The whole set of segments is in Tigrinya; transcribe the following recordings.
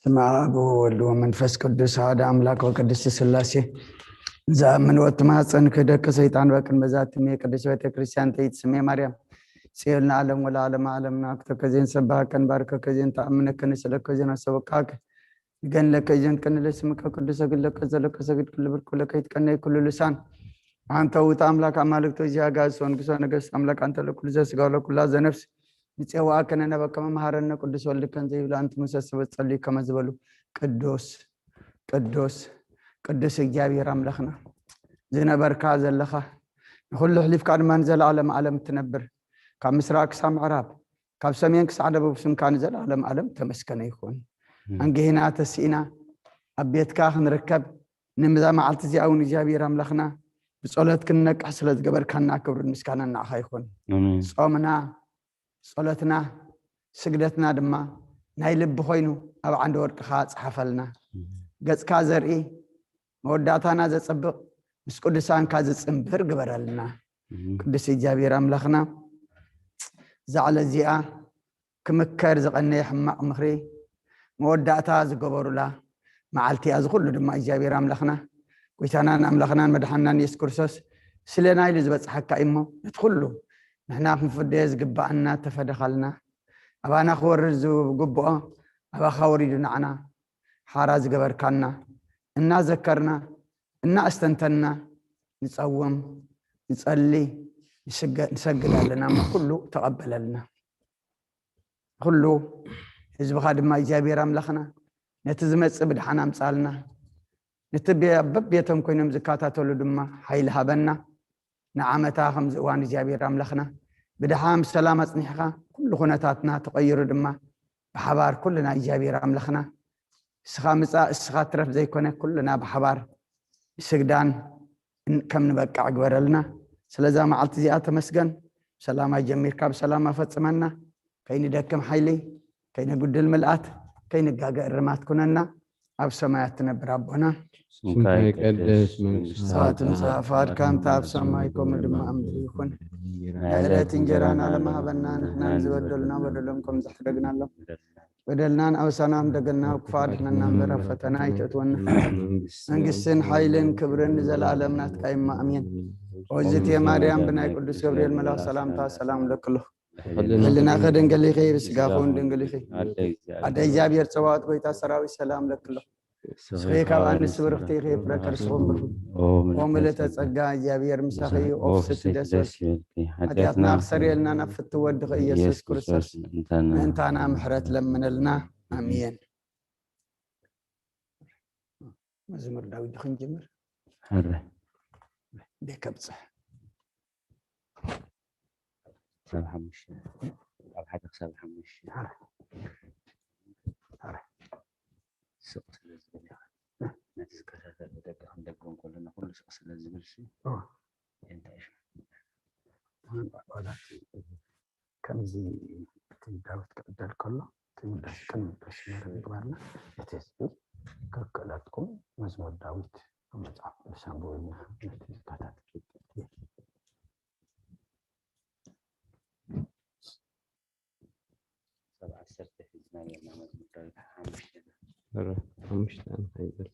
ስመ ኣብ ወወልድ ወመንፈስ ቅዱስ ሓደ ኣምላክ ወቅድስት ስላሴ። ዝኣምን ወትማፀን ክህደከ ሰይጣን በቅን በዛትሜ ቅድስት ቤተክርስቲያን ተይትስሜ ማርያም ጽዮን ለዓለም ወለዓለም ዓለም ናክቶ ከዜን ሰባከን ባርከ ከዜን ተኣምነከን ስለከ ዜን ኣሰበካክ ንገን ለከ ዜን ከንለ ስምከ ቅዱሰ ግለከ ዘለከ ሰግድ ክልብር ኩለከ ይትቀነይ ኩሉ ልሳን። ኣንተ ውእቱ ኣምላክ ኣማልክቶ ዚያጋ ሰንግሶ ነገስት ኣምላክ ኣንተ ለኩሉ ዘስጋ ለኩላ ዘነፍስ ንጼዋኣ ከነነበከ መምሃረነ ቅዱስ ወልድከን ዘይብላ ኣንቲ ሙሰ ስበት ጸልዩ ከመ ዝበሉ ቅዱስ ቅዱስ ቅዱስ እግዚኣብሔር ኣምላኽና ዝነበርካ ዘለኻ ንኹሉ ሕሊፍካ ድማ ንዘለዓለም ዓለም ትነብር ካብ ምስራቅ ክሳብ ምዕራብ ካብ ሰሜን ክሳዕ ደቡብ ስምካ ንዘለዓለም ዓለም ተመስከነ ይኹን። ኣንግሂና ተስኢና ኣብ ቤትካ ክንርከብ ንምዛ መዓልቲ እዚኣ እውን እግዚኣብሔር ኣምላኽና ብጸሎት ክንነቅሕ ስለ ዝገበርካና ክብርን ምስጋናን ንዓኻ ይኹን። ጾምና ጸሎትና ስግደትና ድማ ናይ ልቢ ኮይኑ ኣብ ዓንዲ ወርቅኻ ጽሓፈልና። ገጽካ ዘርኢ መወዳእታና ዘጸብቕ ምስ ቅዱሳንካ ዝጽንብር ግበረልና። ቅዱስ እግዚኣብሔር ኣምላኽና እዛ ዕለት እዚኣ ክምከር ዝቐነየ ሕማቕ ምኽሪ መወዳእታ ዝገበሩላ መዓልቲ እያ። እዚ ኩሉ ድማ እግዚኣብሔር ኣምላኽና ጎይታናን ኣምላኽናን መድሓንናን የሱስ ክርስቶስ ስለና ኢሉ ዝበፅሓካ እዩ እሞ ነቲ ኩሉ ንሕና ክንፍደዮ ዝግባኣና ተፈደኻልና ኣባና ክወርድ ዝግብኦ ኣባኻ ወሪዱ ንዓና ሓራ ዝገበርካና እናዘከርና እናኣስተንተንና ንፀውም ንፀሊ ንሰግድ ኣለና እሞ ኩሉ ተቐበለልና። ኩሉ ህዝብኻ ድማ እግዚኣብሔር ኣምላኽና ነቲ ዝመጽእ ብድሓን ኣምጻልና ነቲ በብቤቶም ኮይኖም ዝከታተሉ ድማ ሓይሊ ሃበና። ንዓመታ ከምዚ እዋን እግዚኣብሔር ኣምላኽና ብድሓን ብሰላም ኣጽኒሕኻ ኩሉ ኩነታትና ተቐይሩ ድማ ብሓባር ኩልና እግዚኣብሔር ኣምላኽና እስኻ ምጻእ እስኻ ትረፍ ዘይኮነ ኩልና ብሓባር ስግዳን ከም ንበቃዕ ግበረልና። ስለዛ መዓልቲ እዚኣ ተመስገን። ብሰላማ ጀሚርካ ብሰላማ ፈጽመና። ከይንደክም ሓይሊ፣ ከይነጉድል ምልኣት፣ ከይንጋገ እርማት ኩነና። ኣብ ሰማያት ትነብር ኣቦና ስምካ ይቀደስ፣ መንግስትኻ ትምጻእ፣ ፍቃድካ እንተ ኣብ ሰማይ ከምኡ ድማ ኣብ ምድሪ ይኹን። ናይ ዕለት እንጀራና ለመሃበና ንሕናን ዝበደሉና በደሎም ከም ዘሕደግናሎም በደልናን ኣበሳናን ደገና ክፋ ድሕነና እምበር ኣብ ፈተና ኣይተእትወና። መንግስትን ሓይልን ክብርን ንዘለኣለም ናትካ እማ ኣሜን። ኦዝቴ ማርያም ብናይ ቅዱስ ገብርኤል መልኣኽ ሰላምታ ሰላም ለክሎ። ህልናኸ ድንግል ኢኺ፣ ብስጋኹን ድንግል ኢኺ። ኣደ እግዚኣብሔር ጸባኦት ጎይታ ሰራዊት ሰላም ለክሎ። ንስኺ ካብ ኣንስቲ ብርኽቲ ኢኺ፣ ፍረ ከርስኹም ብሩኽ። ኦ ምልእተ ጸጋ እግዚኣብሔር ምሳኺ እዩ። ኦ ፍስቲ ደስ ይበልኪ። ሓጢኣትና ክሰርየልና ናብ ፍትው ወድኺ ኢየሱስ ክርስቶስ ምእንታና ምሕረት ለምነልና። ኣሜን። መዝሙር ዳዊት ዶ ክንጅምር? ሕረ። ቤት ከብጽሕ። ሰባ ሓሙሽተ። ካብ ሓደ ክሳብ ሓሙሽተ። ሕረ። ሕረ። ስቕ ስለ ዝብል ኢኻ። ነቲ ዝከታተል ብደገ ክንደግም ከሎ ንኹሉ ስቕ ስለ ዝብል ሲ። ኦ። እንታይ ሽሙ? ዋላ ከምዚ እቲ ዳዊት ክዕደል ከሎ እቲ ምልሽ ቅድሚ ምልሽ ነረ ምግባርና እቲ ህዝቢ ከክእለትኩም መዝሙር ዳዊት ኣብ መጽሓፍ ቅዱስ ኣንብቡ ኢልና ነቲ ዝከታተል ሰብ ዓሰርተ ሒዝና ኔርና መዝሙር ዳዊት ሓሙሽተ። ኧረ፣ ሓሙሽተ እንታይ ይበል?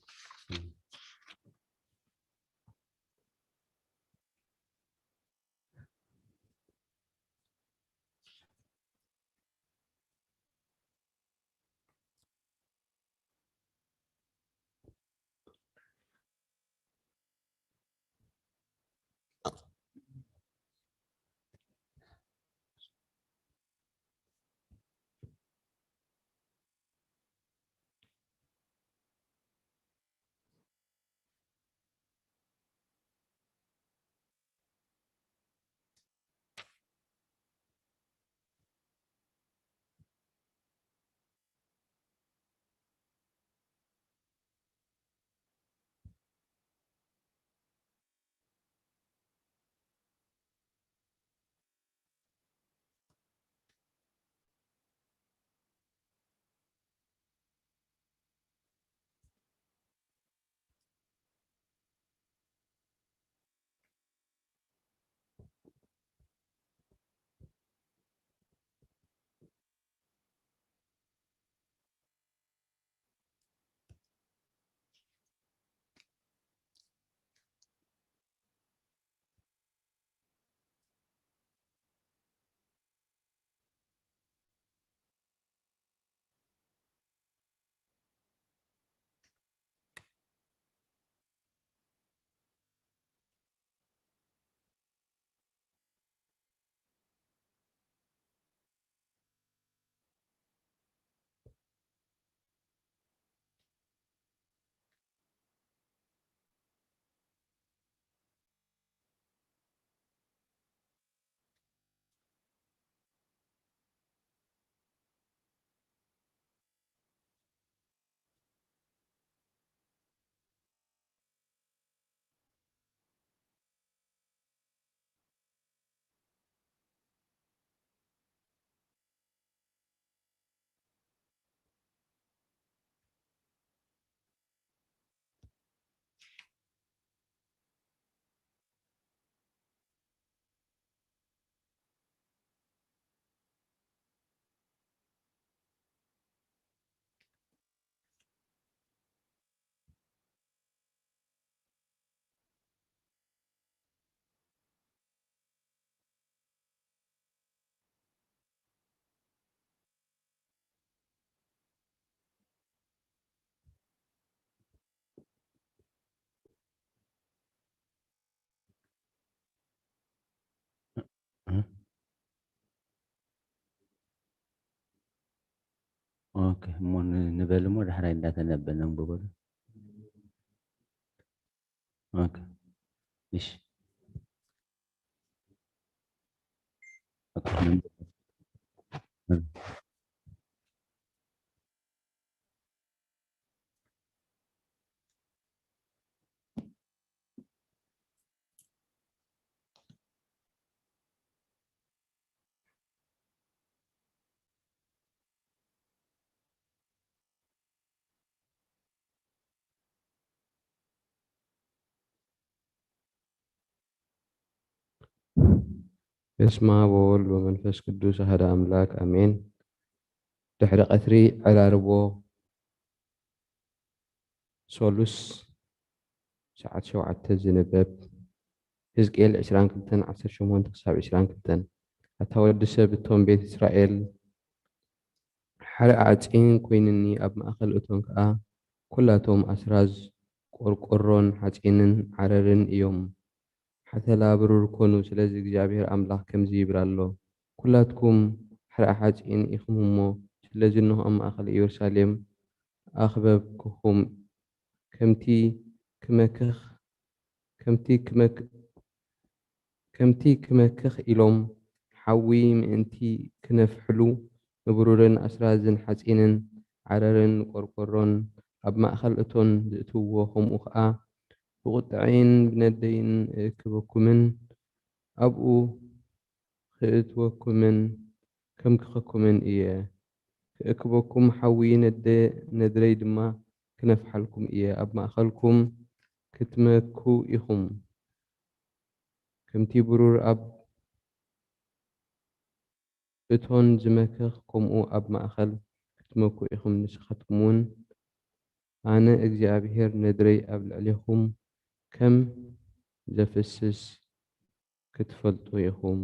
እሞ ን-፣ ንበል እሞ ዳሕራይ እንዳተነበ ነንብቦ ዶ? ኦኬ። እሺ። ኦኬ፣ ነንብቦ። በስመ አብ ወወልድ ወመንፈስ ቅዱስ አሐደ አምላክ አሜን። ድሕሪ ቀትሪ ዕራርቦ ሶሉስ ሰዓት ሸውዓተ ዝንበብ። ሕዝቅኤል ዕስራን ክልተን ዓሰርተ ሸሞንተ ክሳብ ዕስራን ክልተን። ኣታ ወዲ ሰብ፣ እቶም ቤት እስራኤል ሓደ ሓጺን ኮይኑኒ፣ ኣብ ማእከል እቶም ከኣ ኩላቶም ኣስራዝ ቆርቆሮን ሓጺንን ዓረርን እዮም። ሓተላ ብሩር ኮኑ። ስለዚ እግዚኣብሔር ኣምላኽ ከምዚ ይብል ኣሎ፣ ኩላትኩም ሕርኣ ሓጺን ኢኹም እሞ፣ ስለዚ እንሆ ኣብ ማእከል ኢየሩሳሌም ኣኽበብኩኹም፣ ከምቲ ክመክኽ፣ ከምቲ ክመክ-፣ ከምቲ ክመክኽ ኢሎም ሓዊ ምእንቲ ክነፍሕሉ፣ ንብሩርን ኣስራዝን ሓጺንን ዓረርን ቆርቆሮን ኣብ ማእከል እቶን ዝእትውዎ፣ ከምኡ ኸኣ ብቑጥዐይን ብነደይን እእክበኩምን ኣብኡ ክእትወኩምን ከምክኸኩምን እየ። ክእክበኩም ሓዊ ነደ-፣ ነድረይ ድማ ክነፍሓልኩም እየ። ኣብ ማእከልኩም ክትመኩ ኢኹም። ከምቲ ብሩር ኣብ እቶን ዝመክኽ፣ ከምኡ ኣብ ማእከል ክትመኩ ኢኹም። ንስኻትኩም እውን ኣነ እግዚኣብሄር ነድረይ ኣብ ልዕሌኹም ከም ዘፍስስ ክትፈልጡ ኢኹም።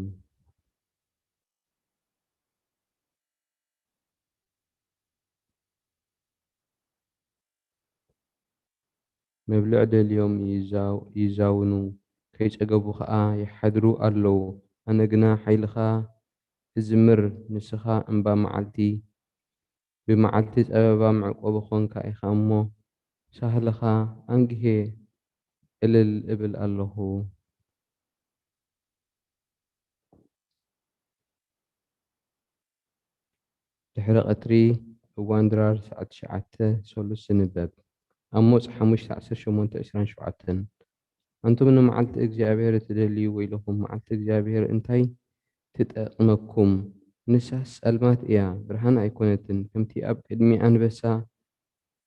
መብልዕ ደልዮም ይዛው-፣ ይዛውኑ፣ ከይጸገቡ ኸኣ ይሓድሩ ኣለዉ። ኣነ ግና ሓይልኻ እዝምር፣ ንስኻ እምባ መዓልቲ፣ ብመዓልቲ ጸበባ መዕቆቢ ኾንካ ኢኻ እሞ፣ ሳህልኻ ኣንጊሄ እልል እብል ኣለኹ። ድሕሪ ቀትሪ እዋን ድራር ሰዓት ትሽዓተ ሰሉስ ዝንበብ። ኣሞጽ ሓሙሽተ ዓሰርተ ሸሞንተ ዕስራን ሸውዓተን። ኣንቱም ንመዓልቲ እግዚኣብሔር እትደልዩ ወይለኹም፣ መዓልቲ እግዚኣብሔር እንታይ ትጠቕመኩም? ንሳስ ጸልማት እያ፣ ብርሃን ኣይኮነትን። ከምቲ ኣብ ቅድሚ ኣንበሳ፣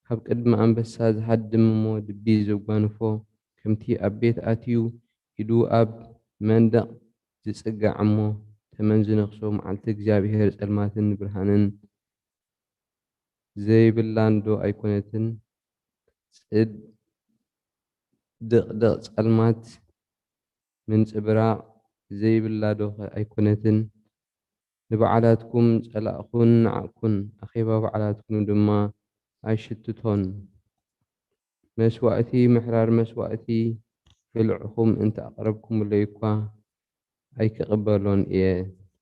ካብ ቅድሚ ኣንበሳ ዝሃድም እሞ ድቢ ዘጓንፎ፣ ከምቲ ኣብ ቤት ኣትዩ ኢዱ ኣብ መንደቕ ዝጽጋዕ እሞ ተመን ዝነኽሶ፣ መዓልቲ እግዚኣብሔር ጸልማትን ብርሃንን ዘይብላን ዶ ኣይኮነትን? ጽድ-፣ ድቕድቕ ጸልማት ምንጽብራቕ ዘይብላ ዶ ኣይኮነትን? ንባዕላትኩም ጸላእኩን ነዓቕኩን፣ ኣኼባ ባዕላትኩም ድማ ኣይሽትቶን። መስዋእቲ፣ ምሕራር መስዋእቲ ብልዕኹም እንተ ኣቕረብኩምለይ እኳ ኣይክቕበሎን እየ።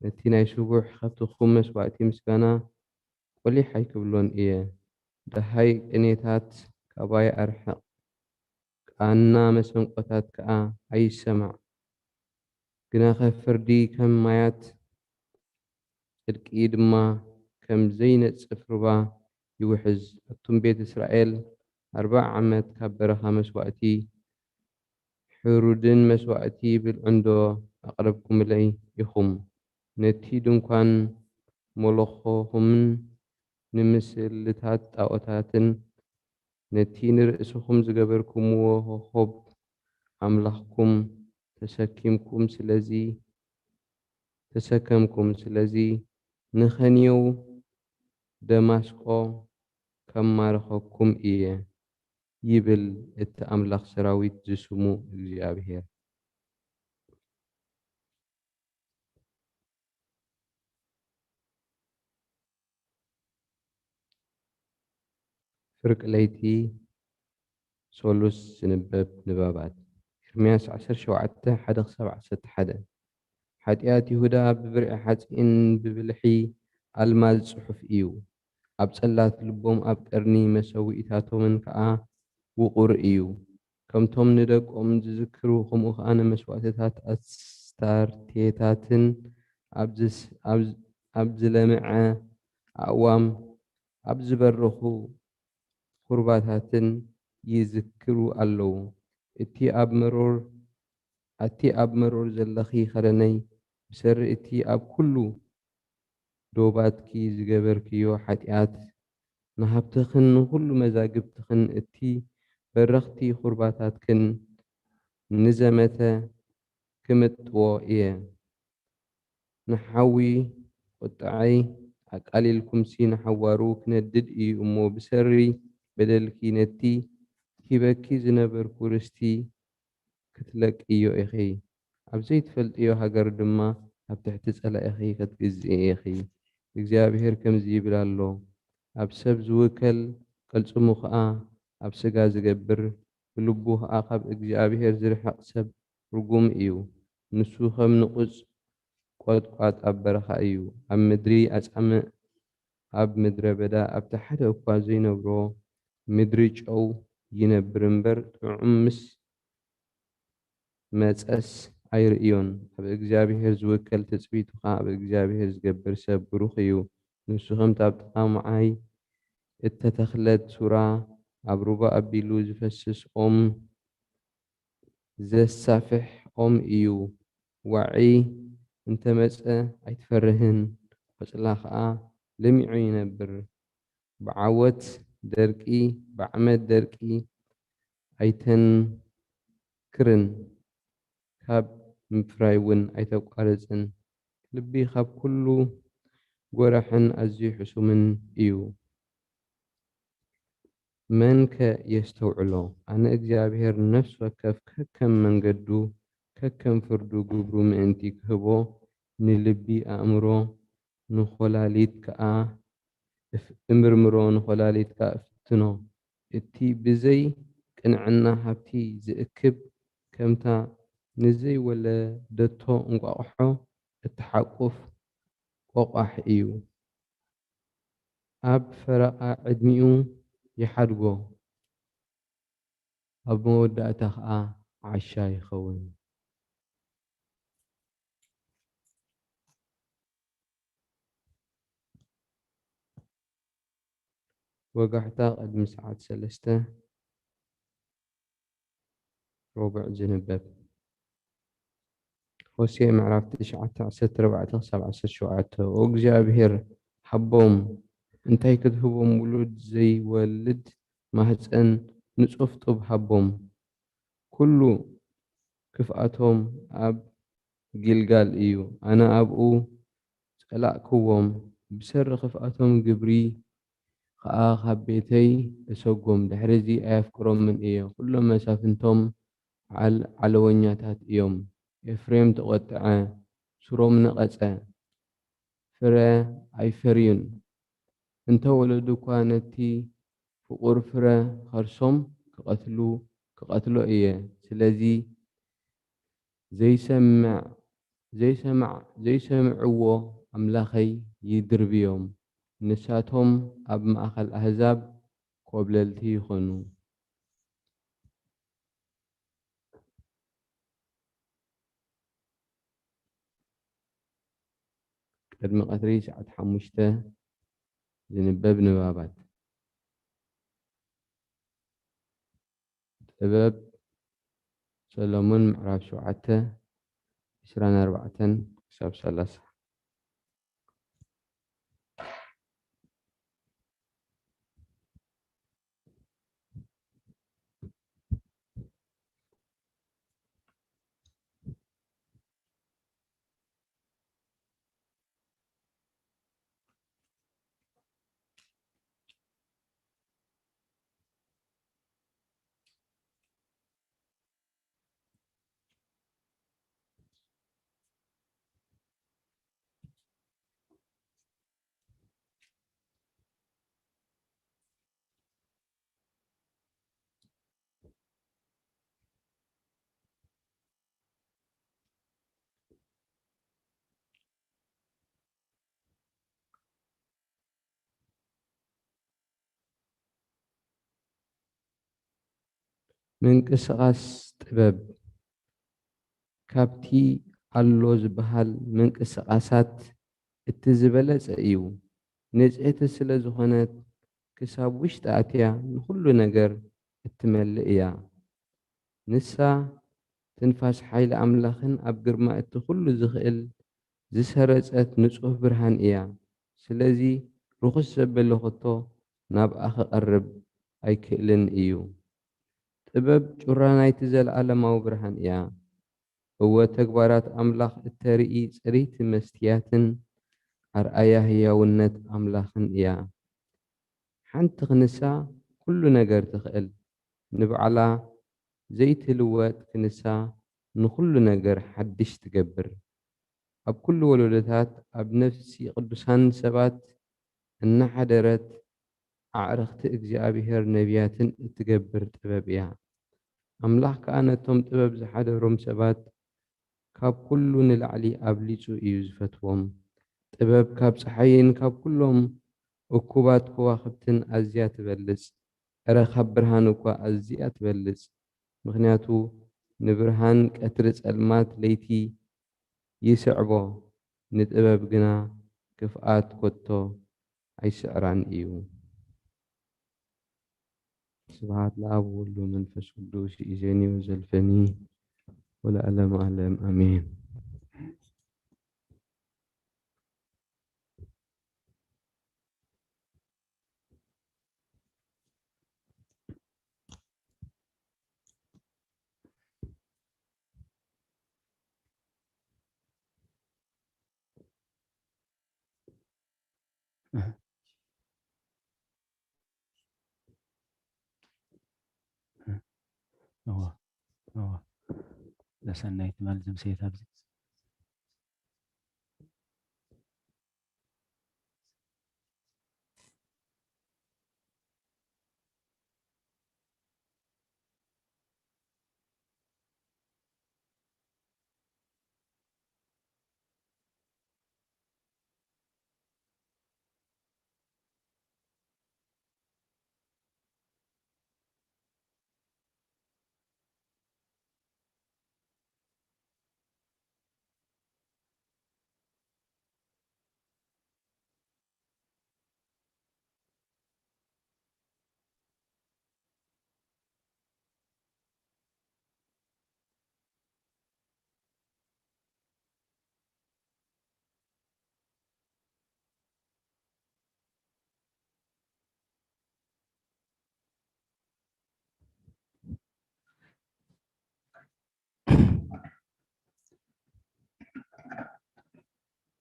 ነቲ ናይ ስቡሕ ከብትኹም መስዋእቲ ምስጋና ቁሊሕ ኣይክብሎን እየ። ደሃይ ቅኔታት ካባይ ኣርሕቕ፣ ቃና መሰንቆታት ከኣ ኣይሰማዕ። ግናኸ ፍርዲ ከም ማያት፣ ጽድቂ ድማ ከም ዘይነጽፍ ሩባ ይውሕዝ። ኣቱም ቤት እስራኤል፣ ኣርብዓ ዓመት ካብ በረኻ መስዋእቲ ሕሩድን መስዋእቲ ብልዕንዶ ኣቕረብኩምለይ ኢኹም? ነቲ ድንኳን ሞሎኾኹምን ንምስልታት ጣዖታትን፣ ነቲ ንርእስኹም ዝገበርኩምዎ ኮኾብ ኣምላኽኩም ተሰኪምኩም፣ ስለዚ ተሰከምኩም። ስለዚ ንኸንየው ደማስቆ ከማርኸኩም እየ፣ ይብል እቲ ኣምላኽ ሰራዊት ዝስሙ እግዚኣብሄር። ፍርቂ ለይቲ ሶሉስ ዝንበብ ንባባት። ኤርምያስ ዓሰርተ ሸውዓተ፣ ሓደ ክሳብ ዓሰርተ ሓደ። ሓጢኣት ይሁዳ ብብርዒ ሓጺን ብብልሒ ኣልማዝ ጽሑፍ እዩ። ኣብ ጽላት ልቦም ኣብ ቀርኒ መሰውኢታቶምን ከኣ ውቑር እዩ። ከምቶም ንደቆም ዝዝክሩ፣ ከምኡ ከኣ ንመስዋእትታት ኣስታርቴታትን ኣብ ዝስ-፣ ኣብ፣ ኣብ ዝለምዐ ኣእዋም ኣብ ዝበረኹ ኹርባታትን ይዝክሩ ኣለዉ። እቲ ኣብ መሮር፣ ኣቲ ኣብ መሮር ዘለኺ ኸረነይ፣ ብሰሪ እቲ ኣብ ኩሉ ዶባትኪ ዝገበርክዮ ሓጢኣት፣ ንሃብትኽን ንኹሉ መዛግብትኽን፣ እቲ በረኽቲ ኹርባታትክን ንዘመተ ክምጥዎ እየ። ንሓዊ ቁጥዐይ ኣቃሊልኩምሲ፣ ንሓዋሩ ክነድድ እዩ እሞ፣ ብሰሪ በደልኪ ነቲ ሂበኪ ዝነበርኩ ርስቲ ክትለቅዮ ኢኺ፣ ኣብ ዘይትፈልጥዮ ሃገር ድማ ኣብ ትሕቲ ጸላኢኺ ክትግዝኢ ኢኺ። እግዚኣብሄር ከምዚ ይብል ኣሎ፣ ኣብ ሰብ ዝውከል፣ ቅልጽሙ ኸኣ ኣብ ስጋ ዝገብር፣ ብልቡ ኸኣ ካብ እግዚኣብሄር ዝርሕቕ ሰብ ርጉም እዩ። ንሱ ከም ንቑጽ ቈጥቋጥ ኣብ በረኻ እዩ፣ ኣብ ምድሪ ኣጻምእ፣ ኣብ ምድረ በዳ ኣብቲ ሓደ እኳ ዘይነብሮ ምድሪ ጨው ይነብር እምበር፣ ጥዑም ምስ መጸስ ኣይርእዮን። ኣብ እግዚኣብሄር ዝውከል፣ ትጽቢቱ ኸኣ ኣብ እግዚኣብሄር ዝገብር ሰብ ብሩኽ እዩ። ንሱ ከምቲ ኣብ ጥቓ መዓይ እተተኽለት ሱራ፣ ኣብ ሩባ ኣቢሉ ዝፈስስ ኦም፣ ዘሳፍሕ ኦም እዩ። ዋዒ እንተ መጸ ኣይትፈርህን፣ ቈጽላ ኸኣ ለሚዑ ይነብር። ብዓወት ደርቂ፣ ብዓመት ደርቂ ኣይተንክርን፣ ካብ ምፍራይ እውን ኣይተቋርጽን። ልቢ ካብ ኩሉ ጐራሕን ኣዝዩ ሕሱምን እዩ። መንከ የስተውዕሎ? ኣነ እግዚኣብሄር ንነፍሲ ወከፍ ከከም መንገዱ፣ ከከም ፍርዱ ግብሩ ምእንቲ ክህቦ፣ ንልቢ ኣእምሮ፣ ንኾላሊት ከኣ እፍ-፣ እምርምሮ፣ ንኾላሊት ከኣ እፍትኖ። እቲ ብዘይ ቅንዕና ሃብቲ ዝእክብ፣ ከምታ ንዘይወለደቶ እንቋቑሖ እትሓቁፍ ቆቋሕ እዩ። ኣብ ፈረቓ ዕድሚኡ ይሓድጎ፣ ኣብ መወዳእታ ኸኣ ዓሻ ይኸውን። ወጋሕታ፣ ቅድሚ ሰዓት ሰለስተ ሮብዕ ዝንበብ። ሆሴዕ ምዕራፍ ትሽዓተ፣ ዓሰርተ ኣርባዕተ ክሳብ ዓሰርተ ሸውዓተ። ኦ እግዚኣብሔር፣ ሃቦም፣ እንታይ ክትህቦም? ውሉድ ዘይወልድ ማህፀን ንፁፍ ጡብ ሃቦም። ኩሉ ክፍኣቶም ኣብ ጊልጋል እዩ። ኣነ ኣብኡ ጸላእክዎም፣ ብሰሪ ክፍኣቶም ግብሪ ኸኣ ካብ ቤተይ እሰጎም። ድሕርዚ ኣየፍቅሮምን እየ። ኩሎም መሳፍንቶም ዓል-፣ ዓለወኛታት እዮም። ኤፍሬም ተቖጥዐ፣ ሱሮም ነቐጸ፣ ፍረ ኣይፈርዩን። እንተ ወለዱ እኳ ነቲ ፍቑር ፍረ ኸርሶም ክቐትሉ፣ ክቐትሎ እየ። ስለዚ ዘይሰምዕ፣ ዘይሰምዕ፣ ዘይሰምዕዎ ኣምላኸይ ይድርብዮም። ንሳቶም ኣብ ማእከል ኣህዛብ ኮብለልቲ ይኾኑ። ቅድሚ ቀትሪ ሰዓት ሓሙሽተ ዝንበብ ንባባት። ጥበብ ሰሎሞን ምዕራፍ ሸውዓተ፣ ዕስራን ኣርባዕተን ክሳብ ሰላሳ። ምንቅስቓስ ጥበብ ካብቲ ኣሎ ዝበሃል ምንቅስቓሳት እቲ ዝበለጸ እዩ። ንጽሕቲ ስለ ዝኾነት ክሳብ ውሽጢ ኣትያ ንኹሉ ነገር እትመልእ እያ። ንሳ ትንፋስ ሓይሊ ኣምላኽን ኣብ ግርማ እቲ ኩሉ ዝኽእል ዝሰረጸት ንጹህ ብርሃን እያ። ስለዚ ርኹስ ዘበለ ኸቶ ናብኣ ክቐርብ ኣይክእልን እዩ። ጥበብ ጩራ ናይቲ ዘለኣለማዊ ብርሃን እያ። እወ ተግባራት ኣምላኽ እተርኢ ጽርይቲ መስትያትን ኣርኣያ ህያውነት ኣምላኽን እያ። ሓንቲ ክንሳ ኩሉ ነገር ትኽእል፣ ንባዕላ ዘይትልወጥ ክንሳ ንኹሉ ነገር ሓድሽ ትገብር። ኣብ ኩሉ ወለዶታት ኣብ ነፍሲ ቅዱሳን ሰባት እናሓደረት ኣዕርኽቲ እግዚኣብሔር ነቢያትን እትገብር ጥበብ እያ። ኣምላኽ ከኣ ነቶም ጥበብ ዝሓደሮም ሰባት ካብ ኩሉ ንላዕሊ ኣብሊጹ እዩ ዝፈትዎም። ጥበብ ካብ ጸሓይን ካብ ኩሎም እኩባት ከዋኽብትን ኣዝያ ትበልጽ፣ እረ ካብ ብርሃን እኳ ኣዝያ ትበልጽ። ምኽንያቱ ንብርሃን ቀትሪ ጸልማት ለይቲ ይስዕቦ፣ ንጥበብ ግና ክፍኣት ከቶ ኣይስዕራን እዩ። ስብሐት ለኣብ ወወልድ ወመንፈስ ቅዱስ፣ ይእዜኒ ወዘልፈኒ ወለዓለመ ዓለም፣ ኣሜን። እዋ፣ እዋ። ለሰናይ ትማል ዝምሰየት ኣብዚ።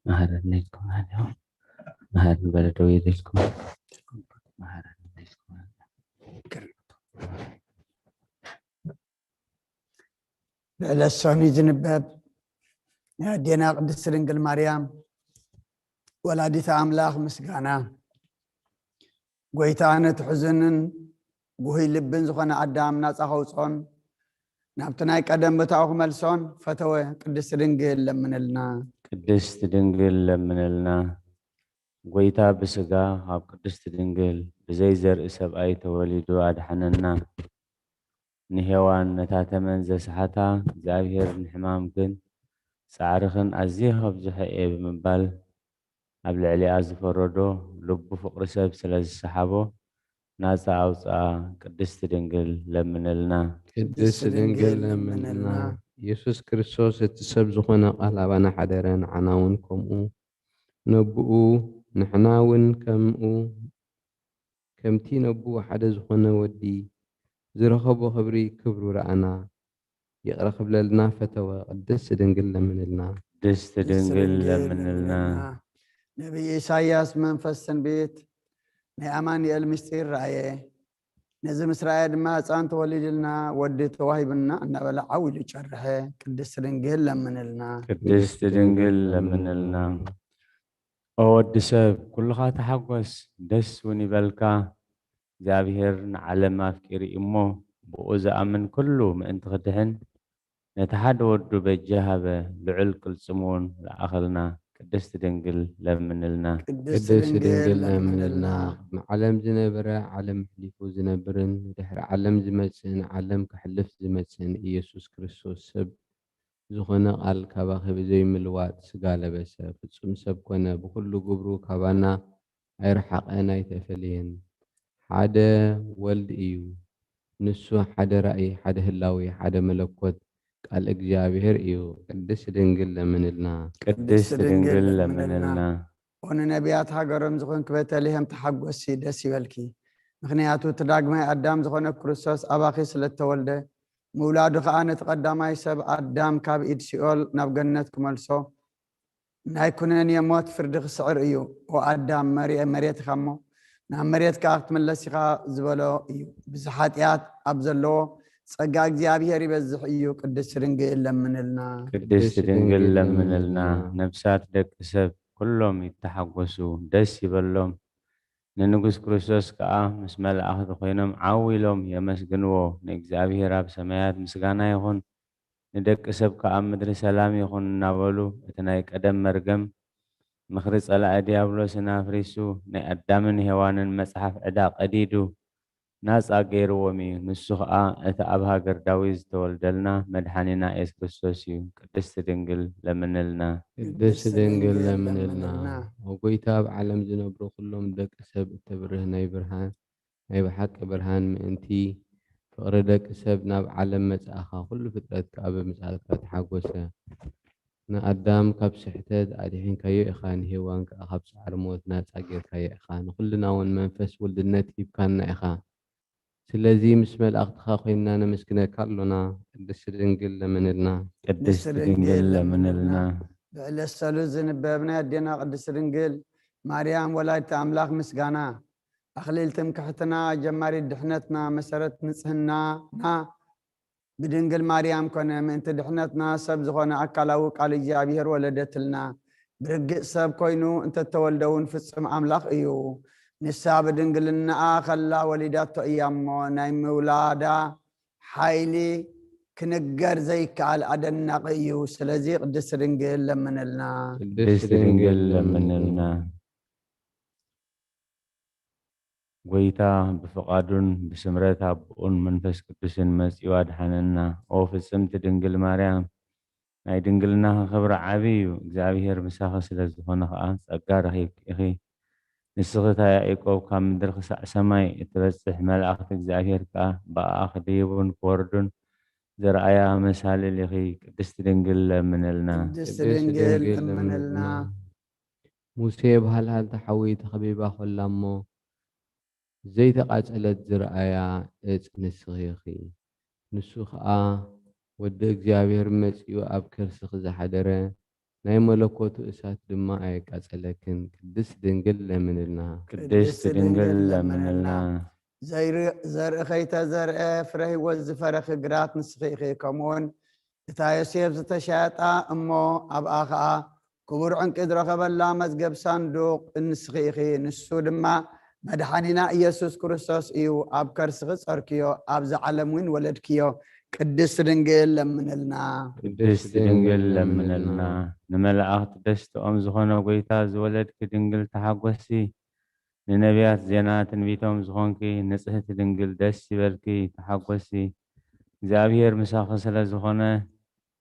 መሃረኒ ኢልኩም ሃልዮም። መሃረኒ በለ ደው ኢልኩም። መሃረኒ ኢልኩም። ብዕለት ሰኑይ ዝንበብ ናይ ኣዴና ቅድስቲ ድንግል ማርያም ወላዲተ ኣምላኽ ምስጋና። ጎይታ ነቲ ሕዙንን ጉሁይ ልብን ዝኾነ ኣዳም ናጻ ከውጽኦን ናብቲ ናይ ቀደም ቦታኡ ክመልሶን ፈተወ። ቅድስቲ ድንግል ለምንልና። ቅድስቲ ድንግል ለምንልና። ጎይታ ብስጋ ካብ ቅድስቲ ድንግል ብዘይ ዘርኢ ሰብኣይ ተወሊዱ ኣድሓነና። ንሄዋን ነታ ተመን ዘስሓታ እግዚኣብሔር ንሕማምክን ጻዕርኽን ኣዝየ ከብዝሖ እየ ብምባል ኣብ ልዕሊኣ ዝፈረዶ ልቡ ፍቕሪ ሰብ ስለ ዝሰሓቦ ናጻ ኣውጽኣ። ቅድስቲ ድንግል ለምንልና። ቅድስቲ ድንግል ለምንልና። ኢየሱስ ክርስቶስ እቲ ሰብ ዝኾነ ቃል ኣባና ሓደረ፣ ንዓና እውን ከምኡ ነብኡ ንሕና እውን ከምኡ ከምቲ ነብኡ ሓደ ዝኾነ ወዲ ዝረኸቦ ክብሪ ክብሩ ረኣና። ይቕረ ክብለልና ፈተወ። ቅድስቲ ድንግል ለምንልና። ቅድስቲ ድንግል ለምንልና። ነቢይ ኢሳይያስ መንፈስ ትንቢት ናይ ኣማኑኤል ምስጢር ረኣየ። ነዚ ምስ ረኣየ ድማ ህፃን ተወሊድልና ወዲ ተዋሂብና እናበለ ዓው ኢሉ ጨርሐ። ቅድስቲ ድንግል ለምንልና። ቅድስቲ ድንግል ለምንልና። ኦ ወዲ ሰብ ኩልኻ ተሓጎስ ደስ እውን ይበልካ። እግዚኣብሔር ንዓለም ኣፍቂሩ እዩ እሞ ብኡ ዝኣምን ኩሉ ምእንቲ ክድሕን ነቲ ሓደ ወዱ በጃ ሃበ፣ ልዑል ቅልጽም እውን ለኣኸልና። ቅድስቲ ድንግል ለምንልና። ቅድስቲ ድንግል ለምንልና። ቅድሚ ዓለም ዝነበረ፣ ዓለም ኣሕሊፉ ዝነብርን ድሕሪ ዓለም ዝመጽእን ዓለም ከሕልፍ ዝመጽእን ኢየሱስ ክርስቶስ ሰብ ዝኾነ ቃል ካባኺ ብዘይምልዋጥ ስጋ ለበሰ፣ ፍጹም ሰብ ኮነ፣ ብኹሉ ግብሩ ካባና ኣይረሓቐን ኣይተፈልየን። ሓደ ወልድ እዩ። ንሱ ሓደ ራእይ፣ ሓደ ህላዌ፣ ሓደ መለኮት ቃል እግዚኣብሔር እዩ። ቅድስት ድንግል ለምንልና። ቅድስት ድንግል ለምንልና። ኦ ንነቢያት ሃገሮም ዝኾንኪ ቤተልሔም ተሓጎሲ፣ ደስ ይበልኪ። ምኽንያቱ እቲ ዳግማይ ኣዳም ዝኾነ ክርስቶስ ኣባኺ ስለተወልደ፣ ምውላዱ ኸዓ ነቲ ቀዳማይ ሰብ ኣዳም ካብ ኢድ ሲኦል ናብ ገነት ክመልሶ፣ ናይ ኩነኔ ሞት ፍርዲ ክስዕር እዩ። ኦ ኣዳም መሪኤ መሬት ኢኻ እሞ ናብ መሬት ከኣ ክትምለስ ኢኻ ዝበሎ እዩ። ብዝሓጢኣት ኣብ ዘለዎ ጸጋ እግዚኣብሔር ይበዝሕ እዩ። ቅድስት ድንግል ለምንልና። ቅድስት ድንግል ለምንልና። ነብሳት ደቂ ሰብ ኩሎም ይተሓጎሱ፣ ደስ ይበሎም። ንንጉስ ክርስቶስ ከኣ ምስ መላእኽቲ ኮይኖም ዓው ኢሎም የመስግንዎ። ንእግዚኣብሔር ኣብ ሰማያት ምስጋና ይኹን፣ ንደቂ ሰብ ከኣ ኣብ ምድሪ ሰላም ይኹን እናበሉ እቲ ናይ ቀደም መርገም ምኽሪ ጸላኢ ዲያብሎስን ኣፍሪሱ ናይ ኣዳምን ሄዋንን መጽሓፍ ዕዳ ቀዲዱ ናጻ ገይርዎም እዩ። ንሱ ኸኣ እቲ ኣብ ሃገር ዳዊት ዝተወልደልና መድሓኒና ኢየሱስ ክርስቶስ እዩ። ቅድስቲ ድንግል ለምንልና። ቅድስት ድንግል ለምንልና። ኦ ጎይታ፣ ኣብ ዓለም ዝነብሩ ኩሎም ደቂ ሰብ እተብርህ ናይ ብርሃን ናይ ብሓቂ ብርሃን ምእንቲ ፍቕሪ ደቂ ሰብ ናብ ዓለም መጻእኻ፣ ኩሉ ፍጥረት ከኣ ብምጽኣትካ ተሓጎሰ። ንኣዳም ካብ ስሕተት ኣድሒንካዮ ኢኻ፣ ንሄዋን ከኣ ካብ ጻዕሪ ሞት ናጻ ጌርካዮ ኢኻ። ንኹልና እውን መንፈስ ውልድነት ሂብካና ኢኻ። ስለዚ ምስ መላእኽትኻ ኮይንና ነመስግነካ ኣሎና። ቅድስቲ ድንግል ለምንልና። ቅድስቲ ድንግል ለምንልና። ብዕለት ሰሉስ ዝንበብ ናይ ኣዴና ቅድስቲ ድንግል ማርያም ወላዲተ ኣምላኽ ምስጋና። ኣኽሊል ትምክሕትና፣ ጀማሪት ድሕነትና፣ መሰረት ንጽህናና ብድንግል ማርያም ኮነ። ምእንቲ ድሕነትና ሰብ ዝኾነ ኣካላዊ ቃል እግዚኣብሔር ወለደትልና። ብርግጽ ሰብ ኮይኑ እንተተወልደ እውን ፍጹም ኣምላኽ እዩ። ንሳ ብድንግልናኣ ከላ ወሊዳቶ እያ እሞ ናይ ምውላዳ ሓይሊ ክንገር ዘይከኣል ኣደናቒ እዩ። ስለዚ ቅድስቲ ድንግል ለምንልና። ቅድስቲ ድንግል ለምንልና። ጎይታ ብፍቓዱን ብስምረት ኣቦኡን መንፈስ ቅዱስን መጺኡ ኣድሓነና። ኦ ፍጽምቲ ድንግል ማርያም፣ ናይ ድንግልናኺ ክብሪ ዓቢ እዩ። እግዚኣብሔር ምሳኺ ስለ ዝኾነ ኸኣ ጸጋ ረኺብኪ ኢኺ። ንስኺ እታ ያዕቆብ ካብ ምድሪ ክሳዕ ሰማይ እትበጽሕ፣ መላእኽቲ እግዚኣብሔር ከኣ ብኣኣ ክድይቡን ክወርዱን ዘርኣያ መሳልል ኢኺ። ቅድስቲ ድንግል ለምንልና። ቅድስቲ ድንግል ለምንልና። ሙሴ ብሃልሃልቲ ሓዊ ተኸቢባ ኾላ እሞ ዘይተቓጸለት ዝረኣያ እጽ ንስኺ ኢኺ። ንሱ ኸኣ ወዲ እግዚኣብሔር መጺኡ ኣብ ከርስኺ ዝሓደረ ናይ መለኮቱ እሳት ድማ ኣየቃጸለክን። ቅድስት ድንግል ለምንልና። ቅድስቲ ድንግል ለምንልና። ዘይር- ዘርኢ ከይተዘርአ ፍረ ህይወት ዝፈረኺ ግራት ንስኺ ኢኺ። ከምኡውን እታ ዮሴፍ ዝተሻየጣ እሞ ኣብኣ ኸኣ ክቡር ዕንቂ ዝረኸበላ መዝገብ ሳንዱቕ ንስኺ ኢኺ። ንሱ ድማ መድሓኒና ኢየሱስ ክርስቶስ እዩ። ኣብ ከርስኺ ጸርክዮ፣ ኣብዚ ዓለም እውን ወለድክዮ። ቅድስቲ ድንግል ለምንልና። ቅድስቲ ድንግል ለምንልና። ንመላእኽቲ ደስትኦም ዝኾነ ጎይታ ዝወለድኪ ድንግል ተሓጎሲ። ንነቢያት ዜና ትንቢቶም ዝኾንኪ ንጽህቲ ድንግል ደስ ይበልኪ፣ ተሓጎሲ። እግዚኣብሔር ምሳኺ ስለ ዝኾነ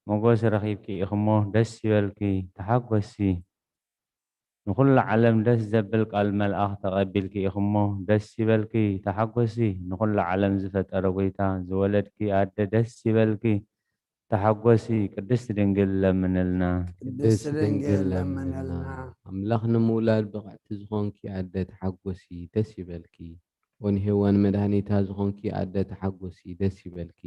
ሞጎስ ረኺብኪ ኢኽሞ ደስ ይበልኪ፣ ተሓጎሲ። ንኹሉ ዓለም ደስ ዘብል ቃል መልኣኽ ተቐቢልኪ ኢኽሞ ደስ ይበልኪ፣ ተሓጎሲ። ንኹሉ ዓለም ዝፈጠረ ጎይታ ዝወለድኪ ኣደ ደስ ይበልኪ፣ ተሓጎሲ። ቅድስቲ ድንግል ለምንልና። ቅድስቲ ድንግል ለምንልና። ኣምላኽ ንምውላድ ብቕዕቲ ዝኾንኪ ኣደ ተሓጎሲ፣ ደስ ይበልኪ። ኦን ሄዋን መድሃኒታ ዝኾንኪ ኣደ ተሓጎሲ፣ ደስ ይበልኪ።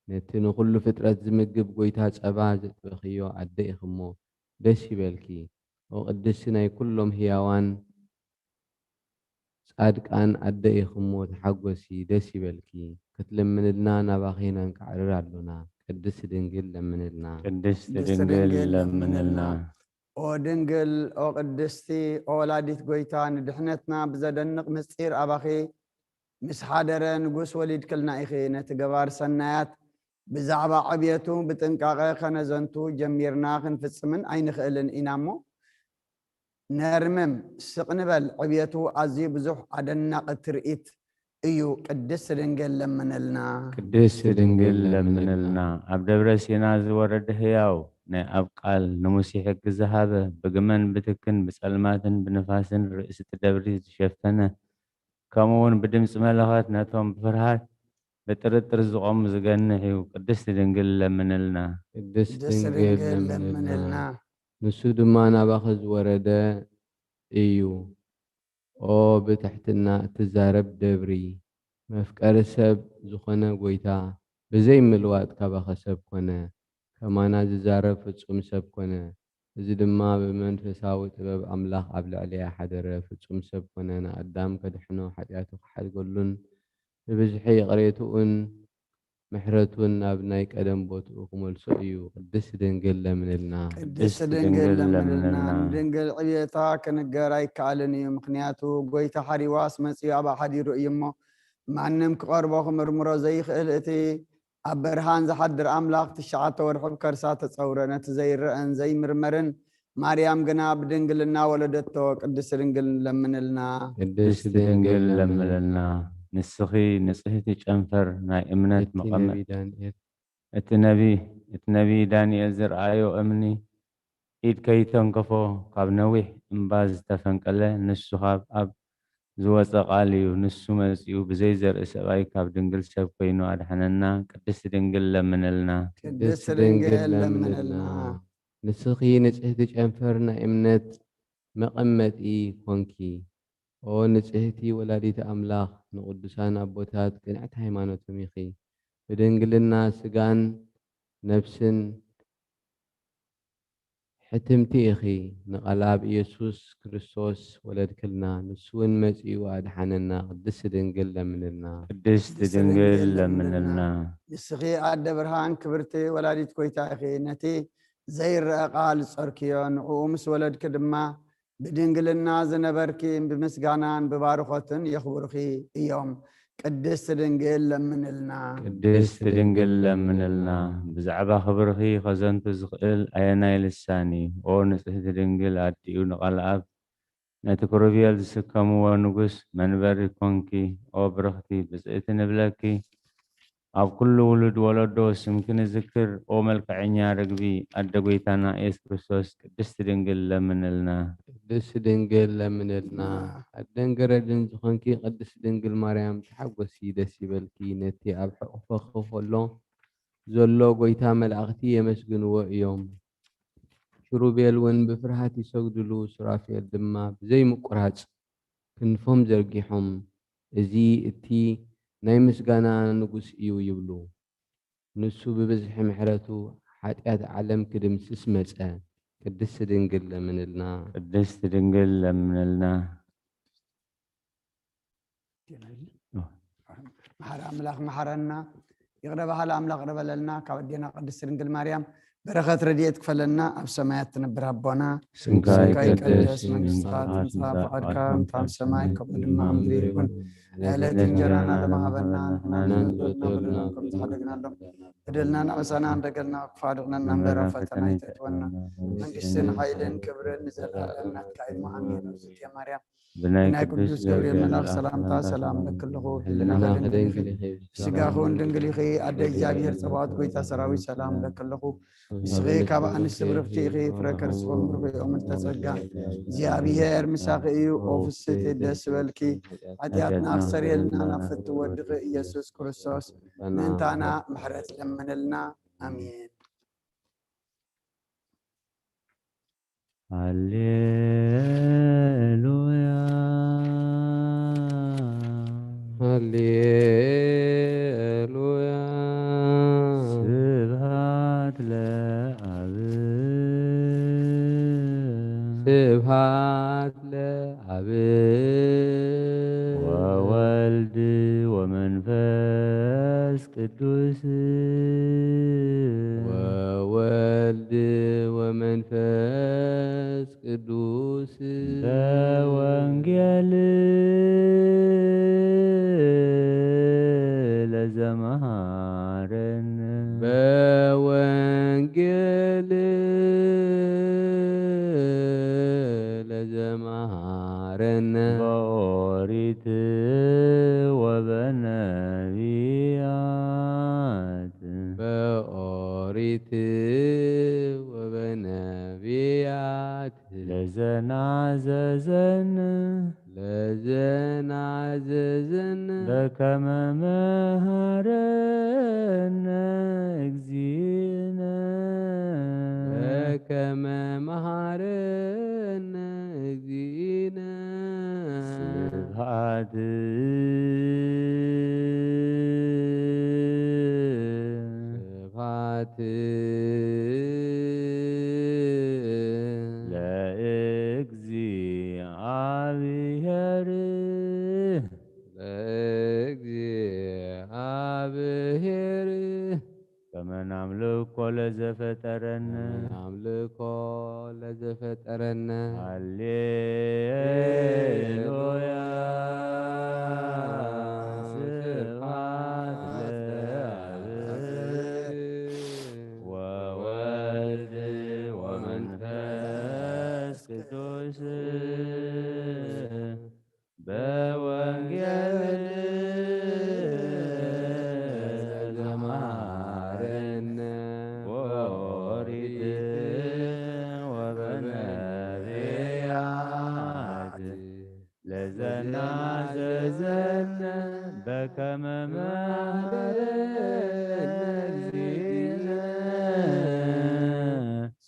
ነቲ ንኹሉ ፍጥረት ዝምግብ ጎይታ ጸባ ዘጥበኽዮ ኣደ ኢኽሞ፣ ደስ ይበልኪ። ኦ ቅድስቲ ናይ ኩሎም ህያዋን ጻድቃን ኣደ ኢኽሞ፣ ተሓጎሲ፣ ደስ ይበልኪ። ክትልምንልና ናባኺ ነንቃዕርር ኣሎና። ቅድስቲ ድንግል ለምንልና። ቅድስቲ ድንግል ለምንልና። ኦ ድንግል፣ ኦ ቅድስቲ፣ ኦ ወላዲት ጎይታ፣ ንድሕነትና ብዘደንቕ ምስጢር ኣባኺ ምስ ሓደረ ንጉስ ወሊድክልና ኢኺ። ነቲ ገባር ሰናያት ብዛዕባ ዕብየቱ ብጥንቃቐ ከነዘንቱ ጀሚርና ክንፍጽምን ኣይንኽእልን ኢና እሞ፣ ነርምም፣ ስቕ ንበል፣ ዕብየቱ ኣዝዩ ብዙሕ ኣደናቒ ትርኢት እዩ። ቅድስት ድንግል ለምንልና። ቅድስት ድንግል ለምንልና። ኣብ ደብረ ሲና ዝወረደ ህያው ናይ ኣብ ቃል ንሙሴ ሕጊ ዝሃበ፣ ብግመን ብትክን ብጸልማትን ብንፋስን ርእሲ እቲ ደብሪ ዝሸፈነ፣ ከምኡ እውን ብድምፂ መለኸት ነቶም ብፍርሃት ብጥርጥር ዝቖሙ ዝገንሕ እዩ። ቅድስት ድንግል ለምንልና። ቅድስት ቅድስት ድንግል ድንግል ለምንልና። ለምንልና። ንሱ ድማ ናባኸ ዝወረደ እዩ። ኦ ብትሕትና እትዛረብ ደብሪ፣ መፍቀሪ ሰብ ዝኾነ ጎይታ፣ ብዘይ ምልዋጥ ካባኸ ሰብ ኮነ፣ ከማና ዝዛረብ ፍጹም ሰብ ኮነ። እዚ ድማ ብመንፈሳዊ ጥበብ ኣምላኽ ኣብ ልዕሊያ ሓደረ፣ ፍጹም ሰብ ኮነ፣ ንኣዳም ከድሕኖ፣ ሓጢኣቱ ክሓድገሉን ብብዝሒ ይቕሬትኡን ምሕረቱን ናብ ናይ ቀደም ቦትኡ ክመልሶ እዩ። ቅድስት ድንግል ለምንልና። ቅድስት ድንግል ለምንልና። ንድንግል ዕብየታ ክንገር ኣይከኣልን እዩ። ምኽንያቱ ጎይታ ሓሪዋስ መጺኡ ኣብኣ ሓዲሩ እዩ እሞ፣ ማንም ክቐርቦ ክምርምሮ ዘይኽእል እቲ ኣብ ብርሃን ዝሓድር ኣምላኽ ትሽዓተ ወርሒ ብከርሳ ተጸውረ። ነቲ ዘይረአን ዘይምርመርን ማርያም ግና ብድንግልና ወለደቶ። ቅድስት ድንግል ለምንልና። ቅድስት ቅድስት ድንግል ለምንልና። ንስኺ ንጽህቲ ጨንፈር ናይ እምነት እቲ መቐመ ነቢ ዳንኤል እቲ ነቢ እቲ ነቢ ዳንኤል ዝረኣዮ እምኒ ኢድ ከይተንከፎ ካብ ነዊሕ እምባ ዝተፈንቀለ፣ ንሱ ካብ ኣብ ዝወፀ ቃል እዩ። ንሱ መፂኡ ብዘይ ዘርኢ ሰብኣይ ካብ ድንግል ሰብ ኮይኑ ኣድሓነና። ቅድስት ድንግል ለምንልና። ቅድስት ድንግል ለምንልና። ንስኺ ንጽህቲ ጨንፈር ናይ እምነት መቐመጢ ኮንኪ። ኦ ንጽህቲ ወላዲት ኣምላኽ፣ ንቕዱሳን ኣቦታት ቅንዕቲ ሃይማኖቶም ኢኺ። ብድንግልና ስጋን ነፍስን ሕትምቲ ኢኺ። ንቓል ኣብ ኢየሱስ ክርስቶስ ወለድክልና፣ ንሱ እውን መጺኡ ኣድሓነና። ቅድስት ድንግል ለምንልና። ቅድስት ድንግል ለምንልና። ንስኺ ኣደ ብርሃን ክብርቲ ወላዲት ጎይታ ኢኺ። ነቲ ዘይረአ ቃል ዝጸርክዮ፣ ንዕኡ ምስ ወለድኪ ድማ ብድንግልና ዝነበርኪ ብምስጋናን ብባርኾትን የኽብሩኺ እዮም። ቅድስት ድንግል ለምንልና። ቅድስት ድንግል ለምንልና። ብዛዕባ ክብርኺ ከዘንቱ ዝኽእል ኣየናይ ልሳን እዩ? ኦ ንጽህቲ ድንግል ኣዲኡ ንቓል ኣብ ነቲ ክሩቤል ዝስከምዎ ንጉስ መንበሪ ኮንኪ። ኦ ብርኽቲ ብጽእቲ ንብለኪ። ኣብ ኩሉ ውሉድ ወለዶ ስምኪ ንዝክር። ኦ መልክዐኛ ርግቢ ኣደ ጎይታና ኢየሱስ ክርስቶስ፣ ቅድስት ድንግል ለምንልና። ቅድስት ድንግል ለምንልና። ኣደን ገረድን ዝኾንኪ ቅድስት ድንግል ማርያም ተሓጎሲ፣ ደስ ይበልኪ። ነቲ ኣብ ሕቑፍኺ ከሎ ዘሎ ጎይታ መላእኽቲ የመስግንዎ እዮም። ኪሩቤል እውን ብፍርሃት ይሰግድሉ፣ ሱራፌል ድማ ብዘይ ምቁራጽ ክንፎም ዘርጊሖም፣ "እዚ እቲ ናይ ምስጋና ንጉስ እዩ" ይብሉ። ንሱ ብብዝሒ ምሕረቱ ሓጢኣት ዓለም ክድምስስ መጸ። ቅድስት ድንግል ለምንልና። ቅድስት ድንግል ለምንልና። መሓሪ ኣምላኽ መሓረና። ይቕረ በሃሊ ኣምላኽ ይቕረ በለልና። ካብ ኣዴና ቅድስት ድንግል ማርያም በረኸት ረድኤት ክፈለና። ኣብ ሰማያት ትነብር ኣቦና፣ ስምካ ስምካ ይቀደስ፣ ይቀደስ፣ መንግስትኻ መንግስትኻ ትምጻእ፣ ትምጻእ፣ ፍቓድካ ፍቓድካ ከም ኣብ ሰማይ ከምኡ ድማ ኣብ ምድሪ ይኹን። ናይ ዕለት እንጀራና ለማሃበና ንሕና ንበደልና ከም ዝሓደግናሎም፣ በደልና ንዕበሳና ንደገልና ክፉ ኣድሕነና እምበር ኣብ ፈተና ኣይተእትወና። መንግስትን ሓይልን ክብርን ንዘለኣለም ናትካ እዩ። ኣሜን። እግዝእትየ ማርያም ብናይ ቅዱስ ገብርኤል መልኣኽ ሰላምታ ሰላም እብለኪ ኣለኹ። ህልናኺ ድንግል ኢኺ፣ ስጋኺ እውን ድንግል ኢኺ። ኣደ እግዚኣብሔር ጸባኦት ጎይታ ሰራዊት ሰላም እብለኪ ኣለኹ። ንስኺ ካብ ኣንስቲ ብርኽቲ ኢኺ፣ ፍረ ከርስኺ እውን ብሩኽ እዩ። ኦ ምልዕተ ጸጋ እግዚኣብሔር ምሳኺ እዩ። ኦ ፍስሕቲ ደስ ይበልኪ፣ ሓጢኣትና ክሰርየልና ናብ ፍትው ወድኺ ኢየሱስ ክርስቶስ ምእንታና ምሕረት ለምንልና። ኣሜን። ሃሌሉያ። ሃሌሉያ። ስብሐት ለአብ። ስብሐት ለአብ። ወወልድ ወመንፈስ ቅዱስ። ወወልድ ወመንፈስ ቅዱስ። በወንጌል ለዘመሃረን። በወንጌል ለዘ መሃረነ። በኦሪት ወበነቢያት። በኦሪት ወበነቢያት። ለዘናዘዘን። ለዘናዘዘን። በከመ መሃረነ እግዚእነ። በከመ መሃረነ እግዚእነ። ስብሐት። ስብሐት። ለእግዚኣብሔር። ለእግዚኣብሔር። ከመ ናምልኮ ለዘፈጠረነ። ከመ ናምልኮ ለዘፈጠረነ። ሃሌሉያ። ስብሐት ለአብ ወወልድ ወመንፈስ ቅዱስ። በወንጌል ዘማረነ ወኦሪት ወበነቢያት ለዘናዘዘነ በከመ መሃረነ እግዚእነ።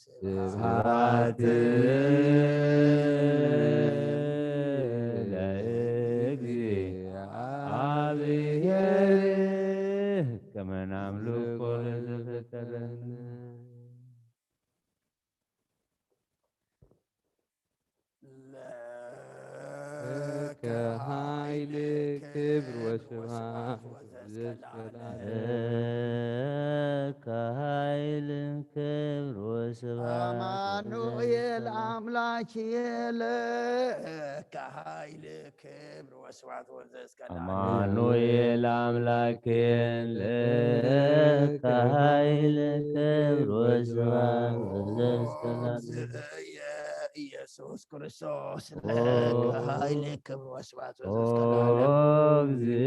ስብሐት ለእግዚኣብሔር። ከመ ናምልኮ ለዘፈጠረነ። ለከ ኃይል ክብር ወስብሐት ለከ ኃይል ክብር ወስብሐት አማኑኤል አምላክ ለከ ኃይል ክብር ወስብሐት ወዘእስከ ለዓለም። አማኑኤል አምላክ ለከ ኃይል ክብር ወስብሐት ወዘእስከ ለዓለም። ኢየሱስ ክርስቶስ ኦ ለከ ኃይል ክብር ወስብሐት ኦ ወዘእስከ ለዓለም። እግዚእ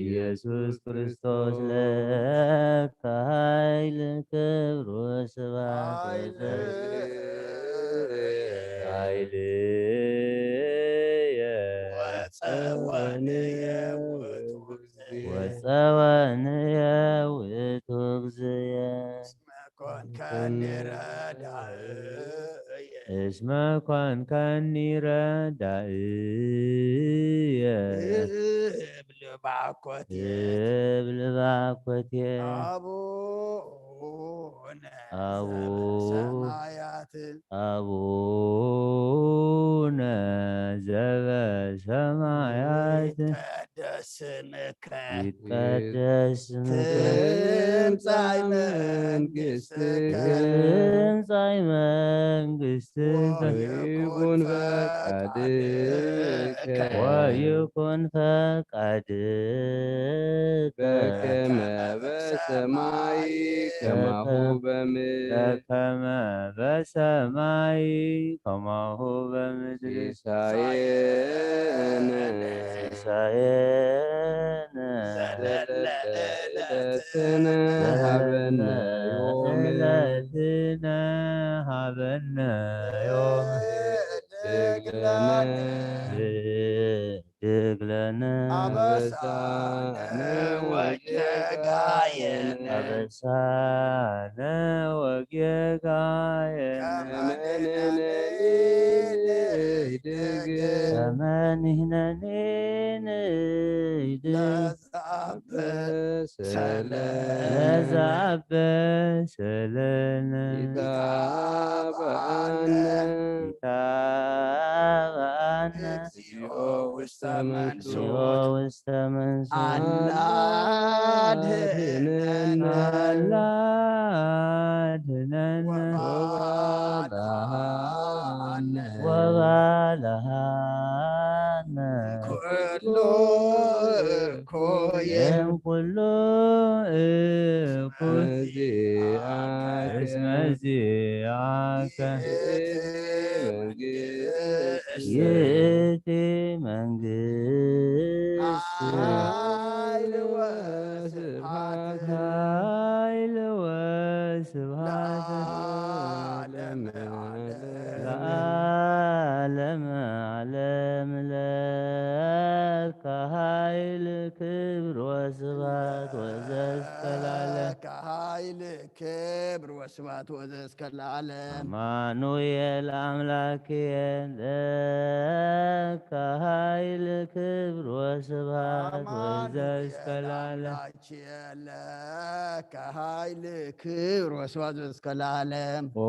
ኢየሱስ ክርስቶስ ለከ ኃይል ክብር ወስብሐት ኃይል ወዘእስከ ኃይልየ ወጸወንየ ውእቱ እግዚእ። ወጸወንየ ውእቱ እግዚእ። እስመ ኮንከኒ ረዳእየ። እስመ ኮንከኒ ረዳእየ። እብል ባኮቴ። እብል ባኮቴ። አቡነ አቡ- ዘበሰማያት። አቡነ ዘበሰማያት። ይትቀደስ ስምከ። ይትቀደስ ስምከ። ትምጻእ መንግስትከ። ትምጻእ መንግስትከ። ወይኩን ፈቃድከ። ወይኩን ፈቃድከ። በከመ በሰማይ ከማሁ በምድር። በከመ በሰማይ ከማሁ በምድር። ሲሳየነ። ሲሳየነ። ዘለለዕለትነ ሀበነ ዮም። ዘለለዕለትነ ሀበነ ዮም። ህድግ ለነ። ህድግ ለነ። አበሳነ ወጌጋየነ። አበሳነ ወጌጋየነ። ከመ ንሕነኒ ንህድግ። ከመ ንሕነኒ ንህድግ። ለዘአበሰለነ። ለዘአበሰለነ። ይትባአነ። ይትባአነ። እግዚኦ ውስተ መንሱት። እግዚኦ ውስተ መንሱት። አላድነነ። አላድነነ። ወባልሃነ። ወባልሃነ። ኩሉ እኩይ። እም ኩሉ እኩይ። እስመ ዚአከ። እስመ ዚአከ። መንግስት ይእቲ መንግስት ሓይሊ ወስብሐት ሓይሊ ወስብሐት ለዓለመ ዓለም። ለዓለመ ዓለም ለካ ሓይሊ ክብር ወስብሐት ወዘስከላለ ለካ ሓይሊ ክብር ወስብሐት ወዘስከላለ ለዓለም። አማኑኤል አምላክየ ለካ ሓይሊ ክብር ወስብሐት አማኑኤል ወዘስከላለ አምላክየ ለካ ሓይሊ ክብር ወስብሐት ወዘስከላለ ለዓለም። ኦ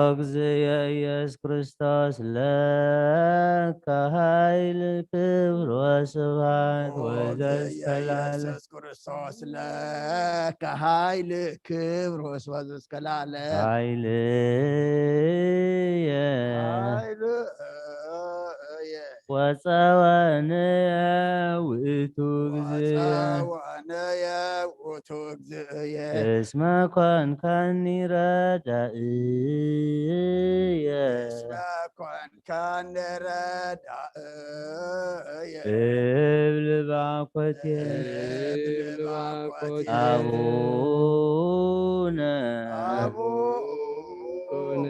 እግዝየ ኢየሱስ ክርስቶስ ለካ ሓይሊ ክብር ወስብሐት ኦ እግዝየ ወዘስከላለ ኢየሱስ ክርስቶስ ለካ ሓይሊ ክብር ወስብሐት ወዘስከላለ ለዓለም። ሓይልየ ሓይልየ ወጸወንየ ውእቱ እግዝየ ወጸወንየ ውእቱ እግዝእየ እስመ ኮንካኒ ረዳእየ እስመ ኮንካኒ ረዳእየ እብል ባኮትየ እብል ባኮትየ አቡነ አቡነ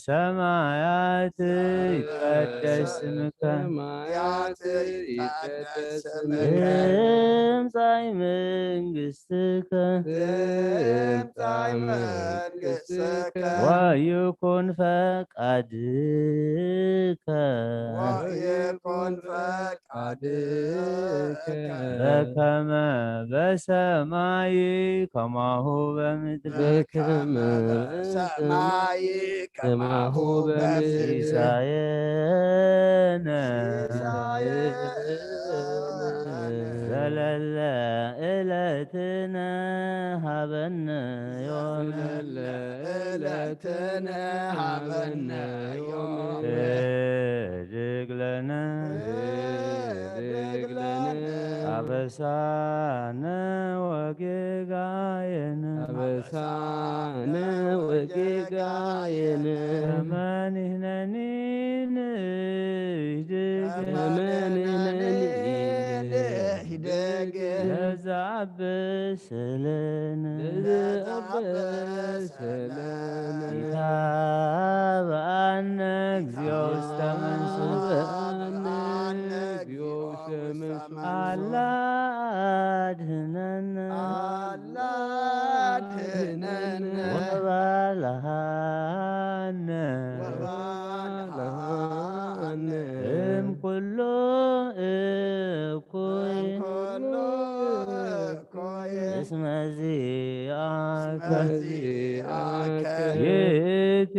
ዘበሰማያት ይትቀደስ ስምከ ሰማያት ይትቀደስ ስምከ ትምጻእ መንግስትከ ትምጻእ መንግስትከ ወይኩን ፈቃድከ ወይኩን ፈቃድከ በከመ በሰማይ ከማሁ በምድር በከመ በሰማይ ከማሁ በምድር ሲሳየነ ሲሳየነ ዘለለ ዕለትነ ሃበነ ዮም ዘለለ ዕለትነ ሃበነ ዮም ህድግ ለነ ህድግ ለነ አበሳነ ወጌጋየነ አበሳነ ወጌጋየነ ከመ ንሕነኒ ንህድግ ከመ ንሕነኒ ንህድግ ለዘአብስ ለነ ለዘአብስ ለነ ኢታብአነ እግዚኦ ውስተ መንሱት ኢታብአነ እግዚኦ ውስተ መንሱት አላ አድህነነ አላ አድህነነ ወባልሃነ ወባልሃነ እምኩሉ እኩይ እምኩሉ እኩይ እስመ ዚአከ እስመ ዚአከ ይእቲ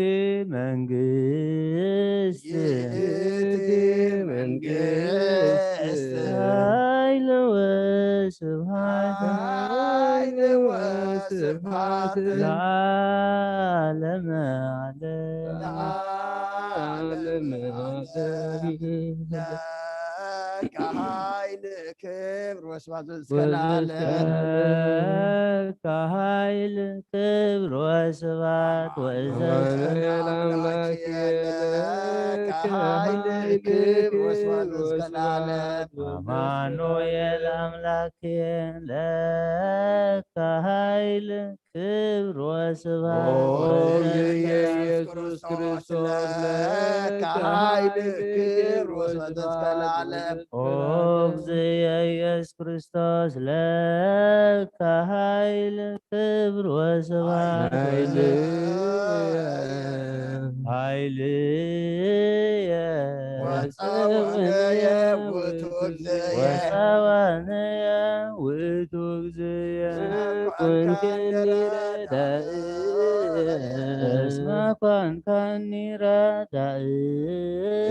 መንግስት ይእቲ መንግስት ኃይል ወስብሐት ኃይል ወስብሐት ለዓለመ ዓለም ለዓለመ ዓለም ለከ ኃይል ክብር ወስብሐት እስከ ለዓለም። ለከ ኃይል ክብር ወስብሐት ወእዘዝ አማኑኤል አምላክ ለከ ኃይል ክብር ወስብሐት እስከ ለዓለም። አማኑኤል አምላክ ለከ ኃይል ክብር ወስብሐት ኦ እግዝእየ ኢየሱስ ክርስቶስ ለከ ኃይል ክብር ወስብሐት እስከ ለዓለም። ኦ እግዝእየ ኢየሱስ ክርስቶስ ለከ ኃይል ክብር ወስብሐት ኃይልየ ኃይልየ ወጸወንየ ውእቱ እግዝእየ ወጸወንየ ውእቱ እግዝእየ ኮንከኒ ረዳእ እስመ ኮንከኒ ረዳእ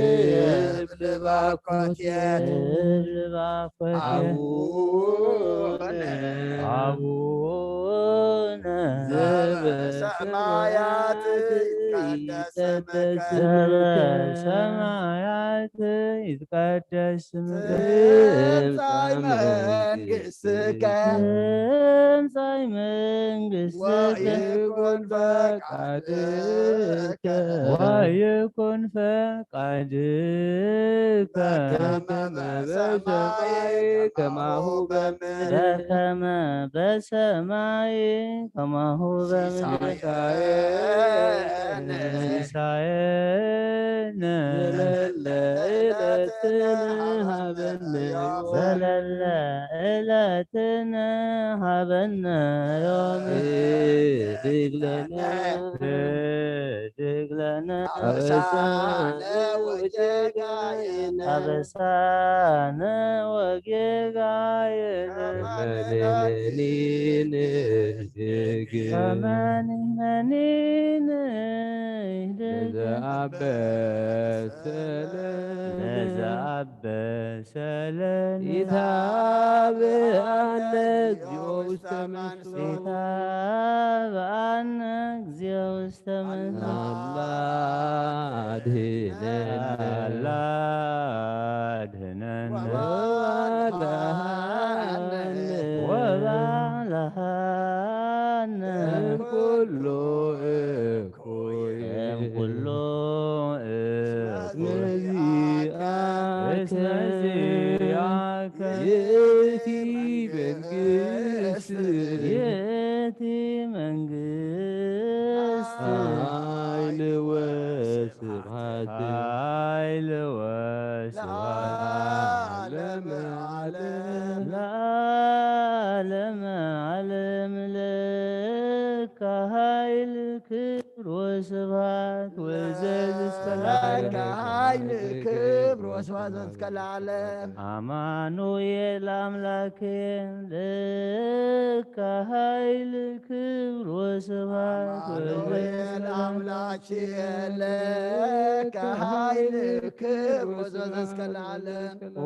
እብል ባኮትየ እብል ባኮትየ አቡነ አቡነ ዘበሰማያት ይትቀደስ ስምከ። ዘበሰማያት ይትቀደስ ስምከ። ትምጻእ መንግስትከ። ትምጻእ መንግስትከ። ወይኩን ፈቃድከ። ወይኩን ፈቃድከ። በከመ በሰማይ ከማሁ በምድር። በከመ በሰማይ ከማሁ በምድር። ሲሳየነ ሲሳየነ ዘለለ ዕለትነ ሀበነ ዮም። ዘለለ ዕለትነ ሀበነ ዮም። ህድግ ለነ ህድግ ለነ አበሳነ ወጌጋየነ አበሳነ ወጌጋየነ ከመንሕነኒ ንህድግ ከመ ንሕነኒ ንህድግ ለዘአበሰለነ ለዘአበሰለነ ኢታብአነ እግዚኦ ውስተ መንሱት ኢታብአነ እግዚኦ ውስተ መንሱት አላ አድህነነ አላ አድህነነ ወባልሃነ ወባልሃነ እምኩሉ እኩይ እምኩሉ እስመ ዚአከ እስመ ዚአከ ይእቲ መንግስት ይእቲ መንግስት ኃይል ወስብሐት ኃይል ወስብሐት ለዓለመ ዓለም። ለዓለመ ዓለም ለከ ኃይል ክብር ወስብሐት ወዘዝ እስከ ለከ ለዓለም። ኃይል ክብር ወስብሐት እስከ ለዓለም። አማኑኤል አምላኬ ለከ ኃይል ክብር ወስብሐት ወዘዝ አማኑኤል አምላኬ ለከ ኃይል ክብር ወስብሐት እስከ ለዓለም። ኦ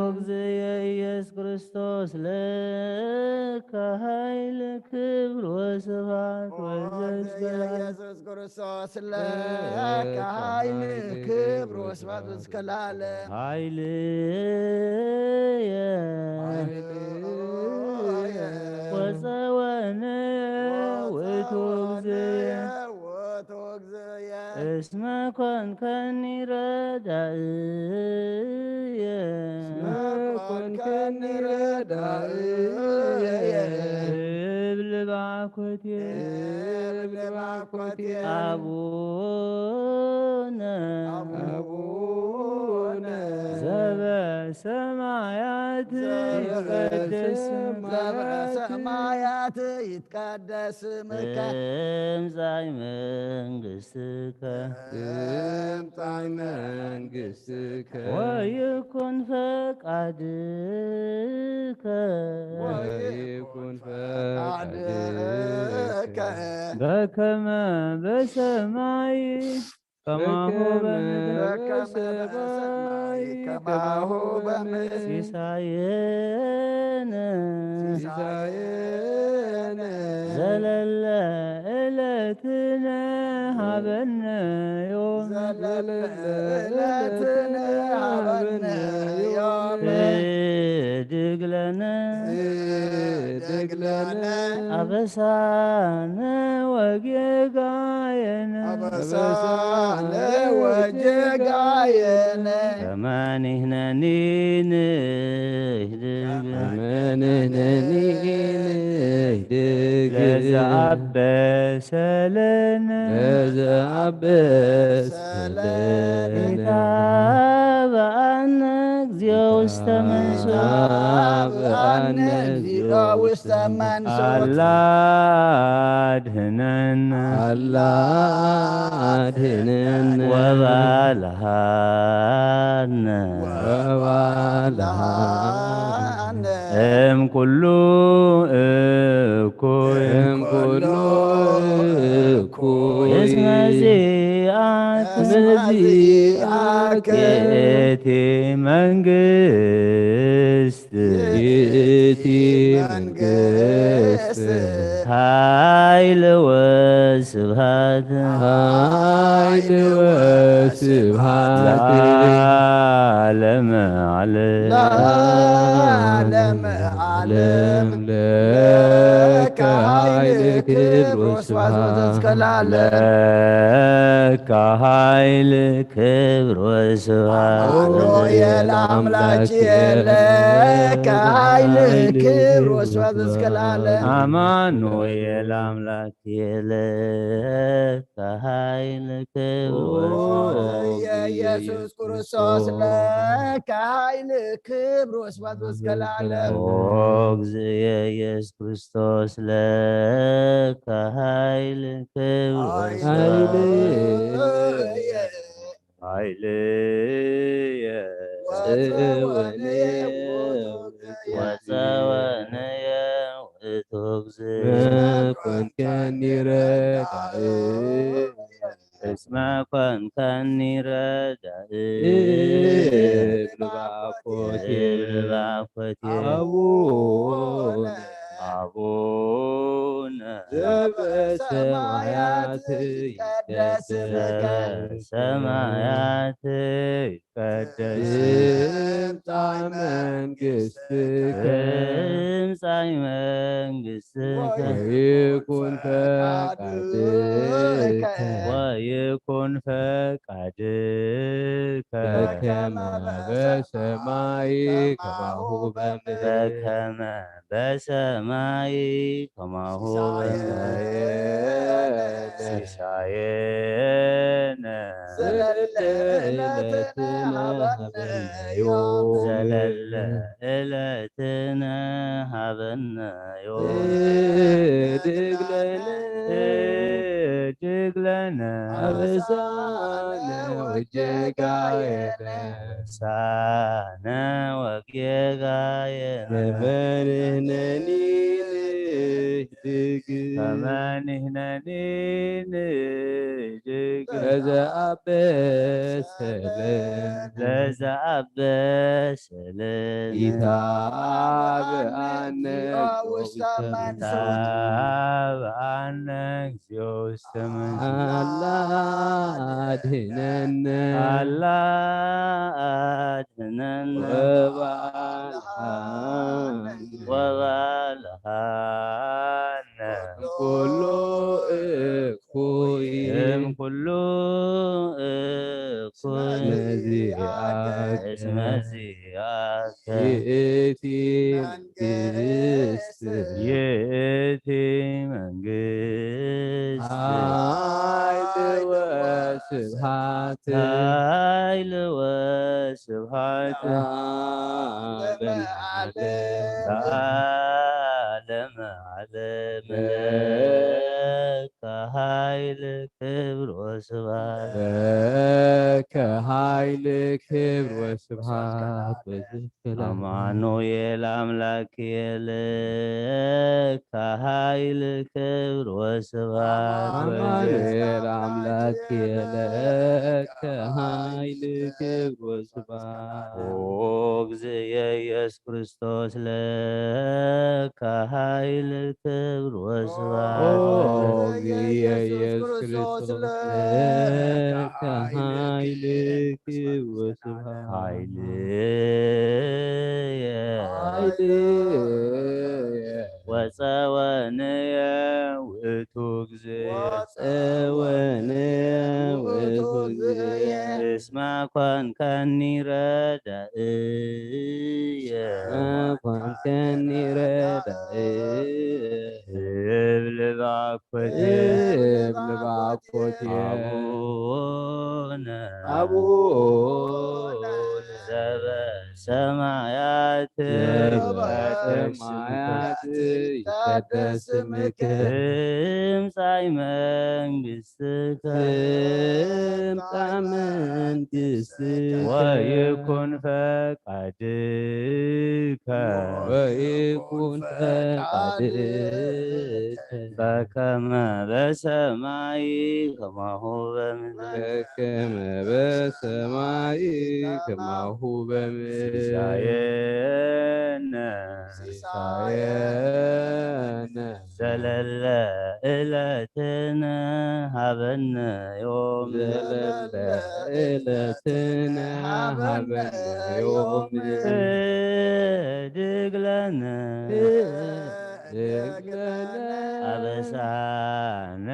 እግዝየ ኢየሱስ ክርስቶስ ለከ ኃይል ክብር ወስብሐት ወዘዝ እስከ ለዓለም። ኢየሱስ ክርስቶስ ለከ ኃይል ክብር ወስብሐት እስከ ለዓለም። ኃይልየ ኃይልየ ወፀወንየ ውእቱ እግዝየ ውእቱ እግዝየ እስመ ኮንከኒ ረዳእየ እስመ ኮንከኒ ረዳእየ እብል ባኮቴ እብል ባኮቴ አቡነ አቡነ ዘበሰማያት ይትቀደስ ስምከ ዘበሰማያት ይትቀደስ ስምከ ትምጻእ መንግስትከ ትምጻእ መንግስትከ ወይኩን ፈቃድከ ወይኩን ፈቃድከ በከመ በሰማይ ከማሁ በምድር በከመ በሰማይ ከማሁ በምድር ሲሳየነ ሲሳየነ ዘለለ ዕለትነ ሀበነ ዮም ዘለለ ዕለትነ ሀበነ ዮም ህድግ ለነ ህድግ ለነ አበሳነ ወጌጋየነ አበሳነ ወጌጋየነ ከመ ንሕነኒ ንህድግ ከመ ንሕነኒ ንህድግ ለዘአበሰለነ ለዘአበሰለነ ኢታብአነ እግዚኦ ውስተ መንሱት ኢታብአነ እግዚኦ ውስተ መንሱት አላ አድህነነ አላ አድህነነ ወባልሃነ ወባልሃነ እምኩሉ እኩይ እምኩሉ እኩይ እስመ ዚአከ እስመ ዚአከ ይእቲ መንግስት ይእቲ መንግስት ኃይል ወስብሐት ኃይል ወስብሐት ለዓለመ ዓለም። ለዓለመ ዓለም ለከ ኃይል ክብር ወስብሐት ወስብሐት እስከ ለዓለም። ለከ ኃይል ክብር ወስብሐት አማኑኤል አምላክ ለከ ኃይል ክብር ወስብሐት እስከ ለዓለም። አማኑኤል አምላክ ለከ ኃይል ክብር ወስብሐት የኢየሱስ ክርስቶስ ለከ ኃይል ክብር ወስብሐት እስከ ለዓለም። ኦ እግዚእ ኢየሱስ ክርስቶስ ለከ ኃይል ክብር ወስብሐት ኃይልየ ወፀወነየ ውእቱ እግዚእ ኮንከኒ ረዳእ እስመ ኮንከኒ ረዳእ ልባኮቴ ልባኮቴ አቡነ አቡነ ዘበሰማያት ይትቀደስ ስምከ ሰማያት ይትቀደስ ትምጻእ መንግስትከ ትምጻእ መንግስትከ ወይኩን ፈቃድከ ወይኩን ፈቃድከ በከመ በሰማይ ከማሁ በምድር በከመ በሰማይ ከማሁ በምድር ሲሳየነ ዘለለ ዕለትነ ሀበነ ዮም ዘለለ ዕለትነ ሀበነ ዮም ህድግ ለነ ህድግ ለነ አበሳነ ወጌጋየነ አበሳነ ወጌጋየነ ከመ ንሕነኒ ንህድግ ከመ ንሕነኒ ንህድግ ለዘአበሰ ለነ ለዘአበሰ ለነ ኢታብአነ ውስተ ውስተ መንሱት ኢታብአነ እግዚኦ ውስተ መንሱት አላ አድህነነ አላ አድህነነ ወባልሃነ ወባልሃነ ኩሉ እኩይ እምኩሉ እኩይ መዚአከ እስመ ዚአከ ይእቲ መንግስት ይእቲ መንግስት ኃይል ወስብሐት ኃይል ወስብሐት ለዓለመ ዓለም ለዓለመ ዓለም ለከ ኃይል ክብር ወስብሐት ለከ ኃይል ክብር ወስብሐት በዝክለ አማኑኤል አምላክ ለከ ኃይል ክብር ወስብሐት አማኑኤል አምላክ ለከ ኃይል ክብር ወስብሐት ኦ እግዚእ ኢየሱስ ክርስቶስ ለከ ኃይል ክብር ኦ ወስብሐት እግዚእ ኢየሱስ ክርስቶስ ለከ ኃይል ክብር ወስብሐት ኃይልየ ኃይልየ ወፀወንየ ውእቱ እግዚእ ጸወንየ ውእቱ እግዚእ እስመ ኮንከኒ ረዳእየ ኮንከኒ ረዳእየ እብል ባኮቴ እብል ባኮቴ አቡነ አቡነ ዘበሰማያት ዘበሰማያት ይትቀደስ ስምከ ትምጻእ መንግስትከ ትምጻእ መንግስትከ ወይኩን ፈቃድከ ወይኩን ፈቃድከ በከመ በሰማይ ከማሁ በምድር በከመ በሰማይ ከማሁ በምድር ሲሳየነ ሲሳየነ ዘለለ ዕለትነ ሃበነ ዮም። ዘለለ ዕለትነ ሃበነ ዮም። ህድግ ለነ ህድግ ለነ አበሳነ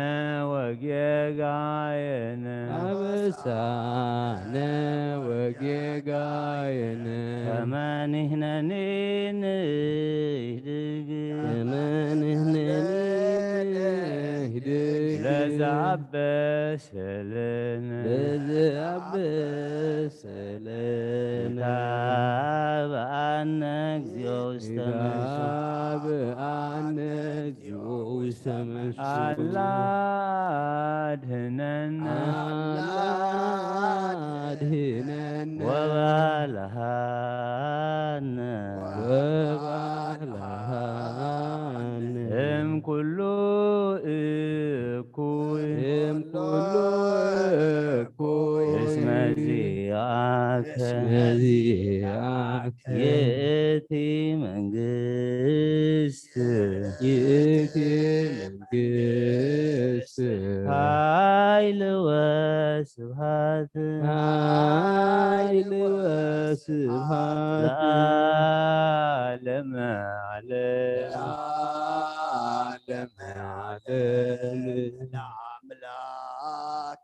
ወጌጋየነ አበሳነ ወጌጋየነ ከመ ንሕነኒ ንህድግ ከመ ንሕነኒ ንህድግ ለዘአበሰ ለነ ለዘአበሰ ለነ ኢታብአነ እግዚኦ ውስተ መንሱት ኢታብአነ እግዚኦ ውስተ መንሱት አላ አድህነነ አላ አድህነነ ወባልሃነ ወባልሃነ እም ኩሉ እኩይ እም ኩሉ እኩይ እስመ ዚአከ እስመ ዚአከ ይእቲ መንግስት ይእቲ መንግስት ኃይል ወስብሐት ኃይል ወስብሐት ለዓለመ ዓለም ለዓለመ ዓለም ለአምላክ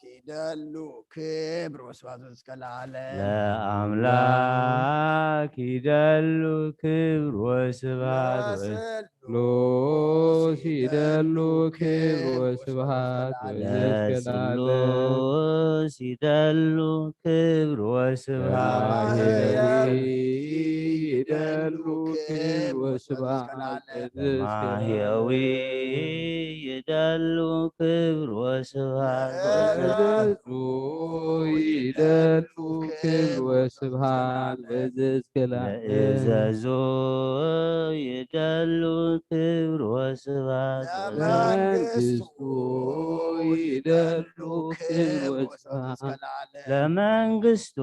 ይደሉ ክብር ወስብሐት እስከ ለዓለም ለአምላክ ይደሉ ክብር ወስብሐት ለስሉስ ይደሉ ክብር ወስብሐት ለስሉስ ይደሉ ክብር ወስብሐት ለማህየዊ ይደሉ ክብር ወስብሐት ለማህየዊ ይደሉ ክብር ወስብሐት ለእዘዙ ይደሉ ክብር ወስብሐት ለዘዝከላ ለእዘዙ ይደሉ ክብር ወስብሐት ለመንግስቱ ይደሉ ክብር ወስብሐት ለመንግስቱ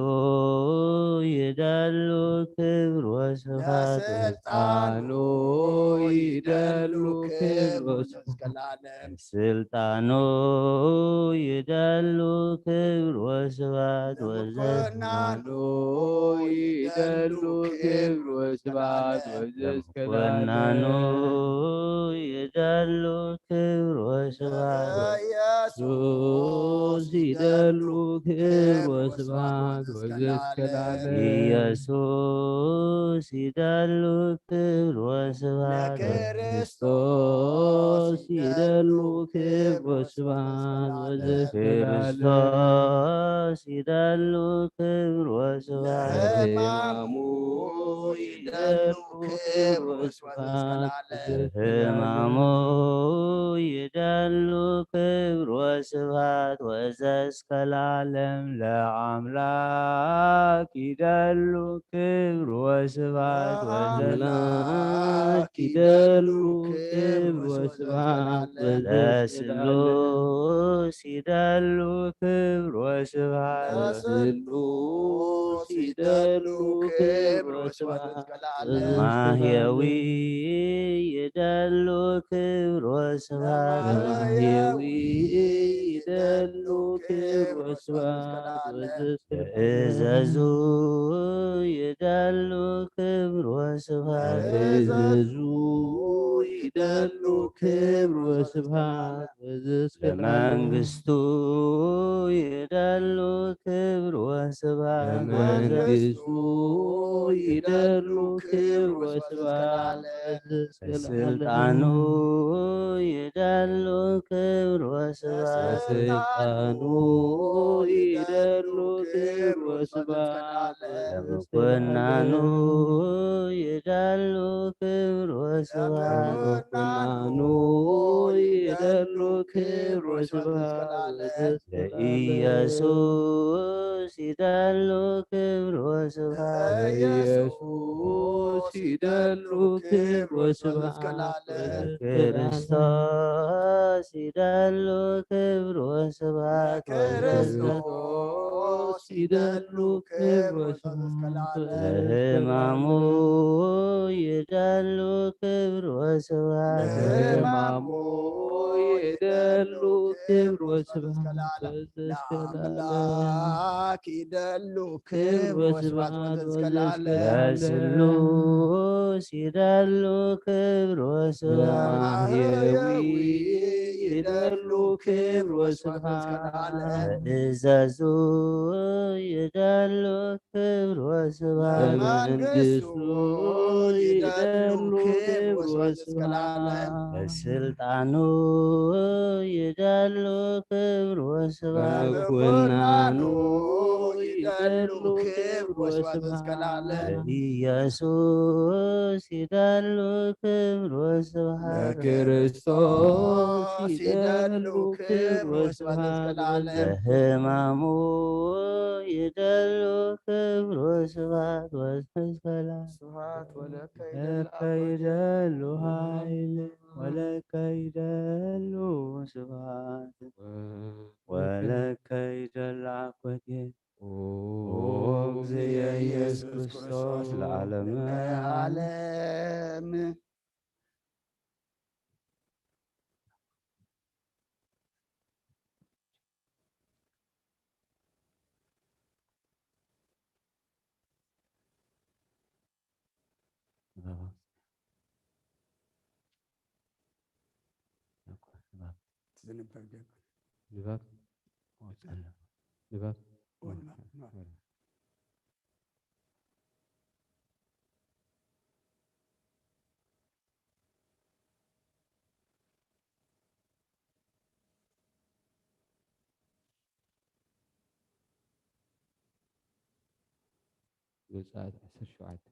ይደሉ ክብር ወስብሐት ለስልጣኑ ይደሉ ክብር ወስብሐት ስልጣኑ ይደሉ ክብር ወስብሐት ወዘኮናኑ ይደሉ ክብር ወስብሐት ወዘስከላኑ ይደሉ ክብር ወስብሐት ኢየሱስ ይደሉ ክብር ወስብሐት ወዘስከላነ ኢየሱስ ይደሉ ክብር ወስብሐት ለክርስቶስ ይደሉ ክብር ወስብሐት ወዘስከላነ ክርስቶስ ይደሉ ክብር ወስብሐት ለሕማሙ ይደሉ ክብር ወስብሐት ለዘስከላነ ሕማሙ ይደሉ ክብር ወስብሐት ወዘስከላለም ለአምላክ ይደሉ ክብር ወስብሐት ወዘላክ ይደሉ ክብር ወስብሐት ለስሉስ ይደሉ ክብር ወስብሐት ለስሉስ ይደሉ ክብር ወስብሐት ማህየዊ ይደሉ ክብር ወስብሐት ማህየዊ ይደሉ ክብር ወስብሐት እዘዙ ይደሉ ክብር ወስብሐት እዘዙ ይደሉ ክብር ወስብሐት ለመንግስቱ ይደሉ ክብር ወስብሐት ለመንግስቱ ይደሉ ክብር ወስብሐት ስልጣኑ ይደሉ ክብር ወስብሐት ስልጣኑ ይደሉ ክብር ወስብሐት ለምኮናኑ ይደሉ ክብር ወስብሐት ለምኮናኑ ይደሉ ክብር ወስብሐት ለኢየሱስ ይደሉ ክብር ወስብሐት ኢየሱስ ይደሉ ክብር ወስብሐት ክርስቶስ ይደሉ ክብር ወስብሐት ክርስቶስ ይደሉ ክብር ወስብሐት ለሕማሙ ይደሉ ክብር ወስብሐት ለሕማሙ ይደሉ ክብር ወስብሐት ለአምላክ ይደሉ ክብር ወስብሐት ወዘእስከ ለዓለም ለስሉስ ይደሉ ክብር ወስብሐት ለማህየዊ ይደሉ ክብር ወስብሐት ለእዘዙ ይደሉ ክብር ወስብሐት ለመንግስቱ ይደሉ ክብር ወስብሐት ለስልጣኑ ይደሉ ክብር ወስብሐት ለመኮናኑ ይደሉ ክብር ወስብሐት ለእግዚአብሔር ኢየሱስ ይደሉ ክብር ወስብሐት ለክርስቶስ ይደሉ ክብር ወስብሐት ለሕማሙ ይደሉ ክብር ወስብሐት ወስብሐት ስብሐት ወለከ ይደሉ ኃይል ወለከ ይደሉ ስብሐት ወለከ ይደሉ አኮቴ ኦ እግዝየ ኢየሱስ ክርስቶስ ለዓለመ ዓለም። ንባብ ንባብ ዘጸኣት ዓሰርተ ሸውዓተ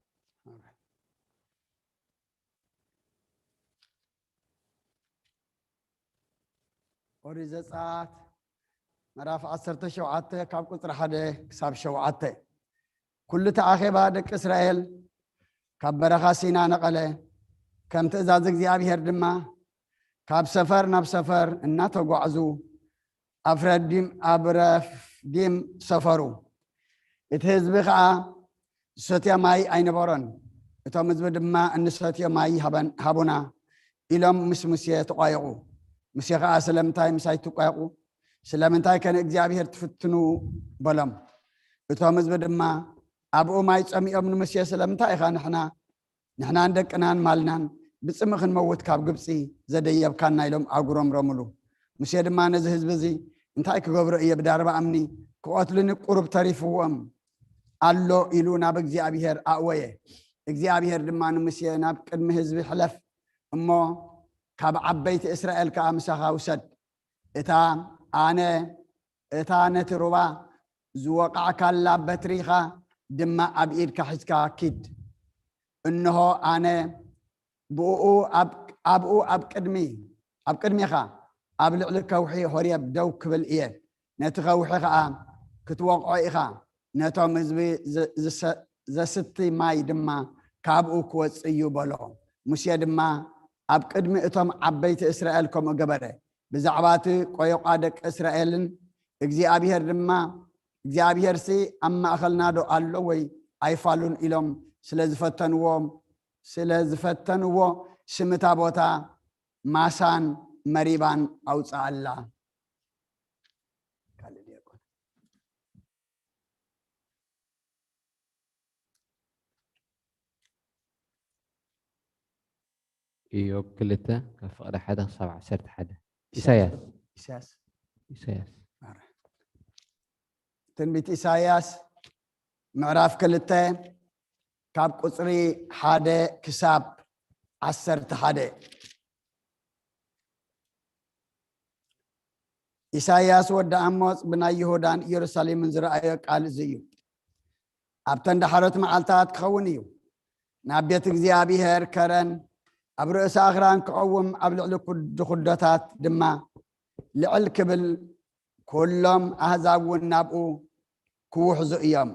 ኦሪት ዘጸኣት ምዕራፍ ዓሰርተ ሸውዓተ ካብ ቁጽሪ ሓደ ክሳብ ሸውዓተ። ኩሉ እቲ ኣኼባ ደቂ እስራኤል ካብ በረኻ ሲና ነቐለ፣ ከም ትእዛዝ እግዚኣብሔር ድማ ካብ ሰፈር ናብ ሰፈር እናተጓዕዙ ኣብ ረዲም ኣብ ረፍዲም ሰፈሩ። እቲ ህዝቢ ኸዓ ዝሰትዮ ማይ ኣይነበሮን። እቶም ህዝቢ ድማ እንሰትዮ ማይ ሃቡና ኢሎም ምስ ሙሴ ተቋየቑ። ሙሴ ኸዓ ስለምንታይ ምሳይ ትቋየቑ? ስለምንታይ ከ ንእግዚኣብሔር ትፍትኑ? በሎም። እቶም ህዝቢ ድማ ኣብኡ ማይ ጸሚኦም ንሙሴ ስለምንታይ ኢኻ ንሕና ንሕናን ደቅናን ማልናን ብጽምኢ ክንመውት ካብ ግብጺ ዘደየብካና ኢሎም ኣጉረምረምሉ። ሙሴ ድማ ነዚ ህዝቢ እዚ እንታይ ክገብሮ እየ ብዳርባ እምኒ ክቐትሉኒ ቁሩብ ተሪፍዎም ኣሎ ኢሉ ናብ እግዚኣብሔር ኣእወየ። እግዚኣብሔር ድማ ንሙሴ ናብ ቅድሚ ህዝቢ ሕለፍ እሞ ካብ ዓበይቲ እስራኤል ከኣ ምሳኻ ውሰድ። እታ ኣነ እታ ነቲ ሩባ ዝወቓዕካላ በትሪኻ ድማ ኣብ ኢድካ ሒዝካ ኪድ። እንሆ ኣነ ብእኡ ኣብኡ ኣብ ቅድሚ ኣብ ቅድሚኻ ኣብ ልዕሊ ከውሒ ሆሬብ ደው ክብል እየ። ነቲ ከውሒ ኸኣ ክትወቕዖ ኢኻ፣ ነቶም ህዝቢ ዘስቲ ማይ ድማ ካብኡ ክወጽእ እዩ በሎ። ሙሴ ድማ ኣብ ቅድሚ እቶም ዓበይቲ እስራኤል ከምኡ ገበረ። ብዛዕባ እቲ ቆዮቋ ደቂ እስራኤልን እግዚኣብሔር ድማ እግዚኣብሔርሲ ኣብ ማእኸልና ዶ ኣሎ ወይ ኣይፋሉን ኢሎም ስለ ዝፈተንዎ ስለ ዝፈተንዎ ስም እታ ቦታ ማሳን መሪባን ኣውፅኣላ። ካልእ ዲያቆን። ኢዮብ ክልተ ካብ ፍቕዲ ሓደ ክሳብ ዓሰርተ ሓደ። ኢሳያስ ኢሳያስ ኢሳያስ ትንቢት ኢሳያስ ምዕራፍ ክልተ ካብ ቁፅሪ ሓደ ክሳብ ዓሰርተ ሓደ። ኢሳያስ ወዲ ኣሞጽ ብናይ ይሁዳን ኢየሩሳሌምን ዝረኣዮ ቃል እዚ እዩ። ኣብተን ዳሕሮት መዓልታት ክኸውን እዩ፣ ናብ ቤት እግዚኣብሔር ከረን ኣብ ርእሲ ኣኽራን ክቐውም፣ ኣብ ልዕሊ ድኹዶታት ድማ ልዕል ክብል፣ ኩሎም ኣህዛብ እውን ናብኡ ክውሕዙ እዮም።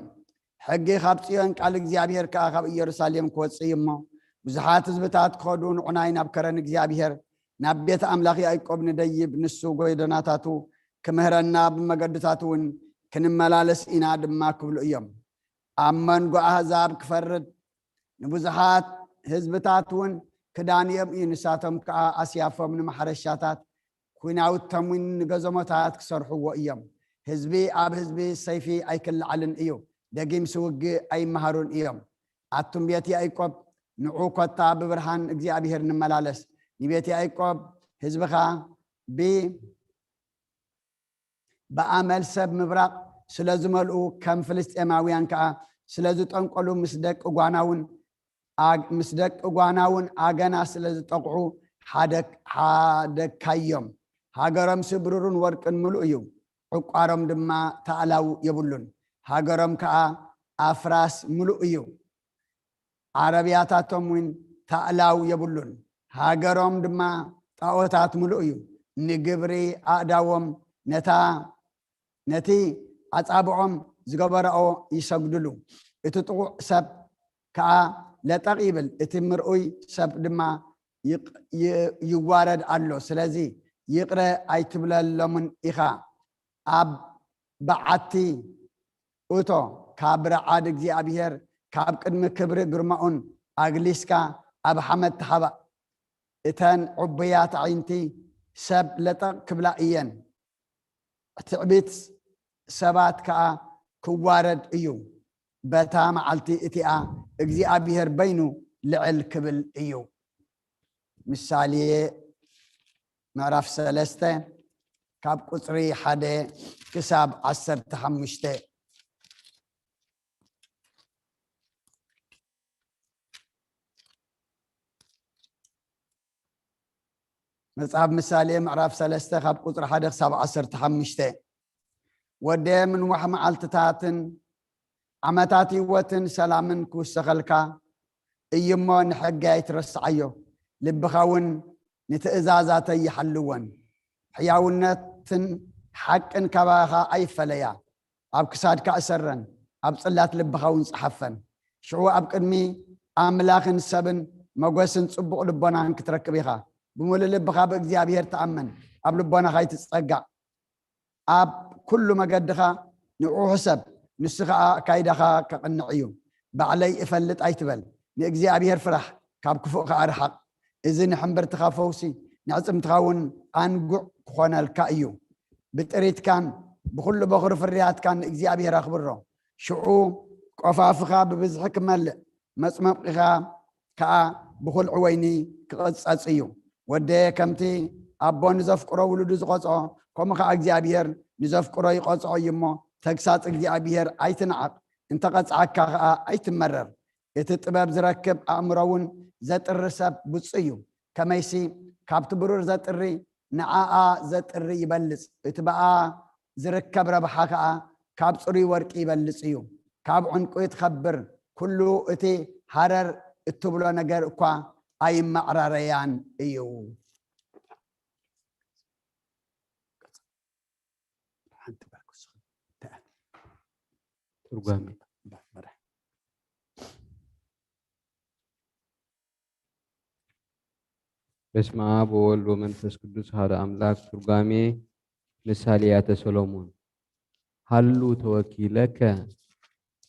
ሕጊ ካብ ጽዮን ቃል እግዚኣብሔር ከኣ ካብ ኢየሩሳሌም ክወጽእ እዩ እሞ፣ ብዙሓት ህዝብታት ክኸዱ፣ ንዑናይ ናብ ከረን እግዚኣብሔር፣ ናብ ቤት ኣምላኽ ያእቆብ ንደይብ፣ ንሱ ጎደናታቱ ክምህረና፣ ብመገድታቱ እውን ክንመላለስ ኢና ድማ ክብሉ እዮም። ኣብ መንጎ ኣህዛብ ክፈርድ፣ ንብዙሓት ህዝብታት እውን ክዳንዮም እዩ። ንሳቶም ከኣ ኣስያፎም ንማሕረሻታት፣ ኲናውቶም እውን ንገዘሞታት ክሰርሕዎ እዮም። ህዝቢ ኣብ ህዝቢ ሰይፊ ኣይክልዓልን እዩ፣ ደጊምሲ ውግእ ኣይመሃሩን እዮም። ኣቱም ቤት ያዕቆብ፣ ንዑ ኮታ ብብርሃን እግዚኣብሔር ንመላለስ። ንቤት ያዕቆብ ህዝብኻ ብ ብኣመል ሰብ ምብራቕ ስለ ዝመልኡ፣ ከም ፍልስጤማውያን ከኣ ስለ ዝጠንቆሉ፣ ምስ ደቂ ጓናውን ኣግ-፣ ምስ ደቂ ጓናውን ኣገና ስለ ዝጠቕዑ፣ ሓደ-፣ ሓደግካዮም። ሃገሮምሲ ብሩርን ወርቅን ምሉእ እዩ፣ ዕቋሮም ድማ ታእላው የብሉን። ሃገሮም ከኣ ኣፍራስ ምሉእ እዩ። ዓረብያታቶም እውን ታእላው የብሉን። ሃገሮም ድማ ጣኦታት ምሉእ እዩ። ንግብሪ ኣእዳዎም ነታ፣ ነቲ ኣጻብዖም ዝገበረኦ ይሰግድሉ። እቲ ጥቑዕ ሰብ ከኣ ለጠቕ ይብል፣ እቲ ምርኡይ ሰብ ድማ ይቕ-፣ ይ-፣ ይዋረድ ኣሎ። ስለዚ ይቕረ ኣይትብለሎምን ኢኻ። ኣብ በዓቲ እቶ፣ ካብ ረዓድ እግዚኣብሔር፣ ካብ ቅድሚ ክብሪ ግርማኡን ኣግሊስካ ኣብ ሓመድ ተሓባእ። እተን ዕቡያት ኣዒንቲ ሰብ ለጠቕ ክብላ እየን። ትዕቢት ሰባት ከኣ ክዋረድ እዩ። በታ መዓልቲ እቲኣ እግዚኣብሔር በይኑ ልዕል ክብል እዩ። ምሳሌ ምዕራፍ ሰለስተ ካብ ቁጽሪ ሓደ ክሳብ ዓሰርተ ሓሙሽተ። መጽሓፍ ምሳሌ ምዕራፍ ሰለስተ ካብ ቁጽሪ ሓደ ክሳብ ዓሰርተ ሓሙሽተ። ወደ ምንዋሕ መዓልትታትን ዓመታት ህይወትን ሰላምን ክውሰኸልካ እዩ እሞ፣ ንሕገይ ኣይትረስዓዮ፣ ልብኻ እውን ንትእዛዛተይ ይሓልወን። ሕያውነትን ሓቅን ካባኻ ኣይፈለያ፣ ኣብ ክሳድካ እሰረን፣ ኣብ ጽላት ልብኻ እውን ጸሓፈን። ሽዑ ኣብ ቅድሚ ኣምላኽን ሰብን መጎስን ጽቡቕ ልቦናን ክትረክብ ኢኻ። ብምሉእ ልብኻ ብእግዚኣብሔር ተኣመን፣ ኣብ ልቦናኻ ኣይትጸጋዕ። ኣብ ኩሉ መገድኻ ንዕኡ ሕሰብ፣ ንሱ ኸኣ ኣካይዳኻ ከቕንዕ እዩ። ባዕለይ እፈልጥ ኣይትበል፣ ንእግዚኣብሔር ፍራሕ፣ ካብ ክፉእ ኸኣ ርሓቕ። እዚ ንሕምብርትኻ ፈውሲ፣ ንዕጽምትኻ እውን ኣንጉዕ ክኾነልካ እዩ። ብጥሪትካን ብኹሉ በኹሪ ፍርያትካን ንእግዚኣብሔር ኣኽብሮ። ሽዑ ቆፋፍኻ ብብዝሒ ክመልእ፣ መጽመቂኻ ከኣ ብኹልዒ ወይኒ ክቕጸጽ እዩ። ወደየ ከምቲ ኣቦ ንዘፍቅሮ ውሉዱ ዝቐጽዖ፣ ከምኡ ከኣ እግዚኣብሔር ንዘፍቅሮ ይቐጽዖ እዩ እሞ፣ ተግሳጽ እግዚኣብሔር ኣይትንዓቕ፣ እንተቐጽዓካ ከኣ ኣይትመረር። እቲ ጥበብ ዝረክብ ኣእምሮ እውን ዘጥሪ ሰብ ብጹእ እዩ። ከመይሲ ካብቲ ብሩር ዘጥሪ ንዓኣ ዘጥሪ ይበልጽ፣ እቲ ብኣ ዝርከብ ረብሓ ከኣ ካብ ጽሩይ ወርቂ ይበልጽ እዩ። ካብ ዕንቁ ትኸብር፣ ኩሉ እቲ ሃረር እትብሎ ነገር እኳ ኣይመዕራረያን እዩ። ሓንቲ በል ክስኹም። ትርጓሜ። በል፣ በል። በስመ አብ ወወልድ ወመንፈስ ቅዱስ አሐዱ አምላክ። ትርጓሜ ምሳሌያተ ሰሎሞን። ሀሉ ተወኪለከ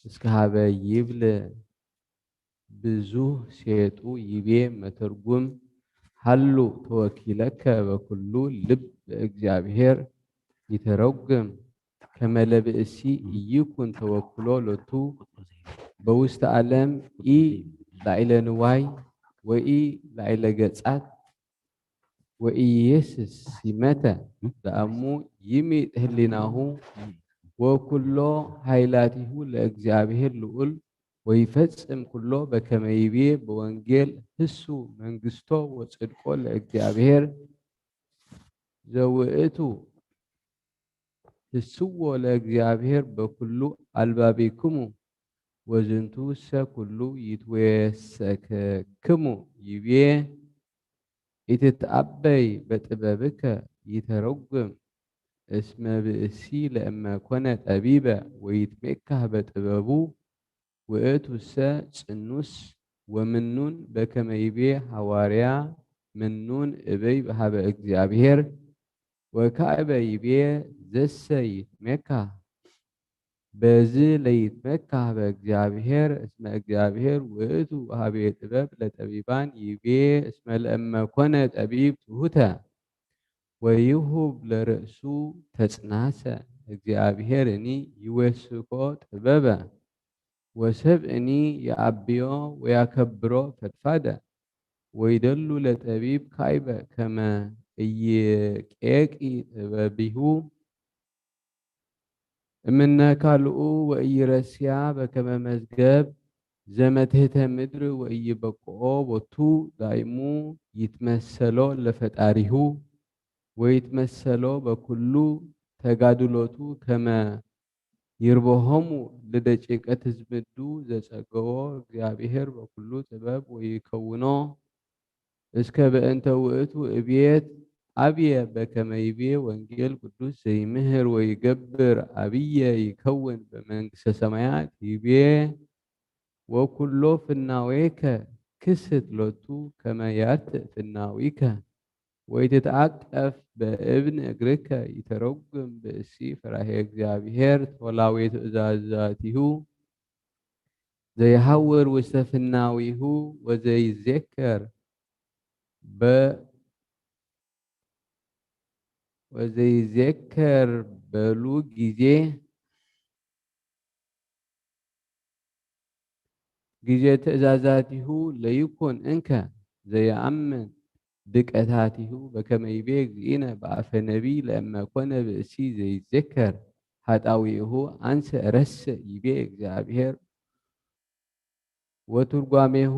እስከ ሀበ ይብል ብዙህ ሴጡ ይቤ መተርጉም፣ ሀሉ ተወኪለከ በኩሉ ልብ ለእግዚአብሔር ይተረጉም፣ ከመ ለብእሲ ኢይኩን ተወክሎ ሎቱ በውስተ ዓለም ኢ ላዕለ ንዋይ ወኢ ላዕለ ገጻት ወኢየስስ ሲመተ ደአሙ ይሚጥ ህሊናሁ ወኩሎ ኃይላቲሁ ለእግዚአብሔር ልዑል ወይፈጽም ኩሎ በከመ ይቤ በወንጌል ህሱ መንግስቶ ወጽድቆ ለእግዚአብሔር ዘውእቱ ህስዎ ለእግዚአብሔር በኩሉ አልባቢክሙ ወዝንቱሰ ኩሉ ይትዌሰከክሙ ይቤ። ኢትትአበይ በጥበብከ ይተረጉም እስመ ብእሲ ለእመ ኮነ ጠቢበ ወይትሜካህ በጥበቡ ውእቱሰ ጽኑስ ወምኑን በከመ ይቤ ሐዋርያ ምኑን እበይ በሃበ እግዚአብሔር ወካዕበ ይቤ ዘሰ ይትሜካህ በዚ ለይትመካ ሀበ እግዚኣብሔር እስመ እግዚኣብሔር ውእቱ ወሀቤ ጥበብ ለጠቢባን ይቤ እስመ ለእመ ኮነ ጠቢብ ትሁተ ወይሁብ ለርእሱ ተጽናሰ። እግዚኣብሔር እኒ ይወስኮ ጥበበ ወሰብ እኒ የአብዮ ወያከብሮ ፈድፋደ ወይደሉ ለጠቢብ ካይበ ከመ እይቄቂ ጥበቢሁ እምነ ካልኡ ወኢይረስያ በከመ መዝገብ ዘመትህተ ምድር ወኢይበቅዖ ቦቱ ዳይሙ ይትመሰሎ ለፈጣሪሁ ወይትመሰሎ በኩሉ ተጋድሎቱ ከመ ይርበሆሙ ልደቂቀ ትዝምዱ ዘጸገዎ እግዚኣብሔር በኩሉ ጥበብ ወይከውኖ እስከ በእንተ ውእቱ እብየት አብየ በከመ ይቤ ወንጌል ቅዱስ ዘይምህር ወይገብር አብየ ይከውን በመንግስተ ሰማያት ይቤ ወኩሎ ፍናዌከ ክስት ሎቱ ከመ ያርትእ ፍናዊከ ወይትትአቀፍ በእብን እግርከ ይተረጉም ብእሲ ፈራሄ እግዚኣብሔር ተወላዌ ትእዛዛቲሁ ዘይሃውር ውስተ ፍናዊሁ ወዘይዜከር በ ወዘይዜከር በሉ ጊዜ ጊዜ ትእዛዛቲሁ ለይኩን እንከ ዘየአምን ድቀታቲሁ በከመ ይቤ እግዚእነ በአፈ ነቢይ ለእመ ኮነ ብእሲ ዘይዜከር ኃጣውኢሁ አንሰ ረስእ ይቤ እግዚኣብሔር ወትርጓሜሁ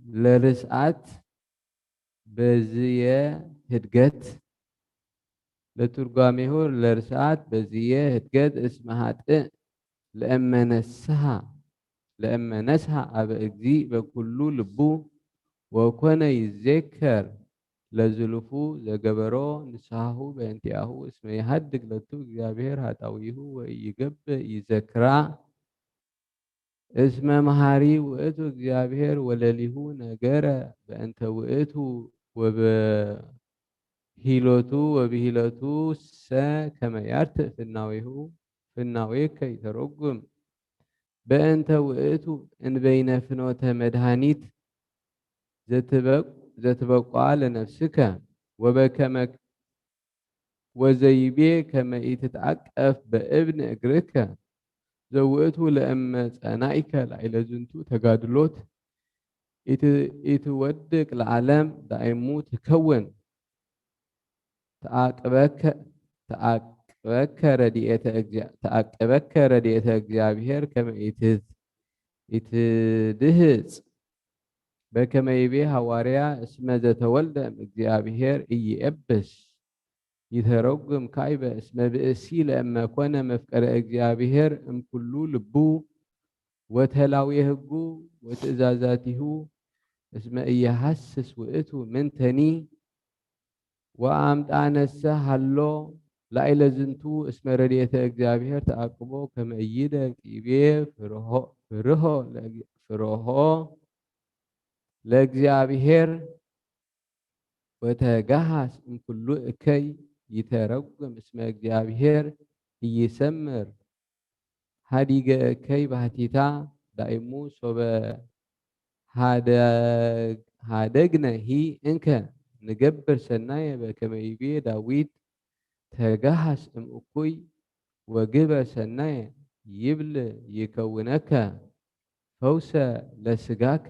ለርስዓት በዝየ ህድገት ለትርጓሜሁ ለርስዓት በዝየ ህድገት እስመ ኃጥእ ለእመ ነስሐ ለእመ ነስሐ አበ እግዚእ በኩሉ ልቡ ወኮነ ይዜከር ለዝሉፉ ዘገበሮ ንስሐሁ በእንቲአሁ እስመ ይሃድግ ለቱ እግዚአብሔር ኃጣውኢሁ ወኢይገብእ ይዘክራ እስመ መሐሪ ውእቱ እግዚአብሔር ወለሊሁ ነገረ በእንተ ውእቱ ወበሂሎቱ ወብሂሎቱ ሰ ከመ ያርትእ ፍናዊሁ ፍናዌከ ይተረጉም በእንተ ውእቱ እንበይነ ፍኖተ መድኃኒት ዘትበቋ ለነፍስከ ወበከመ ወዘይቤ ከመ ኢትትዓቀፍ በእብን እግርከ ዘውእቱ ለእመ ጸናኢከ ላዕለ ዝንቱ ተጋድሎት ኢትወድቅ ለዓለም ዳይሙ ትከውን ተዓቅበከ ረድኤተ እግዚኣብሔር ከመ ኢትድህጽ በከመ ይቤ ሐዋርያ እስመ ዘተወልደ እምእግዚአብሔር ኢይኤብስ ይተረጉም ካይበ እስመ ብእሲ ለእመ ኮነ መፍቀረ እግዚአብሔር እምኩሉ ልቡ ወተላውየ ህጉ ወትእዛዛቲሁ እስመ ኢየሐስስ ውእቱ ምንተኒ ወአምጣነሰ ሀሎ ላዕለ ዝንቱ እስመ ረድኤተ እግዚአብሔር ተአቅቦ ከመ ኢይደቅ ይቤ ፍርሆ ለእግ- ፍርሆ ለእግዚአብሔር ወተጋሃስ እምኩሉ እከይ ይተረጉም እስመ እግዚአብሔር ኢይሰምር ሀዲገ እከይ ባህቲታ ዳይሙ ሶበ ሀደግነሂ እንከ ንገብር ሰናየ በከመ ይቤ ዳዊት ተጋሃስ እምእኩይ ወግበር ሰናየ ይብል ይከውነከ ፈውሰ ለስጋከ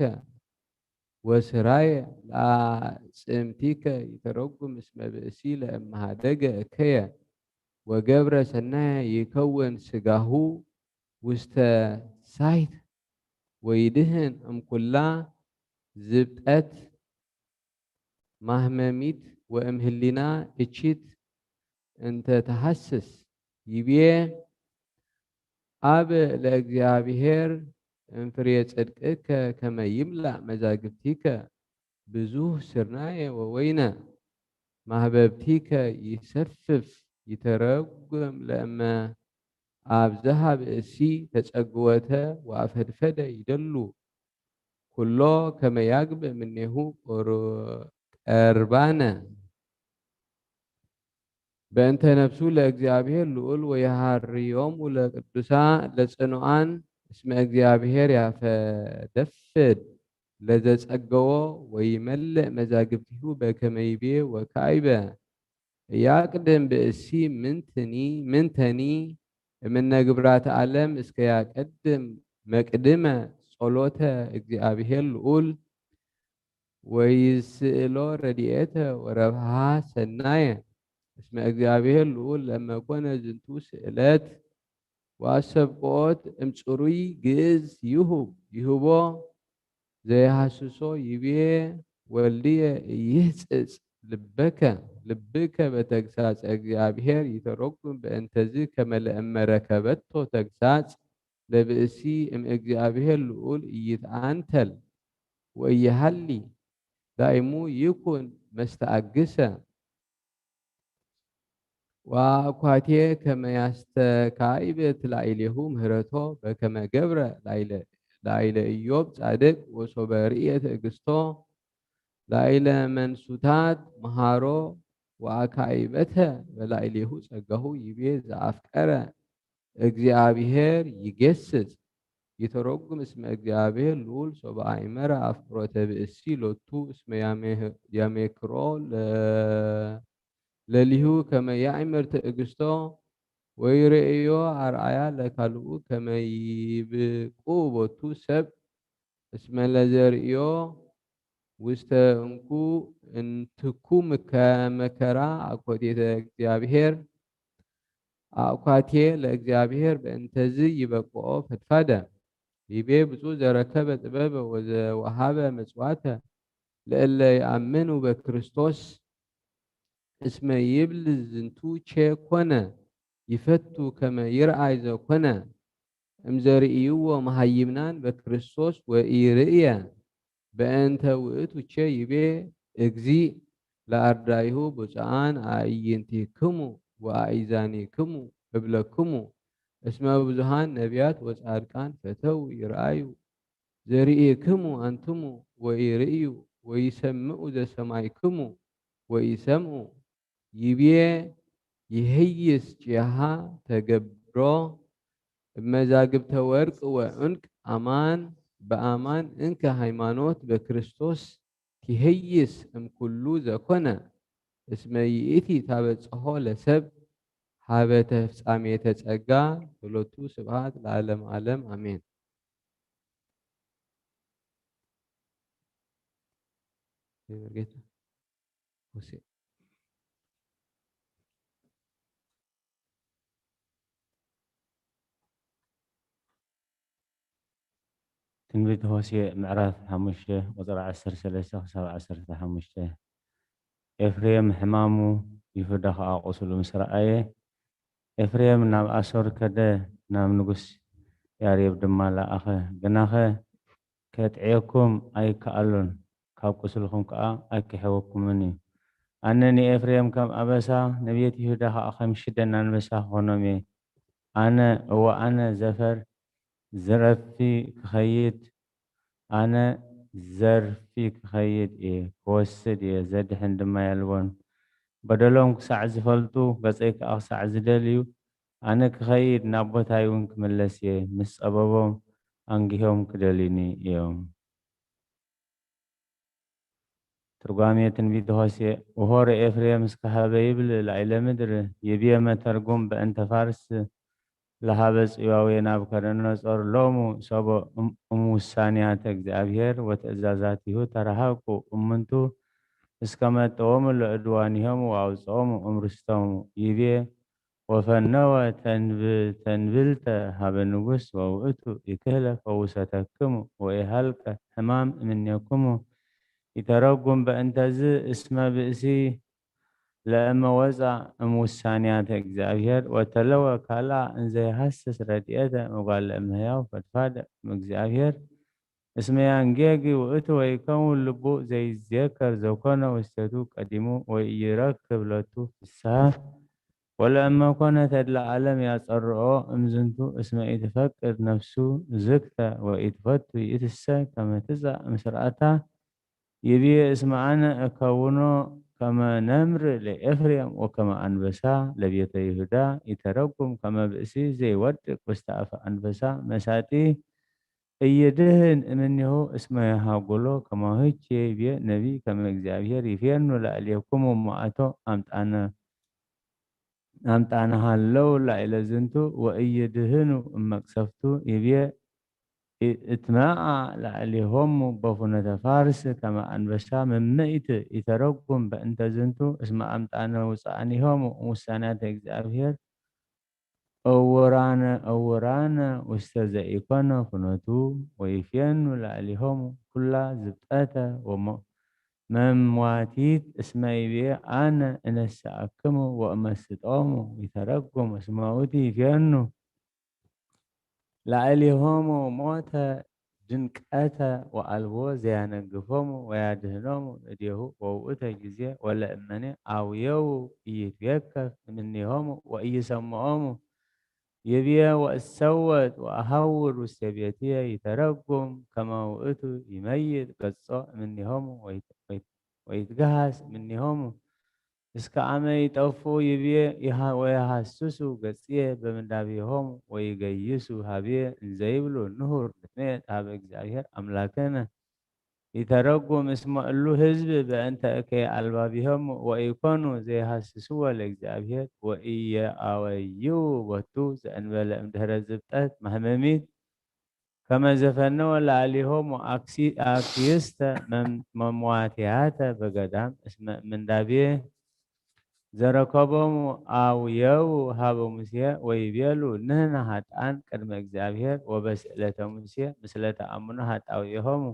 ወስራየ ለአጽምቲከ ይተረጉም እስመ ብእሲ ለእመሃደገ እከየ ወገብረ ሰናየ ይከውን ስጋሁ ውስተ ሳይት ወይድህን እምኩላ ዝብጠት ማህመሚት ወእም ህሊና እቺት እንተ ተሐስስ ይብዬ አብ ለእግዚአብሔር እምፍሬ ጽድቅከ ከመ ይምላእ መዛግብቲከ ብዙህ ስርናየ ወወይነ ማህበብቲከ ይሰፍፍ ይተረጉም ለእመ አብዝሃ ብእሲ ተጸግወተ ወአፈድፈደ ይደሉ ኩሎ ከመ ያግብ እምኔሁ ቀርባነ በእንተ ነፍሱ ለእግዚኣብሔር ልዑል ወየሃርዮሙ ለቅዱሳ ለጽኑዓን እስመ እግዚኣብሔር ያፈደፍድ ለዘጸገዎ ወይመልእ መዛግብቲሁ በከመ ይቤ ወካይበ ያቅድም ብእሲ ምንትኒ ምንተኒ እምነ ግብራት ዓለም እስከ ያቀድም መቅድመ ጸሎተ እግዚኣብሔር ልዑል ወይስእሎ ረድኤተ ወረብሃ ሰናየ እስመ እግዚኣብሔር ልዑል ለመኮነ ዝንቱ ስእለት ወአሰብቅኦት እምጽሩይ ግእዝ ይሁብ ይህቦ ዘይሃስሶ ይቤ ወልድየ ይህጽጽ ልበከ ልብከ በተግሳጸ እግዚኣብሔር ይተረጉም በእንተዝ ከመ ለእመ ረከበቶ ተግሳጽ ለብእሲ እምእግዚኣብሔር ልዑል ኢይትዓንተል ወኢይሃሊ ዳይሙ ይኩን መስተአግሰ ወአኳቴ ከመ ያስተካዕብ ትላዕሌሁ ምህረቶ በከመ ገብረ ላዕለ ኢዮብ ጻድቅ ወሶበ ርእየ ትዕግስቶ ላዕለ መንሱታት መሃሮ ወአካዕበተ በላዕሌሁ ጸጋሁ ይቤ ዘአፍቀረ እግዚኣብሔር ይገስጽ ይተረጉም እስመ እግዚኣብሔር ልዑል ሶበ አእመረ አፍቅሮተ ብእሲ ሎቱ እስመ ያሜክሮ ለሊሁ ከመ ያእምር ትዕግስቶ ወይርእዮ አርአያ ለካልኡ ከመ ይብቁ ቦቱ ሰብ እስመ ለዘርእዮ ውስተ እንኩ እንትኩ ምከ መከራ አኮቴተ እግዚአብሔር አእኳቴ ለእግዚአብሔር በእንተዝ ይበቅኦ ፈድፋደ ይቤ ብፁዕ ዘረከበ ጥበበ ወዘወሃበ ምጽዋተ ለእለ ይአምኑ በክርስቶስ እስመ ይብል ዝንቱ ቼ ኮነ ይፈቱ ከመ ይርአይ ዘኮነ እምዘርእይዎ መሃይምናን በክርስቶስ ወኢርእየ በእንተ ውእቱ ቼ ይቤ እግዚእ ለአርዳይሁ ብፁዓን አእይንቲክሙ ወአእዛኒክሙ እብለክሙ እስመ ብዙሃን ነቢያት ወጻድቃን ፈተው ይርአዩ ዘርእይክሙ አንትሙ ወኢርእዩ ወይሰምዑ ዘሰማይክሙ ወኢሰምዑ ይቤ ይህይስ ጭሃ ተገብሮ እመዛግብተ ወርቅ ወዕንቅ አማን በአማን እንከ ሃይማኖት በክርስቶስ ትሄይስ እምኩሉ ዘኮነ እስመ ይእቲ ታበጽሖ ለሰብ ሀበ ተፍጻሜተ ጸጋ ሎቱ ስብሐት ለዓለመ ዓለም አሜን። ትንቢት ሆሴዕ ምዕራፍ ሓሙሽተ ቁፅሪ ዓሰርተ ሰለስተ ክሳብ ዓሰርተ ሓሙሽተ። ኤፍሬም ሕማሙ ይሁዳ ኸዓ ቁስሉ ምስ ረኣየ ኤፍሬም ናብ ኣሶር ከደ ናብ ንጉስ ያሬብ ድማ ለኣኸ። ግናኸ ከጥዕየኩም ኣይከኣሎን ካብ ቁስልኹም ከኣ ኣይክሕወኩምን እዩ። ኣነ ንኤፍሬም ከም ኣበሳ ንቤት ይሁዳ ኸኣ ከም ሽደን ኣንበሳ ክኾኖም እየ። ኣነ እወ ኣነ ዘፈር ዝረፊ ክኸይድ ኣነ ዘርፊ ክኸይድ እየ ክወስድ እየ ዘድሕን ድማ የልቦን። በደሎም ክሳዕ ዝፈልጡ ገጸይ ከኣ ክሳዕ ዝደልዩ ኣነ ክኸይድ ናብ ቦታይ እውን ክምለስ እየ። ምስ ጸበቦም ኣንጊሆም ክደልዩኒ እዮም። ትርጓሜ ትንቢት ሆሴዕ። ወሆረ ኤፍሬም እስከ ሀበ ይብል ላዕለ ምድር ይብየ መተርጉም በእንተ ፋርስ ለሀበ ጽዋዌ ናቡከደነጾር ሎሙ ሰቦ እምውሳኔያተ እግዚኣብሔር ወትእዛዛቲሁ ተረሃቁ እምንቱ እስከ መጠወሙ ለእድዋኒሆሙ ወአውፅኦሙ እምርስቶሙ ይቤ ወፈነወ ተንብልተ ሀበ ንጉስ ወውእቱ ይክህለ ፈውሰተክሙ ወኢሃልቀ ሕማም እምኔክሙ ይተረጉም በእንተዝ እስመ ብእሲ ለእመ ወፃ እምውሳንያተ እግዚኣብሔር ወተለወ ካልኣ እንዘይሃስስ ረድኤተ እምጓለ እምህያው ፈድፋደ እምእግዚኣብሔር እስመ ያንጌጊ ውእቱ ወይከውን ልቡ ዘይዜከር ዘኮነ ውስቴቱ ቀዲሙ ወኢይረክብ ለቱ ፍስሃ ወለእመ ኮነ ተድላ ዓለም ያጸርኦ እምዝንቱ እስመ ኢትፈቅድ ነፍሱ ዝግተ ወኢትፈቱ ይእትሰ ከመ ትጻእ ምስርኣታ ይብዬ እስመ አነ እከውኖ ከመ ነምር ለኤፍሬም ወከመ ኣንበሳ ለቤተ ይሁዳ ይተረጉም፣ ከመ ብእሲ ዘይወድቅ ውስተ ኣፈ ኣንበሳ መሳጢ እይድህን እምኔሁ እስመ የሃጉሎ፣ ከማሁ ይቼ ይቤ ነቢይ፣ ከመ እግዚኣብሔር ይፌኑ ላዕሌክሙ እምኣቶ ኣምጣነ ኣምጣነ ሃለው ላዕለ ዝንቱ ወእይድህኑ እመቅሰፍቱ ይቤ። ኢ-፣ እትመዓ ላዕሌሆሙ በፉነተ ፋርስ ከመ ኣንበሳ ምምኢት ይተረጉም በእንተ ዝንቱ እስመ ኣምጣነ ውፅኣኒሆሙ ውሳኔያተ እግዚኣብሔር። እውራነ እውራነ ውስተ ዘኢኮነ ኩነቱ ወይፌኑ ላዕሌሆሙ ኩላ ዝብጠተ ወሞ-፣ መምዋቲት እስመ ይቤ ኣነ እነስኣክሙ ወእመስጦሙ ይተረጉም እስመ ውእቱ ይፌኑ ላዕሌሆሙ ሞተ ድንቀተ ወአልቦ ዘያነግፎሙ ወያድህኖሙ እዴሁ ወውእተ ጊዜ ወለእመኔ አውየው ኢይትዌከፍ እምኔሆሙ ወኢይሰምዖሙ ይብየ ወእሰወጥ ወአሐውር ውስተ ቤትየ ይተረጉም ከመ ውእቱ ይመይጥ ገጾ እምኔሆሙ ወይት-፣ ወይት-፣ ወይትገሃስ እምኔሆሙ እስከ አመ ይጠፍኡ ይብየ ይሃ-፣ ወየሐስሱ ገጽየ በምንዳቤሆሙ ወይገይሱ ሀብየ እንዘይብሉ ንሁር ንትሜት ሀበ እግዚአብሔር አምላክነ ይተረጉም እስመ እሉ ህዝብ በእንተ እከየ አልባቢሆሙ ወኢኮኑ ዘይሃስስዎ ለእግዚአብሔር ወኢየአወይው ቦቱ ዘእንበለ እምድህረ ዝብጠት ማህመሚት ከመ ዘፈነወ ለአሊሆሙ አክሲ-፣ አክይስተ መም-፣ መምዋቲያተ በገዳም እስመ ምንዳቤ ዘረከቦሙ አውየው ሀበ ሙሴ ወይቤሉ ንህነ ሀጣን ቅድመ እግዚአብሔር ወበስእለተ ሙሴ ምስለ ተአምኖ ሀጣውኢሆሙ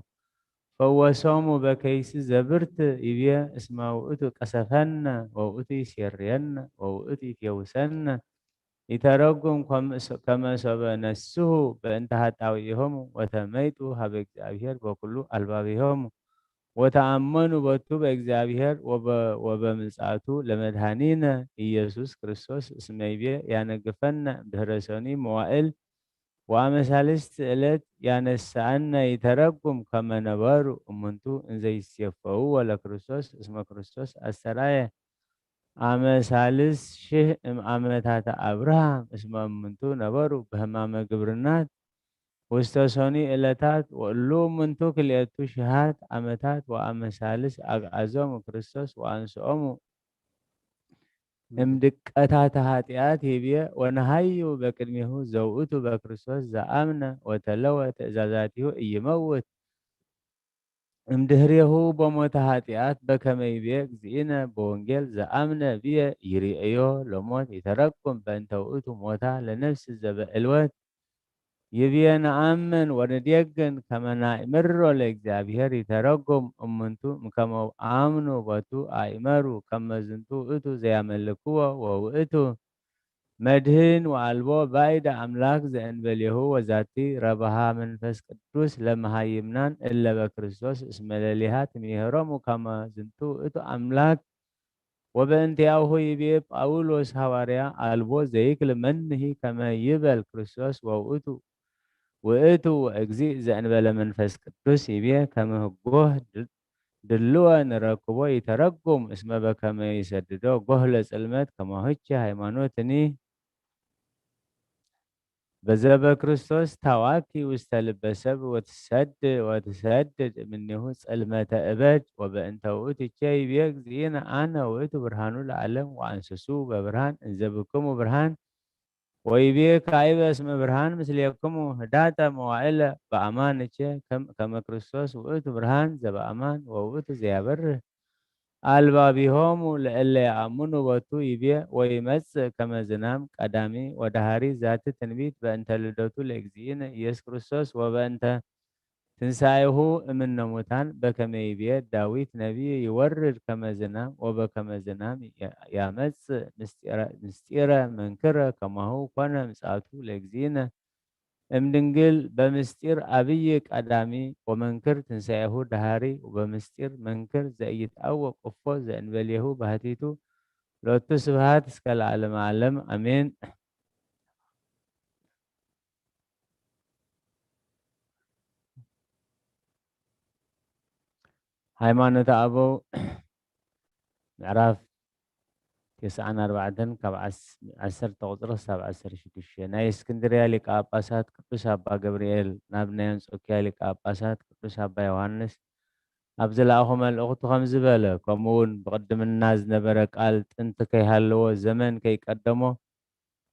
ፈወሶሙ በከይሲ ዘብርት ይቤ እስመ ውእቱ ቀሰፈነ ወውእቱ ይሴርየነ ወውእቱ ይፌውሰነ ይተረጉም ከም-፣ ከመ ሶበ ነስሑ በእንተ ሀጣውኢሆሙ ወተመይጡ ሀበ እግዚአብሔር በኩሉ አልባቢሆሙ ወተአመኑ ቦቱ በእግዚአብሔር ወበ-፣ ወበምጽአቱ ለመድኃኒነ ኢየሱስ ክርስቶስ እስመ ይቤ ያነግፈነ እምድህረ ሰኑይ መዋእል ወአመ ሳልስት ዕለት ያነስአነ ይተረጉም ከመ ነበሩ እሙንቱ እንዘ ይሴፈውዎ ለክርስቶስ እስመ ክርስቶስ አስተርአየ አመ ሳልስ ሺህ እም አመታተ አብርሃም እስመ እሙንቱ ነበሩ በህማመ ግብርናት ውስተ ሰኑይ ዕለታት ወእሉ እሙንቱ ክልኤቱ ሽሃት አመታት ወአመ ሳልስ አግዓዞሙ ክርስቶስ ወአንስኦሙ እምድቀታተ ኃጢአት ይብየ ወነሃዩ በቅድሜሁ ዘውእቱ በክርስቶስ ዘአምነ ወተለወ ትእዛዛቲሁ ኢይመውት እምድህሬሁ በሞተ ኃጢአት በከመ ይቤ እግዚእነ በወንጌል ዘአምነ ብየ ይርእዮ ለሞት ይተረጉም በእንተ ውእቱ ሞታ ለነፍስ ዘበዕልወት ይብየ ነአምን ወንዴግን ከመ ናእምሮ ለእግዚአብሔር ይተረጉም እሙንቱ እምከመ አምኑ ቦቱ አእመሩ ከመ ዝንቱ ውእቱ ዘያመልክዎ ወውእቱ መድህን ወአልቦ ባዕድ አምላክ ዘእንበሌሁ ወዛቲ ረብሃ መንፈስ ቅዱስ ለመሃይምናን እለ በክርስቶስ እስመ ለሊሃ ትምህሮሙ ከመ ዝንቱ ውእቱ አምላክ ወበእንቲአሁ ይቤ ጳውሎስ ሐዋርያ አልቦ ዘይክል መንሂ ከመ ይበል ክርስቶስ ወውእቱ ውእቱ ወእግዚእ ዘእንበለ መንፈስ ቅዱስ ይቤ ከመ ህጎህ ድልወ ንረክቦ ይተረጉም እስመ በከመ ይሰድዶ ጎህ ለጽልመት ከማሁቼ ሃይማኖትኒ በዘበ ክርስቶስ ታዋኪ ውስተ ልበ ሰብ ወትሰድ ወትሰድድ እምኔሁ ጽልመተ እበድ ወበእንተ ውእቱ ቼ ይቤ እግዚእነ አነ ውእቱ ብርሃኑ ለዓለም ወአንስሱ በብርሃን እንዘ ብክሙ ብርሃን ወይቤ ካይበ እስመ ብርሃን ምስሌክሙ ህዳተ መዋዕለ በአማን ቼ ከመ ክርስቶስ ውእቱ ብርሃን ዘበአማን ወውእቱ ዘያበርህ አልባቢሆሙ ለእለ የአምኑ ቦቱ ይቤ ወይመጽእ ከመ ዝናም ቀዳሚ ወደሃሪ ዛቲ ትንቢት በእንተ ልደቱ ለእግዚእነ ኢየሱስ ክርስቶስ ወበእንተ ትንሳኤሁ እምነ ሙታን በከመ ይቤ ዳዊት ነቢይ ይወርድ ከመ ዝናም ወበከመ ዝናም ያመጽእ ምስጢረ መንክረ ከማሁ ኮነ ምጽአቱ ለእግዚእነ እምድንግል በምስጢር አብይ ቀዳሚ ወመንክር ትንሳኤሁ ደሃሪ ወበምስጢር መንክር ዘኢይትአወቅ እፎ ዘእንበሌሁ ባህቲቱ ሎቱ ስብሐት እስከ ለዓለመ ዓለም አሜን። ሃይማኖተ አበው ምዕራፍ ተስዓን ኣርባዕተን ካብ ዓሰርተ ቁፅሪ ክሳብ ዓሰርተ ሽዱሽተ። ናይ እስክንድርያ ሊቀ ጳጳሳት ቅዱስ ኣባ ገብርኤል ናብ ናይ ኣንጾኪያ ሊቀ ጳጳሳት ቅዱስ ኣባ ዮሃንስ ኣብ ዝለኣኾ መልእኽቱ ከምዚ በለ። ከምኡ እውን ብቕድምና ዝነበረ ቃል ጥንቲ ከይሃለዎ ዘመን ከይቀደሞ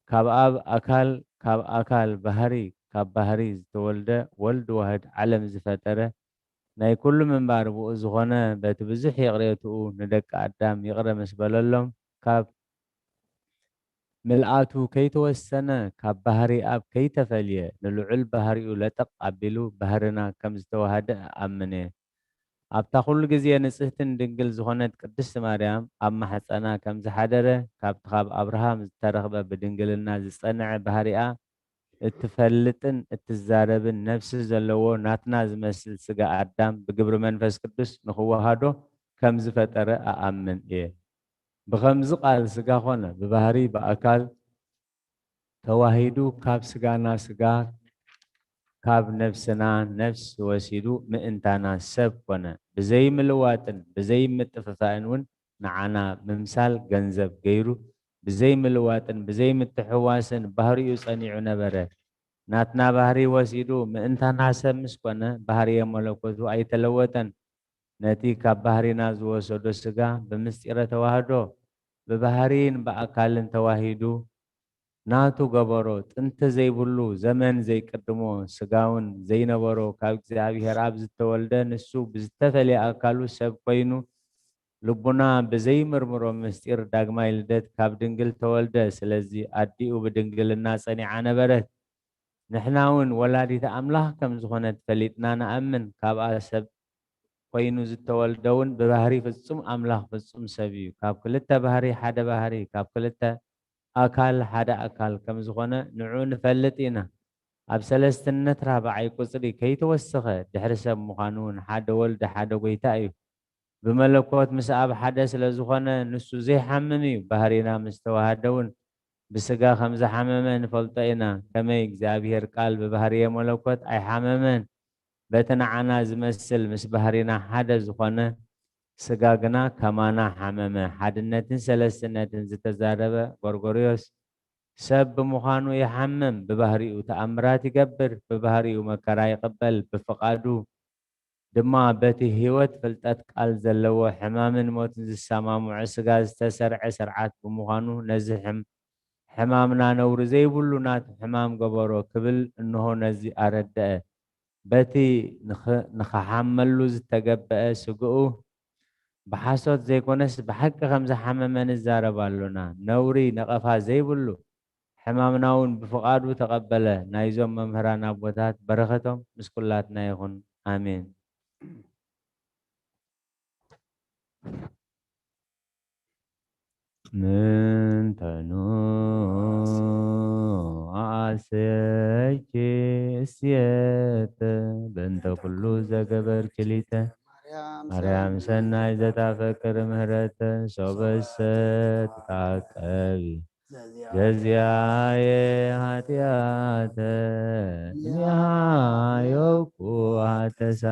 ካብ ኣብ ኣካል ካብ ኣካል ባህሪ ካብ ባህሪ ዝተወልደ ወልድ ዋህድ ዓለም ዝፈጠረ ናይ ኩሉ ምንባር ብኡ ዝኾነ በቲ ብዙሕ ይቕሬትኡ ንደቂ ኣዳም ይቕረ ምስ በለሎም ካብ ምልኣቱ ከይተወሰነ ካብ ባህሪ ኣብ ከይተፈልየ ንልዑል ባህሪኡ ለጠቕ ኣቢሉ ባህርና ከም ዝተዋሃደ እኣምን እየ። ኣብታ ኩሉ ግዜ ንጽህትን ድንግል ዝኾነት ቅድስቲ ማርያም ኣብ ማሕጸና ከም ዝሓደረ ካብቲ ካብ ኣብርሃም ዝተረኽበ ብድንግልና ዝጸንዐ ባህሪኣ እትፈልጥን እትዛረብን ነፍሲ ዘለዎ ናትና ዝመስል ስጋ ኣዳም ብግብሪ መንፈስ ቅዱስ ንኽወሃዶ ከም ዝፈጠረ እኣምን እየ። ብኸምዚ ቃል ስጋ ኾነ ብባህሪ ብኣካል ተዋሂዱ ካብ ስጋና ስጋ ካብ ነፍስና ነፍስ ወሲዱ ምእንታና ሰብ ኮነ። ብዘይምልዋጥን ብዘይምጥፍፋእን እውን ንዓና ምምሳል ገንዘብ ገይሩ ብዘይምልዋጥን ብዘይምትሕዋስን ባህሪኡ ጸኒዑ ነበረ። ናትና ባህሪ ወሲዱ ምእንታና ሰብ ምስ ኮነ ባህርየ መለኮቱ ኣይተለወጠን። ነቲ ካብ ባህሪና ዝወሰዶ ስጋ ብምስጢረ ተዋህዶ ብባህሪን ብኣካልን ተዋሂዱ ናቱ ገበሮ። ጥንቲ ዘይብሉ ዘመን ዘይቅድሞ ስጋውን ዘይነበሮ ካብ እግዚኣብሔር ኣብ ዝተወልደ ንሱ ብዝተፈልየ ኣካሉ ሰብ ኮይኑ ልቡና ብዘይምርምሮ ምስጢር ዳግማይ ልደት ካብ ድንግል ተወልደ። ስለዚ ኣዲኡ ብድንግልና ጸኒዓ ነበረት። ንሕና እውን ወላዲተ ኣምላኽ ከም ዝኾነት ፈሊጥና ንኣምን። ካብኣ ሰብ ኮይኑ ዝተወልደ እውን ብባህሪ ፍጹም ኣምላኽ ፍጹም ሰብ እዩ። ካብ ክልተ ባህሪ ሓደ ባህሪ፣ ካብ ክልተ ኣካል ሓደ ኣካል ከም ዝኾነ ንዑ ንፈልጥ ኢና። ኣብ ሰለስትነት ራብዓይ ቁጽሪ ከይተወሰኸ ድሕሪ ሰብ ምዃኑ እውን ሓደ ወልድ ሓደ ጎይታ እዩ። ብመለኮት ምስ ኣብ ሓደ ስለ ዝኾነ ንሱ ዘይሓምም እዩ። ባህሪና ምስ ተዋሃደ እውን ብስጋ ከም ዝሓመመ ንፈልጦ ኢና። ከመይ እግዚኣብሔር ቃል ብባህርየ መለኮት ኣይሓመመን። በቲ ንዓና ዝመስል ምስ ባህሪና ሓደ ዝኾነ ስጋ ግና ከማና ሓመመ። ሓድነትን ሰለስትነትን ዝተዛረበ ጎርጎርዮስ ሰብ ብምዃኑ ይሓምም፣ ብባህሪኡ ተኣምራት ይገብር፣ ብባህሪኡ መከራ ይቕበል፣ ብፍቓዱ ድማ በቲ ህይወት ፍልጠት ቃል ዘለዎ ሕማምን ሞትን ዝሰማምዖ ስጋ ዝተሰርዐ ስርዓት ብምዃኑ ነዚ ሕም ሕማምና ነውሪ ዘይብሉ ናቱ ሕማም ገበሮ ክብል እንሆ ነዚ ኣረደአ። በቲ ንኽ- ንኽሓመሉ ዝተገበአ ስግኡ ብሓሶት ዘይኮነስ ብሓቂ ከም ዝሓመመ ንዛረብ ኣሎና። ነውሪ ነቐፋ ዘይብሉ ሕማምና እውን ብፍቓዱ ተቐበለ። ናይዞም መምህራን ኣቦታት በረኸቶም ምስ ኩላትና ይኹን። ኣሜን። ምንተኑ ኣሰኪ እስየተ በእንተ ኩሉ ዘገበርኪ ሊተ ማርያም ሰናይ ዘታፈቅር ምህረተ ሶበሰ ትታቀቢ ዘዚያየ ኃጢአተ እምያሃ ዮብኩ ሀተሳ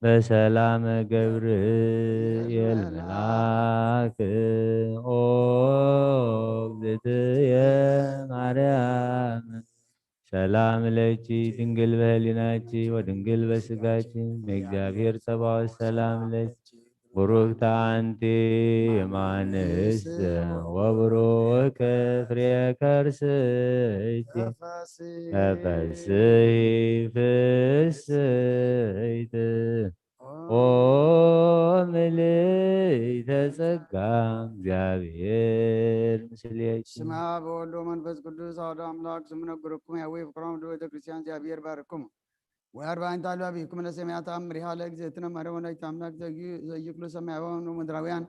በሰላመ ገብርኤል መልአክ ኦ እግዝእትየ ማርያም ሰላም ለኪ ድንግል በህሊናኪ ወድንግል በስጋኪ እመእግዚአብሔር ጸባኦት ሰላም ለኪ ቡሩክት አንቲ እማንስት ወቡሩክ ፍሬ ከርስኪ ተፈስሒ ፍስሕት ኦ ምልዕተ ጸጋ እግዚአብሔር ምስሌኪ። ስማ በወልድ ወመንፈስ ቅዱስ አሐዱ አምላክ ስሙ ነግርኩም ያዌ ፍቅሮም ወደ ቤተ ክርስቲያን እግዚአብሔር ባርኩም። ወአርባዕንተ አልባቢኩም ለሰማያት አምሪሃ ለእግዝእትነ ማርያም ወላዲተ አምላክ ዘዩ- ዘይክሉ ሰማያውያን ወምድራውያን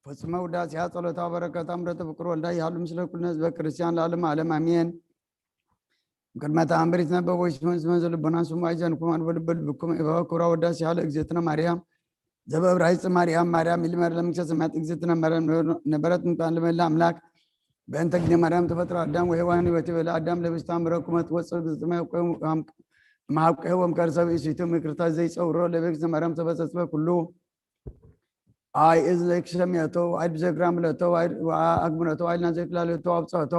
ፈጽመ ውዳሴያ ጸሎታ በረከታ ምረተ ፍቅር ወልዳ ይሃሉ ምስለ ኩልነ ህዝበ ክርስቲያን ለዓለም ዓለም አሜን። ቅድመ ተአምር ይትነበብ ወይስመን ስመ ዘልቦና ስሙ አይዘንኩም አልቦ ልበ ልብኩም እበ ክብራ ወዳሴ ያለ እግዝእትነ ማርያም ዘበእብራይስጥ ማርያም ማርያም ይልመር ለምንግስተ ሰማያት እግዝእትነ ማርያም ነበረት ምጣን ለመላ አምላክ በእንተ ጊዜ ማርያም ተፈጥሮ አዳም ወሔዋን ወቲ በለ አዳም ለብስታ ምረኩመት ወፅር ግዝጥመ ማብቀ ወም ከርሰብ ኢሲቱ ምክርታ ዘይፀውሮ ለቤግዝተ ማርያም ተፈሰስበ ኩሉ ኣይ እዝለክ ሰሚዐቶ፣ ኣይ ብዘግራምለቶ፣ ኣይ ኣግምረቶ፣ ኣይ ናዘክላለቶ ኣብፀቶ።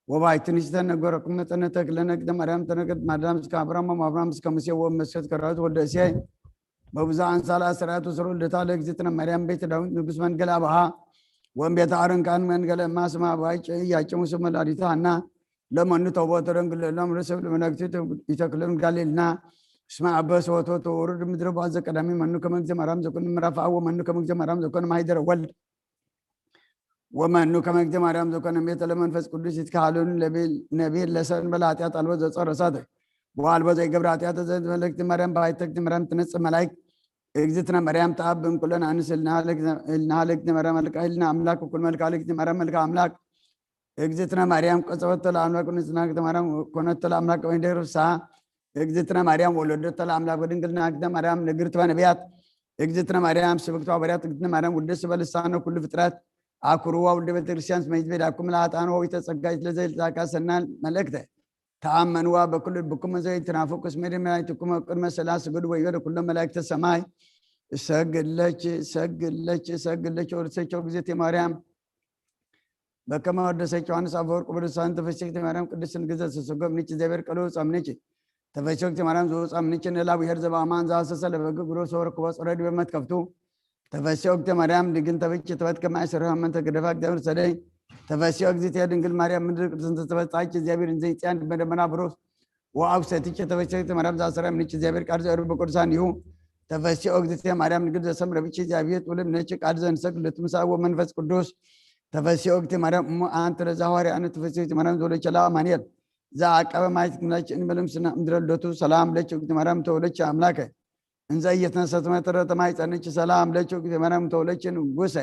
ወባይትንሽ ተነገረኩም መጠነ ተክለነ ግደ ማርያም ተነገድ ማዳም እስከ አብርሃም አብርሃም እስከ ሙሴ ወመሰት ከራዊት ወልደ እሴይ። በብዙ አንሳላ ስርዓቱ ስሩ ልደታ ለእግዝእትነ ማርያም ቤት ዳዊት ንጉስ መንገል አብሃ ወንቤት አረንካን መንገለ ማስማ ባይጭ ያጭሙ ስመ ላዲታ እና ለመኑ ተቦ ተደንግል ሎም ርሰብ ለመላእክቱ ይተክልን ጋሌልና። እስመ አበስ ወቶ ተወሩድ ምድረ ባዘ ቀዳሚ መኑ ከመግዘ ማርያም ዘኮን ምራፍ አወ መኑ ከመግዘ ማርያም ዘኮን ማይደረ ወልድ ወመኑ ከመግዘ ማርያም ዘኮነ ቤተ ለመንፈስ ቅዱስ ይትካሃሉን። ነቢል ለሰን በለ ኃጢአት አልቦ ዘጸረሳት ወአልቦ ዘይገብረ ኃጢአት ዘመለክት ማርያም ባይተክት ማርያም ትነጽ መላይክ እግዝእትነ ማርያም ተአብ እንኩለን አንስ እልና ለግዝእትነ ማርያም መልካ እልና አምላክ ኩል መልካ ለግዝእትነ ማርያም መልካ አምላክ እግዝእትነ ማርያም ቀጸወተ ለአምላክ ንጽናግተ ማርያም ኮነተ ለአምላክ ወይ ደርሳ እግዝእትነ ማርያም ወለደተ ለአምላክ በድንግልና እግዝእትነ ማርያም ንግርት በነቢያት እግዝእትነ ማርያም ስብክት ባበሪያት እግዝእትነ ማርያም ውድስ በልሳነ ኩሉ ፍጥረት አኩርዋ ውድ ቤተክርስቲያን ስመይት ቤዳኩም ለአጣን ወዊተ ጸጋይት ለዘይልታካ ሰናል መልእክተ ተአመንዋ በኩሉ ልብኩም ዘይትናፍቁ እስመ ደመናይትኩም ቅድመ ስላሴ ስግዱ ወይበለ ኩሎም መላእክተ ሰማይ እሰግድ ለች እሰግድ ለች እሰግድ ለች ወርሰቸው እግዝእትየ ማርያም በከመ ወደሰች ዮሐንስ አፈወርቅ ቅዱሳን ተፈስሕቲ ማርያም ቅድስት ንግዘ ተሰጎምንች እግዚአብሔር ቀሎ ጻምንች ተፈስሕቲ ማርያም ዘውጻምንች ንላብሔር ዘበአማን ዘአሰሰ ለበግ ግሮ ሰወር ክቦ ጸረድ በመትከፍቱ ተፈስሕቲ ማርያም ድግን ተበች ተበት ከማይ ስርህ መን ተገደፋ እግዚአብሔር ሰደይ ተፈስሒ እግዚእትየ ድንግል ማርያም ምድር ቅድስት ተፈጻች እግዚአብሔር እንዘይጽያን በደመና ብሩስ ወአብ ሰትች ተፈስሕቲ ማርያም ዘአሰረ ምንች እግዚአብሔር ቃል ዘእሩ በቅዱሳን ይሁ ተፈስሒ እግዚእትየ ማርያም ድንግል ዘሰምረ ብች እግዚአብሔር ትውልድ ነች ቃል ዘንሰግ ልትምሳ ወመንፈስ ቅዱስ ተፈስሒ እግዚእትየ ማርያም እሞ አንተ ለዛ ሐዋርያ አነ ተፈስሒ ማርያም ዘወለች ላ አማኑኤል ዘአቀበ ማየት ግናች እንበልም ስና ምድረ ልደቱ ሰላም ለች እግዚእትየ ማርያም ተወለች አምላከ እንዘ እየተነሰት መተረ ተማይጸንች ሰላም ለች እግዚእትየ ማርያም ተወለች ንጉሰ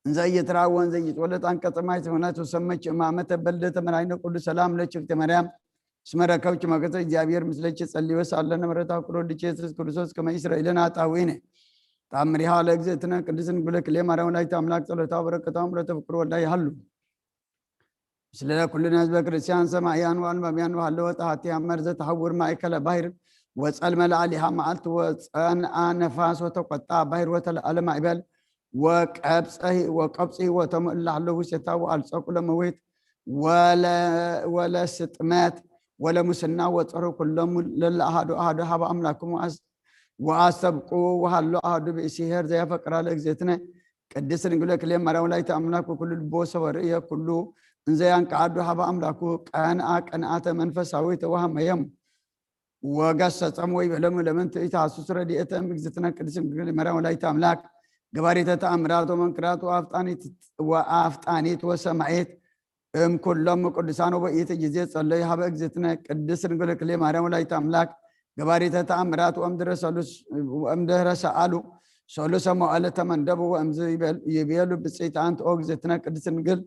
እንዘ እየተራወ እንዘ እየተወለድ አንቀጸ ማይ ተመናት ወሰመች እማመተ በልደተ መድኃኒነ ቅዱስ ሰላም ለች እግዚእትየ ማርያም እስመ ረከብች ሞገሰ እግዚአብሔር ምስለች ጸልዮ ሳለነ ምሕረታ ፍቅር ወልድች ኢየሱስ ክርስቶስ ከመ ይስረይ ለነ ኃጣውኢነ። ተአምሪሃ ለእግዝእትነ ቅድስት ድንግል ክሌ ማርያም ወላዲተ አምላክ ጸሎታ በረከታ ምሕረተ ፍቅር ወልዳ ይሃሉ ምስለ ኩልነ ህዝበ ክርስቲያን ሰማያን ወአንባቢያን ወሃለወ ጸሓቲ አመር ዘተሐውር ማእከለ ባሕር ወጸልመ ለአሊሃ መዓልት ወጸንአ ነፋስ ወተቆጣ ባሕር ወተለአለ ማዕበል ወቀብጸ ወቀብጽ ወተሙ እለ ሀለዉ ውስቴታ ወአልጸቁ ለመዊት ወለ ወለ ስጥመት ወለ ሙስና ወጸሩ ኩሎሙ ለለ አሐዱ አሐዱ ሀበ አምላክሙ ወአስ- ወአስተብቁ ወሀሎ አሐዱ ብእሲ ኄር ዘያፈቅራ ለእግዝእትነ ቅድስት ድንግል ክሌ ማርያም ወላዲተ አምላክ ወኩሉ ልቦ ሰወርእየ ኩሉ እንዘ ያንቀአዱ ሀበ አምላኩ ቀንአ ቅንአተ መንፈሳዊተ ወሀመዮም ወገሰጸም ወይቤሎሙ ለምንቱ ኢትሃስሱ ረድኤተ እም እግዝእትነ ቅድስት ድንግል ማርያም ወላዲተ አምላክ ገባሪተ ተአምራት ወመንክራት ወአፍጣኒት ወአፍጣኒት ወሰማዒት እም ኩሎም ቅዱሳን ወበኢት ጊዜ ጸለዩ ሀበ እግዝእትነ ቅድስት ድንግል ክሌ ማርያም ወላዲተ አምላክ ገባሪተ ተአምራት ወእምድረ ሰሉስ ወእምድረ ሰአሉ ሰሉሰ መዋዕለ ተመንደቡ ወእምዝ ይቤሉ ብጽይት አንቲ ኦ እግዝእትነ ቅድስት ድንግል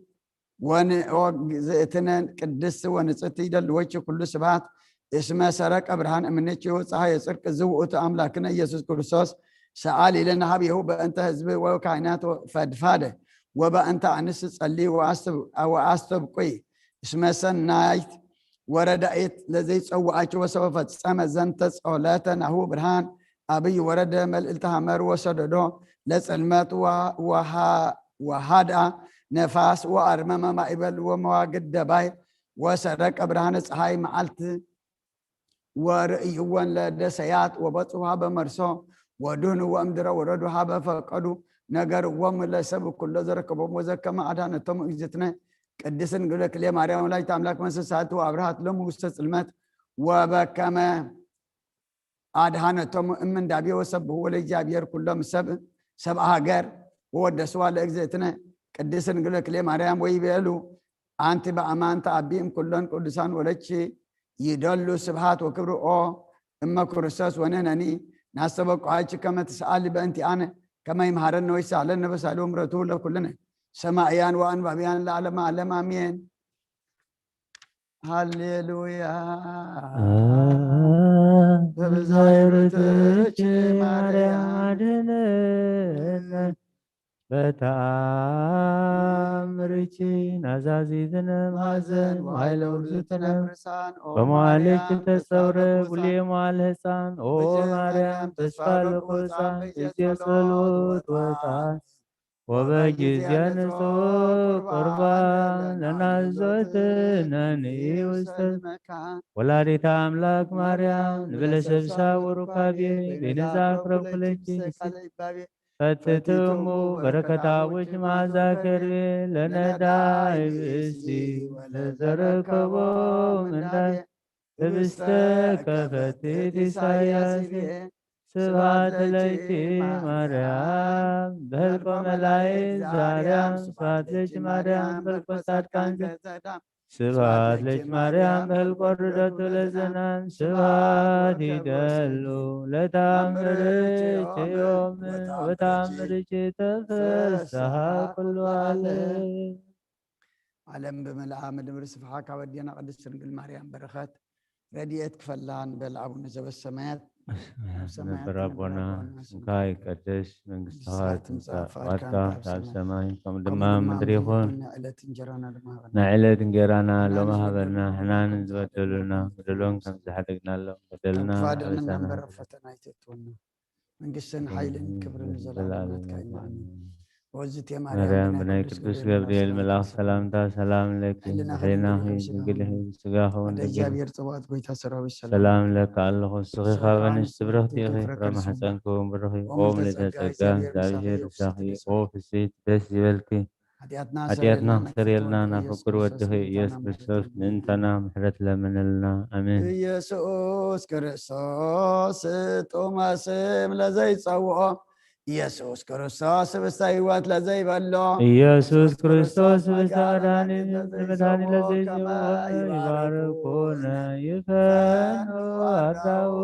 ወንኦ ግዝእትነ ቅድስት ወንጽሕቲ ይደልወኪ ኩሉ ስብሐት እስመ ሰረቀ ብርሃን እምኔኪ ወፀሐየ ጽድቅ ዝውእቱ አምላክነ ኢየሱስ ክርስቶስ ሰአሊ ለነ ሀቤሁ በእንተ ህዝብ ወካህናት ፈድፋደ ወበእንተ አንስ ጸሊ ወአስተብቁይ እስመ ሰናይት ወረዳኢት ለዘይጸውዐኪ ወሰበ ፈጸመ ዘንተ ጸሎተ ናሁ ብርሃን አብይ ወረደ መልእልተ ሐመር ወሰደዶ ለጽልመት ወሃድአ ነፋስ ወአርመመ ማእበል ወመዋግድ ደባይ ወሰረቀ ብርሃነ ፀሐይ መዓልት ወርእይወን ለደሰያት ወበጽሑ ሀበ መርሶ ወድህኑ ወእምድረ ወረዱ ሀበ ፈቀዱ ነገርዎም ለሰብ ኩሎ ዘረከቦም ወዘከመ አድኃነቶም እግዝእትነ ቅድስት ድንግል ክሌ ማርያም ወላዲተ አምላክ መንሰሳት ወአብርሃት ሎሙ ውስተ ጽልመት ወበከመ አድኃነቶም እምንዳቤ ወሰብሕዎ ለእግዚአብሔር ኩሎም ሰብ ሰብ ሀገር ወወደስዋ ለእግዝእትነ ቅድስት ድንግል ክሌ ማርያም ወይቤሉ አንቲ በአማን ተአቢ እምኩሎን ቅዱሳን ወለኪ ይደሉ ስብሐት ወክብር ኦ እመ ክርስቶስ ወንሕነኒ ናስተበቅዖኪ ከመ ትስአሊ በእንቲአነ ከመ ይምሃረነ ወይሳለነ በሳሉ ምረቱ ለኩልነ ሰማእያን ወአንባብያን ለዓለመ ዓለም አሜን። ሃሌሉያ። በብዛይ ርትች ማርያም አድነን በተአምርኪ ናዛዚዝነ ማዘን ወኃይለ ውርዝትነ ርሳን በመዋሌኪ ተሰውረ ቡሌ መዋል ህፃን ኦ ማርያም ተስፋ ለቁሳን እዜ ጸሎት ወጣን ወበጊዜ ንጹሕ ቁርባን ለናዞትነኒ ውስተ ወላዲተ ኣምላክ ማርያም ንብለሰብሳ ወሩካቤ ቤነዛ ክረብ ኩለኪ ፈትትሙ በረከታዊች ማዛ ከርቤ ለነዳይ ብእሲ ወለዘረከቦ ምንዳይ ህብስተ ከፈትት ኢሳያስ ስብሐት ለኪ ማርያም በህልቆ መላእክት ዛርያም ስብሐት ለኪ ማርያም በህልቆ ጻድቃን ስብሐት ለኪ ማርያም በህልቆ ርደቱ ለዘናን ስብሐት ይደሉ ለታምርች ዮም ወታምርች ተፈስሐ ኩሉ ዓለም። ዓለም ብምልኣ ምድሪ ስፍሓ ካብ ኣዴና ቅድስት ድንግል ማርያም በረኸት ረድኤት ክፈላ ንበል። ኣቡነ ዘበሰማያት ነበር ኣቦና ስምካ ይቀደስ፣ መንግስትኻ ትምጻእ፣ ፍቃድካ ኣብ ሰማይ ከም ድማ ምድሪ ይኹን። ናይ ዕለት እንጀራና ሎሚ ሃበና፣ ሕናን ዝበደሉና በደሎም ከም ዝሓደግናሎም በደልና ሓበሳና። ፈተና ኣይተእትወና። መንግስትን ሓይልን ክብርን ንዘለኣለም ናትካ እዩ። ኣሜን። ወዝቴ ማርያም ማርያም ብናይ ቅዱስ ገብርኤል መልኣኽ ሰላምታ ሰላም ለኪ፣ ሕሊናኺ ድንግል ኢኺ፣ ስጋኺ እውን ድንግል። እግዚኣብሔር ጽባኦት ጎይታ ሰራዊት ሰላም ለኪ ኣለኹ፣ ንስኺ ካብ ኣንስቲ ብርኽቲ ኢኺ፣ ፍረ ማሕፀንኪ እውን ብሩኽ እዩ። ኦ ምልዕተ ጸጋ፣ እግዚኣብሔር ምሳኺ፣ ኦ ፍስሕቲ ደስ ይበልኪ። ሓጢኣትና ሓጢኣትና ክሰርየልና ክሰርየልና ናፍቅር ወድኺ ኢየሱስ ክርስቶስ ምእንታና ምሕረት ለምንልና። ኣሜን። ኢየሱስ ክርስቶስ ጥዑመ ስም ለዘይጸውዖ፣ ኢየሱስ ክርስቶስ ህብስተ ህይወት ለዘይበሎ፣ ኢየሱስ ክርስቶስ ህብስተ መድኃኒት መድኃኒት ለዘይጸውዖ ይባርኩነ ይፈኑ ኣራው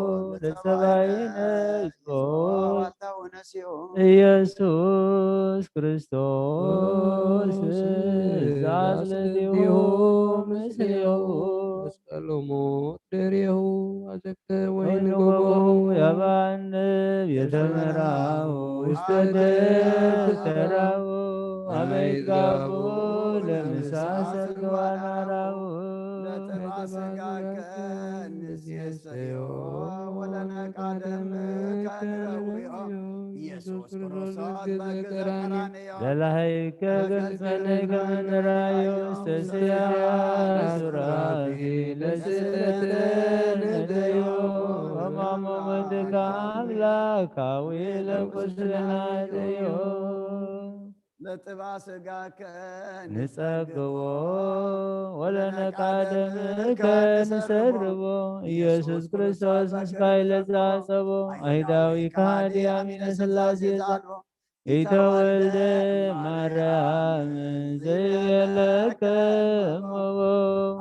ለጸባይነ ኢየሱስ ክርስቶስ ዛዝለልዩ ምስሌሁ መስቀሎሙ ድሬሁ ኣዘክተ ወይንጎቦ ያባንብ የተመራሁ ውስተ ደብተራሁ አመይጋቡ ለምሳሰል ገባናራሁ ለተባሰጋከ ንሴሰዮ ወለነቃደም ከንረውዮ ኢየሱስ ክርስቶስ በግዘ ቀራንዮ ለላህይከ ገልጸነ ከመንራዮ ውስተ ስያ ሱራፊ ለስእለተ ነደዮ ወማሞ ወድካ አምላካዊ ለቁስልና ደዮ ለጥባ ስጋከ ንጸግቦ ወለነቃደምከ ንሰርቦ ኢየሱስ ክርስቶስ ምስካይ ለዛጸቦ አይሁዳዊ ከሃዲ አሚነ ሥላሴ ዛልቦ ኢተወልደ ማርያም ዘይቤለከ እመቦ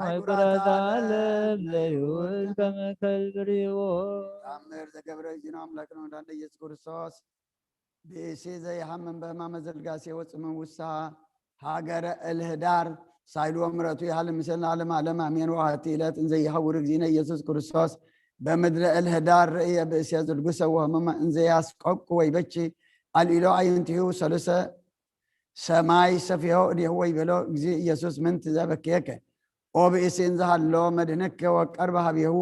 አይኩራት ዓለም ለይሁድ ከመ ከልብ ርኢዎ። ተአምር ዘገብረ እግዚእነ አምላክነ ወመድኃኒነ ኢየሱስ ክርስቶስ ብእሲ ዘይሃምም በህማመ ዘልጋሴ ወጽምም ውሳ ሃገረ እልህዳር ሳይሉ ወምረቱ ይሃለ ምስለ ዓለም ዓለም አሜን። ወሃቲ ዕለት እንዘ ይሐውር እግዚእነ ኢየሱስ ክርስቶስ በምድረ እልህዳር ርእየ ብእሴ ዝልጉሰ ወህመመ እንዘ ያስቀቁ ወይበኪ አልኢሎ አዕይንቲሁ ሰሉሰ ሰማይ ሰፊሖ እዴሁ ወይቤሎ እግዚእ ኢየሱስ ምንት ዘበክየከ ኦ ብእሲ እንዘሃሎ መድህንከ ወቀርበ ሀቤሁ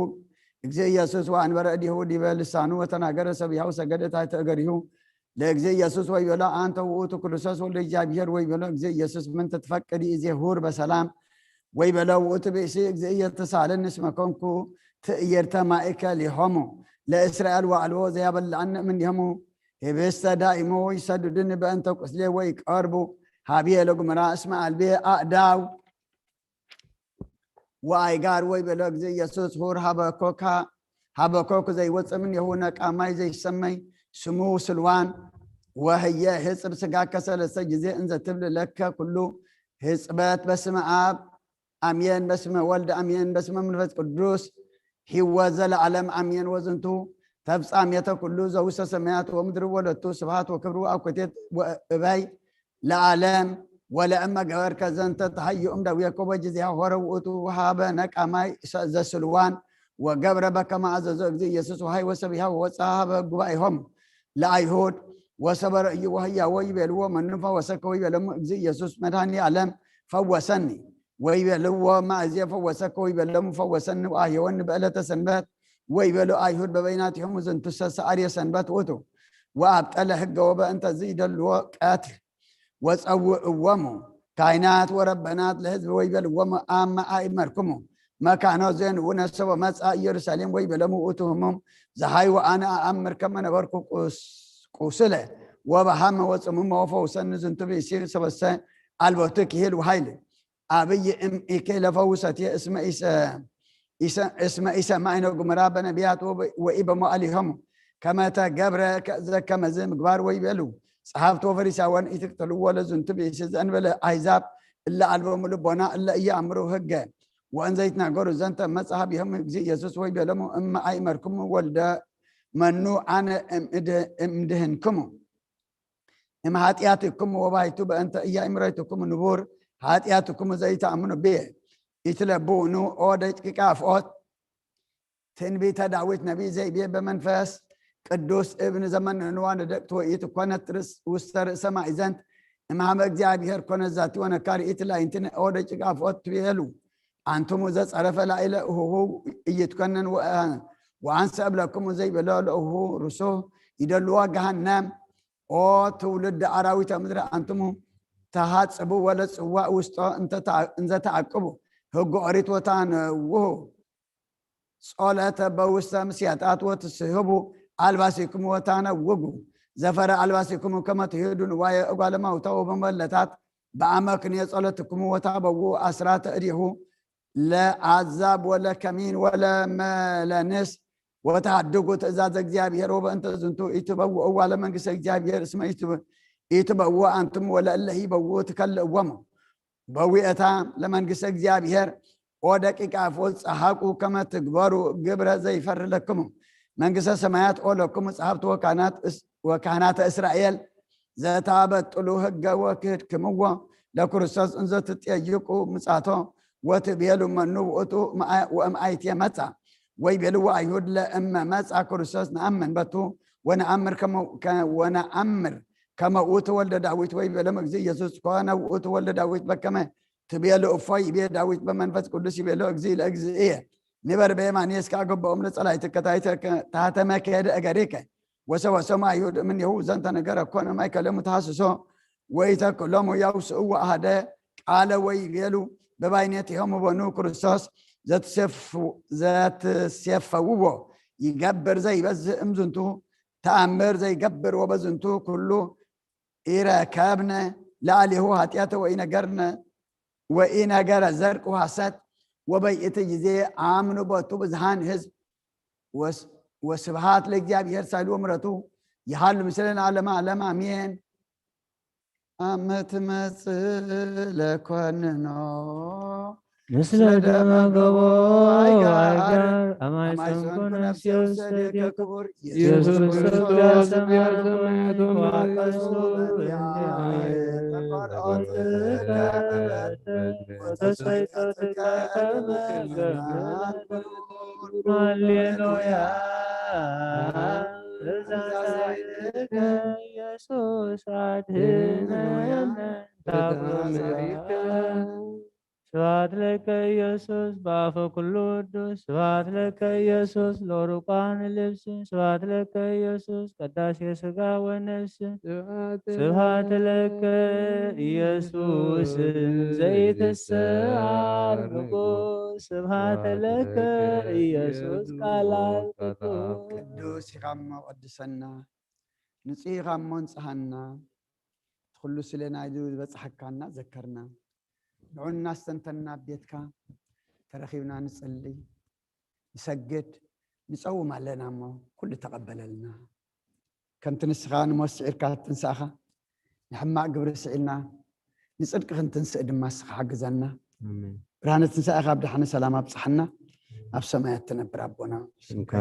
እግዚእ ኢየሱስ ወአንበረ እዴሁ ዲበ ልሳኑ ወተናገረ ሰቢሃ ወሰገደ ታሕተ እገሪሁ ለእግዚእ ኢየሱስ ወይቤሎ አንተ ውእቱ ክርስቶስ ወልደ እግዚኣብሔር ወይቤሎ እግዚእ ኢየሱስ ምንት ትፈቅድ ይእዜ ሁር በሰላም ወይቤሎ ውእቱ ብእሲ እግዚእ ኢየተሳለኒ እስመ ኮንኩ ትእየርተ ማእከሊሆሙ ለእስራኤል ወአልቦ ዘያበልዐኒ እምኔሆሙ ህብስተ ዳይሞ ይሰድዱኒ በእንተ ቁስሌ ወይቀርቡ ሀብየ ለጉምራ እስመ አልቤ አእዳው ወአይጋር ወይቤሎ እግዚእ ኢየሱስ ሁር ሀበኮካ ሀበኮኩ ዘይወፅእ እምኔሁ ነቃማይ ዘይሰመይ ስሙ ስልዋን ወህየ ህፅብ ስጋከ ሰለስተ ጊዜ እንዘ ትብል ለከ ኩሉ ህፅበት በስመ አብ አሜን በስመ ወልድ አሜን በስመ መንፈስ ቅዱስ ህይወት ዘለዓለም አሜን። ወዝንቱ ተፍጻሜተ ኩሉ ዘውሰ ሰማያት ወምድር ወለቱ ስብሐት ወክብሩ አኮቴት ወእበይ ለዓለም ወለእመ ገበርከ ዘንተ ተሃዩ እምደዌኮ በጊዜሃ ሆረ ውእቱ ወሃበ ነቃማይ ዘስልዋን ወገብረ በከመ አዘዞ እግዚእ ኢየሱስ ወሃይ ወሰቢሃ ወወፅአ ሃበ ጉባኤሆም ለአይሁድ ወሰበረ እዩ ወህያዎ ይቤልዎ መኑ ፈወሰከ ወይቤሎሙ እግዚእ ኢየሱስ መድኃኒ ዓለም ፈወሰኒ ወይቤልዎ ማእዜ ፈወሰከ ወይቤሎሙ ፈወሰኒ ወአህየወኒ በዕለተ ሰንበት ወይቤሉ አይሁድ በበይናቲሆሙ ዝንቱሰ ሰአርየ ሰንበት ውእቱ ወአብጠለ ህገ ወበእንተዚ ይደልዎ ቀትል ወጸውዕዎሙ ካህናት ወረበናት ለህዝቢ ወይበልዎሙ፣ አመ አእመርኩሙ መካኖ ዘንውነ ሰቦ መጻ ኢየሩሳሌም ወይበለሙ ውእቱ ህሙም ዘሃይወ አነ አአምር ከመ ነበርኩ ቁስ- ቁስለ ወበሃመ ወጽሙመ ወፈውሰኒ ዝንቱ ብእሲ ሰበሰ አልቦቱ ክሂል ወሃይል አብይ እምኢኬ ለፈውሰትየ እስመ ኢሰ- ኢሰ- እስመ ኢሰማዕነ ጉምራ በነቢያት ወበ- ወኢበመዋዕሊሆሙ ከመ ተገብረ ከ- ዘከመዝ ምግባር ወይቤሉ ጸሓፍት ወፈሪሳውያን ኢትቅትልዎ ለዝንቱ ብእሲ ዘእንበለ አሕዛብ እለ አልቦሙ ልቦና እለ ኢየአምሩ ህገ ወእንዘ ይትናገሩ ዘንተ መጽሐ ቢሆም እግዚእ ኢየሱስ ወይቤሎሙ እመ አእመርኩም ወልደ መኑ አነ እምድህንክሙ እምኃጢአትክሙ ወባይቱ በእንተ ኢያእምረይትክሙ ንቡር ኃጢአትክሙ ዘይተአምኑ ብየ ኢትለብውኑ ኦ ደቂቀ አፍኦት ትንቢተ ዳዊት ነቢይ ዘይቤ በመንፈስ ቅዱስ እብን ዘመንንዋ ንደቅት ወኢት ኮነት ውስተ ርእሰ ማእዘንት እምሃመ እግዚኣብሔር ኮነት ዛቲ ወነካር ኢትላይንትን ኦ ደቂቀ አፍኦት ትቤሉ አንትሙ ዘጸረፈ ላይለ እሁሁ እይትኮንን ወአንሰ እብለክሙ ዘይበሎ ለእሁ ርሱህ ይደልዋ ገሃነም ኦ ትውልድ አራዊተ ምድር አንትሙ ተሃጽቡ ወለ ጽዋእ ውስጦ እንዘተአቅቡ ህግ ኦሪት ወታነውሁ ጾለተ በውስተ ምስያጣት ወትስህቡ አልባሲኩም ወታነውጉ ዘፈረ አልባሲኩም ከመ ትሄዱ ንዋየ እጓለ ማውታ ወበመለታት በአመክንዮ ጸሎትኩም ወታበው አስራተ እዲሁ ለአዛብ ወለከሚን ወለመለንስ ወተሃድጉ ትእዛዝ እግዚኣብሔር ወበእንተ ዝንቱ ኢትበውእዋ ለመንግስተ እግዚኣብሔር እስመ ኢትበውእ አንትሙ ወለእለ ሂበውኡ ትከልእዎሙ በዊእታ ለመንግስተ እግዚኣብሔር ኦ ደቂቀ አፍኦ ጸሓቁ ከመ ትግበሩ ግብረ ዘይፈሪ ለክሙ መንግስተ ሰማያት ኦ ለክሙ ጸሓፍቲ ወካህናተ እስራኤል ዘታበጥሉ ህገ ወክህድክምዎ ለክርስቶስ እንዘ ትጠይቁ ምጻቶ ወትቤሉ መኑ ውእቱ ወእምአይት የመጻ ወይቤልዎ አይሁድ ለእመ መጻ ክርስቶስ ነአምን በቱ ወነአምር ከመ ውእቱ ወልደ ዳዊት ወይቤሎም እግዚእ ኢየሱስ ኮነ ውእቱ ወልደ ዳዊት በከመ ትቤሉ እፎ ይቤ ዳዊት በመንፈስ ቅዱስ ይቤሎ እግዚእ ለእግዚእየ ንበር በየማንየ እስከ አገባኦም ለጸላይትከ ታሕተ መከየደ እገሪከ ወሰወሰሙ አይሁድ እምኔሁ ዘንተ ነገረ ኮነ ማእከሎሙ ተሐስሶ ወኢተክሎሙ ያውስእዎ አሐደ ቃለ ወይቤሉ በባይኔቲሆሙ በኑ ክርስቶስ ዘትሴፍውዎ ይገብር ዘይበዝህ እምዝንቱ ተአምር ዘይገብር ወበዝንቱ ኩሉ ኢረከብነ ለአሌሁ ኃጢአተ ወኢነገርነ ወኢነገረ ዘርቅ ወሐሰት ወበይእቲ ጊዜ አምኑ ቦቱ ብዝሃን ህዝብ ወስብሃት ለእግዚአብሔር ሳይሉ ወምረቱ ይሃሉ ምስለ ለዓለመ ዓለም አሜን። አመ ትመጽእ ለኮንኖ ምስለ ደመ ገቦ አይጋር አማይጸንኩ ነፍስየ ውስተ ክቡር ኢየሱስ ክርስቶስ ሰማያቱ ማቀሱ ወተስፈይቶትከ ሃሌሉያ ትእዛዛይትከ ኢየሱስ አድህነነ ስብሐት ለከ ኢየሱስ በአፈ ኩሉ ቅዱስ ስብሐት ለከ ኢየሱስ ለሩቃን ልብስ ስብሐት ለከ ኢየሱስ ቀዳሴ ስጋ ወነፍስ ስብሐት ለከ ኢየሱስ ዘይትሰዓር ንጉስ ስብሐት ለከ ኢየሱስ ቃል ቅዱስ ኢኻ እሞ ቀድሰና ንጹህ ኢኻ እሞ ንጽሃና ኩሉ ስለ ናይዚ ዝበጽሐካና ዘከርና ንዑ እናስተንተና ኣብ ቤትካ ተረኺብና ንጽሊ ንሰግድ ንጸውም ኣለና እሞ ኩሉ ተቐበለልና ከምቲ ንስኻ ንሞት ስዒርካ ትንሳእኻ ንሕማቕ ግብሪ ስዒልና ንጽድቂ ክንትንስእ ድማ ንስኻ ሓግዘና ብርሃነ ትንሳኤኻ ኣብ ደሓነ ሰላም ኣብጽሓና ኣብ ሰማያት ትነብር ኣቦና ስምካ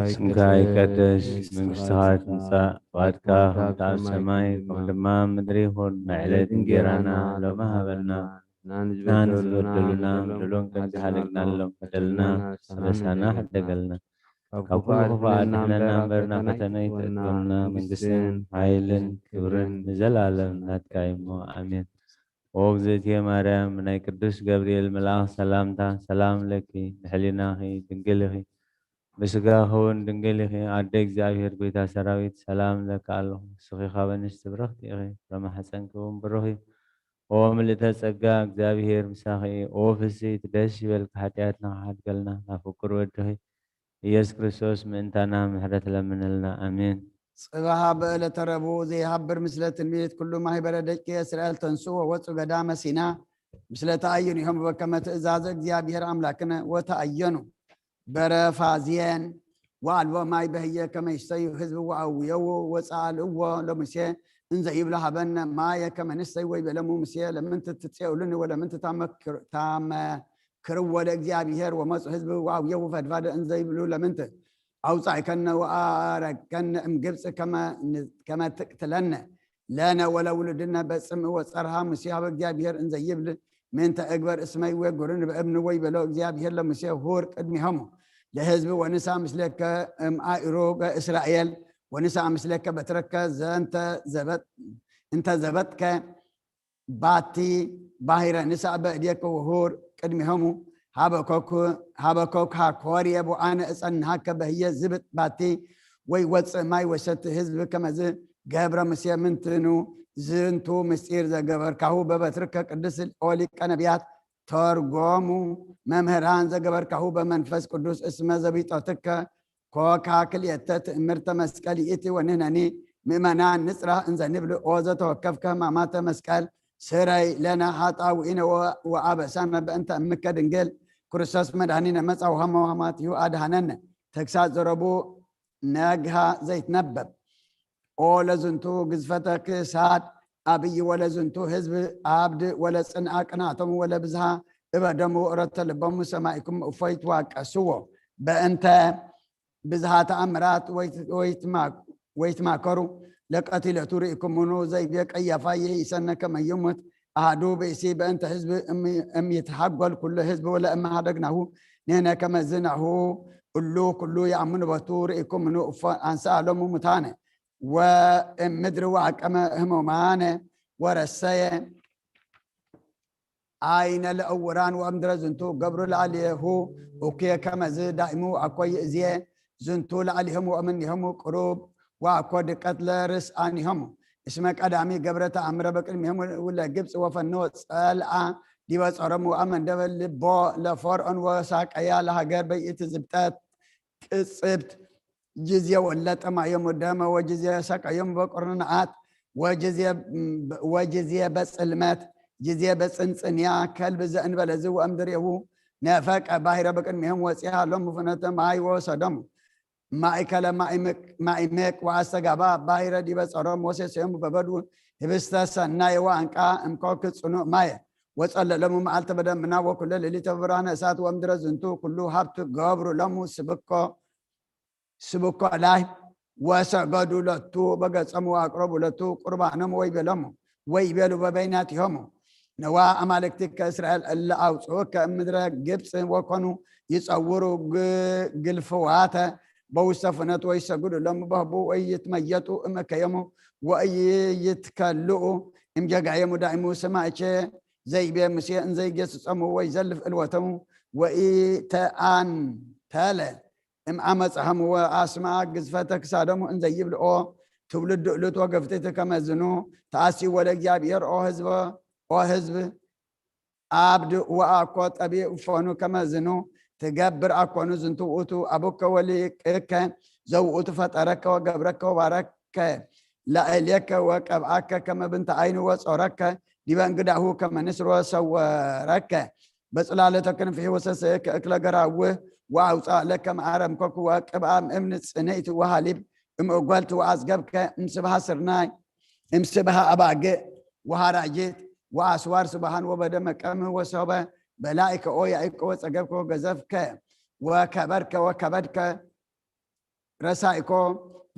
ይቀደስ መንግስትኻ ትምጻእ ፍቓድካ ከምቲ ኣብ ሰማይ ከምኡ ድማ ኣብ ምድሪ ይኹን ናይ ዕለት እንጌራና ሎሚ ሃበና ንሕና ንዝበደሉና በደሎም ከም ዝሓለግናሎም በደልና ኣበሳና ሕደገልና ካብ ኩሉ ክፉእ ኣድሕነና እምበር ናብ ፈተነ ኣይተእትወና መንግስትን ሓይልን ክብርን ንዘለኣለም ናትካ እዩ እሞ ኣሜን ኦ እግዝእትየ ማርያም ብናይ ቅዱስ ገብርኤል መልኣኽ ሰላምታ ሰላም ለኪ ብሕሊናኺ ድንግል ኢኺ ብስጋኺ እውን ድንግል ኢኺ ኣደ እግዚኣብሔር ጎይታ ሰራዊት ሰላም እለኪ ኣለኹ ንስኺ ካብ ኣንስቲ ብርኽቲ ኢኺ ፍረ ማሕፀንኪ እውን ብሩኽ እዩ ኦ ምልእተ ጸጋ፣ እግዚኣብሔር ምሳኺ። ኦ ፍስሕቲ፣ ደስ ይበልኪ፣ ሓጢኣትና ክሓድገልና ናብ ፍቁር ወድኺ ኢየሱስ ክርስቶስ ምእንታና ምሕረት ለምነልና። ኣሜን። ጽባሕ በዕለተ ረቡዕ ዘይሃብር፣ ምስለ ትንቢት ኩሉ ማህበረ ደቂ እስራኤል ተንስኡ ወወጹ ገዳመ ሲና፣ ምስለ ተኣየኑ ይሆም በከመ ትእዛዘ እግዚኣብሔር ኣምላክነ ወተኣየኑ። በረፋዝየን ወአልቦ ማይ በህየ ከመ ይስተዩ ህዝብ ወአውየው ወጸአልዎ ለሙሴ እንዘ ይብሎ ሀበነ ማየ ከመ ንስተይ ወይቤለሙ ሙሴ ለምንት ትጼኡሉኒ ወለምንት ታመክር- ታመክርዎ ለእግዚአብሔር ወመጹ ህዝብ ወአውየው ፈድፋደ እንዘ ይብሉ ለምንት አውጻእከነ ወአረከነ እምግብጽ ከመ ን- ከመ ትቅትለነ ለነ ወለውሉድነ በጽምእ ወጸርሃ ሙሴ ሀበ እግዚኣብሔር እንዘ ይብል ምንተ እግበር እስመ ይዌጉሩኒ በእብኒ ወይቤሎ እግዚኣብሔር ለሙሴ ሁር ቅድሚሆሙ ለህዝብ ወንሳ ምስሌከ እምአእሩገ እስራኤል ወንሳ ምስሌከ በትረከ ዘንተ ዘበጥ- እንተ ዘበጥከ ባቲ ባሂረ ንሳ በእዴከ ወሁር ቅድሚሆሙ ሀበኮክ ሀበኮክ ሃኮርየ ወአነ እጸንሃከ በህየ ዝብጥ ባቲ ወይ ወፅእ ማይ ወሰቲ ህዝብ ከመዝ ገብረ ሙሴ ምንትኑ ዝንቱ ምስጢር ዘገበርካሁ በበትርከ ቅዱስ ኦሊቀ ነቢያት ተርጎሙ መምህራን ዘገበርካሁ በመንፈስ ቅዱስ እስመ ዘቢጦትከ ኮካ ክልኤተ ትእምርተ መስቀል ይእቲ ወንህነኒ ምእመናን ንጽራ እንዘ ንብል ኦ ዘተወከፍከ ህማማተ መስቀል ስረይ ለነ ሀጣውኢነ ወአበሳነ በእንተ እምከ ድንግል ክርስቶስ መድኃኒነ መጻ ወሃመ ወሃማቲሁ አድሃነነ። ተግሳጽ ዘረቡ ነግሃ ዘይትነበብ። ኦ ለዝንቱ ግዝፈተ ክሳድ አብይ ወለዝንቱ ህዝብ አብድ ወለጽንአ ቅንአቶም ወለብዝሃ እበዶም ወእረተ ልቦም ሰማይኩም እፎይ ትዋቀስዎ በእንተ ብዝሃ ተአምራት ወይትማከሩ ለቀቲለቱ ርኢኩምኑ ዘይቤ ቀያፋ ይህይሰነ ከመ ይሙት አሐዱ ብእሲ በእንተ ህዝብ እም ይትሐጎል ኩሉ ህዝብ ወለእመ ሀደግናሁ ንሕነ ከመዝናሁ እሉ ኩሉ የአምኑ በቱ ርኢኩምኑ እፎ አንስአ ሎሙ ሙታነ ወእም ምድሪ ወአቀመ ህሙማነ ወረሰየ አይነ ለእውራን ወእምድረ ዝንቱ ገብሩ ለአልየሁ እኩየ ከመዝ ዳይሙ አኮ ይእዝየ ዝንቱ ለአሊሆሙ ወእምኔሆሙ ቅሩብ ወአኮ ድቀት ለርእሳኒሆሙ እስመ ቀዳሚ ገብረ ተአምረ በቅድሚሆሙ ለግብፅ ወፈንዎ ጸልአ ዲበ ጾሮም ወአመንደበ ልቦ ለፈርዖን ወሳቀያ ለሃገር በይእቲ ዝብጠት ቅጽብት ጊዜ ወለጠ ማዮሙ ደመ ወጊዜ ሰቀዮሙ በቁርንዓት ወጊዜ በጽልመት ጊዜ በጽንጽንያ ከልብ ዘእንበለዚ ወእምድሬሁ ነፈቀ ባሕረ በቅድሚሆም ወፂሃ ሎሙ ፍኖተ ማይ ወሰዶሙ ማእከለ ማእምቅ ወአስተጋባ ባሕረ ዲበ ጸሮም ወሴሰዮሙ በበዱ ህብስተ ሰናይ ወአንቃ እምኮክ ጽኑዕ ማየ ወጸለሎሙ መዓልተ በደመና ወኩለ ሌሊተ በብርሃነ እሳት ወእምድረ ዝንቱ ኩሉ ሀብቱ ገብሩ ሎሙ ስብኮ ስብኮ ላይ ወሰገዱ ለቱ በገጾም ወአቅረቡ ለቱ ቁርባኖም ወይቤሎሙ ወይቤሉ በበይናቲሆሙ ነዋ አማልክቲከ እስራኤል እለ አውፅኡከ እምድረ ግብፅ ወኮኑ ይጸውሩ ግልፍዋተ በውስተ ፍኖት ወይሰግዱ ሎሙ በህቡ ወይትመየጡ እምከዮሙ ወይትከልኡ እምጌጋዮሙ ዳይሙ ስማይቼ ዘይቤ ሙሴ እንዘይገስጾሙ ወይዘልፍ እልወቶሙ ወኢተአንተለ እምአመጽሐሙ ወአስምዐ ግዝፈተ ክሳዶሙ እንዘይብልኦ ትውልድ ድእሉት ወገፍትት ከመዝኑ ተአስዩ ወለእግዚአብሔር ኦ ህዝብ ኦ ህዝብ አብድ ወአኮ ጠቢብ እፎኑ ከመዝኑ ትገብር አኮኑ ዝንቱ ውእቱ አቡከ ወሊቅከ ዘውእቱ ፈጠረከ ወገብረከ ወባረከ ላዕሌከ ወቀብአከ ከመ ብንተ አይኑ ወጾረከ ዲበ እንግዳሁ ከመ ንስር ወሰወረከ በጽላለተ ክንፍሒ ወሰሰየከ እክለ ገራውህ ወአውፅአ ለከ መዓረምኮክ ወቅብአ እምኒ ጽንዕቲ ወሃሊብ እምእጎልቲ ወአጽገብከ እምስብሃ ስርናይ እምስብሃ አባግዕ ወሃራጅት ወአስዋር ስብሃን ወበደመ ቀምህ ወሶበ በላይከ ኦ ያእቆ ወጸገብከ ወገዘፍከ ወከበርከ ወከበድከ ረሳይኮ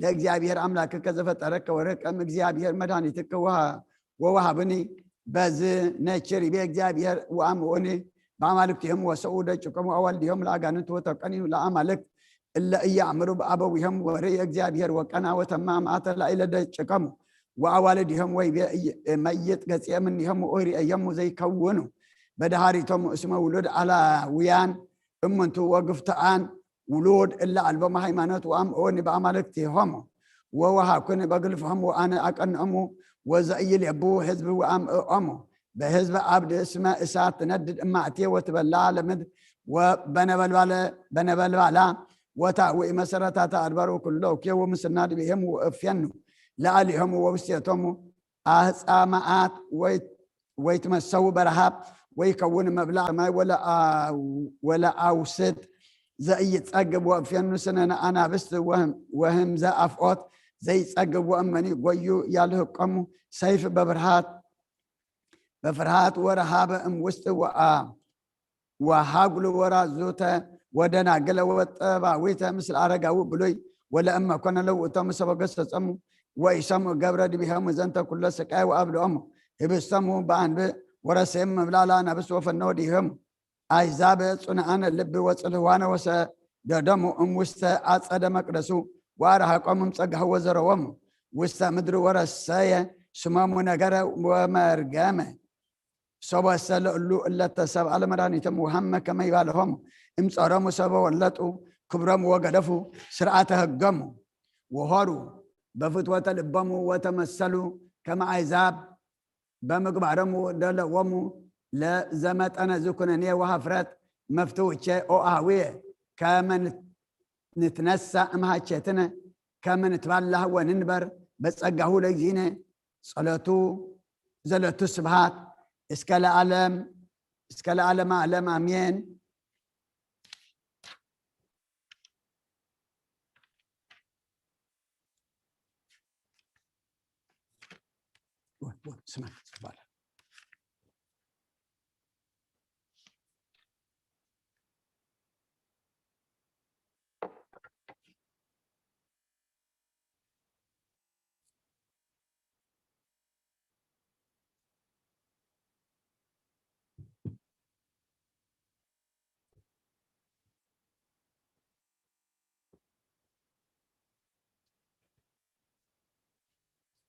ለእግዚአብሔር አምላክከ ዘፈጠረከ ወረቀም እግዚአብሔር መድኃኒትከ ወሃ- ወወሃብኒ በዝ ነችር ይቤ እግዚአብሔር ወአምኡኒ በአማልክቲሆም ወሰኡ ደጭቆም ወአዋልዲሆም ለአጋንንት ወተቀኒ ለአማልክት እለ እያእምሩ በአበዊሆም ወርእየ እግዚአብሔር ወቀና ወተማ መዓተ ላዕለ ደጭቆም ወአዋልዲሆም ወይቤ እይ- መይጥ ገጽየ እምኔሆም ወርእየዮም ዘይከውኑ በደሃሪቶም እስመ ውሉድ አላውያን እምንቱ ወግፍትአን ውሉድ እለ አልቦም ሃይማኖት ወአምኦኒ በአማልክቲሆሙ ወወሃኩኒ በግልፎሙ ወአነ አቀንኦሙ ወዘኢይሌቡ ህዝብ ወአምእኦሙ በህዝብ አብድ እስመ እሳት ትነድድ እማእትየ ወትበላ ለምድር ወበነበልባለ በነበልባላ ወታዊ መሰረታታ አድባሩ ኩሎ ኬው ምስና ድብሄም ወእፍየኑ ለአሊሆም ወውስቴቶሙ አህፃ መዓት ወይ ወይትመሰው በረሃብ ወይከውን መብላዕ ሰማይ ወለአውስት ዘኢይጸግብ ወእፌኑ ስነነ አናብስት ወህምዘ አፍኦት ዘይጸግብ ወእመኒ ጎዩ ያልህቆሙ ሰይፍ በፍርሃት በፍርሃት ወረሃበ እም ውስጥ ወአ ወሃጉል ወራዙተ ወደናግለ ወጠባዊተ ምስለ አረጋዊ ብሉይ ወለእመ ኮነ ለውእቶም ሰበ ገሰጾሙ ወኢሰምዑ ገብረ ድቢሆሙ ዘንተ ኩሎ ስቃይ ወአብልኦሙ ህብስቶሙ በአንብዕ ወረሰዮም መብላላ ነብስ ወፈነወ ድሆሙ አይዛብ ጽኑዓነ ልብ ወጽልህዋነ ወሰደዶሙ እም ውስተ አጸደ መቅደሱ ወአርሐቆሙ እም ጸጋሁ ወዘረዎሙ ውስተ ምድሪ ወረሰየ ስሞሙ ነገረ ወመርገመ ሰበሰ ለእሉ እለተ ሰብአ ለመድኃኒቶም ወሀመ ከመ ይባልሆሙ እምጸሮሙ ሰበ ወለጡ ክብሮም ወገደፉ ስርዓተ ህገሙ ወሆሩ በፍትወተ ልቦሙ ወተመሰሉ ከመ አይዛብ በምግባሮሙ ደለዎሙ ለዘመጠነ ዝኩነኔ ወሀፍረት መፍትውቼ ኦአህውየ ከመ ንትነሳ እምሃቼትነ ከመ ንትባላህ ወንንበር በጸጋሁ ለጊዜነ ጸሎቱ ዘለቱ ስብሃት እስከ ለዓለም እስከ ለዓለም ዓለም አሜን።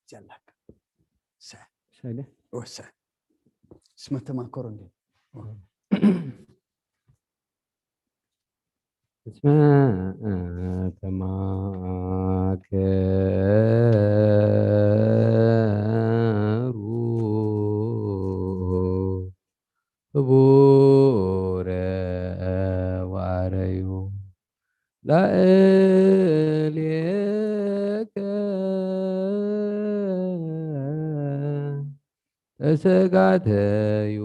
ጀላክ ሰ ሰለ ወሰ ስመ ተማከሩ እንዴ እስመ ተማከሩ ህቡረ ዋረዩ ላእሌከ ተሰጋተዩ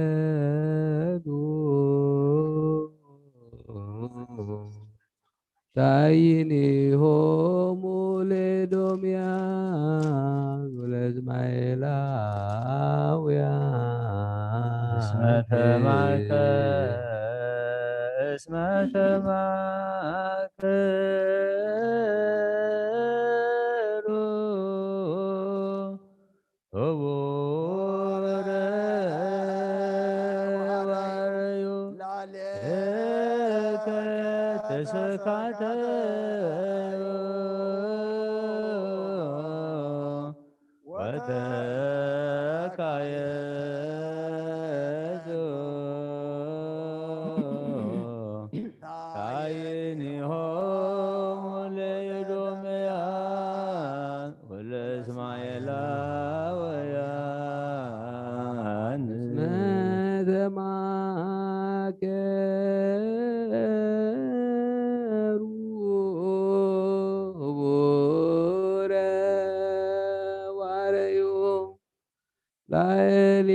ወተካየዱ ታይኒሆሙ ለኤዶምያን ወለእስማኤላውያን እስመ ተማከ እስመ ተማከሩ ህቡረ ዋረዩ ላሌከ ተሰካተዩ ወተካየዱ ታይኒሆሙ ለኤዶምያን ወለእስማኤላውያን እስመ ተማከሩ ህቡረ ዋረዩ ላዕሌከ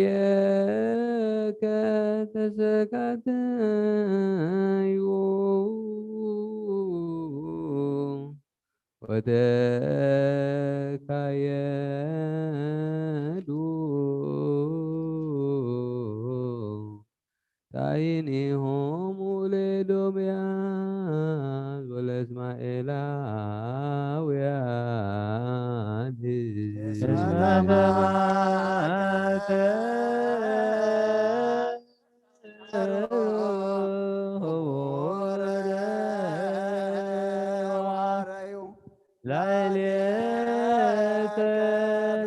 ተሰካተዩ ወተካየዱ ታይኒሆሙ ለኤዶምያን ወለእስማኤላውያን እስመ ተማከሩ ላዕሌከ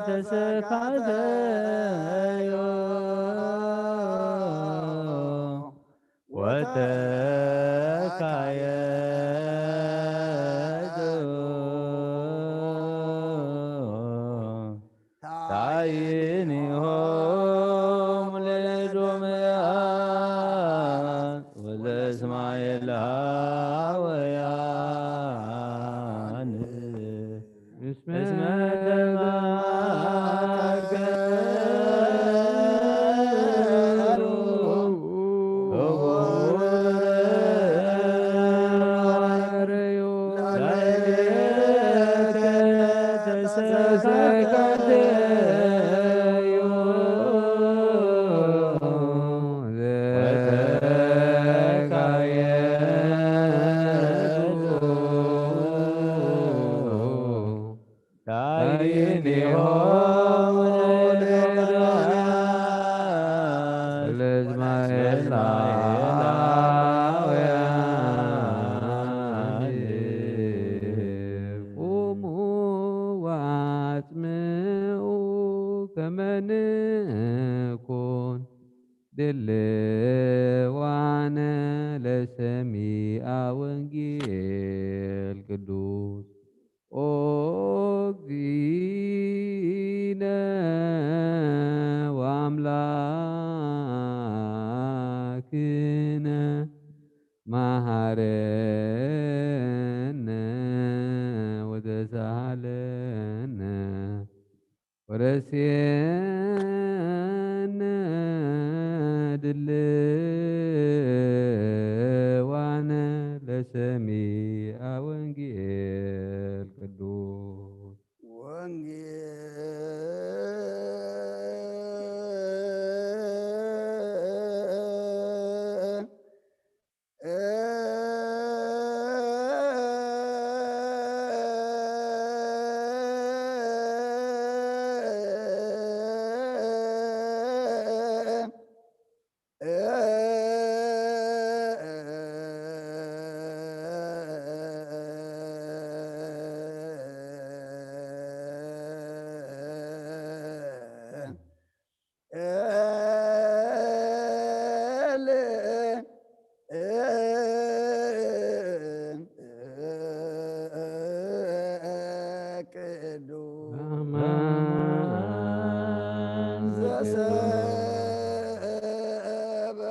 ተሰካተዩ ወተካየዱ እስማኤላውያን እስመ ቁሙ ወአጽምዑ ከመ ንኩን ድልዋነ ለሰሚዐ ወንጌል ቅዱስ። ኦ እግዚእነ ወአምላክነ መሐረነ ወተሳሃለነ ወረስየነ ድልዋነ ለሰሚዐ ወንጌል ቅዱስ። ቅዱስ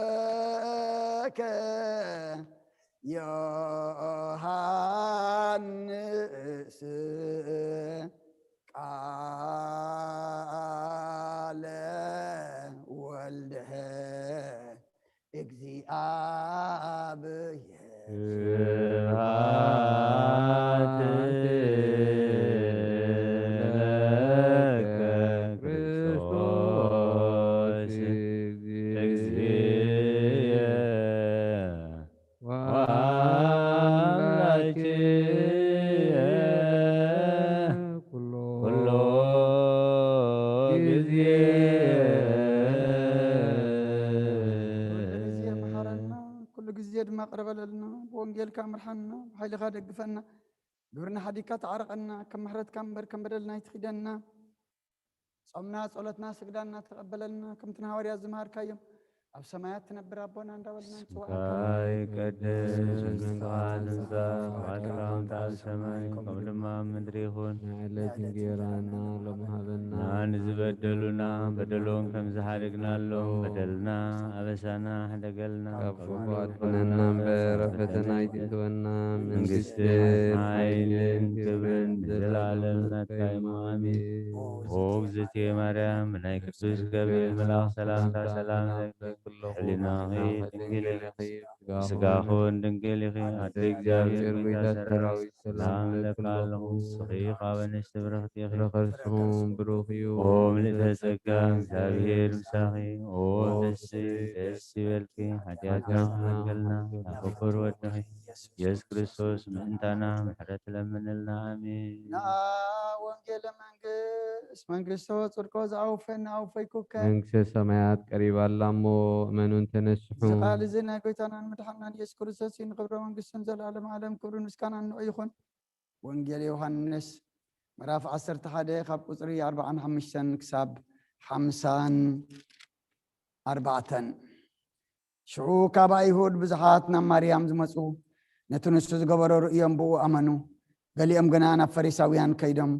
ዘሰበከ ዮሐንስ ቃለ ወልድህ እግዚአብሔር። ስብሐት ለከ ክርስቶስ እግዚእየ ወአምላክየ ኩሎ ጊዜ። ኩሉ ግዜ መሓረና፣ ኩሉ ግዜ ድማ ቅረበለልና። ብወንጌልካ ምርሓና፣ ብሓይልኻ ደግፈና። ግብርና ሓዲግካ ተዓረቐና፣ ከም ምሕረትካ እምበር ከም በደልና ኣይትኺደና። ጾምና፣ ጸሎትና፣ ስግዳና ተቐበለልና፣ ከምቲ ንሃዋርያት ዝመሃርካዮም፣ ኣብ ሰማያት ትነብር ኣቦና እንዳበልና ንጽውዓካ። ስምካ ይቀደስ፣ መንግስትኻ ትምጻእ፣ ፍቓድካ ከምቲ ኣብ ሰማይ ከምኡ ድማ ኣብ ምድሪ ይኹን። ንዕለት እንጌራና ሎሚ ሃበና። ንዝበደሉና በደሎም ከም ዝሓደግናሎም በደልና ኣበሳና ሕደገልና። ካብ ክፉ ኣድሕነና እምበር፣ ኣብ ፈተና ኣይትእትወና። መንግስትን መንግስትን ሓይልን ክብርን ንዘለዓለም ናትካ እዩ። ኣሜን። ኦ እግዝእትየ ማርያም፣ ብናይ ቅዱስ ገብርኤል መልኣኽ ሰላምታ ሰላም እብለኪ። ሕሊናኺ ድንግል ኢኺ፣ ስጋኹን ድንግል ኢኺ። ኣደ እግዚኣብሔር፣ ጌታ ሰራዊት፣ ሰላም እብለኪ ኣለኹ። ንስኺ ካብ ኣንስቲ ብርኽቲ ኢኺ፣ ፍረ ከርስኹም ብሩኽ እዩ። ኦ ምልእተ ጸጋ፣ እግዚኣብሔር ምሳኺ። ኦ ፍስሕቲ ደስ ይበልኪ፣ ሓጢኣትና ሓጢኣትና ክሕረልና፣ ክሕረልና፣ ናብ ፍቁር ወድኺ ኢየሱስ ክርስቶስ ምእንታና ምሕረት ለምንልና። ኣሜን። ንዓ ወንጌለ መንግስት መንግስቶ ጽድቆ ዝኣውፈና ኣውፈይኩከ። መንግስተ ሰማያት ቀሪባ ኣላ እሞ እመኑን ተነስሑ። እዚ ቃል እዚ ናይ ጎይታናን መድሓናን ኢየሱስ ክርስቶስ እዩ። ንኽብረ መንግስቱን ዘላለም ዓለም ክብርን ምስጋናን ንዑ ይኹን። ወንጌል ዮሃንስ ምዕራፍ ዓሰርተ ሓደ ካብ ቁጽሪ ኣርባዓን ሓሙሽተን ክሳብ ሓምሳን ኣርባዕተን። ሽዑ ካብ ኣይሁድ ብዙሓት ናብ ማርያም ዝመጹ፣ ነቲ ንሱ ዝገበሮ ርእዮም ብኡ ኣመኑ። ገሊኦም ግና ናብ ፈሪሳውያን ከይዶም፣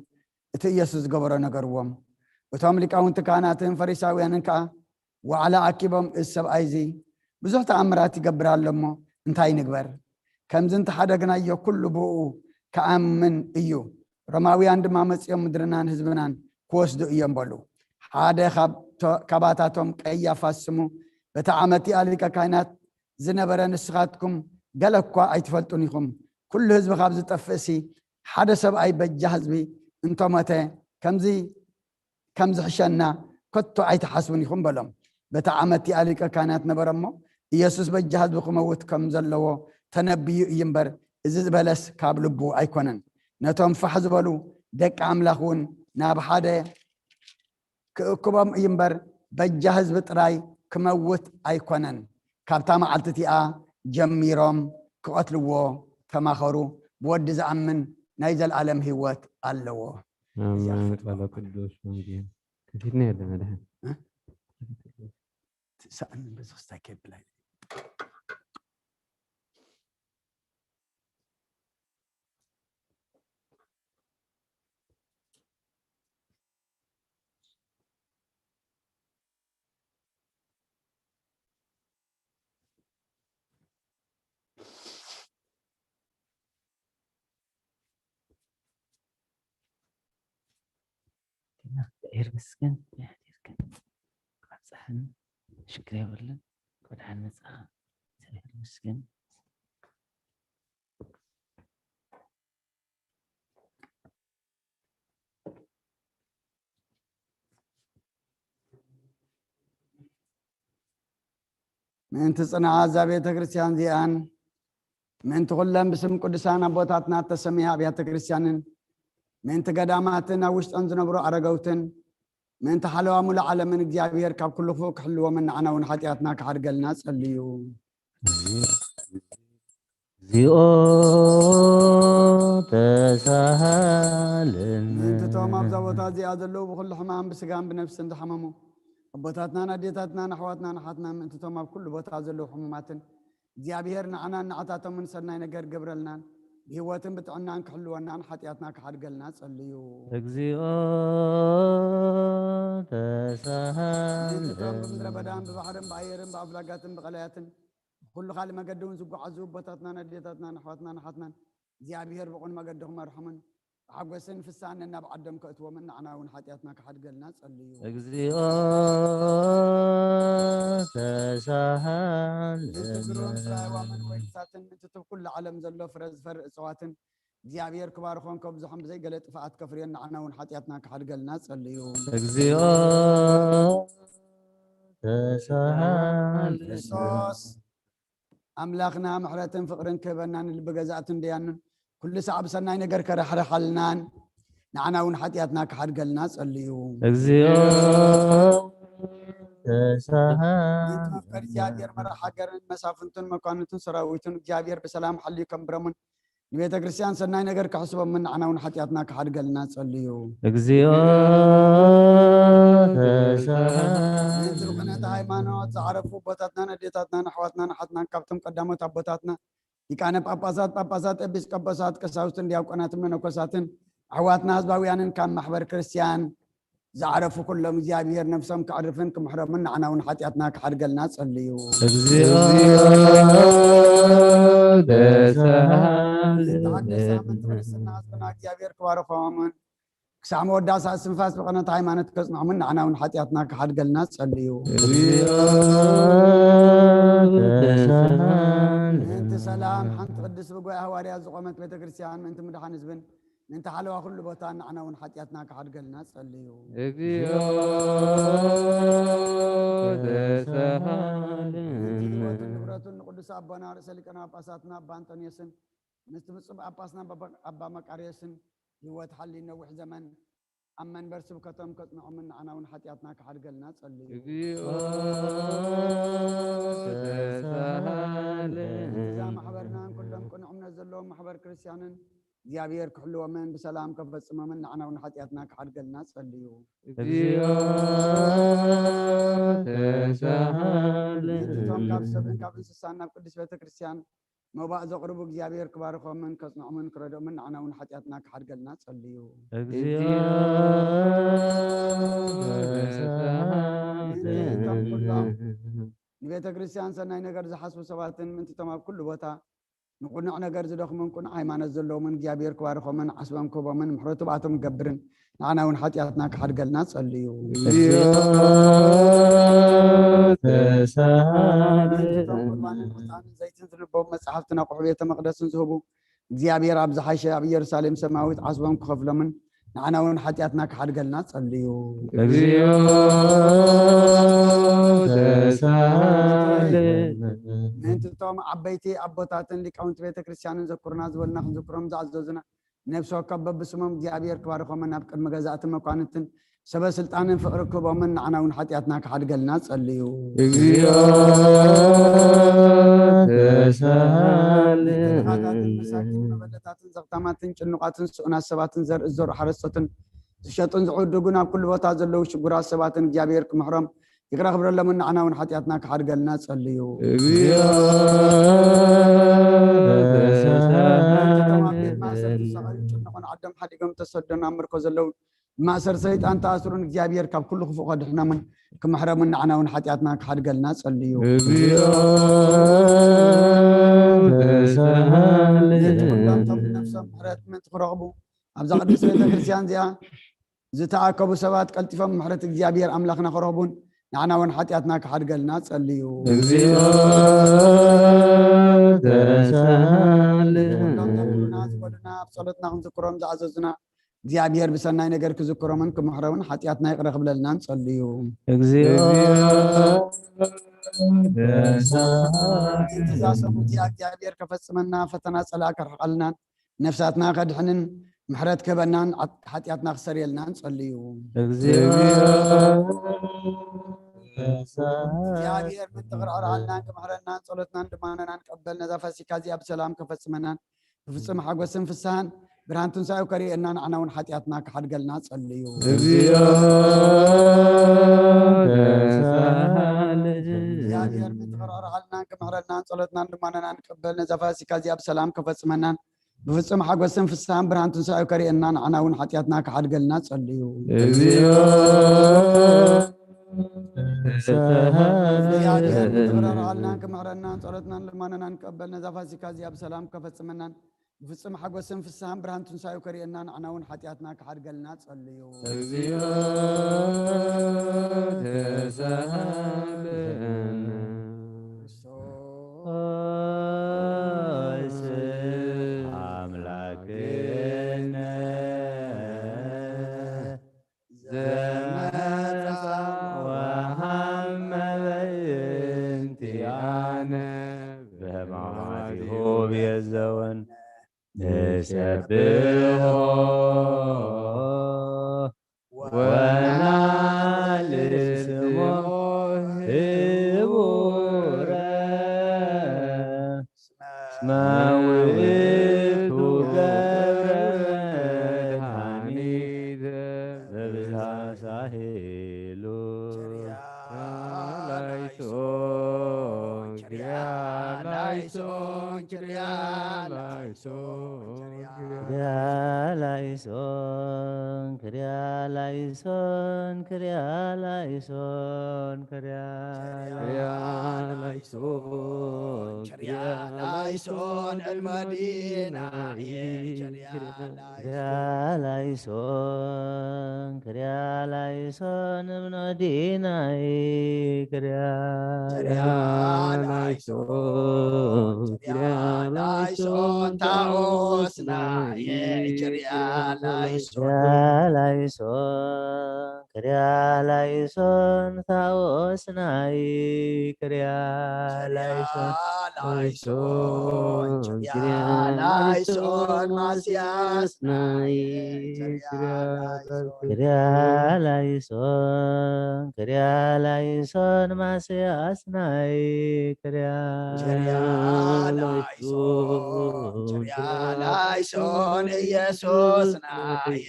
እቲ ኢየሱስ ዝገበሮ ነገርዎም። እቶም ሊቃውንቲ ካህናትን ፈሪሳውያንን ከኣ ዋዕላ ኣኪቦም፣ "እዚ ሰብኣይ እዚ ብዙሕ ተኣምራት ይገብር ኣሎ እሞ፣ እንታይ ንግበር? ከምዚ እንተሓደግናዮ ኩሉ ብኡ ክኣምን እዩ። ሮማውያን ድማ መጺኦም ምድርናን ህዝብናን ክወስዱ እዮም በሉ። ሓደ ካብቶ-፣ ካባታቶም ቀያፋ ስሙ በቲ ዓመት እቲኣ ሊቀ ካህናት ዝነበረ፣ ንስኻትኩም ገለ እኳ ኣይትፈልጡን ኢኹም። ኩሉ ህዝቢ ካብ ዝጠፍእሲ ሓደ ሰብኣይ በጃ ህዝቢ እንተሞተ ከምዚ ከም ዝሕሸና ከቶ ኣይትሓስቡን ኢኹም በሎም። በቲ ዓመት እቲኣ ሊቀ ካህናት ነበረ እሞ፣ ኢየሱስ በጃ ህዝቢ ክመውት ከም ዘለዎ ተነብዩ እዩ እምበር፣ እዚ ዝበለስ ካብ ልቡ ኣይኮነን። ነቶም ፋሕ ዝበሉ ደቂ ኣምላኽ እውን ናብ ሓደ ክእክቦም እዩ እምበር፣ በጃ ህዝቢ ጥራይ ክመውት ኣይኮነን። ካብታ መዓልቲ እቲኣ ጀሚሮም ክቐትልዎ ተማኸሩ። ብወዲ ዝኣምን ናይ ዘለኣለም ህይወት ኣለዎ። ኣሜን። ቃለ ቅዱስ ወንጌል ከፊትና የለ መድኃን። እ? ትስኣን በዚ ክስታይ ከብላይ። እግዚኣብሔር ይመስገን። እግዚኣብሔር ይመስገን። ኣብፀሐን ሽግር የብልን። ብድሓን መፃኻ። እግዚኣብሔር ይመስገን። ምእንቲ ጽንዓት እዛ ቤተ ክርስቲያን እዚኣን፣ ምእንቲ ኩለን ብስም ቅዱሳን ኣቦታትና እተሰምያ ኣብያተ ክርስቲያንን፣ ምእንቲ ገዳማትን ኣብ ውሽጠን ዝነብሩ ኣረገውትን፣ ምእንቲ ሓለዋ ሙሉእ ዓለምን እግዚኣብሔር ካብ ኩሉ ክፉእ ክሕልዎምን ንዓና እውን ሓጢኣትና ክሓድገልና ጸልዩ። እግዚኣብኦ ተሳሃለነ። ምእንቲ እቶም ኣብዛ ቦታ እዚኣ ዘለዉ ብኹሉ ሕማም ብስጋን ብነፍስን ዝሓመሙ ኣቦታትናን ኣዴታትናን ኣሕዋትናን ኣሓትናን፣ ምእንቲ እቶም ኣብ ኩሉ ቦታ ዘለዉ ሕሙማትን እግዚኣብሔር ንዓናን ንዓታቶምን ሰናይ ነገር ግብረልናን ብህይወትን ብጥዕናን ክሕልወናን ሓጢኣትና ክሓድገልና ጸልዩ። እግዚኣብኦ ተሳሃለነ። ምእንቲ እቶም ብምድረ በዳን ብባሕርን ብኣየርን ብኣፍላጋትን ብቐላያትን ብኩሉ ካልእ መገዲ እውን ዝጓዓዙ ኣቦታትናን ኣዴታትናን ኣሕዋትናን ኣሓትናን እግዚኣብሔር ብቑን መገዲ ክመርሖምን ብሓጎስን ፍስሃን ነናብ ዓዶም ከእትዎምን ንዓና እውን ሓጢኣትና ክሓድገልና ጸልዩ። እግዚኣብኦ ተሳሃለነ። ምእንቲ ግሩም ፍረ ኣእዋምን ወይንታትን ምእንቲ እቲ ኩሉ ዓለም ዘሎ ፍረ ዝፈሪ እጽዋትን እግዚኣብሔር ክባርኾን ከብዝሖን ብዘይ ገለ ጥፍኣት ከፍርዮን ንዓና እውን ሓጢኣትና ክሓድገልና ጸልዩ። እግዚኣብኦ ተሳሃለነ። ክርስቶስ ኣምላኽና ምሕረትን ፍቕርን ክህበና ንልቢ ገዛእትን ደያኑን ኩሉ ሰዓብ ሰናይ ነገር ከራሕርሓልናን ንዓና እውን ሓጢኣትና ክሓድገልና ጸልዩ። እግዚኣብኦ ተሳሃለነ። ምእንቲ መፍቀሪ እግዚኣብሔር መራሕ ሃገርን መሳፍንቱን መኳንንቱን ሰራዊቱን እግዚኣብሔር ብሰላም ሓልዩ ከንብረሙን ንቤተ ክርስቲያን ሰናይ ነገር ክሕስቦምን ንዓና እውን ሓጢኣትና ክሓድገልና ጸልዩ። እግዚኣብኦ ተሳሃለነ። ምእንቲ ብቕንዕቲ ሃይማኖት ዝዓረፉ ኣቦታትናን ኣዴታትናን ኣሕዋትናን ኣሓትናን ካብቶም ቀዳሞት ኣቦታትና ሊቃነ ጳጳሳት፣ ጳጳሳት፣ ኤጲስቆጶሳት፣ ቀሳውስትን ዲያቆናትን መነኮሳትን ኣሕዋትና ህዝባውያንን ካብ ማሕበር ክርስቲያን ዝዓረፉ ኩሎም እግዚኣብሔር ነፍሶም ክዕርፍን ክምሕሮምን ንዓና እውን ሓጢኣትና ክሓድገልና ጸልዩ። እግዚኣብኦ ተሳሃለነ። ዝተሓደሰ ኣመንቲ ክርስትና ህዝብና እግዚኣብሔር ክባርኾምን ክሳዕ መወዳእታ እስትንፋስ ብቕንዕቲ ሃይማኖት ከጽንዖምን ንዓና እውን ሓጢኣትና ክሓድገልና ጸልዩ። እግዚኣብኦ ተሳሃለነ። ምእንቲ ሰላም ሓንቲ ቅድስቲ ብጉባኤ ሃዋርያት ዝቖመት ቤተ ክርስቲያን ምእንቲ ምድሓን ህዝብን ምእንቲ ሓለዋ ኩሉ ቦታ ንዓና እውን ሓጢኣትና ክሓድገልና ጸልዩ። እግዚኣብኦ ተሳሃለነ። ምእንቲ ህይወቱን ንብረቱን ንቅዱስ ኣቦና ርእሰ ሊቃነ ጳጳሳትና ኣባ ኣንጦንዮስን ምስቲ ብፁዕ ጳጳስና ኣባ፣ ኣባ መቃርዮስን ህይወት ሓልዩ ነዊሕ ዘመን ኣብ መንበር ስብከቶም ከጽንዖምን ንዓና እውን ሓጢኣትና ክሓድገልና ጸልዩ። እግዚኣብኦ ተሳሃለነ። እዛ ማሕበርናን ኩሎም ቅኑዕ እምነት ዘለዎም ማሕበር ክርስቲያንን እግዚኣብሔር ክሕልዎምን ብሰላም ከፈጽሞምን ንዓና እውን ሓጢኣትና ክሓድገልና ጸልዩ። እግዚኣብኦ ተሳሃለነ። እቶም ካብ ሰብን ካብ እንስሳን ናብ ቅድስት ቤተ ክርስቲያን መባእ ዘቕርቡ እግዚኣብሔር ክባርኾምን ከጽንዖምን ክረድኦምን ንዓና እውን ሓጢኣትና ክሓድገልና ጸልዩ። እግዚኣብኦ ተሳሃለነ። እቶም ኩሎም ንቤተ ክርስቲያን ሰናይ ነገር ዝሓስቡ ሰባትን ምእንትቶም ኣብ ኩሉ ቦታ ንቕኑዕ ነገር ዝደኽሙን ቅኑዕ ሃይማኖት ዘለዎምን እግዚኣብሔር ክባርኾምን ዓስቦም ክህቦምን ምሕረቱ ብኣቶም ክገብርን ንዓና እውን ሓጢኣትና ክሓድገልና ጸልዩ። እግዚኦ ተሳሃለነ። ዘይትን ዝንበቡ መጽሓፍትን ኣቑሑ ቤተ መቕደስን ዝህቡ እግዚኣብሔር ኣብ ዝሓሸ ኣብ ኢየሩሳሌም ሰማያዊት ዓስቦም ክኸፍሎምን ንዓና እውን ሓጢኣትና ክሓድገልና ጸልዩ። እግዚኦ ተሳሃለነ። ምእንትቶም ዓበይቲ ኣቦታትን ሊቃውንቲ ቤተ ክርስቲያንን ዘኩርና ዝበሉና ክንዝክሮም ዝኣዘዙና ነፍሲ ወከፍ በብስሞም እግዚኣብሔር ክባርኾምን ናብ ቅድሚ ገዛእትን መኳንንትን ሰበ ስልጣንን ፍቕሪ ክህቦምን ንዓና እውን ሓጢኣትና ክሓድገልና ጸልዩ። እግዚኦ ተሳሃለነ። ድኻታትን መሳኪን መበለታትን ዘኽታማትን ጭኑቓትን ስኡናት ሰባትን ዘርኢ ዝዘርኡ ሓረስቶትን ዝሸጡን ዝዕድጉን ኣብ ኩሉ ቦታ ዘለዉ ሽጉራት ሰባትን እግዚኣብሔር ክምሕሮም ይቕረ ክብረሎምን ንዓና እውን ሓጢኣትና ክሓድገልና ጸልዩ። እግዚኦ እቶም ኣብ ቤት ማእሰርቲ ተሳሃለነ። ዝሰቐዩ ጭኑቕን ዓዶም ሓዲጎም ተሰዶን ኣብ ምርኮ ዘለዉ ማእሰር ሰይጣን ተኣስሩን እግዚኣብሔር ካብ ኩሉ ክፉእ ከድሕኖምን ክምሕረምን ንዓና እውን ሓጢኣትና ክሓድገልና ጸልዩ። እግዚኦ ተሳሃለነ። ነቶም ነፍሶም ምሕረት ምእንቲ ክረኽቡ ኣብዛ ቅድስት ቤተ ክርስቲያን እዚኣ ዝተኣከቡ ሰባት ቀልጢፎም ምሕረት እግዚኣብሔር ኣምላኽና ክረኽቡን ንዓና እውን ሓጢኣትና ክሓድገልና ጸልዩ። እግዚኦ ተሳሃለነ። ዝብሉና ኣብ ጸሎትና ክንዝክሮም ዝኣዘዙና እግዚኣብሔር ብሰናይ ነገር ክዝክሮምን ክምሕሮምን ሓጢኣትና ይቕረ ክብለልናን ጸልዩ። እግዚኦ እዛ ሰሙን እዚኣ እግዚኣብሔር ከፈጽመና ፈተና ጸላ ከርሕቐልናን ነፍሳትና ከድሕንን ምሕረት ክህበናን ሓጢኣትና ክሰርየልናን ጸልዩ። እግዚኦ እግዚኣብሔር ምትቕርዕርሃልናን ክምሕረናን ጸሎትናን ልማነናን ቀበል ነዛ ፋሲካ እዚኣ ብሰላም ከፈጽመናን ብፍጹም ሓጎስን ፍስሃን ብርሃን ትንሳኤው ከርእየና ንዓና እውን ሓጢኣትና ክሓድገልና ጸልዩ። እግዚኦ እግዚኣብሔር ምትቕርዕርሃልናን ክምሕረናን ጸሎትናን ልማነናን ቀበል ነዛ ፋሲካ እዚኣ ብሰላም ከፈጽመናን ብፍጹም ሓጎስን ፍስሃን ብርሃን ትንሳኤው ከርእየና ንዓና እውን ሓጢኣትና ክሓድገልና ጸልዩ። እግዚኦ እግዚኣብሔር ምትቕርርሃልናን ክምሕረናን ጸሎትናን ልማነናን ቀበል ነዛ ፋሲካ እዚኣ ብሰላም ከፈጽመናን ብፍጹም ሓጎስን ፍስሃን ብርሃን ትንሳኤው ከርእየና ንዓና እውን ሓጢኣትና ክሓድገልና ጸልዩ። እግዚኦ ተሳሃለነ። ኣምላክነ ዘመጻ ወሃመ በይንቲኣነ በሕማማቲሁ ቤዘወነ ንሰብሖ ወናሊ ስሞ ህቡረ እስመ ውእቱ ገብረ መድኃኒት በብዝሃ ሳሄሉ። ላይሶን ኪርያ ላይሶን ኪርያ ላይሶን ኪርያ ላይሶን ኪርያ ላይሶን ኪርያ ላይሶን ኪርያ ላይሶን ኪርያ ላይሶን እልመዲናይ ኪርያ ላይሶን ኪርያ ላይሶን እብኖዲናይ ኪርያ ላይሶን ኪርያ ላይሶን ታኦስናይ ኪርያ ላይሶን ኪርያ ላይሶን ኪርያ ላይሶን ታኦስናይ ኪርያ ላይሶን ላይሶን ኪርያ ላይሶን ማስያስናይ ኪርያ ላይሶን ኪርያ ላይሶን ማስያስናይ ኪርያ ላይሶን ኪርያ ላይሶን ኢየሱስናይ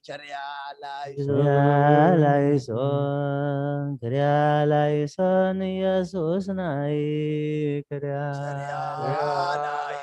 ኪርያ ላይሶን ኪርያ ላይሶን ኢየሱስናይ ኪርያ ላይሶን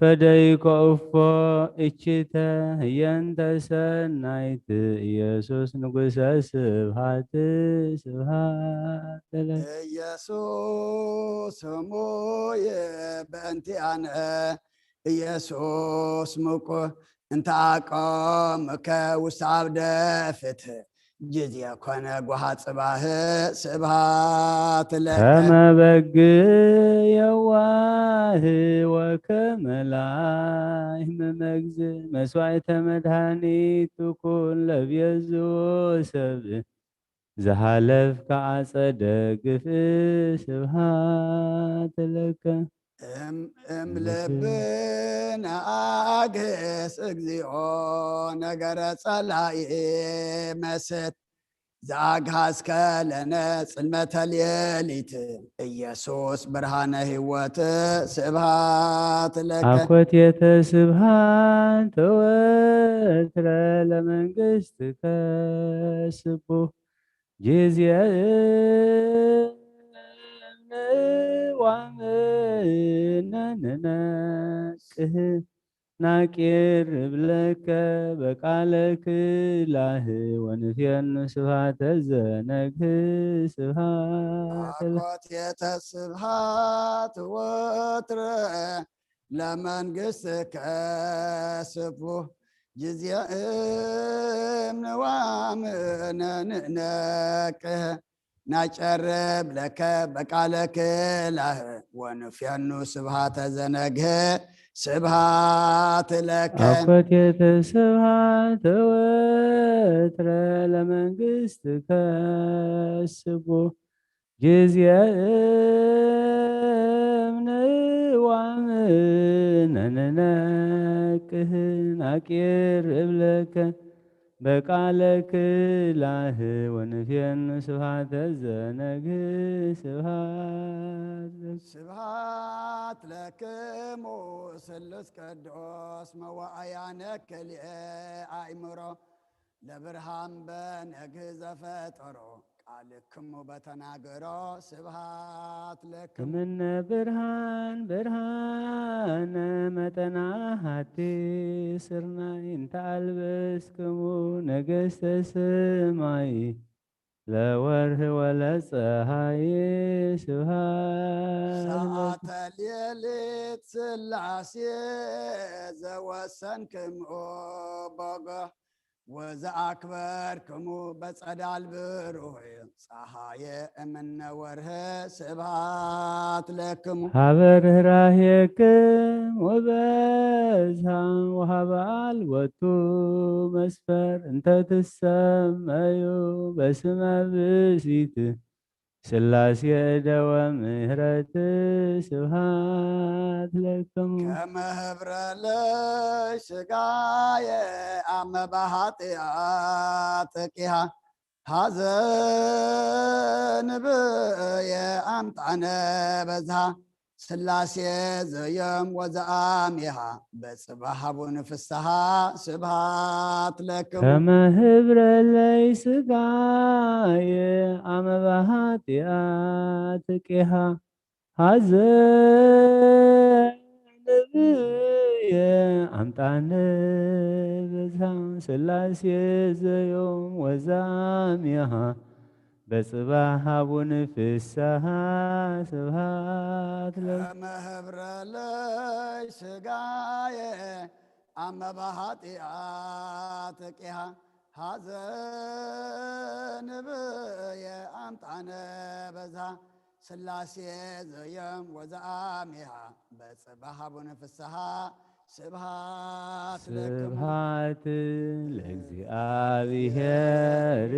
ፈደይኮ እፎ እችተ ህየንተ ሰናይት ኢየሱስ ንጉሰ ስብሃት ስብሃት ለከ። ኢየሱስ ስሙይ በእንቲኣነ ኢየሱስ ምቁ እንተ ኣቆምከ ውስተ ዓውደ ፍትህ ጊዜ ኮነ ጓሃ ጽባህ ስብሃት ለከ። ከመ በግ የዋህ ወከመ ላይህ መመግዝ መስዋዕተ መድኃኒት ትኩን ለብየዝዎ ሰብ ዘሃለፍካ ኣጸደ ግፍእ ስብሃት ለከ። እም እም ልብነ ኣግህስ እግዚኦ ነገረ ጸላኢ መስት ዘአግሃስከ ለነ ጽልመተ ሌሊት ኢየሱስ ብርሃነ ሕይወት ስብሃት ለከ። አኮቴተ ስብሃት ወትረ ለመንግስትከ ስቡህ ጊዜ ዋምነንነቅህ ናቄርብ ለከ በቃለ ክላህ ወንፌኑ ስብሃተ ዘነግህ ስብሃት ለ- አኮቴተ ስብሃት ወትረ ለመንግስትከ ስቡህ ጊዜ እምንዋምነንነቅህ ናጨርብ ለከ በቃለ ክላህ ወንፌኑ ስብሃተ ዘነግህ ስብሃት ለከ። አኮቴተ ስብሃት ወትረ ለመንግስትከ ስቡህ ጊዜ እምንዋምነንነቅህ ናቄርብ ለከ በቃለ ክላህ ወንፌኑ ስብሃተ ዘነግህ ስብሃት ለከ። ስብሃት ለክሙ ስሉስ ቅዱስ መዋእያነ ክልኤ አእምሮ ለብርሃን በነግህ ዘፈጠሮ ቃልክሙ በተናገሮ ስብሃት ለክሙ። እምነ ብርሃን ብርሃነ መጠና ሃቲ ስርናይ እንተ አልበስክሙ ነገስተ ሰማይ ለወርህ ወለፀሃይ ስብሃት ለከ። ሰዓተ ሌሊት ስላሴ ዘወሰንክምኦ ቦጎ ወዘአክበርክሙ በጸዳል ብሩህ ፀሃየ እምነ ወርህ ስብሃት ለክሙ። ሀበ ርህራሄክም ወበዝሃ ወሀበ አልቦቱ መስፈር እንተ ትሰመዩ በስመ ብእሲት ስላሴ እደወ ምህረት ስብሃት ለክሙ። ከመ ህብረ ለይ ስጋየ አመ በኃጢአት ቂሃ ሐዘን ብእየ አምጣነ በዝሃ ስላሴ ዘዮም ወዘአሚሃ በጽባህ ሀቡን ፍስሃ ስብሃት ለክሙ። ከመ ህብረ ለይ ስጋየ አመ በኃጢአት ቂሃ ሐዘን ብእየ አምጣነ በዝሃ ስላሴ ዘዮም ወዘአሚሃ በጽባህ ሀቡን ፍስሃ ስብሃት ለከ። ከመ ህብረ ለይ ስጋየ አመ በኃጢአት ቂሃ ሐዘን ብእየ አምጣነ በዝሃ ስላሴ ዘዮም ወዘአሚሃ በጽባህ ሀቡን ፍስሃ ስብሃት ለክሙ። ስብሃት ለእግዚአብሔር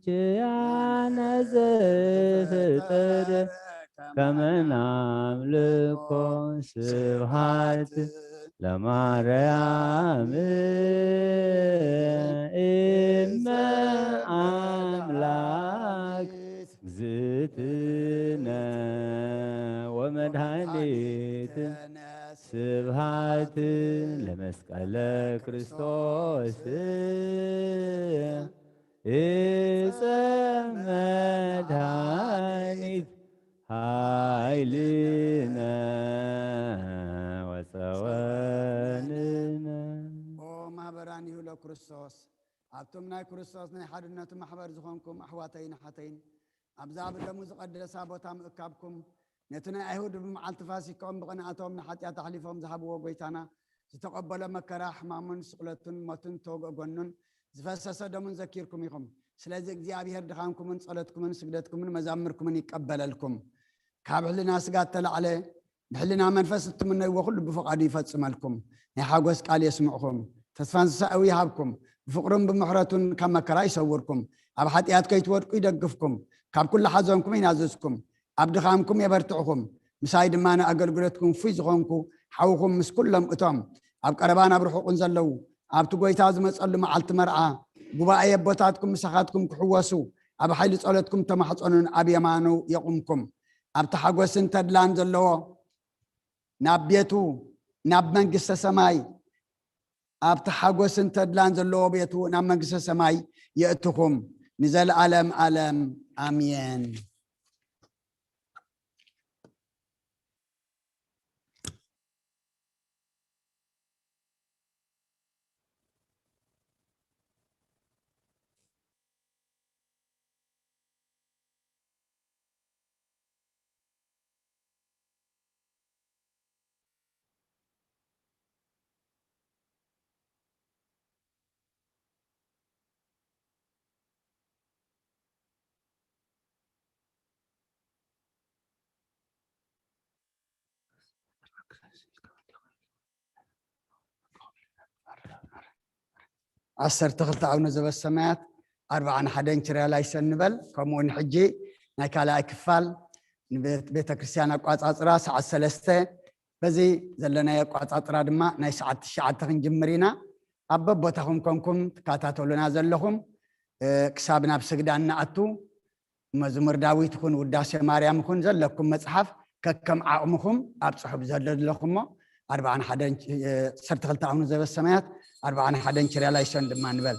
ኪያነ ዘፈጠረ ከመ ናምልኮ ስብሃት ለማርያም እመ አምላክ እግዝእትነ ወመድኃኒትነ ስብሃት ለመስቀለ ክርስቶስ እፀ መድኃኒት ኃይልነ። ክርስቶስ፣ ኣብቶም ናይ ክርስቶስ ናይ ሓድነቱ ማሕበር ዝኾንኩም ኣሕዋተይን ኣሓተይን፣ ኣብዛ ብደሙ ዝቐደሳ ቦታ ምእካብኩም፣ ነቲ ናይ ኣይሁድ ብመዓልቲ ፋሲካኦም ብቕንኣቶም ንሓጢኣት ኣሕሊፎም ዝሃብዎ ጎይታና፣ ዝተቐበሎ መከራ፣ ሕማሙን ስቕለቱን፣ ሞቱን፣ ዝተወግአ ጎኑን፣ ዝፈሰሰ ደሙን ዘኪርኩም ኢኹም። ስለዚ እግዚኣብሔር ድኻምኩምን ጸሎትኩምን ስግደትኩምን መዛምርኩምን ይቀበለልኩም። ካብ ሕልና ስጋ እተላዕለ፣ ብሕልና መንፈስ እትምነይዎ ኩሉ ብፍቓዱ ይፈጽመልኩም። ናይ ሓጎስ ቃል የስምዕኹም። ተስፋን ስሳኤዊ ይሃብኩም። ብፍቕሩን ብምሕረቱን ካብ መከራ ይሰውርኩም። ኣብ ሓጢኣት ከይትወድቁ ይደግፍኩም። ካብ ኩሉ ሓዘንኩም ይናዝዝኩም። ኣብ ድኻምኩም የበርትዕኹም። ምሳይ ድማ ንኣገልግሎትኩም እፉይ ዝኾንኩ ሓውኹም ምስ ኩሎም እቶም ኣብ ቀረባን ኣብ ርሑቕን ዘለዉ፣ ኣብቲ ጎይታ ዝመጸሉ መዓልቲ መርዓ ጉባኤ ኣቦታትኩም ምሳኻትኩም ክሕወሱ፣ ኣብ ሓይሊ ጸሎትኩም ተማሕጸኑን ኣብ የማኑ የቑምኩም። ኣብቲ ሓጎስን ተድላን ዘለዎ ናብ ቤቱ፣ ናብ መንግስተ ሰማይ፣ ኣብቲ ሓጎስን ተድላን ዘለዎ ቤቱ ናብ መንግስተ ሰማይ የእትኹም ንዘለዓለም ዓለም። ኣሜን። ዓሰርተ ክልተ ኣቡነ ዘበሰማያት፣ ኣርብዓን ሓደን ችርያ ላይሰን ንበል። ከምኡ እውን ሕጂ ናይ ካልኣይ ክፋል ንቤት-፣ ቤተ ክርስቲያን ኣቋጻጽራ ሰዓት ሰለስተ፣ በዚ ዘለናዮ ኣቋጻጽራ ድማ ናይ ሰዓት ትሽዓተ ክንጅምር ኢና። ኣብ በቦታኹም ኮንኩም ትከታተሉና ዘለኹም፣ እ፣ ክሳብ ናብ ስግዳን ንኣቱ፣ መዝሙር ዳዊት ይኹን ውዳሴ ማርያም ይኹን ዘለኩም መጽሓፍ ከከም ዓቕምኹም ኣብ ጽሑፍ ዘለለኹሞ ኣርብዓን ሓደን፣ እ፣ ዓሰርተ ክልተ ኣቡነ ዘበሰማያት፣ ኣርብዓን ሓደን ችርያ ላይሰን ድማ ንበል።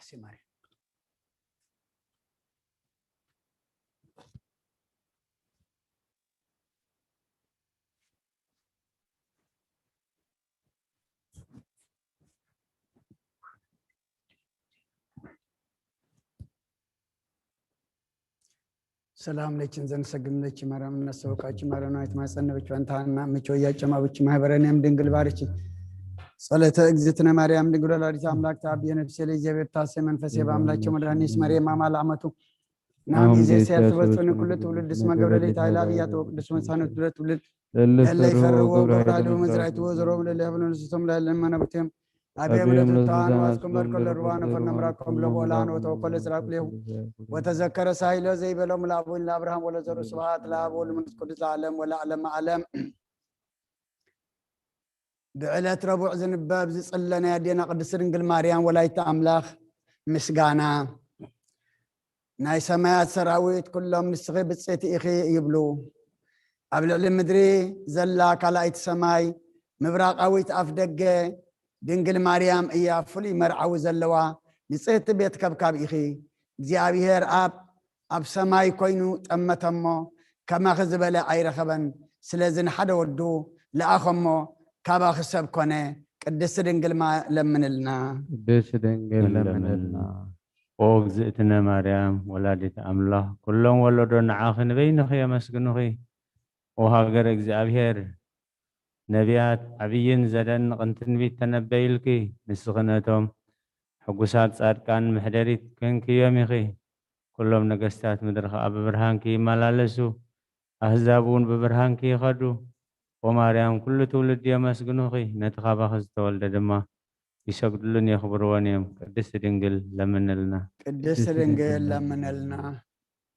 ኣሰይ ማርያም። ሰላም ለኪ እንዘ ንሰግድ ለኪ ማርያም እናስተበቃኪ ማርያም ናይት ማጸን ነብኪ ፈንታና ምቾ እያጨማብኪ ማህበረን ያም ድንግል ባርኪ። ጸሎተ እግዝእትነ ማርያም ድንግል ወላዲተ አምላክ ተአብየ ነፍሴ ለእግዚአብሔር ታሴ መንፈሴ በአምላክ መድኃኒት መርየም አማል አመቱ ናም ጊዜ ሲያልትበጽኒ ኩሉ ትውልድ እስመ ገብረ ሌታ ይላብ እያተወ ቅዱስ መሳነት ብረት ትውልድ ለለ ይፈርዎ ገብረ ኃይለ መዝራይትዎ ዘሮም ለለ ያብሎ ንስቶም ላለን መነብቴም አብየ ምለቱ ተዋን ዋስኩም በርከለ ርዋ ነፈር ነምራኩም ለቦላን ወተወኮለ ስራኩሌሁ ወተዘከረ ሳይሎ ዘይበሎም ለአቡን ለአብርሃም ወለዘሩ ስብሐት ለአብ ወወልድ ወመንፈስ ቅዱስ ለዓለም ወለዓለመ ዓለም። ብዕለት ረቡዕ ዝንበብ ዝጽለ ናይ ኣዴና ቅድስት ድንግል ማርያም ወላዲተ ኣምላኽ ምስጋና። ናይ ሰማያት ሰራዊት ኩሎም ንስኺ ብጽእቲ ኢኺ ይብሉ። ኣብ ልዕሊ ምድሪ ዘላ ካልኣይቲ ሰማይ ምብራቓዊት ኣፍ ደገ ድንግል ማርያም እያ ፍሉይ መርዓዊ ዘለዋ ንጽህቲ ቤት ከብካብ ኢኺ። እግዚኣብሔር ኣብ ኣብ ሰማይ ኮይኑ ጠመተ እሞ ከማኺ ዝበለ ኣይረኸበን። ስለዚ ንሓደ ወዱ ለኣኸ እሞ ካባኺ ሰብ ኮነ። ቅድስቲ ድንግል ማ-፣ ለምንልና። ቅድስቲ ድንግል ለምንልና። ለምንልና። ኦ እግዝእትነ ማርያም ወላዲት ኣምላኽ፣ ኩሎም ወለዶ ንዓኺ ንበይንኺ የመስግኑኺ። ኦ ሃገረ እግዚኣብሔር፣ ነቢያት ዓብይን ዘደንቕን ትንቢት ተነበዩልኪ። ንስኺ ነቶም ሕጉሳት ጻድቃን መሕደሪት ኮንክዮም ኢኺ። ኩሎም ነገስታት ምድሪ ኸኣ ብብርሃንኪ ይመላለሱ፣ ኣህዛብ እውን ብብርሃንኪ ይኸዱ። ኦ ማርያም፣ ኩሉ ትውልዲ የመስግኑኺ፣ ነቲ ካባኺ ዝተወልደ ድማ ይሰግድሉን የኽብርዎን እዮም። ቅድስቲ ድንግል ለምንልና። ቅድስቲ ድንግል ለምንልና።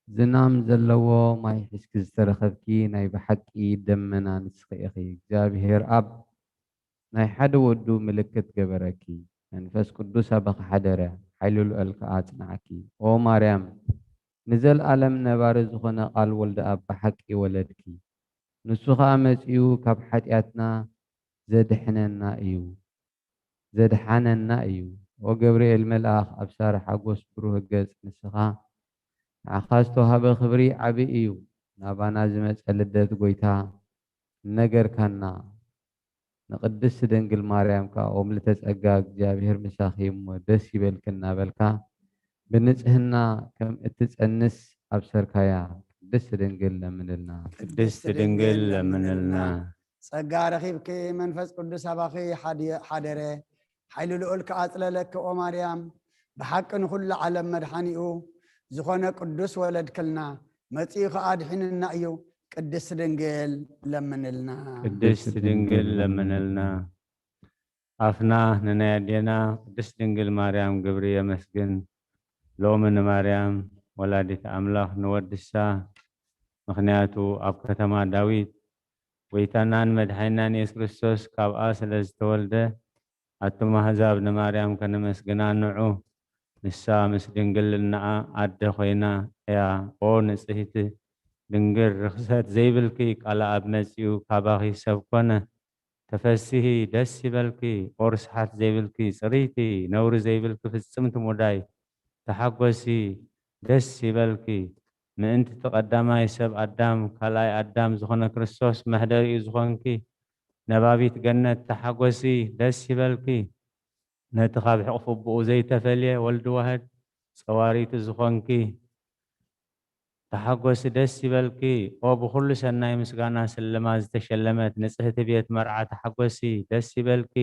ዝናም ዘለዎ ማይ ሒዝኪ ዝተረኸብኪ ናይ ብሓቂ ደመና ንስኺ ኢኺ። እግዚኣብሔር ኣብ ናይ ሓደ ወዱ ምልክት ገበረኪ። መንፈስ ቅዱስ ኣባኺ ሓደረ፣ ሓይሊ ልዑል ከኣ ኣጽንዓኪ። ኦ ማርያም፣ ንዘለኣለም ነባሪ ዝኾነ ቃል ወልደ ኣብ ብሓቂ ወለድኪ። ንሱ ኸኣ መጺኡ ካብ ሓጢኣትና ዘድሕነና እዩ፣ ዘድሓነና እዩ። ኦ ገብርኤል መልኣኽ ኣብ ሳራ ሓጎስ ብሩህ ገጽ ንስኻ ንዓኻ ዝተዋህበ ክብሪ ዓቢ እዩ። ናባና ዝመጸ ልደት ጎይታ ነገርካና። ንቅድስቲ ድንግል ማርያም ከኣ ኦ ምልዕተ ጸጋ እግዚኣብሔር ምሳኺ እሞ ደስ ይበልኪ እናበልካ ብንጽህና ከም እትጸንስ ኣብሰርካያ። ቅድስቲ ድንግል ለምንልና። ቅድስቲ ድንግል ለምንልና። ጸጋ ረኺብኪ መንፈስ ቅዱስ ኣባኺ ሓዲ-፣ ሓደረ። ሓይሊ ልዑል ከኣ ኣጽለለኪ ኦ ማርያም። ብሓቂ ንኹሉ ዓለም መድሓኒኡ ዝኾነ ቅዱስ ወለድክልና። መጺኡ ከኣ ድሒንና እዩ። ቅድስቲ ድንግል ለምንልና። ቅድስቲ ድንግል ለምንልና። ኣፍና ንናይ ኣዴና ቅድስት ድንግል ማርያም ግብሪ የመስግን። ሎሚ ንማርያም ወላዲት ኣምላኽ ንወድሳ፣ ምኽንያቱ ኣብ ከተማ ዳዊት ጎይታናን መድሓኒናን የሱስ ክርስቶስ ካብኣ ስለ ዝተወልደ፣ ኣቱም ኣህዛብ ንማርያም ከነመስግና ንዑ። ንሳ ምስ ድንግልናኣ ኣደ ኮይና እያ። ኦ ንጽህቲ ድንግል፣ ርኽሰት ዘይብልኪ፣ ቃል ኣብ መጺኡ ካባኺ ሰብ ኮነ። ተፈስሂ፣ ደስ ይበልኪ፣ ኦ ርስሓት ዘይብልኪ፣ ጽርይቲ፣ ነውሪ ዘይብልኪ፣ ፍጽምቲ ሙዳይ፣ ተሓጎሲ፣ ደስ ይበልኪ። ምእንቲ እቲ ቀዳማይ ሰብ ኣዳም፣ ካልኣይ ኣዳም ዝኾነ ክርስቶስ መሕደሪኡ ዝኾንኪ፣ ነባቢት ገነት፣ ተሓጎሲ፣ ደስ ይበልኪ። ነቲ ካብ ሕቕፊ ኣቦኡ ዘይተፈልየ ወልድ ዋህድ ጸዋሪቱ ዝኾንኪ፣ ተሓጎሲ፣ ደስ ይበልኪ። ኦ ብኹሉ ሰናይ ምስጋና ስልማት ዝተሸለመት ንጽህቲ ቤት መርዓ፣ ተሓጎሲ፣ ደስ ይበልኪ።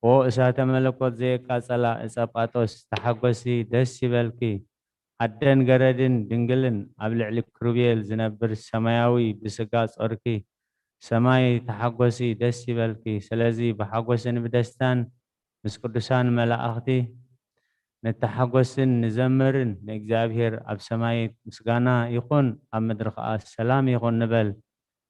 ኦ እሳተ መለኮት ዘየቃጸላ ዕጸ ጳጦስ፣ ተሓጎሲ፣ ደስ ይበልኪ። ኣደን ገረድን ድንግልን ኣብ ልዕሊ ክሩቤል ዝነብር ሰማያዊ ብስጋ ጾርኪ፣ ሰማይ ተሓጎሲ፣ ደስ ይበልኪ። ስለዚ ብሓጎስን ብደስታን ምስ ቅዱሳን መላእኽቲ ንተሓጎስን ንዘምርን፣ ንእግዚኣብሔር ኣብ ሰማይ ምስጋና ይኹን፣ ኣብ ምድሪ ኸኣ ሰላም ይኹን ንበል።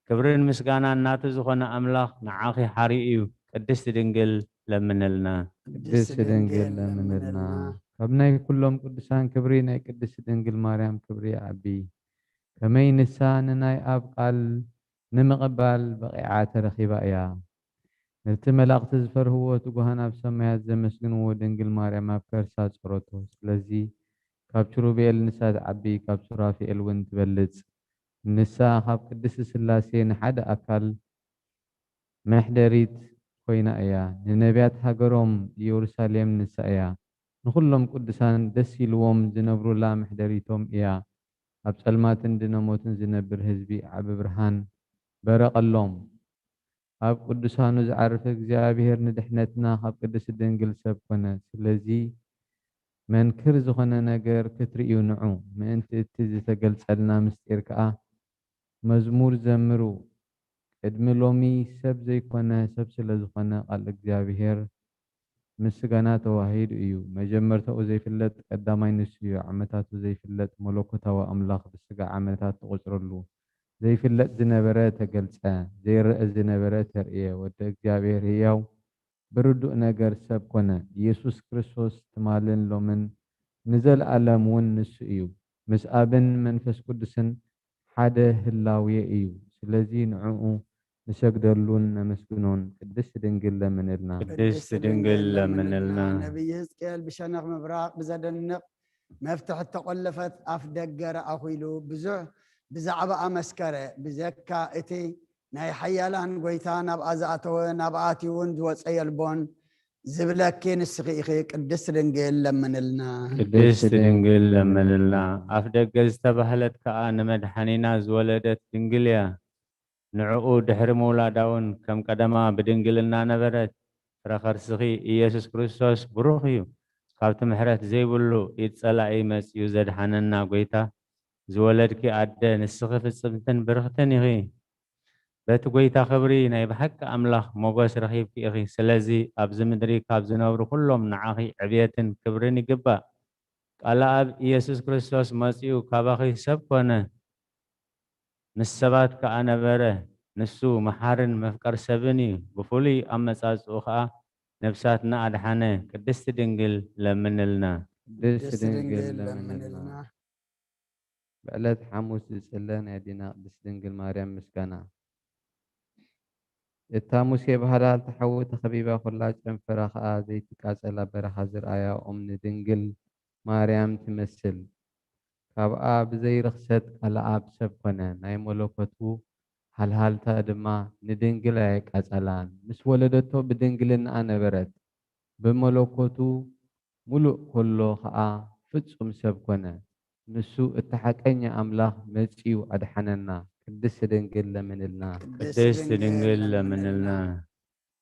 ክብርን ምስጋናን ናቱ ዝኾነ ኣምላኽ ንዓኺ ሓርዩ እዩ። ቅድስቲ ድንግል ለምንልና። ቅድስቲ ድንግል ለምንልና። ካብ ናይ ኩሎም ቅዱሳን ክብሪ ናይ ቅድስቲ ድንግል ማርያም ክብሪ ይዓቢ። ከመይ ንሳ ንናይ ኣብ ቃል ንምቕባል በቒዓ ተረኺባ እያ። ነቲ መላእኽቲ ዝፈርህዎ ትጉሃን ኣብ ሰማያት ዘመስግንዎ ድንግል ማርያም ኣብ ከርሳ ጸረቶ። ስለዚ ካብ ኪሩቤል ንሳ ትዓቢ፣ ካብ ሱራፌል እውን ትበልጽ። ንሳ ካብ ቅድስቲ ስላሴ ንሓደ ኣካል መሕደሪት ኮይና እያ። ንነቢያት ሃገሮም ኢየሩሳሌም ንሳ እያ። ንኹሎም ቅዱሳን ደስ ኢልዎም ዝነብሩላ መሕደሪቶም እያ። ኣብ ጸልማትን ድነ ሞትን ዝነብር ህዝቢ ዓቢ ብርሃን በረቐሎም። ኣብ ቅዱሳኑ ዝዓርፍ እግዚኣብሔር ንድሕነትና ካብ ቅድስቲ ድንግል ሰብ ኮነ። ስለዚ መንክር ዝኾነ ነገር ክትርእዩ ንዑ። ምእንቲ እቲ ዝተገልጸልና ምስጢር ከኣ መዝሙር ዘምሩ። ቅድሚ ሎሚ ሰብ ዘይኮነ ሰብ ስለ ዝኾነ ቃል እግዚኣብሔር ምስጋና ተዋሂዱ እዩ። መጀመርታኡ ዘይፍለጥ ቀዳማይ ንሱ እዩ። ዓመታቱ ዘይፍለጥ መለኮታዊ ኣምላኽ ብስጋ ዓመታት ተቖጽረሉ። ዘይፍለጥ ዝነበረ ተገልጸ፣ ዘይረአ ዝነበረ ተርእየ። ወደ እግዚኣብሔር ህያው ብርዱእ ነገር ሰብ ኮነ። ኢየሱስ ክርስቶስ ትማልን ሎምን ንዘለኣለም እውን ንሱ እዩ። ምስ ኣብን መንፈስ ቅዱስን ሓደ ህላዌ እዩ። ስለዚ ንዕኡ ንሰግደሉን ነመስግኖን። ቅድስት ድንግል ለምንልና። ቅድስት ድንግል ለምንልና። ነቢይ ህዝቅኤል ብሸነኽ ምብራቕ ብዘደንቕ መፍትሕ እተቖለፈት ኣፍ ደገ ረኣኹ ኢሉ ብዙሕ ብዛዕባኣ መስከረ። ብዘካ እቲ ናይ ሓያላን ጐይታ ናብኣ ዝኣተወ፣ ናብኣ ኣትዩ እውን ዝወጸ የልቦን ዝብለኪ ንስኺ ኢኺ። ቅድስት ድንግል ለምንልና። ቅድስት ድንግል ለምንልና። ኣፍ ደገ ዝተባህለት ከኣ ንመድሓኒና ዝወለደት ድንግል እያ። ንዕኡ ድሕሪ ምውላዳ እውን ከም ቀደማ ብድንግልና ነበረት። ፍረ ከርስኺ ኢየሱስ ክርስቶስ ብሩኽ እዩ። ካብቲ ምሕረት ዘይብሉ ኢድ ጸላኢ መጺኡ ዘድሓነና ጐይታ ዝወለድኪ ኣደ፣ ንስኺ ፍጽምትን ብርኽትን ኢኺ። በቲ ጐይታ ክብሪ ናይ ብሓቂ ኣምላኽ ሞገስ ረኺብኪ ኢኺ። ስለዚ ኣብዚ ምድሪ ካብ ዝነብሩ ኩሎም ንዓኺ ዕብየትን ክብርን ይግባእ። ቃል ኣብ ኢየሱስ ክርስቶስ መጺኡ ካባኺ ሰብ ኮነ። ምስ ሰባት ከኣ ነበረ። ንሱ መሓርን መፍቀር ሰብን እዩ። ብፍሉይ ኣመጻጽኡ ከኣ ነብሳትና ኣድሓነ። ቅድስቲ ድንግል ለምንልና። ቅድስት ድንግል ለምንልና። ብዕለት ሓሙስ ዝጽለ ናይ ኣዴና ቅድስት ድንግል ማርያም ምስጋና። እታ ሙሴ ባህላል ተሓዊ ተኸቢባ ኩላ ጨንፈራ ኸኣ ዘይትቃጸል ኣብ በረኻ ዝረኣያ ኦም ንድንግል ማርያም ትመስል። ካብኣ ብዘይ ርኽሰት ቃል ኣብ ሰብ ኮነ። ናይ መለኮቱ ሃልሃልታ ድማ ንድንግል ኣየቃጸላን። ምስ ወለደቶ ብድንግልናኣ ነበረት። ብመለኮቱ ሙሉእ ኮሎ ኸኣ ፍጹም ሰብ ኮነ። ንሱ እቲ ሓቀኛ ኣምላኽ መጺኡ ኣድሓነና። ቅድስት ድንግል ለምንልና። ቅድስት ድንግል ለምንልና።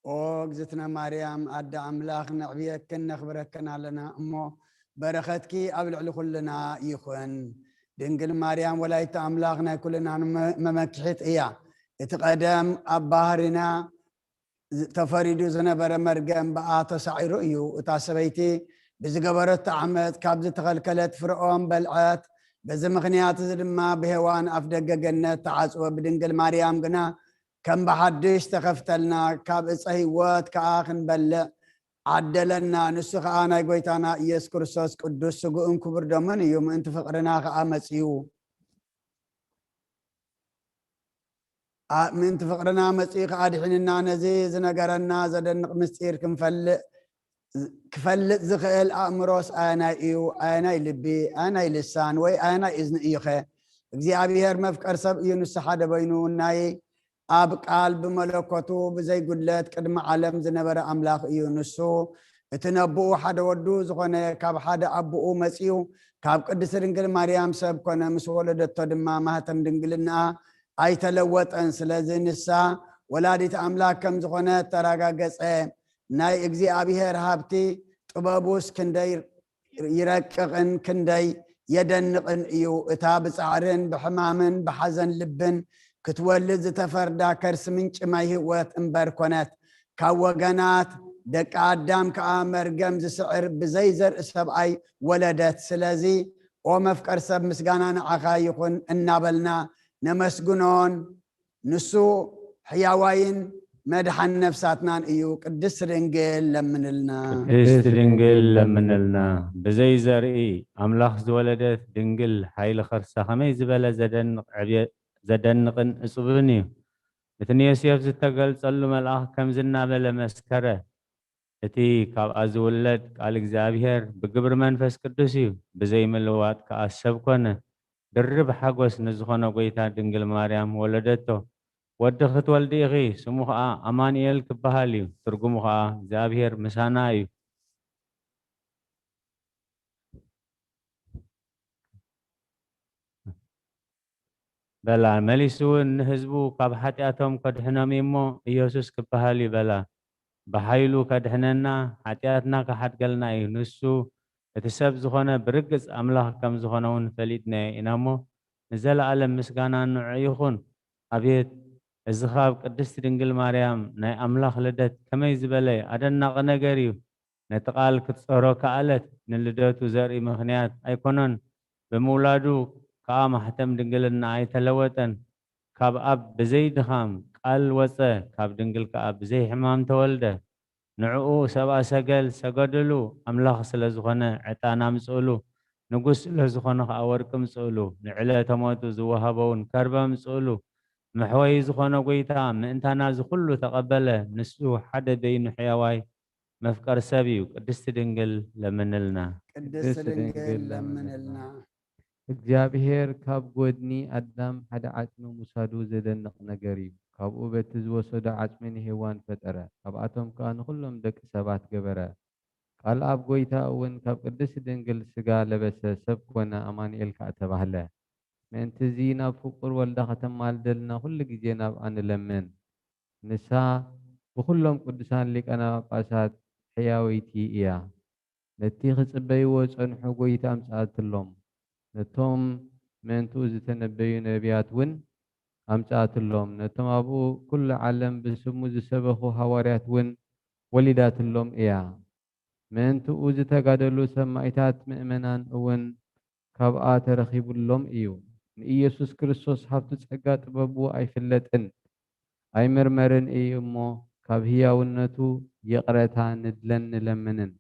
ኦ እግዝእትነ ማርያም ኣደ ኣምላኽ፣ ነዕብየክን ነኽብረክን ኣለና እሞ፣ በረኸትኪ ኣብ ልዕሊ ኩልና ይኹን። ድንግል ማርያም ወላዲተ ኣምላኽ ናይ ኩልና መ-፣ መመክሒት እያ። እቲ ቀደም ኣብ ባህርና ዝ-፣ ተፈሪዱ ዝነበረ መርገም ብኣ ተሳዒሩ እዩ። እታ ሰበይቲ ብዝገበረቶ ዓመት ካብ ዝተኸልከለት ፍረኦም በልዐት። በዚ ምኽንያት እዚ ድማ ብሄዋን ኣፍ ደገ ገነት ተዓጽወ። ብድንግል ማርያም ግና ከም ብሓድሽ ተኸፍተልና፣ ካብ ዕፀ ህይወት ከኣ ክንበልዕ ዓደለና። ንሱ ከኣ ናይ ጐይታና ኢየሱስ ክርስቶስ ቅዱስ ስግኡን ክቡር ደሙን እዩ። ምእንቲ ፍቕርና ከኣ መጺኡ። ኣ-፣ ምእንቲ ፍቕርና መጺኡ ከኣ ድሒንና። ነዚ ዝነገረና ዘደንቕ ምስጢር ክንፈልጥ፣ ክፈልጥ ዝኽእል ኣእምሮስ ኣየናይ እዩ? ኣየናይ ልቢ፣ ኣየናይ ልሳን፣ ወይ ኣየናይ እዝኒ እዩኸ? እግዚኣብሔር መፍቀር ሰብ እዩ። ንሱ ሓደ በይኑ ናይ ኣብ ቃል ብመለኮቱ ብዘይ ጉድለት ቅድሚ ዓለም ዝነበረ ኣምላኽ እዩ። ንሱ እቲ ነብኡ ሓደ ወዱ ዝኾነ ካብ ሓደ ኣቦኡ መጺኡ ካብ ቅድስቲ ድንግል ማርያም ሰብ ኮነ። ምስ ወለደቶ ድማ ማህተም ድንግልናኣ ኣይተለወጠን። ስለዚ ንሳ ወላዲት ኣምላኽ ከም ዝኾነ ተረጋገጸ። ናይ እግዚኣብሔር ሃብቲ ጥበቡስ ክንደይ ይረቅቕን ክንደይ የደንቕን እዩ። እታ ብጻዕርን ብሕማምን ብሓዘን ልብን ክትወልድ ዝተፈርዳ ከርሲ ምንጪ ማይ ህይወት እምበር ኮነት። ካብ ወገናት ደቂ ኣዳም ከኣ መርገም ዝስዕር ብዘይ ዘርኢ ሰብኣይ ወለደት። ስለዚ ኦ መፍቀር ሰብ፣ ምስጋና ንዓኻ ይኹን እናበልና ነመስግኖን ንሱ ሕያዋይን መድሓን ነፍሳትናን እዩ። ቅድስት ድንግል ለምንልና። ቅድስት ድንግል ለምንልና። ብዘይ ዘርኢ ኣምላኽ ዝወለደት ድንግል ሓይሊ ከርሳ ከመይ ዝበለ ዘደንቕ ዕብየ-፣ ዘደንቕን እጹብን እዩ። እቲ ንዮሴፍ ዝተገልጸሉ መልኣኽ ከምዚ እናበለ መስከረ፣ እቲ ካብኣ ዝውለድ ቃል እግዚኣብሔር ብግብሪ መንፈስ ቅዱስ እዩ፣ ብዘይ ምልዋጥ ከኣ ሰብ ኮነ። ድርብ ሓጎስ ንዝኾነ ጐይታ ድንግል ማርያም ወለደቶ። ወዲ ክትወልዲ ኢኺ፣ ስሙ ኸኣ ኣማኑኤል ክበሃል እዩ፣ ትርጉሙ ኸኣ እግዚኣብሔር ምሳና እዩ። በላ። መሊሱ እውን ንህዝቡ ካብ ሓጢኣቶም ከድሕኖም እዩ እሞ፣ ኢየሱስ ክበሃል እዩ በላ። ብሓይሉ ከድሕነና፣ ሓጢኣትና ክሓድገልና እዩ። ንሱ እቲ ሰብ ዝኾነ ብርግጽ ኣምላኽ ከም ዝኾነ እውን ፈሊጥናዮ ኢና እሞ፣ ንዘለኣለም ምስጋና ንዑ ይኹን። ኣቤት፣ እዚ ካብ ቅድስቲ ድንግል ማርያም ናይ ኣምላኽ ልደት ከመይ ዝበለ ኣደናቒ ነገር እዩ! ነቲ ቃል ክትጸሮ ከኣለት። ንልደቱ ዘርኢ ምኽንያት ኣይኮነን። ብምውላዱ ከኣ ማሕተም ድንግልና ኣይተለወጠን። ካብ ኣብ ብዘይ ድኻም ቃል ወጸ፣ ካብ ድንግል ከኣ ብዘይ ሕማም ተወልደ። ንዕኡ ሰብኣ ሰገል ሰገድሉ፣ ኣምላኽ ስለ ዝኾነ ዕጣን ኣምጽእሉ፣ ንጉስ ስለ ዝኾነ ከኣ ወርቂ ምጽእሉ፣ ንዕለተ ሞቱ ዝወሃቦውን ከርበ ምጽእሉ። መሕወዪ ዝኾነ ጐይታ ምእንታና እዚ ኩሉ ተቐበለ። ንሱ ሓደ በይኑ ሕያዋይ መፍቀር ሰብ እዩ። ቅድስቲ ድንግል ለምንልና። ቅድስቲ ድንግል ለምንልና። እግዚኣብሔር ካብ ጐድኒ ኣዳም ሓደ ዓጽሚ ምውሳዱ ዘደንቕ ነገር እዩ። ካብኡ በቲ ዝወሰዶ ዓጽሚ ንሄዋን ፈጠረ፣ ካብኣቶም ከኣ ንኹሎም ደቂ ሰባት ገበረ። ቃል ኣብ ጐይታ እውን ካብ ቅድስቲ ድንግል ሥጋ ለበሰ፣ ሰብ ኮነ፣ ኣማኑኤል ከኣ ተባህለ። ምእንት'ዚ ናብ ፍቁር ወልዳ ከተማልደልና ኩሉ ግዜ ናብኣ ንለምን። ንሳ ብኹሎም ቅዱሳን ሊቃነ ጳጳሳት ሕያወይቲ እያ። ነቲ ክጽበይዎ ዝጸንሑ ጐይታ ኣምጽኣትሎም። ነቶም ምእንትኡ ዝተነበዩ ነቢያት እውን ኣምጽኣትሎም። ነቶም ኣብኡ ኩሉ ዓለም ብስሙ ዝሰበኹ ሃዋርያት እውን ወሊዳትሎም እያ። ምእንትኡ ዝተጋደሉ ሰማኢታት ምእመናን እውን ካብኣ ተረኺቡሎም እዩ። ንኢየሱስ ክርስቶስ ሃብቱ ጸጋ ጥበቡ ኣይፍለጥን ኣይምርመርን እዩ እሞ፣ ካብ ህያውነቱ ይቕረታ ንድለን ንለምንን።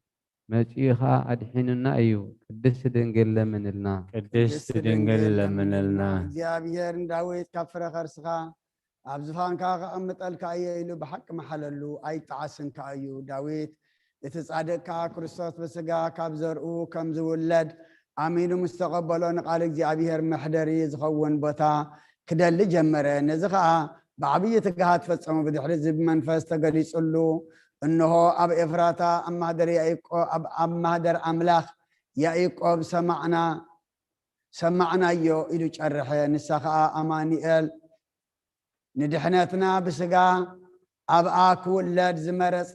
መጺኡ ኸኣ ኣድሒኑና እዩ። ቅድስቲ ድንግል ለምንልና። ቅድስቲ ድንግል ለምንልና። እግዚኣብሔር ንዳዊት ካብ ፍረ ከርስኻ ኣብ ዝፋንካ ከቐምጠልካ እየ ኢሉ ብሓቂ መሓለሉ፣ ኣይጠዓስን ከኣ እዩ። ዳዊት እቲ ጻድቅ ከኣ ክርስቶስ ብስጋ ካብ ዘርኡ ከም ዝውለድ ኣሚኑ ምስ ተቐበሎ፣ ንቃል እግዚኣብሔር መሕደሪ ዝኸውን ቦታ ክደሊ ጀመረ። ነዚ ኸኣ ብዓብዪ ትግሃት ፈጸሙ። ብድሕሪ እዚ ብመንፈስ ተገሊጹሉ፣ እንሆ ኣብ ኤፍራታ ኣብ ማህደር ያዕቆ-፣ ኣብ፣ ኣብ ማህደር ኣምላኽ ያዕቆብ ሰማዕና፣ ሰማዕናዮ ኢሉ ጨርሐ። ንሳ ኸኣ ኣማኑኤል ንድሕነትና ብስጋ ኣብኣ ክውለድ ዝመረጸ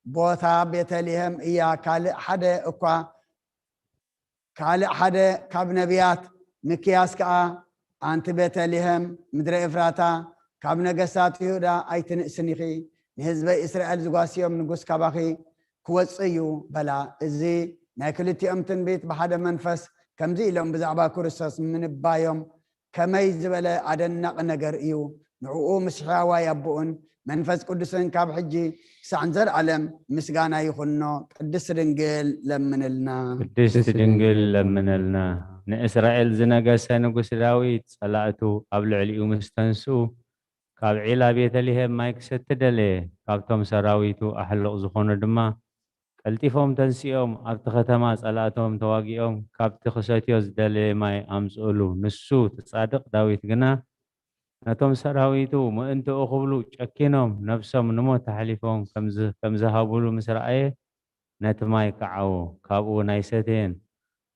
ቦታ ቤተልሔም እያ። ካልእ ሓደ እኳ፣ ካልእ ሓደ ካብ ነቢያት፣ ሚክያስ ከኣ፣ ኣንቲ ቤተልሔም ምድረ ኤፍራታ፣ ካብ ነገስታት ይሁዳ ኣይትንእስን ኢኺ፣ ንህዝበይ እስራኤል ዝጓስዮም ንጉስ ካባኺ ክወጽእ እዩ በላ። እዚ ናይ ክልቲኦም ትንቢት ብሓደ መንፈስ ከምዚ ኢሎም ብዛዕባ ክርስቶስ ምንባዮም ከመይ ዝበለ ኣደናቒ ነገር እዩ! ንዕኡ ምስ ሕያዋይ ኣቦኡን መንፈስ ቅዱስን ካብ ሕጂ ክሳዕ ንዘለኣለም ምስጋና ይኹኖ። ቅድስቲ ድንግል ለምንልና። ቅድስቲ ድንግል ለምንልና። ንእስራኤል ዝነገሰ ንጉስ ዳዊት ጸላእቱ ኣብ ልዕሊኡ ምስ ተንስኡ፣ ካብ ዒላ ቤተልሔም ማይ ክሰቲ ደለየ። ካብቶም ሰራዊቱ ኣሕሉቕ ዝኾኑ ድማ ቀልጢፎም ተንሲኦም ኣብቲ ከተማ ጸላእቶም ተዋጊኦም ካብቲ ክሰትዮ ዝደለየ ማይ ኣምጽኡሉ። ንሱ እቲ ጻድቕ ዳዊት ግና ነቶም ሰራዊቱ ምእንትኡ ክብሉ ጨኪኖም ነብሶም ንሞት ኣሕሊፎም ከም ዝ-፣ ከም ዝሃቡሉ ምስ ረኣየ ነቲ ማይ ከዓዎ፣ ካብኡ እውን ኣይሰተየን።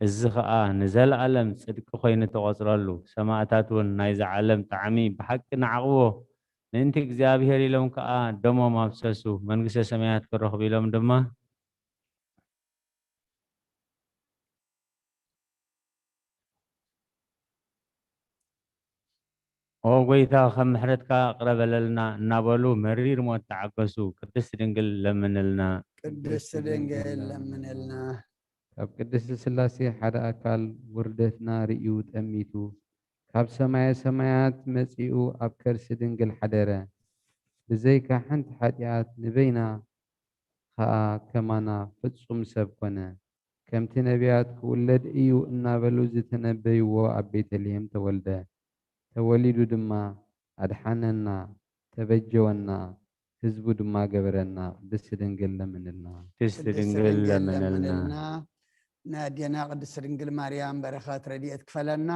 እዚ ኸኣ ንዘለኣለም ጽድቂ ኮይኑ ተቖጽረሉ። ሰማእታት እውን ናይዛ ዓለም ጣዕሚ ብሓቂ ንዓቕዎ፣ ምእንቲ እግዚኣብሔር ኢሎም ከኣ ደሞም ኣፍሰሱ። መንግስተ ሰማያት ክረኽቡ ኢሎም ድማ ኦ ጐይታ፣ ከም ምሕረትካ ቅረበለልና እናበሉ መሪር ሞት ተዓገሱ። ቅድስቲ ድንግል ለምንልና። ቅድስቲ ድንግል ለምንልና። ካብ ቅድስቲ ሥላሴ ሓደ ኣካል ውርደትና ርእዩ ጠሚቱ፣ ካብ ሰማየ ሰማያት መጺኡ ኣብ ከርሲ ድንግል ሓደረ። ብዘይካ ሓንቲ ሓጢኣት ንበይና ኸኣ ከማና ፍጹም ሰብ ኮነ። ከምቲ ነቢያት ክውለድ እዩ እናበሉ ዝተነበይዎ ኣብ ቤተልሔም ተወልደ። ተወሊዱ ድማ ኣድሓነና፣ ተበጀወና፣ ህዝቡ ድማ ገበረና። ቅድስት ድንግል ለምንልና። ቅድስት ድንግል ለምንልና። ናይ ኣዴና ቅድስት ድንግል ማርያም በረኸት ረድኤት ክፈለና።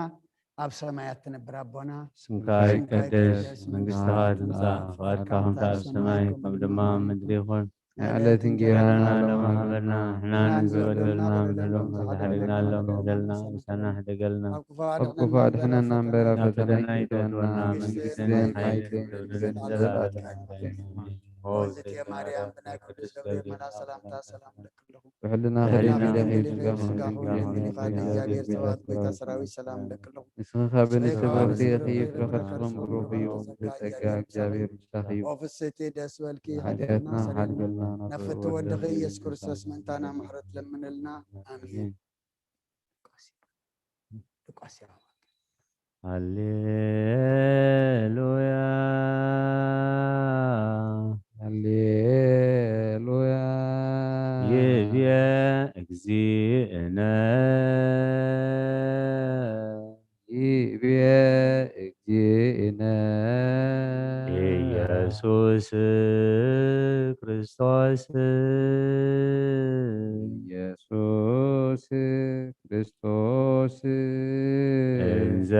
ኣብ ሰማያት ትነብር ኣቦና ስምካ ይቀደስ፣ መንግስትኻ ትምጻእ፣ ፍቓድካ ከምቲ ኣብ ሰማይ ከም ድማ ኣብ ምድሪ ይኹን። ንዕለት እንጌራና ሎሚ ሃበና፣ ንሕና ንዝበደሉና ንበደሎም፣ ዝሓደግናሎም በደልና ምሳና ሕደገልና። ኣብ ክፉ ካብ ክፉ ኣድሕነና እምበር ኣብ ፈተና ኣይተእትወና። መንግስትን ሓይልን ክብርን ዘለኣለም። ወልድኪ ማርያም ብናይ ቅዱስ ገብርኤል መልኣክ ሰላምታ ሰላም እለኪ ኣለኹ። ብሕልና ብሕልና ከደፊ ከደፊ ስጋኹም ስጋኹም ድንግል ድንግል ድንግል ድንግል እግዚኣብሔር እግዚኣብሔር ሰራዊት ሰራዊት ሰላም እለኪ ኣለኹ። ንስኺ ካብ ኣንስቲ ንስኺ ካብ ብሩኽቲ ኣንስቲ ኢኺ፣ ብሩኽቲ ፍረ ከርስኺ እውን ብሩኽ እዩ። ብጸጋ እግዚኣብሔር ምሳኺ እዩ። ኦ ፍስሕቲ ደስ በልኪ፣ ሓጢኣትና ሓጢኣትና ሓልገልና፣ ናፍቲ ፍረ ወድኺ ወልድኺ ኢየሱስ ክርስቶስ ምእንታና ምሕረት ለምንልና። ኣሜን። ሉቃስ ሃሌሉያ። ሃሌሉያ። ይብየ እግዚእነ። ይብየ እግዚእነ። ኢየሱስ ክርስቶስ። ኢየሱስ ክርስቶስ። እንዘ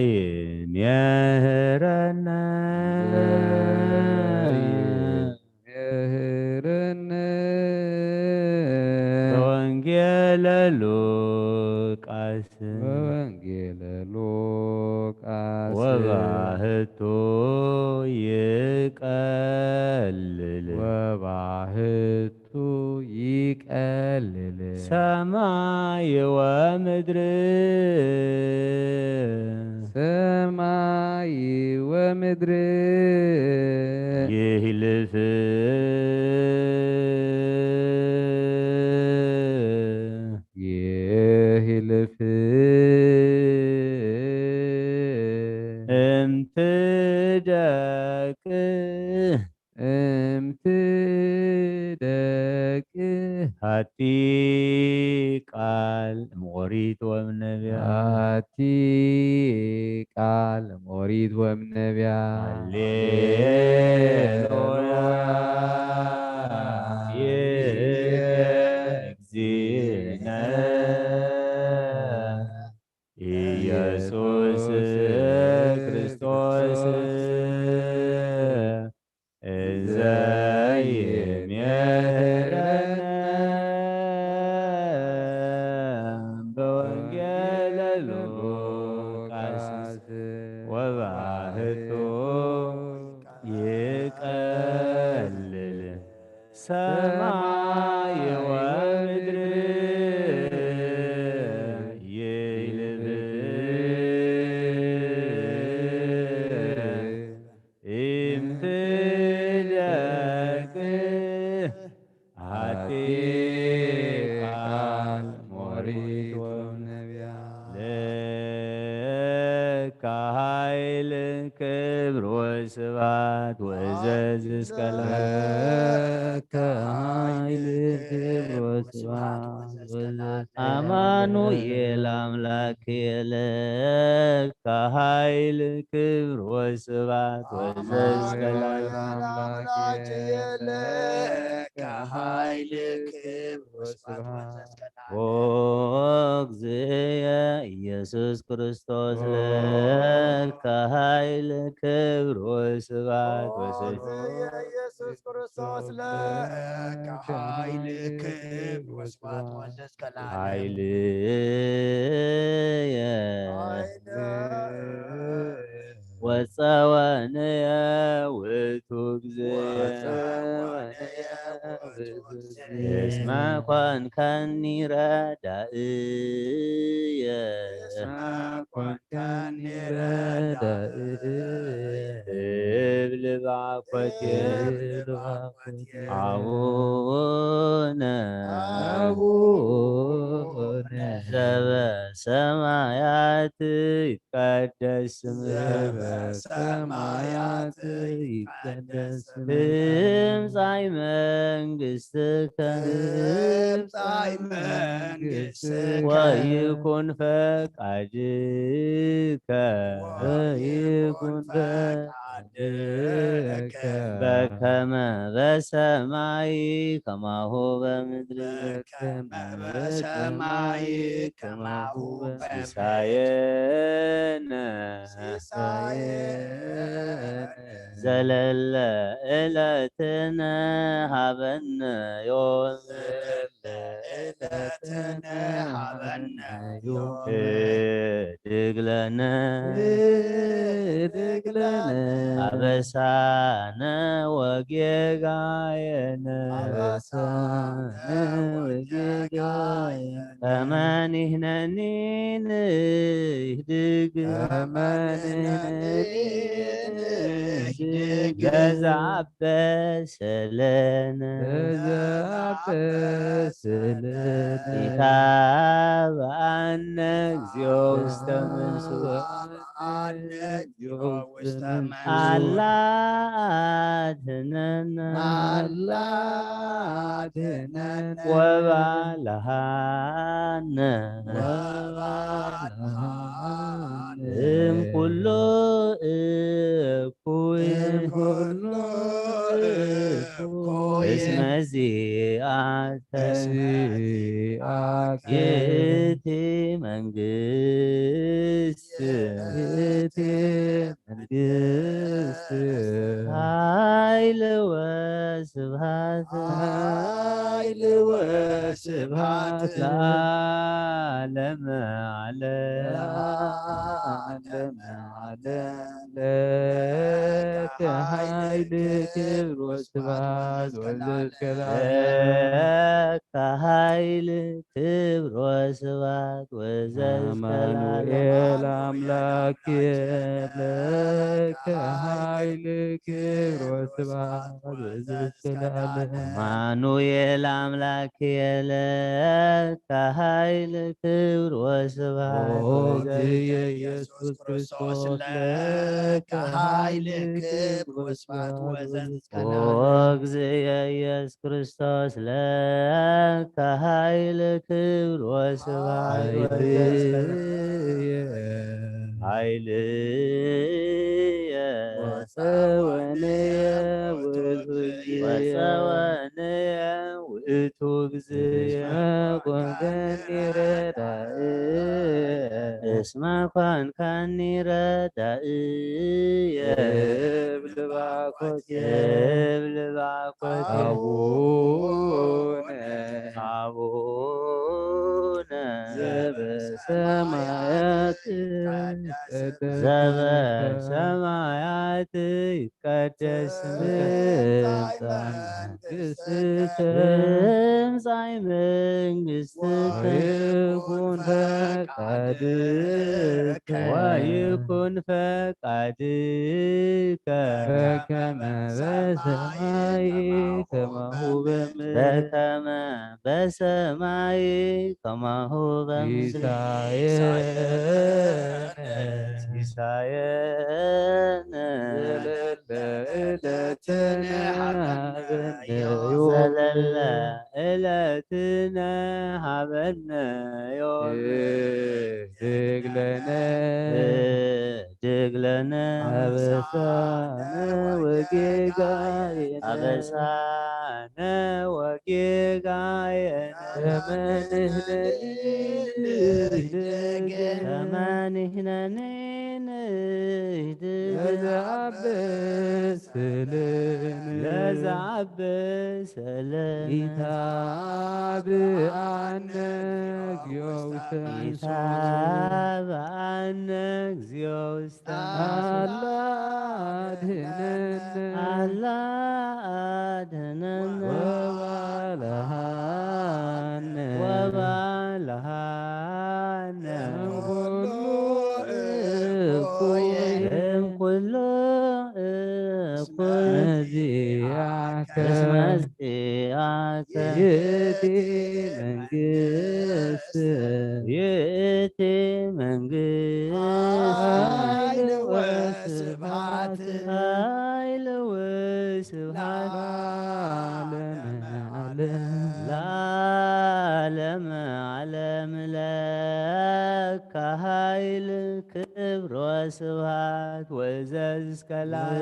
ይምህረነ። ምህረነ። በወንጌለ ሉቃስ። በወንጌለ ሉቃስ። ወባህቱ ይቀልል። ወባህቱ ይቀልል። ሰማይ ወምድር። ሰማይ ወምድር። ይህልፍ። ይህልፍ። እምትደቅ። እምትደቅ። ሃቲ ቃል እምኦሪት ወእምነቢያ። ሃቲ ቃል እምኦሪት ወእምነቢያ። ሃሌሉያ። ይእዜ እግዚእነ ኢየሱስ ክርስቶስ። እንዘ ይምህረነ በወንጌለ ሉቃስ ወባህቱ ይቀልል ሰማይ ወምድር ይልብብ። እምትደቅ ሃቲ ቃል ሞሪት ወነቢያ። ለካ ኃይል ክብር ወስብሐት ወእዘዝ እስከ ለዓለም። ለካ ኃይል ክብር ወስብሐት ወእዘዝ አማኑኤል አምላክ የለ። ለካ ኃይል ክብር ወስብሐት ወእዘዝ እስከ ለዓለም። አምላክ የለ። ለካ ኃይል ክብር ወስብሐት ወእዘዝ እስከ ለዓለም። ኦ እግዚእየ ኢየሱስ ክርስቶስ ለካ ኃይል ክብር ወስብሐት ወእዘዝ ኢየሱስ ክርስቶስ ለካ ኃይል ክብር ወስብሐት ወእዘዝ እስከ ለዓለም። ኃይልየ ወጸወንየ ውእቱ እግዚእየ። እስመ ኮንከኒ ረዳእየ። እብል ባኮቴ አቡነ አቡነ ዘበሰማያት ይትቀደስ ስምከ። ዘበሰማያት ይትቀደስ ስምከ። ትምጻእ መንግሥትከ። ትምጻእ መንግሥትከ። ወይኩን ፈቃድከ። ወይኩን ፈቃድከ። በከመ በሰማይ ከማሁ በምድሪ። በከመ በሰማይ ከማሁ በምድሪ። ሲሳየነ ዘለለ ዕለትነ ሃበነ ዮም። ዘለለ ዕለትነ ሃበነ ዮም። ህድግ ለነ ህድግ ለነ አበሳነ ወጌጋየነ። አበሳነ ወጌጋየነ። ከመ ንሕነኒ ንህድግ። ከመ ንሕነኒ ንህድግ። ለዘአበሰ ለነ። ለዘአበሰ ለነ። ኢታብአነ እግዚኦ ውስተ መንሱት። ኢታብአነ እግዚኦ ውስተ መንሱት። አላ አድህነነ። አላ አድህነነ። ወባልሃነ። ወባልሃነ። እምኩሉ እኩይ። እምኩሉ እኩይ። እስመ ዚአከ። ዚአከ። ይእቲ መንግስት። ይእቲ መንግስት። ኃይል ወስብሐት። ኃይል ወስብሐት። ለዓለመ ዓለም። ለዓለመ ዓለም። ለከ ኃይል ክብር ወስብሐት ወዘእስከ ለዓለም። ለከ ኃይል ክብር ወስብሐት ወዘእስከ ለዓለም። አማኑኤል አምላክ ለከ ኃይል ክብር ወስብሐት ወዘእስከ ለዓለም። አማኑኤል አምላክ ለከ ኃይል ክብር ወስብሐት ኦ ወዘእስከ እግዚእየ ኢየሱስ ክርስቶስ ለከ ኃይል ክብር ወስብሐት ወዘእስከ ለዓለም። ኦ እግዚእየ ኢየሱስ ክርስቶስ ለከ ኃይል ክብር ወስብሐት ወዘእስከ ለዓለም። ኃይልየ ኃይልየ ወፀወንየ ውእቱ እግዚእየ። ወፀወንየ ውእቱ እግዚእየ። እስመ ኮንከኒ ረዳእየ። እስመ ኮንከኒ ረዳእየ። እብል ባኮትየ። እብል ባኮትየ። አቡነ። አቡነ። ዘበሰማያት ይትቀደስ ስምከ። ዘበሰማያት ይትቀደስ ስምከ። ትምጻእ መንግስትከ። ትምጻእ መንግስትከ። ወይኩን ፈቃድከ። ወይኩን ፈቃድከ። በከመ በሰማይ ከማሁ በምድር። በከመ በሰማይ ከማሁ በምድር። ሲሳየነ። ሲሳየነ። ዘለለ ዕለትነ ሀበነ ዮም። ዘለለ ዕለትነ ሀበነ ዮም። ህድግ ለነ። ህድግ ለነ። አበሳነ ወጌጋየነ። አበሳነ ወጌጋየነ። ከመ ንሕነኒ ንህድግ። ከመ ንሕነኒ ንህድግ። ለዘአበሰ ለነ። ለዘአበሰ ለነ። ኢታብአነ እግዚኦ ውስተ መንሱት። ኢታብአነ እግዚኦ ውስተ መንሱት። አላ አድህነነ። አላ አድህነነ። ወባልሃነ። ወባልሃነ። እምኩሉ እኩይ። እምኩሉ እኩይ። እስመ ዚአከ። እስመ ዚአከ። ይእቲ መንግስት። ይእቲ መንግስት። ኃይል ወስብሐት። ኃይል ወስብሐት። ለዓለመ ዓለም። ለዓለመ ዓለም ለከ ኃይል ክብር ወስብሐት ወዘዝከላለ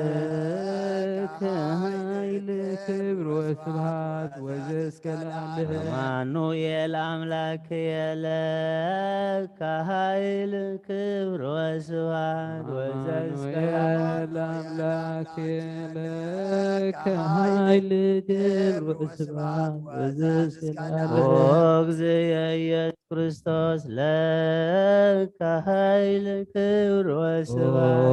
ለከ ኃይል ክብር ወስብሐት ወዘዝከላለ አማኑኤል አምላክ የለከ ኃይል ክብር ወስብሐት ወዘዝከላለ አማኑኤል አምላክ ለከ ኃይል ክብር ወስብሐት ወዘዝከላለ ኦ እግዝየ ኢየሱስ ክርስቶስ ለከ ኃይል ክብር ወስብሐት ኦ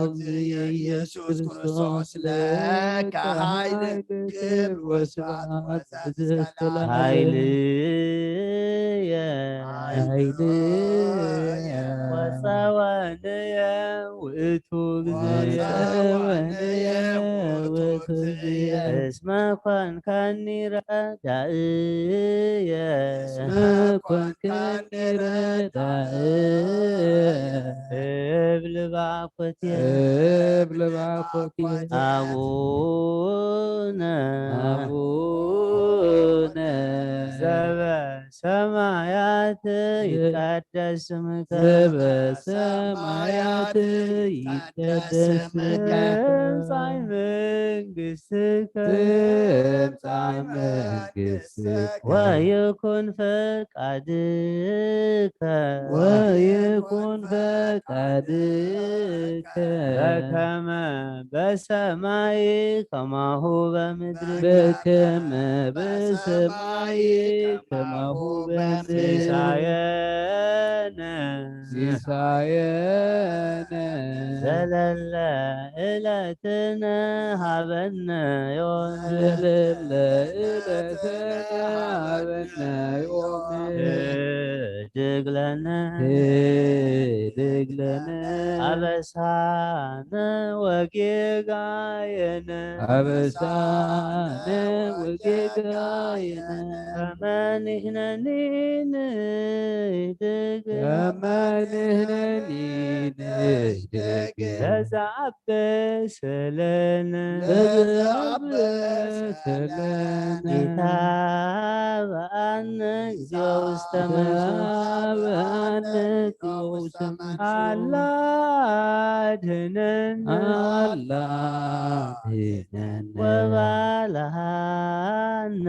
እግዝየ ኢየሱስ ክርስቶስ ለከ ኃይል ክብር ወስብሐት ወዘዝከላለ ኃይልየ ኃይልየ ወፀወንየ ውእቱ እግዝየ ወፀወንየ ውእቱ እግዝየ እስመ ኮንካኒ ረዳእየ እስመ ኮንካኒ ረዳእየ እብል ባኮቴ እብል ባኮቴ አቡነ አቡነ ዘበሰማያት ይትቀደስ ስምከ ዘበሰማያት ይትቀደስ ስምከ ትምጻእ መንግስትከ ትምጻእ መንግስትከ ወይኩን ፈቃድከ ወይኩን ፈቃድከ በከመ በሰማይ ከማሁ በምድር በከመ በሰማይ ከማሁ በምድር ሲሳየነ ሲሳየነ ዘለለ ዕለትነ ሀበነ ዮም ዘለለ ዕለትነ ሀበነ ዮም ህድግ ለነ ህድግ ለነ አበሳነ ወጌጋየነ አበሳነ ወጌጋየነ ከመ ንሕነኒ ንህድግ ከመ ንሕነኒ ንህድግ ለዘአበሰለነ ለዘአበሰለነ ኢታብአነ እግዚኦ ውስተ መንሱት ኢታብአነ እግዚኦ ውስተ መንሱት አላ አድህነነ አላ አድህነነ ወባልሃነ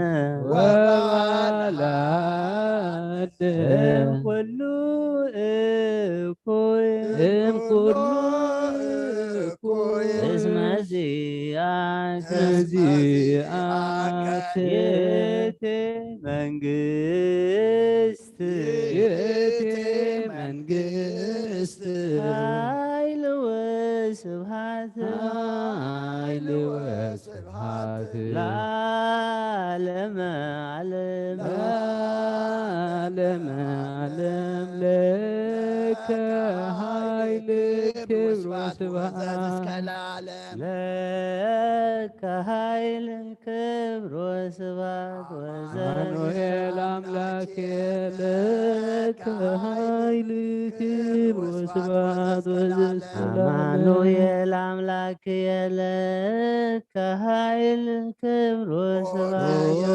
ወባልሃነ እምኩሉ እኩይ እምኩሉ እኩይ እስመ ዚአከ ዚአከ ይእቲ መንግስት ይእቲ መንግስት ኃይል ወስብሐት ኃይል ወስብሐት ለዓለመ ዓለም ለዓለመ ዓለም ለከ ኃይል ክብር ወስብሐት ለዓለም ለከ ኃይል ክብር ወስብሐት ወዘ አማኑኤል አምላክ ለከ ኃይል ክብር ወስብሐት ወዘሰላም አማኑኤል አምላክ የለከ ኃይል ክብር ወስብሐት ኦ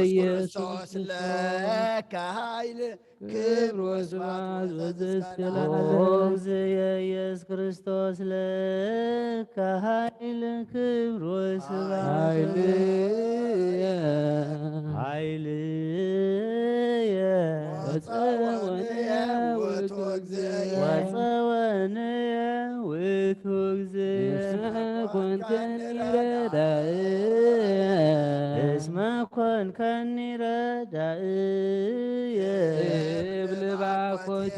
ኢየሱስ ክርስቶስ ለከ ኃይል ክብር ወስብሐት ወዘሰላም ኦ እግዝየ ኢየሱስ ክርስቶስ ለከ ኃይል ክብር ወስብሐት ኃይልየ ኃይልየ ወፀወንየ ውእቱ እግዝየ ወፀወንየ ውእቱ እግዝየ እስመ ኮንከኒ ረዳእየ እስመ ኮንከኒ ረዳእየ እብል ባኮቴ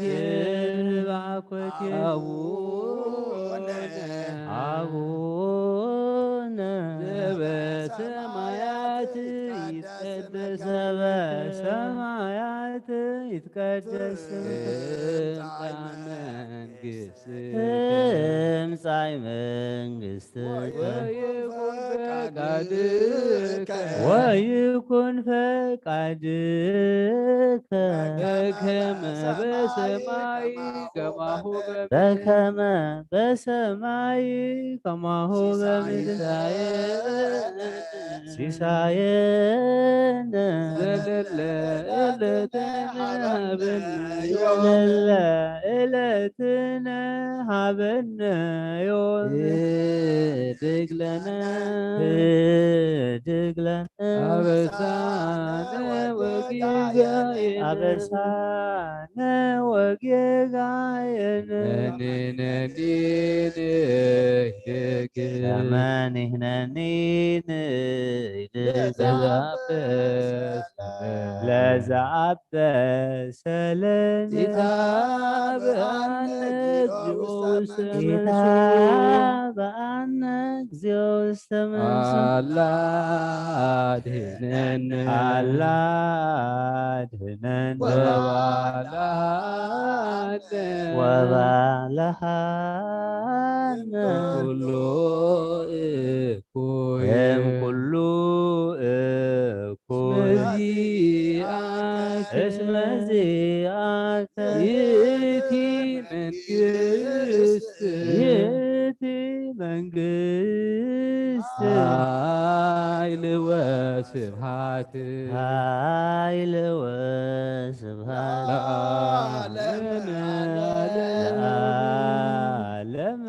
እብል ባኮቴ አቡነ አቡነ ዘበሰማያት ይትቀደስ ዘበሰማያት ይትቀደስ ስምከ ትምጻእ መንግስትከ ትምጻእ መንግሥትከ ወይኩን ፈቃድከ ወይኩን ፈቃድከ በከመ በሰማይ ከማሁ በምድር በከመ በሰማይ ከማሁ በምድር ሲሳየነ ዘለለ ዕለትነ ሀበነ ዘለለ ዕለትነ ሀበነ ዮም ህድግ ለነ ህድግ ለነ አበሳነ ወጌጋየነ አበሳነ ወጌጋየነ ነኒ ነኒ ንህድግ ከመ ንሕነኒ ንህድግ ለዘአበሰ ለዘአበሰ ለነ ኢታብአነ እግዚኦ ውስተ መንሱት ኢታብአነ እግዚኦ ውስተ መንሱት አላ አድህነነ አላ አድህነነ ወባልሃነ ወባልሃነ ኩሉ እኩይ እም ኩሉ እኩይ መዚአከ እስመ ዚአከ ይእቲ መንግስት ይእቲ መንግስት ኃይል ወስብሐት ኃይል ወስብሐት ለዓለመ ለዓለመ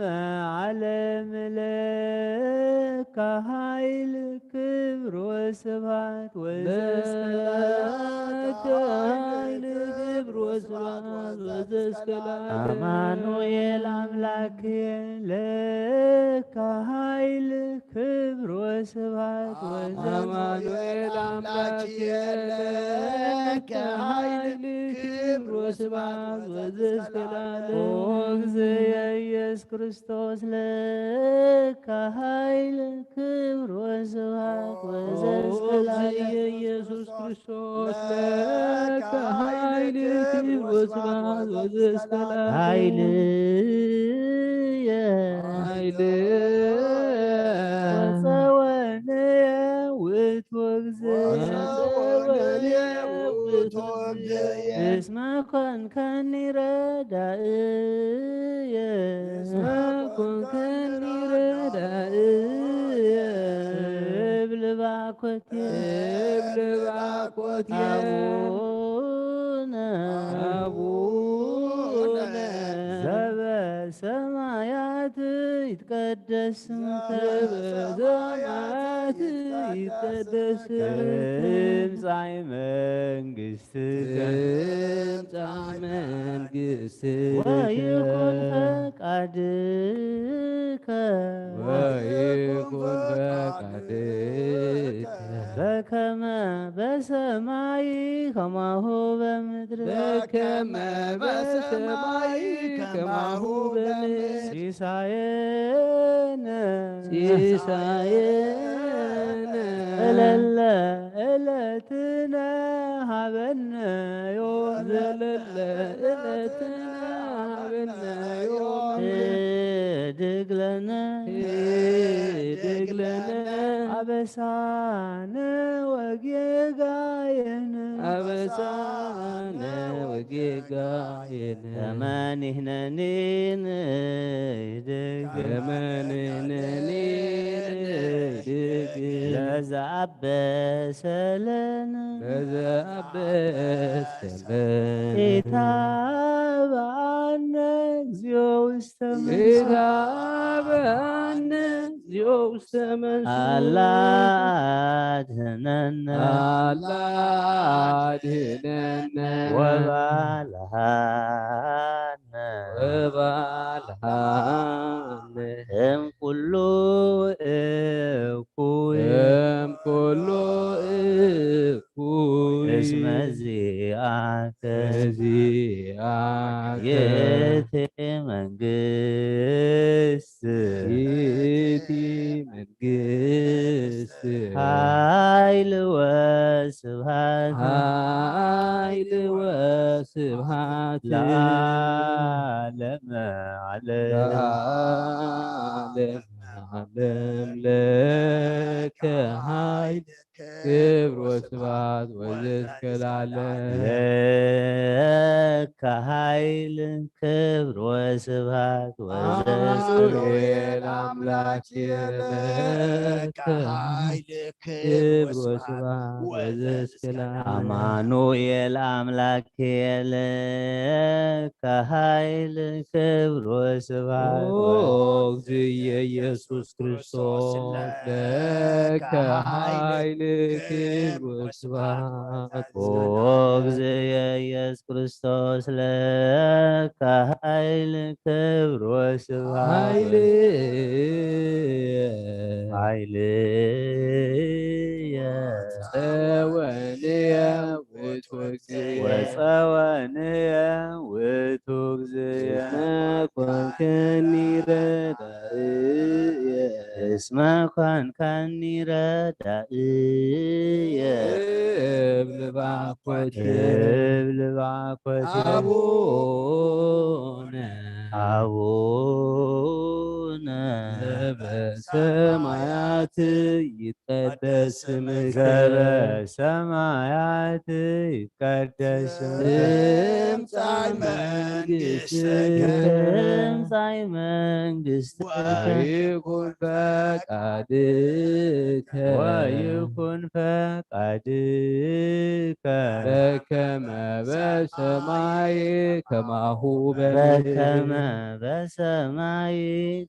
ዓለም ለከ ኃይል ክብር ወስብሐት ወዘስከ ለከ ኃይል ክብር ወስብሐት ወዘስከ ለዓለም አማኑኤል አምላክ ለከ ኃይል ክብር ወስብሐት ወዘስከ አማኑኤል አምላክ ለከ ኃይል ክብር ወስብሐት ወዘስከ ለዓለም ኦ እግዝየ ኢየሱስ ክርስቶስ ለከ ኃይል ክብር ወስብሐት ወዘስከ ለዓለም ኢየሱስ ክርስቶስ ለከ ኃይል ክብር ወስብሐት ወዘስከ ለዓለም ኃይልየ ኃይል ወፀወንየ ውእቱ እግዝየ ወፀወንየ ውእቱ እግዝየ እስመ ኮንከኒ ረዳእየ እስመ ኮንከኒ ረዳእየ እብል ባኮትየ እብል ባኮትየ አቡነ አቡነ ዘበሰማያት ይትቀደስ ስምከ ዘበሰማያት ይትቀደስ ስምከ ትምጻእ መንግሥትከ ትምጻእ መንግሥትከ ወይኩን ፈቃድከ ወይኩን ፈቃድከ በከመ በሰማይ ከማሁ በምድር በከመ በሰማይ ከማሁ በምድር ሲሳየነ ሲሳየነ ዘለለ ዕለትነ ሀበነ ዮም ዘለለ ዕለትነ ሀበነ ዮም ህድግ ለነ ህድግ ለነ አበሳነ ወጌጋየነ አበሳነ ወጌጋየነ ከመ ንሕነኒ ንህድግ ከመ ንሕነኒ ንህድግ ለዘአበሰ ለነ ለዘአበሰ ለነ ኢታብአነ እግዚኦ ውስተ መንሱት ኢታብአነ እግዚኦ ውስተ መንሱት አላ አድህነነ አላ አድህነነ ወባልሃነ ወባልሃነ እም ኩሉ እኩይ እም ኩሉ እኩይ እስመ ዚአከ ዚአከ ይእቲ መንግስት ይእቲ መንግስት ኃይል ወስብሐት ኃይል ወስብሐት ለዓለመ ዓለም ለዓለመ ዓለም ለከ ኃይል ክብር ወስብሐት ወዘእስከ ለዓለም። ለከ ኃይል ክብር ወስብሐት ወዘእስከ አማኑኤል አምላክ ለከ ኃይል ክብር ወስብሐት ወዘእስከ ለዓለም። አማኑኤል አምላክ ለከ ኃይል ክብር ወስብሐት ኦ እግዚእ ኢየሱስ ክርስቶስ ለከ ኃይል ክብር ወስብሐት ኦ እግዚእ ኢየሱስ ክርስቶስ ለከ ኃይል ክብር ወስብሐት ኃይል ኃይል ጸወንየ ውእቱ እግዚእ ወጸወንየ ውእቱ እግዚእ እስመ ኮንከኒ ረዳእየ እስመ ኮንከኒ ረዳእየ እብል ባኮቴ እብል ባኮቴ አቡነ አቡነ ዘበሰማያት ይትቀደስ ስምከ ዘበሰማያት ይትቀደስ ስምከ ትምጻእ መንግሥትከ ትምጻእ መንግሥትከ ወይኩን ፈቃድከ ወይኩን ፈቃድከ በከመ በሰማይ ከማሁ በምድር በከመ በሰማይ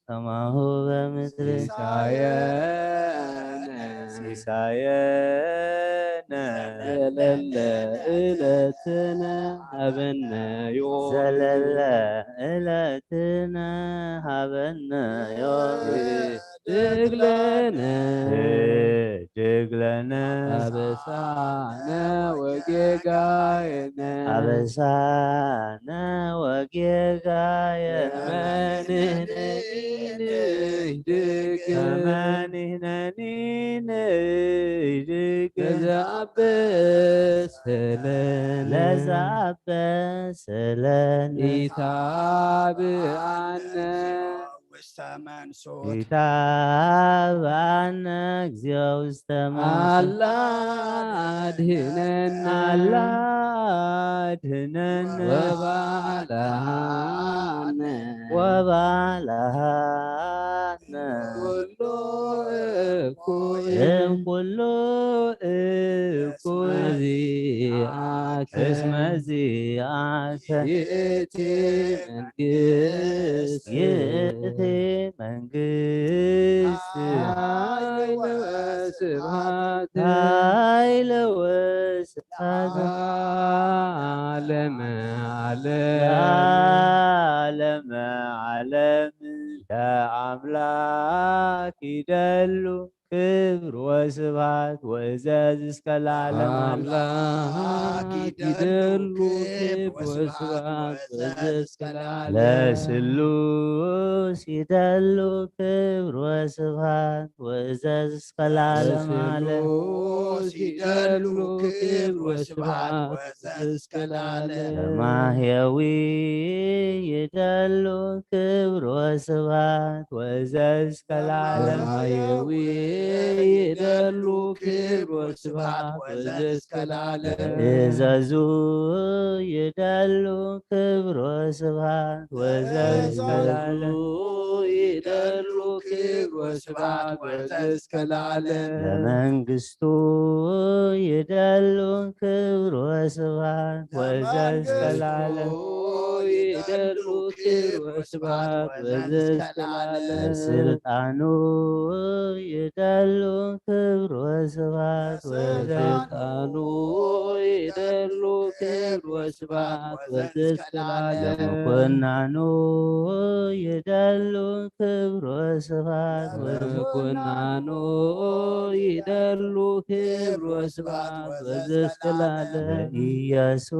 ከማሁ በምድር ሲሳየነ ሲሳየነ ዘለለ ዕለትነ ሀበነ ዮም ዘለለ ዕለትነ ሀበነ ዮም ህድግ ለነ ህድግ ለነ አበሳነ ወጌጋየነ አበሳነ ወጌጋየነ ከመ ንሕነኒ ንህድግ ከመ ንሕነኒ ንህድግ ለዘአበሰ ለነ ለዘአበሰ ለነ ኢታብአነ ውስተ መንሱት ኢታብአነ እግዚኦ ውስተ መንሱት አላ አድህነነ አላ አድህነነ ወባልሐነ ወባልሐነ ኩሉ እኩይ እምኩሉ እኩይ እስመ ዚአከ እስመ ዚአከ ይእቲ መንግስት ይእቲ መንግስት ኃይል ወስብሐት ኃይል ወስብሐት ዓለመ ዓለም ዓለመ ዓለም ለአምላክ ይደሉ ክብር ወስብሐት ወእዘዝ እስከ ለዓለም አምላክ ይደሉ ክብር ወስብሐት ወእዘዝ እስከ ለዓለም ለስሉስ ይደሉ ክብር ወስብሐት ወእዘዝ እስከ ለዓለም ዓለም ለስሉስ ይደሉ ክብር ወስብሐት ወእዘዝ እስከ ለዓለም ለማሕየዊ ይደሉ ክብር ወስብሐት ወእዘዝ እስከ ለዓለም ለማሕየዊ ይደሉ ክብር ወስብሐት ወእዘዝ እስከ ለዓለም እዘዙ ይደሉ ክብር ወስብሐት ወእዘዝ እስከ ለዓለም ይደሉ ክብር ወስብሐት ወእዘዝ እስከ ለዓለም ለመንግስቱ ይደሉ ክብር ወስብሐት ወእዘዝ እስከ ለዓለም ይደሉ ክብር ወስብሐት ወእዘዝ እስከ ለዓለም ለስልጣኑ ይደሉ ክብር ወስብሐት ወእዘዝ ስልጣኑ ይደሉ ክብር ወስብሐት ወእዘዝ እስከ ለዓለም ለምኩናኑ ይደሉ ክብር ወስብሐት ወምኩናኑ ይደሉ ክብር ወስብሐት ወዘእስከ ለዓለም ኢየሱስ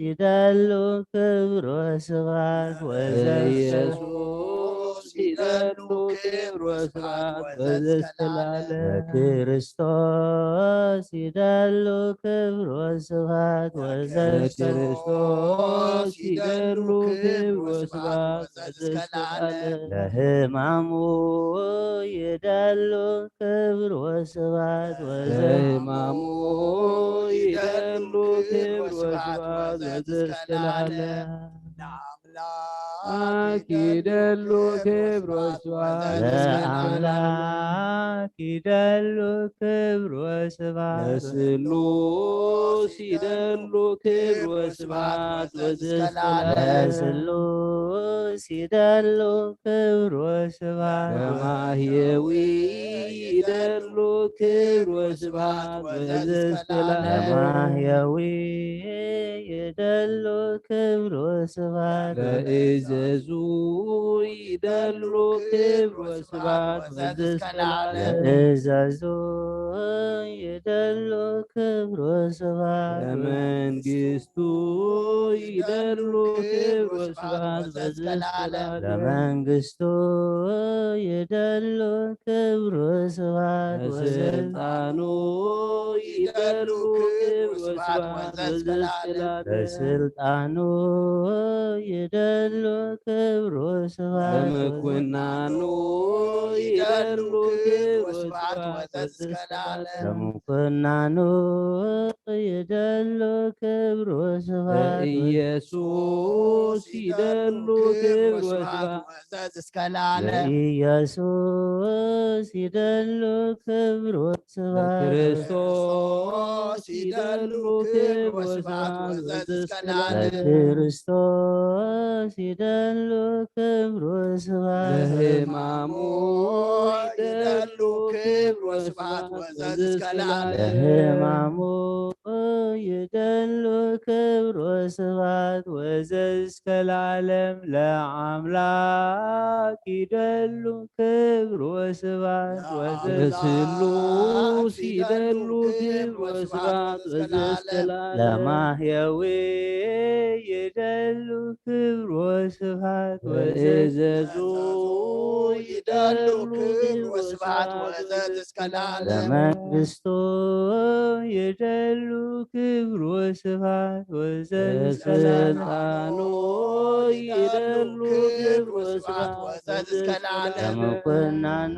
ይደሉ ክብር ወስብሐት ወዘእስከ ኢየሱስ ይደሉ ክብር ወስብሐት ወዘእስከ ለዓለም። ለክርስቶስ ይደሉ ክብር ወስብሐት ወዘእስከ ለዓለም። ለክርስቶስ ይደሉ ክብር ወስብሐት ወዘእስከ ለዓለም። ለሕማሙ ይደሉ ክብር ወስብሐት ወዘእስከ ለዓለም። ለሕማሙ ይደሉ ክብር ወስብሐት ወዘእስከ ለዓለም። ለአምላክ ይደሉ ክብር ወስብሐት ወዘእስከ ለዓለም። ለአምላክ ይደሉ ክብር ወስብሐት። ለስሉስ ይደሉ ክብር ወስብሐት ወዘእስከ ለዓለም። ለስሉስ ይደሉ ክብር ወስብሐት። ለማህየዊ ይደሉ ክብር ወስብሐት ወዘእስከ ለዓለም። ለማህየዊ ይደሉ ክብር ወስብሐት። ለእዘዙ ይደሉ ክብር ወስብሐት ወዘእስከ ለዓለም። ለእዘዙ ይደሉ ክብር ወስብሐት። ለመንግስቱ ይደሉ ክብር ወስብሐት ወዘእስከ ለዓለም። ለመንግስቱ ይደሉ ክብር ወስብሐት ወዘእስከ ለዓለም። ለስልጣኑ ይደሉ ክብር ወስብሐት ወዘእስከ ለዓለም። ለስልጣኑ ይደሉ ክብር ወስብሐት። ለምኩናኑ ይደሉ ክብር ወስብሐት ወዘእስከ ለዓለም። ለምኩናኑ ይደሉ ክብር ወስብሐት። ለኢየሱስ ይደሉ ክብር ወስብሐት ወዘእስከ ለዓለም። ለኢየሱስ ይደሉ ክብር ወስብሐት። ለክርስቶስ ይደሉ ክብር ወስብሐት ወዘእስከ ለዓለም። ለክርስቶስ ይደሉ ክብር ወስብሐት። ለሕማሙ ይደሉ ክብር ወስብሐት ወዘእስከ ለዓለም። ለሕማሙ ይደሉ ክብር ወስብሐት ወዘእስከ ለዓለም። ለአምላክ ይደሉ ክብር ወስብሐት ወዘእስከ ለዓለም። ለስሉስ ይደሉ ክብር ወስብሐት ወዘእስከ ለዓለም። ለማህየዊ ይደሉ ክብር ወስብሐት ወዘእዘዙ ይደሉ ክብር ወስብሐት ወዘእስከ ለዓለም። ለመንግስቱ ይደሉ ክብር ወስብሐት ወዘእስከ ለዓለም። ለስልጣኑ ይደሉ ክብር ወስብሐት ወዘእስከ ለዓለም። ለምኩናኑ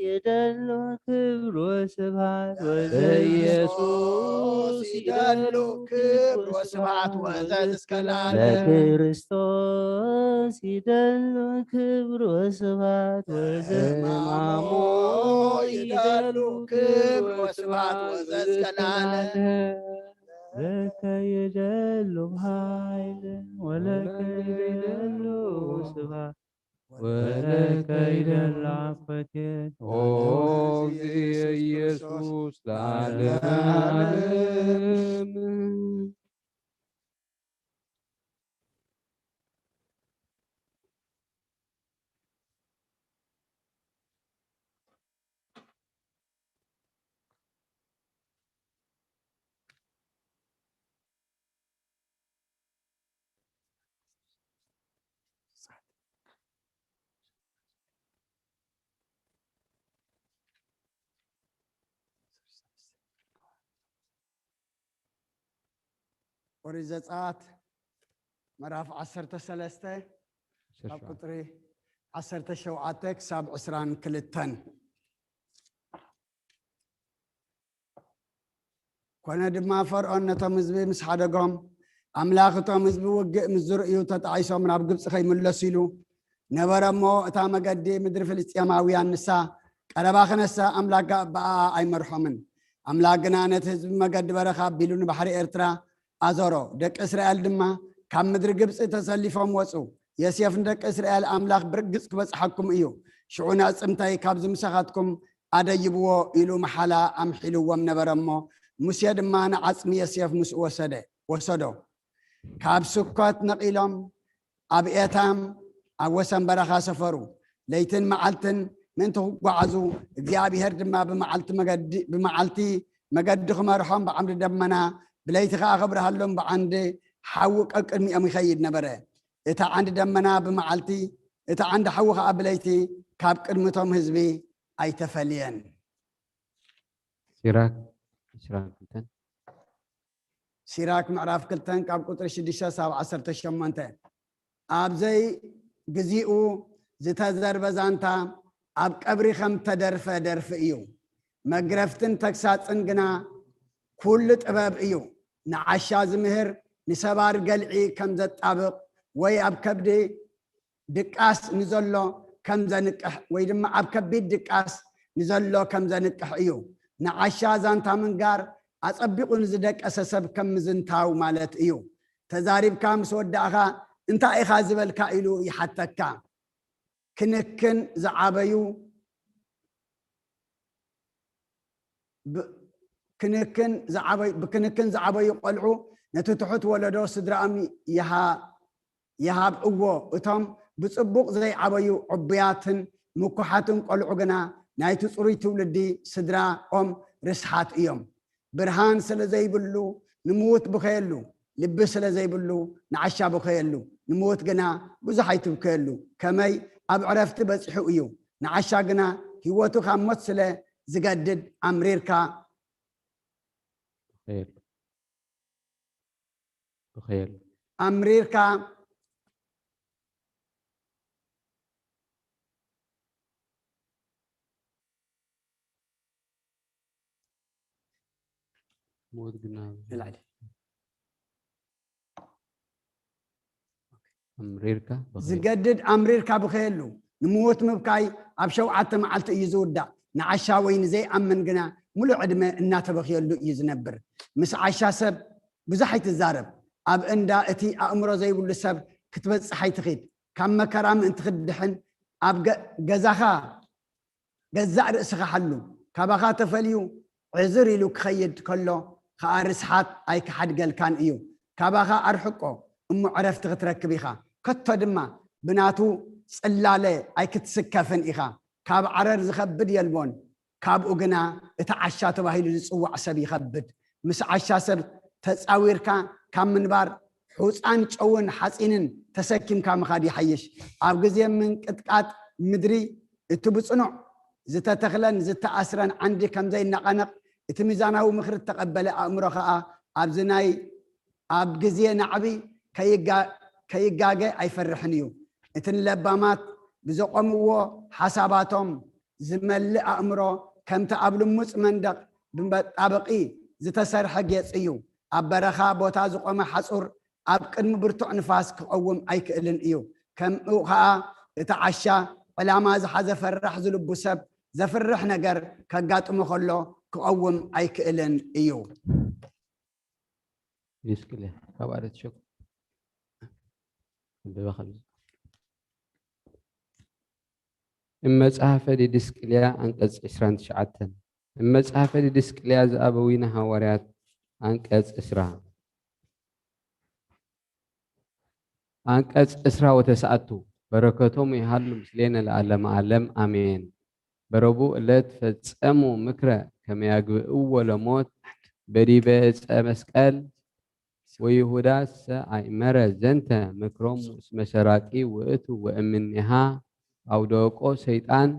ይደሉ ክብር ወስብሐት ወዘእስከ ለዓለም። ለኢየሱስ ይደሉ ክብር ወስብሐት ወዘእስከ ለዓለም። ለክርስቶስ ይደሉ ክብር ወስብሐት ወዘእስከ ለዓለም። ለሕማሙ ይደሉ ክብር ወስብሐት ወዘእስከ ለዓለም። ለከ ይደሉ ኃይል ወለከ ይደሉ ስብሐት ወለከ ይደሉ አኮቴት። ኦ እግዚእ ኢየሱስ ለዓለመ ዓለም። ኦሪት ዘጸኣት ምዕራፍ ዓሰርተ ሰለስተ ካብ ቁጽሪ ዓሰርተ ሸውዓተ ክሳብ ዕስራን ክልተን። ኮነ ድማ ፈርዖን ነቶም ህዝቢ ምስ ሓደጎም፣ ኣምላኽ እቶም ህዝቢ ውግእ ምስ ዝርእዩ ተጣዒሶም ናብ ግብጺ ከይምለሱ ኢሉ ነበረ እሞ፣ እታ መገዲ ምድሪ ፍልስጤማውያን ንሳ ቀረባ ክነሳ ኣምላኽ ብኣኣ ኣይመርሖምን። ኣምላኽ ግና ነቲ ህዝቢ መገዲ በረኻ ኣቢሉ ንባሕሪ ኤርትራ ኣዞሮ። ደቂ እስራኤል ድማ ካብ ምድሪ ግብጺ ተሰሊፎም ወጹ። ዮሴፍ ንደቂ እስራኤል ኣምላኽ ብርግጽ ክበጽሓኩም እዩ። ሽዑ ነዕጽምተይ ካብዚ ምሳኻትኩም ኣደይብዎ ኢሉ መሓላ ኣምሒልዎም ነበረ እሞ፣ ሙሴ ድማ ንዓጽሚ ዮሴፍ ምስኡ ወሰደ፣ ወሰዶ። ካብ ስኮት ነቒሎም ኣብ ኤታም ኣብ ወሰን በረኻ ሰፈሩ። ለይትን መዓልትን ምእንቲ ክጓዓዙ፣ እግዚኣብሄር ድማ ብመዓልቲ መገዲ፣ ብመዓልቲ መገዲ ክመርሖም ብዓምዲ ደመና፣ ብለይቲ ኸኣ ክብርሃሎም ብዓንዲ ሓዊ ቀቅድሚኦም ይኸይድ ነበረ። እቲ ዓንዲ ደመና ብመዓልቲ፣ እቲ ዓንዲ ሓዊ ኸዓ ብለይቲ ካብ ቅድሚ እቶም ህዝቢ ኣይተፈልየን። ሲራክ ዕስራን ክልተን። ሲራክ ምዕራፍ ክልተን ካብ ቁፅሪ ሽዱሽተ ሳብ ዓሰርተ ሸሞንተ። ኣብ ዘይግዚኡ ዝተዘርበ ዛንታ ኣብ ቀብሪ ከም ተደርፈ ደርፊ እዩ። መግረፍትን ተግሳፅን ግና ኩሉ ጥበብ እዩ። ንዓሻ ዝምህር ንሰባር ገልዒ ከም ዘጣብቕ ወይ ኣብ ከብዲ ድቃስ ንዘሎ ከም ዘንቅሕ ወይ ድማ ኣብ ከቢድ ድቃስ ንዘሎ ከም ዘንቅሕ እዩ። ንዓሻ ዛንታ ምንጋር ኣጸቢቑ ንዝደቀሰ ሰብ ከም ምዝንታው ማለት እዩ። ተዛሪብካ ምስ ወዳእኻ እንታይ ኢኻ ዝበልካ ኢሉ ይሓተካ። ክንክን ዝዓበዩ ብ- ክንክን ዝዓበዩ ብክንክን ዝዓበዩ ቆልዑ ነቲ ትሑት ወለዶ ስድራኦም ይሃ ይሃብእዎ። እቶም ብጽቡቕ ዘይዓበዩ ዕቡያትን ምኩሓትን ቆልዑ ግና ናይቲ ጽሩይ ትውልዲ ስድራኦም ርስሓት እዮም። ብርሃን ስለ ዘይብሉ ንምዉት ብኸየሉ፣ ልቢ ስለ ዘይብሉ ንዓሻ ብኸየሉ፣ ንምዉት ግና ብዙሕ ኣይትብከየሉ። ከመይ ኣብ ዕረፍቲ በጺሑ እዩ። ንዓሻ ግና ህይወቱ ካብ ሞት ስለ ዝገድድ ኣምሪርካ ብኸየሉ ብኸየሉ ኣምሪርካ ሞት ግና ንላዕሊ ኣምሪርካ ብኸየሉ ዝገድድ ኣምሪርካ ብኸየሉ። ንምዉት ምብካይ ኣብ ሸውዓተ መዓልቲ እዩ ዝውዳእ። ንዓሻ ወይ ንዘይኣምን ግና ሙሉእ ዕድመ እናተበኽየሉ እዩ ዝነብር። ምስ ዓሻ ሰብ ብዙሕ ኣይትዛረብ። ኣብ እንዳ እቲ ኣእምሮ ዘይብሉ ሰብ ክትበጽሕ ኣይትኺድ። ካብ መከራ ምእንቲ ክትድሕን ኣብ ገ- ገዛኻ ገዛእ ርእስኻ ሓሉ። ካባኻ ተፈልዩ ዕዝር ኢሉ ክኸይድ ከሎ ኸኣ ርስሓት ኣይክሓድገልካን እዩ። ካባኻ ኣርሕቆ እሞ ዕረፍቲ ክትረክብ ኢኻ። ከቶ ድማ ብናቱ ጽላለ ኣይክትስከፍን ኢኻ። ካብ ዓረር ዝኸብድ የልቦን፣ ካብኡ ግና እቲ ዓሻ ተባሂሉ ዝጽዋዕ ሰብ ይኸብድ። ምስ ዓሻ ሰብ ተጻዊርካ ካብ ምንባር ሑጻን ጨውን ሓጺንን ተሰኪምካ ምኻድ ይሓይሽ። ኣብ ግዜ ምንቅጥቃጥ ምድሪ እቲ ብጽኑዕ ዝተተኽለን ዝተኣስረን ዓንዲ ከም ዘይነቐነቕ እቲ ሚዛናዊ ምኽሪ እተቐበለ ኣእምሮ ኸኣ ኣብዚ ናይ ኣብ ግዜ ናዕቢ ከይጋ- ከይጋገ ኣይፈርሕን እዩ። እቲ ንለባማት ብዘቖምዎ ሓሳባቶም ዝመልእ ኣእምሮ ከምቲ ኣብ ልሙጽ መንደቕ ብመጣበቒ ዝተሰርሐ ጌጽ እዩ። ኣብ በረኻ ቦታ ዝቖመ ሓጹር ኣብ ቅድሚ ብርቱዕ ንፋስ ክቐውም ኣይክእልን እዩ። ከምኡ ኸኣ እቲ ዓሻ ዕላማ ዝሓዘ ፈራሕ ዝልቡ ሰብ ዘፍርሕ ነገር ከጋጥሞ ከሎ ክቐውም ኣይክእልን እዩ። ዲድስቅልያ ካብ ኣለት ሸኩ ኣንብባ ከብዚ እመጽሓፈ ዲድስቅልያ ኣንቀጽ ዕስራን ትሽዓተን እመጽሓፈ ዲድስቅልያ ዝኣበዊነ ሃዋርያት ኣንቀጽ ዕስራ ኣንቀጽ ዕስራ ወተስዓቱ በረከቶም ይሃሉ ምስሌነ ለዓለመ ዓለም ኣሜን። በረቡ እለት ፈጸሙ ምክረ ከመያግብእዎ ለሞት በዲበ ዕፀ መስቀል ወይሁዳሰ ኣይመረ ዘንተ ምክሮሙ እስመ ሰራቂ ውእቱ ወእምኔሃ አውደቆ ሰይጣን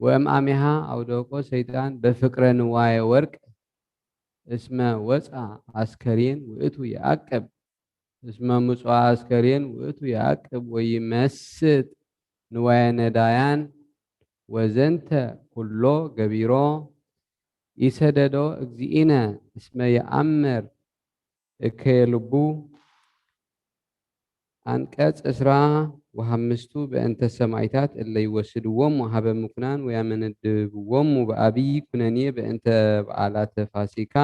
ወእምአሜሃ አውደቆ ሰይጣን በፍቅረ ንዋየ ወርቅ እስመ ወፃ አስከሬን ውእቱ የአቅብ እስመ ምጽዋ አስከሬን ውእቱ የአቅብ ወይመስጥ ንዋየ ነዳያን ወዘንተ ኩሎ ገቢሮ ኢሰደዶ እግዚእነ እስመ የአምር እከየ ልቡ። አንቀጽ ዕስራ ወሐምስቱ በእንተ ሰማይታት እለ ይወስድዎሙ ሀበ ምኩናን ወያመነድብዎሙ በአብይ ኩነኔ በእንተ በዓላተ ፋሲካ።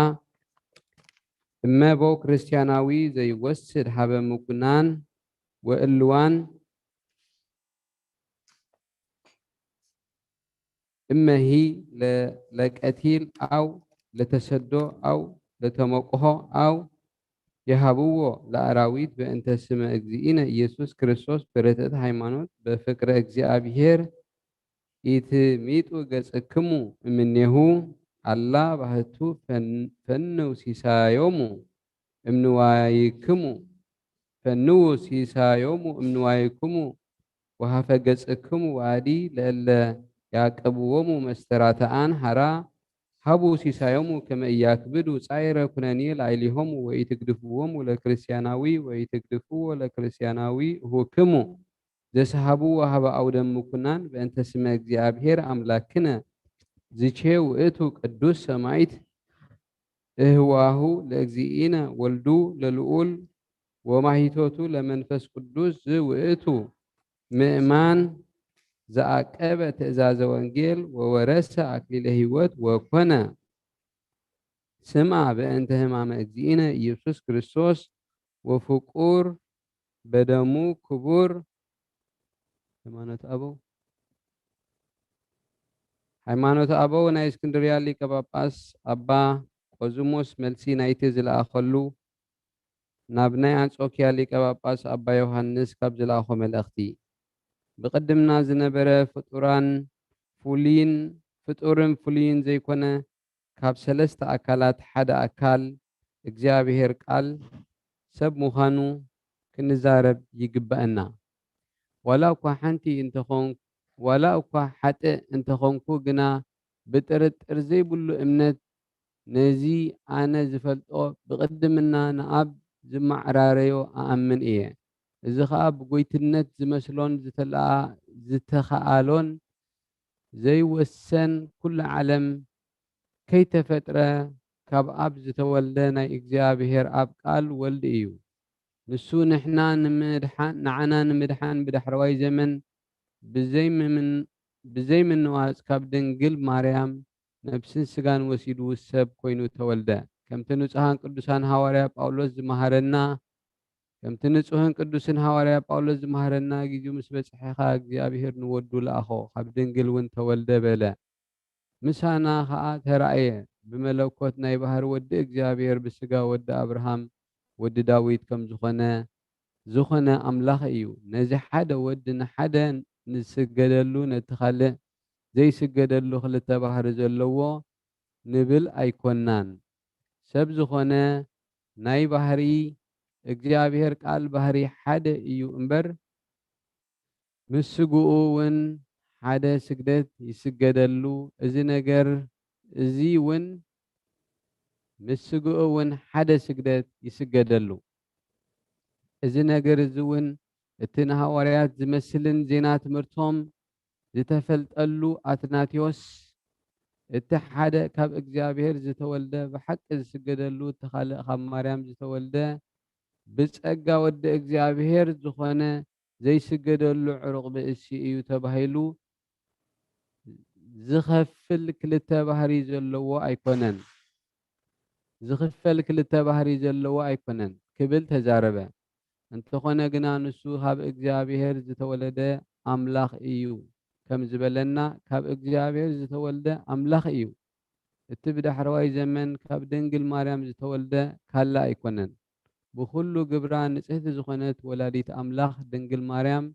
እመቦ ክርስቲያናዊ ዘይወስድ ሀበ ምኩናን ወእልዋን እመሂ ለቀቲል አው ለተሰዶ አው ለተመቅሆ አው የሀብዎ ለአራዊት በእንተ ስመ እግዚእነ ኢየሱስ ክርስቶስ በርትዕት ሃይማኖት በፍቅረ እግዚአብሔር ኢትሚጡ ገጽክሙ እምኔሁ አላ ባህቱ ፈንው ሲሳዮሙ እምንዋይክሙ ፈንው ሲሳዮሙ እምንዋይክሙ ወሃፈ ገጽክሙ ወኣዲ ለእለ ያቀብዎሙ መስተራተኣን ሐራ ሀቡ ሲሳዮሙ ከመ ኢያክብዱ ጻይረ ኩነኒ ላዕሌሆሙ ወኢትግድፍዎሙ ለክርስቲያናዊ ወኢትግድፍዎ ለክርስቲያናዊ እሁክሙ ዘስሃቡ ወሀበ አውደም ምኩናን በእንተ ስመ እግዚኣብሔር አምላክነ ዝቼ ውእቱ ቅዱስ ሰማይት እህዋሁ ለእግዚእነ ወልዱ ለልዑል ወማሂቶቱ ለመንፈስ ቅዱስ ዝውእቱ ምእማን ዘአቀበ ትእዛዘ ወንጌል ወወረሰ አክሊለ ሕይወት ወኮነ ስምዓ በእንተ ሕማመ እግዚእነ ኢየሱስ ክርስቶስ ወፍቁር በደሙ ክቡር ሃይማኖት አበው ሃይማኖት አበው ናይ እስክንድርያ ሊቀ ጳጳስ አባ ቆዝሞስ መልሲ ናይቲ ዝለኣኸሉ ናብ ናይ ኣንጾኪያ ሊቀ ጳጳስ ኣባ ዮሃንስ ካብ ዝለኣኾ መልእኽቲ፣ ብቕድምና ዝነበረ ፍጡራን ፍሉይን ፍጡርን ፍሉይን ዘይኮነ ካብ ሰለስተ ኣካላት ሓደ ኣካል እግዚኣብሔር ቃል ሰብ ምዃኑ ክንዛረብ ይግበአና። ዋላ እኳ ሓንቲ እንተኾን ዋላ እኳ ሓጥእ እንተኾንኩ ግና ብጥርጥር ዘይብሉ እምነት ነዚ ኣነ ዝፈልጦ ብቕድምና ንኣብ ዝማዕራረዮ እኣምን እየ። እዚ ኸኣ ብጎይትነት ዝመስሎን ዝተለኣ ዝተኸኣሎን ዘይወሰን ኩሉ ዓለም ከይተፈጥረ ካብ ኣብ ዝተወልደ ናይ እግዚኣብሔር ኣብ ቃል ወልድ እዩ። ንሱ ንሕና ንምድሓን ንዓና ንምድሓን ብዳሕረዋይ ዘመን ብዘይምምን ብዘይምንዋጽ ካብ ድንግል ማርያም ነብስን ስጋን ወሲዱ ሰብ ኮይኑ ተወልደ። ከምቲ ንጹሃን ቅዱሳን ሃዋርያ ጳውሎስ ዝመሃረና ከምቲ ንጹህን ቅዱስን ሃዋርያ ጳውሎስ ዝመሃረና ጊዜኡ ምስ በጽሐኻ እግዚኣብሔር ንወዱ ለኣኾ ካብ ድንግል እውን ተወልደ በለ። ምሳና ኸኣ ተራእየ። ብመለኮት ናይ ባህሪ ወዲ እግዚኣብሔር ብስጋ ወዲ ኣብርሃም ወዲ ዳዊት ከም ዝኾነ ዝኾነ ኣምላኽ እዩ። ነዚ ሓደ ወዲ ንሓደ ንስገደሉ ነቲ ካልእ ዘይስገደሉ ክልተ ባህሪ ዘለዎ ንብል ኣይኮናን። ሰብ ዝኾነ ናይ ባህሪ እግዚኣብሔር ቃል ባህሪ ሓደ እዩ እምበር ምስ ስግኡ እውን ሓደ ስግደት ይስገደሉ። እዚ ነገር እዚ እውን ምስ ስግኡ እውን ሓደ ስግደት ይስገደሉ። እዚ ነገር እዚ እውን እቲ ንሃዋርያት ዝመስልን ዜና ትምህርቶም ዝተፈልጠሉ ኣትናቴዎስ እቲ ሓደ ካብ እግዚኣብሔር ዝተወልደ ብሓቂ ዝስገደሉ እቲ ካልእ ካብ ማርያም ዝተወልደ ብጸጋ ወዲ እግዚኣብሔር ዝኾነ ዘይስገደሉ ዕሩቕ ብእሲ እዩ ተባሂሉ ዝኸፍል ክልተ ባህሪ ዘለዎ ኣይኮነን። ዝኽፈል ክልተ ባህሪ ዘለዎ ኣይኮነን ክብል ተዛረበ። እንተኾነ ግና ንሱ ካብ እግዚኣብሔር ዝተወለደ ኣምላኽ እዩ ከም ዝበለና ካብ እግዚኣብሔር ዝተወልደ ኣምላኽ እዩ። እቲ ብዳሕረዋይ ዘመን ካብ ድንግል ማርያም ዝተወልደ ካልእ ኣይኮነን። ብኹሉ ግብራ ንጽህቲ ዝኾነት ወላዲት ኣምላኽ ድንግል ማርያም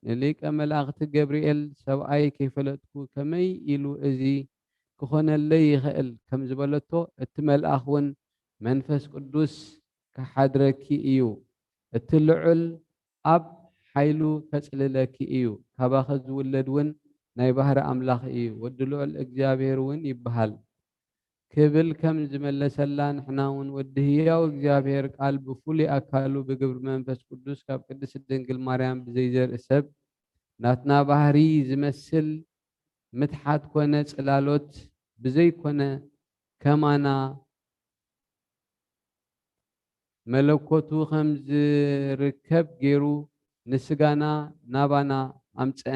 ንሊቀ መላእኽቲ ገብርኤል ሰብኣይ ከይፈለጥኩ ከመይ ኢሉ እዚ ክኾነለይ ይኽእል ከም ዝበለቶ እቲ መልኣኽ እውን መንፈስ ቅዱስ ክሓድረኪ እዩ። እቲ ልዑል ኣብ ሓይሉ ከጽልለኪ እዩ። ካባኺ ዝውለድ እውን ናይ ባህሪ ኣምላኽ እዩ። ወዲ ልዑል እግዚኣብሔር እውን ይበሃል። ክብል ከም ዝመለሰላ ንሕና እውን ወዲ ህያው እግዚኣብሔር ቃል ብፍሉይ ኣካሉ ብግብሪ መንፈስ ቅዱስ ካብ ቅድስት ድንግል ማርያም ብዘይዘርኢ ሰብ ናትና ባህሪ ዝመስል ምትሓት ኮነ ጽላሎት ብዘይኮነ ከማና መለኮቱ ከም ዝርከብ ገይሩ ንስጋና ናባና ኣምጽአ።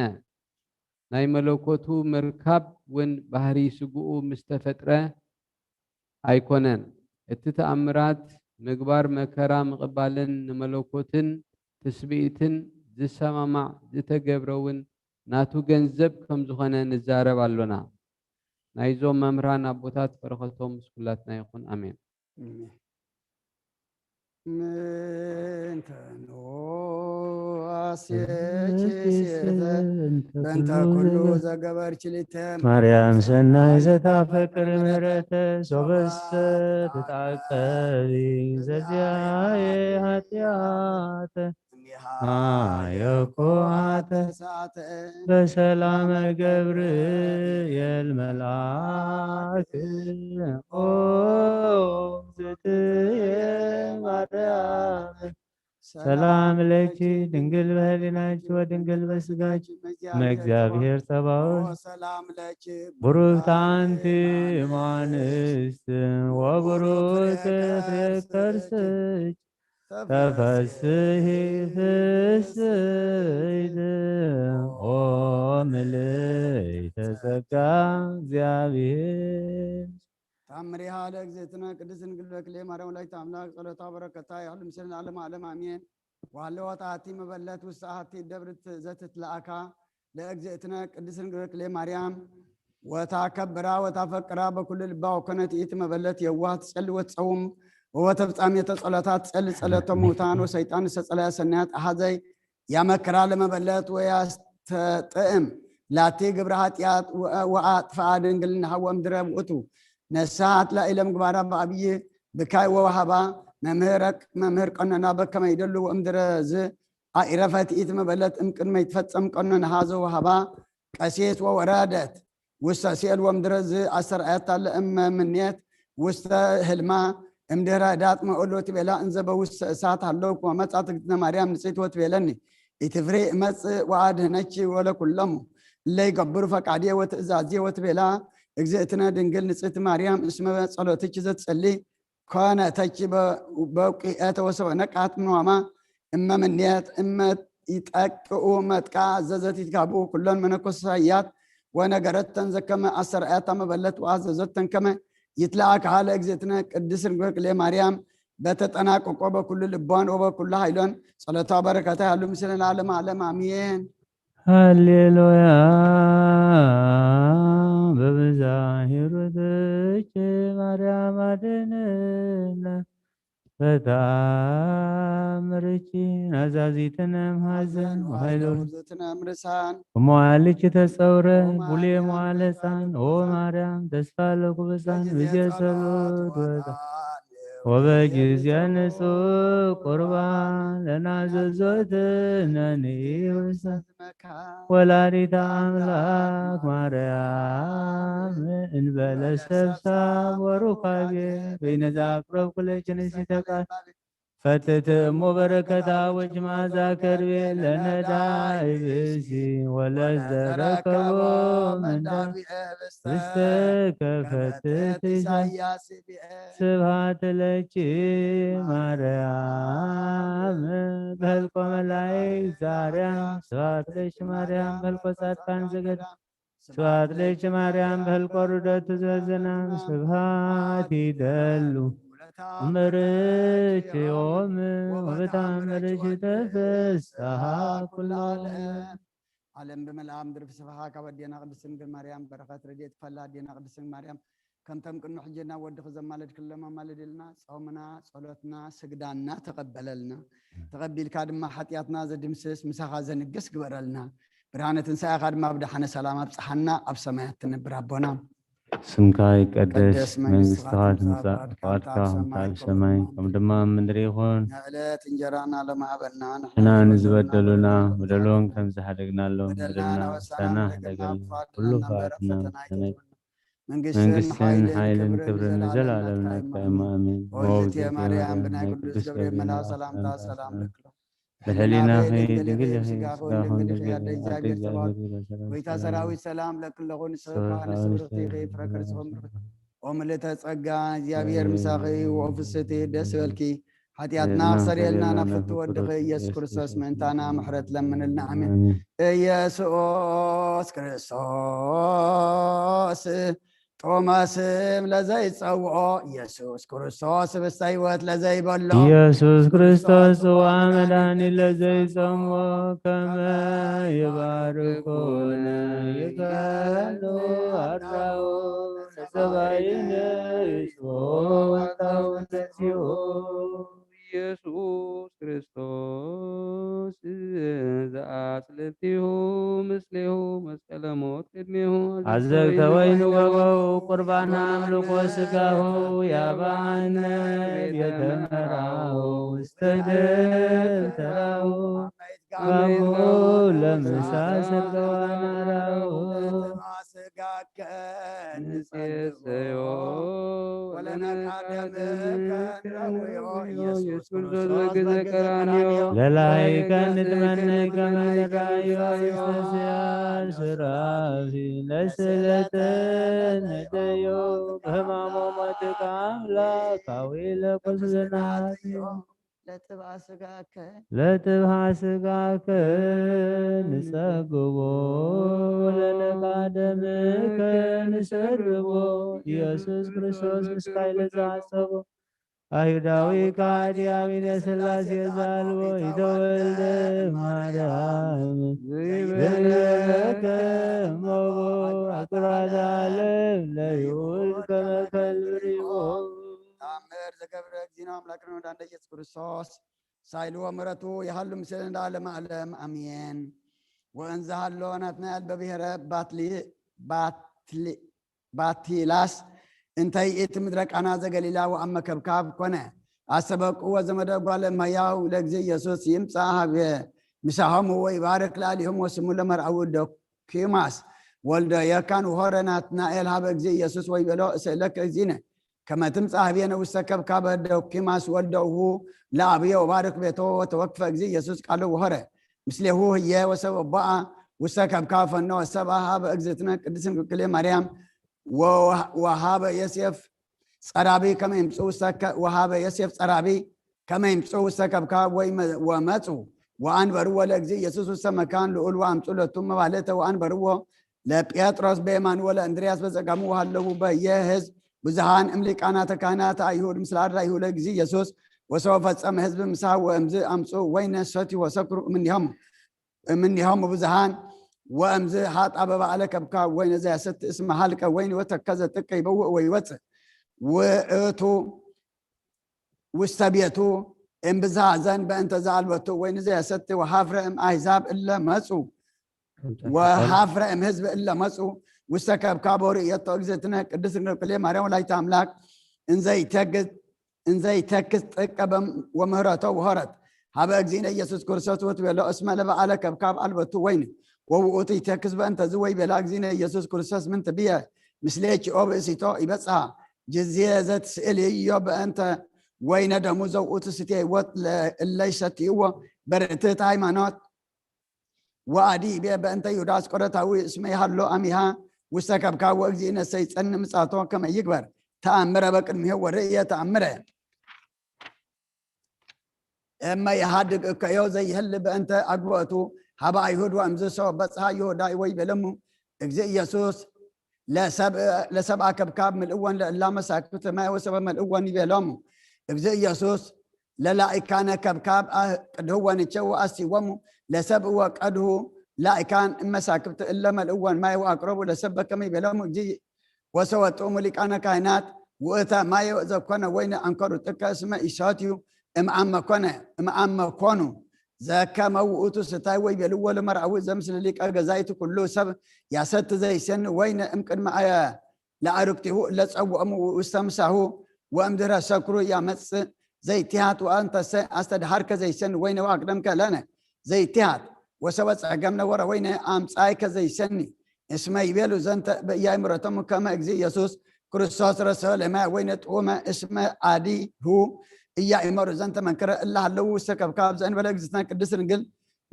ናይ መለኮቱ ምርካብ እውን ባህሪ ስግኡ ምስ ተፈጥረ ኣይኮነን። እቲ ተኣምራት ምግባር መከራ ምቕባልን ንመለኮትን ትስብእትን ዝሰማማዕ ዝተገብረ እውን ናቱ ገንዘብ ከም ዝኾነ ንዛረብ ኣሎና። ናይዞም መምህራን ኣቦታት በረኸቶም ምስ ኩላትና ይኹን። ኣሜን። ምንተ ንዋሴኪ ሴተ በእንተ ኩሉ ዘገበርኪ ሊተ ማርያም ሰናይ ዘታፈቅር ምህረተ ሶበሰ ትትዓቀቢ ዘዚኣየ ሓጢኣተ አየኮ አተ ተሳተ በሰላመ ገብርኤል መልአክ ኦ ዝትየ ማርያም ሰላም ለኪ ድንግል በህሊናኪ ወድንግል በስጋኪ እመ እግዚአብሔር ጸባኦት ሰላም ለኪ ብሩክት አንቲ እም አንስት ወብሩክ ፍሬ ከርስኪ ተፈስሒ ፍስሕት ኦ ምልዕተ ጸጋ እግዚአብሔር። ታምሪሃ ለእግዝእትነ ቅድስት ድንግል በክሌ ማርያም ወላዲተ አምላክ ጸሎታ በረከታ ያህሉ ምስለ ለዓለመ ዓለም አሜን። ዋለወት አሐቲ መበለት ውስተ አሐቲ ደብር ዘትትለአካ ለእግዝእትነ ቅድስት ድንግል በክሌ ማርያም ወታከብራ ወታፈቅራ በኩሉ ልባ ወኮነት ይእቲ መበለት የዋህ ትጸሊ ወትጸውም ወወተፍጻሜተ ጸሎታ ትጸሊ ጸለተ ሙታን ወሰይጣን ዝተጸለያ ሰናያት አሐዘይ ያመክራ ለመበለት ወያስተጥእም ላቲ ግብረ ኃጢአት ወአጥፍአ ድንግልና ወእምድረ ውእቱ ነስሐት ላኢለ ምግባራ በአብይ ብካይ ወወሃባ መምህረክ መምህር ቀኖና በከመ ይደሉ ወእምድረ ዝ አኢረፈት ኢት መበለት እምቅድመ ይትፈጸም ቀኖናሃ ዘወሃባ ቀሴት ወወረደት ውስተ ሲኦል ወምድረ ዝ አስተርአየታ ለእመ ምኔት ውስተ ህልማ እምድህረ ህዳጥ መእሎ ትቤላ እንዘ በውስተ እሳት ሃለውኩ ወመጻት እግዝእትነ ማርያም ንጽሕት ወትቤለኒ ኢትፍሬ እመጽእ ወአድህነኪ ወለኩሎሙ እለ ይገብሩ ፈቃድየ ወትእዛዝየ ወትቤላ እግዝእትነ ድንግል ንጽሕት ማርያም እስመ ጸሎትኪ ዘትጸሊ ኮነተኪ በውቂኤተ ወሰበ ነቃት ምንዋማ እመ ምኔት እመ ይጠቅኡ መጥቃ ዘዘት ይትጋብኡ ኩሎን መነኮሳያት ወነገረተን ዘከመ አሰርአያታ መበለት ወአዘዘተን ከመ ይትለአክሃ ለእግዝእትነ ቅድስት ድንግል ክልኤ ማርያም በተጠናቅቆ በኩሉ ልቦን ወበኩሉ ኃይሎን ጸሎታ በረከታ ያሉ ምስለ ለዓለመ ዓለም አሜን። ሃሌሉያ። በብዛ ሂሩትኪ ማርያም አድነነ። በተአምርኪ ናዛዚትነ እምሐዘን ወኃይሎ ውእትነ እምርሳን። እመዋልኪ ተጸውረ ቡሌ መዋለ ሕፃን። ኦ ማርያም ተስፋ ለኩብፃን ብዜ ጸሎት ወጣ ወበጊዜ ንጹሕ ቁርባን ለናዘዞትነኒ ውሳት ወላዲተ አምላክ ማርያም እንበለ ሰብሳብ ወሩካቤ በይነዛ አቅረብ ኩለችን ሲተቃል ፈትት እሞ በረከታ ወጅ ማዛ ከርቤ ለነዳይ ብእሲ ወለዘረከቦ መንዳ ብስተ ከፈትት ኢሳያስ ስብሐት ለኪ ማርያም በልቆ መላእክት ዛርያ ስብሐት ለኪ ማርያም በልቆ ጻድቃን ዘገዳ ስብሐት ለኪ ማርያም በልቆ ርደቱ ዘዘናም ስብሐት ይደሉ እምርኪ ዮም ወበታምርኪ ተፈስሐ ኩሉ ዓለም። ዓለም ብምልኣ ምድሪ ፍስፍሓ ካብ ኣዴና ቅድስት ድንግል ማርያም በረኸት ረድኤት ፈላ ኣዴና ቅድስት ድንግል ማርያም ከምቶም ቅድሚ ሕጂ ናብ ወድኺ ዘማለድክሎም ኣማልድልና። ጾምና፣ ጸሎትና፣ ስግዳና ተቐበለልና። ተቐቢልካ ድማ ሓጢኣትና ዘድምስስ ምሳኻ ዘንግስ ግበረልና። ብርሃነ ትንሳኤኻ ድማ ብደሓነ ሰላም ኣብጽሓና። ኣብ ሰማያት ትነብር ኣቦና ስምካ ይቀደስ፣ መንግስትኻ ትምጻእ፣ ፍቃድካ ከምቲ ኣብ ሰማይ ከም ድማ ኣብ ምድሪ ይኹን። ንዕለት እንጀራና ሎሚ ሃበና። ንሕና ንዝበደሉና በደሎም ከም ዝሓደግናሎም በደልና በደልና ወሳና ንሕደገልና። ኩሉ ክፋትና ፈተና ኣይተትብልና። መንግስትን ሓይልን ክብርን ንዘለኣለም ናትካ እማ ኣሜን። ኦይዝቴ ማርያም ብናይ ቅዱስ ገብርኤል መልኣክ ሰላምታ ሰላም ንብለኪ። ብሕሊናኺ ድንግል ኢኺ፣ ስጋኺ እውን ድንግል ኢኺ፣ ኣደ እግዚኣብሔር ጸባኦት። ጎይታ ሰራዊት ሰላም ለኪ ኣለኹ፣ ንስኺ ከኣ ንስብርኽቲ ኢኺ፣ ፍረ ከርስኺ እውን ብሩኽ። ኦ ምልእተ ጸጋ፣ እግዚኣብሔር ምሳኺ፣ ኦ ፍስሕቲ፣ ደስ ይበልኪ። ሓጢኣትና ክሰርየልና ናብ ፍቱ ወድኺ ኢየሱስ ክርስቶስ ምእንታና ምሕረት ለምንልና። ኣሜን። ኢየሱስ ክርስቶስ ጥዑመ ስም ለዘይጸውዖ ኢየሱስ ክርስቶስ ህብስተ ሕይወት ለዘይበሎ ኢየሱስ ክርስቶስ ጽዋ መድኃኒት ለዘይጸምዎ ከመ ይባርኮነ ይከኑ አድራዎ ለሰባይነ ይስቦ ዋታው ተንሲኦ ኢየሱስ ክርስቶስ ዘአጽልልቲሁ ምስሌሁ መስቀለ ሞት ቅድሜሁ አዘግተ ወይን ወበው ቁርባን አምልኮ ስጋሁ ያባነ ቤተ መራሁ ውስተ ደብተራሁ ጋሞ ለምሳ ሰለዋ ናራው ለተባስጋከ ንጸልዮ ወለነቃደም ከንረውዮ ኢየሱስ ክርስቶስ በግዘ ቀራንዮ ለላይከ ንድመነ ከመ ንራዮ ኢየሱስ ያል ስራፊ ለስለተ ነደዮ በህማሞ ሞትከ አምላካዊ ለኩስልናትዮ ለጥብዓ ስጋከ ለጥብሃ ስጋከ ንጸግቦ ለነቃደምከ ንሰርቦ ኢየሱስ ክርስቶስ ምስካይ ለዘዓጸቦ አይሁዳዊ ከሃዲ አቢነ ሥላሴ ዘአልቦ ኢተወልደ ማርያም ዘይበለከ እሞቦ አኩራተ ዓለም ለይሁድ ከመ ከልብ ርኢቦ። ተአምር ዘገብረ እግዚእነ አምላክነ ወመድኃኒነ ኢየሱስ ክርስቶስ ሳይሉ ወምሕረቱ ይሃሉ ምስሌነ ለዓለመ ዓለም አሜን። ወእንዘ ሃሎ ናትናኤል በብሔረ ባትሊ ባትሊ ባቲላስ እንተ ይእቲ ምድረ ቃና ዘገሊላ ወአመ ከብካብ ኮነ አስተበቁ ወዘመደ ጓለ እመሕያው ለእግዚ ኢየሱስ ይምጻእ ሀብየ ምሳሆሙ ወይባርክ ለአሊሆም ወስሙ ለመርአዊ ዶኪማስ ወልደ የካን ውሆረ ናትናኤል ሀበ እግዚ ኢየሱስ ወይቤሎ እሰእለከ እግዚእነ ከመ ትምጻእ ሀቤነ ውስተ ከብካበ ዶኪማስ ወልደ እሁ ለአብዮ ወባርክ ቤቶ ወተወክፈ እግዚ ኢየሱስ ቃሎ ውሆረ ምስሌሁ ህየ ወሰበ ቦአ ውስተ ከብካብ ፈኖ ሰብአ ሀበ እግዝእትነ ቅድስት እንክልክሌ ማርያም ወ- ወሀበ ዮሴፍ ጸራቢ ከመ ይምጽኡ ውስተ ከ- ወሀበ ዮሴፍ ጸራቢ ከመ ይምጽኡ ውስተ ከብካብ ወይ መ- ወመጹ ወአንበርዎ ለእግዚእ ኢየሱስ ውስተ መካን ልዑል ወአምጹ ለቱ መባልእተ ወአንበርዎ ለጴጥሮስ በየማኑ ወለእንድርያስ በጸጋሙ ወሃለዉ በየ ህዝብ ብዙሃን እም ሊቃናተ ካህናት አይሁድ ምስለ አርዳኢሁ ለእግዚእ ኢየሱስ ወሰው ፈጸመ ህዝብ ምሳ ወእምዝ አምጹ ወይነ ሰቲ ወሰክሩ እምኔሆሙ እምኔሆሙ ብዙሃን ወእምዝ ሀጣ በባዕለ ከብካ ወይነ ዘያሰት እስመ ሀልቀ ወይን ወተከዘ ጥቀ ይበውእ ወይወፅእ ውእቱ ውስተ ቤቱ እምብዝሃ ዘን በእንተ ዘአልበቱ ወይን ዘያሰት ወሀፍረ እም አሕዛብ እለ መጹ ወሀፍረ እም ህዝብ እለ መጹ ውስተ ከብካቦ ርእየቶ እግዝእትነ ቅድስት ድንግል ክልኤ ማርያም ወላዲተ አምላክ እንዘ ይተክዝ እንዘ ይተክዝ ጥቀ በም- ወምህረቶ ወሆረት ሀበ እግዚእነ ኢየሱስ ክርስቶስ ውእቱ ቤሎ እስመ ለበዓለ ከብካብ አልበቱ ወይን ወውእቱ ይተክዝ በእንተዝ ወይቤላ እግዚእነ ኢየሱስ ክርስቶስ ምን ትብየ ምስሌኪ ኦ ብእሲቶ ይበጽሐ ጅዜ ዘትስእልዮ በእንተ ወይነ ደሙ ዘውእቱ ስቴ ህይወት እለ ይሰትይዎ በርእትት ሃይማኖት ወአዲ ይቤ በእንተ ይሁዳ አስቆሮታዊ እስመ ይሃሎ አሚሃ ውስተ ከብካ ወእግዚእነ ሰይጸን ምጻቶ ከመ ይግበር ተአምረ በቅድሚሁ ወርእየ ተአምረ እመ ይሃድግ እከዮ ዘይህል በእንተ አግብኦቱ ሀበ አይሁድ ወእምዝ ሰው በጽሐ ይሁዳ ወይቤለሙ እግዚእ ኢየሱስ ለሰብ- ለሰብአ ከብካብ ምልእወን ለእላ መሳክብት ማይ ወሰበ መልእወን ይቤሎሙ እግዚእ ኢየሱስ ለላኢካነ ከብካብ ቅድህወንቸ ወአስቲወሙ ለሰብ ወቀድሁ ላኢካን እመሳክብት እለ መልእወን ማይ ወአቅረቡ ለሰብ በከመ ይቤሎሙ እግዚእ ወሰወጥኡሙ ሊቃነ ካህናት ውእተ ማየ ዘኮነ ወይነ አንከሩ ጥቀ እስመ ኢሰትዩ እምአመ ኮነ እምአመ ኮኑ ዘከመ ውእቱ ስታይ ወይቤልዎ ለመርአዊ ዘምስለ ሊቀ ገዛይቱ ኩሉ ሰብ ያሰቲ ዘይሴኒ ወይነ እምቅድመ አየ ለአርክቲሁ ለጸውኦሙ ውስተ ምሳሁ ወእምድረ ሰክሩ ያመጽእ ዘይትሃት ወአንተሰ አስተድሃርከ ዘይሰኒ ወይነ ወአቅደምከ ለነ ዘይትሃት ወሰበ ጸገምነ ወረ ወይነ አምጻይከ ዘይሰኒ እስመ ይቤሉ ዘንተ በኢያእምሮቶሙ ከመ እግዚእ ኢየሱስ ክርስቶስ ረሰ ለማይ ወይነ ጥዑመ እስመ አዲሁ እያእመሩ ዘንተ መንክረ እለ ሃለዉ ውስተ ከብካብ ዘእንበለ እግዝእትነ ቅድስት ድንግል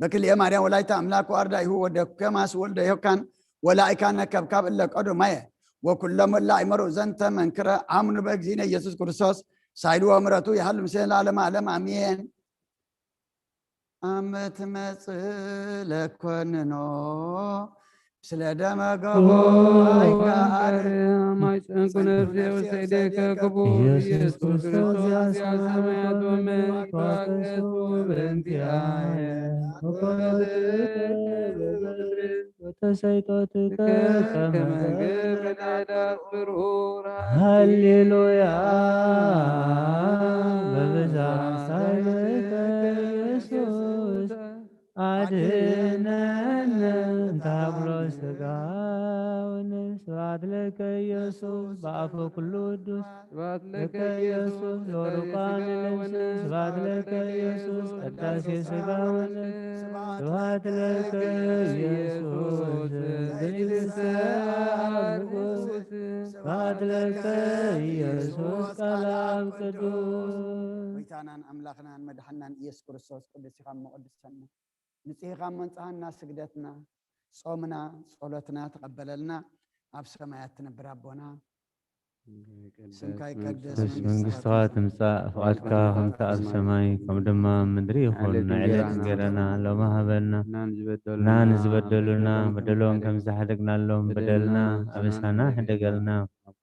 በክልኤ ማርያም ወላዲተ አምላክ ወአርዳኢሁ ወደኩማስ ወልደ ዮካን ወላኢካነ ከብካብ እለ ቀዱ ማየ ወኩሎም እለ አእመሩ ዘንተ መንክረ አምኑ በእግዚእነ ኢየሱስ ክርስቶስ ሳይሉ ወምረቱ ይሃሉ ምስሌነ ለዓለመ ዓለም አሜን። አመ ትመጽእ ለኮንኖ ስለ ደመ ገቦ አይከኣል ማይፀንኩ ነፍሴ ውሰይደከ ክቡር ኢየሱስ ክርስቶስ ዚአ ሰማያት ወምድር በእንቲአየ ወተሰይጦትከ ከመ ገብረ ናይዳ ብሩራ ሃሌሉያ በብዛ ሳይልከ ኢየሱስ አድነነ እንታብሎስ ስጋውን ስብሐት ለከ ኢየሱስ በአፈ ኩሉ ቅዱስ ስብሐት ለከ ኢየሱስ ለወርቋን ለንስ ስብሐት ለከ ኢየሱስ ቅዳሴ ስጋውን ስብሐት ለከ ኢየሱስ ዘይትሰአል ንጉስ ስብሐት ለከ ኢየሱስ ቃል አብ ቅዱስ። ጎይታናን ኣምላኽናን መድሓናን ኢየሱስ ክርስቶስ ቅዱስ ኢኻ እሞ ቅድሰና። ንጽሂኻ እሞ ንጽሃና ስግደትና፣ ጾምና፣ ጸሎትና ተቐበለልና። ኣብ ሰማያት ትነብር ኣቦና፣ ስምካ ይቀደስ፣ መንግስትኻ ትምጻእ፣ ፍቓድካ ከምቲ ኣብ ሰማይ ከም ድማ ኣብ ምድሪ ይኹን። ናይ ዕለት እንጀራና ሎሚ ሃበና፣ እና ንዝበደሉና በደሎም ከም ዝሓደግናሎም በደልና ኣበሳና ሕደገልና፣ ካብ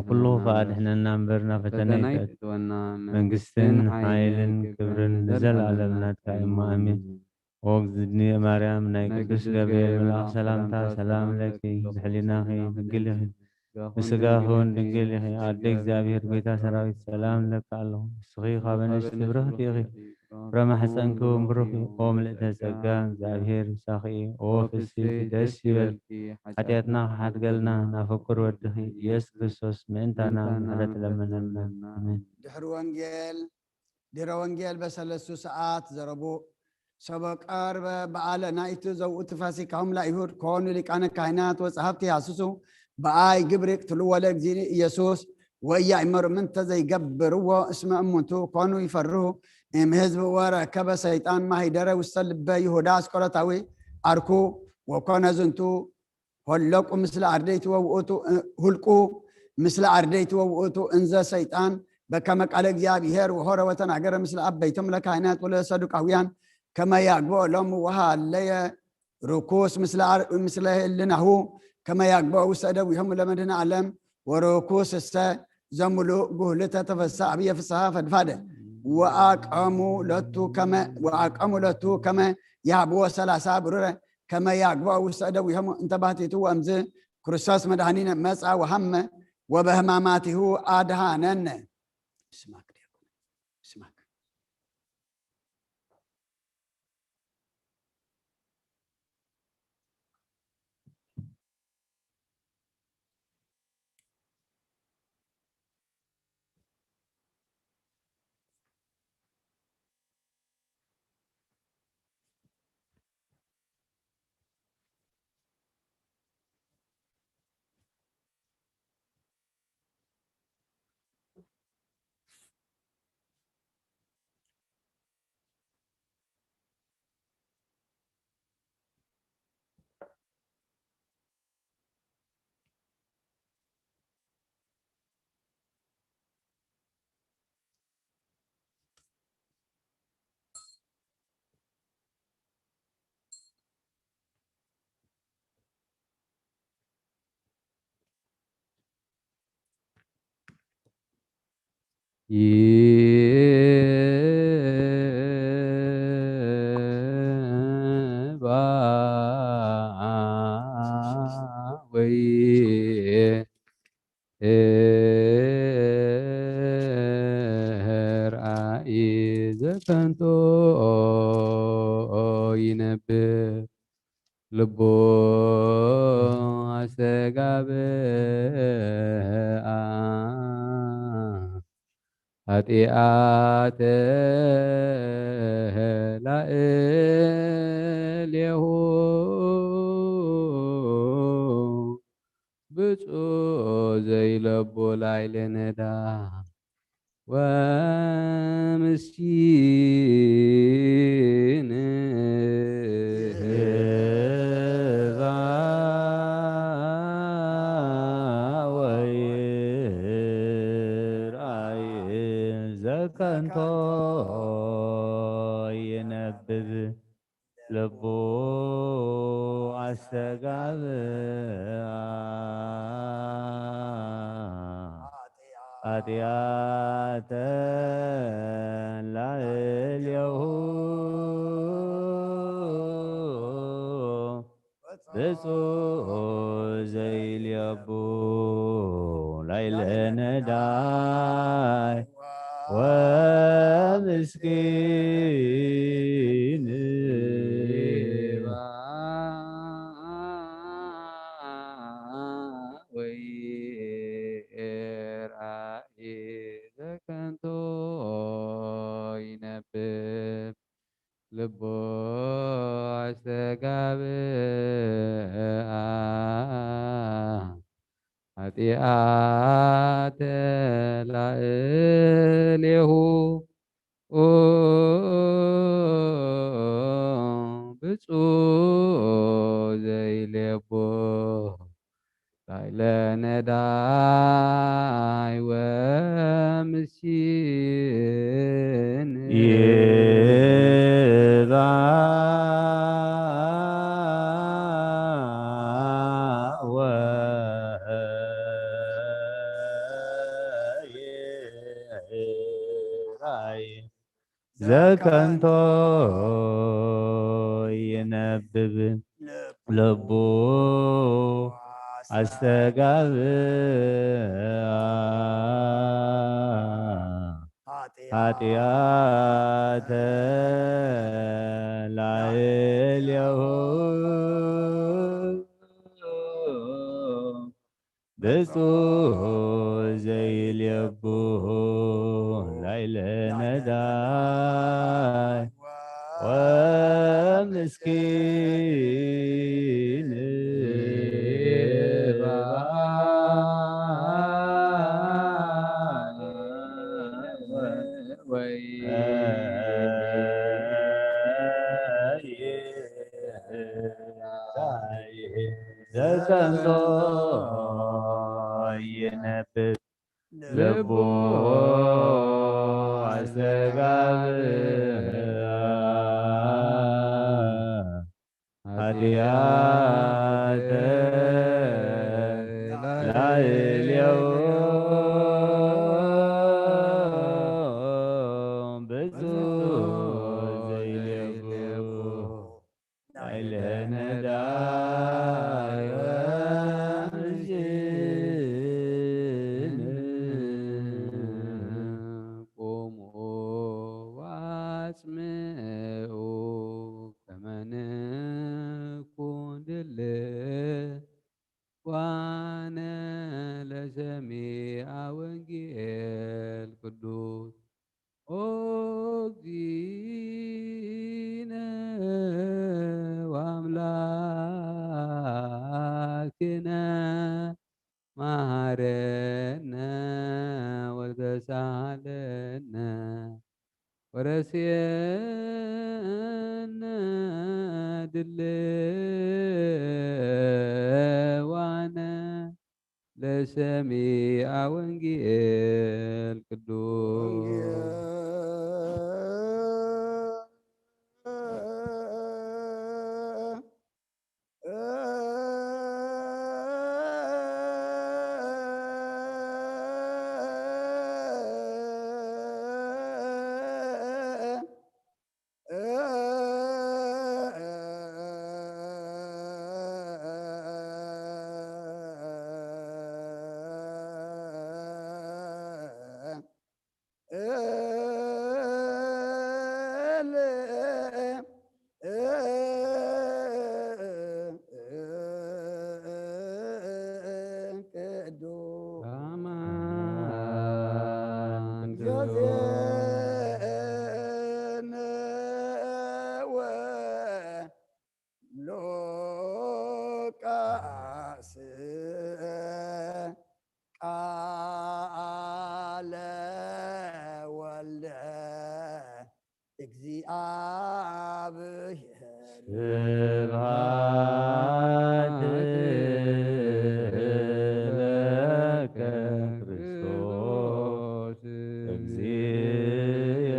ኩሉ ክፉእ ኣድሕነና እምበር ናብ ፈተነ ኣይተእትወና። መንግስትን ሓይልን ክብርን ንዘለኣለም ናትካ እዩ እሞ ኣሜን። ኦ እግዝእትየ ማርያም፣ ናይ ቅዱስ ገብርኤል መልኣኽ ሰላምታ ሰላም ለኪ፣ ዝሕሊናኺ ድንግል ኢኺ፣ ብስጋኺ እውን ድንግል ኢኺ። ኣደ እግዚኣብሔር፣ ጎይታ ሰራዊት፣ ሰላም ለኪ ኣለኹ። ንስኺ ካብ ኣንስቲ ብርኽቲ ኢኺ፣ ፍረ ማሕፀንኪ እውን ብሩኽ እዩ። ኦ ምልእተ ጸጋ፣ እግዚኣብሔር ምሳኺ እዩ። ኦ ፍስሕቲ ደስ ይበልኪ፣ ሓጢኣትና ክሓድገልና ናፍቅር ወድኺ ኢየሱስ ክርስቶስ ምእንታና ምሕረት ለመነልና። ኣሜን። ድሕሪ ወንጌል ድረ ወንጌል በሰለስቱ ሰዓት ዘረቡ ሰበ ቀርበ በዓለ ናይቱ ዘውእቱ ፋሲካሁም ለአይሁድ ኮኑ ሊቃነ ካህናት ወጸሐፍቲ ያስሱ በአይ ግብሪ ቅትልዎ ለእግዚእነ ኢየሱስ ወኢያእመሩ ምንተ ዘይገብርዎ እስመ እሙንቱ ኮኑ ይፈርሁ እም ህዝብ ወረከበ ሰይጣን ማሂደረ ውስተ ልበ ይሁዳ አስቆሮታዊ አርኩ ወኮነ ዝንቱ ሆለቁ ምስለ አርደይቲ ወውእቱ ሁልቁ ምስለ አርደይቲ ወውእቱ እንዘ ሰይጣን በከመ ቃለ እግዚኣብሔር ወሆረ ወተናገረ ምስለ አበይቶም ለካህናት ወለሰዱቃውያን ከመ ያግብኦ ሎሙ ወሃለየ ርኩስ ምስለ አር- ምስለ ህልናሁ ከመ ያግብኦ ውስተ እደዊሆሙ ለመድኃኔ ዓለም ወርኩስ እሰ ዘምሉ ጉህልተ ተፈሳ አብየ ፍስሐ ፈድፋደ ወአቀሙ ለቱ ከመ ወአቀሙ ለቱ ከመ ይሃብዎ ሰላሳ ብሩረ ከመ ያግብኦ ውስተ እደዊሆሙ እንተ ባሕቲቱ ወእምዝ ክርስቶስ መድኃኒነ መጻ ወሃመ ወበህማማቲሁ አድሃነነ። ስማክ ዲያቆን፣ ስማክ። ይባ ወይ ርኣይ ዘከንቶ ይነብር ልቦ አስተጋብአ ኃጢአተ ላዕሌሁ ብፁዕ ዘይለቡ ላዕለ ነዳ ወምስኪን ይህባ ወይርኣይ ዘከንቶ ይነብብ ልቡ አስተጋብአ ኃጢአተ ላዕሌሁ ብፁዕ ዘይልየቡ ላዕለ ነዳይ ወምስኪን ልቡ ኣስተጋብኣ ኃጢአተ ላዕሌሁ። ኦ ብፁዕ ዘይሌቡ ላዕለ ነዳይ ወምስኪን። ይባእ ወይራይ ዘከንቶ ይነብብ ልቡ ኣስተጋብኣ ኃጢአተ ላዕሌሁ። ብፁዕ ዘይሌቡ ላዕለ ነዳይ ወምስኪን። ወይ ዘጸንቶ ይነብብ ልቡ ኣስተጋብኣ ኃጢአተ ላዕሌሁ። ብፁዕ ዘይሌቡ ላዕለ ነዳይ ወምስኪን። ቁሙ ወአጽምዑ ከመ ንኩን ድልዋነ ለሰሚዐ ወንጌል ቅዱስ። ኦ እግዚእነ ወአምላክነ መሐረነ ወተሳሃለነ ወረስየነ ድልዋነ ለሰሚዐ ወንጌል ቅዱስ። ሉቃስ ቃለ ወልደ እግዚአብሔር። ስብሐት ለከ ክርስቶስ እግዚእየ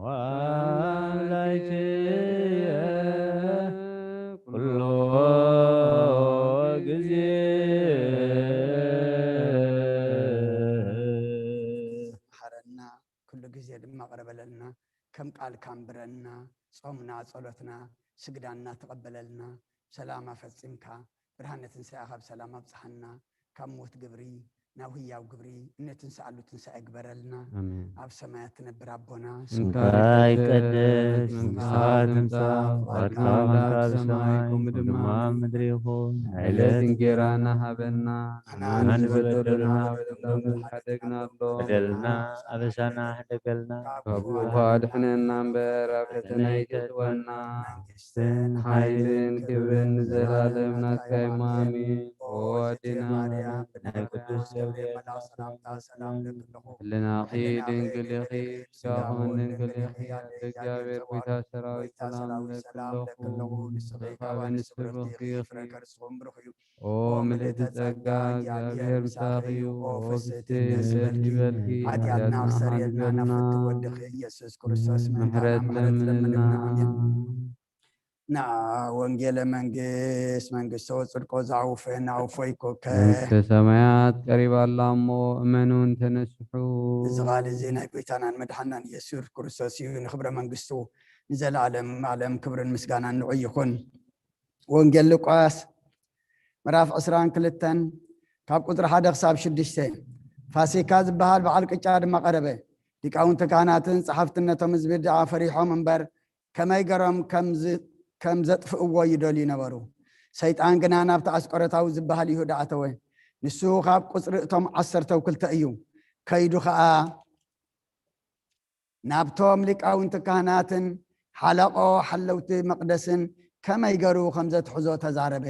ወአምላክየ ኩሎ ግዜ። መሐረና፣ ኩሉ ግዜ ድማ ቅረበለልና። ከም ቃልካ ኣንብረና። ጾምና፣ ጸሎትና፣ ስግዳንና ተቐበለልና። ሰላማ ፈጺምካ ብርሃነ ትንሳኤኻ ብሰላም ኣብጽሓና። ካብ ሞት ግብሪ ናብ ህያው ግብሪ እነትንስኣሉ ትንሳኤ ግበረልና። ኣሜን። ኣብ ሰማያት ትነብር ኣቦና ስምካ ይቀደስ፣ መንግስትኻ ትምጻእ፣ ፍቓድካ ኣብ ሰማይ ከምኡ ድማ ኣብ ምድሪ ይኹን። ዕለት እንጌራና ሃበና፣ ንሕና ንዝበደሉና በደልና ሓደግና ኣሎ። በደልና ኣበሳና ሕደገልና፣ ካብ ክፉ ኣድሕነና እምበር ኣብ ፈተና ኣይተእትወና። መንግስትን ሓይልን ክብርን ንዘላለም ናትካ እዩ። ኣሜን። ኦ ኣዴና ማርያም፣ ብናይ ቅዱስ ገብርኤል መልኣኽ ሰላምታ ሰላም እብለኪ ኣለኹ። ህልናኺ ድንግል ኢኺ፣ ስጋኺ እውን ድንግል ኢኺ። ኣደ እግዚኣብሔር ጎይታ ሰራዊት ሰላም እብለኪ ኣለኹ። ንስኺ ካብ ኣንስቲ ብርኽቲ ኢኺ፣ ፍረ ከርስኺ እውን ብሩኽ እዩ። ኦ ምልእቲ ጸጋ፣ እግዚኣብሔር ምሳኺ እዩ። ኦ ፍስሕቲ ደስ ይበልኪ፣ ሓጢኣትና ኣስተሰርየልና፣ ናብ ፍትው ወድኺ ኢየሱስ ክርስቶስ ምሕረት ለምንልና። ኣሜን። ንዓ ወንጌለ መንግስት መንግስቶ ጽድቆ ዘዕውፈ ናውፎ ይኮከ። መንግስተ ሰማያት ቀሪባ ኣላ እሞ እመኑን ተነስሑ። እዚ ቃል እዚ ናይ ጎይታናን መድሓናን ኢየሱስ ክርስቶስ እዩ። ንክብረ መንግስቱ ንዘለኣለም ዓለም ክብርን ምስጋናን ንዑ ይኹን። ወንጌል ሉቃስ ምዕራፍ ዕስራን ክልተን ካብ ቁፅሪ ሓደ ክሳብ ሽዱሽተ። ፋሲካ ዝበሃል በዓል ቅጫ ድማ ቀረበ። ሊቃውንቲ ካህናትን ጸሓፍትን ነቶም ህዝቢ ደኣ ፈሪሖም እምበር ከመይ ገሮም ከም ዝ-፣ ከም ዘጥፍእዎ ይደልዩ ነበሩ። ሰይጣን ግና ናብቲ ኣስቆሮታዊ ዝበሃል ይሁዳ ኣተወ። ንሱ ካብ ቁጽሪ እቶም ዓሰርተው ክልተ እዩ። ከይዱ ኸኣ ናብቶም ሊቃውንቲ ካህናትን ሓለቆ ሓለውቲ መቕደስን ከመይ ገሩ ከም ዘትሕዞ ተዛረበ።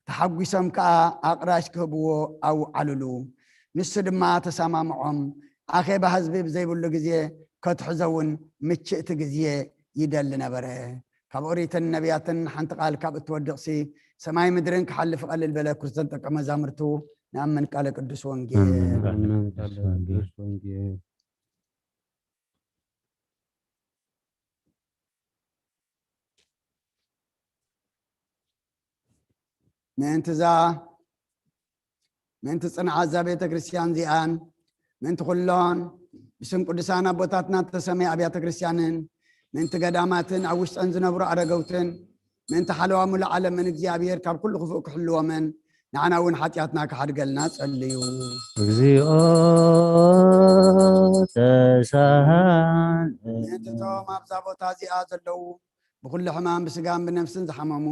ተሓጒሶም ከኣ ኣቕራሽ ክህብዎ ኣውዓሉሉ። ንሱ ድማ ተሰማምዖም። ኣኼባ ህዝቢ ብዘይብሉ ግዜ ከትሕዞ እውን ምችእቲ ግዜ ይደሊ ነበረ። ካብ ኦሪትን ነቢያትን ሓንቲ ቃል ካብ እትወድቕሲ ሰማይ ምድርን ክሓልፍ ቀልል በለ። ክርስቶስ ደቀ መዛሙርቱ ንኣምን። ቃለ ቅዱስ ወንጌል። ኣሜን። ኣሜን። ቃለ ቅዱስ ወንጌል። ምእንቲ እዛ፣ ምእንቲ ጽንዓት እዛ ቤተ ክርስቲያን እዚኣን፣ ምእንቲ ኩሎን ብስም ቅዱሳን ኣቦታትና እተሰመየ ኣብያተ ክርስቲያንን፣ ምእንቲ ገዳማትን ኣብ ውሽጠን ዝነብሩ ኣረገውትን፣ ምእንቲ ሓለዋ ሙሉእ ዓለምን እግዚኣብሔር ካብ ኩሉ ክፉእ ክሕልዎምን፣ ንዓና እውን ሓጢኣትና ክሓድገልና ጸልዩ። እግዚኦ ተሳሃለ። ምእንቲ እቶም ኣብዛ ቦታ እዚኣ ዘለዉ ብኩሉ ሕማም ብስጋን ብነፍስን ዝሓመሙ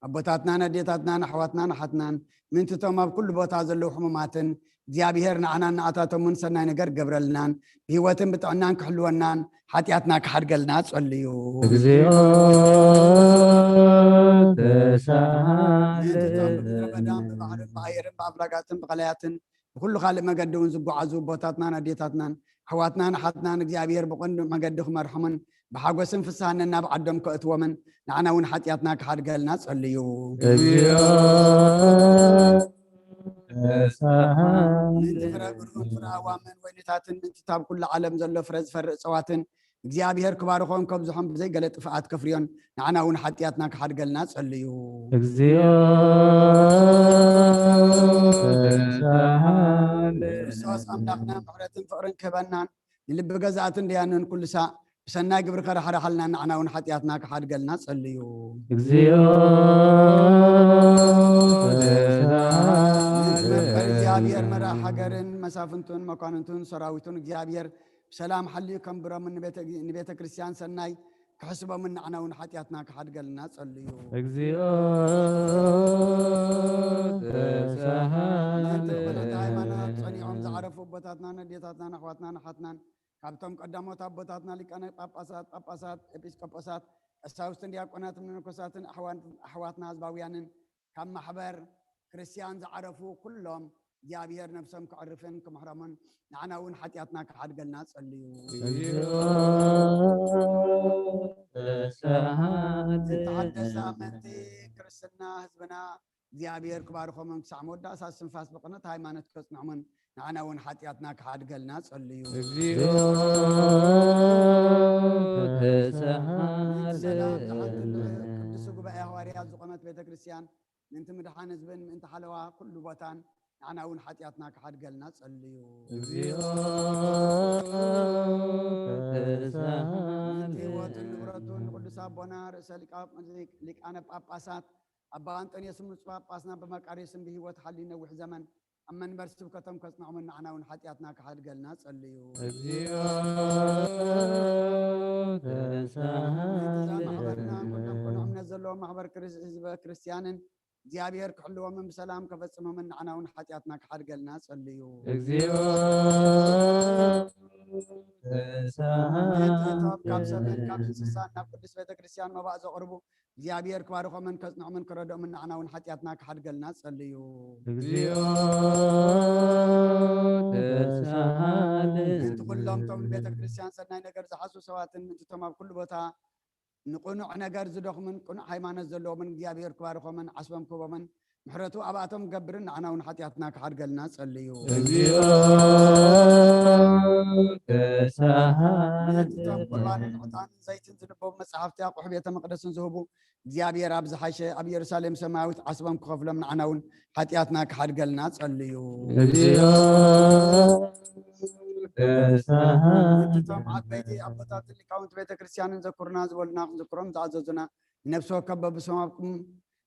ኣቦታትናን ኣዴታትናን ኣሕዋትናን ኣሓትናን፣ ምእንቲ እቶም ኣብ ኩሉ ቦታ ዘለዉ ሕሙማትን፣ እግዚኣብሔር ንዓናን ንኣታቶምን ሰናይ ነገር ክገብረልናን ብህይወትን ብጥዕናን ክሕልወናን ሓጢኣትና ክሓድገልና ጸልዩ። እግዚኦ ተሳሃለ። ምእንቲ እቶም ብምድረ በዳን ብባሕርን ብኣየርን ብኣፍላጋትን ብቐላያትን ብኩሉ ካልእ መገዲ እውን ዝጓዓዙ ኣቦታትናን ኣዴታትናን ኣሕዋትናን ኣሓትናን እግዚኣብሔር ብቐንዱ መገዲ ክመርሖምን ብሓጎስን ፍስሃን ነናብ ዓዶም ከእትዎምን ንዓና እውን ሓጢኣትና ክሓድገልና ጸልዩ። እግዚኦ ምእንቲ ተሳሃለ። ፍረ ብሩን ፍረ ኣዋምን ወይንታትን ምእንቲ እታ ኣብ ኩሉ ዓለም ዘሎ ፍረ ዝፈሪ እጽዋትን እግዚኣብሔር ክባርኾን ከብዝሖን ብዘይገለ ጥፍኣት ከፍርዮን ንዓና እውን ሓጢኣትና ክሓድገልና ጸልዩ። እግዚኦ ተሳሃለ። ክርስቶስ ኣምላኽና ምሕረትን ፍቕርን ክህበናን ንልቢ ገዛእትን ደያንን ኩሉ ሳዕ ብሰናይ ግብሪ ከራሕርሓልና ንዓና እውን ሓጢኣትና ክሓድገልና ጸልዩ። እግዚኦ ምእንቲ መፍቀሪ እግዚኣብሔር ተሳሃለ። መራሕ ሃገርን መሳፍንቱን መኳንንቱን ሰራዊቱን እግዚኣብሔር ብሰላም ሓልዩ ከንብሮምን ንቤተ፣ ንቤተ ክርስቲያን ሰናይ ክሕስቦምን ንዓና እውን ሓጢኣትና ክሓድገልና ጸልዩ። እግዚኦ ተሳሃለ። ምእንቲ ብቕንዕቲ ሃይማኖት ጸኒዖም ዝዓረፉ ኣቦታትናን ኣዴታትናን ኣሕዋትናን ኣሓትናን ካብቶም ቀዳሞት ኣቦታትና ሊቃነ ጳጳሳት፣ ጳጳሳት፣ ኤጲስቆጶሳት፣ ቀሳውስትን ዲያቆናትን መነኮሳትን ኣሕዋን-፣ ኣሕዋትና ህዝባውያንን ካብ ማሕበር ክርስቲያን ዝዓረፉ ኩሎም እግዚኣብሔር ነፍሶም ክዕርፍን ክምሕሮምን ንዓና እውን ሓጢኣትና ክሓድገልና ጸልዩ። እግዚኦ ተሳሃለ። ዝተሓደሳ ምእንቲ ክርስትና ህዝብና እግዚኣብሔር ክባርኾምን ክሳዕ መወዳእታ ስንፋስ ብቕንዕቲ ሃይማኖት ከጽንዖምን ንዓና እውን ሓጢኣትና ክሓድገልና ጸልዩ። እግዚኦ ተሳሃለ። ሰላም ዝሓትት ቅዱስ ጉባኤ ሃዋርያት ዝኾነት ቤተ ክርስቲያን ምእንቲ ምድሓን ህዝብን ምእንቲ ሓለዋ ኩሉ ቦታን ንዓና እውን ሓጢኣትና ክሓድገልና ጸልዩ። እግዚኦ ተሳሃለ። ምእንቲ ህይወቱን ንብረቱን ንቅዱስ ኣቦና ርእሰ ሊቃ-፣ ሊቃነ ጳጳሳት ኣባ ኣንጠንዮስ ንጹሕ ጳጳስና ብመቃርዮስን ብህይወት ሓልዩ ነዊሕ ዘመን ኣብ መንበር ስብከቶም ከጽንዖምን ንዓና እውን ሓጢኣትና ክሓድገልና ጸልዩ። እግዚኦ ነዛ ማሕበርና ኩሎም ቅኑዕ እምነት ዘለዎም ማሕበር ክርስ- ህዝበ ክርስትያንን እግዚኣብሔር ክሕልዎምን ብሰላም ከፈጽሞምን ንዓና እውን ሓጢኣትና ክሓድገልና ጸልዩ። እግዚኦ ነቶም ካብ ተሳሃለ ሰብን ካብ እንስሳን ናብ ቅዱስ ቤተ ክርስትያን መባእ ዘቕርቡ እግዚኣብሔር ክባርኾምን ከጽንዖምን ክረድኦምን ንዓና እውን ሓጢኣትና ክሓድገልና ጸልዩ። እግዚኦ ተሳሃለ ምእንቲ ኩሎም እቶም ንቤተ ክርስትያን ሰናይ ነገር ዝሓስቡ ሰባትን ምእንቲ እቶም ኣብ ኩሉ ቦታ ንቕኑዕ ነገር ዝደኽሙን ቅኑዕ ሃይማኖት ዘለዎምን እግዚኣብሔር ክባርኾምን ዓስቦም ክህቦምን ምሕረቱ ኣብኣቶም ክገብርን ንዓና እውን ሓጢኣትና ክሓድገልና ጸልዩ። እግዚኦ ተሳሃለ እቶም ቁርባንን ዕጣንን ዘይትን ዝንበቡ መጽሓፍቲ ኣቑሑ ቤተ መቕደስን ዝህቡ እግዚኣብሔር ኣብ ዝሓሸ ኣብ ኢየሩሳሌም ሰማያዊት ዓስቦም ክኸፍሎም ንዓና እውን ሓጢኣትና ክሓድገልና ጸልዩ። እግዚኦ እቶም ተሳሃለ ዓበይቲ ኣቦታትን ሊቃውንቲ ቤተ ክርስትያንን ዘኩርና ዝበሉና ክንዝክሮም ዝኣዘዙና ንነፍሲ ወከፍ በብስሞም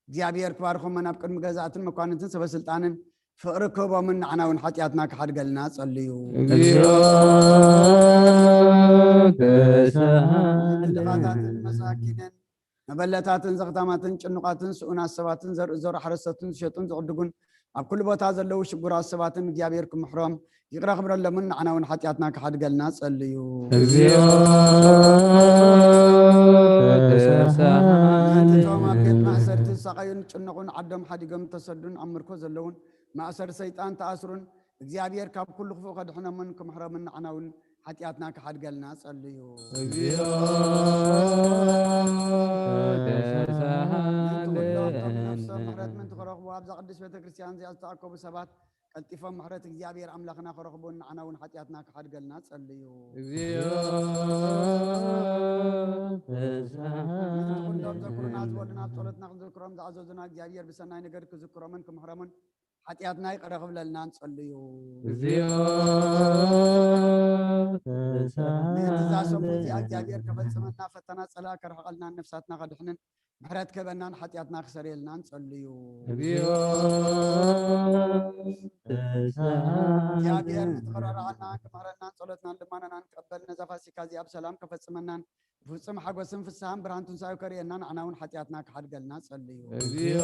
እግዚኣብሔር ክባርኾምን ኣብ ቅድሚ ገዛእትን መኳንንትን ሰበስልጣንን ፍቕሪ ክህቦምን ንዓና እውን ሓጢኣትና ክሓድገልና ጸልዩ። እግዚኦ ተሳሃለ ድኻታትን መሳኪንን መበለታትን ዘኽታማትን ጭኑቓትን ስኡናት ሰባትን ዘርኢ ዘሩ ሓረሰቱን ዝሸጡን ዝዕድጉን ኣብ ኩሉ ቦታ ዘለዉ ሽጉራት ሰባትን እግዚኣብሔር ክምሕሮም ይቕረ ክብረሎምን ንዓና እውን ሓጢኣትና ክሓድገልና ጸልዩ። እግዚኦ ተሳሃለ እቶም ኣብ ቤት ማእሰርቲ ዝሳቐዩን ዝጭነቑን ዓዶም ሓዲጎም ተሰዱን ኣብ ምርኮ ዘለውን ማእሰር ሰይጣን ተኣስሩን እግዚኣብሔር ካብ ኩሉ ክፉእ ከድሕኖምን ክምሕሮምን ንዓና እውን ሓጢኣትና ክሓድገልና ጸልዩ። እግዚኦ ምእንቲ ኩሎም እቶም ነፍሶም ተሳሃለነ ምሕረት ምእንቲ ክረኽቡ ኣብዛ ቅድስት ቤተ ክርስትያን እዚኣ ዝተኣከቡ ሰባት ቀልጢፎም ምሕረት እግዚኣብሔር ኣምላኽና ክረኽቡን ንዓና እውን ሓጢኣትና ክሓድገልና ጸልዩ። እግዚኦ ምእንቲ ኩሎም ዘኩሩና ዝበሉና ኣብ ጸሎትና ክንዝክሮም ዝኣዘዙና እግዚኣብሔር ብሰናይ ነገር ክዝክሮምን ክምሕሮምን ሓጢኣትና ይቕረ ክብለልናን ጸልዩ። እግዚኦ ምእንቲ እዛ ሰሙን እዚኣ ተሳሃለ እግዚኣብሔር ከፈጽመና ፈተና ጸላእ ከርሕቐልናን ነፍሳትና ከድሕንን ምሕረት ክህበናን ሓጢኣትና ክሰርየልናን ጸልዩ። እግዚኦ እግዚኣብሔር ተሳሃለ ንትኽረራዓና ክምሕረናን ጸሎትናን ልማናናን ክቐበል ነዛ ፋሲካ እዚኣ ብሰላም ከፈጽመናን ብፍጹም ሓጎስን ፍስሃን ብርሃን ትንሳኤው ከርእየና ንዓና እውን ሓጢኣትና ክሓድገልና ጸልዩ። እግዚኦ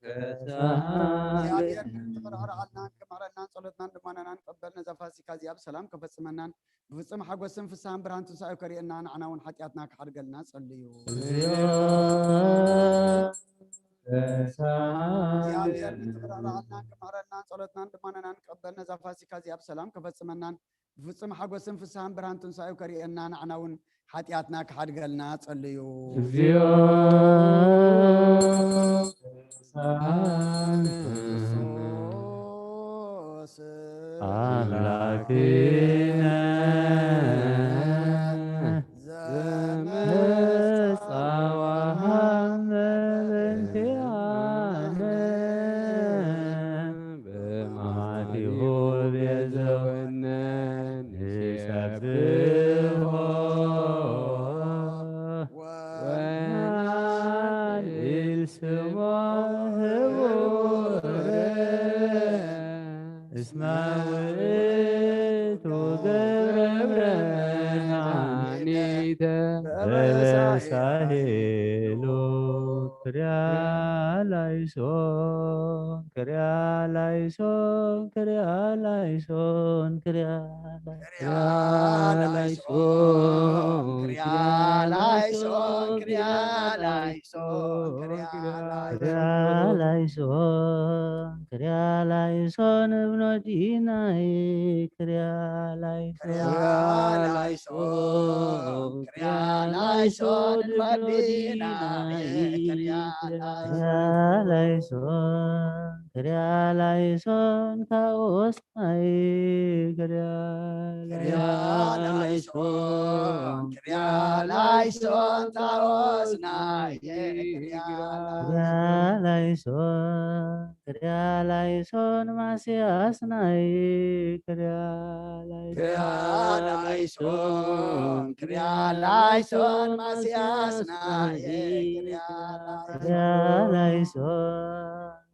ተሳሃለ እግዚኣብሔር ንትኽረራዓናን ክምሕረናን ጸሎትናን ልማናናን ክቐበል ነዛ ፋሲካ እዚኣ ብሰላም ከፈጽመናን ብፍጹም ሓጎስን ፍስሃን ብርሃን ትንሳኤው ከርእየና ንዓና እውን ሓጢኣትና ክሓድገልና ጸልዩ። እግዚኦ ተሳሃለ እግዚኣብሔር ንትኽረራዓናን ክምሕረናን ጸሎትናን ልማናናን ክቐበል ነዛ ፋሲካ እዚኣ ብሰላም ከፈጽመናን ብፍጹም ሓጎስን ፍስሃን ብርሃን ትንሳኤው ከርእየና ንዓና እውን ሓጢኣትና ክሓድገልና ጸልዩ። እግዚኦ ተሳሃለ ክርስቶስ አምላክነ ዘመጻ ዘመጻ ወሃመ በእንቲአነ በማቲሁ ቤዘወነ ንሰብሖ ወናልዕል ስሞ ህቡረ እስመ ውእቱ ገብረ ብርሃን አኒተ በበሳሄሉ ክርያ ላይሶን ክርያ ላይሶን ክርያ ላይሶን ክርያ ክርያ ላይሶን ክርያ ላይሶን ክርያ ላይሶን ክርያ ክርያ ላይሶን ክርያ ላይሶን እብኖዲናይ ክርያ ላይሶን ክርያ ላይሶን ክርያ ላይሶን እብኖዲናይ ክርያ ክርያ ላይሶን ክርያ ላይሶን ታኦስናይ ክርያ ክርያ ላይሶን ክርያ ላይሶን ታኦስናይ ክርያ ክርያ ላይሶን ክርያ ላይሶን ማስያስናይ ክርያ ክርያ ላይሶን ክርያ ላይሶን ማስያስናይ ክርያ ክርያ ላይሶን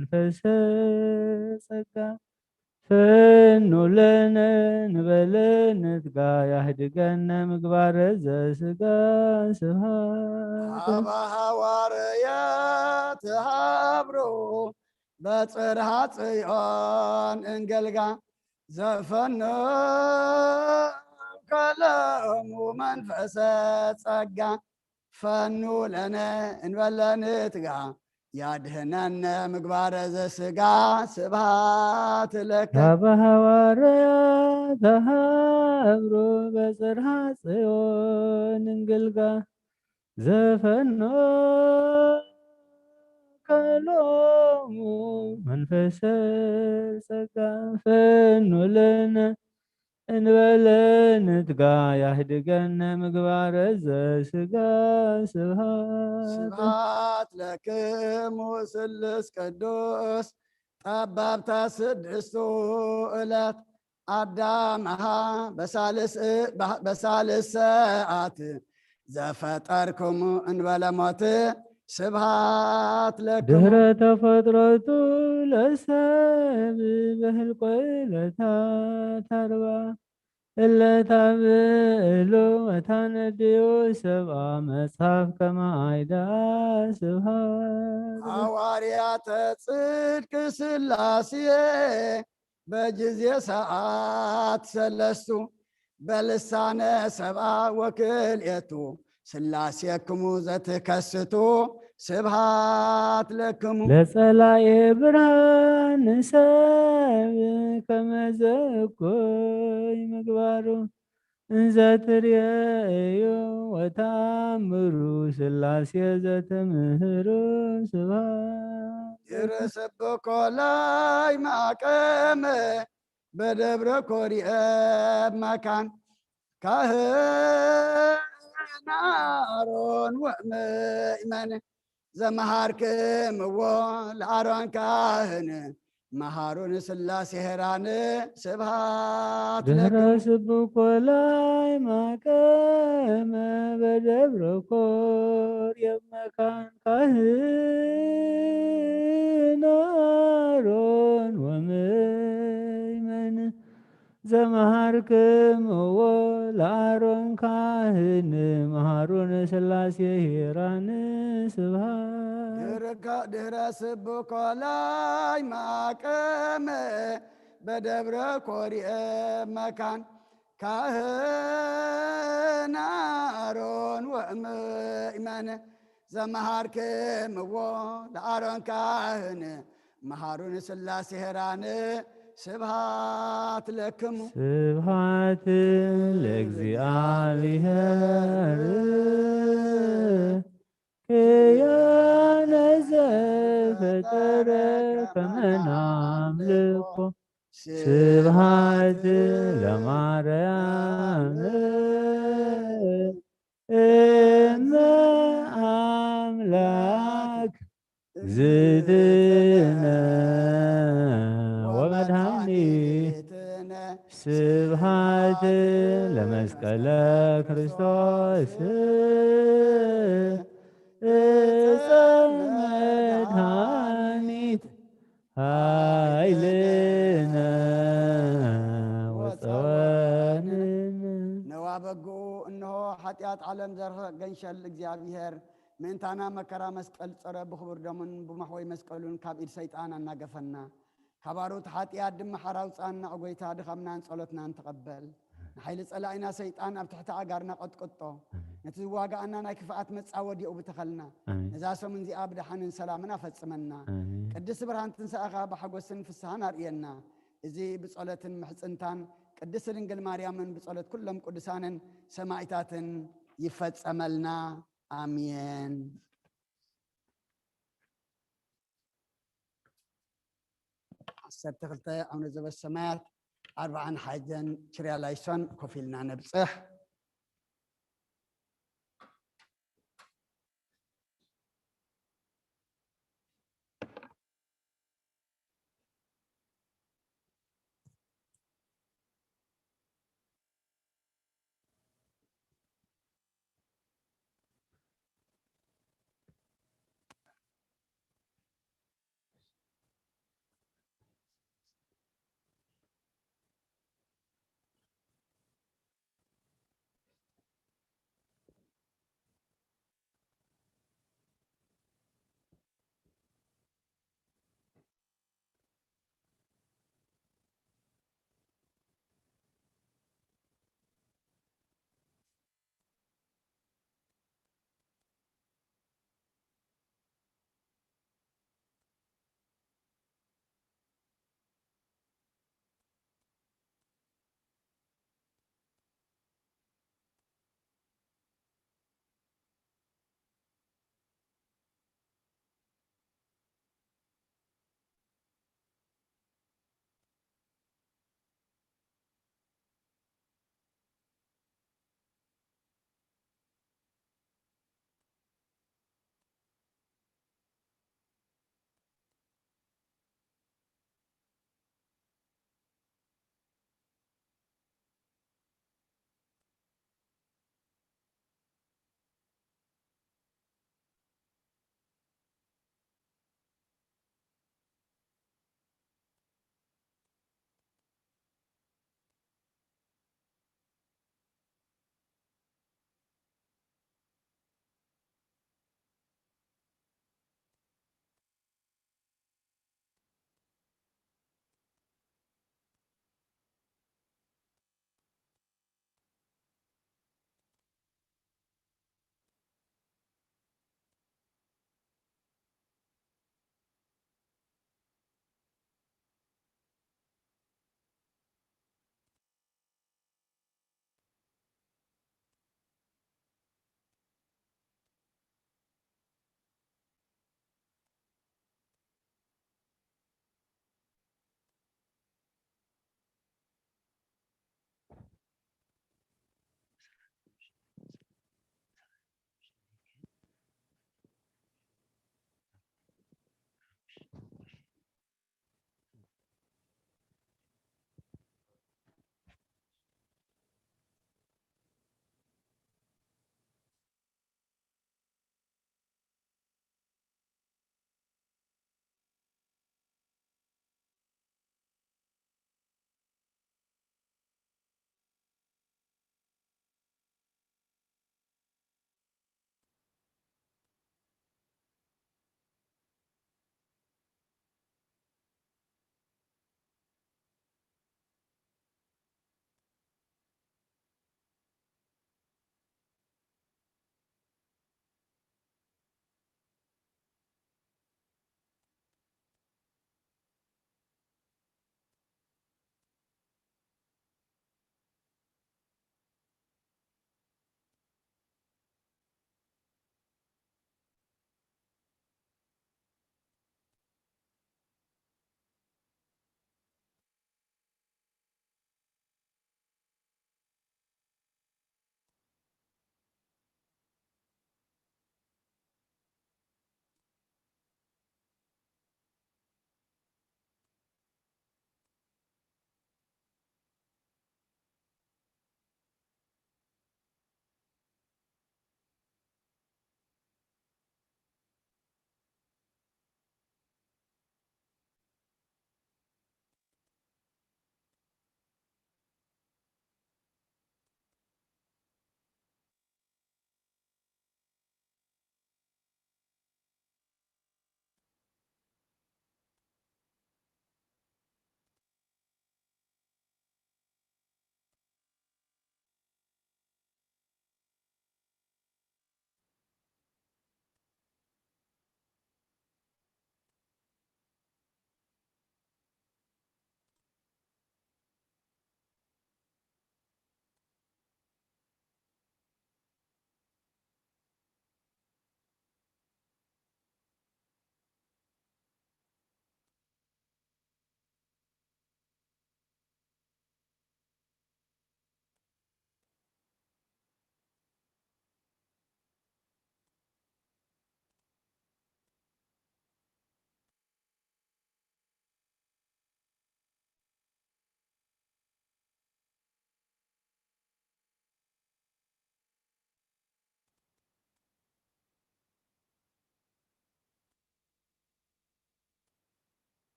መንፈሰ ጸጋ ፈኑ ለነ ንበለ ንትጋ ያህድገነ ምግባረ ዘስጋ ስብሃት። ሀበ ሐዋርያት ሀብሩ በጽርሐ ጽዮን እንገልጋ ዘፈኖ ከለሙ መንፈሰ ጸጋ ፈኑ ለነ እንበለ ንትጋ ያድህነነ ምግባረ ዘስጋ ስብሃት ለከ። ሀበ ሐዋርያት ሀብሩ በጽርሐ ጽዮን እንግልጋ ዘፈኖ ከሎሙ መንፈሰ ጸጋ ፈኑ ለነ እንበለ ንትጋ ያህድገነ ምግባረ ዘስጋ ስብሃት። ስብሃት ለክሙ ስሉስ ቅዱስ። ጠባብታ ስድስቱ ዕለት ኣዳምሃ በሳልስ በሳልስ ሰዓት ዘፈጠርክሙ እንበለ ሞት ስብሃት ለክሙ። ድህረ ተፈጥሮቱ ለሰብ በህልቆ ዕለታት ኣርባ እለታ ብእሉ ወታነድዩ ሰብኣ መጽሐፍ ከመ ኣይዳ ስብሃት። ሐዋርያተ ጽድቅ ስላሴ በጊዜ ሰዓት ሰለስቱ በልሳነ ሰብኣ ወክልኤቱ ስላሴክሙ ዘትከስቱ ስብሃት ለክሙ። ለጸላኤ ብርሃን ሰብ ከመዘ እኩይ ምግባሩ እንዘ ትርእዩ ወተኣምሩ ስላሴ ዘትምህሩ ስብሃት። ድረ ስብኮ ላይ ማቀመ በደብረ ኮሪኤ መካን ካህን ኣሮን ወምእመን ዘመሃርክምዎ ለኣሮን ካህን መሃሩን ስላሴ ሄራን ስብሃት ድህረ ለክሙ። ስብኮ ላይ ማቀመ በደብረ ኮርየ መካን ካህን ኣሮን ወምእመን ዘመሃርክምዎ ለኣሮን ካህን መሃሩን ስላሴ ሄራን ስብሃት። ድርካ ድህረ ስብኮ ላይ ማቀመ በደብረ ኮሪኤ መካን ካህን ኣሮን ወምእመን ዘመሃርክምዎ ለኣሮን ካህን መሃሩን ስላሴ ሄራን ስብሃት ለክሙ። ስብሃት ለእግዚኣብሔር ክያነ ዘፈጠረ ከመ ናምልኮ ስብሃት ለማርያም እመ ኣምላክ እግዝእትነ ወመድኃኒትነ። ስብሃት ለመስቀለ ክርስቶስ እፀ መድኃኒት ኃይልነ ወፀወንነ። ነዋ በግኡ፣ እንሆ ኃጢኣት ዓለም ዘርሕቕ ገንሸል እግዚኣብሔር ምእንታና መከራ መስቀል ጸረ ብኽቡር ደሙን ብማሕወይ መስቀሉን ካብ ኢድ ሰይጣን ኣናገፈና። ካብ ኣርዑት ኃጢኣት ድማ ሓራ ኣውፅኣና፣ ኦ ጐይታ፣ ድኻምናን ጸሎትናን ተቐበል። ንሓይሊ ጸላኢና ሰይጣን ኣብ ትሕቲ ኣእጋርና ቀጥቅጦ። ኣሜን። ነቲ ዝዋግኣና ናይ ክፍኣት መጻወዲያኡ ብተኸልና። ኣሜን። ነዛ ሰሙን እዚኣ ብደሓንን ሰላምን ኣፈጽመና። ኣሜን። ቅድስቲ ብርሃን ትንሳኤኻ ብሓጎስን ፍስሃን ኣርእየና። እዚ ብጸሎትን ምሕጽንታን ቅድስቲ ድንግል ማርያምን ብጸሎት ኩሎም ቅዱሳንን ሰማዕታትን ይፈጸመልና። ኣሜን። ዓሰርተ ክልተ ኣቡነ ዘበሰማያት፣ ኣርብዓን ሓደን ኪርያላይሶን ኮፍ ኢልና ነብጽሕ።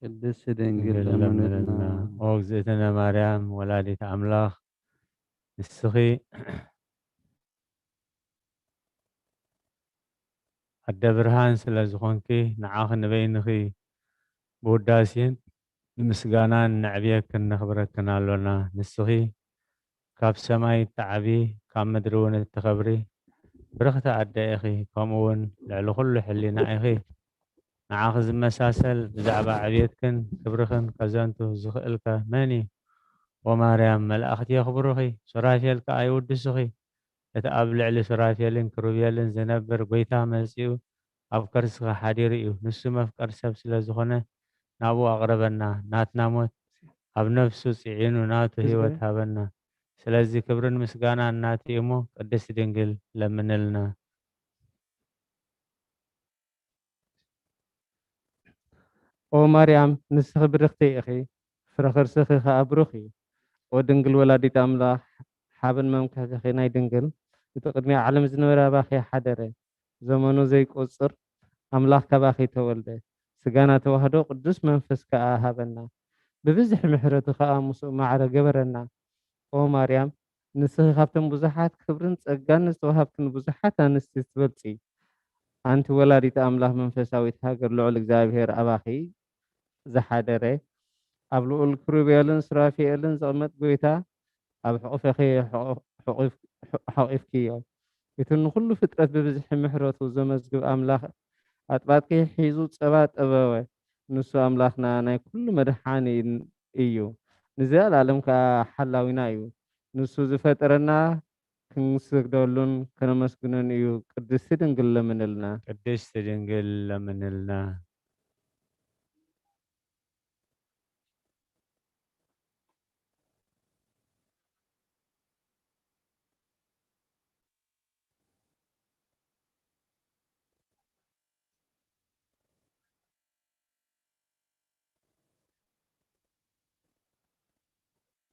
ቅድስት ድንግል ድንግል ለምንልና። ለምንልና። ኦ እግዝእትነ ማርያም ወላዲት ኣምላኽ፣ ንስኺ ኣደ ብርሃን ስለ ዝኾንኪ፣ ንዓኺ ንበይንኺ ብውዳሴን ብምስጋናን ነዕብየክን ነኽብረክን ኣሎና። ንስኺ ካብ ሰማይ እትዓቢ፣ ካብ ምድሪ እውን እትኸብሪ ብርኽቲ ኣደ ኢኺ፣ ከምኡ እውን ልዕሊ ኩሉ ሕሊና ኢኺ። ንዓኺ ዝመሳሰል ብዛዕባ ዕብየትክን ክብርኽን ከዘንቱ ዝኽእልከ መን እዩ? ኦ ማርያም፣ መላእኽቲ የኽብሩኺ፣ ሱራፌል ከኣ ይውድሱኺ። እቲ ኣብ ልዕሊ ሱራፌልን ክሩቤልን ዝነብር ጐይታ መጺኡ ኣብ ከርስኺ ሓዲሩ እዩ። ንሱ መፍቀር ሰብ ስለ ዝኾነ ናብኡ ኣቕርበና። ናትና ሞት ኣብ ነፍሱ ጽዒኑ ናቱ ህይወት ሃበና። ስለዚ ክብርን ምስጋናን ናቱ እዩ እሞ ቅድስት ድንግል ለምንልና። ኦ ማርያም፣ ንስኺ ብርኽቲ ኢኺ፣ ፍረ ከርስኺ ኸኣ ብሩኽ እዩ። ኦ ድንግል ወላዲት ኣምላኽ፣ ሓበን መምካኺኺ ናይ ድንግል፣ እቲ ቅድሚ ዓለም ዝነበረ ኣባኺ ሓደረ። ዘመኑ ዘይቆጽር ኣምላኽ ካባኺ ተወልደ። ስጋና ተዋህዶ፣ ቅዱስ መንፈስ ከኣ ሃበና። ብብዝሒ ምሕረቱ ከኣ ምስኡ ማዕረ ገበረና። ኦ ማርያም፣ ንስኺ ካብተን ብዙሓት ክብርን ጸጋን ዝተዋሃብክን ብዙሓት ኣንስቲ ትበልጺ። ኣንቲ ወላዲት ኣምላኽ መንፈሳዊት ሃገር ልዑል እግዚኣብሔር ኣባኺ ዝሓደረ፣ ኣብ ልዑል ክሩቤልን ሱራፌልን ዝቕመጥ ጐይታ ኣብ ሕቑፍኺ ሕቑፍ-፣ ሕቑፍ-፣ ሓቑፍክዮ። እቲ ንኹሉ ፍጥረት ብብዝሒ ምሕረቱ ዘመዝግብ ኣምላኽ ኣጥባትኪ ሒዙ ጸባ ጠበወ። ንሱ ኣምላኽና ናይ ኩሉ መድሓኒ እዩ። ንዘለኣለም ከኣ ሓላዊና እዩ። ንሱ ዝፈጠረና ክንስግደሉን ከነመስግኖን እዩ። ቅድስቲ ድንግል ለምንልና። ቅድስቲ ድንግል ለምንልና።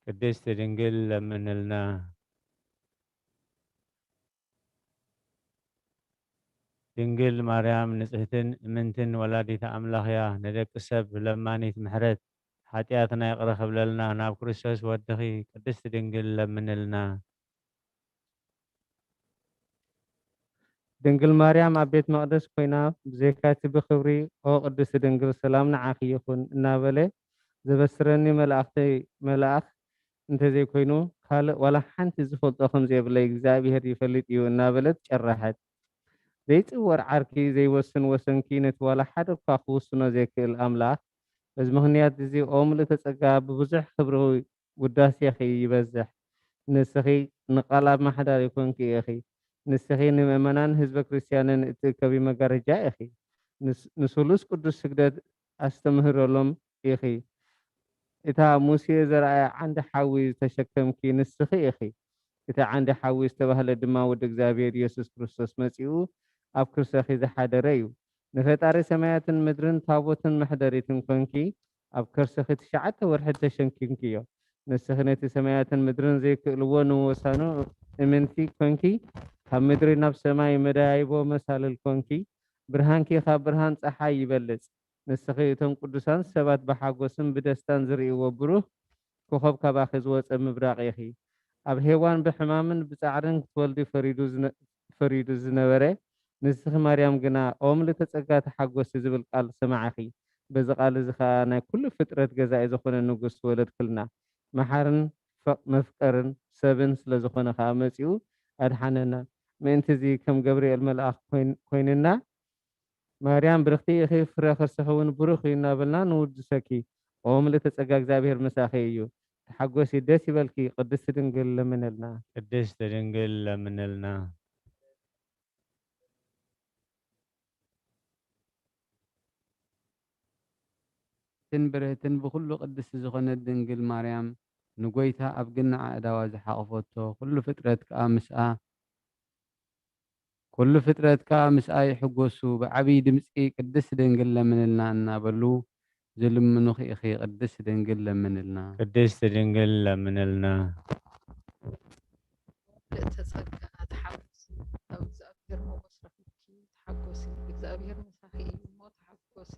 ቅድስት ድንግል ለምንልና። ድንግል ማርያም ንጽህትን እምንትን ወላዲተ ኣምላኽ እያ። ንደቂ ሰብ ለማኒት ምሕረት፣ ሓጢኣትና ይቕረ ክብለልና ናብ ክርስቶስ ወድኺ ቅድስት ድንግል ለምንልና። ድንግል ማርያም ኣብ ቤት መቕደስ ኮይና፣ ብዘይካ እቲ ብኽብሪ "ኦ ቅድስቲ ድንግል፣ ሰላም ንዓኺ ይኹን" እናበለ ዘበስረኒ መልኣኽተይ መልኣኽ እንተዘይኮይኑ፣ ካልእ ዋላ ሓንቲ ዝፈልጦ ከም ዘየብለይ እግዚኣብሄር ይፈልጥ እዩ እናበለት ጨረሐት። ዘይጽወር ዓርኪ፣ ዘይወስን ወሰንኪ፣ ነቲ ዋላ ሓደ እኳ ክውስኖ ዘይክእል ኣምላኽ፣ በዚ ምኽንያት እዚ ኦ ምልእተ ጸጋ፣ ብብዙሕ ክብሪ ውዳሴኺ ይበዝሕ። ንስኺ ንቓል ኣማሓዳሪ ኮንኪ ኢኺ። ንስኺ ንምእመናን ህዝበ ክርስትያንን እትእከቢ መጋረጃ ኢኺ። ንስ-፣ ንስሉስ ቅዱስ ስግደት ኣስተምህረሎም ኢኺ። እታ ሙሴ ዘርኣያ ዓንዲ ሓዊ ዝተሸከምኪ ንስኺ ኢኺ። እቲ ዓንዲ ሓዊ ዝተባህለ ድማ ወዲ እግዚኣብሔር ኢየሱስ ክርስቶስ መጺኡ ኣብ ክርሰኺ ዝሓደረ እዩ። ንፈጣሪ ሰማያትን ምድርን ታቦትን መሕደሪትን ኮንኪ፣ ኣብ ከርስኺ ትሽዓተ ወርሒ ተሸኪምክዮ። ንስኺ ነቲ ሰማያትን ምድርን ዘይክእልዎ ንወሳኑ እምንቲ ኮንኪ፣ ካብ ምድሪ ናብ ሰማይ መደያይቦ መሳልል ኮንኪ። ብርሃንኪ ካብ ብርሃን ጸሓይ ይበልጽ። ንስኺ እቶም ቅዱሳን ሰባት ብሓጎስን ብደስታን ዝርእይዎ ብሩህ ኮኾብ ካባኺ ዝወጸ ምብራቕ ኢኺ። ኣብ ሄዋን ብሕማምን ብጻዕርን ክትወልዲ ፈሪዱ ዝነ-፣ ፈሪዱ ዝነበረ፣ ንስኺ ማርያም ግና፣ "ኦ ምልእተ ጸጋ፣ ተሓጎሲ" ዝብል ቃል ሰማዕኺ። በዚ ቃል እዚ ኸኣ ናይ ኩሉ ፍጥረት ገዛኢ ዝኾነ ንጉስ ወለድክልና። መሓርን ፈ-፣ መፍቀርን ሰብን ስለ ዝኾነ ኸኣ መጺኡ ኣድሓነና። ምእንቲ እዚ ከም ገብርኤል መልኣኽ ኮይን-፣ ኮይንና፣ ማርያም ብርኽቲ ኢኺ፣ ፍረ ከርስኺ እውን ብሩኽ እዩ እናበልና ንውድሰኪ። ኦ ምልእተ ጸጋ፣ እግዚኣብሔር ምሳኺ እዩ። ተሓጎሲ፣ ደስ ይበልኪ፣ ቅድስቲ ድንግል ለምንልና። ቅድስቲ ድንግል ለምንልና። ቅድስትን ብርህትን ብኹሉ ቅድስቲ ዝኾነት ድንግል ማርያም፣ ንጎይታ ኣብ ግና ኣእዳዋ ዝሓቖፈቶ፣ ኩሉ ፍጥረት ከኣ ምስኣ፣ ኩሉ ፍጥረት ከኣ ምስኣ ይሕጎሱ፣ ብዓብዪ ድምጺ ቅድስቲ ድንግል ለምንልና እናበሉ ዝልምኑኺ ኢኺ፣ ቅድስቲ ድንግል ለምንልና። ቅድስቲ ድንግል ለምንልና። ምልእተ ጸጋ ተሓጎሲ፣ ኣብ እግዚኣብሔር ሞገስ ረኺብኪ ተሓጎሲ፣ እግዚኣብሔር ምሳኺ እዩ እሞ ተሓጎሲ።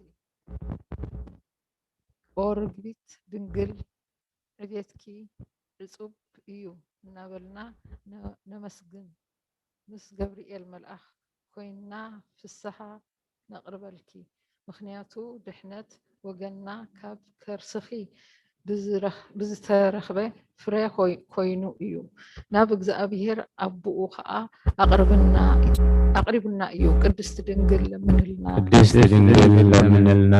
ኦ ርግቢት ድንግል፣ ዕቤትኪ ዕጹብ እዩ እናበልና ነ-፣ ነመስግን። ምስ ገብርኤል መልኣኽ ኮይንና ፍስሃ ነቕርበልኪ። ምኽንያቱ ድሕነት ወገንና ካብ ከርስኺ ብዝረኽ-፣ ብዝተረኽበ ፍረ ኮይ-፣ ኮይኑ እዩ። ናብ እግዚኣብሔር ኣቦኡ ኸኣ ኣቕርብና፣ ኣቕሪቡና እዩ። ቅድስቲ ድንግል ለምንልና። ቅድስቲ ድንግል ለምንልና።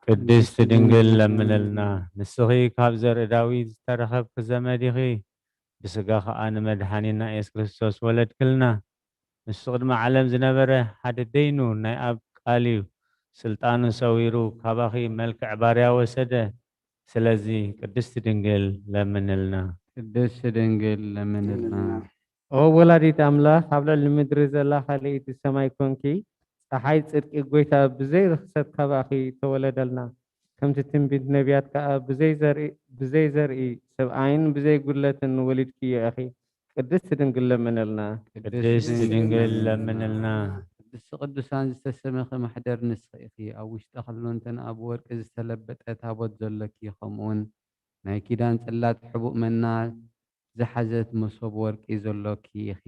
ቅድስቲ ድንግል ለምንልና። ንስኺ ካብ ዘርኢ ዳዊት ዝተረኸብኪ ዘመድ ኢኺ፣ ብስጋ ኸኣ ንመድሓኒና የሱስ ክርስቶስ ወለድክልና። ንሱ ቅድሚ ዓለም ዝነበረ፣ ሓደ ደይኑ ናይ ኣብ ቃል እዩ። ስልጣኑ ሰዊሩ ካባኺ መልክዕ ባርያ ወሰደ። ስለዚ ቅድስቲ ድንግል ለምንልና። ቅድስቲ ድንግል ለምንልና። ኦ ወላዲት ኣምላኽ፣ ኣብ ልዕሊ ምድሪ ዘላ ካልኣይቲ ሰማይ ኮንኪ፣ ጸሓይ ጽድቂ ጎይታ ብዘይ ርኽሰት ካባኺ ተወለደልና። ከምቲ ትንቢት ነቢያት ከኣ ብዘይ ዘርኢ፣ ብዘይ ዘርኢ ሰብኣይን ብዘይ ጉድለትን ወሊድክዮ ኢኺ። ቅድስቲ ድንግል ለምንልና። ቅድስቲ ድንግል ለምንልና። ቅድስቲ ቅዱሳን ዝተሰመኺ ማሕደር ንስኺ ኢኺ። ኣብ ውሽጢ ከሎንተን ኣብ ወርቂ ዝተለበጠ ታቦት ዘሎኪ፣ ከምኡውን ናይ ኪዳን ጽላት ሕቡእ መና ዝሓዘት መሶብ ወርቂ ዘሎኪ ኢኺ።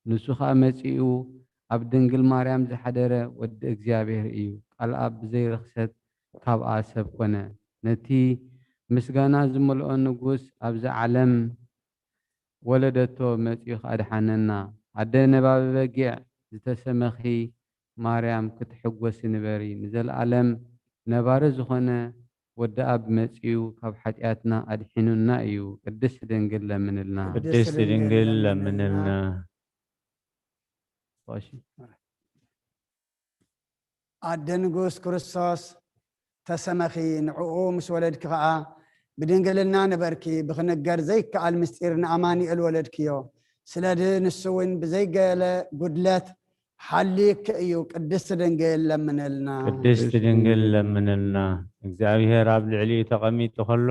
ንሱ ኸኣ መጺኡ ኣብ ድንግል ማርያም ዝሓደረ ወዲ እግዚኣብሔር እዩ። ቃል ኣብ ብዘይ ርኽሰት ካብኣ ሰብ ኮነ። ነቲ ምስጋና ዝመልኦ ንጉስ ኣብዚ ዓለም ወለደቶ፣ መጺኡ ኸኣ ኣድሓነና። ኣደ ነባቢ በጊዕ ዝተሰመኺ ማርያም፣ ክትሕጎሲ ንበሪ። ንዘለኣለም ነባሪ ዝኾነ ወዲ ኣብ መጺኡ ካብ ሓጢኣትና ኣድሒኑና እዩ። ቅድስቲ ድንግል ለምንልና። ቅድስቲ ድንግል ለምንልና። እሺ። ኣደ ንጉስ ክርስቶስ ተሰመኺ፣ ንዕኡ ምስ ወለድኪ ኸኣ ብድንግልና ንበርኪ። ብኽንገር ዘይከኣል ምስጢር ንኣማኑኤል ወለድክዮ። ስለዚ ንሱ እውን ብዘይገለ ጉድለት ሓልዩኪ እዩ። ቅድስቲ ድንግል ለምንልና። ቅድስቲ ድንግል ለምንልና። እግዚኣብሔር ኣብ ልዕሊኡ ተቐሚጡ ኸሎ፣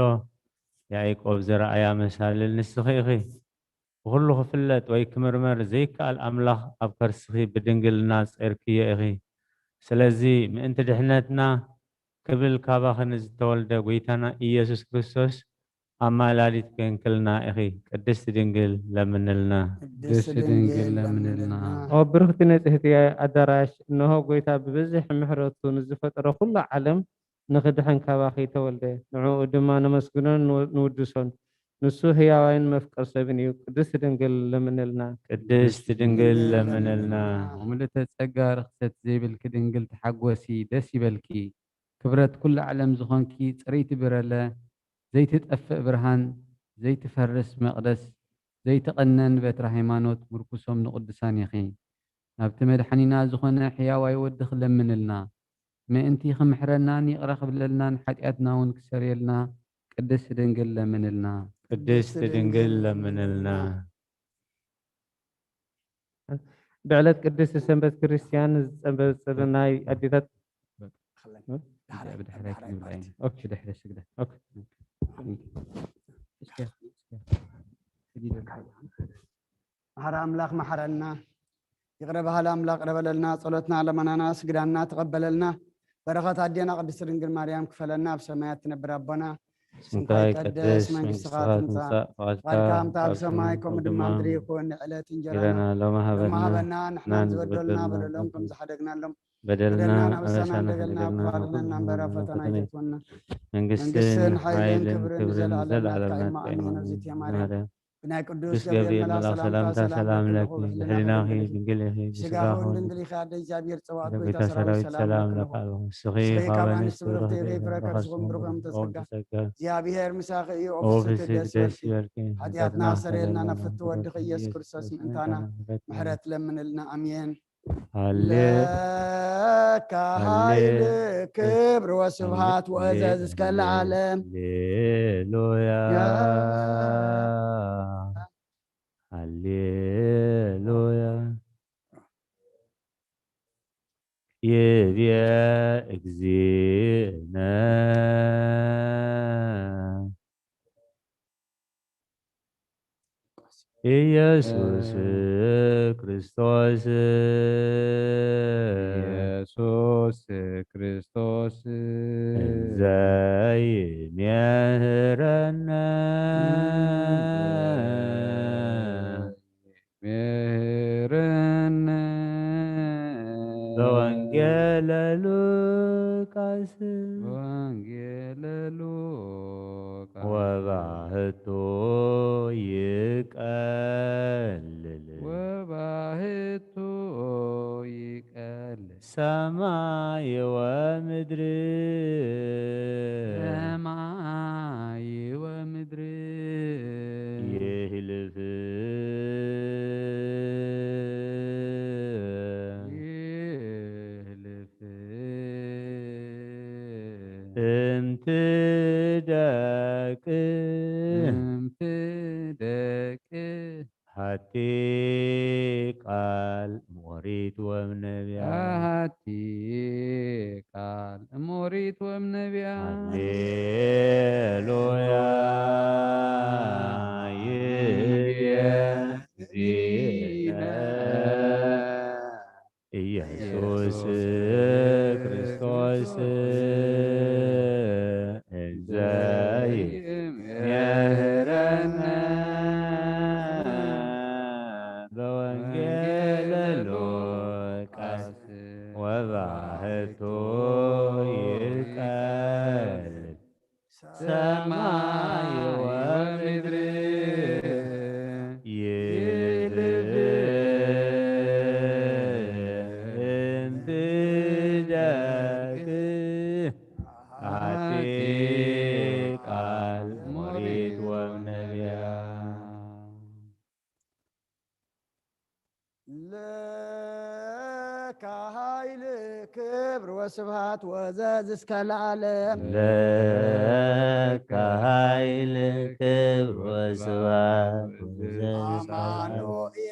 ያዕቆብ ዘርኣያ መሳልል ንስኺ ኢኺ። ብኹሉ ክፍለጥ ወይ ክምርመር ዘይከኣል ኣምላኽ ኣብ ከርስኺ ብድንግልና ጸርክዮ ኢኺ። ስለዚ ምእንቲ ድሕነትና ክብል ካባኺ ንዝተወልደ ጐይታና ኢየሱስ ክርስቶስ ኣማላዲት ኮይንክልና ኢኺ። ቅድስቲ ድንግል ለምንልና። ቅድስቲ ድንግል ለምንልና። ኦ ብርኽቲ ንጽህቲ ኣዳራሽ፣ እንሆ ጐይታ ብብዝሒ ምሕረቱ ንዝፈጠሮ ኩሉ ዓለም ንኽድሕን ካባኺ ተወልደ። ንዕኡ ድማ ነመስግኖን ንው-፣ ንውድሶን። ንሱ ህያዋይን መፍቀር ሰብን እዩ። ቅድስቲ ድንግል ለምንልና። ቅድስቲ ድንግል ለምንልና። ምልእተ ጸጋ ርኽሰት ዘይብልኪ ድንግል ተሓጎሲ፣ ደስ ይበልኪ። ክብረት ኩሉ ዓለም ዝኾንኪ ጽርይቲ ብረለ፣ ዘይትጠፍእ ብርሃን፣ ዘይትፈርስ መቕደስ፣ ዘይትቐነን በትሪ ሃይማኖት ምርኩሶም ንቕዱሳን ኢኺ። ናብቲ መድሓኒና ዝኾነ ሕያዋይ ወድኺ ለምንልና። ምእንቲ ክምሕረናን ይቕረ ክብለልናን ሓጢኣትና እውን ክሰርየልና ቅድስቲ ድንግል ለምንልና። ቅድስቲ ድንግል ለምንልና። ብዕለት ቅድስቲ ሰንበት ክርስትያን ዝጸበ-፣ ጸበ ናይ ኣዴታት ብድሕረይ ክብል ኣይነ። ኦኬ። ብድሕረ ስግደት። ኦኬ። እስከ፣ እስከ። መሓሪ ኣምላኽ መሓረና። ይቕረ በሃሊ ኣምላኽ ቅረበለልና፣ ጸሎትና ለመናና ስግዳና ተቐበለልና። በረኸት ኣዴና ቅድስት ድንግል ማርያም ክፈለና። ኣብ ሰማያት ትነብር ኣቦና፣ ስምካ ይቀደስ፣ መንግስትኻ ትምጻእ፣ ፍቓድካ ከምቲ ኣብ ሰማይ ከምኡ ድማ ምድሪ ይኹን። ንዕለት እንጀራና ሎሚ ሃበና፣ ንሕና ዝበደሉና በደሎም ከም ዝሓደግናሎም፣ በደልና ኣበሳና እንደገልና፣ ክፋልና እምበር ኣብ ፈተና ኣይተእትወና። መንግስትን ሓይልን ክብርን ንዘለኣለም ናትካ እዩ። እሞ ኣሜን። እዚት ማርያም፣ ብናይ ቅዱስ ገብርኤል መልኣኽ ሰላምታ ሰላም ለኪ፣ ብሕሊናኺ ድንግል ኢኺ፣ ብስጋኺ እውን ድንግል ኢኺ። ኣደ እግዚኣብሔር ጸባኦት፣ ጎይታ ሰራዊት፣ ሰላም ለኪ። ንስኺ ካብ ኣንስቲ ብርኽቲ ኢኺ፣ ፍረ ከርስኹም ብሩኽ እዩ። ተጸጋ፣ እግዚኣብሔር ምሳኺ እዩ። ኦ ፍስሕቲ ደስ ይበልኪ፣ ሓጢኣትና ኣስተሰርየልና፣ ናብ ፍትው ወድኺ ኢየሱስ ክርስቶስ ምእንታና ምሕረት ለምንልና። ኣሜን። ለካ ሓይሊ፣ ክብሪ ወስብሃት ወእዘዝ እስከ ለዓለም። ሃሌሉያ፣ ሃሌሉያ። ይቤ እግዚእነ ኢየሱስ ክርስቶስ። ኢየሱስ ክርስቶስ። ዘይሜህረነ። ሜህረነ። በወንጌለ ሉቃስ። በወንጌለ ሉቃስ። ወባህቱ ይቀልል። ወባህቱ ይቀልል። ሰማይ ወምድሪ። ሰማይ ወምድሪ። ይህልፍ። ይህልፍ። እምቲ ደቅ። እምቲ ደቅ። ሃቲ ቃል ሞሪት ወምነቢያ። ሃቲ ቃል ሞሪት ወምነቢያ። ሃሌሉያ። ይቤ እግዚእነ። ኢየሱስ ክርስቶስ። እንዘ ይምህረነ በወንጌለ ሉቃስ። ወባህቱ ይቀልል ሰማይ ወምድር። ይልፍ። እምቲ ደቅ። ሃቲ ቃል ሞሪት ወነቢያ። ለካ ኃይል ክብር ወስብሐት ወዘዝ እስከ ለዓለም። ለካ ኃይል ክብር ወስብሐት ወዘዝ እስከ ለዓለም። አማኑኤል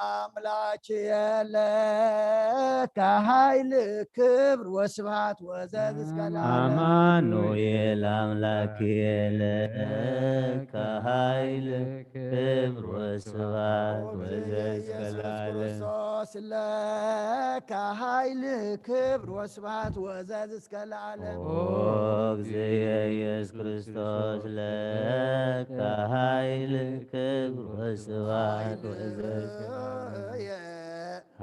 አምላክ የለ። ለካ ኃይል ክብር ወስብሐት ወዘዝ እስከ ለዓለም። አማኑኤል አምላክ የለ። ለካ ኃይል ክብር ወስብሐት ወዘዝ እስከ ለዓለም። ክርስቶስ ለካ ኃይል ክብር ወስብሐት ወዘዝ እስከ ለዓለም። ኦ እግዚእ ኢየሱስ ክርስቶስ ለካ ኃይል ክብር ወስብሐት ወዘዝ እስከ ለዓለም።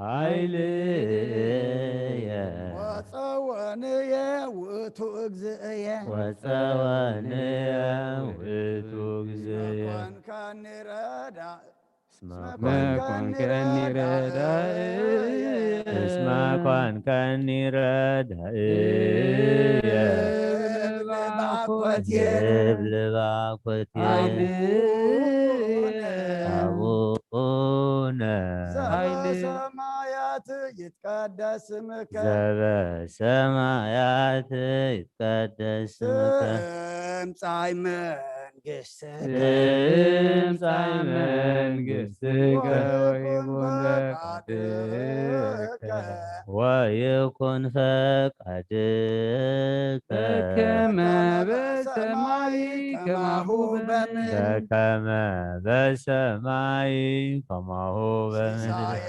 ኃይልየ ወጸወንየ ውእቱ እግዚእየ። ወጸወንየ ውእቱ እግዚእየ። መኮንከኒ ረዳእ። እስመ መኮንከኒ ረዳእ። እስመ ኮንከኒ ረዳእየ። ልብ ባኮትየ። ልብ ባኮትየ። አቡነ። አቡነ። ዘበሰማያት ይትቀደስ ስምከ። ዘበሰማያት ይትቀደስ ስምከ። ትምጻእ መን ትምጻእ መንግስትከ ወይኩን ፈቃድከ ወይኩን ፈቃድከ በከመ በሰማይ ከማሁ በምድር። በከመ በሰማይ ከማሁ በምድር።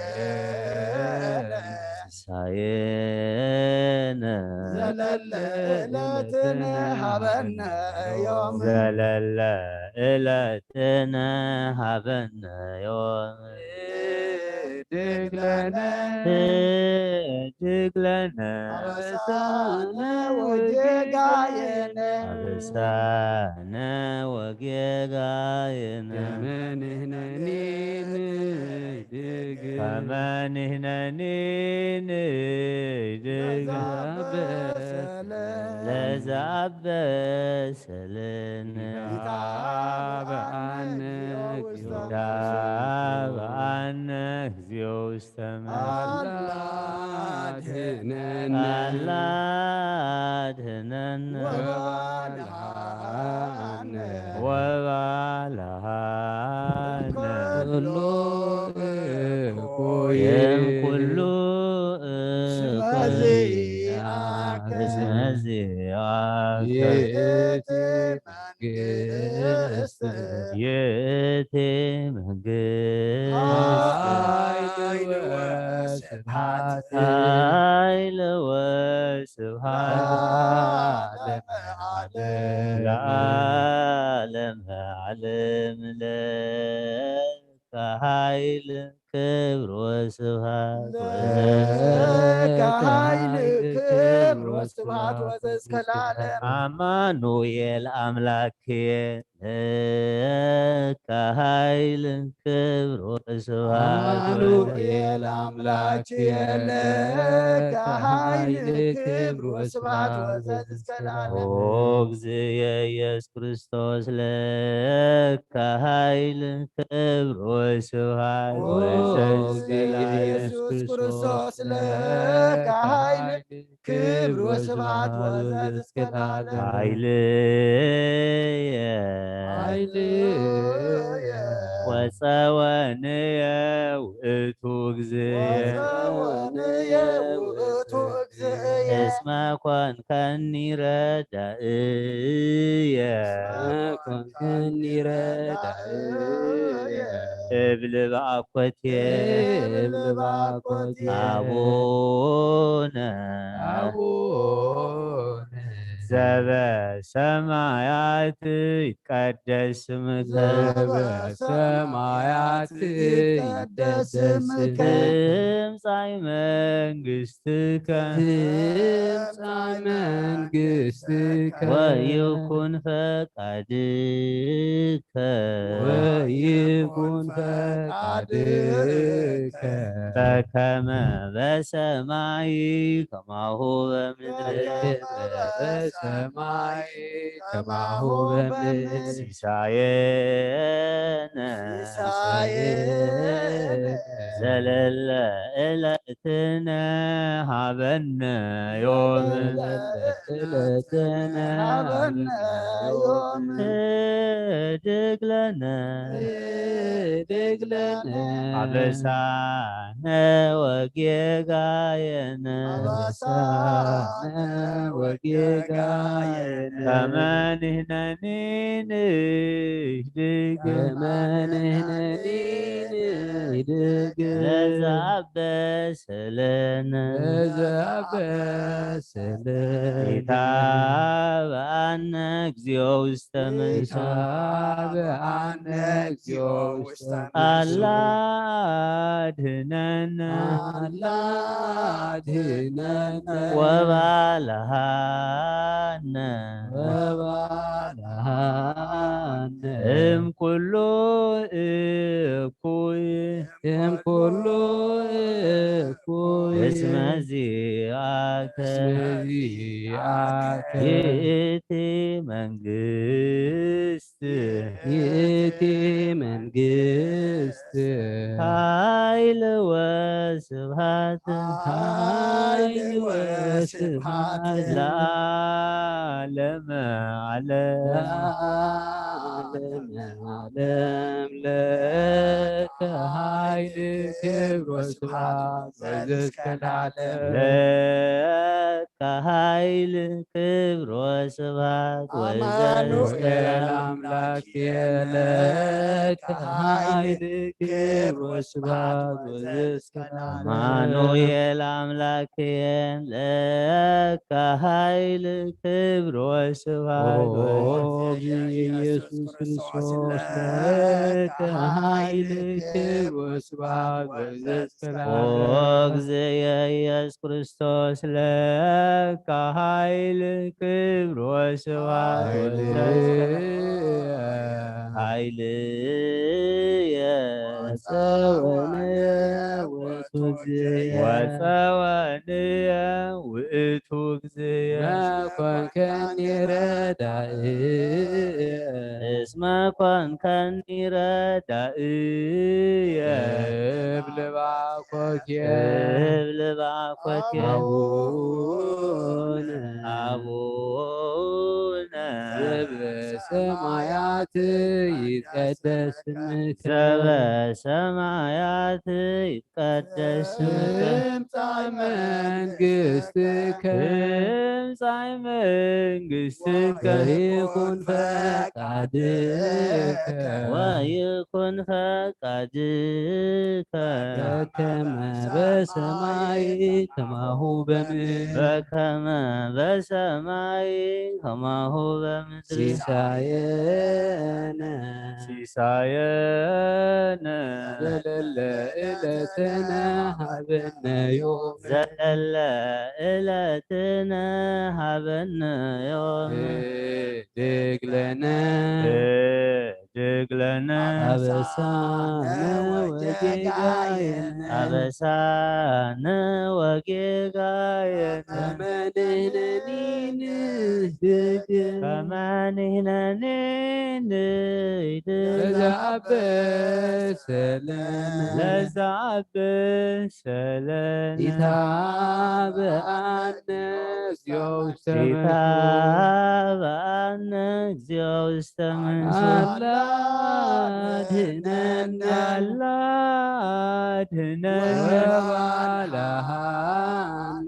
ሲሳየነ ዘለለ ዕለትነ ሃበነ ዮም። ዘለለ ዕለትነ ሃበነ ዮም። ህድግ ለነ ህድግ ለነ አበሳነ ወጌጋየነ። አበሳነ ወጌጋየነ። ከመ ንሕነኒ ንህድግ። ከመ ንሕነኒ ንህድግ። ለዘአበሰለነ። ለዘአበሰለነ። ይትባበአነ እግዚኦ። ይትባበአነ እግዚኦ ውስተ ምድር። አላ አድህነነ። አላ አድህነነ። ወባልሃነ። ወባልሃነ። ኩሉ እኩይ። እም ኩሉ እኩይ። እስመ ዚአከ። እስመ ዚአከ። ይእቲ መንግስት። ይእቲ መንግስት። ኃይል ወስብሐት። ኃይል ወስብሐት። ለዓለመ ዓለም። ለዓለመ ዓለም ለከ ኃይል ክብር ወስብሐት ለከ ኃይል ክብር ወስብሐት ወዘእስከ ለዓለም። አማኑኤል አምላክየ ለከ ኃይል ክብር ወስብሐት። አማኑኤል አምላክየ ለከ ኃይል ክብር ወስብሐት ወዘእስከ ለዓለም። ኦ እግዚእየ ኢየሱስ ክርስቶስ ለከ ኃይል ክብር ወስብሐት። ኦ ወዘእስከ እግዚእየ ለዓለም። ኢየሱስ ክርስቶስ ለከ ኃይል ክብር ወስብሐት ወዘእስከ ለዓለም። ኃይልየ ኃይልየ ወጸወንየ ውእቱ እግዚእየ። ወጸወንየ ውእቱ እግዚእየ። እስመ ኮንከኒ ረዳእየ። እስመ ኮንከኒ ረዳእየ። እብል ብኣኮቴ። እብል ብኣኮቴ። አቡነ። አቡነ። ዘበሰማያት ይትቀደስ ስምከ። ዘበሰማያት ይትቀደስ ስምከ። ትምጻእ መንግስትከ። ትምጻእ መንግስትከ። ወይኩን ፈቃድከ። ወይኩን ፈቃድከ። በከመ በሰማይ ከማሁ በምድር። በከመ በሰማይ ከማሁ በምድር። ሲሳየነ ሲሳየነ ዘለለ ዕለትነ ሃበነ ዮም። ዘለለ ዕለትነ ሃበነ ዮም። ህድግ ለነ ህድግ ለነ አበሳነ ወጌጋየነ። አበሳነ ወጌጋየነ። ከመ ንሕነኒ ንህድግ። ከመ ንሕነኒ ንህድግ። ለዘአበሰለነ። ለዘአበሰለነ። ኢታብአነ እግዚኦ ውስተ መንግስት። ኢታብአነ እግዚኦ ውስተ መንግስት። አላ አድህነነ። አላ አድህነነ። ወባልሃነ። ወባልሃነ። እም ኩሉ እኩይ። እም ኩሉ እኩይ። እስመ ዚአከ። እስመ ዚአከ። ይእቲ መንግስት። ይእቲ መንግስት። ኃይል ወስብሐት። ኃይል ወስብሐት። ለዓለመ ዓለም። ዓለም ለከ ኃይል ክብር ወስብሐት ወዘእስከ ለዓለም። ለከ ኃይል ክብር ወስብሐት ወዘእስከ አማኑኤል ለዓለም። አምላክ ለከ ኃይል ክብር ወስብሐት ወዘእስከ ለዓለም። አማኑኤል አምላክ ለከ ኃይል ክብር ወስብሐት ኦ ወዘእስከ ኢየሱስ ክርስቶስ ለከ ኃይል ክብር ወስብሐት ወዘእስከ ኦ ለዓለም። እግዝየ ኢየሱስ ክርስቶስ ለከ ኃይል ክብር ወስብሐት ኃይልየ ወዘእስከ ኃይልየ ወጸወንየ ውእቱ እግዝየ። ወጸወንየ ውእቱ እግዝየ። መኮንከኒ ረዳእየ። እስመ ኮንከኒ ረዳእየ። እብል ባኮቴ። እብል ባኮቴ። አቡነ። አቡነ። ዘበሰማያት ይትቀደስ ስምከ። ዘበሰማያት ይትቀደስ ስምከ። ትምጻእ መንግስትከ። ትምጻእ መንግስትከ። ወይኩን ፈቃድከ። ወይኩን ፈቃድከ። በከመ በሰማይ ከማሁ በምድር። በከመ በሰማይ ከማሁ በምድር። ሲሳየነ። ሲሳየነ። ዘለለ ዕለትነ ሀበነ ዮም። ዘለለ ዕለትነ ሀበነ ዮም። ህድግ ለነ። ህድግ ለነ። አበሳነ ወጌጋየነ። አበሳነ ወጌጋየነ። ከመ ንሕነኒ ንህድግ። ከመ ንሕነኒ ንህድግ። ለዘአበሰ ለነ። ለዘአበሰ ለነ። ኢታብአነ እግዚኦ ውስተ መንሱት። ኢታብአነ እግዚኦ ውስተ መንሱት። አላ አድህነነ። አላ አድህነነ። ወባልሐነ።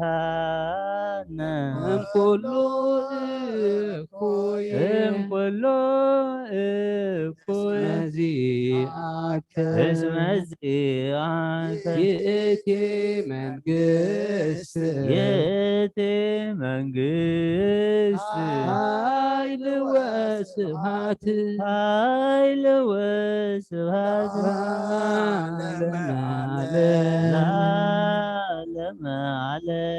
ወባልሐነ። እምኩሉ እኩይ። እምኩሉ እኩይ። እስመ ዚአከ። እስመ ዚአከ። ይእቲ መንግስት። ይእቲ መንግስት። ኃይል ወስብሐት። ኃይል ወስብሐት። ለዓለመ ዓለም። ለዓለመ ዓለም።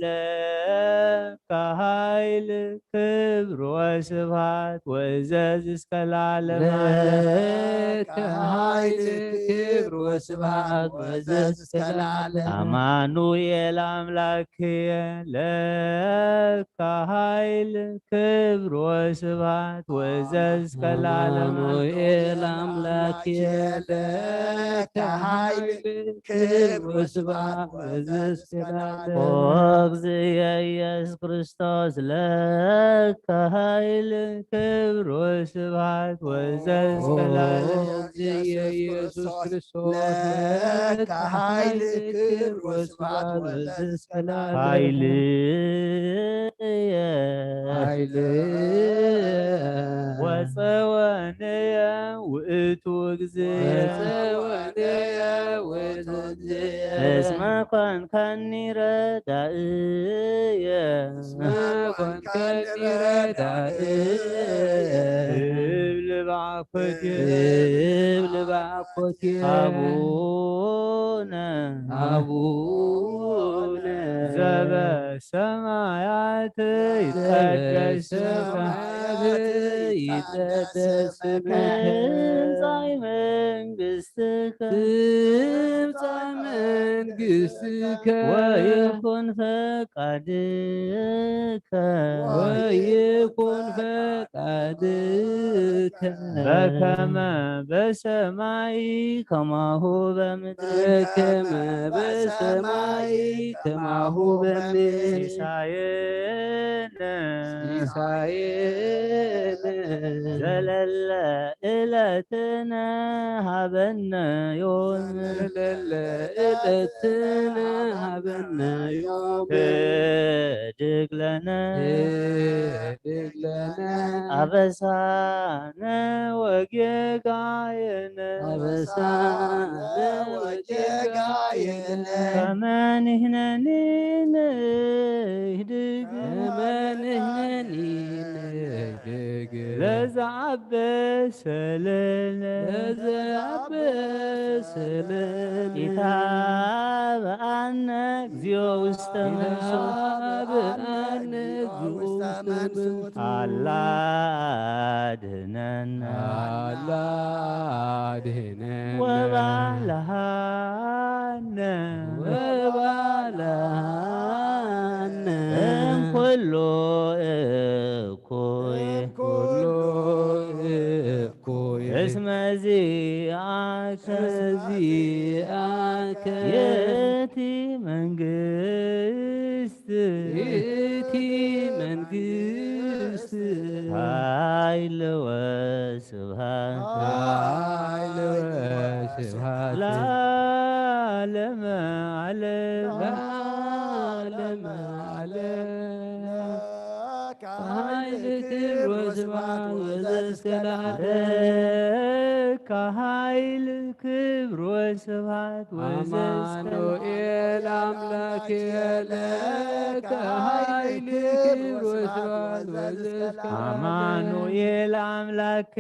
ለከ ኃይል ክብር ወስብሐት ወእዘዝ እስከ ለዓለመ ዓለም። ለከ ኃይል ክብር ወስብሐት ወእዘዝ እስከ ለዓለም። አማኑኤል አምላክየ ለከ ኃይል ክብር ወስብሐት ወእዘዝ እስከ ለዓለመ ዓለም። አማኑኤል አምላክየ ለከ ኃይል ክብር ወስብሐት ወእዘዝ እስከ ለዓለመ። ኦ እግዚእ ኢየሱስ ክርስቶስ ለከ ኃይል ክብር ወስብሐት ወእዘዝ እስከ ለዓለመ። ኦ እግዚእ ኢየሱስ ክርስቶስ ለከ ኃይል ክብር ወስብሐት ወእዘዝ እስከ ለዓለመ። ኃይልየ ኃይልየ ወጸወንየ ውእቱ እግዚእ። ወጸወንየ ውእቱ እግዚእ። እስመ ኮንከኒ ረዳእየ። እስመ ኮንከኒ ረዳእየ። እብል ባኮቴ። እብል ባኮቴ። አቡነ። አቡነ። ዘበሰማያት ይትቀደስ ስምከ። ዘበሰማያት ይትቀደስ ስምከ። ትምጻእ መንግስትከ። ትምጻእ መንግስትከ። ወይኩን ፈቃድከ። ወይኩን ፈቃድከ። ፈቃድከ በከመ በሰማይ ከማሁ በምድር። በከመ በሰማይ ከማሁ በምድር። ሲሳየነ ሲሳየነ ዘለለ ዕለትነ ሀበነ ዮም። ዘለለ ዕለትነ ሀበነ ዮም። ህድግ ለነ ህድግ ለነ አበሳነ ወጌጋየነ። አበሳነ ወጌጋየነ። ከመ ንሕነኒ ንህድግ። ከመ ንሕነኒ ንህድግ። ለዘአበሰ ለነ። ለዘአበሰ ለነ። ኢታብአነ እግዚኦ ውስተ መንሱት። ኢታብአነ እግዚኦ ውስተ መንሱት። አላ አድህነነ። አላ አድህነነ። ወባልሃነ። ወባልሃነ። እምኩሉ እኩይ። እምኩሉ እኩይ። እስመ ዚአከ። እስመ ዚአከ። ይእቲ መንግስት። ይእቲ መንግስት። ኃይል ወስብሐት። ኃይል ወስብሐት። ለዓለመ ዓለም። ለዓለመ ዓለም። ኃይል ክብር ወስብሐት ወዘእስከ ለዓለም። ለከ ኃይል ክብር ወስብሐት ወዘእስከ አማኑኤል አምላክ ለከ ኃይል ክብር ወስብሐት ወዘእስከ አማኑኤል አምላክ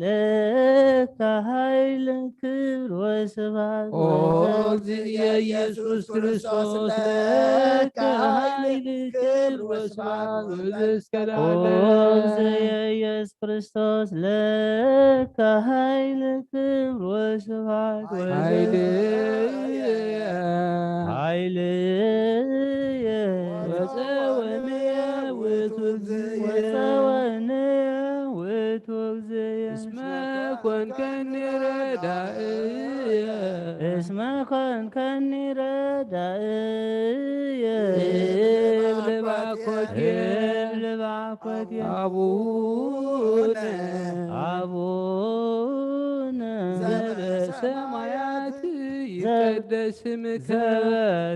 ለከ ኃይል ክብር ወስብሐት ኦ ወዘእስከ እግዚእ ኢየሱስ ክርስቶስ ለከ ኃይል ክብር ወስብሐት ወዘእስከ ኦ ለዓለም። እግዚእ ኢየሱስ ክርስቶስ ለከ ኃይል ክብር ወስብሐት ኃይልየ ኃይልየ ወፀወንየ ውእቱ እግዚእየ። ወፀወንየ ውእቱ እግዚእየ። እስመ ኮንከኒ ረዳእየ። እስመ ኮንከኒ ረዳእየ። እብል ባኮቴ። እብል ባኮቴ። አቡነ አቡነ ዘበሰማያት ይትቀደስ ስምከ።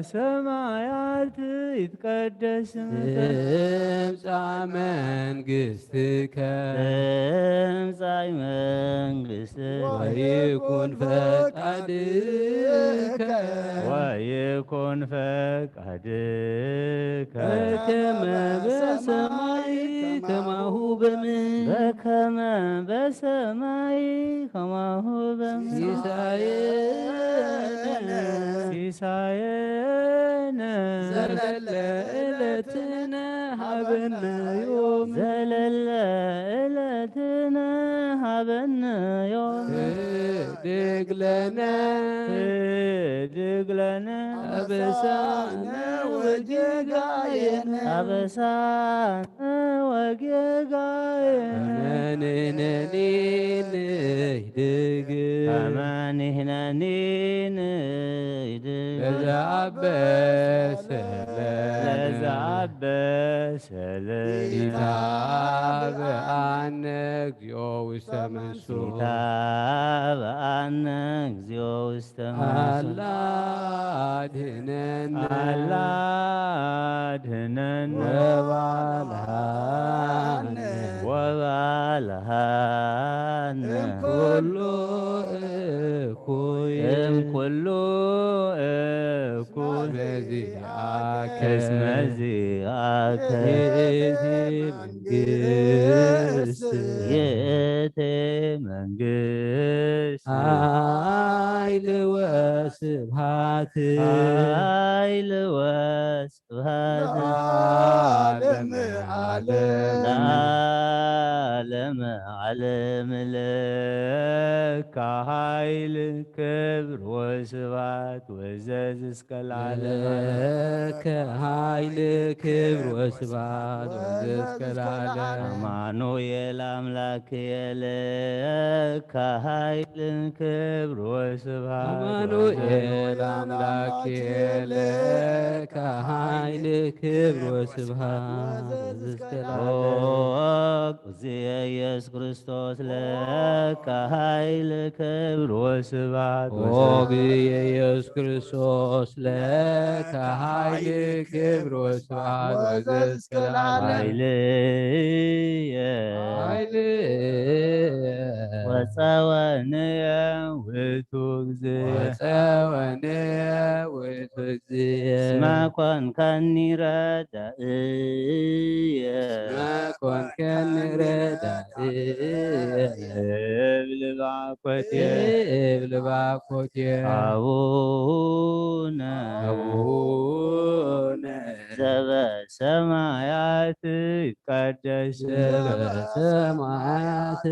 ዘበሰማያት ይትቀደስ ስምከ። ትምጻእ መንግስትከ። ትምጻእ መንግስትከ። ወይኩን ፈቃድከ። ወይኩን ፈቃድከ። በከመ በሰማይ ከማሁ በምድር። በከመ በሰማይ ከማሁ በምድር። ሲሳየነ ሲሳየነ ዘለለ ዕለትነ ሀበነ ዮም። ዘለለ ዕለትነ ሀበነ ዮም። ህድግ ለነ ህድግ ለነ አበሳነ ወጌጋየነ። አበሳነ ወጌጋየነ። ከመ ንሕነኒ ንህድግ። ከመ ንሕነኒ ንህድግ። ለዘአበሰ ለነ። ለዘአበሰ ለነ። ኢታብአነ እግዚኦ ውስተ መንሱት። ኢታብአነ እግዚኦ ውስተ መንሱት። አላ አድህነነ። አላ አድህነነ። ወባልሃነ። ወባልሃነ። እምኩሉ እኩይ። እምኩሉ እኩይ። እስመ ዚአከ። እስመ ዚአከ። ይእቲ መንግስት። ይእቲ መንግስት። ኃይል ወስብሐት። ኃይል ወስብሐት። ለዓለመ ዓለም። ለዓለመ ዓለም ለከ ኃይል ክብር ወስብሐት ወዘዝ እስከ ለዓለም። ለከ ኃይል ክብር ወስብሐት ወዘዝ እስከ ለዓለም። አማኑኤል አምላክ የለከ ኃይል ክብር ወስብሐት አማኑኤል አምላክ የለከ ኃይል ክብር ወስብሐት ወዘዝ እስከ ለዓለም። ኦ እግዚእ ኢየሱስ ክርስቶስ ለከ ኃይል ክብር ወስብሐት ኦ ወዘዝ- እግዚእ ኢየሱስ ክርስቶስ ለከ ኃይል ክብር ወስብሐት ወዘዝ እስከ ለዓለም። ኃይልየ ኃይልየ ወጸወንየ ውእቱ እግዚእ። ወጸወንየ ውእቱ እግዚእ። እስመ ኮንከኒ ረዳእየ። እስመ ኮንከኒ ረዳእየ። እብል ባኮቴ። እብል ባኮቴ። አቡነ አቡነ ዘበሰማያት ይትቀደስ ስምከ። ዘበሰማያት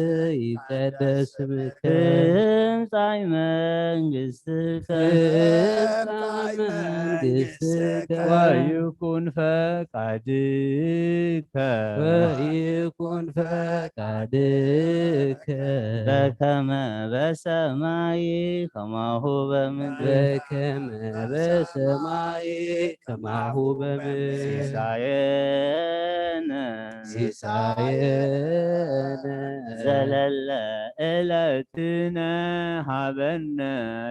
ይትቀደስ ስምከ። ትምጻእ መንግስትከ። ትምጻእ መንግስትከ። ወይኩን ፈቃድከ። ወይኩን ፈቃድከ። በከመ በሰማይ ከማሁ በምድር። በከመ በሰማይ ከማሁ በምድር። ሲሳየነ ሲሳየነ ዘለለ ዕለትነ ሀበነ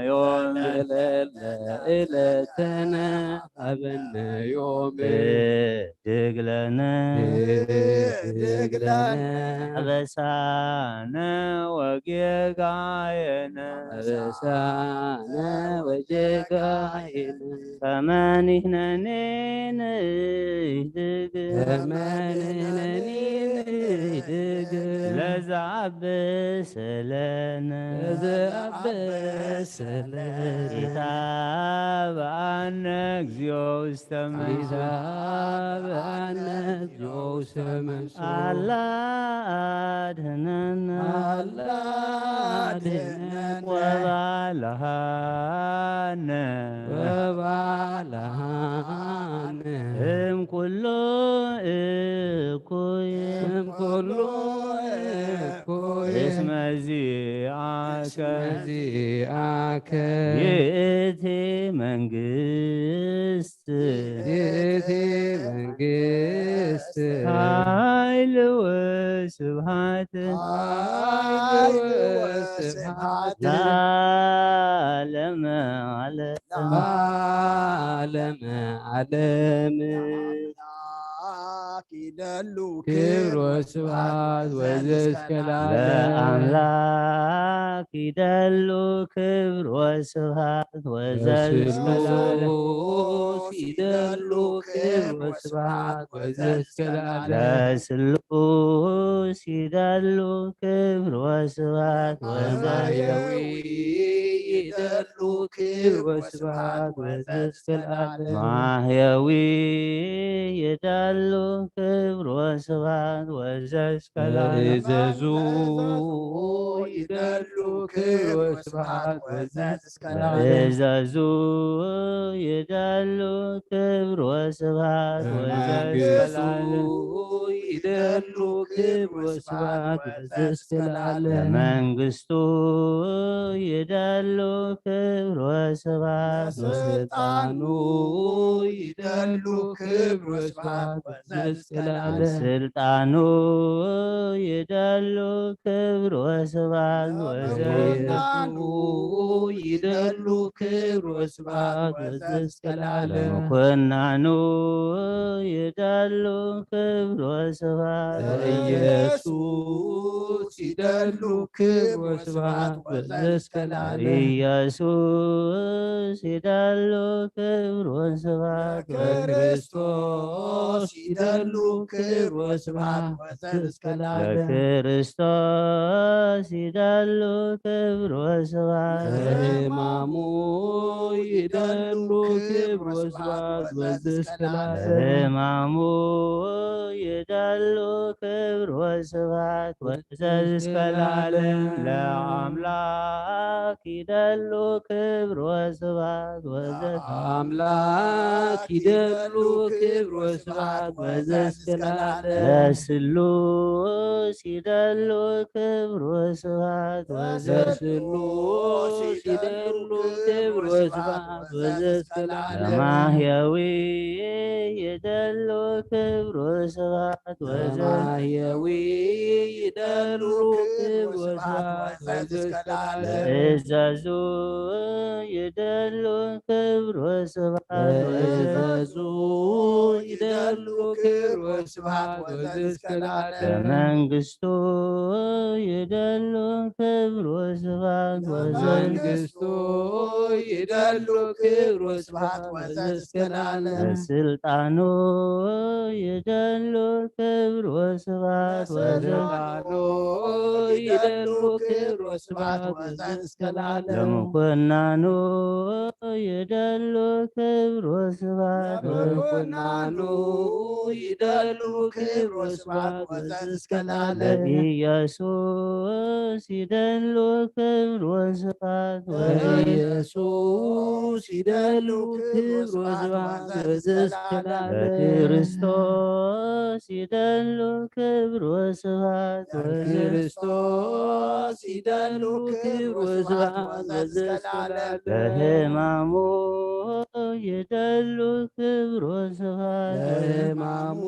ዮም። ዘለለ ዕለትነ ሀበነ ዮም። ህድግ ለነ ህድግ ለነ አበሳነ ወጌጋየነ አበሳነ ወጌጋየነ ከመ ንሕነኒ ንህድግ ከመ ንሕነኒ ንህድግ ለዘአብስ ለነ ለዘአብስ ለነ ኢታብአነ እግዚኦ ውስተ መንሱት ኢታብአነ እግዚኦ ውስተ መንሱት አላ አድህነነ አላ አድህነነ ወባልሃነ ወባልሃነ እምኩሉ እኩይ እምኩሉ እኩይ እስመ ዚአከ እስመ ዚአከ ይእቲ መንግስት ይእቲ መንግስት ኃይል ወስብሐት ኃይል ወስብሐት ለዓለመ ዓለም ለዓለመ ዓለም። ለአምላክ ይደሉ ክብር ወስብሐት ወዘእስከ ለዓለም። ለአምላክ ይደሉ ክብር ወስብሐት ወዘእስከ ለዓለም። ለስሉስ ይደሉ ክብር ወስብሐት ወዘእስከ ለዓለም። ለስሉስ ይደሉ ክብር ወስብሐት ወዘእስከ ለዓለም። ለማህየዊ ይደሉ ክብር ወስብሐት ወዘእስከ ለዓለም። ማህየዊ ይደሉ ክብር ወስብሐት ወዘእስከ ለዓለም። እዘዙ ይደሉ ክብር ወስብሐት ወዘእስከ ለዓለም። እዘዙ ይደሉ ክብር ወስብሐት ወዘእስከ ለዓለም። ይደሉ ክብር ወስብሐት ወዘእስከ ለዓለም። መንግስቱ ይደሉ ክብር ወስብሐት ወስልጣኑ ይደሉ ክብር ወስብሐት ወዘእስከ ለዓለም። ስልጣኑ ይደሉ ክብር ወስብሐት ወዘእስከ ለዓለም። ይደሉ ክብር ወስብሐት ወዘእስከ ለዓለም። ምኩናኑ ይደሉ ክብር ወስብሐት ኢየሱስ ይደሉ ክብር ወስብሐት ወዘእስከ ለዓለም። ኢየሱስ ይደሉ ክብር ወስብሐት ክርስቶስ ይደሉ ክብር ወስብሐት ወዘእስከ ለዓለም። ለክርስቶስ ይደሉ ክብር ወስብሐት። ለሕማሙ ይደሉ ክብር ወስብሐት ወዘእስከ ለዓለም። ለሕማሙ ይደሉ ክብር ወስብሐት ወዘእስከ ለዓለም። ለአምላክ ይደሉ ክብር ወስብሐት ወዘ- ለአምላክ ይደሉ ክብር ወስብሐት ወዘእስከ ለዓለም። ለስሉስ ይደሉ ክብር ወስብሐት ወዘ- ለስሉስ ይደሉ ክብር ወስብሐት ወዘእስከ ለዓለም። ለማህየዊ ይደሉ ክብር ወስብሐት ወዘ- ለማህየዊ ይደሉ ክብር ወስብሐት ወዘእስከ ለዓለም። ለእዘዙ ይደሉ ክብር ወስብሐት ወዘ- ለእዘዙ ይደሉ ክብር ወስብሐት ወዘእስከ ለዓለም። ለመንግስቱ ይደሉ ክብር ወስብሐት ወዘ- ለመንግስቱ ይደሉ ክብር ወስብሐት ወዘእስከ ለዓለም። ለስልጣኑ ይደሉ ክብር ወስብሐት ወዘ- ለስልጣኑ ይደሉ ክብር ወስብሐት ወዘእስከ ለዓለም። ለምኩናኑ ይደሉ ክብር ወስብሐት ወዘ- ለምኩናኑ ይደሉ ክብር ወስብሐት ወዘእስከ ለዓለም። ለኢየሱስ ይደሉ ክብር ወስብሐት ወዘ- ለኢየሱስ ይደሉ ክብር ወስብሐት ወዘእስከ ለዓለም። ለክርስቶስ ይደሉ ክብር ወስብሐት ወዘ- ለክርስቶስ ይደሉ ክብር ወስብሐት ወዘእስከ ለዓለም። ለሕማሙ ይደሉ ክብር ወስብሐት ወዘ- ለሕማሙ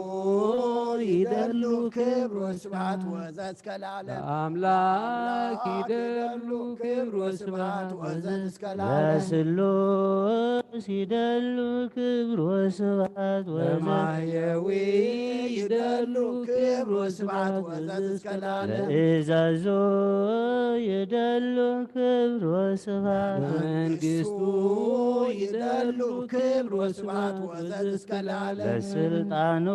ይደሉ ክብር ወስብሐት ወዘእስከ ለዓለም። ለአምላክ ይደሉ ክብር ወስብሐት ወዘእስከ ለዓለም። ለስሉስ ይደሉ ክብር ወስብሐት ወዘ- ለማህየዊ ይደሉ ክብር ወስብሐት ወዘእስከ ለዓለም። ለእዘዙ ይደሉ ክብር ወስብሐት ለመንግስቱ ይደሉ ክብር ወስብሐት ወዘእስከ ለዓለም። ለስልጣኑ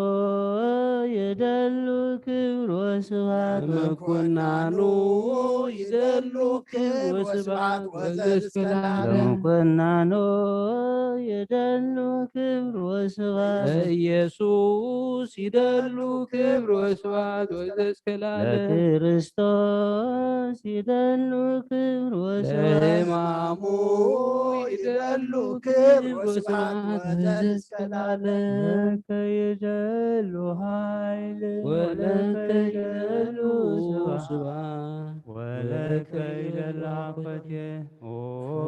ይደሉ ክብር ወስብሐት ለምኩናኑ ይደሉ ክብር ወስብሐት ወዘእስከ ለዓለም። ለምኩናኑ ይደሉ ክብር ወስብሐት ለኢየሱስ ይደሉ ክብር ወስብሐት ወዘእስከ ለዓለም። ለክርስቶስ ይደሉ ክብር ወስብሐት ለሕማሙ ይደሉ ክብር ወስብሐት ወዘእስከ ለዓለም። ለከ ይደሉ ኃይል ወለከ ይደሉ ስብሐት ወለከ ይደሉ አኮቴ ኦ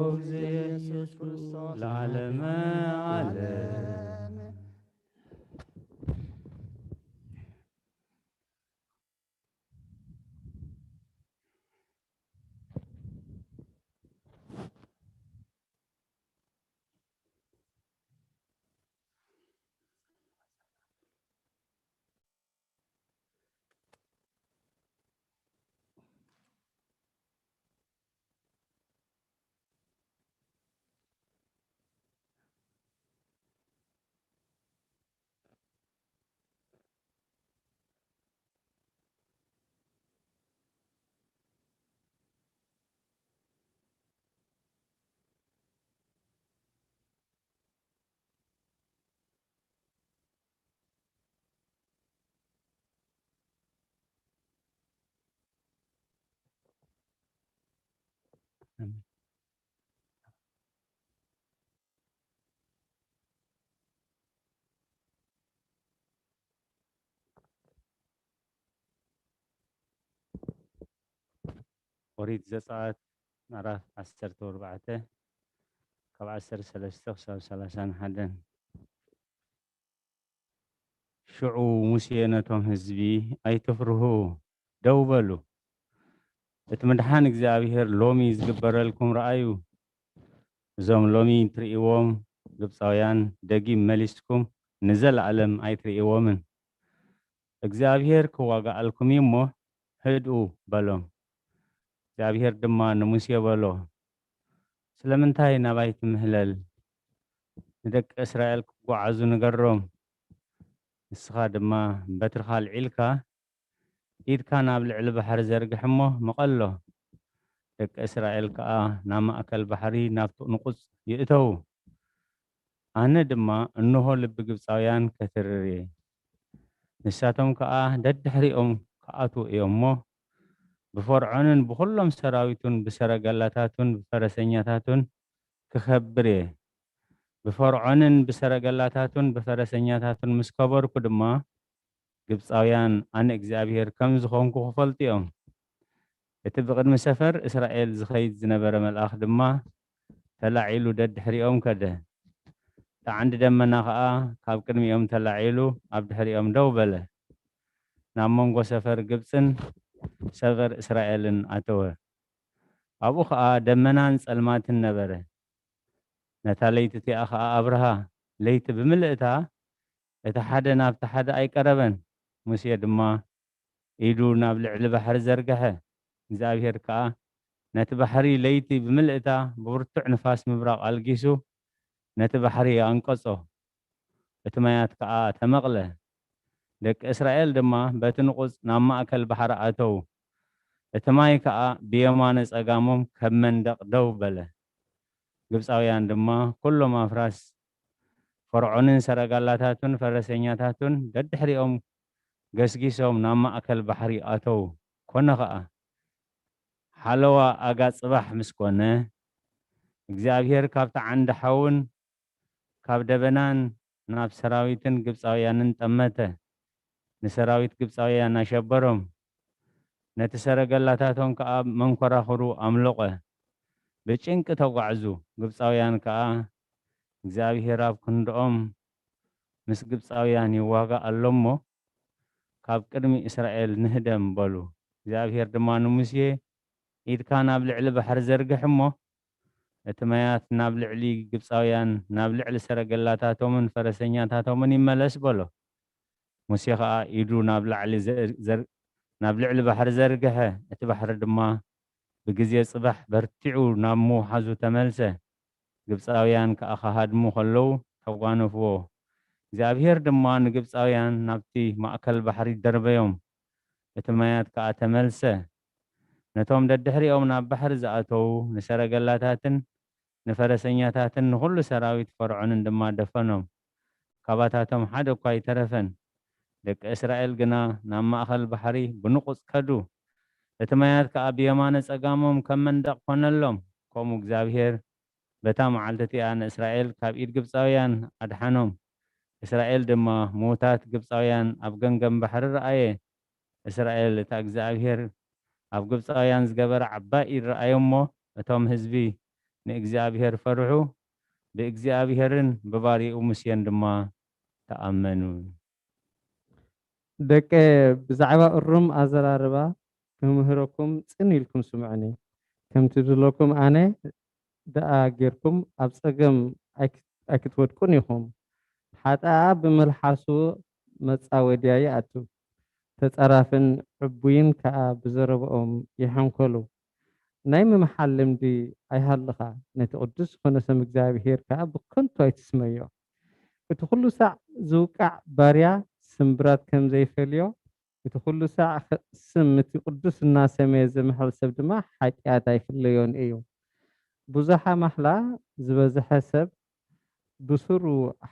እግዝእየ ኢየሱስ ክርስቶስ ለዓለመ ዓለም። ኦሪት ዘጸኣት ምዕራፍ ዓሰርተ ኣርባዕተ ካብ ዓሰርተ ሰለስተ ክሳብ ሰላሳን ሓደን። ሽዑ ሙሴ ነቶም ህዝቢ፣ ኣይትፍርሁ፣ ደው በሉ። እቲ ምድሓን እግዚኣብሄር ሎሚ ዝግበረልኩም ረኣዩ። እዞም ሎሚ ትርእይዎም ግብፃውያን ደጊም መሊስኩም ንዘለኣለም ኣይትርእይዎምን። እግዚኣብሄር ክዋጋኣልኩም እዩ እሞ "ህድኡ" በሎም። እግዚኣብሄር ድማ ንሙሴ በሎ፣ "ስለምንታይ ናባይ ትምህለል? ንደቂ እስራኤል ክጓዓዙ ንገሮም። ንስኻ ድማ በትርኻ ኣልዒልካ፣ ኢድካ ናብ ልዕሊ ባሕሪ ዘርግሕ እሞ ምቐሎ። ደቂ እስራኤል ከኣ ናብ ማእከል ባሕሪ ናብቲ ንቑጽ ይእተዉ። ኣነ ድማ እንሆ ልቢ ግብጻውያን ከትርር እየ። ንሳቶም ከኣ ደድሕሪኦም ክኣትዉ እዮም እሞ፣ ብፈርዖንን ብኹሎም ሰራዊቱን ብሰረገላታቱን ብፈረሰኛታቱን ክኸብር እየ። ብፈርዖንን ብሰረገላታቱን ብፈረሰኛታቱን ምስ ከበርኩ ድማ፣ ግብጻውያን ኣነ እግዚኣብሄር ከም ዝኾንኩ ክፈልጡ እዮም።" እቲ ብቕድሚ ሰፈር እስራኤል ዝኸይድ ዝነበረ መልኣኽ ድማ ተላዒሉ ደድሕሪኦም ከደ። እቲ ዓንዲ ደመና ኸኣ ካብ ቅድሚኦም ተላዒሉ ኣብ ድሕሪኦም ደው በለ። ናብ መንጎ ሰፈር ግብጽን ሰፈር እስራኤልን ኣተወ። ኣብኡ ኸኣ ደመናን ጸልማትን ነበረ። ነታ ለይቲ እቲኣ ኸኣ ኣብርሃ። ለይቲ ብምልእታ እቲ ሓደ ናብቲ ሓደ ኣይቀረበን። ሙሴ ድማ ኢዱ ናብ ልዕሊ ባሕሪ ዘርግሐ። እግዚኣብሄር ከኣ ነቲ ባሕሪ ለይቲ ብምልእታ ብብርቱዕ ንፋስ ምብራቕ ኣልጊሱ ነቲ ባሕሪ ኣንቀጾ። እቲ ማያት ከኣ ተመቕለ። ደቂ እስራኤል ድማ በቲ ንቑጽ ናብ ማእከል ባሕሪ ኣተዉ። እቲ ማይ ከኣ ብየማነ ጸጋሞም ከም መንደቕ ደው በለ። ግብጻውያን ድማ ኩሎም ኣፍራስ ፈርዖንን ሰረጋላታቱን ፈረሰኛታቱን ደድሕሪኦም ገስጊሶም ናብ ማእከል ባሕሪ ኣተዉ። ኮነ ኸኣ፣ ሓለዋ ኣጋ ጽባሕ ምስ ኮነ፣ እግዚኣብሄር ካብቲ ዓንዲ ሓውን ካብ ደበናን ናብ ሰራዊትን ግብጻውያንን ጠመተ። ንሰራዊት ግብጻውያን ኣሸበሮም። ነቲ ሰረገላታቶም ከኣ መንኮራኹሩ ኣምለቐ። ብጭንቂ ተጓዕዙ። ግብጻውያን ከኣ፣ "እግዚኣብሄር ኣብ ክንድኦም ምስ ግብጻውያን ይዋጋእ ኣሎ እሞ፣ ካብ ቅድሚ እስራኤል ንህደም" በሉ። እግዚኣብሄር ድማ ንሙሴ፣ "ኢድካ ናብ ልዕሊ ባሕሪ ዘርግሕ እሞ፣ እቲ ማያት ናብ ልዕሊ ግብጻውያን፣ ናብ ልዕሊ ሰረገላታቶምን ፈረሰኛታቶምን ይመለስ" በሎ። ሙሴ ኸኣ ኢዱ ናብ ላዕሊ ዘ-፣ ዘር-፣ ናብ ልዕሊ ባሕሪ ዘርግሐ፣ እቲ ባሕሪ ድማ ብግዜ ጽባሕ በርቲዑ ናብ ምውሓዙ ተመልሰ። ግብጻውያን ከኣ ክሃድሙ ከለዉ ተጓነፍዎ። እግዚኣብሄር ድማ ንግብጻውያን ናብቲ ማእከል ባሕሪ ደርበዮም። እቲ ማያት ከኣ ተመልሰ። ነቶም ደድሕሪኦም ናብ ባሕሪ ዝኣተዉ ንሰረገላታትን ንፈረሰኛታትን ንኹሉ ሰራዊት ፈርዖንን ድማ ደፈኖም። ካባታቶም ሓደ እኳ ኣይተረፈን። ደቂ እስራኤል ግና ናብ ማእከል ባሕሪ ብንቑጽ ከዱ። እቲ ማያት ከኣ ብየማነ ጸጋሞም ከም መንደቕ ኮነሎም። ከምኡ እግዚኣብሄር በታ መዓልቲ እቲኣ ንእስራኤል ካብ ኢድ ግብጻውያን ኣድሓኖም። እስራኤል ድማ ምዉታት ግብጻውያን ኣብ ገምገም ባሕሪ ረኣየ። እስራኤል እታ እግዚኣብሄር ኣብ ግብጻውያን ዝገበራ ዓባይ ኢድ ረኣዩ እሞ፣ እቶም ህዝቢ ንእግዚኣብሄር ፈርሑ፣ ብእግዚኣብሄርን ብባሪኡ ሙሴን ድማ ተኣመኑ። ደቀ፣ ብዛዕባ እሩም ኣዘራርባ ክምህረኩም ጽን ኢልኩም ስምዑኒ። ከምቲ ዝብለኩም ኣነ ደኣ ጌርኩም ኣብ ጸገም ኣይክ-፣ ኣይክትወድቁን ኢኹም። ሓጠኣ ብምልሓሱ መጻወድያ ይኣቱ፣ ተጻራፍን ዕቡይን ከኣ ብዘረብኦም ይሕንኮሉ። ናይ ምምሓል ልምዲ ኣይሃልኻ፣ ነቲ ቅዱስ ዝኾነ ስም እግዚኣብሄር ከኣ ብከንቱ ኣይትስመዮ። እቲ ኩሉ ሳዕ ዝውቃዕ ባርያ ስምብራት ከም ዘይፈልዮ፣ እቲ ኩሉ ሳዕ ኸ-፣ ስም እቲ ቅዱስ እናሰመየ ዝምሕል ሰብ ድማ ሓጢኣት ኣይፍለዮን እዩ። ብዙሓ ማሕላ ዝበዝሐ ሰብ ብስሩ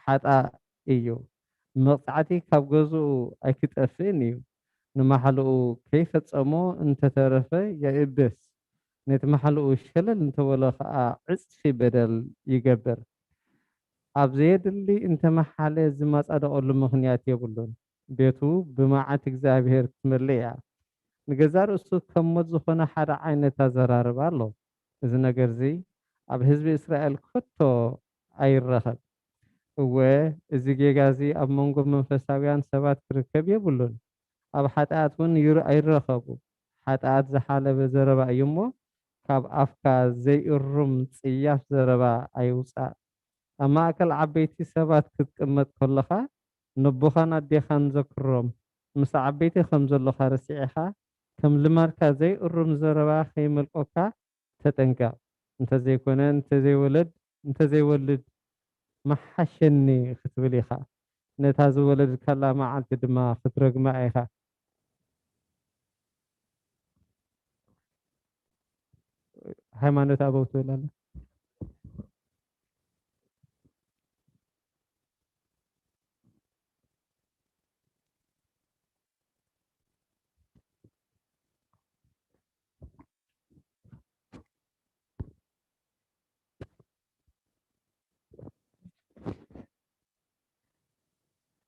ሓጣእ እዩ። መቕጻዕቲ ካብ ገዝኡ ኣይክጠፍእን እዩ። ንማሕልኡ ከይፈጸሞ እንተተረፈ የእብስ። ነቲ ማሕልኡ ሸለል እንተበሎ ኸኣ ዕጽፊ በደል ይገብር። ኣብ ዘየድሊ እንተመሓለ ዝመጻደቐሉ ምኽንያት የብሉን። ቤቱ ብመዓት እግዚኣብሄር ክትመልእ እያ። ንገዛእ ርእሱ ከም ሞት ዝኾነ ሓደ ዓይነት ኣዘራርባ ኣሎ። እዚ ነገርዚ ኣብ ህዝቢ እስራኤል ከቶ ኣይረኸብ። እወ፣ እዚ ጌጋ እዚ ኣብ መንጎ መንፈሳውያን ሰባት ክርከብ የብሉን። ኣብ ሓጥኣት እውን ይር-፣ ኣይረኸቡ። ሓጥኣት ዝሓለበ ዘረባ እዩ እሞ፣ ካብ ኣፍካ ዘይእሩም ጽያፍ ዘረባ ኣይውጻእ። ኣብ ማእከል ዓበይቲ ሰባት ክትቅመጥ ከለኻ፣ ነቦኻን ኣዴኻን ዘክሮም። ምስ ዓበይቲ ከም ዘሎኻ ረሲዕኻ፣ ከም ልማድካ ዘይእሩም ዘረባ ከይመልቆካ ተጠንቀቕ። እንተዘይኮነ፣ እንተዘይወለድ፣ እንተዘይወልድ መሓሸኒ ክትብል ኢኻ። ነታ ዝወለድካላ መዓልቲ ድማ ክትረግማ ኢኻ። ሃይማኖት ኣበው ትብል ኣላ።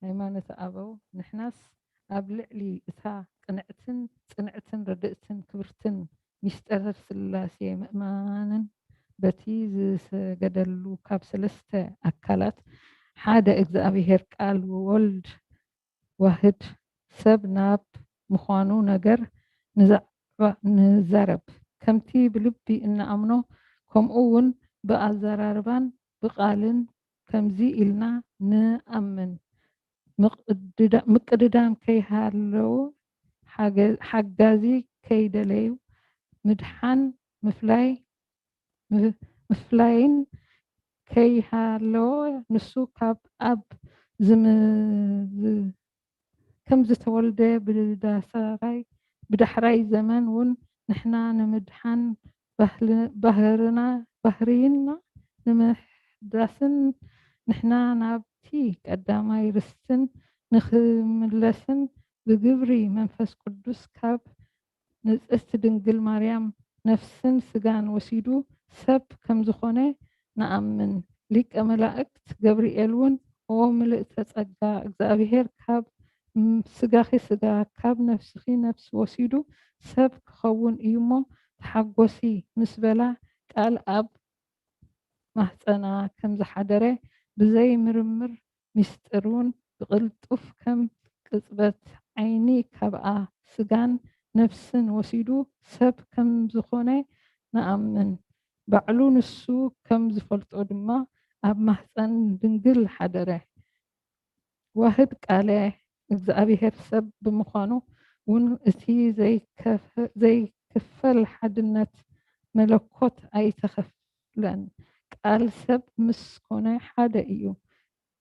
ሃይማኖት ኣበው፣ ንሕናስ ኣብ ልዕሊ እታ ቅንዕትን ጽንዕትን ርድእትን ክብርትን ሚስጥር ስላሴ ምእማንን በቲ ዝሰገደሉ ካብ ሰለስተ ኣካላት ሓደ እግዚኣብሔር ቃል ወልድ ዋህድ ሰብ ናብ ምዃኑ ነገር ንዛዕባ ንዛረብ። ከምቲ ብልቢ እንኣምኖ ከምኡ እውን ብኣዘራርባን ብቓልን ከምዚ ኢልና ንኣምን። ምቅድዳ- ምቅድዳም ከይሃለዉ ሓገ- ሓጋዚ ከይደለዩ ምድሓን ምፍላይ ም- ምፍላይን ከይሃለዎ ንሱ ካብ ኣብ ዝም- ዝ- ከም ዝተወልደ ብዳሳራይ ብዳሕራይ ዘመን እውን ንሕና ንምድሓን ባህልና ባህርና ባህርይና ንምሕዳስን ንሕና ናብቲ ቀዳማይ ርስትን ንኽምለስን ብግብሪ መንፈስ ቅዱስ ካብ ንጽህቲ ድንግል ማርያም ነፍስን ስጋን ወሲዱ ሰብ ከም ዝኾነ ንኣምን። ሊቀ መላእክት ገብርኤል እውን ኦ ምልእተ ጸጋ እግዚኣብሔር ካብ ስጋኺ ስጋ ካብ ነፍስኺ ነፍሲ ወሲዱ ሰብ ክኸውን እዩ እሞ ተሓጎሲ ምስ በላ ቃል ኣብ ማህፀና ከም ዝሓደረ ብዘይ ምርምር ሚስጥር እውን ብቕልጡፍ ከም ቅጽበት ዓይኒ ካብኣ ስጋን ነፍስን ወሲዱ ሰብ ከም ዝኾነ ንኣምን። ባዕሉ ንሱ ከም ዝፈልጦ ድማ ኣብ ማህፀን ድንግል ሓደረ። ዋህድ ቃለ እግዚኣብሔር ሰብ ብምዃኑ እውን እቲ ዘይክፈል ሓድነት መለኮት ኣይተኸፍለን። ቃል ሰብ ምስ ኮነ ሓደ እዩ።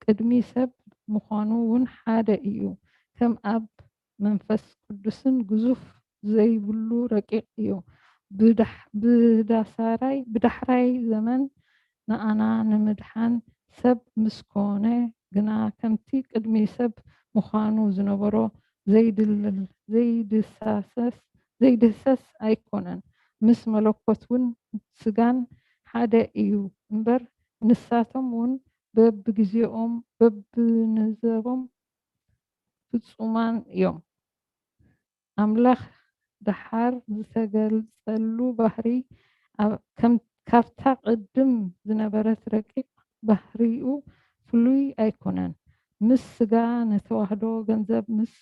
ቅድሚ ሰብ ምዃኑ እውን ሓደ እዩ። ከም ኣብ መንፈስ ቅዱስን ግዙፍ ዘይብሉ ረቂቕ እዩ። ብዳሕራይ ዘመን ንኣና ንምድሓን ሰብ ምስ ኮነ ግና ከምቲ ቅድሚ ሰብ ምዃኑ ዝነበሮ ዘይድህሰስ ኣይኮነን። ምስ መለኮት እውን ስጋን ሓደ እዩ እምበር ንሳቶም እውን በብግዜኦም በብንዘቦም ፍጹማን እዮም። ኣምላኽ ደሓር ዝተገልጸሉ ባህሪ ካብታ ቅድም ዝነበረት ረቂቕ ባህሪኡ ፍሉይ ኣይኮነን። ምስ ስጋ ንተዋህዶ ገንዘብ ምስ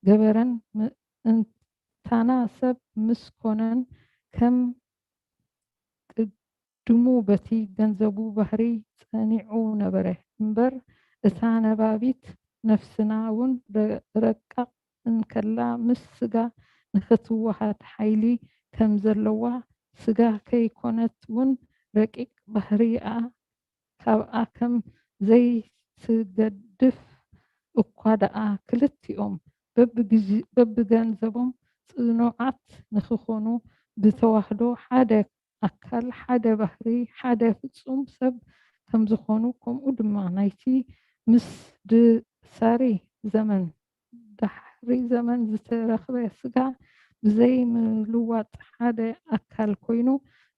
ገበረን ምእንታና ሰብ ምስ ኮነን ከም ድሙ በቲ ገንዘቡ ባህሪ ጸኒዑ ነበረ እምበር፣ እታ ነባቢት ነፍስና እውን ረቃቕ እንከላ ምስ ስጋ ንኽትወሃድ ሓይሊ ከም ዘለዋ፣ ስጋ ከይኮነት እውን ረቂቕ ባህሪኣ ካብኣ ከም ዘይትገድፍ እኳ ደኣ ክልቲኦም በብገንዘቦም ጽኑዓት ንኽኾኑ ብተዋህዶ ሓደ ኣካል ሓደ ባህሪ ሓደ ፍጹም ሰብ ከም ዝኾኑ ከምኡ ድማ ናይቲ ምስ ድሳሪ ዘመን ዳሕሪ ዘመን ዝተረኽበ ስጋ ብዘይ ምልዋጥ ሓደ ኣካል ኮይኑ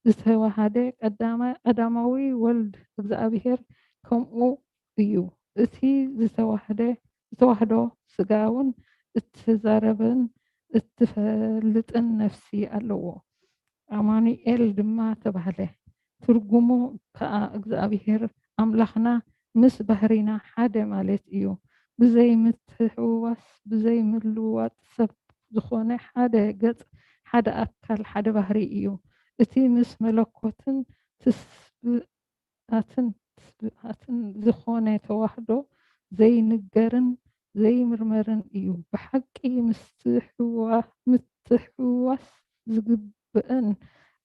ዝተዋሃደ ቀዳማዊ ወልድ እግዚኣብሔር ከምኡ እዩ። እቲ ዝተዋህደ ዝተዋህዶ ስጋ እውን እትዛረብን እትፈልጥን ነፍሲ ኣለዎ። ኣማኑኤል ድማ ተባህለ። ትርጉሙ ከኣ እግዚኣብሔር ኣምላኽና ምስ ባህሪና ሓደ ማለት እዩ። ብዘይ ምትሕውዋስ ብዘይ ምልዋጥ ሰብ ዝኾነ ሓደ ገጽ ሓደ ኣካል ሓደ ባህሪ እዩ። እቲ ምስ መለኮትን ትስብእትን ትስብእትን ዝኾነ ተዋህዶ ዘይንገርን ዘይምርመርን እዩ። ብሓቂ ምስትሕዋ- ምት- ምትሕውዋስ ዝግብአን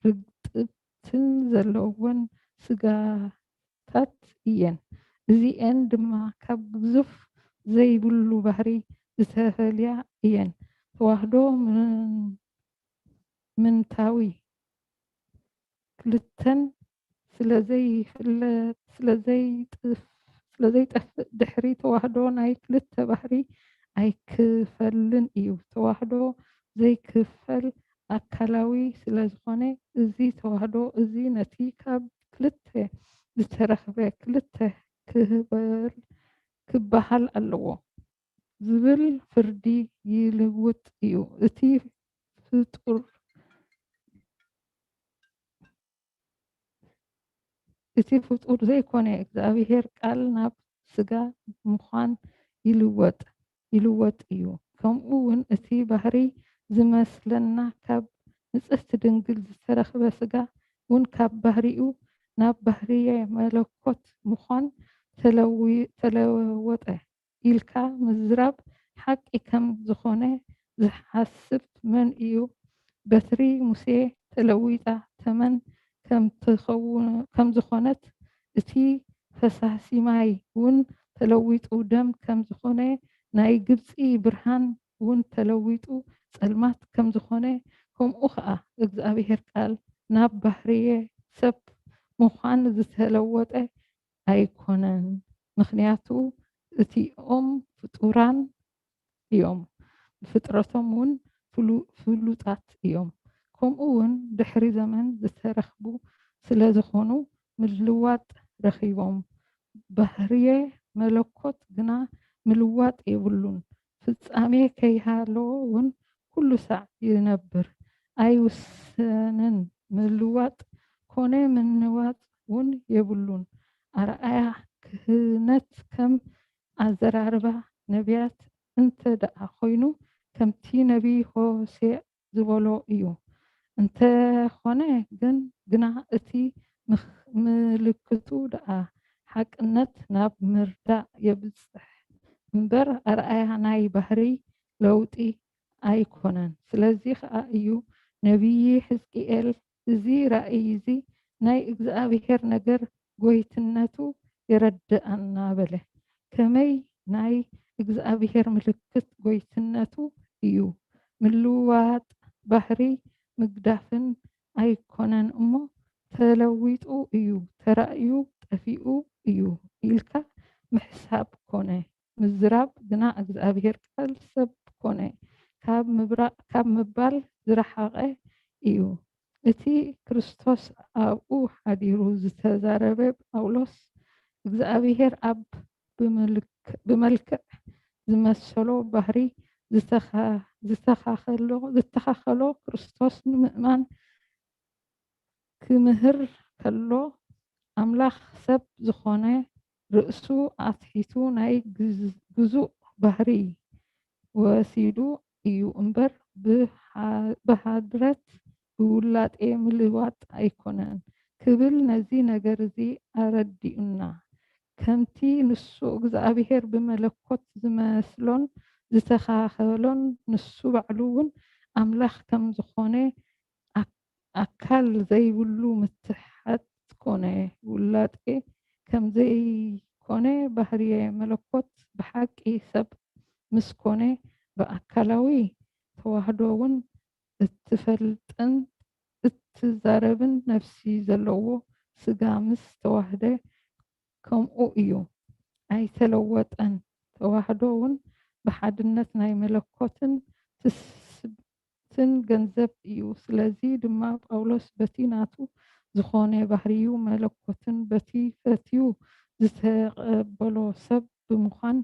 ርጥብትን ዘለወን ስጋታት እየን። እዚኤን ድማ ካብ ግዙፍ ዘይብሉ ባህሪ ዝተፈልያ እየን። ተዋህዶ ምን-፣ ምንታዊ ክልተን ስለ ዘይፍለጥ፣ ስለ ዘይጥፍ-፣ ስለ ዘይጠፍእ ድሕሪ ተዋህዶ ናይ ክልተ ባህሪ ኣይክፈልን እዩ። ተዋህዶ ዘይክፈል ኣካላዊ ስለ ዝኾነ፣ እዚ ተዋህዶ እዚ ነቲ ካብ ክልተ ዝተረኽበ ክልተ ክህበል-፣ ክበሃል ኣለዎ ዝብል ፍርዲ ይልውጥ እዩ። እቲ ፍጡር፣ እቲ ፍጡር ዘይኮነ እግዚኣብሔር ቃል ናብ ስጋ ምዃን ይልወጥ፣ ይልወጥ እዩ። ከምኡ እውን እቲ ባህሪ ዝመስለና ካብ ንጽህቲ ድንግል ዝተረኽበ ስጋ እውን ካብ ባህሪኡ ናብ ባህርየ መለኮት ምዃን ተለዊ-፣ ተለወጠ ኢልካ ምዝራብ ሓቂ ከም ዝኾነ ዝሓስብ መን እዩ? በትሪ ሙሴ ተለዊጣ ተመን ከም ትኸውን-፣ ከም ዝኾነት፣ እቲ ፈሳሲ ማይ እውን ተለዊጡ ደም ከም ዝኾነ፣ ናይ ግብጺ ብርሃን እውን ተለዊጡ ጸልማት ከም ዝኾነ፣ ከምኡ ኸኣ እግዚኣብሔር ቃል ናብ ባህርየ ሰብ ምዃን ዝተለወጠ ኣይኮነን። ምኽንያቱ እቲኦም ፍጡራን እዮም፣ ብፍጥረቶም እውን ፍሉ-፣ ፍሉጣት እዮም። ከምኡ እውን ድሕሪ ዘመን ዝተረኽቡ ስለ ዝኾኑ ምልዋጥ ረኺቦም። ባህርየ መለኮት ግና ምልዋጥ የብሉን። ፍጻሜ ከይሃለዎ እውን ኩሉ ሳዕ ይነብር። ኣይውሰንን። ምልዋጥ ኮነ ምንዋጥ እውን የብሉን። ኣርኣያ ክህነት ከም ኣዘራርባ ነቢያት እንተ ደኣ ኮይኑ፣ ከምቲ ነቢ ሆሴዕ ዝበሎ እዩ። እንተኾነ ግን፣ ግና እቲ ምኽ-፣ ምልክቱ ደኣ ሓቅነት ናብ ምርዳእ የብጽሕ እምበር፣ ኣርኣያ ናይ ባህሪ ለውጢ ኣይኮነን። ስለዚ ኸኣ እዩ ነቢይ ሕዝቅኤል፣ "እዚ ራእይ እዚ ናይ እግዚኣብሔር ነገር ጎይትነቱ የረድኣና" በለ። ከመይ ናይ እግዚኣብሔር ምልክት ጎይትነቱ እዩ። ምልዋጥ ባህሪ ምግዳፍን ኣይኮነን እሞ፣ ተለዊጡ እዩ፣ ተራእዩ ጠፊኡ እዩ ኢልካ ምሕሳብ ኮነ። ምዝራብ ግና እግዚኣብሔር ቃል ሰብ ኮነ ካብ ምብራቕ፣ ካብ ምባል ዝረሓቐ እዩ። እቲ ክርስቶስ ኣብኡ ሓዲሩ ዝተዛረበ ጳውሎስ፣ እግዚኣብሔር ኣብ ብምልክ-፣ ብመልክዕ ዝመሰሎ ባህሪ ዝተኻ-፣ ዝተኻኸሎ፣ ዝተኻኸሎ ክርስቶስ ንምእማን ክምህር ከሎ፣ ኣምላኽ ሰብ ዝኾነ ርእሱ ኣትሒቱ ናይ ግዝ-፣ ግዙእ ባህሪ ወሲዱ እዩ እምበር፣ ብሓ-፣ ብሓድረት ብውላጤ ምልዋጥ ኣይኮነን ክብል ነዚ ነገር እዚ ኣረዲኡና። ከምቲ ንሱ እግዚኣብሔር ብመለኮት ዝመስሎን ዝተኻኸሎን፣ ንሱ ባዕሉ እውን ኣምላኽ ከም ዝኾነ፣ ኣክ-፣ ኣካል ዘይብሉ ምትሓት ኮነ። ውላጤ ከም ዘይኮነ፣ ባህርየ መለኮት ብሓቂ ሰብ ምስ ኮነ፣ ብኣካላዊ ተዋህዶ እውን እትፈልጥን እትዛረብን ነፍሲ ዘለዎ ስጋ ምስ ተዋህደ ከምኡ እዩ። ኣይተለወጠን። ተዋህዶ እውን ብሓድነት ናይ መለኮትን ትስብእትን ገንዘብ እዩ። ስለዚ ድማ ጳውሎስ በቲ ናቱ ዝኾነ ባህርዩ መለኮትን በቲ ፈትዩ ዝተቐበሎ ሰብ ብምዃን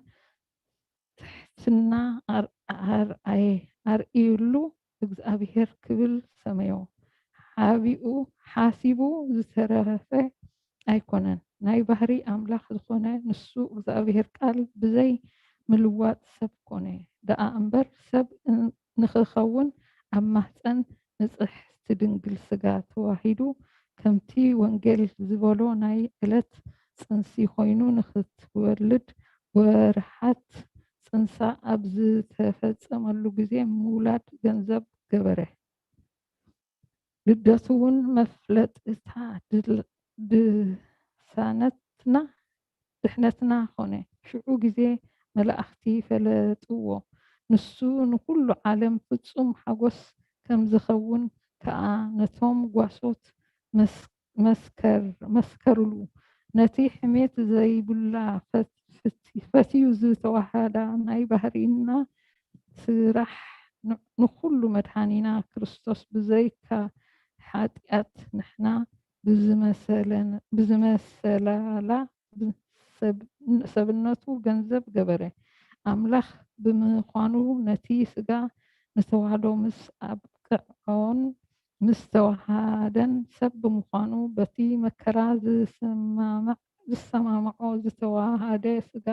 ትሕትና ኣር-፣ ኣርኣየ፣ ኣርእዩሉ፣ እግዚኣብሔር ክብል ሰመዮ። ሓቢኡ፣ ሓሲቡ ዝተረፈ ኣይኮነን። ናይ ባህሪ ኣምላኽ ዝኾነ ንሱ እግዚኣብሔር ቃል ብዘይ ምልዋጥ ሰብ ኮነ። ደኣ እምበር ሰብ ን-፣ ንኽኸውን ኣብ ማህፀን ንጽሕቲ ድንግል ስጋ ተዋሂዱ፣ ከምቲ ወንጌል ዝበሎ ናይ ዕለት ጽንሲ ኮይኑ ንኽትወልድ ወርሓት ጽንሳ ኣብ ዝተፈጸመሉ ግዜ ምውላድ ገንዘብ ገበረ። ልደቱ እውን መፍለጢ እታ ድል-፣ ድሳነትና፣ ድሕነትና ኾነ። ሽዑ ግዜ መላእኽቲ ፈለጥዎ። ንሱ ንኹሉ ዓለም ፍጹም ሓጎስ ከም ዝኸውን ከኣ ነቶም ጓሶት መስ-፣ መስከር-፣ መስከሩሉ። ነቲ ሕሜት ዘይብላ ፈት-፣ ፈት-፣ ፈትዩ ዝተዋሃዳ ናይ ባህሪና ስራሕ ን-፣ ንኹሉ መድሓኒና ክርስቶስ ብዘይካ ሓጢኣት ንሕና ብዝመሰለን-፣ ብዝመሰላላ ሰብ-፣ ሰብነቱ ገንዘብ ገበረ። ኣምላኽ ብምዃኑ ነቲ ስጋ ንተዋህዶ ምስ ኣብቅዖን ምስ ተዋሃደን ሰብ ብምዃኑ በቲ መከራ ዝሰማማዕ-፣ ዝሰማምዖ ዝተዋሃደ ስጋ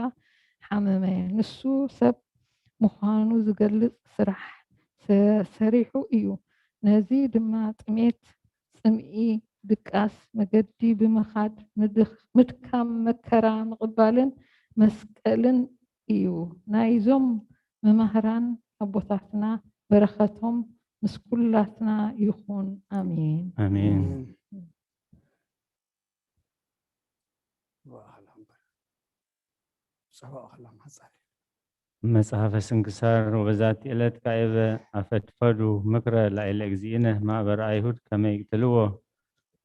ሓመመ። ንሱ ሰብ ምዃኑ ዝገልጽ ስራሕ ሰ-፣ ሰሪሑ እዩ። ነዚ ድማ ጥሜት፣ ጽምኢ፣ ድቃስ፣ መገዲ ብምኻድ፣ ምድኽ-፣ ምድካም፣ መከራ ምቕባልን መስቀልን እዩ። ናይዞም መማህራን ኣቦታትና በረኸቶም ምስ ኩላትና ይኹን። ኣሜን። ኣሜን። ጸባኦ ከላ ማሕጸር መጽሐፈ ስንክሳር። ወበዛቲ ዕለት ካዕበ ኣፈድፈዱ ምክረ ላዕለ እግዚእነ ማእበረ ኣይሁድ ከመ ይቅትልዎ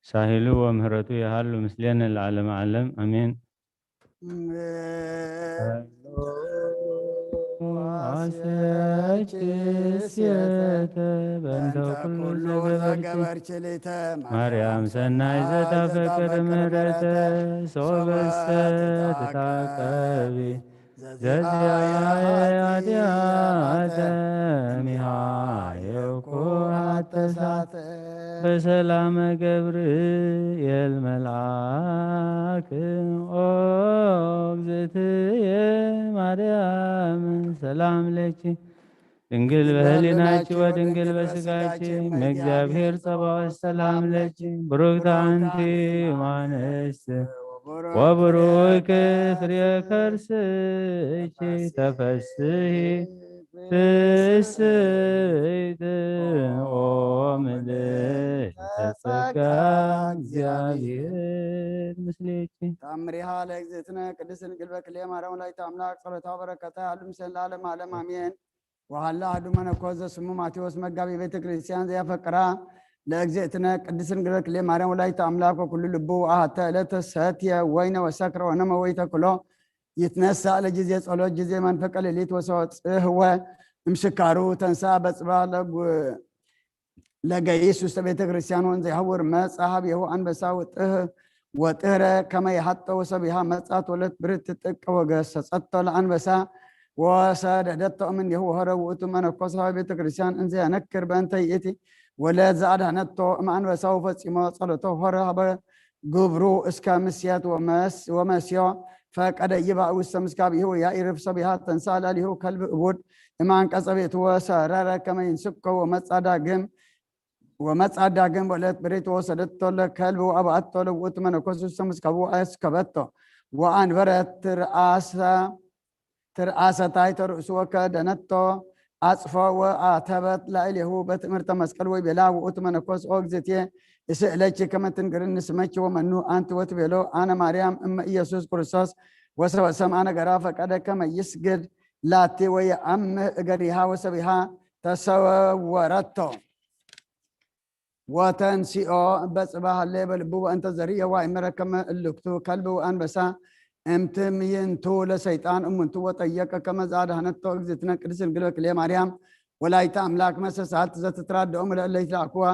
ሳሂሉ ወምህረቱ ይሃሉ ምስሌነ ለዓለመ ዓለም ኣሜን። አሰችስየተ በእንተ ኩሉ ዘገበርኪ ማርያም ሰናይ ዘታፈቅር ምሕረተ ሶበሰ ትታቀቢ ዘዚአየ ኃጢአተ እሚሃ የኩ አተሳተ በሰላመ ገብርኤል መልአክ ኦ እግዝእትየ ማርያም ሰላም ለኪ ድንግል በህሊናኪ ወድንግል በስጋኪ እመእግዚአብሔር ጸባኦት ሰላም ለኪ ብሩክት አንቲ እማንስት ወብሩክ ፍሬ ከርስኪ ተፈስሒ ፍስሕት ኦ ምልዕተ ጸጋ እግዚአብሔር ምስሌኪ። ታምሪሃ ለእግዝእትነ ቅድስት ድንግል በክሌ ማርያም ወላዲተ አምላክ ጸሎታ በረከታ ያሉ ምስለ ለዓለመ ዓለም አሜን። ወሃላ አሐዱ መነኮስ ዘስሙ ማቴዎስ መጋቢ ቤተ ክርስቲያን ዘያፈቅራ ለእግዝእትነ ቅድስት ድንግል በክሌ ማርያም ወላዲተ አምላክ ወኩሉ ልቡ አሐተ ዕለት ሰትየ ወይነ ወሰክረ ወነመ ወይተክሎ ይትነሳ ለጊዜ ጸሎት ጊዜ መንፈቀ ሌሊት ወሰወጽህወ እምስካሩ ተንሳ በጽባ ለጉ ለገይስ ውስተ ቤተ ክርስቲያን ወንዘ ይሐውር መጽአ ሀቤሁ አንበሳ ወጥህ ወጥህረ ከመ ይሐጠ ወሰቢሃ መጽአት ወለት ብርት ጥቀ ወገሰጸቶ ለአንበሳ ወሰደደቶ እምኔሁ ወሆረ ውእቱ መነኮስ ሀበ ቤተ ክርስቲያን እንዘ ያነክር በእንተ ይእቲ ወለት ዘአድሐነቶ እምአንበሳ ወፈጺሞ ጸሎቶ ሆረ ሀበ ግብሩ እስከ ምስየት ወመስዮ ፈቀደ ይባእ ውስተ ምስካቢሁ ያኢርፍ ሰቢሃ ተንሳ ላሊሁ ከልብ እቡድ እማንቀጸ ቤቱ ወሰረረ ከመ ይንስኮ ወመጻ ዳግም ወመጻ ዳግም ወለት ብሬት ወሰደቶ ለከልብ ወአባአቶ ለውእቱ መነኮስ ውስተ ምስካቡ አስከበቶ ወአንበረት ትርአሰ ትርአሰ ታሕተ ርእሱ ወከደነቶ አጽፎ ወአተበት ላዕሌሁ በትእምርተ መስቀል ወይቤላ ውእቱ መነኮስ ኦ እግዝእትየ እስእለኪ ከመ ትንግርኒ ስመኪ ወመኑ አንቲ ወትቤሎ አነ ማርያም እመ ኢየሱስ ክርስቶስ ወሰበ ሰምአ ነገራ ፈቀደ ከመ ይስግድ ላቲ ወየአምህ እገሪሃ ወሰቢሃ ተሰወረቶ። ወተንሲኦ በጽባህ ሀሌ በልቡ ወእንተ ዘርእየ ዋይመረ ከመ እልክቱ ከልብ ወአንበሳ እምትምይንቱ ለሰይጣን እሙንቱ ወጠየቀ ከመ ዘአድሐነቶ እግዝእትነ ቅድስት ድንግል በክልኤ ማርያም ወላዲተ አምላክ መሰሳት ዘትትራድኦም ለእለ ይትላእክዋ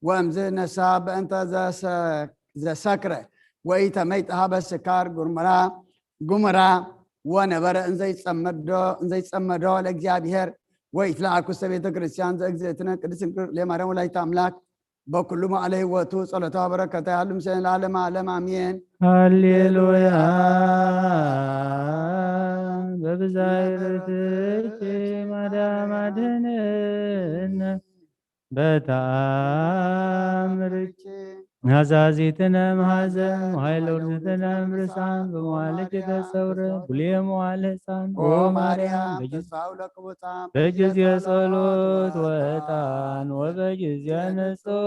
ወእምዝ ነሳ በእንተ ዘሰክረ ወኢተመይጠሃ በስካር ጉርምራ ጉምራ ወነበረ እንዘይጸመዶ እንዘይጸመዶ ለእግዚአብሔር ወይትለአኩ ውስተ ቤተ ክርስቲያን ዘእግዝእትነ ቅድስት ድንግል ለማርያም ወላዲተ አምላክ በኩሉ መዋዕለ ህይወቱ ጸሎታ በረከታ ያሉ ምስለ ለዓለመ ዓለም አሜን። ሃሌሉያ። በብዛይ ርትዕኪ ማርያም አድህንነ በተአምርኪ ናዛዚትነ መሃዘን፣ ወኃይለ ውርዝትነ እምርሳን፣ በመዋልድ ተሰውረ፣ ብሉየ መዋል ሕፃን። ኦ ማርያም፣ በጊዜ ተስፋ ውለቅቡጻ፣ በጊዜ ጸሎት ወዕጣን፣ ወበጊዜ ንጹሕ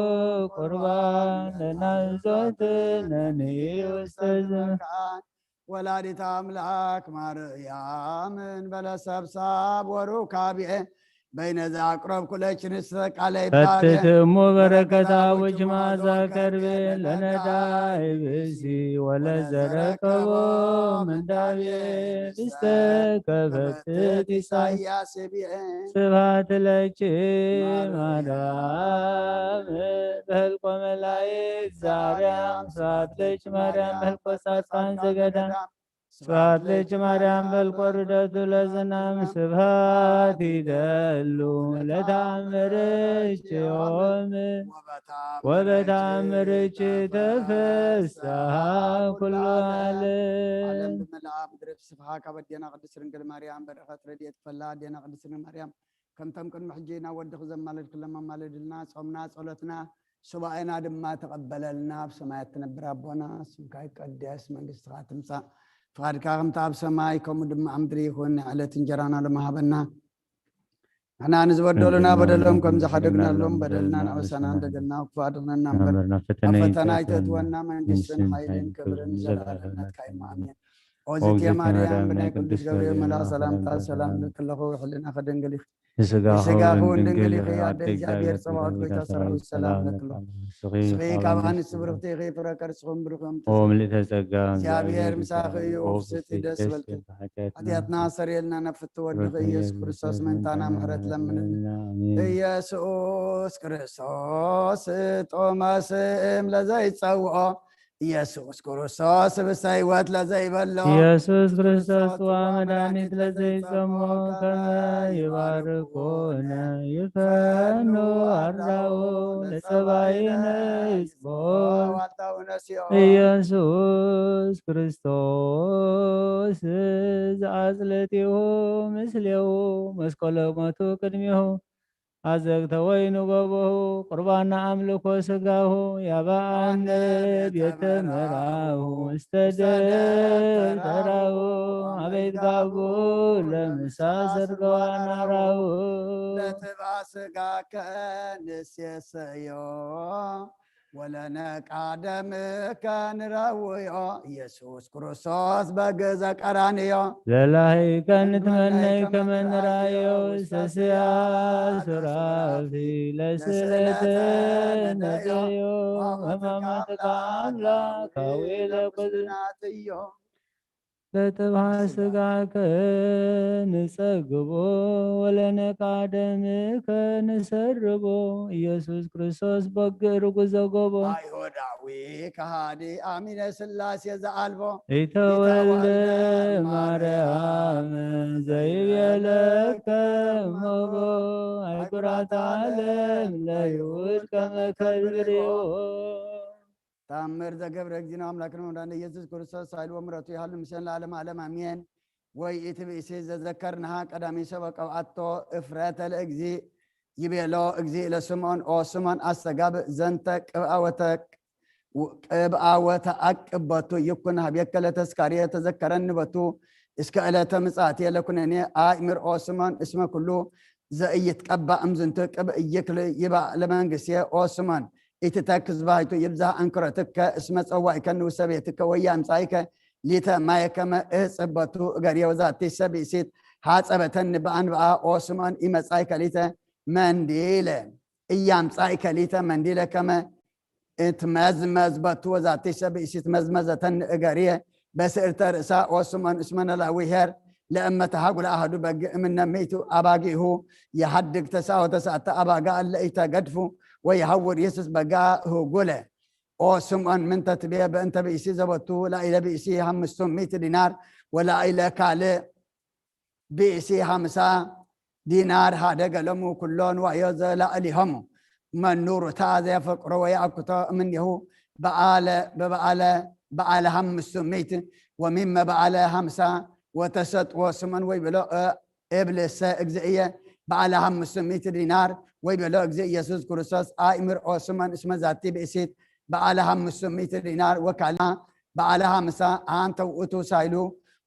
ቁርባን፣ ለናብዞትነ ንኢ ውስተ ዝምካን። ወላዲተ ኣምላክ ማርያም እንበለ ሰብሳብ ወሩካቤ፣ በይነ ዘአቅረብኩ ለኪ ንስተ ቃለ ይባቤ። ፈትትሙ በረከታ ውጅ መዓዛ ከርቤ፣ ለነዳይ ብእሲ ወለዘረከቦ ምንዳቤ፣ ብስተ ከፈትት ኢሳያስ ይቤ። ስብሐት ለኪ ማርያም በህልቆ መላእክት ዘአርያም፣ ስብሐት ለኪ ማርያም በህልቆ ጻድቃን ዘገዳም። ስብሐት ለኪ ማርያም በልቆ ርደቱ ለዝናም፣ ስብሐት ይደሉ ለተአምርኪ ዮም፣ ወበተአምርኪ ተፈስሐ ኩሉ ዓለም። ዓለም ብመልኣ ምድሪ ፍስፍሓ ካብ ኣዴና ቅድስት ድንግል ማርያም በረኸት ረድኤት ክፈላ። ኣዴና ቅድስት ድንግል ማርያም ከምቶም ቅድሚ ሕጂ ናብ ወድኺ ዘማለድክሎም ኣማልድልና። ጾምና ጸሎትና ሱባኤና ድማ ተቐበለልና። ኣብ ሰማያት ትነብር ኣቦና፣ ስምካ ይቀደስ፣ መንግስትኻ ትምጻእ፣ ፍቓድካ ከምቲ ኣብ ሰማይ ከምኡ ድማ ኣብ ምድሪ ይኹን። ናይ ዕለት እንጀራና ሎሚ ሃበና። ንሕና ንዝበደሉና በደሎም ከም ዝሓደግናሎም በደልና ንኣበሳና እንደገልና፣ ክፉ ኣድሕነና እምበር፣ ናብ ፈተና ኣይተእትወና፣ መንግስትን ሓይልን ክብርን ንዘለኣለም ናትካ እዩ። ኣሜን። ኦ እግዝእትየ ማርያም፣ ብናይ ቅዱስ ገብርኤል መልኣክ ሰላምታ ሰላም እብለኪ ኣለኹ፣ ሕልናኺ ድንግል እዩ፣ ንስጋኺ እውን ድንግል ኢኺ። ኣደ እግዚኣብሔር ጸባኦት፣ ጎይታ ሰራዊት ሰላም እብለኪ ኣለኹ። ንስኺ ካብ ኣንስቲ ብርኽቲ ኢኺ፣ ፍረ ከርስኺ እውን ብሩኽ እዩ። ኦ ምልእተ ጸጋ፣ እግዚኣብሔር ምሳኺ እዩ፣ ኦ ፍስሕቲ ደስ ይበልኪ። ሓጢኣትና ኣስተሰርየልና፣ ናብ ፍትው ወድኺ ኢየሱስ ክርስቶስ ምእንታና ምሕረት ለምንልና። ኣሜን። ኢየሱስ ክርስቶስ ጥዑመ ስም ለዘይጸውዖ፣ ኢየሱስ ክርስቶስ ህብስተ ሕይወት ለዘይበሎ፣ ኢየሱስ ክርስቶስ ጽዋ መድኃኒት ለዘይጸምኦ፣ ከመ ይባርኮነ ይፈኑ አርዳኦ ለጸባኢነ ይጽቦ። ዋልታው ነሲኦ። ኢየሱስ ክርስቶስ ዘአጽለቲሁ ምስሌሁ መስቀሎ ሞቱ ቅድሜሁ አዘግተ ወይኑ ገቦሁ ቁርባና አምልኮ ስጋሁ ያባአነ ቤተ መራሁ ውስተ ደብተራሁ አበይት ጋቡ ለምሳ ሰርገዋ ናራሁ። ለትብአ ስጋከ ንሴሰዮ ወለነቃ ደምከ ንረውዮ። ኢየሱስ ክርስቶስ በግ ዘቀራንዮ። ዘላሂከ ንትመነይ ከመ ንራዮ ውስተ ስያ ሱራፊ ለስእለተ ነደዮ ወሕማማትከ አምላክ ሃዊ ለኩልናትዮ። ለጥብሃ ስጋከ ንጸግቦ ወለነቃ ደምከ ንሰርቦ። ኢየሱስ ክርስቶስ በግ ርጉዝ ዘጎቦ። አይሁዳዊ ከሃዲ አሚነ ስላሴ ዘአልቦ ኢተወልደ ማርያም ዘይቤለከ እመቦ። አይጉራት ዓለም ለይሁድ ከመ ከልብርዮ። ተአምር ዘገብረ እግዚእነ አምላክነ ወመድኃኒነ ኢየሱስ ክርስቶስ ኃይል ወምሕረቱ ይሃሉ ምስሌነ ለዓለመ ዓለም አሜን። ወይእቲ ብእሲ ዘዘከርናሃ ቀዳሚ ሰበ ቀብአቶ እፍረተ ለእግዚእ ይቤሎ እግዚእ ለስምዖን ኦ ስምዖን አስተጋብእ ዘንተ ቅብአ ወተ ቅብአ ወተአቅብ በቱ ይኩን ሀቤከ ለተስካርየ ተዘከረኒ በቱ እስከ ዕለተ ምጽአትየ ለኩነኔ አእምር ኦ ስምዖን እስመ ኩሉ ዘኢይትቀባእ እምዝንቱ ቅብእ ኢይክል ይባእ ለመንግስትየ ኦ ስምዖን ኢትተክዝ ባሕቱ ይብዛሕ አንክሮትከ እስመ ጸዋኢከኒ ውስተ ቤትከ ወኢአምጻኢከ ሊተ ማየ ከመ እጽበቱ እገርየ ወዛቲ ሰብእሲት ሐጸበተኒ በአንብአ ኦ ስምዖን ኢመጻኢከ ሊተ መንዲለ ኢአምጻኢከ ሊተ መንዲለ ከመ እትመዝመዝ በቱ ወዛቲ ሰብእሲት መዝመዘተኒ እገርየ በስእርተ ርእሳ ኦ ስምዖን እስመ ነላዊ ኄር ለእመ ተሃጉለ አሐዱ በግዕ እምነ ሚእቱ አባጊሁ የሐድግ ተስዓ ወተስዓተ አባግዕ እለ ኢተገድፉ ወየሐውር ኢየሱስ በግዓ ህጉለ። ኦ ስምዖን ምንተ ትቤ በእንተ ብእሲ ዘበቱ ላኢለ ብእሲ ሐምስቱ ሚእቲ ዲናር ወላኢለ ካልእ ብእሲ ሐምሳ ዲናር ሀደገ ሎሙ ኩሎ ንዋዮ ዘላእሊሆሙ መኑ ርትዓ ዘየፈቅሮ ወየአኩቶ እምኔሁ በአለ በበአለ በአለ ሐምስቱ ሚእት ወሚመ በአለ ሐምሳ ወተሰጥዎ ስምዖን ወይቤሎ እብልሰ እግዚእየ በአለ ሐምስቱ ሚእት ዲናር ወይቤሎ እግዚእ ኢየሱስ ክርስቶስ አእምር ኦ ስምዖን እስመ ዛቲ ብእሲት በዓለ ሓሙስ ሚእቲ ዲናር ወካልና በዓለ ሓምሳ ኣንተ ውእቱ ሳይሉ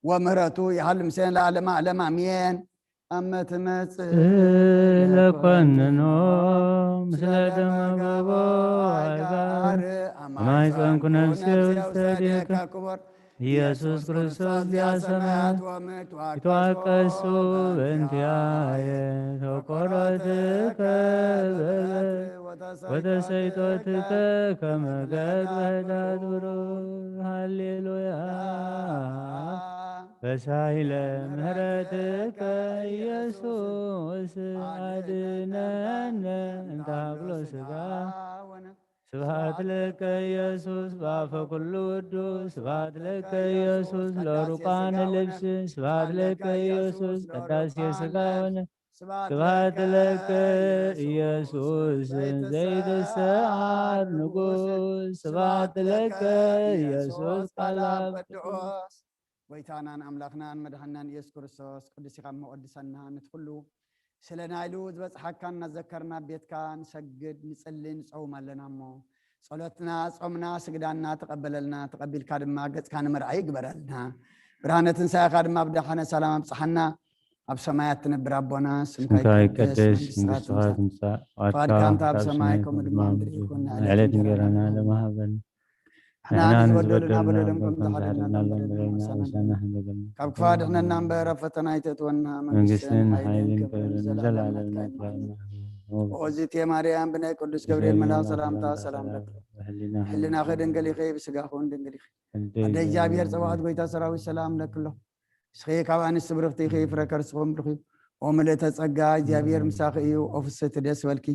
ወምህረቱ ይሃሉ ምስሌነ ለዓለመ ዓለም ኣሜን። ኣመ ትመጽእ ለኮንኖ ምስለ ደመ ገቦ ኣጋር ኣማይ ጸንኩ ነፍሴ ውስተ እዴከ ክቡር ኢየሱስ ክርስቶስ ዚአ ሰማያት ወምድር ይትዋቀሱ በእንቲአየ ተቆሮትከ በበት ወተሰይጦትከ ከመ ገጽ በህዳት ብሩር። ሃሌሉያ። በሳይለ ምህረትከ ኢየሱስ አድነነ እንተ ሀብሎ ስጋ። ስብሐት ለከ ኢየሱስ በአፈ ኩሉ ውዱስ። ስብሐት ለከ ኢየሱስ ለሩቃነ ልብስ። ስብሐት ለከ ኢየሱስ ቀዳሴ ስጋ ወነ። ስብሐት ለከ ኢየሱስ ዘይትሰዓር ንጉስ። ስብሐት ለከ ኢየሱስ ቃል አብ ቅዱስ። ጎይታናን ኣምላኽናን መድሓናን ኢየሱስ ክርስቶስ ቅዱስ ኢኻ እሞ ቀድሰና። ነቲ ኩሉ ስለ ናይሉ ዝበጽሓካ እናዘከርና ኣብ ቤትካ ንሰግድ፣ ንጽሊ፣ ንጸውም ኣለና እሞ ጸሎትና፣ ጾምና፣ ስግዳና ተቐበለልና። ተቐቢልካ ድማ ገጽካ ንምርኣይ ይግበረልና። ብርሃነ ትንሳኤኻ ድማ ብደሓነ ሰላም ኣብጽሓና። ኣብ ሰማያት ትነብር ኣቦና፣ ስምካ ስምካ ይቀደስ፣ ይቀደስ፣ መንግስትኻ መንግስትኻ ትምጻእ፣ ትምጻእ፣ ፍቓድካ ፍቓድካ ከምታ ኣብ ኣብ ሰማይ ሰማይ ከምኡ ከምኡ ድማ ኣብ ድማ ምድሪ ምድሪ ይኹን። ይኹን። ንዕለት ዕለት እንጀራና እንጀራና ለመሃበና። ንሕና ንሕና ንዝበደሉና ንዝበደሉና በደሎም ከም ከም ዝሓደግና ዝሓደግና ሎም በደልና በደልና ምሳና ኣበሳና ሓደገልና። ካብ ክፋ ድሕነና እምበር ኣብ ፈተና ኣይተእትወና። መንግስትን መንግስትን ሓይልን ሓይልን ክብርን ክብርን ዘለዓለም ዘለዓለም ናትካ እዩ። ናትካ እዩ። ኦዚቴ ማርያም ብናይ ቅዱስ ገብርኤል መልኣኽ ሰላምታ ሰላም ለኪ። ብህሊናኺ ህሊናኺ ድንግል ኢኺ፣ ብስጋኹን ድንግል ኢኺ። ኣደ ኣደ እግዚኣብሔር ጸባኦት ጎይታ ሰራዊት ሰላም ለክሎ። ንስኺ ካብ ኣንስቲ ብርኽቲ ኢኺ፣ ፍረ ከርስኹም ብሩኽ እዩ። ኦ ምልእተ ጸጋ፣ እግዚኣብሔር ምሳኺ እዩ። ኦ ፍስሕቲ ደስ በልኪ።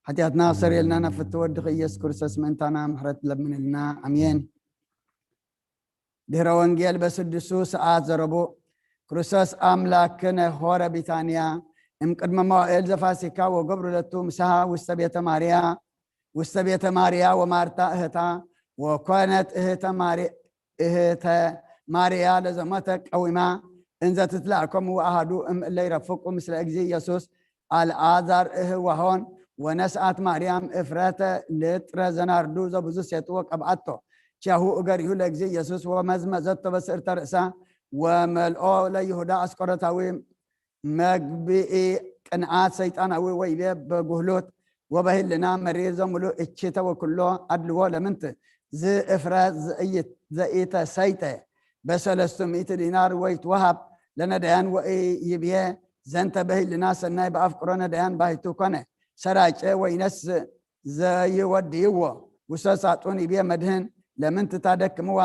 ሓጢኣትና ክሰርየልና ናብ ፍትወ ወድኺ ኢየሱስ ክርስቶስ ምእንታና ምሕረት ለምንልና። ኣሜን። ድህረ ወንጌል በስድሱ ሰዓት ዘረቡዕ ክርስቶስ ኣምላክ ነሆረ ቢታንያ እምቅድመ መዋእል ዘፋሲካ ወገብሩ ለቱ ምሳሃ ውስተ ቤተ ማርያ ውስተ ቤተ ማርያ ወማርታ እህታ ወኮነት እህተ ማርያ እህተ ማርያ ለዘሞተ ቀዊማ እንዘ ትትላእኮም ወአሃዱ እም እለ ይረፍቁ ምስለ እግዚ ኢየሱስ አልዓዛር እህዋሆን ወነስአት ማርያም እፍረተ ልጥረ ዘናርዱ ዘብዙ ሴጡ ወቀብአቶ ቻሁ እገሪሁ ለእግዚ ኢየሱስ ወመዝመዘቶ በስእርተ ርእሳ ወመልኦ ለይሁዳ አስቆሮታዊ መግብኢ ቅንዓት ሰይጣናዊ ወይቤ በጉህሉት ወበህልና መሪር ዘምሉ እችተ ወኩሎ አድልዎ ለምንት ዝእፍረ ዘኢተሰይጠ በሰለስቱ ሚእቲ ዲናር ወይትወሃብ ለነዳያን ወኢይብዬ ዘንተ በህልና ሰናይ በአፍቅሮ ነዳያን ባይቱ ኮነ ሰራጨ ወይነስ ዘይወድይዎ ውስተ ሳጡን ይቤ መድህን ለምንት ታደክምዋ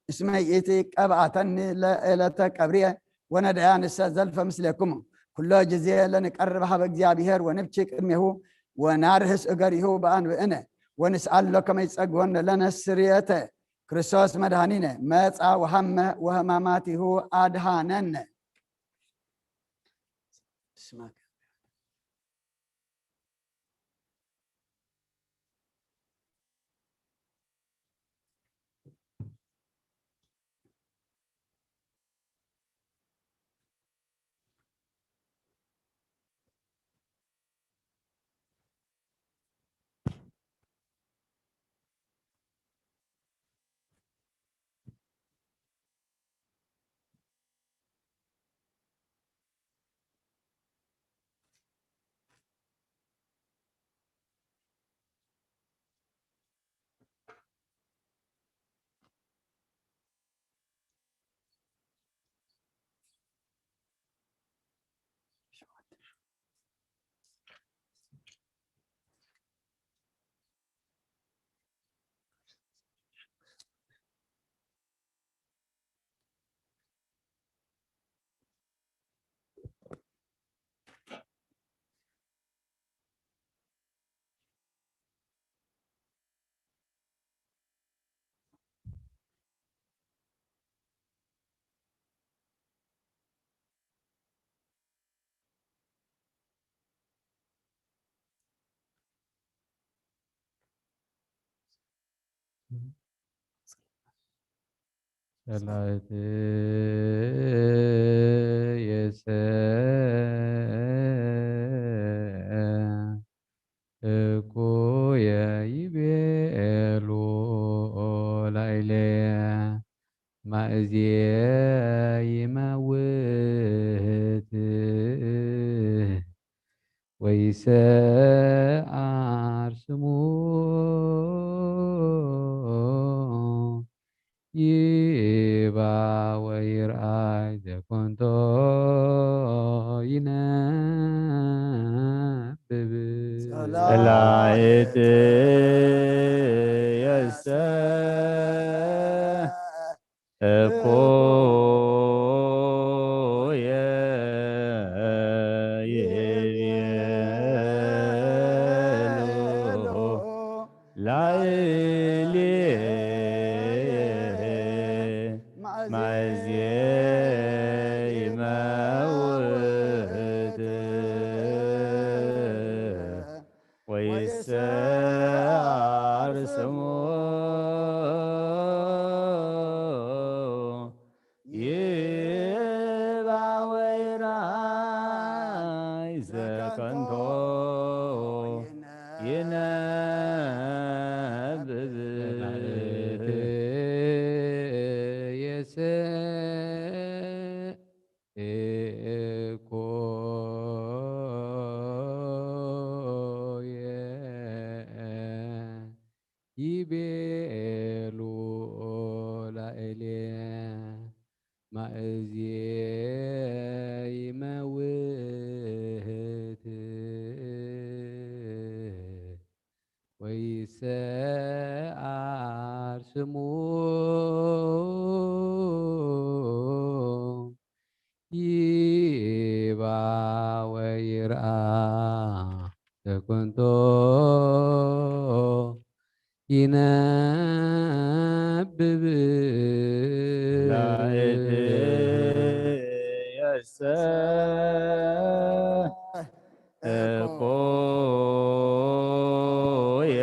እስመ ይእቲ ቀብአተኒ ለዕለተ ቀብርየ ወነዳያንሰ ዘልፈ ምስሌክሙ ኩሎ ጊዜ ለንቀርብ ሀበ እግዚኣብሔር ወንብኪ ቅድሜሁ ወናርህስ እገሪሁ በአንብእነ ወንስአሎ ከመ ይጸግወነ ለነ ስርየተ ክርስቶስ መድኃኒነ መጻ ወሐመ ወሕማማቲሁ አድኃነነ። ጸላእትየ እኩየ ይቤሉ እዝየ ይመውት ወይሰዓር ስሙ ይባ ወይርኣይ ዘኮንቶ ይነብብ። ጸላእትየሰ እኮየ ይቤሉ ላዕሌየ ማእዝየ ይመውት ወይሰዓር ስሙ ይባ ወይራይ ዘከንቶ ይነብብ። የሰ እኮ ይቤሉ ላዕሌ ማእዝየ ይመውት ወይሰዓር ስሙ ይባ ወይርኣ ተኮንቶ ይነብብ። ላእትየሰ እኮየ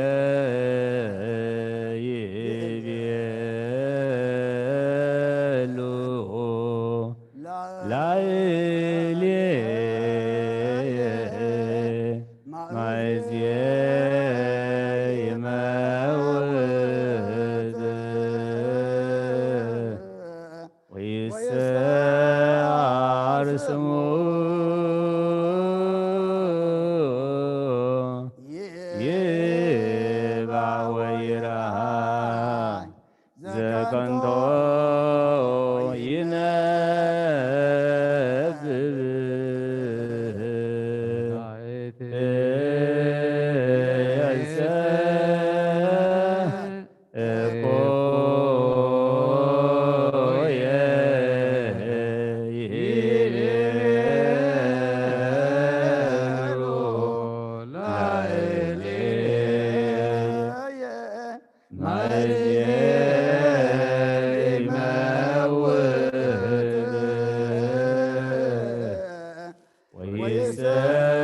ይቤሉ ላዕሌየ ማእዝየ ይመውት ወይሰዓር ስሙ ይባ ወይራይ ዘከንቶ ይነብብ። ላእትየሰ እኮየ ይቤሉ ላዕሌየ ማእዝየ ይመውት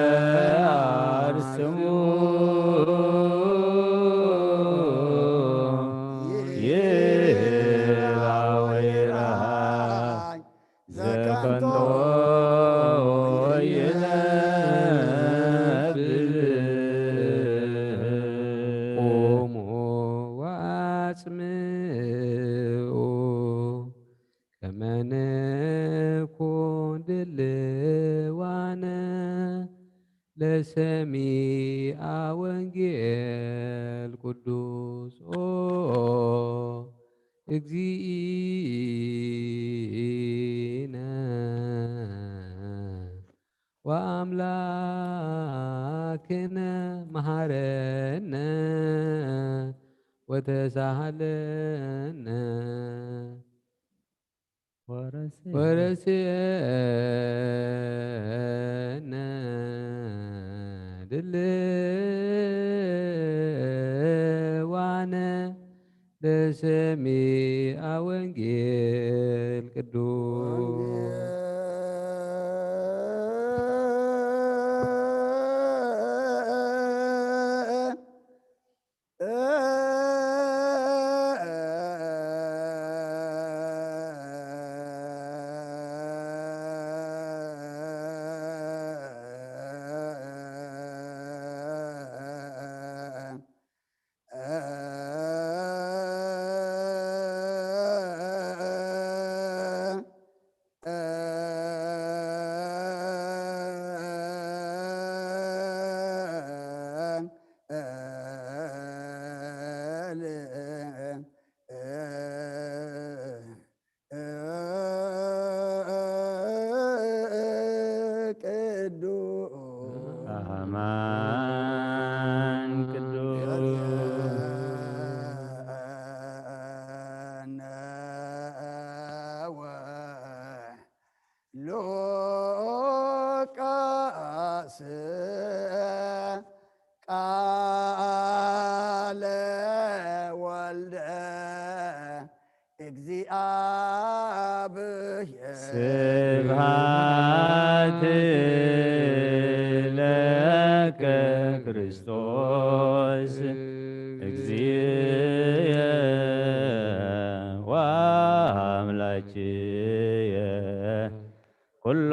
ወይሰዓር ስሙ ይባ ወይራይ ዘከንቶ ይነብብ። ቁሙ ወአጽምዑ ከመ ንኩን ድልዋነ ለሰሚዐ ወንጌል ቅዱስ ኦ እግዚእነ ወአምላክነ መሐረነ ወተሳሃለነ ወረስየነ ድልዋነ ለሰሚዐ ወንጌል ቅዱስ። ቅዱስ አማን ቅዱስ ሉቃስ ቃለ ወልደ እግዚኣብሔር። ስብሐት ለከ ክርስቶስ እግዚእ ወአምላክየ ኩሎ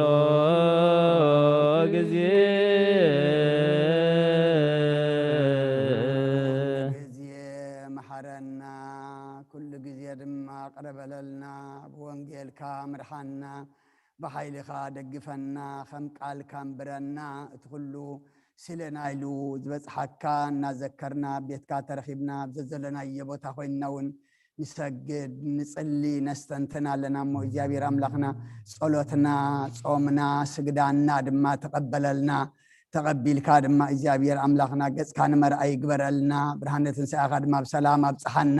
ግዜ። ግዜ መሓረና፣ ኩሉ ግዜ ድማ ቅረ በለልና፣ ብወንጌልካ ምርሓና፣ ብሓይልኻ ደግፈና፣ ከም ቃልካ እንብረና። እቲ ኩሉ ስለ ናይሉ ዝበጽሓካ እናዘከርና፣ ቤትካ ተረኺብና፣ ኣብ ዘዘለናዮ ቦታ ኮይንና እውን ንሰግድ፣ ንጽሊ፣ ነስተንትን ኣለና እሞ፣ እግዚኣብሔር ኣምላኽና ጸሎትና፣ ጾምና፣ ስግዳና ድማ ተቐበለልና። ተቐቢልካ ድማ እግዚኣብሔር ኣምላኽና ገጽካ ንመርኣይ ይግበረልና። ብርሃነ ትንሳኤኻ ድማ ብሰላም ኣብጽሓና።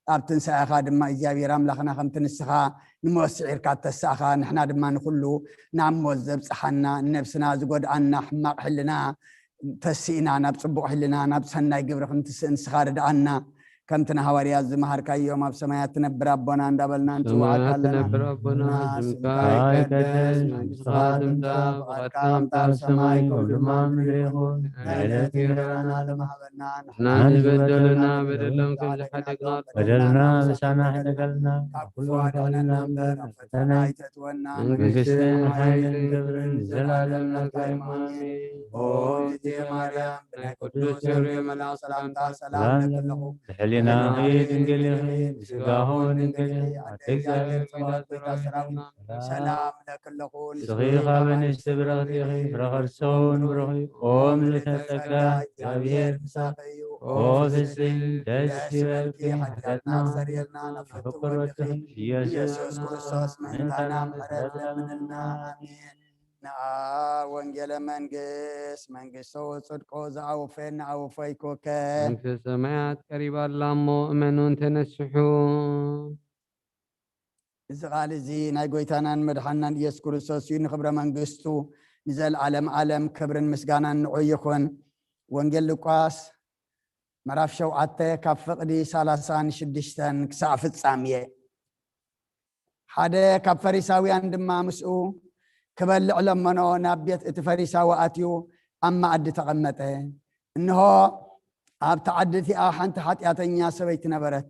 ኣብ ትንሳኤኻ ድማ እግዚኣብሔር ኣምላኽና ከምቲ ንስኻ ንሞት ስዒርካ እተሳእኻ፣ ንሕና ድማ ንኹሉ ናብ ሞት ዘብጽሓና፣ ንነብስና ዝጎድኣና ሕማቕ ሕልና ተሲእና ናብ ጽቡቕ ሕልና፣ ናብ ሰናይ ግብሪ ክንትስእ ንስኻ ርድኣና። ከምቲ ንሃዋርያት ዝመሃርካዮም፣ ኣብ ሰማያት ትነብር ኣቦና እንዳበልና ንጽውዓካ ሰማያት ኣለና። ትነብር ኣቦና፣ ስምካ ይቀደስ፣ መንግስትኻ ትምጻእ፣ ፍቓድካ ከምቲ ኣብ ሰማይ ከምኡ ድማ ኣብ ምድሪ ይኹን። ናይ ዕለት እንጀራና ሎሚ ሃበና፣ ንሕና ንበደሉና በደሎም ከም ዝሓደግና በደልና ምሳና ሕደገልና፣ ካብ ክፉ ኣድሕነና እምበር፣ ናብ ፈተና ኣይተእትወና። መንግስትን ሓይልን ክብርን ንዘለኣለም ናትካ እዩ። ኣሜን። ኦ እግዝእትየ ማርያም፣ ብናይ ቅዱስ ገብርኤል መልኣኽ ሰላምታ ሰላም እብለኪ ኣለኹ። ብሕሊናኺ ድንግል ኢኺ፣ ብስጋኺ እውን ድንግል ኢኺ። ኣደ እግዚኣብሔር፣ ጸባኦት፣ ጌታ ሰራዊት፣ ሰላም እብለኪ ኣለኹ። ንስኺ ካብ ኣንስቲ ብርኽቲ ኢኺ፣ ፍረ ከርስኺ እውን ብሩኽ እዩ። ኦ ምልእተ ጸጋ፣ እግዚኣብሔር ምሳኺ እዩ። ኦ ፍስሕቲ ደስ ይበልኪ፣ ሓጢኣትና ኣስተሰርየልና፣ ናብ ፍቁር ወድኺ ኢየሱስ ክርስቶስ ምእንታና ምሕረት ለምንልና። ኣሜን። ንኣ ወንጌለ መንግስት መንግስቶ ጽድቆ ዘኣወፈ ንኣወፈይኩከ። መንግስተ ሰማያት ቀሪባ ኣላ እሞ እመኑን ተነስሑ። እዚ ቃል እዚ ናይ ጎይታናን መድሓናን ኢየሱስ ክርስቶስ እዩ። ንኽብረ መንግስቱ ንዘለዓለም ዓለም ክብርን ምስጋናን ንዑ ይኹን። ወንጌል ሉቃስ ምዕራፍ ሸውዓተ ካብ ፍቕዲ ሰላሳን ሽዱሽተን ክሳዕ ፍጻሜ። ሓደ ካብ ፈሪሳውያን ድማ ምስኡ ክበልዕ ለመኖ፣ ናብ ቤት እቲ ፈሪሳዊ ኣትዩ ኣብ መኣዲ ተቐመጠ። እንሆ ኣብቲ ዓዲ እቲኣ ሓንቲ ሓጢኣተኛ ሰበይቲ ነበረት።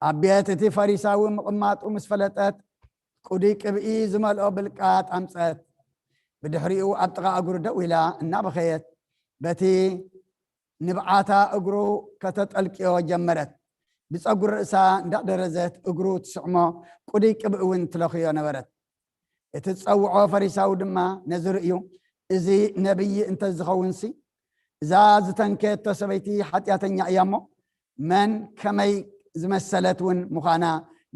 ኣብ ቤት እቲ ፈሪሳዊ ምቕማጡ ምስ ፈለጠት፣ ቅዱይ ቅብኢ ዝመልኦ ብልቃጥ ኣምጸት። ብድሕሪኡ ኣብ ጥቓ እግሩ ደው ኢላ እናበኸየት፣ በቲ ንብዓታ እግሩ ከተጠልቅዮ ጀመረት። ብጸጉሪ ርእሳ እንዳደረዘት እግሩ ትስዕሞ፣ ቅዱይ ቅብኢ እውን ትለኽዮ ነበረት። እቲ ዝጸውዖ ፈሪሳዊ ድማ ነዚ ርእዩ፣ "እዚ ነቢይ እንተ ዝኸውንሲ፣ እዛ ዝተንከየቶ ሰበይቲ ሓጢኣተኛ እያ እሞ፣ መን ከመይ ዝመሰለት እውን ምዃና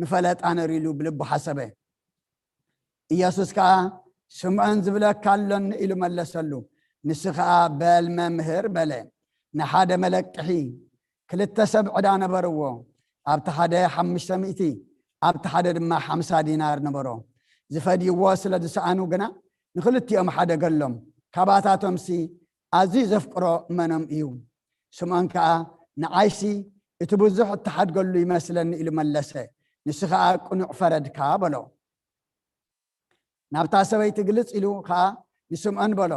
ምፈለጣ ነይሩ" ኢሉ ብልቡ ሓሰበ። ኢየሱስ ከኣ፣ "ስምዖን ዝብለካ ኣሎኒ" ኢሉ መለሰሉ። ንሱ ኸኣ፣ "በል መምህር" በለ። ንሓደ መለቅሒ ክልተ ሰብ ዕዳ ነበርዎ። ኣብቲ ሓደ ሓሙሽተ ሚእቲ፣ ኣብቲ ሓደ ድማ ሓምሳ ዲናር ነበሮ። ዝፈድይዎ ስለ ዝሰኣኑ ግና ንኽልቲኦም ሓደገሎም። "ካባታቶምሲ ኣዝዩ ዘፍቅሮ መኖም እዩ?" ስምዖን ከኣ፣ "ንዓይሲ እቲ ብዙሕ እተሓድገሉ ይመስለኒ" ኢሉ መለሰ። ንሱ ኸኣ፣ "ቅኑዕ ፈረድካ" በሎ። ናብታ ሰበይቲ ግልጽ ኢሉ ኸኣ ንስምዖን በሎ፣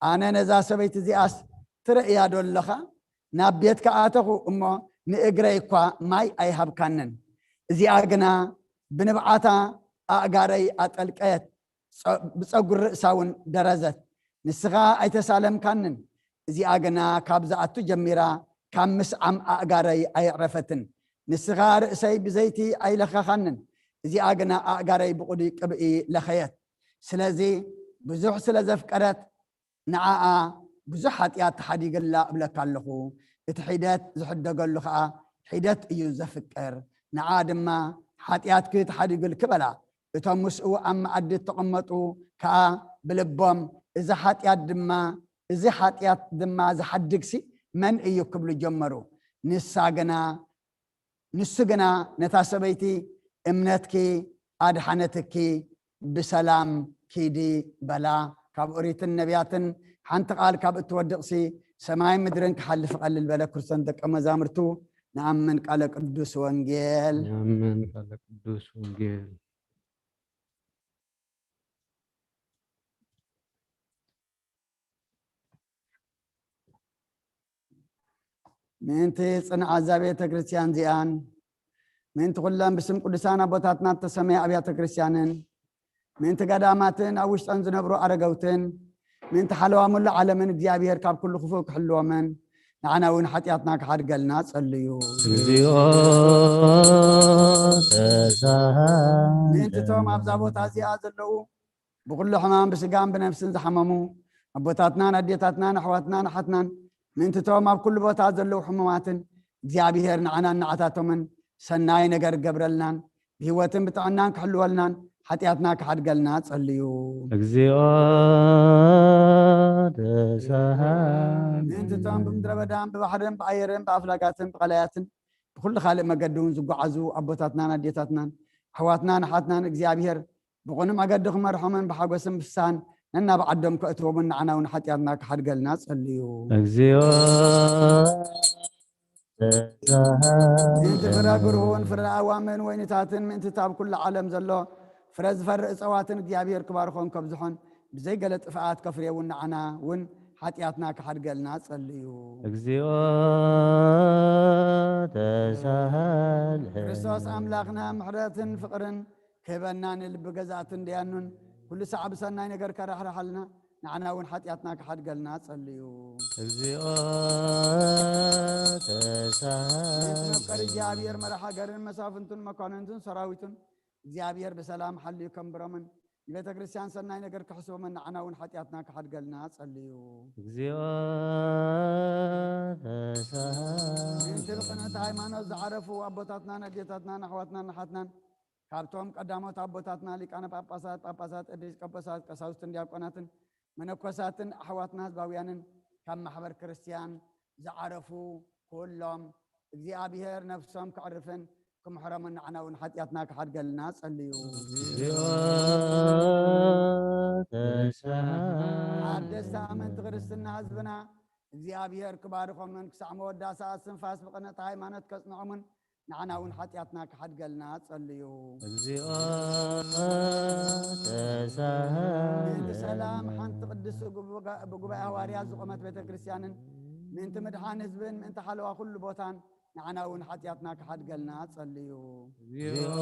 "ኣነ ነዛ ሰበይቲ እዚኣስ ትርእያ ዶ ኣለኻ? ናብ ቤትካ ኣተኹ እሞ ንእግረይ እኳ ማይ ኣይሃብካንን። እዚኣ ግና ብንብዓታ ኣእጋረይ ኣጠልቀየት፣ ጸ-፣ ብጸጉሪ ርእሳ እውን ደረዘት። ንስኻ ኣይተሳለምካንን። እዚኣ ግና ካብ ዝኣቱ ጀሚራ ካብ ምስዓም ኣእጋረይ ኣየዕረፈትን። ንስኻ ርእሰይ ብዘይቲ ኣይለኸኻንን፣ እዚኣ ግና ኣእጋረይ ብቕዱይ ቅብኢ ለኸየት። ስለዚ ብዙሕ ስለ ዘፍቀረት ንዓኣ ብዙሕ ሓጢኣት ተሓዲገላ እብለካ ኣለኹ። እቲ ሒደት ዝሕደገሉ ኸኣ ሒደት እዩ ዘፍቅር። ንዓ ድማ ሓጢኣትኪ ተሓዲጉልኪ በላ። እቶም ምስኡ ኣብ መኣዲ እተቐመጡ ከኣ ብልቦም፣ "እዚ ሓጢኣት ድማ፣ እዚ ሓጢኣት ድማ ዝሓድግሲ መን እዩ?" ክብሉ ጀመሩ። ንሳ ግና፣ ንሱ ግና ነታ ሰበይቲ፣ "እምነትኪ ኣድሓነትኪ፣ ብሰላም ኪዲ" በላ። ካብ ኦሪትን ነቢያትን ሓንቲ ቃል ካብ እትወድቕሲ፣ ሰማይን ምድርን ክሓልፍ ቀልል በለ። ክርስቶን ደቀ መዛሙርቱ ንኣምን ቃለ ቅዱስ ወንጌል። ንኣምን ቃለ ቅዱስ ወንጌል። ምእንቲ ጽንዓት እዛ ቤተ ክርስቲያን እዚኣን፣ ምእንቲ ኩለን ብስም ቅዱሳን ኣቦታትና እተሰመያ ኣብያተ ክርስቲያንን፣ ምእንቲ ገዳማትን ኣብ ውሽጠን ዝነብሩ ኣረገውትን፣ ምእንቲ ሓለዋ ሙሉእ ዓለምን እግዚኣብሔር ካብ ኩሉ ክፉእ ክሕልዎምን፣ ንዓና እውን ሓጢኣትና ክሓድገልና ጸልዩ። እግዚኦ ተሳሃለ። ምእንቲ እቶም ኣብዛ ቦታ እዚኣ ዘለዉ ብኩሉ ሕማም ብስጋን ብነፍስን ዝሓመሙ ኣቦታትናን ኣዴታትናን ኣሕዋትናን ኣሓትናን፣ ምእንቲ እቶም ኣብ ኩሉ ቦታ ዘለዉ ሕሙማትን፣ እግዚኣብሔር ንዓናን ንዓታቶምን ሰናይ ነገር ገብረልናን፣ ብህይወትን ብጥዕናን ክሕልወልናን፣ ሓጢኣትና ክሓድገልና ጸልዩ። እግዚኦ ተሳሃለ። ምእንቲ እቶም ብምድረ በዳን ብባሕርን ብኣየርን ብኣፍላጋትን ብቐላያትን ብኩሉ ካልእ መገዲ እውን ዝጓዓዙ ኣቦታትናን ኣዴታትናን ኣሕዋትናን ኣሓትናን እግዚኣብሔር ብቕኑዕ መገዲ ክመርሖምን ብሓጎስን ብፍስሃን ነናብ ዓዶም ከእትዎምን ንዓና እውን ሓጢኣትና ክሓድገልና ጸልዩ። እግዚኦ ተሳሃለ። ምእንቲ ፍረ ግርሁን ፍረ ኣእዋምን ወይንታትን ምእንቲ እታ ኣብ ኩሉ ዓለም ዘሎ ፍረ ዝፈሪ እጸዋትን እግዚኣብሔር ክባርኾን ከብዝሖን ብዘይገለ ጥፍኣት ከፍርየውን ንዓና እውን ሓጢኣትና ክሓድገልና ጸልዩ። እግዚኦ ተሳሃለ። ክርስቶስ ኣምላኽና ምሕረትን ፍቕርን ክህበና ንልቢ ገዛእትን ደያኑን ኩሉ ሳዕ ብሰናይ ነገር ከራሕርሓልና ንዓና እውን ሓጢኣትና ክሓድገልና ጸልዩ። እግዚኦ ተሳሃለ። መፍቀሪ እግዚኣብሔር መራሕ ሃገርን መሳፍንቱን መኳንንቱን ሰራዊቱን እግዚኣብሔር ብሰላም ሓልዩ ከንብሮምን ንቤተ ክርስቲያን ሰናይ ነገር ክሕስቦምን ንዓና እውን ሓጢኣትና ክሓድገልና ጸልዩ። እግዚኦ ተሳሃለ። ምእንቲ ብቕንዕቲ ሃይማኖት ዝዓረፉ ኣቦታትናን ኣዴታትናን ኣሕዋትናን ኣሓትናን ካብቶም ቀዳሞት ኣቦታትና ሊቃነ ጳጳሳት፣ ጳጳሳት፣ ኤጲስቆጶሳት፣ ቀሳውስትን ዲያቆናትን መነኮሳትን ኣሕዋትና ህዝባውያንን ካብ ማሕበር ክርስቲያን ዝዓረፉ ኩሎም እግዚኣብሔር ነፍሶም ከዕርፍን ክምሕሮምን ንዓና እውን ሓጢኣትና ክሓድገልና ጸልዩ። እግዚኦ ተሳሃለ። ሓደስቲ ኣመንቲ ክርስትና ህዝብና እግዚኣብሔር ክባርኾምን ክሳዕ መወዳእታ እስትንፋስ ብቕንዕቲ ሃይማኖት ከጽንዖምን ንዓና እውን ሓጢኣትና ክሓድገልና ጸልዩ። እግዚኦ ተሳሃለ። ምእንቲ ሰላም ሓንቲ ቅድስቲ ጉባኤ ሃዋርያት ዝቖመት ቤተ ክርስቲያንን ምእንቲ ምድሓን ህዝብን ምእንቲ ሓለዋ ኩሉ ቦታን ንዓና እውን ሓጢኣትና ክሓድገልና ጸልዩ። እግዚኦ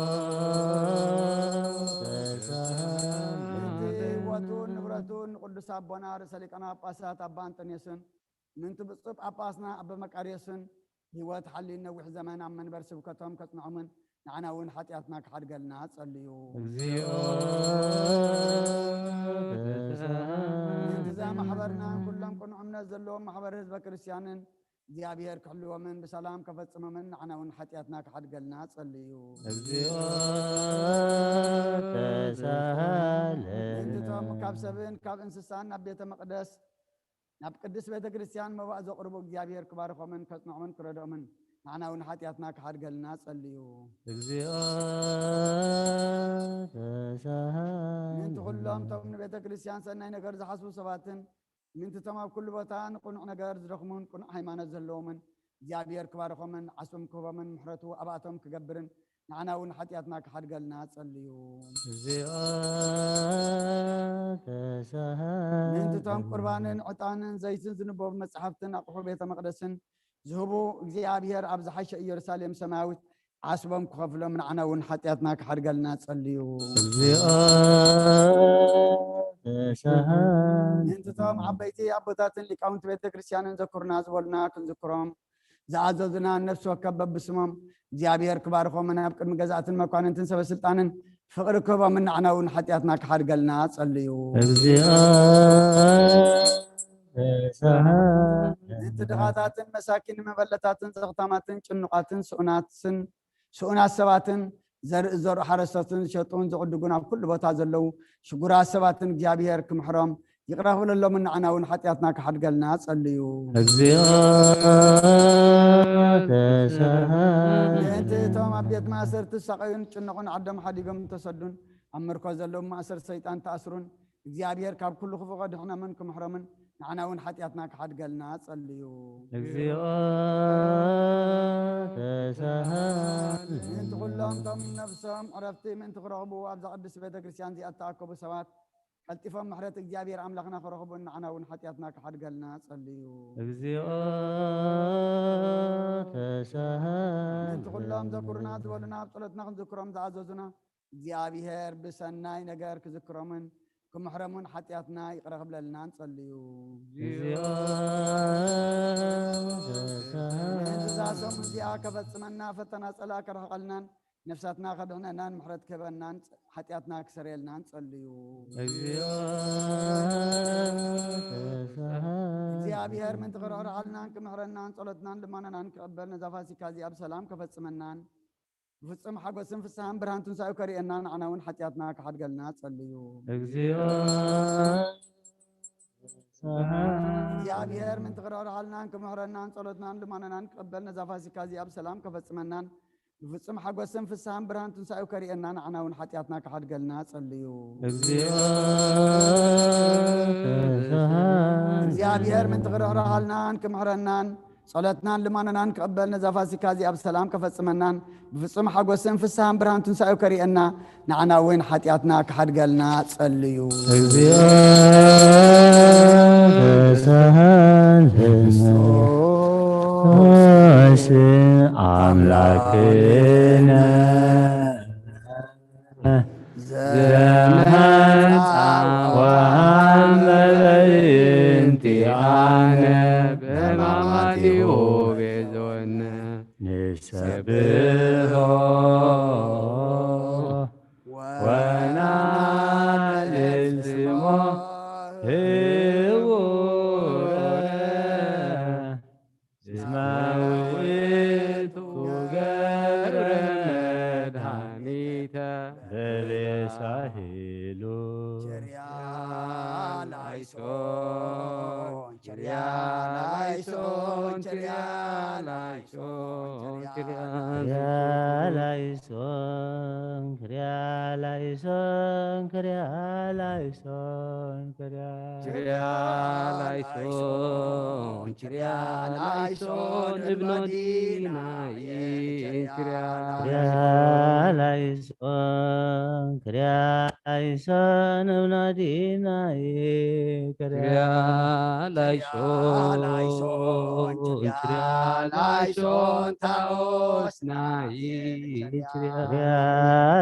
ተሳሃለ። ምእንቲ ህይወቱን ንብረቱን ንቅዱስ ኣቦና ርእሰ ሊቃነ ጳጳሳት ኣባ ኣንጠንዮስን ምእንቲ ብፁዕ ጳጳስና ኣባ መቃርዮስን ህይወት ሓልዩን ነዊሕ ዘመን ኣብ መንበር ስብከቶም ከጽንዖምን ንዓና እውን ሓጢኣትና ክሓድገልና ጸልዩ። እግዚኦ ተሳሃለ። ምእንቲ እዛ ማሕበርናን ኩሎም ቅኑዕ እምነት ዘለዎም ማሕበር ህዝበ ክርስቲያንን እግዚኣብሔር ክሕልዎምን ብሰላም ከፈጽሞምን ንዓና እውን ሓጢኣትና ክሓድገልና ጸልዩ። እግዚኦ ተሳሃለ። ምእንቲ እቶም ካብ ሰብን ካብ እንስሳን ናብ ቤተ መቕደስ ናብ ቅድስት ቤተ ክርስቲያን መባእ ዘቕርቡ እግዚኣብሔር ክባርኾምን ከጽንዖምን ክረድኦምን ንዓና እውን ሓጢኣትና ክሓድገልና ጸልዩ። እግዚኦ ተሳሃለ። ምእንቲ ኩሎም እቶም ንቤተ ክርስቲያን ሰናይ ነገር ዝሓስቡ ሰባትን ምእንቲ እቶም ኣብ ኩሉ ቦታ ንቕኑዕ ነገር ዝደኽሙን ቅኑዕ ሃይማኖት ዘለዎምን እግዚኣብሔር ክባርኾምን ዓስቦም ክህቦምን ምሕረቱ ኣብኣቶም ክገብርን ንዓና እውን ሓጢኣትና ክሓድገልና ጸልዩ። እግዚኦ ተሳሃለ። ምእንቲ እቶም ቁርባንን ዕጣንን ዘይትን ዝንበቡ መጻሕፍትን ኣቑሑ ቤተ መቕደስን ዝህቡ እግዚኣብሔር ኣብ ዝሓሸ ኢየሩሳሌም ሰማያዊት ዓስቦም ክኸፍሎም ንዓና እውን ሓጢኣትና ክሓድገልና ጸልዩ። እግዚኦ ተሳሃለ። ምእንቲ እቶም ዓበይቲ ኣቦታትን ሊቃውንቲ ቤተ ክርስቲያንን ዘኩርና ዝበሉና ክንዝክሮም ዝኣዘዙና ነፍሲ ወከፍ በብስሞም እግዚኣብሔር ክባርኾምን ኣብ ቅድሚ ገዛእትን መኳንንትን ሰበ ስልጣንን ፍቕሪ ክህቦምን ንዓና እውን ሓጢኣትና ክሓድገልና ጸልዩ። እግዚኦ ንድኻታትን መሳኪን መበለታትን ዘኽታማትን ጭኑቓትን ስኡናትን ስኡናት ሰባትን ዘርኢ ዘርኡ ሓረስቶትን ዝሸጡን ዝዕድጉን ኣብ ኩሉ ቦታ ዘለዉ ሽጉራት ሰባትን እግዚኣብሔር ክምሕሮም ይቕረ ክብለሎምን ንዓና እውን ሓጢኣትና ክሓድገልና ጸልዩ። እግዚኦ ተሳሃል። ምእንቲ እቶም ኣብ ቤት ማእሰርቲ ዝሳቐዩን ዝጭነቑን ዓዶም ሓዲጎም ዝተሰዱን ኣብ ምርኮ ዘለዉ ማእሰር ሰይጣን ተኣስሩን እግዚኣብሔር ካብ ኩሉ ክፉእ ከድሕኖምን ክምሕሮምን ንዓና እውን ሓጢኣትና ክሓድገልና ጸልዩ። እግዚኦ ተሳሃል። ምእንቲ ኩሎም እቶም ነፍሶም ዕረፍቲ ምእንቲ ክረኽቡ ኣብዛ ቅድስቲ ቤተ ክርስቲያን እዚኣ እተኣከቡ ሰባት ቀልጢፎም ምሕረት እግዚኣብሔር ኣምላኽና ክረኽቡን ንዓና እውን ሓጢኣትና ክሓድገልና ጸልዩ። እግዚኦ ተሳሃል። ምእንቲ ኩሎም ዘኩሩና ዝበሉና ኣብ ጸሎትና ክንዝክሮም ዝኣዘዙና እግዚኣብሔር ብሰናይ ነገር ክዝክሮምን ክምሕሮምን ሓጢኣትና ይቕረ ክብለልና ንጸልዩ። እግዚኦ ተሳሃል። ምእንቲ እዛ ሰሙን እዚኣ ከፈጽመና ፈተና ጸላእ ከርሕቐልናን ነፍሳትና ከድሕነናን ምሕረት ክህበናን ሓጢኣትና ክሰርየልናን ጸልዩ። እግዚኦ ተሳሃል። እግዚኣብሔር ምእንቲ ክርሕርሓልናን ክምሕረናን ጸሎትናን ልማናናን ክቕበል ነዛ ፋሲካ እዚኣ ብሰላም ከፈጽመናን ብፍጹም ሓጎስን ፍስሃን ብርሃን ትንሳኤኡ ከርእየና ንዓና እውን ሓጢኣትና ክሓድገልና ጸልዩ። እግዚኦ ተሳሃል። እግዚኣብሔር ምእንቲ ክርሕርሓልናን ክምሕረናን ጸሎትናን ልማናናን ክቕበል ነዛ ፋሲካ እዚኣ ብሰላም ከፈጽመናን ብፍጹም ሓጎስን ፍስሃን ብርሃን ትንሳኤኡ ከርእየና ንዓና እውን ሓጢኣትና ክሓድገልና ጸልዩ። እግዚኦ ተሳሃል። እግዚኣብሔር ምእንቲ ክርሕርሓልናን ክምሕረናን ጸሎትናን ልማናናን ክቕበል ነዛ ፋሲካ እዚኣ ብሰላም ከፈጽመናን ብፍጹም ሓጎስን ፍስሃን ብርሃን ትንሳኤኡ ከርእየና ንዓና እውን ሓጢኣትና ክሓድገልና ጸልዩ። እግዚኦ ተሳሃለነ ክርስቶስ አምላክነ ዘመንጻ ወሃመ በእንቲአነ በማማቲሁ ቤዞነ ንሰብሖ ወናልል ስሞ ህቡረ እስመ ውእቱ ገብረ መድኃኒተ ለቤሳሂሉ። ቸርያ ላይሶን ቸርያ ላይሶን ቸርያ ላይሶን ላይሶን ክሪያ ላይሶን ክሪያ ላይሶን ክሪያ ቸርያ ላይሶን ቸርያ ላይሶን እብኖ ዲናይ ቸርያ ክሪያ ላይሶን ክሪያ ላይሶን እብኖ ዲናይ ክሪያ ላይሶን ቸርያ ላይሶን ታኦስናይ ክሪያ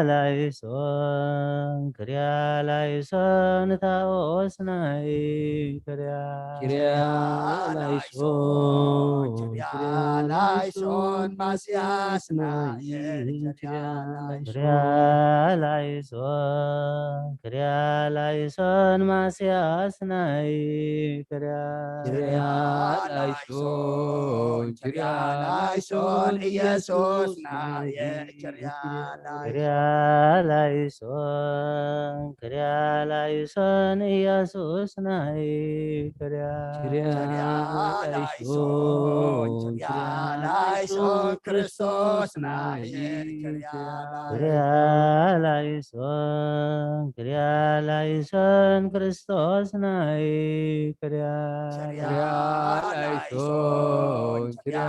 ላይሶን ክሪያ ላይሶን ታኦስናይ ክሪያ ክሪያ ላይሶን ቸርያ ላይሶን ማስያስናይ ቸርያ ክሪያ ላይሶን ክሪያ ላይሶን ማስያስናይ ክሪያ ላይሶን ቸርያ ላይሶን ኢየሱስ ናየ ቸርያ ክሪያ ላይሶን ክሪያ ላይሶን ኢየሱስ ናይ ክሪያ ላይሶን ቸርያ ላይሶን ክርስቶስ ናየ ቸርያ ክሪያ ላይሶን ክሪያ ላይሶን ክርስቶስ ናይ ክሪያ ላይሶን ቸርያ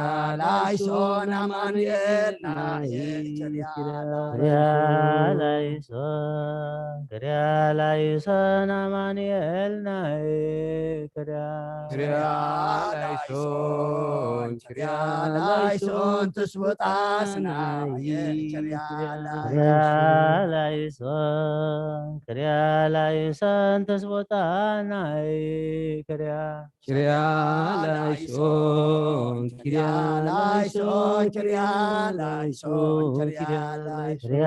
ላይሶን ኣማኑኤል ናይ ቸርያ ክሪያ ላይሶን ክሪያ ላይሶን ኣማኑኤል ናይ ክሪያ ቸርያ ላይሶን ቸርያ ላይሶን ትስቡጣስ ናይ ቸርያ ክሪያ ላይሶን ክሪያ ላይሶን ተስቦጣ ናይ ክሪያ ቸርያ ላይሶን ቸርያ ላይሶን ቸርያ ላይሶን ቸርያ ላይሶን ክሪያ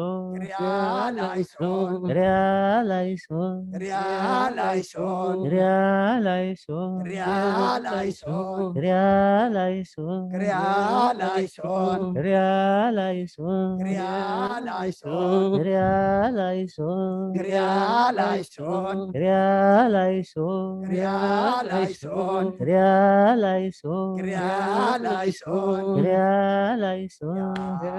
ላይሶን፣ ክሪያ ላይሶን፣ ክሪያ ላይሶን፣ ክሪያ ላይሶን፣ ክሪያ ላይሶን፣ ክሪያ ላይሶን፣ ክሪያ ላይሶን፣ ክሪያ ላይሶን፣ ክሪያ ላይሶን፣ ክሪያ ላይሶን፣ ክሪያ ላይሶን፣ ክሪያ ላይሶን፣ ክሪያ ላይሶን፣ ክሪያ ላይሶን፣ ክሪያ ላይሶን፣ ክሪያ ላይሶን፣ ክሪያ ላይሶን፣ ያ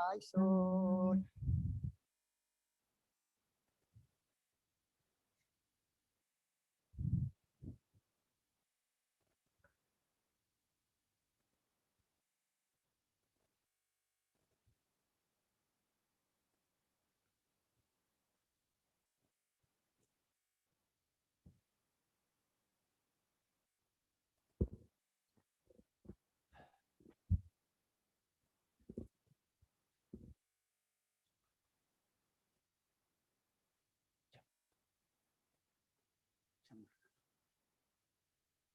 ላይሶን።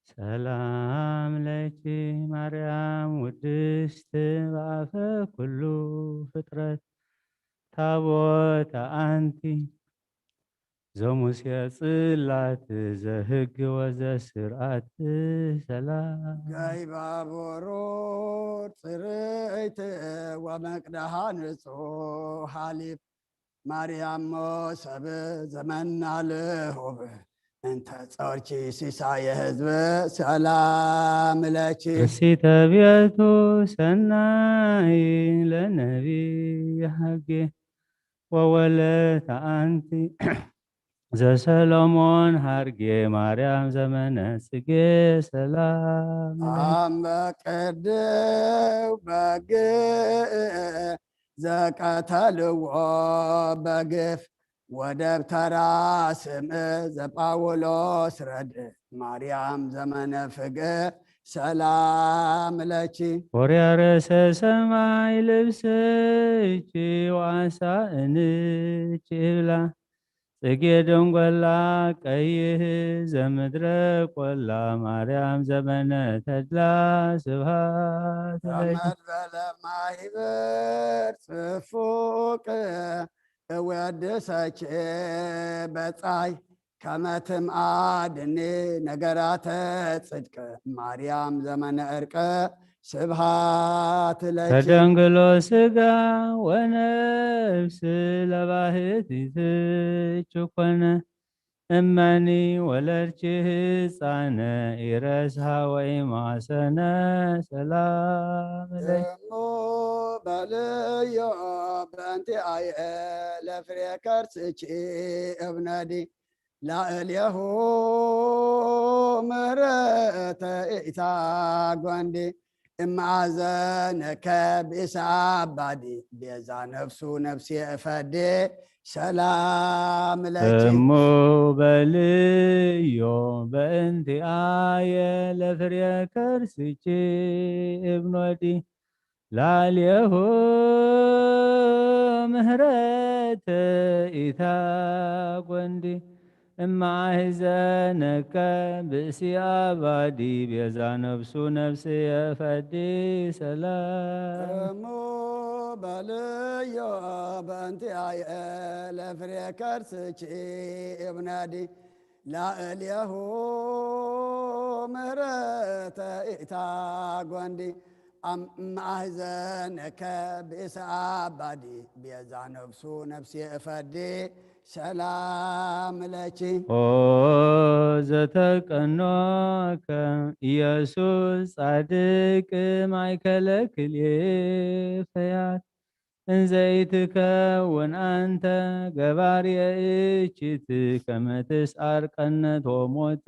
ሰላም ለኪ ማርያም ውድስት በአፈ ኩሉ ፍጥረት ታቦት አንቲ ዘሙሴ ጽላት ዘህግ ወዘስርዓት ሰላም ገይባ ብሩር ጽርይቲ ወመቅደሃ ንጹህ ሃሊብ ማርያም ሞሰብ ዘመና ልሁብ እንተ ጾርኪ ሲሳየ ህዝብ ሰላም ለኪ ርሲተ ቤቱ ሰናይ ለነቢይ ሐጌ ወወለተ አንቲ ዘሰሎሞን ሐርጌ ማርያም ዘመነ ጽጌ ሰላም ለኪ። አመ ቅድው በግዕ ዘቀተልዎ በግፍ ወደብተራ ስም ዘጳውሎስ ረድ ማርያም ዘመነ ፍግ ሰላም ለኪ ሆርያ ርእሰ ሰማይ ልብስኪ ወአሳእንኪ ይብላ ጽጌ ደንጎላ ቀይህ ዘምድረ ቆላ ማርያም ዘመነ ተድላ ስብሃት ለኪ። መድበለ ማህበር ጽፉቅ እወድሰኪ በጻይ ከመትም አድኒ ነገራተ ጽድቅ ማርያም ዘመነ እርቅ ስብሃት ለኪ ተደንግሎ ስጋ ወነፍስ ለባህቲትኪ ኮነ እመኒ ወለድኪ ህፃነ ኢረስሃ ወይ ማሰነ ሰላም ለኪ። እሞ በልዮ በእንቲ አየ ለፍሬ ከርስኪ እብነዲ ላእሌሁ ምህረተ ኢታ ጓንዲ እማዘነከ ብእሳባዲ ቤዛ ነፍሱ ነፍሴ እፈዴ ሰላም ለኪ እሞ በልዮ በእንቲ አየ ለፍሬ ከርስኪ እብኖዲ ላልየሁ ምህረት ኢታ ጎንዲ እማሕዘነከ ብእሲ አባዲ ቤዛ ነፍሱ ነፍስ የፈዲ ሰላም እሙ በልዮ በእንቲ አየ ለፍሬ ከርስኪ እብነዲ ላእሌሁ ምህረተ ኢታ ጎንዲ አማሕዘነከ ብእሲ አባዲ ቤዛ ነፍሱ ነፍስ የፈዲ ሰላም ለኪ ኦ ዘተቀኖከ ኢየሱስ ጻድቅ ማእከለ ክልኤ ፈያት እንዘይትከውን አንተ ገባርየ እኪት ከመ ትስዓር ቀነት ወሞት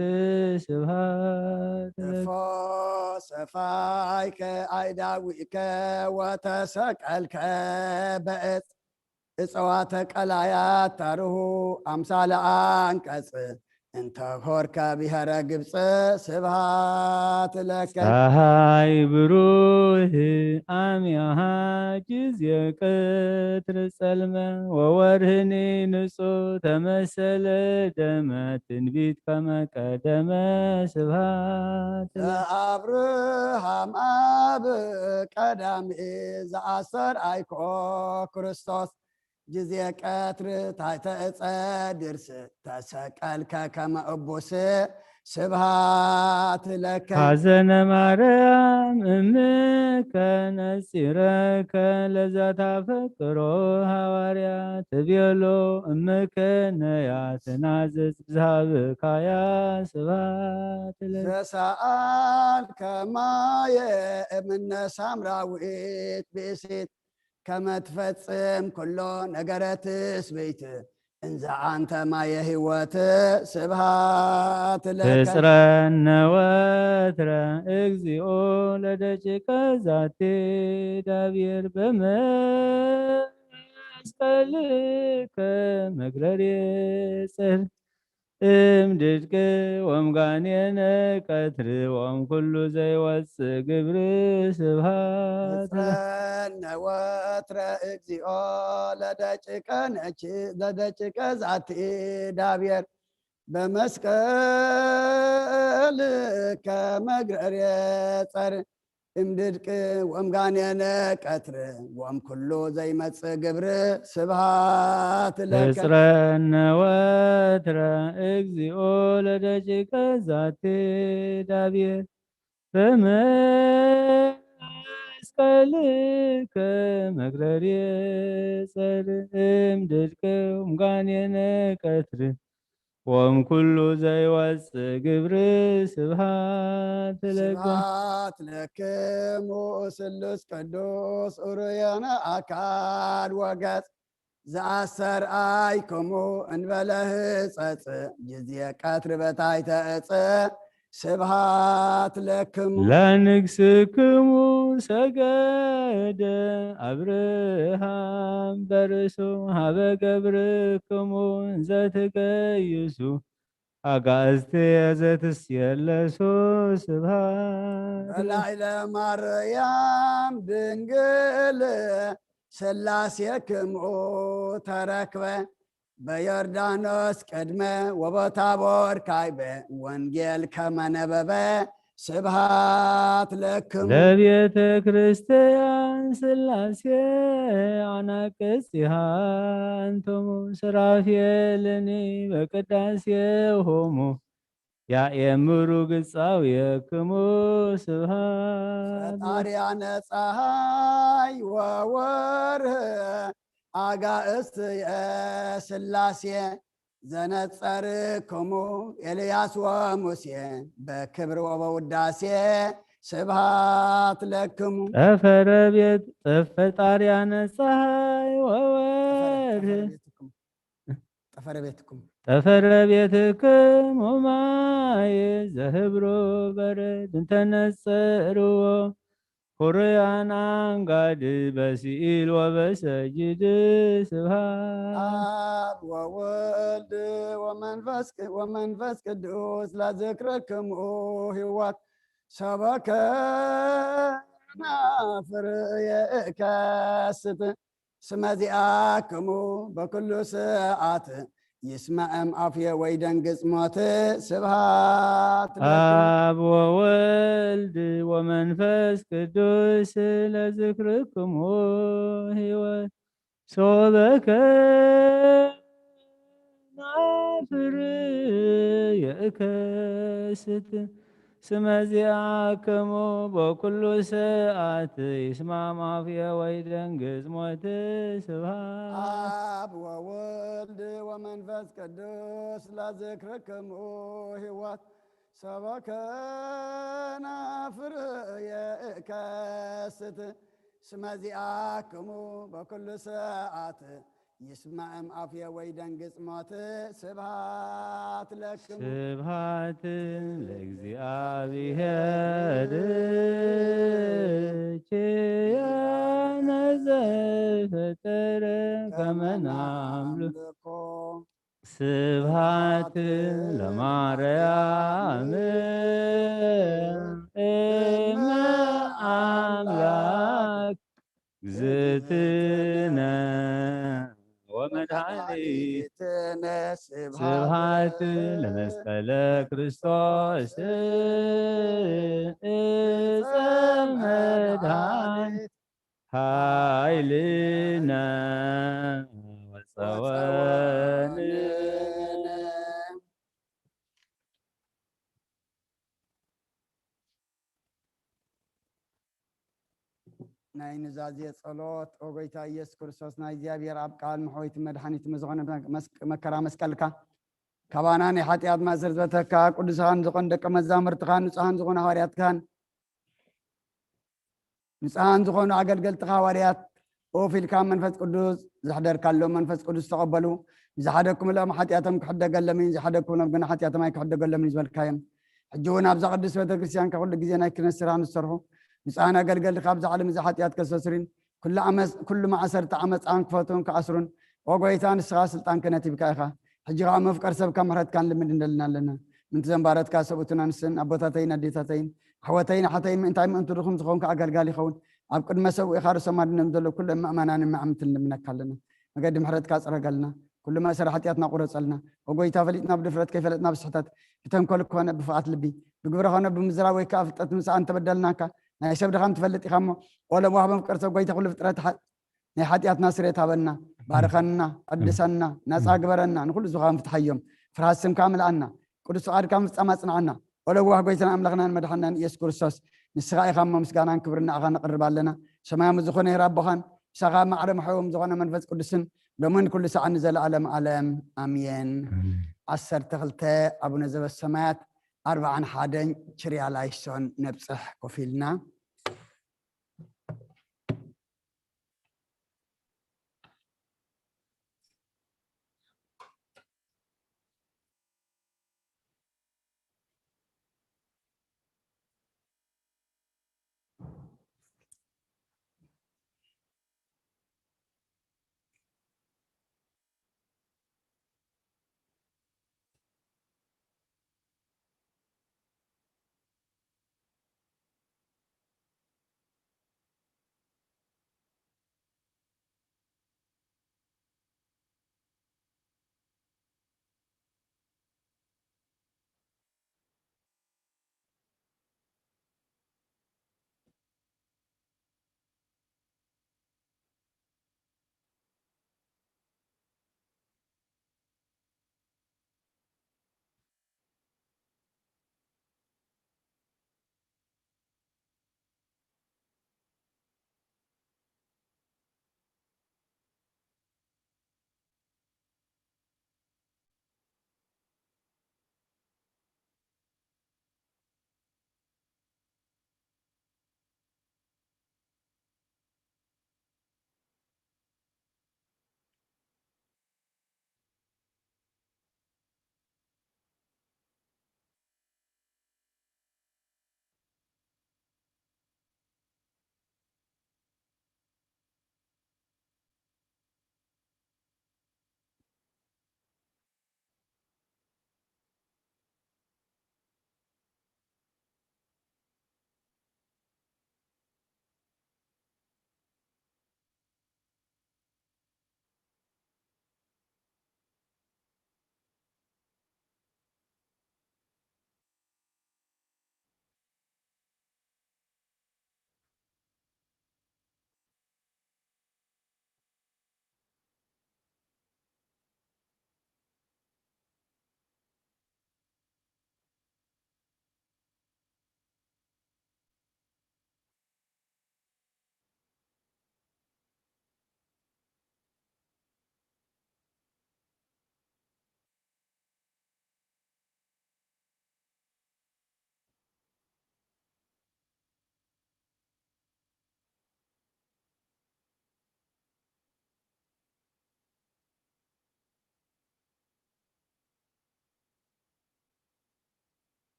ስብሃት ለኪ። እፎ ሰፋይከ አይዳዊከ ወተሰቀልከ በእጽ እጽዋተ ቀላያት ታርሁ አምሳለ አንቀጽ እንተ ሆርከ ብሔረ ግብጽ ስብሃት ለከ። ፀሐይ ብሩህ አሚሃ ጊዜ ቀትር ጸልመ ወወርህኒ ንጹህ ተመሰለ ደመ ትንቢት ከመ ቀደመ ስብሃት ለከ። ለአብርሃም አብ ቀዳሚ ዘአስተርአይኮ ክርስቶስ ጊዜ ቀትር ታሕተ ዕፀ ድርስ ተሰቀልከ ከመ እቡስ ስብሃት ለከ። ሐዘነ ማርያም እምከ ነጺረከ ለዛታፈቅሮ ሐዋርያ ትቤሎ እምከ ነያ ትናዘዝ ብዝሃብካያ ስብሃት ለከ። ዘሰአልከ ማየ እምነ ሳምራዊት ብእሲት ከመ ትፈጽም ኩሎ ነገረ ትስብእት እንዘ አንተ ማየ ህይወት ስብሃት ለከ። እጽረነ ወትረ እግዚኦ ለደቂቀ ዛቲ ዳብር በመስቀልከ መግረር የጽር እምድድቅ ወምጋኔነ ቀትር ወም ኩሉ ዘይወጽእ ግብር ስብሃት እጽረነ ወትረ እግዚኦ ለደቂቀ ነች ለደቂቀ ዛቲ ዳብር በመስቀልከ መግረር የጸር እምድድቅ ወምጋኔነ ቀትር ወም ኩሉ ዘይመጽእ ግብር ስብሃት ለከ። እጽረነ ወትረ እግዚኦ ለደቂቀ ዛቲ ዳብር በመስቀልከ መግረር የጸር እምድድቅ ወምጋኔነ ቀትር ወም ኩሉ ዘይወጽእ ግብር ስብሃት ለከ። ስብሃት ለክሙ ስሉስ ቅዱስ ኡሩየነ አካል ወገጽ ዘአስተርአይክሙ እንበለ ህጸጽ ጊዜ ቀትር በታይተ ዕጽ ስብሃት ለክሙ። ለንግስክሙ ሰገደ አብርሃም በርእሱ ሀበ ገብርክሙ ዘትገይሱ አጋእዝትየ ዘትስየለሱ ስብሃት ለከ። በላዕለ ማርያም ድንግል ስላሴክሙ ተረክበ በዮርዳኖስ ቅድመ ወበታቦር ካይበ ወንጌል ከመነበበ ስብሃት ለክሙ። ለቤተ ክርስቲያን ስላሴ አናቅጽሃ አንትሙ ሱራፌልኒ በቅዳሴሆሙ ያኤምሩ ግጻውየክሙ ስብሃት ፈጣሪያነ ፀሐይ ወወርህ አጋእዝት የስላሴ ዘነጸርክሙ ኤልያስ ወሙሴ በክብር ወበውዳሴ ስብሃት ለክሙ። ጠፈረ ቤት ጠፈጣሪያነ ፀሐይ ወወርህ ጠፈረ ቤትኩም ጠፈረ ቤትክሙ ማይ ዘህብሮ በረድ እንተነጸርዎ ኩርያን አንጋድ በስኢል ወበሰጅድ ስብሃት አብ ወወልድ ወመንፈስ ቅ- ወመንፈስ ቅዱስ ለዝክርክሙ ህይወት ሰበከ ናፍር የእከስት ስመዚአክሙ በኩሉ ሰዓት ይስማዕም አፍየ ወይ ደንግጽ ሞት ስብሃት ለክሙ። አብ ወወልድ ወመንፈስ ቅዱስ ለዝክርክሙ ህይወት ሶበከ ናፍር የእከስት ስመዚአክሙ በኩሉ ሰዓት ይስማም አፍየ ወይ ደንግጽ ሞት ስብሃት አብ ወወልድ ወመንፈስ ቅዱስ ለዝክርክሙ ህይወት ሰበከ ናፍር የእከስት ስመዚአክሙ በኩሉ ሰዓት ይስማዕም አፍየ ወይ ደንግጽ ሞት ስብሃት ለክሙ። ስብሃት ለእግዚአብሔር ኪያነ ዘፈጠረ ከመ ናምልኮ አምልኮ ስብሐት ለማርያም እመ ኣምላክ ግዝእትነ ወመድኃኒትነ። ስብሐት ለመስቀለ ክርስቶስ እፀ መድኃኒት ኃይልነ ወፀወንነ። ናይ ኑዛዜ ጸሎት። ኦ ጎይታ ኢየሱስ ክርስቶስ፣ ናይ እግዚኣብሔር ኣብ ቃል መሕወይቲ መድሓኒት ዝኾነ መስ-፣ መከራ መስቀልካ፣ ካባና ናይ ሓጢኣት ማእሰር ዝበተካ፣ ቅዱሳን ዝኾኑ ደቀ መዛሙርትኻ፣ ንጹሃን ዝኾኑ ሃዋርያትካን፣ ንጹሃን ዝኾኑ ኣገልገልትኻ ሃዋርያት ኮፍ ኢልካ መንፈስ ቅዱስ ዘሕደርካሎም መንፈስ ቅዱስ ተቐበሉ። ዝሓደግኩምሎም ሓጢኣቶም ክሕደገሎም እዩ፣ ዝሓደግኩምሎም ግን ሓጢኣቶም ኣይክሕደገሎም እዩ ዝበልካዮም። ሕጂ እውን ኣብዛ ቅድስት ቤተ ክርስቲያን ካብ ኩሉ ግዜ ናይ ክህነት ስራሕ ንዝሰርሑ ንጹሃን ኣገልገልትኻ ኣብዚ ዓለም እዚ ሓጢኣት ከስተስሪን ኩሉ ዓመፅ-፣ ኩሉ ማእሰርቲ ዓመፃን ክፈቱን ክኣስሩን፣ ኦ ጎይታ፣ ንስኻ ስልጣን ክህነት ሂብካ ኢኻ። ሕጂ ከዓ መፍቀር ሰብካ ምሕረትካን ልምድ እንደልና ኣለና። ምንቲ ዘንባረትካ ሰብኡትን ኣንስትን ኣቦታተይን ኣዴታተይን ኣሕወተይን ኣሓተይን ምእንታይ ምእንቱ ድኹም ዝኾንካ ኣገልጋሊ ይኸውን። ኣብ ቅድመ ሰብኡ ኢኻ ርእሶም ኣድነም ዘሎ ኩሎም ምእመናንን ምእምንትን ልምነካ ኣለና። መገዲ ምሕረትካ ጽረገልና። ኩሉ ማእሰር ሓጢኣትና ቁረጸልና። ኦ ጎይታ፣ ፈሊጥና ብድፍረት፣ ከይፈለጥና ብስሕተት፣ ብተንኮል ኮነ ብፍቓት ልቢ፣ ብግብሪ ኮነ ብምዝራብ ወይ ከኣ ፍልጠት ምሳእ እንተበደልናካ፣ ናይ ሰብ ድኻም ትፈልጥ ኢኻ እሞ፣ ኦ ለዋህ መፍቀር ሰብ ጎይታ፣ ኩሉ ፍጥረት ሓ-፣ ናይ ሓጢኣትና ስርየት ሃበና፣ ባርኸና፣ ቀድሰና፣ ናጻ ግበረና፣ ንኹሉ ዝኻም ፍትሓዮም፣ ፍርሃት ስምካ ምልኣና፣ ቅዱስ ፍቓድካ ምፍጻም ኣጽንዓና። ኦ ለዋህ ጎይታና ኣምላኽናን መድሓናን ኢየሱስ ክርስቶስ፣ ንስኻ ኢኻ እሞ ምስጋናን ክብርን ንኣኻ ነቕርብ ኣለና። ሰማያዊ ዝኾነ ሄር ኣቦኻን፣ ምሳኻ ማዕረ መሕበቦም ዝኾነ መንፈስ ቅዱስን፣ ሎምን ኩሉ ሰዓት ንዘለኣለም ዓለም። ኣሜን። ኣሜን። ዓሰርተ ክልተ ኣቡነ ዘበሰማያት፣ ኣርብዓን ሓደን ችርያ ላይሶን ነብጽሕ ኮፍ ኢልና።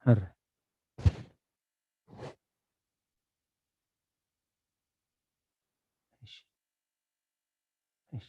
መርሕ። እሺ። እሺ።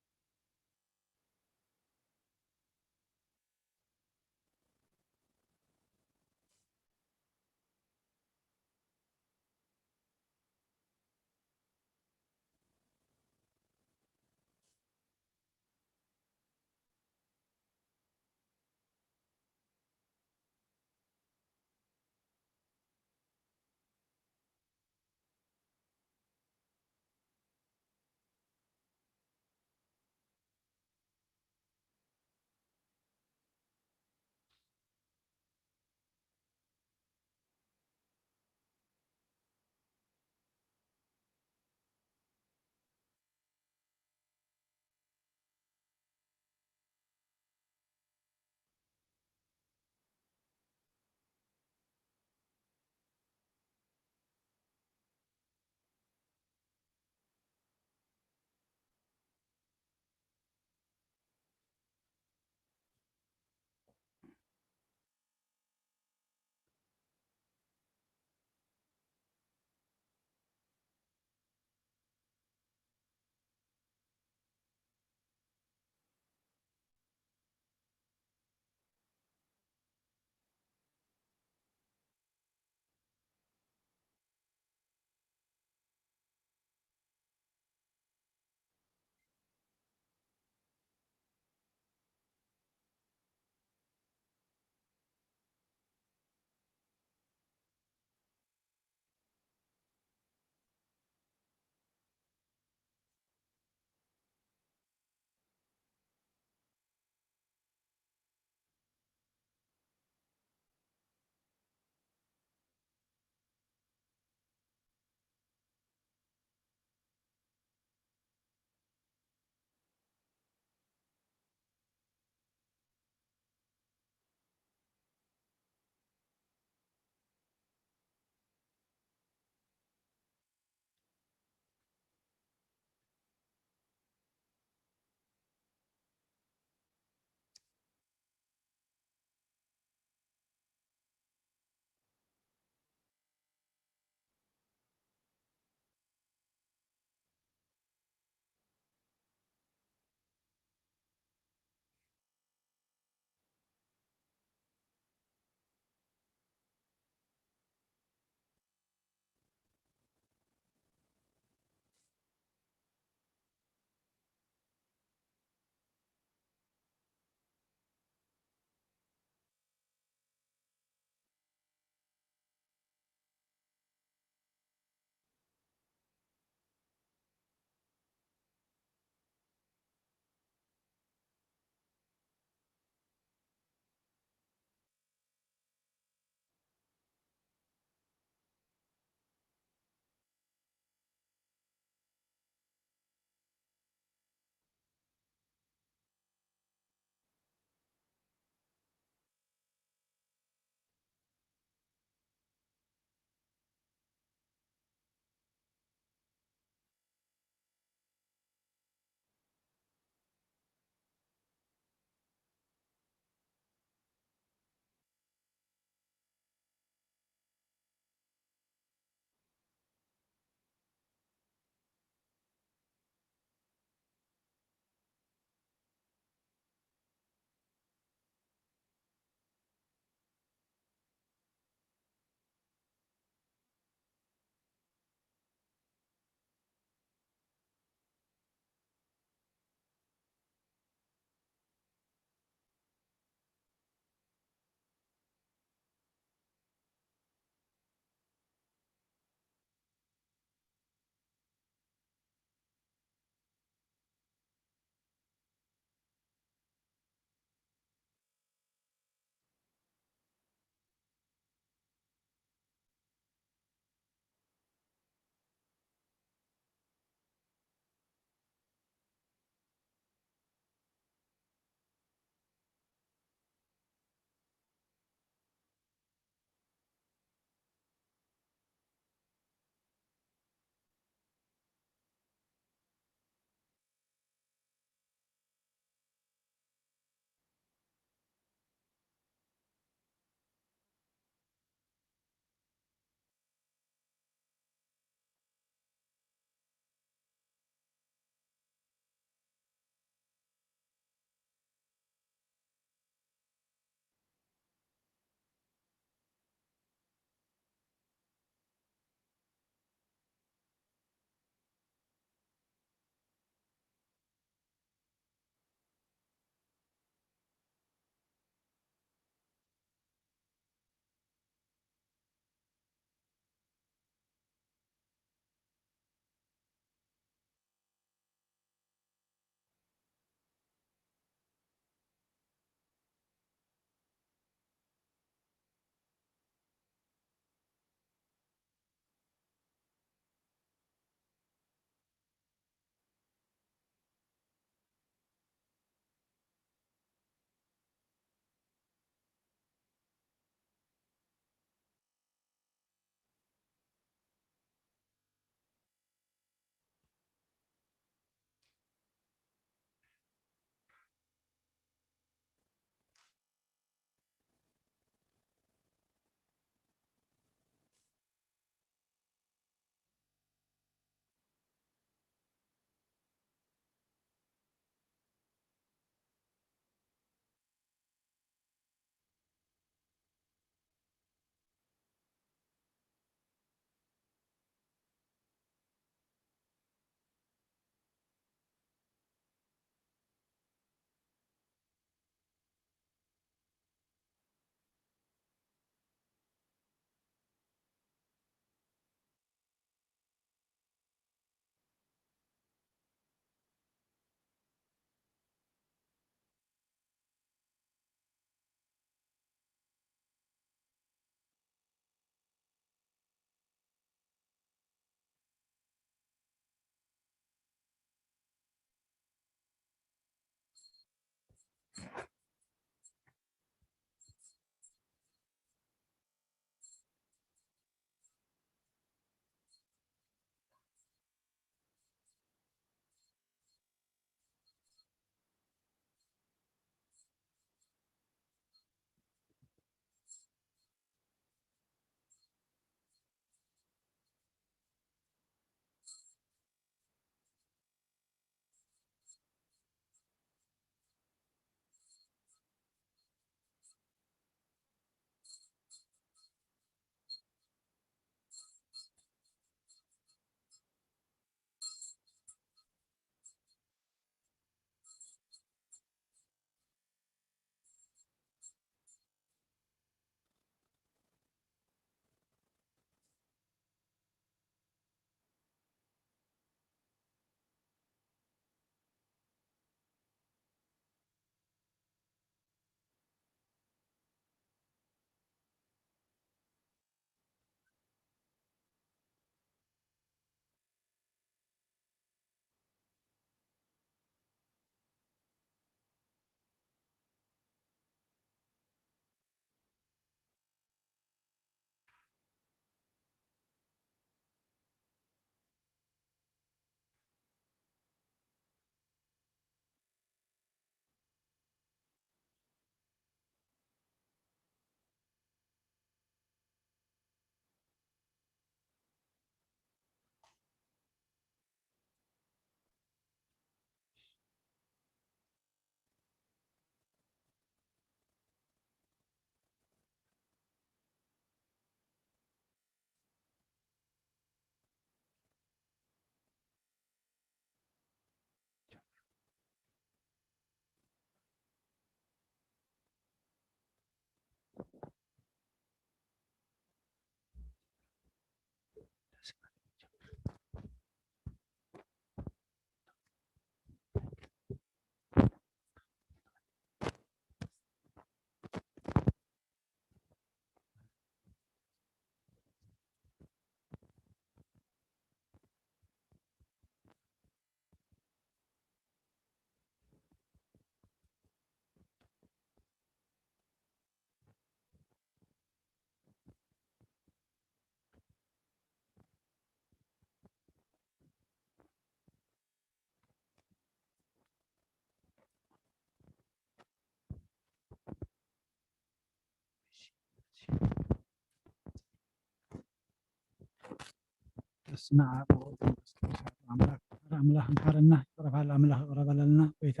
በስመ አብ ወወልድ ወመንፈስ ቅዱስ አሐዱ አምላክ። ኧረ አምላክ መሐረና፣ ይቅረ በል አምላክ፣ ይቅረ በለልና ጌታ።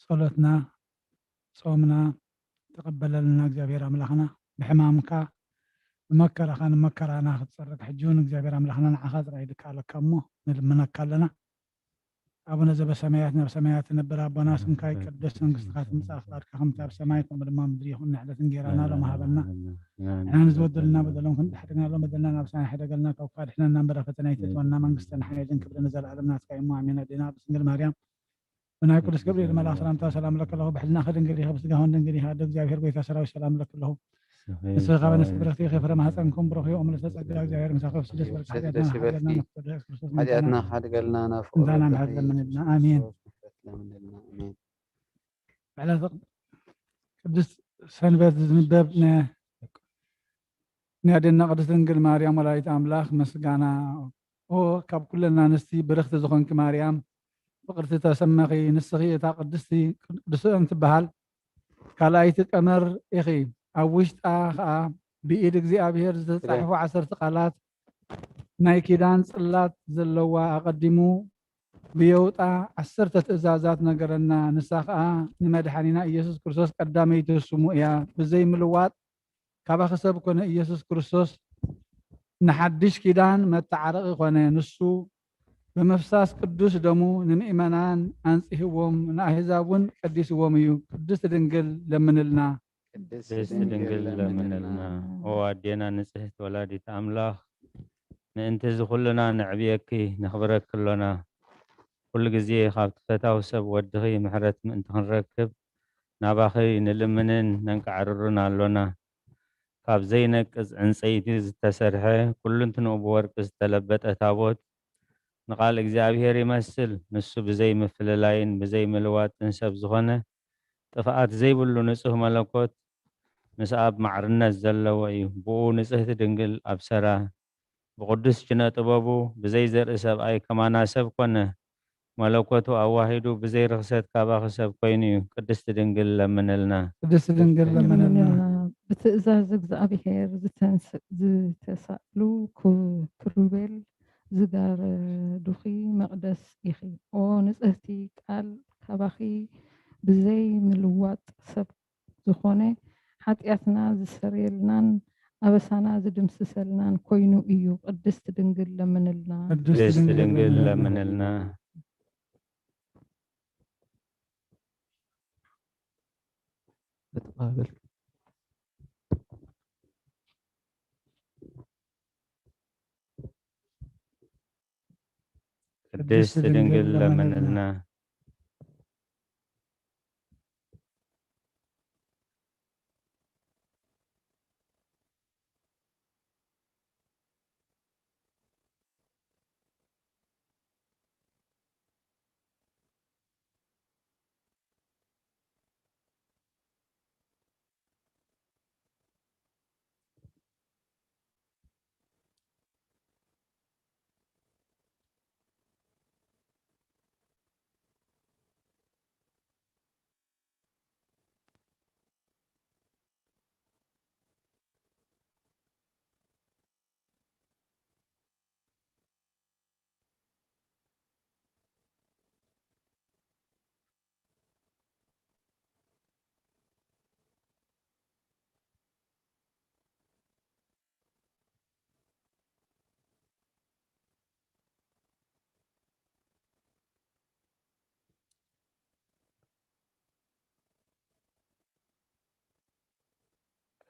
ጸሎትና ጾምና ተቐበለልና እግዚኣብሔር ኣምላኽና። ብሕማምካ ብመከራኻ ንመከራና ክትጸርግ ሕጂ እውን እግዚኣብሔር ኣምላኽና ንዓኻ ጥራይ ድከኣለካ እሞ ንልምነካ ኣለና። ኣቡነ ዘበሰማያት፣ ናብ ሰማያት ትነብር ኣቦና፣ ስምካ ይቀደስ፣ መንግስትካ ትምጻእ፣ ፍቃድካ ከምቲ ኣብ ሰማይ ከምኡ ድማ ኣብ ምድሪ ይኹን። ንዕለት እንጌራና ሎሚ ሃበና። ንሕና ንዝበደሉና በደሎም ክንድሕድግና፣ ሎም በደልና ናብ ሰማይ ሕደገልና፣ ካብ ክፉ ኣድሕነና እምበር፣ ኣብ ፈተና ኣይተእትወና፣ መንግስትን ሓይልን ክብርን ንዘለኣለም ናትካ እዩ እሞ፣ ኣሜን። ኣዴና ቅድስት ድንግል ማርያም፣ ብናይ ቅዱስ ገብርኤል መልኣክ ሰላምታ ሰላም ለኪ ኣለኹ፣ ብሕልናኺ ድንግል ኢኺ፣ ብስጋኺ እውን ድንግል ኢኺ። ኣደ እግዚኣብሔር፣ ጎይታ ሰራዊት፣ ሰላም ለኪ ኣለኹ። ንስኺ ካብ ኣንስቲ ብርኽቲ ኢኺ፣ ፍረ ማህፀንኩም ብሩኽ እዩ። እምልእተ ጸጋ፣ እግዚኣብሔር ምሳኺ፣ ብስደት በልኪ፣ ሓጢኣትና ደስ ይበልኪ። ሓጢኣትና ሓድገልና፣ ናብ ፍቕሪ እንታና ወድኺ ምሕረት ለምንልና። ኣሜን። ክርስቶስ ምሕረት ለምንልና። ኣሜን። ዕለተ ቅድስት ሰንበት ዝንበብ ናይ ናይ ኣዴና ቅድስት ድንግል ማርያም ወላዲት ኣምላኽ ምስጋና። ኦ፣ ካብ ኩለን ኣንስቲ ብርኽቲ ዝኾንኪ ማርያም፣ ፍቅርቲ ተሰመኺ፣ ንስኺ እታ ቅድስቲ ቅዱሳን ትበሃል ካልኣይቲ ቀመር ኢኺ። ኣብ ውሽጣ ኸኣ ብኢድ እግዚኣብሔር ዝተጻሕፉ ዓሰርተ ቃላት ናይ ኪዳን ጽላት ዘለዋ፣ ኣቐዲሙ ብየውጣ ዓሰርተ ትእዛዛት ነገረና። ንሳ ኸኣ ንመድሓኒና ኢየሱስ ክርስቶስ ቀዳመይቲ ስሙ እያ። ብዘይ ምልዋጥ ካባኺ ሰብ ኮነ ኢየሱስ ክርስቶስ ንሓድሽ ኪዳን መተዓረቒ ኮነ። ንሱ ብምፍሳስ ቅዱስ ደሙ ንምእመናን ኣንጺህዎም፣ ንኣህዛብ እውን ቀዲስዎም እዩ። ቅድስት ድንግል ለምንልና። ቅድስት ድንግል ለምንልና። ኦ ኣዴና ንጽሕቲ ወላዲት ኣምላኽ፣ ምእንቲ እዚ ኩልና ነዕብየኪ፣ ነኽብረኪ ኣሎና። ኩሉ ግዜ ካብቲ ፈታዊ ሰብ ወድኺ ምሕረት ምእንቲ ክንረክብ፣ ናባኺ ንልምንን ነንቃዕርርን ኣሎና። ካብ ዘይነቅጽ ዕንጸይቲ ዝተሰርሐ፣ ኩሉንትንኡ ብወርቂ ዝተለበጠ ታቦት፣ ንቓል እግዚኣብሔር ይመስል። ንሱ ብዘይ ምፍልላይን ብዘይ ምልዋጥን ሰብ ዝኾነ፣ ጥፍኣት ዘይብሉ ንጹህ መለኮት፣ ምስ ኣብ ማዕርነት ዘለዎ እዩ። ብኡ ንጽህቲ ድንግል ኣብሰራ፣ ብቕዱስ ኪነ ጥበቡ ብዘይ ዘርኢ ሰብኣይ ከማና ሰብ ኮነ። መለኮቱ ኣዋሂዱ ብዘይ ርኽሰት ካባኺ ሰብ ኮይኑ እዩ። ቅድስቲ ድንግል ለምንልና። ቅድስቲ ድንግል ለምንልና። ለምንልና። ብትእዛዝ እግዚኣብሔር ዝተንስ-፣ ዝተሳእሉ ኩ-፣ ክሩቤል ዝጋረዱኺ መቕደስ ኢኺ። ኦ ንጽህቲ ቃል ካባኺ ብዘይ ምልዋጥ ሰብ ዝኾነ ሓጢኣትና ዝሰርየልናን ኣበሳና ዝድምስሰልናን ኮይኑ እዩ። ቅድስት ድንግል ለምንልና። ቅድስት ድንግል ለምንልና። ቅድስት ድንግል ለምንልና።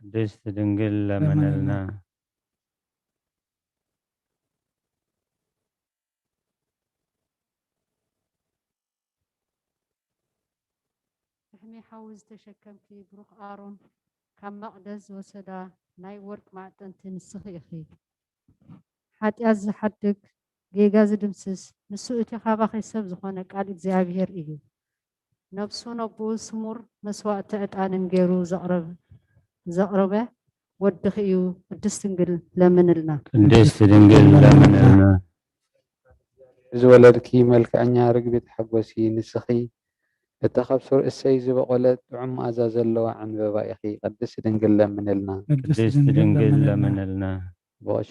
ቅድስት ድንግል ለምንልና። ፍሕሚ ሓዊ ዝተሸከምኪ ብሩኽ ኣሮን፣ ካብ መቕደስ ዝወሰዳ ናይ ወርቂ ማዕጠንቲ ንስኺ ኢኺ። ሓጢኣት ዝሓድግ፣ ጌጋ ዝድምስስ፣ ንሱ እቲ ካባኺ ሰብ ዝኾነ ቃል እግዚኣብሔር እዩ። ነብሱ ነብኡ ስሙር መስዋእቲ ዕጣንን ገይሩ ዘቕረብ-፣ ዘቕረበ ወድኺ እዩ። ቅድስት ድንግል ለምንልና። ቅድስት ድንግል ለምንልና። ዝወለድኪ መልክዐኛ ርግቢ ተሓጎሲ፣ ንስኺ እታ ካብ ሱር እሰይ ዝበቖለት ጥዑም መኣዛ ዘለዋ ዕንበባ ኢኺ። ቅድስት ድንግል ለምንልና። ቅድስት ድንግል ለምንልና። ብቐሺ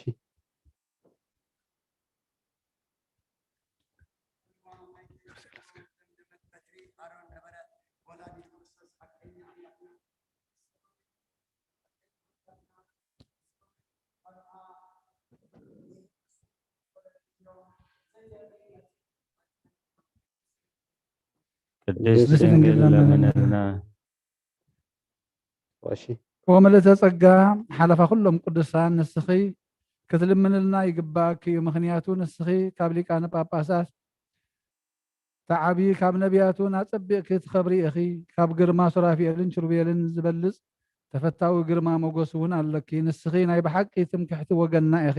ቅድስት ድንግል ለምንልና። እሺ። ወምልእተ ጸጋ ሓለፋ ኩሎም ቅዱሳን ንስኺ ክትልምንልና ይግባእኪ እዩ። ምኽንያቱ ንስኺ ካብ ሊቃነ ጳጳሳት ትዓብዪ፣ ካብ ነቢያት እውን ኣጸቢቕኪ ትኸብሪ ኢኺ። ካብ ግርማ ሱራፊኤልን ኪሩቤልን ዝበልጽ ተፈታዊ ግርማ ሞገስ እውን ኣለኪ። ንስኺ ናይ ብሓቂ ትምክሕቲ ወገንና ኢኺ።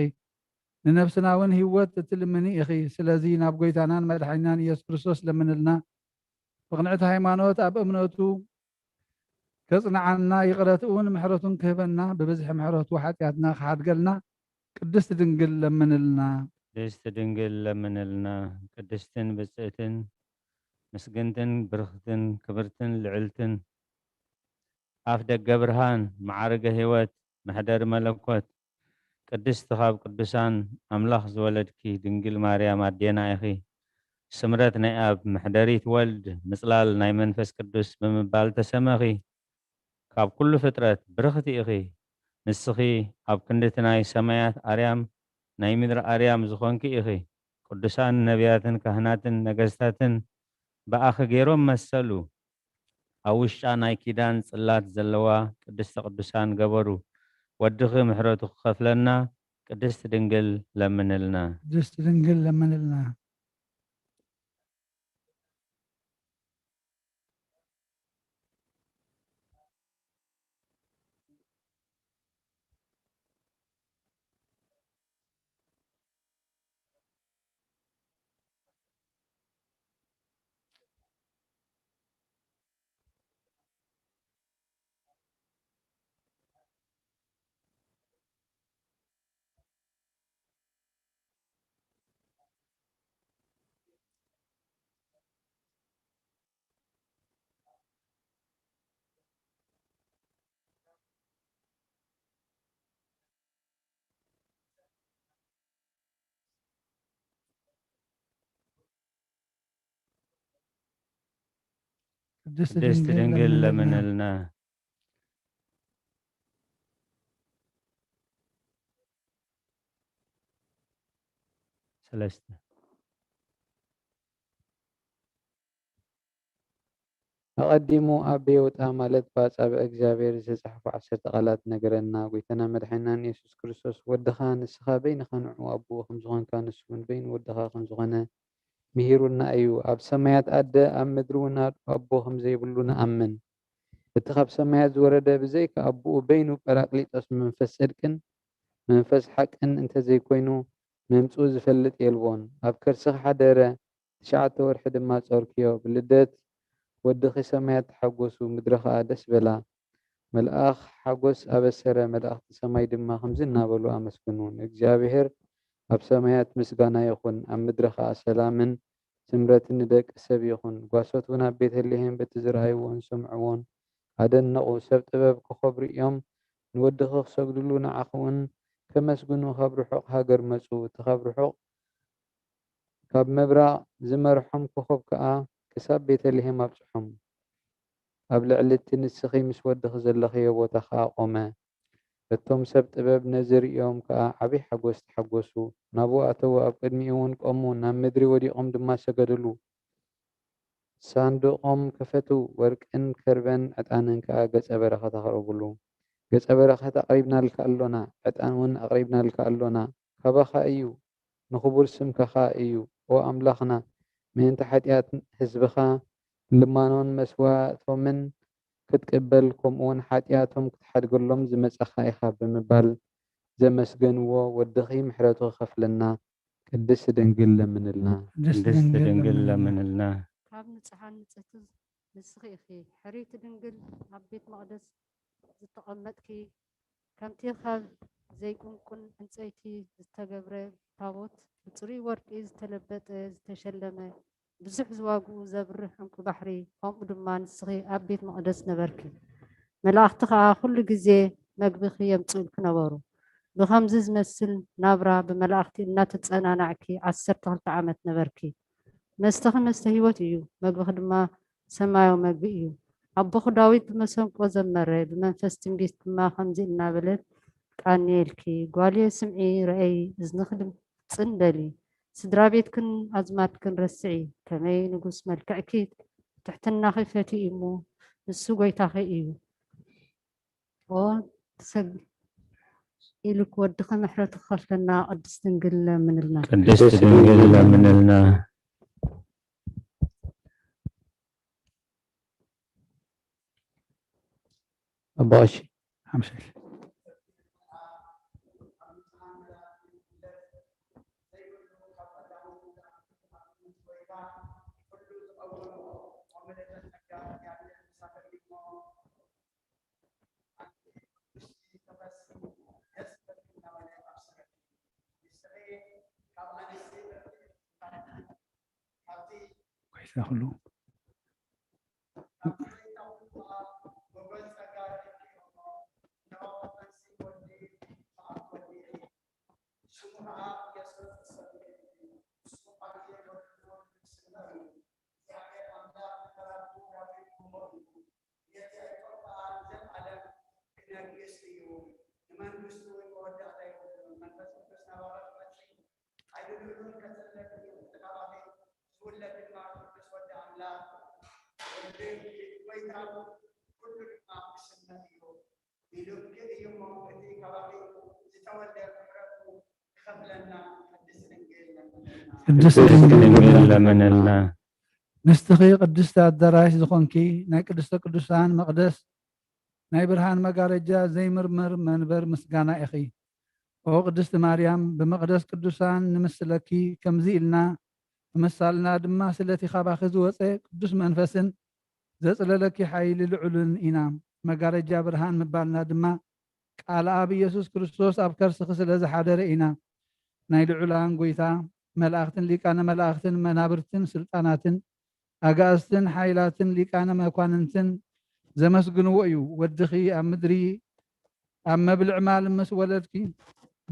ንነፍስና እውን ህይወት እትልምኒ ኢኺ። ስለዚ ናብ ጐይታናን መድሓኒናን ኢየሱስ ክርስቶስ ለምንልና። ብቕንዕቲ ሃይማኖት ኣብ እምነቱ ከጽንዓና፣ ይቕረትኡን ምሕረቱን ክህበና፣ ብብዝሒ ምሕረቱ ሓጢኣትና ክሓድገልና ቅድስት ድንግል ለምንልና። ቅድስት ድንግል ለምንልና። ቅድስትን ብጽእትን ምስግንትን ብርኽትን ክብርትን ልዕልትን ኣፍ ደገ ብርሃን መዓርገ ሕይወት መሕደሪ መለኮት ቅድስቲ ካብ ቅዱሳን ኣምላኽ ዝወለድኪ ድንግል ማርያም ኣዴና ኢኺ። ስምረት ናይ ኣብ መሕደሪት ወልድ ምጽላል ናይ መንፈስ ቅዱስ ብምባል ተሰመኺ። ካብ ኩሉ ፍጥረት ብርኽቲ ኢኺ። ንስኺ ኣብ ክንድቲ ናይ ሰማያት ኣርያም ናይ ምድሪ ኣርያም ዝኾንኪ ኢኺ። ቅዱሳን ነቢያትን ካህናትን ነገስታትን ብኣኺ ገይሮም መሰሉ። ኣብ ውሽጣ ናይ ኪዳን ጽላት ዘለዋ ቅድስተ ቅዱሳን ገበሩ። ወድኺ ምሕረቱ ክኸፍለና ቅድስት ድንግል ለምንልና። ቅድስት ድንግል ለምንልና። ቅድስት ድንግል ለምንልና። ሰለስተ። ኣቐዲሙ ኣብ ቤውጣ ማለት ብኣጻብዕ እግዚኣብሔር ዝተጻሕፉ ዓሰርተ ቃላት ነገረና። ጐይታና መድሓኒናን የሱስ ክርስቶስ፣ ወድኻ ንስኻ በይንኻ ንዕኡ ኣቦኡ ከም ዝኾንካ፣ ንሱ እውን በይኑ ወድኻ ከም ዝኾነ ምሂሩና እዩ። ኣብ ሰማያት ኣደ፣ ኣብ ምድሪ እውን ኣቦ ከም ዘይብሉ ንኣምን። እቲ ካብ ሰማያት ዝወረደ ብዘይካ ኣቦኡ በይኑ ጳራቅሊጦስ መንፈስ ጽድቅን መንፈስ ሓቅን እንተዘይኮይኑ፣ ምምጽኡ ዝፈልጥ የልቦን። ኣብ ከርስኻ ሓደረ፣ ትሽዓተ ወርሒ ድማ ጾርክዮ። ብልደት ወድኺ ሰማያት ተሓጎሱ፣ ምድሪ ኸኣ ደስ በላ። መልኣኽ ሓጎስ ኣበሰረ፣ መላእኽቲ ሰማይ ድማ ከምዚ እናበሉ ኣመስግኑ፣ ንእግዚኣብሔር ኣብ ሰማያት ምስጋና ይኹን፣ ኣብ ምድሪ ኸኣ ሰላምን ስምረትን ንደቂ ሰብ ይኹን። ጓሶት እውን ኣብ ቤተልሔም በቲ ዝረኣይዎን ዝሰምዕዎን ኣደነቑ። ሰብ ጥበብ ክኸብሩ እዮም፣ ንወድኺ ክሰግድሉ ንዓኺ እውን ከመስግኑ ካብ ርሑቕ ሃገር መጹ። እቲ ካብ ርሑቕ ካብ ምብራቕ ዝመርሖም ኮኾብ ከኣ ክሳብ ቤተልሔም ኣብጽሖም። ኣብ ልዕሊ እቲ ንስኺ ምስ ወድኺ ዘለኽዮ ቦታ ከኣ ቆመ። እቶም ሰብ ጥበብ ነዚ ርእዮም ከኣ ዓቢ ሓጎስ ተሓጎሱ። ናብኡ ኣተዉ፣ ኣብ ቅድሚኡ እውን ቆሙ፣ ናብ ምድሪ ወዲቖም ድማ ሰገድሉ። ሳንዱቖም ከፈቱ፣ ወርቅን ከርበን ዕጣንን ከኣ ገጸ በረኸት ኣቕረቡሉ። ገጸ በረኸት ኣቕሪብናልካ ኣሎና፣ ዕጣን እውን ኣቕሪብናልካ ኣሎና፣ ካባኻ እዩ፣ ንኽቡር ስምካ ኸኣ እዩ። ኦ ኣምላኽና፣ ምእንቲ ሓጢኣት ህዝብኻ ልማኖን መስዋእቶምን ክትቅበል፣ ከምኡውን ሓጢኣቶም ክትሓድገሎም ዝመጻኻ ኢኻ ብምባል ዘመስገንዎ ወድኺ ምሕረቱ ክኸፍለና ቅድስት ድንግል ለምንልና። ቅድስት ድንግል ለምንልና። ካብ ንጹሓን ንጽህቲ ንስኺ ኢኺ። ሕርይቲ ድንግል ኣብ ቤት መቕደስ ዝተቐመጥኪ፣ ከምቲ ካብ ዘይቁንቁን ዕንጸይቲ ዝተገብረ ታቦት፣ ብጽሩይ ወርቂ ዝተለበጠ፣ ዝተሸለመ፣ ብዙሕ ዝዋግኡ ዘብርህ ዕንቁ ባሕሪ፣ ከምኡ ድማ ንስኺ ኣብ ቤት መቕደስ ነበርኪ። መላእኽቲ ኸኣ ኩሉ ግዜ መግብኺ የምጽኡልኪ ነበሩ። ብኸምዚ ዝመስል ናብራ ብመላእኽቲ እናተጸናናዕኪ ዓሰርተ ክልተ ዓመት ነበርኪ። መስተኺ መስተ ህይወት እዩ፣ መግብኺ ድማ ሰማያዊ መግቢ እዩ። ኣቦኺ ዳዊት ብመሰንቆ ዘመረ፣ ብመንፈስ ትንቢት ድማ ከምዚ እናበለ ቃንየልኪ፣ ጓልየ ስምዒ፣ ረኣዪ፣ እዝንኺ ድም-፣ ጽን በሊ፣ ስድራ ቤትክን ኣዝማድክን ረስዒ፣ ከመይ ንጉስ መልክዕኪ ትሕትናኺ ፈትዩ እሞ፣ ንሱ ጐይታኺ እዩ። ኦ፣ ትሰግ-፣ ኢሉ ክወድኺ ምሕረቱ ክኸፍለና ቅድስት ድንግል ለምንልና። ቅድስት ድንግል ለምንልና። ኣባ ቀሺ፣ ሓምሳ ሺሕ። ጐይታ ኩሉ ቅድስት ድንግል ለምንልና። ንስትኺ ቅድስቲ ኣዳራሽ ዝኾንኪ ናይ ቅድስተ ቅዱሳን መቕደስ ናይ ብርሃን መጋረጃ ዘይምርመር መንበር ምስጋና ኢኺ። ኦ ቅድስቲ ማርያም፣ ብመቕደስ ቅዱሳን ንምስለኪ፣ ከምዚ ኢልና ንምሳልና ድማ ስለቲ ካባኺ ዝወፀ ቅዱስ መንፈስን ዘፅለለኪ ሓይሊ ልዑልን ኢና። መጋረጃ ብርሃን ምባልና ድማ ቃል ኣብ ኢየሱስ ክርስቶስ ኣብ ከርስኺ ስለ ዝሓደረ ኢና። ናይ ልዑላን ጐይታ መላእኽትን ሊቃነ መላእኽትን መናብርትን ስልጣናትን ኣጋእዝትን ሓይላትን ሊቃነ መኳንንትን ዘመስግንዎ እዩ። ወድኺ ኣብ ምድሪ ኣብ መብልዕ ማል ምስ ወለድኪ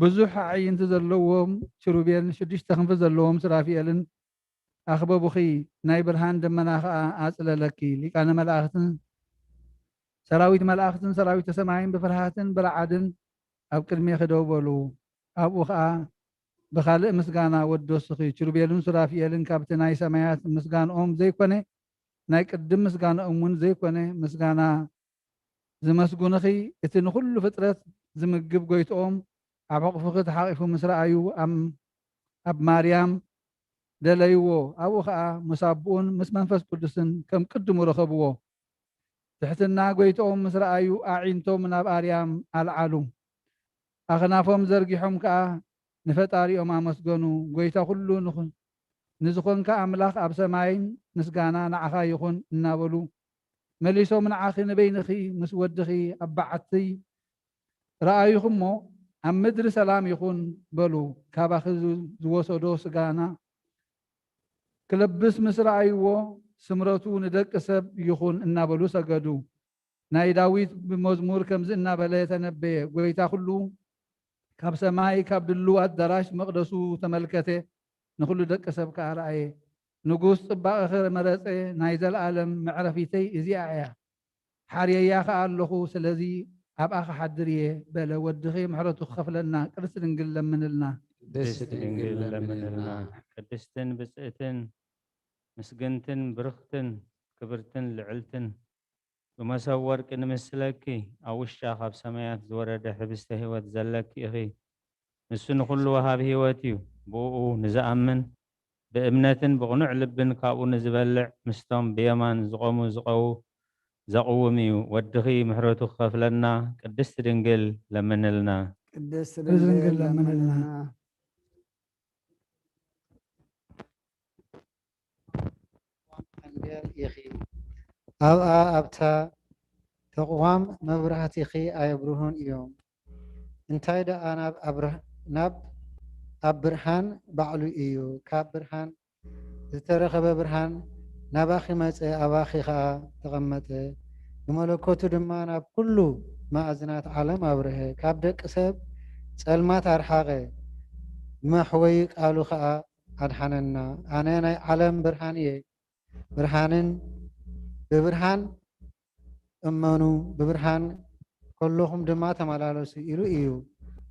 ብዙሕ ኣዕይንቲ ዘለዎም ኪሩቤልን ሽዱሽተ ክንፊ ዘለዎም ሱራፊኤልን ኣኽበቡኺ፣ ናይ ብርሃን ደመና ኸኣ ኣጽለለኪ። ሊቃነ መላእኽትን ሰራዊት መላእኽትን ሰራዊተ ሰማይን ብፍርሃትን ብረዓድን ኣብ ቅድሜኺ ደው በሉ። ኣብኡ ኸኣ ብኻልእ ምስጋና ወደሱኺ። ኪሩቤልን ሱራፊኤልን ካብቲ ናይ ሰማያት ምስጋንኦም ዘይኮነ፣ ናይ ቅድም ምስጋንኦም እውን ዘይኮነ ምስጋና ዝመስጉንኺ፣ እቲ ንኹሉ ፍጥረት ዝምግብ ጎይትኦም ኣብ ሕቑፍኺ ተሓቒፉ ምስ ረኣዩ፣ ኣም-፣ ኣብ ማርያም ደለይዎ። ኣብኡ ኸኣ ምስ ኣቦኡን ምስ መንፈስ ቅዱስን ከም ቅድሙ ረኸብዎ። ትሕትና ጎይትኦም ምስ ረኣዩ፣ ኣዒንቶም ናብ ኣርያም ኣልዓሉ። ኣኽናፎም ዘርጊሖም ከኣ ንፈጣሪኦም ኣመስገኑ። ጎይታ ኩሉ ንኹ-፣ ንዝኾንካ ኣምላኽ ኣብ ሰማይን ምስጋና ንዓኻ ይኹን እናበሉ፣ መሊሶም ንዓኺ ንበይንኺ ምስ ወድኺ ኣብ በዓቲ ረኣዩኺ እሞ፣ ኣብ ምድሪ ሰላም ይኹን በሉ። ካባኺ ዝ-፣ ዝወሰዶ ስጋና ክለብስ ምስ ረኣይዎ፣ ስምረቱ ንደቂ ሰብ ይኹን እናበሉ ሰገዱ። ናይ ዳዊት ብመዝሙር ከምዚ እናበለ ተነበየ፣ ጎይታ ኩሉ ካብ ሰማይ ካብ ድሉው ኣዳራሽ መቕደሱ ተመልከተ፣ ንኹሉ ደቂ ሰብ ከኣ ረኣየ። ንጉስ ጽባቐኺ መረጸ፣ ናይ ዘለኣለም መዕረፊተይ እዚኣ እያ። ሓርየያ ከኣ ኣለኹ፣ ስለዚ ኣብኣ ክሓድር እየ በለ። ወድኺ ምሕረቱ ክኸፍለና፣ ቅድስት ድንግል ለምንልና። ቅድስት ድንግል ለምንልና። ቅድስትን ብጽእትን ምስግንትን ብርኽትን ክብርትን ልዕልትን ብመሰብ ወርቂ ንምስለኪ፣ ኣብ ውሽጣ ካብ ሰማያት ዝወረደ ሕብስተ ህይወት ዘለኪ ኢኺ። ንሱ ንኹሉ ወሃቢ ህይወት እዩ። ብእኡ ንዝኣምን ብእምነትን ብቕኑዕ ልብን ካብኡ ንዝበልዕ ምስቶም ብየማን ዝቖሙ ዝቐው-፣ ዘቕውም እዩ። ወድኺ ምሕረቱ ክኸፍለና ቅድስት ድንግል ለምንልና። ቅድስት ድንግል ለምንልና። ኣንብያ ኢኺ። ኣብኣ ኣብታ ተቕዋም መብራህቲኺ ኣየብርሁን እዮም። እንታይ ደኣ ናብ ኣብርህ-፣ ናብ ኣብ ብርሃን ባዕሉ እዩ። ካብ ብርሃን ዝተረኸበ ብርሃን ናባኺ መጸ፣ ኣባኺ ኸኣ ተቐመጠ። ብመለኮቱ ድማ ናብ ኩሉ መኣዝናት ዓለም ኣብርሀ። ካብ ደቂ ሰብ ጸልማት ኣርሓቐ። ብመሕወዪ ቃሉ ኸኣ ኣድሓነና። ኣነ ናይ ዓለም ብርሃን እየ። ብርሃንን ብብርሃን እመኑ፣ ብብርሃን ከለኹም ድማ ተመላለሱ ኢሉ እዩ።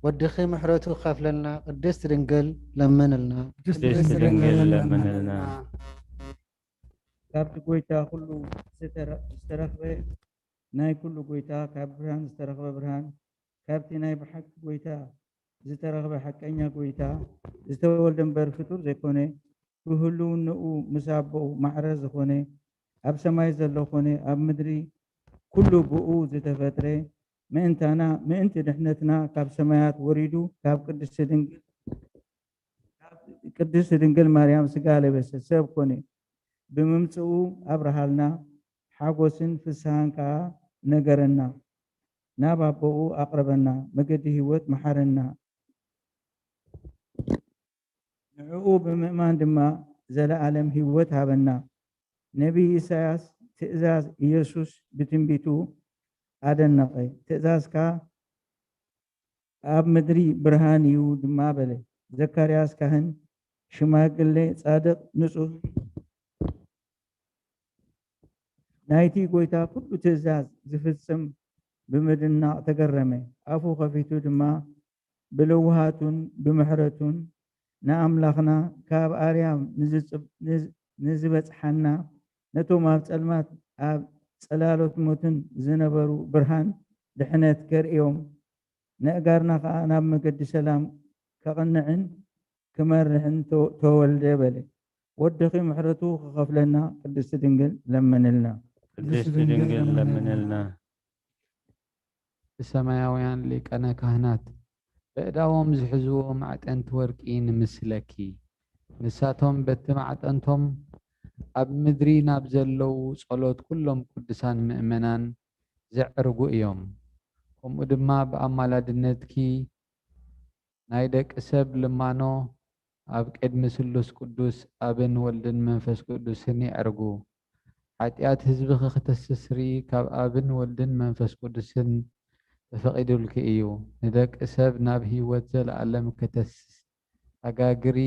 ወድኺ ምሕረቱ ክኸፍለልና ቅድስት ድንግል ለምንልና። ቅድስት ድንግል ለምንልና። ካብቲ ጎይታ ኩሉ ዝተረ-፣ ዝተረኽበ ናይ ኩሉ ጎይታ፣ ካብ ብርሃን ዝተረኽበ ብርሃን፣ ካብቲ ናይ ብሓቂ ጎይታ ዝተረኽበ ሓቀኛ ጎይታ፣ ዝተወልደ እምበር ፍጡር ዘይኮነ፣ ብህልውንኡ ምስ ኣቦኡ ማዕረ ዝኾነ፣ ኣብ ሰማይ ዘሎ ኮነ ኣብ ምድሪ ኩሉ ብኡ ዝተፈጥረ፣ ምእንታና፣ ምእንቲ ድሕነትና ካብ ሰማያት ወሪዱ፣ ካብ ቅድስቲ ድንግል፣ ካብ ቅድስቲ ድንግል ማርያም ስጋ ለበሰ፣ ሰብ ኮነ። ብምምጽኡ ኣብርሃልና፣ ሓጎስን ፍስሃን ከኣ ነገረና። ናብ ኣቦኡ ኣቕረበና፣ መገዲ ህይወት መሓረና። ንዕኡ ብምእማን ድማ ዘለኣለም ህይወት ሃበና። ነቢይ ኢሳያስ ትእዛዝ ኢየሱስ ብትንቢቱ ኣደነቐ። ትእዛዝካ ኣብ ምድሪ ብርሃን እዩ ድማ በለ። ዘካርያስ ካህን፣ ሽማግሌ ጻድቕ፣ ንጹህ ናይቲ ጎይታ ኩሉ ትእዛዝ ዝፍጽም ብምድናቕ ተገረመ። ኣፉ ከፊቱ ድማ ብለውሃቱን ብምሕረቱን ንኣምላኽና ካብ ኣርያም ንዝጽብ-፣ ንዝ-፣ ንዝበጽሓና ነቶም ኣብ ጸልማት ኣብ ጽላሎት ሞትን ዝነበሩ ብርሃን ድሕነት ከርእዮም ነእጋርና ከኣ ናብ መገዲ ሰላም ከቕንዕን ክመርሕን ተ-፣ ተወልደ በለ። ወድኺ ምሕረቱ ክኸፍለና ቅድስቲ ድንግል ለምንልና። ቅድስቲ ድንግል ለምንልና። ብሰማያውያን ሊቃነ ካህናት በእዳዎም ዝሕዝዎ ማዕጠንቲ ወርቂ ንምስለኪ። ንሳቶም በቲ ማዕጠንቶም ኣብ ምድሪ ናብ ዘለዉ ጸሎት ኩሎም ቅዱሳን ምእመናን ዘዕርጉ እዮም። ከምኡ ድማ ብኣማላድነትኪ ናይ ደቂ ሰብ ልማኖ ኣብ ቅድሚ ስሉስ ቅዱስ ኣብን ወልድን መንፈስ ቅዱስን የዕርጉ። ሓጢኣት ህዝብኺ ክተስተስሪ ካብ ኣብን ወልድን መንፈስ ቅዱስን ተፈቒዱልኪ እዩ። ንደቂ ሰብ ናብ ህይወት ዘለኣለም ከተሰጋግሪ፣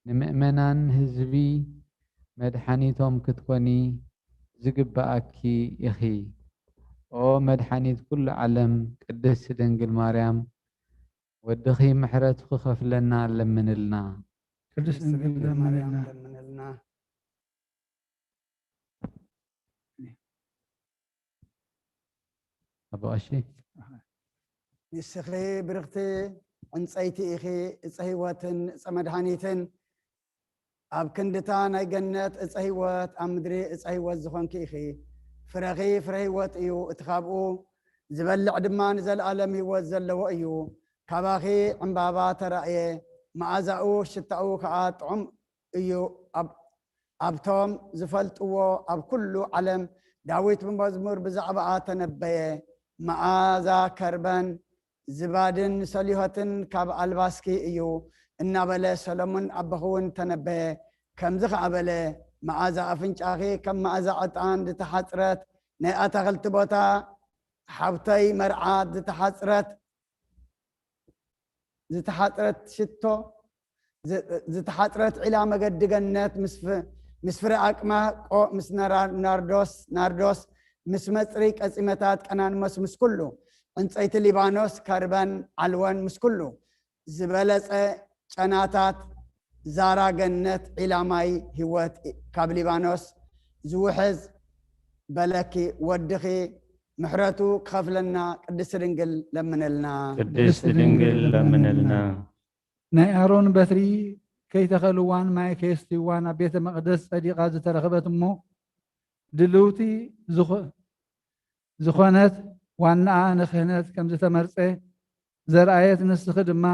ንምእመናን ህዝቢ መድሓኒቶም ክትኮኒ ዝግብኣኪ ኢኺ። ኦ መድሓኒት ኩሉ ዓለም፣ ቅድስቲ ድንግል ማርያም፣ ወድኺ ምሕረቱ ክኸፍለና ለምንልና። ቅድስት ድንግል ለምንልና። ለምንልና። ኣቦ ቀሺ። ንስኺ ብርኽቲ ዕንጸይቲ ኢኺ፣ ዕጸ ህይወትን ዕጸ መድሃኒትን፣ ኣብ ክንድታ ናይ ገነት ዕጸ ህይወት፣ ኣብ ምድሪ ዕጸ ህይወት ዝኾንኪ ኢኺ። ፍረኺ ፍረ ህይወት እዩ፣ እቲ ካብኡ ዝበልዕ ድማ ንዘለኣለም ህይወት ዘለዎ እዩ። ካባኺ ዕምባባ ተራእየ፣ መኣዛኡ ሽታኡ ከኣ ጥዑም እዩ። ኣብ-፣ ኣብቶም ዝፈልጥዎ ኣብ ኩሉ ዓለም ዳዊት ብመዝሙር ብዛዕባኣ ተነበየ። መኣዛ ከርበን ዝባድን ሰሊሆትን ካብ ኣልባስኪ እዩ እናበለ ሰሎሞን ኣቦኺ እውን ተነበየ። ከምዚ ኸዓ በለ፣ መኣዛ ኣፍንጫኺ ከም መኣዛ ዕጣን ዝተሓጽረት ናይ ኣታኽልቲ ቦታ፣ ሓብተይ መርዓት ዝተሓጽረት፣ ዝተሓጽረት ሽቶ፣ ዝ-፣ ዝተሓጽረት ዒላ መገዲ ገነት ምስ ፍ-፣ ምስ ፍረ ኣቅማቆ፣ ምስ ነራ-፣ ናርዶስ፣ ናርዶስ፣ ምስ መጽሪ ቀጺመታት ቀናንሞስ፣ ምስ ኩሉ ዕንጸይቲ ሊባኖስ፣ ከርበን ዓልወን፣ ምስ ኩሉ ዝበለጸ ጨናታት ዛራ ገነት ዒላ ማይ ህይወት ካብ ሊባኖስ ዝውሕዝ በለኪ። ወድኺ ምሕረቱ ክኸፍለና ቅድስቲ ድንግል ለምንልና። ቅድስቲ ድንግል ለምንልና። ናይ ኣሮን በትሪ ከይተኸልዋን ማይ ከየስትይዋን ኣብ ቤተ መቕደስ ጸዲቓ ዝተረኽበት እሞ ድልውቲ ዝኾ-፣ ዝኾነት ዋናኣ ንክህነት ከም ዝተመርጸ ዘርኣየት ንስኺ ድማ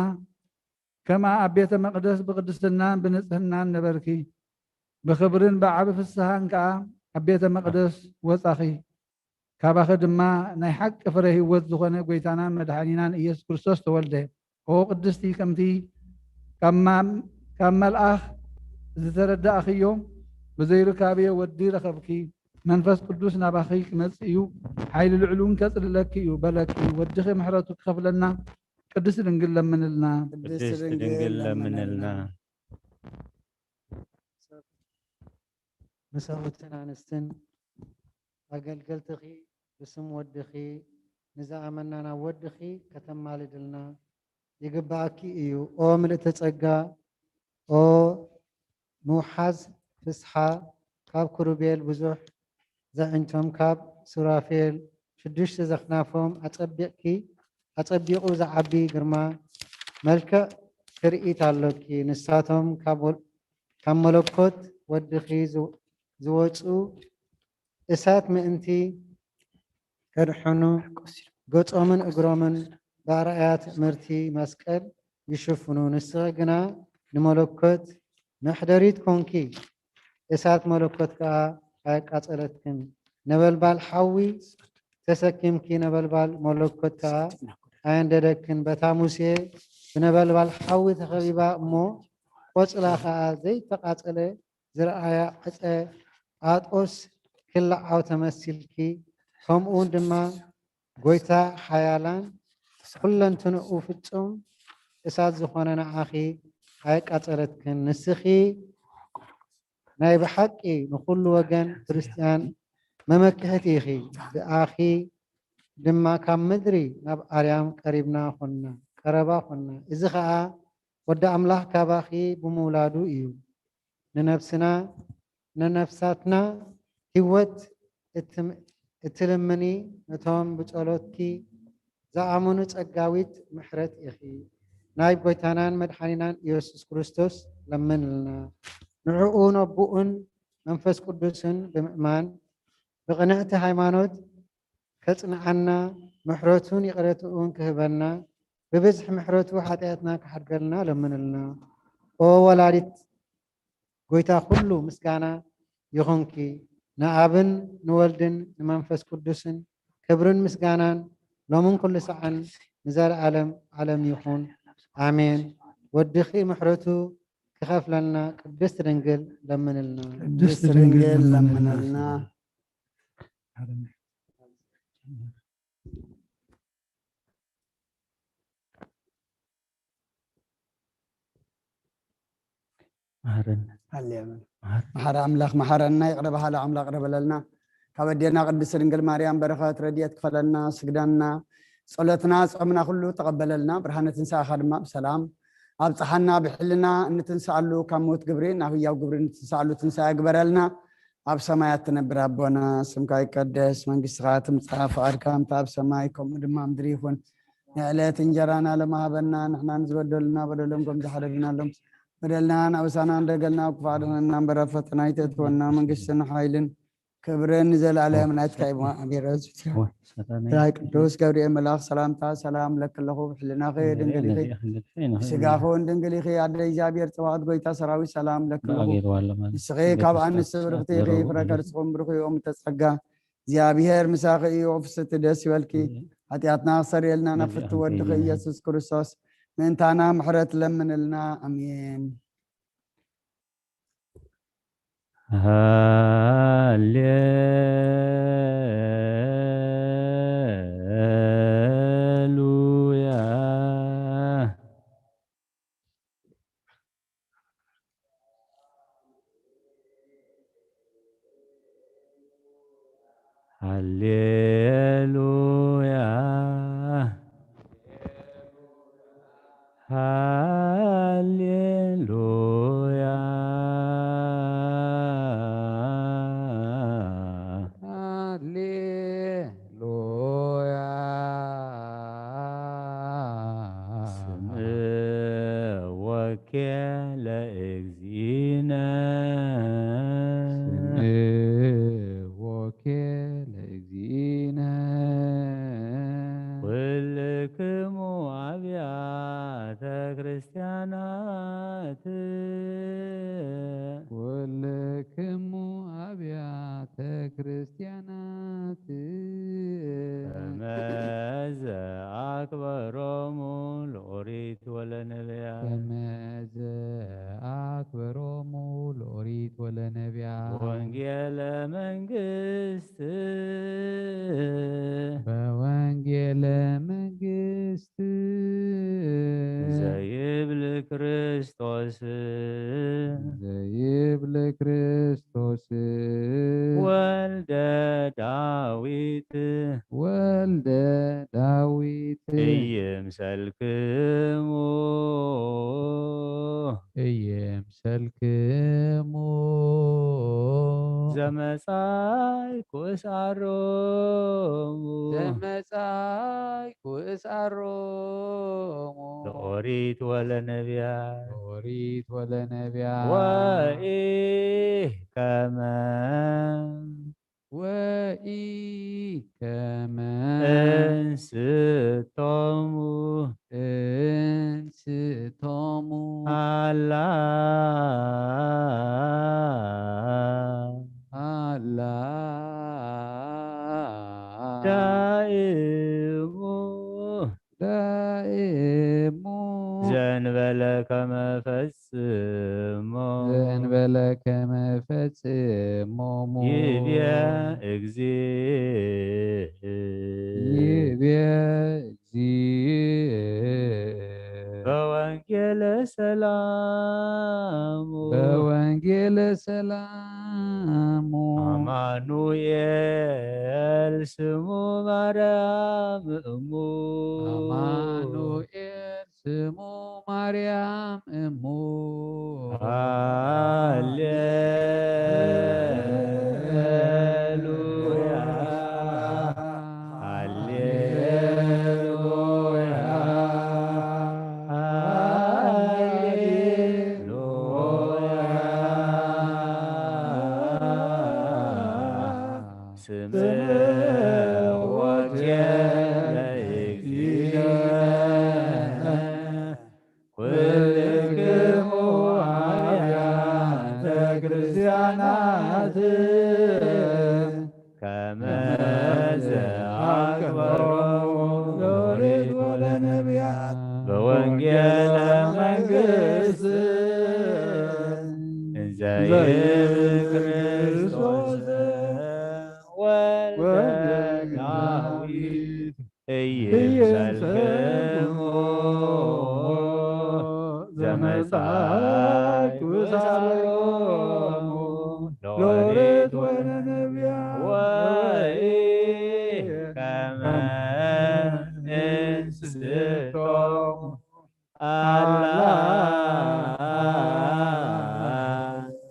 ከምኣ ኣብ ቤተ መቕደስ ብቕድስናን ብንጽህናን ነበርኪ። ብኽብርን ብዓቢ ፍስሃን ከኣ ኣብ ቤተ መቕደስ ወጻኺ። ካባኺ ድማ ናይ ሓቂ ፍረ ህይወት ዝኾነ ጐይታናን መድሓኒናን ኢየሱስ ክርስቶስ ተወልደ። ኦ ቅድስቲ፣ ከምቲ ካብ ማ-፣ ካብ መልኣኽ ዝተረዳእኽዮ፣ ብዘይርካብዮ ወዲ ረኸብኪ። መንፈስ ቅዱስ ናባኺ ክመጽእ እዩ፣ ሓይሊ ልዑል እውን ከጽልለኪ እዩ በለኪ። ወድኺ ምሕረቱ ክኸፍለና ቅድስቲ ድንግል ለምንልና። ቅድስቲ ድንግል ለምንልና። ንሰብኡትን ኣንስትን ኣገልገልትኺ ብስም ወድኺ ንዝኣመና ናብ ወድኺ ከተማልድልና ይግብኣኪ እዩ። ኦ ምልእተ ጸጋ፣ ኦ ምውሓዝ ፍስሓ፣ ካብ ክሩቤል ብዙሕ ዘዕንቶም ካብ ሱራፌል ሽዱሽተ ዘኽናፎም ኣጸቢቕኪ ኣጸቢቑ ዝዓቢ ግርማ መልክዕ ትርኢት ኣሎኪ። ንሳቶም ካብ ወል-፣ ካብ መለኮት ወድኺ ዝወ-፣ ዝወጹ እሳት ምእንቲ ከድሕኑ ገጾምን እግሮምን ብኣርኣያ ትእምርቲ መስቀል ይሽፍኑ። ንስኺ ግና ንመለኮት መሕደሪት ኮንኪ። እሳት መለኮት ከኣ ኣየቃጸለትክን። ነበልባል ሓዊ ተሰኪምኪ፣ ነበልባል መለኮት ከኣ ኣየንደደክን። በታ ሙሴ ብነበልባል ሓዊ ተኸቢባ እሞ ቆጽላ ከኣ ዘይተቃጸለ ዝረኣያ ዕጸ ኣጦስ ክልዓው ተመሲልኪ። ከምኡውን ድማ ጎይታ ሓያላን ኩለንትንኡ ፍጹም እሳት ዝኾነ ንዓኺ ኣየቃጸለትክን። ንስኺ ናይ ብሓቂ ንኹሉ ወገን ክርስትያን መመክሕቲ ኢኺ። ብኣኺ ድማ ካብ ምድሪ ናብ ኣርያም ቀሪብና ኾንና፣ ቀረባ ኾንና። እዚ ኸኣ ወዲ ኣምላኽ ካባኺ ብምውላዱ እዩ። ንነፍስና፣ ንነፍሳትና ህይወት እትም-፣ እትልምኒ፣ ነቶም ብጸሎትኪ ዝኣመኑ ጸጋዊት ምሕረት ኢኺ። ናይ ጎይታናን መድሓኒናን ኢየሱስ ክርስቶስ ለምንልና። ንዕኡ ነቦኡን መንፈስ ቅዱስን ብምእማን ብቕንዕቲ ሃይማኖት ከጽንዓና፣ ምሕረቱን ይቕረትኡን ክህበና፣ ብብዝሒ ምሕረቱ ሓጢኣትና ክሓድገልና ለምንልና። ኦ ወላዲት ጎይታ ኩሉ ምስጋና ይኹንኪ፣ ንኣብን ንወልድን ንመንፈስ ቅዱስን ክብርን ምስጋናን ሎምን ኩሉ ሰዓን ንዘለዓለም ዓለም ይኹን። ኣሜን። ወድኺ ምሕረቱ ክኸፍለልና ቅድስት ድንግል ለምንልና። ቅድስት ድንግል ለምንልና። መሓረና። ሃሌሉያ። መሓር-፣ መሓሪ ኣምላኽ መሓረና፣ ይቕረ በሃሊ ኣምላኽ ይቕረ በለልና። ካብ ኣዴና ቅድስት ድንግል ማርያም በረኸት ረድኤት ክፈለና፣ ስግደና፣ ጸሎትና፣ ጾምና ኩሉ ተቐበለልና። ብርሃነ ትንሳኤኻ ድማ ብሰላም ኣብጽሓና፣ ብሕልና እንትንስኣሉ ካብ ሞት ግብሪ ናብ ህያው ግብሪ እንትንስኣሉ ትንሳኤ ግበረልና። ኣብ ሰማያት ትነብር ኣቦና፣ ስምካ ይቀደስ፣ መንግስትኻ ትምጻእ፣ ፍቓድካ ከምቲ ኣብ ሰማይ ከምኡ ድማ ኣብ ምድሪ ይኹን። ንዕለት እንጀራና ለማሃበና፣ ንሕና ንዝበደሉና በደሎም ከም ዝሓደግናሎም፣ በደልና ናብሳና እንደገልና፣ ክፉእ ኣድሕነና እምበር፣ ኣብ ፈተና ኣይተእትወና፣ መንግስትን ሓይልን ክብርን ንዘለኣለም ናትካ እዩ። ኣሜን። ናይ ቅዱስ ገብርኤል መልኣኽ ሰላምታ ሰላም ለኪ ኣለኹ፣ ብሕልናኺ ድንግል ኢኺ፣ ስጋኹ እውን ድንግል ኢኺ። ኣደ እግዚኣብሔር ጽባኦት ጎይታ ሰራዊት ሰላም ለኪ ኣለኹ። ንስኺ ካብ ኣንስቲ ብርኽቲ ኢኺ፣ ፍረ ከርስኹም ብሩኽ እዩ። እም ተጸጋ እግዚኣብሔር ምሳኺ እዩ። ፍስቲ ደስ ይበልኪ፣ ሓጢኣትና ክሰርየልና ናብ ፍቲ ወድኺ ኢየሱስ ክርስቶስ ምእንታና ምሕረት ለምንልና። ኣሜን። ሃሌሉያ። ሃሌሉያ። ሃሌሉያ። ሃሌሉያ። ስምዕ ወኬ ለእግዚእነ። ስምዕ ወኬ ለእግዚእነ። ኩልክሙ ኣብያተ ክርስቲያናት። ኩልክሙ ኣብያተ ክርስቲያናት። ከመ ዘአክበሮሙ ለኦሪት ወለነብያት። ከመ ዘአክበሮሙ ለኦሪት ወለነብያት። ወንጌለ መንግስት። በወንጌለ መንግስት። ዘይብል ክርስቶስ። ዘይብል ክርስቶስ። ወልደ ዳዊት። ወልደ ዳዊት። ኢይምሰልክሙ። ኢይምሰልክሙ። ተመጻይኩ እስኣሮሙ። ተመጻይኩ እስኣሮሙ። ለኦሪት ወለነብያት። ለኦሪት ወለነብያት። ወኢከመ ወኢከመ እንስቶሙ እንስቶሙ ኣላ ኣላ ዳእሙ ዳእሙ ዘንበለ ከመ ፈጽሞ ዘንበለ ከመ ፈጽሞሙ ይብየ እግዚእ ይብየ እግዚእ በወንጌለ ሰላሙ በወንጌለ ሰላሙ አማኑኤል ስሙ ማርያም እሙ አማኑኤል ስሙ ማርያም እሙ ሃሌሉያ ሃሌሉያ ሃሌሉያ ስምዕ ወንጌለ እግዚእነ ኩልክሙ አብያተ ክርስቲያናት ከመ ዘአክበሮሙ ለኦሪት ወለነብያት በወንጌለ መንግስት እንዘ ይብል ክርስቶስ ወልደ ዳዊት ኢይምሰልክሙ ዘመጻእኩ ሳሎሙ ለኦሪት ወለነብያት ወኢከመ እንስቶሙ አላ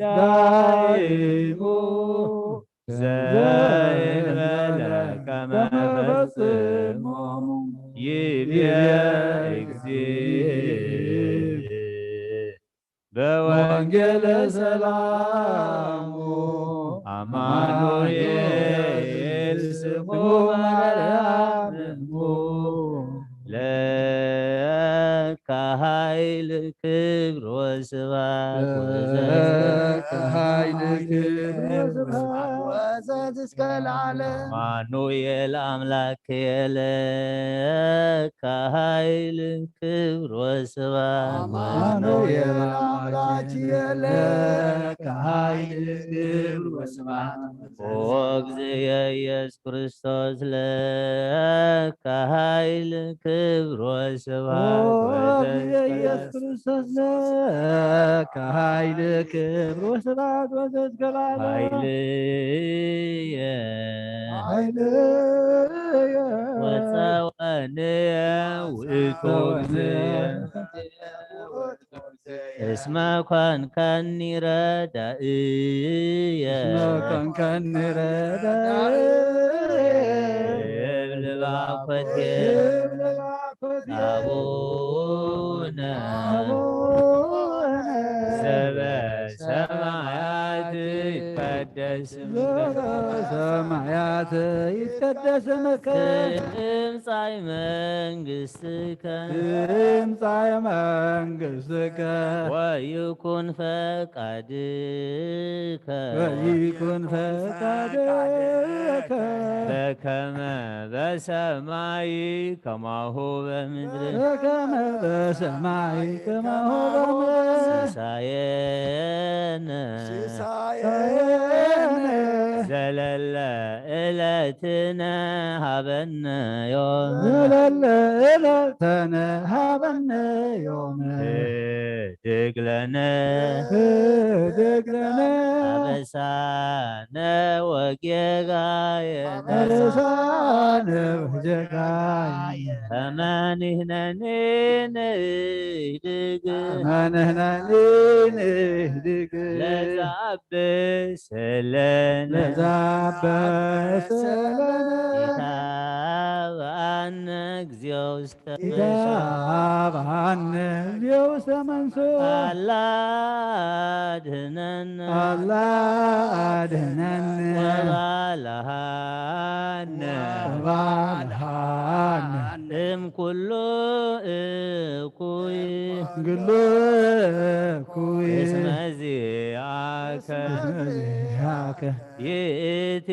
ዳይሙ ዘእንበለ ከመ ፈጽሞሙ ይቤ እግዚእ በወንጌለ ሰላሙ አማኑኤል ስሙ ማርያም እሙ ለከ ኃይል ክብር ወስብሐት ለከ ኃይል ክብር ወስብሐት ወዘት እስከ ለዓለም አማኑኤል አምላክ የለከ ኃይል ክብር ወስብሐት አማኑኤል አምላክ የለከ ኃይል ክብር ወስብሐት ኦ እግዚእ ኢየሱስ ክርስቶስ ለከ ኃይል ክብር ወስብሐት ኦ ወዘት እግዚእ ኢየሱስ ክርስቶስ ለከ ኃይል ክብር ወስብሐት ወዘት እስከ ለዓለም ኃይልየ ኃይልየ ወጸወንየ ውእቱ እግዚእ እስመ ኮንከኒ ረዳእየ እስመ ኮንከኒ ረዳእየ እብል ባኮቴ እብል ባኮቴ አቡነ አቡነ ዘበሰማያት ይትቀደስ ስምከ ዘበሰማያት ይትቀደስ ስምከ ትምጻእ መንግስት ትምጻእ መንግስትከ ወይኩን ፈቃድከ ወይኩን ፈቃድከ በከመ በሰማይ ከማሁ በምድር በከመ በሰማይ ከማሁ በምድር ሲሳየነ ዘለለ ዕለትነ ሀበነ ዮም ዘለለ ዕለትነ ሀበነ ዮም ህድግ ለነ ህድግ ለነ አበሳነ ወጌጋየነ አበሳነ ወጌጋየነ ከመ ንሕነኒ ንህድግ ከመ ንሕነኒ ንህድግ ለዘአብስ ለነ ለዘአብስ ለነ ኢታብአነ እግዚኦ ውስተ ኢታብአነ እግዚኦ ውስተ መንሱት አላ አድህነነ አላ አድህነነ ወባልሃነ ወባልሃነ እምኩሉ እኩይ ግሉ እኩይ እስመ ዚአከ እስመ ዚአከ ይእቲ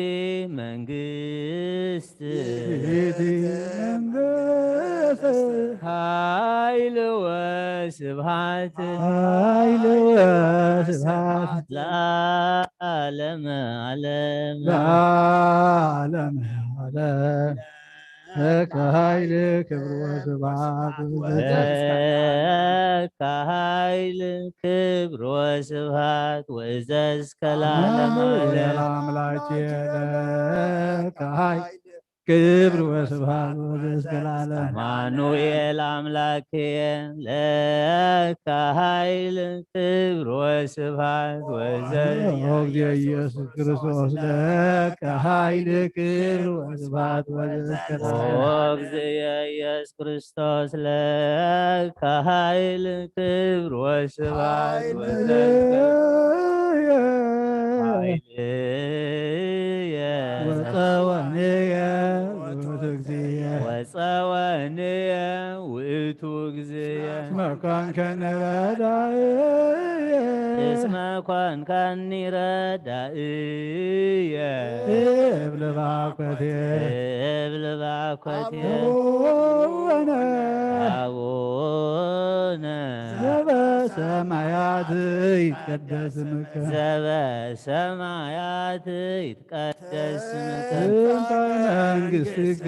መንግስት ይእቲ መንግስት ኃይል ወስብሐት ኃይል ወስብሐት ለዓለመ ዓለም ለዓለመ ዓለም ለከ ኃይል ክብር ወስብሐት ለከ ኃይል ክብር ወስብሐት ወእዘዝ ከለዓለመ ዓለም አምላኬ ለከ ኃይል ክብር ወስብሐት ወእዘዝ ከለዓለም አማኑኤል አምላኬ ለከ ኃይል ክብር ወስብሐት ወእዘዝ ኦ እግዚኦ ኢየሱስ ክርስቶስ ለከ ኃይል ክብር ወስብሐት ወእዘዝ ከለዓለም ኦ እግዚኦ ኢየሱስ ክርስቶስ ለከ ኃይል ክብር ወስብሐት ወእዘዝ ከለዓለም ኃይልየ ወጸወንየ ውእቱ እግዚእየ ወጸወንየ ውእቱ እግዚእየ እስመ ኮንከኒ ረዳእየ እስመ ኮንከኒ ረዳእየ እብል ባኮቴ እብል ባኮቴ አቡነ አቡነ ዘበሰማያት ይትቀደስ ስምከ ዘበሰማያት ይትቀደስ ስምከ ትምጻእ መንግስትከ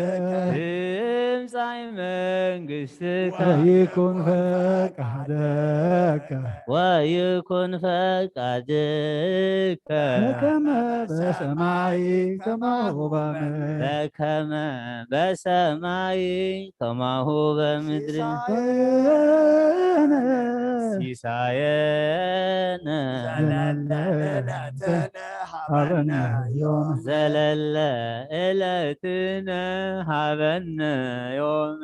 ትምጻእ መንግስትከ ወይኩን ፈቃድከ ወይኩን ፈቃድከ በከመ በሰማይ ከማሁ በምድር በከመ በሰማይ ከማሁ በምድር ሲሳየነ ሲሳየነ ዘለለ ዕለትነ ሀበነ ዮም ዘለለ ዕለትነ ሀበነ ዮም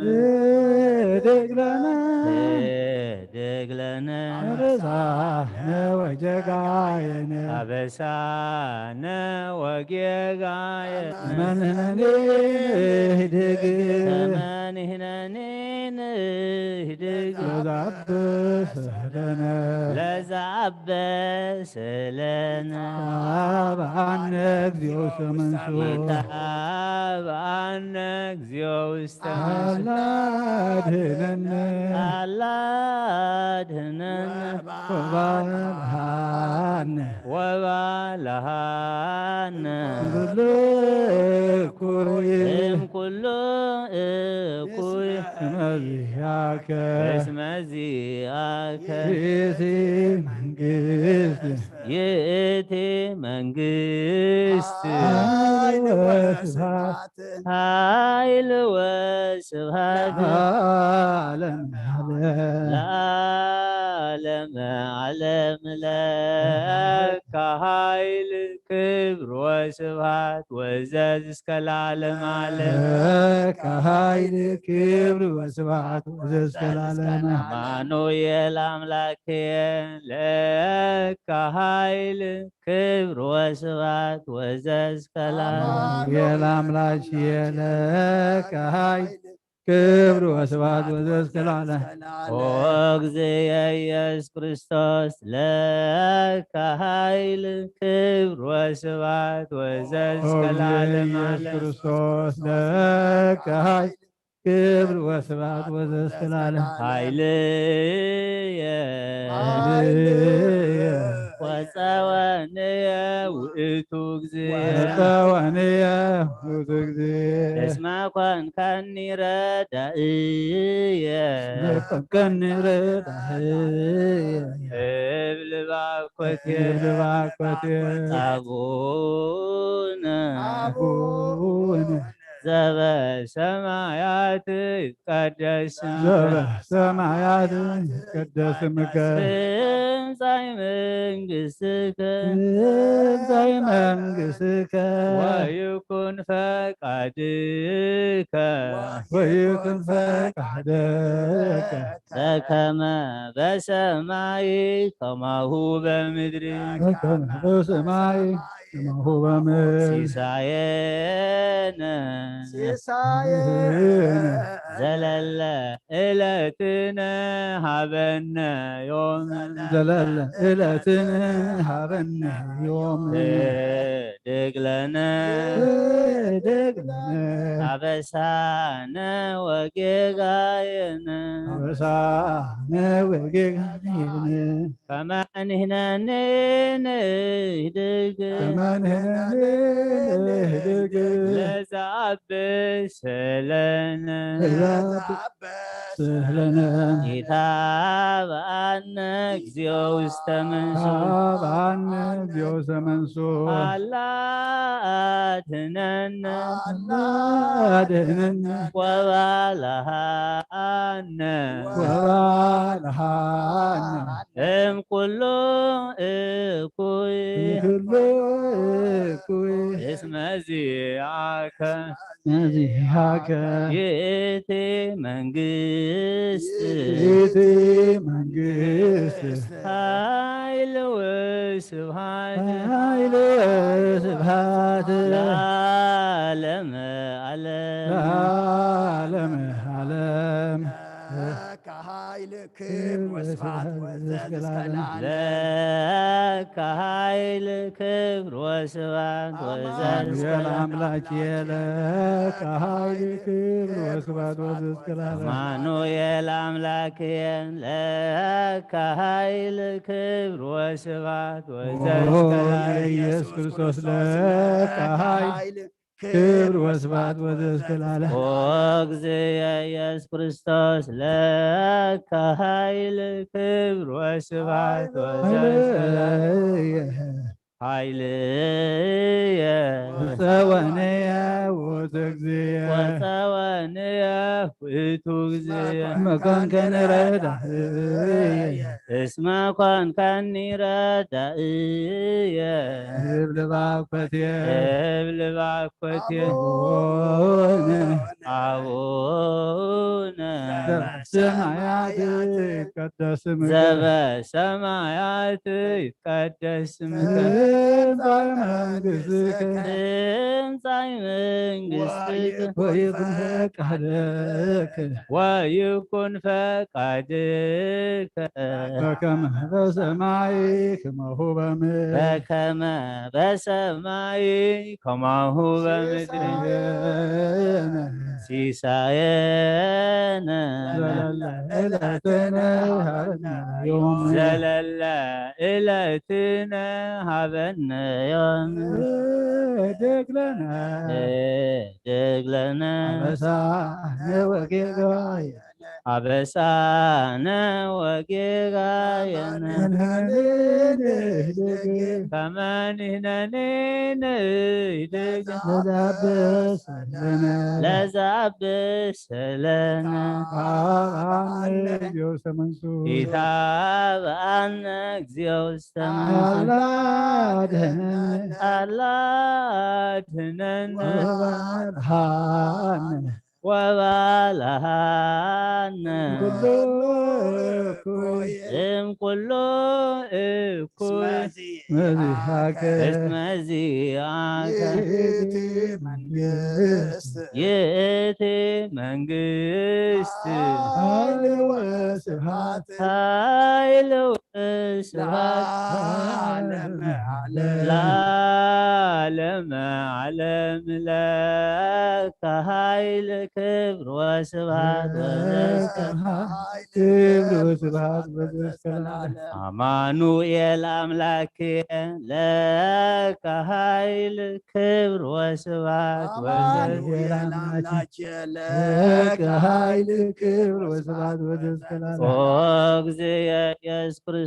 ህድግ ለነ ህድግ ለነ አበሳነ ወጌጋየነ አበሳነ ወጌጋየነ ከመ ንሕነኒ ንህድግ ከመ ንሕነኒ ንህድግ ለዘአብስ ለነ ለዘአብስ ለነ አብአነ እግዚኦ ውስተ መንሱት አብአነ እግዚኦ ውስተ መንሱት አላ አድህነነ አላ አድህነነ ወባልሃነ ወባልሃነ እምኩሉ እኩይ እምኩሉ እኩይ እስመ ዚአከ እስመ ዚአከ ይእቲ መንግስት ይእቲ መንግስት ኃይል ወስብሐት ኃይል ወስብሐት ለዓለመ ዓለም ለዓለመ ዓለም ለከ ኃይል ክብር ወስብሐት ወእዘዝ እስከ ለዓለመ ዓለም ለከ ኃይል ክብር ወስብሐት ወእዘዝ እስከ ለዓለመ ዓለም አማኑኤል አምላኬ ለከ ኃይል ክብር ወስብሐት ወእዘዝ እስከ ለዓለመ አማኑኤል አምላኬ ለከ ኃይል ክብር ወስብሐት ወእዘዝ እስከ ለዓለም ኦ እግዚእ ኢየሱስ ክርስቶስ ለከ ኃይል ክብር ወስብሐት ወእዘዝ እስከ ለዓለም ኢየሱስ ዓለም ክርስቶስ ለከ ኃይል ክብር ወስብሐት ወእዘዝ እስከ ለዓለም ኃይልየ ኃይልየ ወጸወንየ ውእቱ ግዜ። ወጸወንየ ውእቱ ግዜ። እስመ ኮንካኒ ረዳእየ። እስመ ኮንካኒ ረዳእየ። እብል ባኮቴ። እብል ባኮቴ። አቡነ። አቡነ። ዘበሰማያት ይትቀደስ ስምከ። ዘበሰማያት ይትቀደስ ስምከ። ትምጻእ መንግስትከ። ትምጻእ መንግስትከ። ወይኩን ፈቃድከ። ወይኩን ፈቃድከ። በከመ በሰማይ ከማሁ በምድሪ። በከመ በሰማይ ከማሁ በምድር። ሲሳየነ። ሲሳየነ። ዘለለ ዕለትነ ሀበነ ዮም። ዘለለ ዕለትነ ሀበነ ዮም። ህድግ ለነ። ህድግ ለነ። አበሳነ ወጌጋየነ። አበሳነ ወጌጋየነ። ከመ ንሕነኒ ንህድግ። ከመ ንሕነኒ ንህድግ። ለዘአብስ ለነ። ለዘአብስ ለነ። ኢታብአነ እግዚኦ ውስተ መንሱ። ኢታብአነ እግዚኦ ውስተ መንሱ። አላ አድነነ። አላ አድነነ። ወባልሃነ። ወባልሃነ። እም ኩሉ እኩይ። እም ኩሉ እኩይ። እስመ ዚአከ። እስመ ዚአከ። ይእቲ መንግስት። ይእቲ መንግስት። ኃይል ወስብሐት። ኃይል ወስብሐት። ለዓለመ ዓለም። ለዓለመ ዓለም። ለከ ኃይል ክብር ወስብሐት ወዘልስከ ለዓለም። ለከ ኃይል ክብር ወስብሐት ወዘልስከ አማኑኤል ለዓለም። አምላኬ ለከ ኃይል ክብር ወስብሐት ወዘልስከ ለዓለም። አማኑኤል አምላኬ ለከ ኃይል ክብር ወስብሐት ኦ ወዘልስከ ለዓለም። ኢየሱስ ክርስቶስ ለከ ኃይል ክብር ወስብሐት ወዘልስከ ለዓለም። ኦ እግዝየ ኢየሱስ ክርስቶስ ለከ ኃይል ክብር ወስብሐት ወዘልስከ ለዓለም። ኃይልየ። ኃይልየ። ወጸወንየ ውእቱ እግዚእ። ወጸወንየ ውእቱ እግዚእ። መኮንከኒ ረዳእየ። እስመ ኮንከኒ ረዳእየ። እብል ባኮቴ። እብል ባኮቴ። አቡነ። አቡነ። ዘበሰማያት ይትቀደስ ስምከ። ዘበሰማያት ይትቀደስ ስምከ። ትምጻእ መንግስትከ። ትምጻእ መንግስትከ። ወይኩን ፈቃድከ። ወይኩን ፈቃድከ። በከመ በሰማይ ከማሁ በምድር። በከመ በሰማይ ከማሁ በምድር። ሲሳየነ። ሲሳየነ። ዘለለ ዕለትነ ሀበነ ዮም። ዘለለ ዕለትነ ሀበነ ዮም። ህድግ ለነ። ህድግ ለነ። አበሳነ ወጌጋየ። አበሳነ ወጌጋየነ። ከመ ንሕነኒ ንህድግ። ለዘአብሰለነ። ለዘአብሰለነ። ኢታብአነ እግዚኦ ውስተ መንሱ። ኢታብአነ እግዚኦ ውስተ መንሱ። አላ አድህነነ። አላ አድህነነ። ወባልሃነ። ወባልሃነ። እምኩሉ እኩይ። እምኩሉ እኩይ። መዚሃከ። እስመ ዚአከ። ይእቲ መንግስት። ይእቲ መንግስት። ኃይል ወስብሐት። ኃይል ስብሐት ለዓለመ ዓለም። ለዓለመ ዓለም ለከ ኃይል ክብር ወስብሐት ወዘእስከ ለከ ኃይል ክብር ወስብሐት ወዘእስከ ለዓለም። አማኑኤል አምላኬ ለከ ኃይል ክብር ወስብሐት አማኑኤል ወዘእስከ አምላኬ ለከ ኃይል ክብር ወስብሐት ወዘእስከ ለዓለም። ኦ እግዚእ ኢየሱስ ክርስቶስ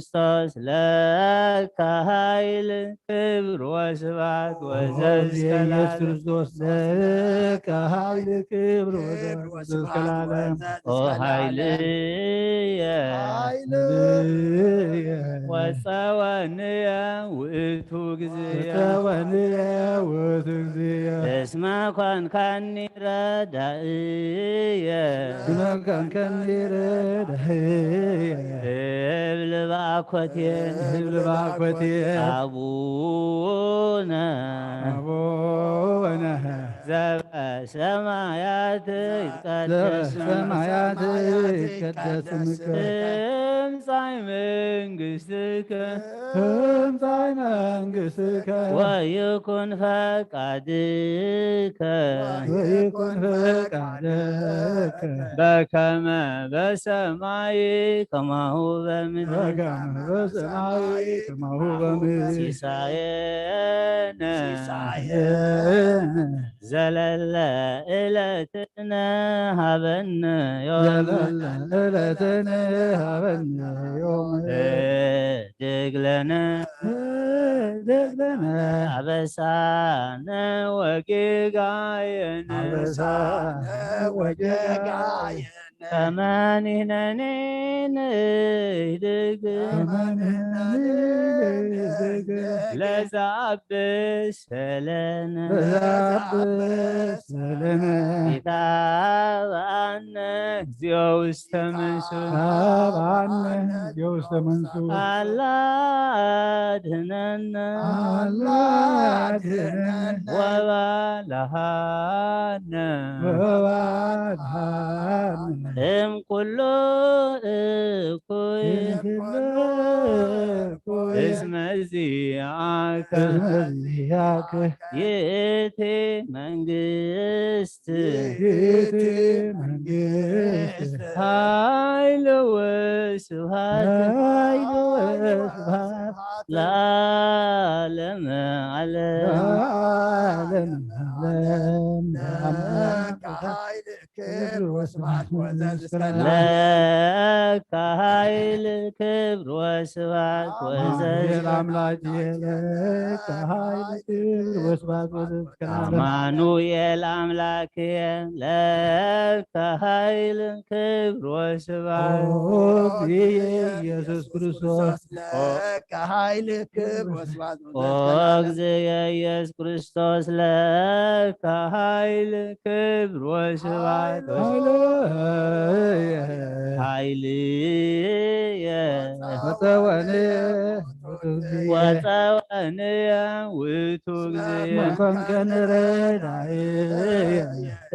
ለከ ኃይል ክብር ወስብሐት ኦ ወዘእስከ እግዚእ ኢየሱስ ለዓለም። ክርስቶስ ለከ ኃይል ክብር ወስብሐት ወዘእስከ ለዓለም። ኦ ኃይልየ ኃይልየ ወጸወንየ ውእቱ ጊዜ ወጸወንየ ውእቱ ጊዜ እስመ ኮንካኒ ረዳእየ እስመ ኮንካኒ ረዳእየ እብል ባኮቴ እብል ባኮቴ አቡነ አቡነ ዘበሰማያት ይትቀደስ ስምከ ዘበሰማያት ይትቀደስ ስምከ ትምጻእ መንግሥትከ ትምጻእ መንግሥትከ ወይኩን ፈቃድከ ወይኩን ፈቃድከ በከመ በሰማይ ከማሁ በምድር በከመ በሰማይ ከማሁ በምድር ሲሳየነ ሲሳየነ ዘለለ ዕለትነ ሀበነ ዮም ዘለለ ዕለትነ ሀበነ ዮም ህድግ ለነ ህድግ ለነ አበሳነ ወጌጋየነ አበሳነ ወጌጋየነ ከመ ንሕነኒ ንህድግ ከመ ንሕነኒ ንህድግ ለዘአብስ ሰለነ ለዘአብስ ሰለነ ኢታብአነ እግዚኦ ውስተ መንሱት ኢታብአነ እግዚኦ ውስተ መንሱት አላ አድህነነ አላ አድህነነ ወባልሃነ ወባልሃነ እም ኩሉ እኩይ እም ኩሉ እኩይ እስመ ዚአከ እስመ ዚአከ ይእቲ መንግስት ይእቲ መንግስት ኃይል ወስብሐት ኃይል ወስብሐት ለዓለመ ዓለም። ለዓለመ ዓለም። ለአምላክ ኃይል ክብር ወስብሐት ወዘእስከ ለከ ኃይል ክብር ወስብሐት አማኑኤል ወዘእስከ አምላክ ለከ ኃይል ክብር ወስብሐት ወዘእስከ ለዓለም። አማኑኤል አምላክ ለከ ኃይል ክብር ወስብሐት ኦ ኢየሱስ ክርስቶስ ለከ ኃይል ክብር ወስብሐት ኦ ወዘእስከ ለዓለም። እግዚእ ኢየሱስ ክርስቶስ ለከ ኃይል ክብር ወስብሐት ኃይልየ ኃይልየ ወጸወንየ ወጸወንየ ውእቱ እግዚእ መኮንከኒ ረዳእየ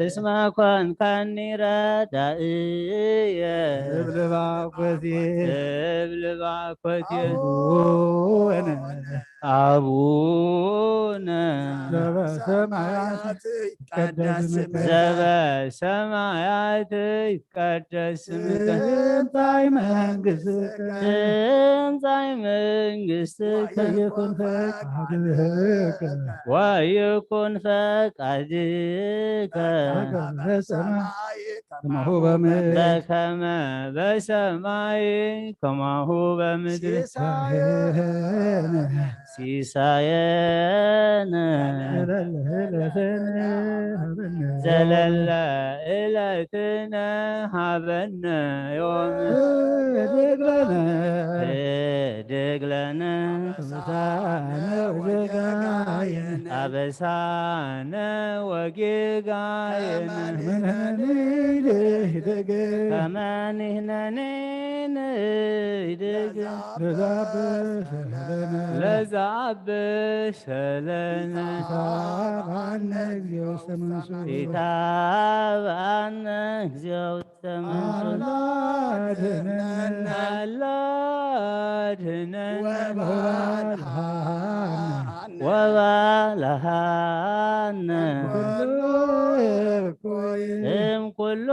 እስመ ኮንካኒ ረዳእየ እብል ባኮቴ እብል ባኮቴ አቡነ አቡነ ዘበሰማያት ይትቀደስ ስምከ ዘበሰማያት ይትቀደስ ስምከ ትምጻእ መንግሥትከ ትምጻእ መንግሥትከ ወይኩን ፈቃድከ ወይኩን ፈቃድከ በከመ በሰማይ ከማሁ በምድር በከመ በሰማይ ከማሁ በምድር ሲሳየነ ሲሳየነ ዘለለ ዕለትነ ሀበነ ዘለለ ዕለትነ ሀበነ ዮም ህድግ ለነ ህድግ ለነ አበሳነ ወጌጋየነ አበሳነ ወጌጋየነ ከመ ንሕነኒ ንህድግ ከመ ንሕነኒ ንህድግ ለዘአበሰ ለነ ለዘአበሰ ለነ ኢታብአነ እግዚኦ ውስተ መንሱት ኢታብአነ እግዚኦ ውስተ መንሱት አላ አድህነነ አላ አድህነነ ወባልሃነ ወባልሃነ እምኩሉ እኩይ እም ኩሉ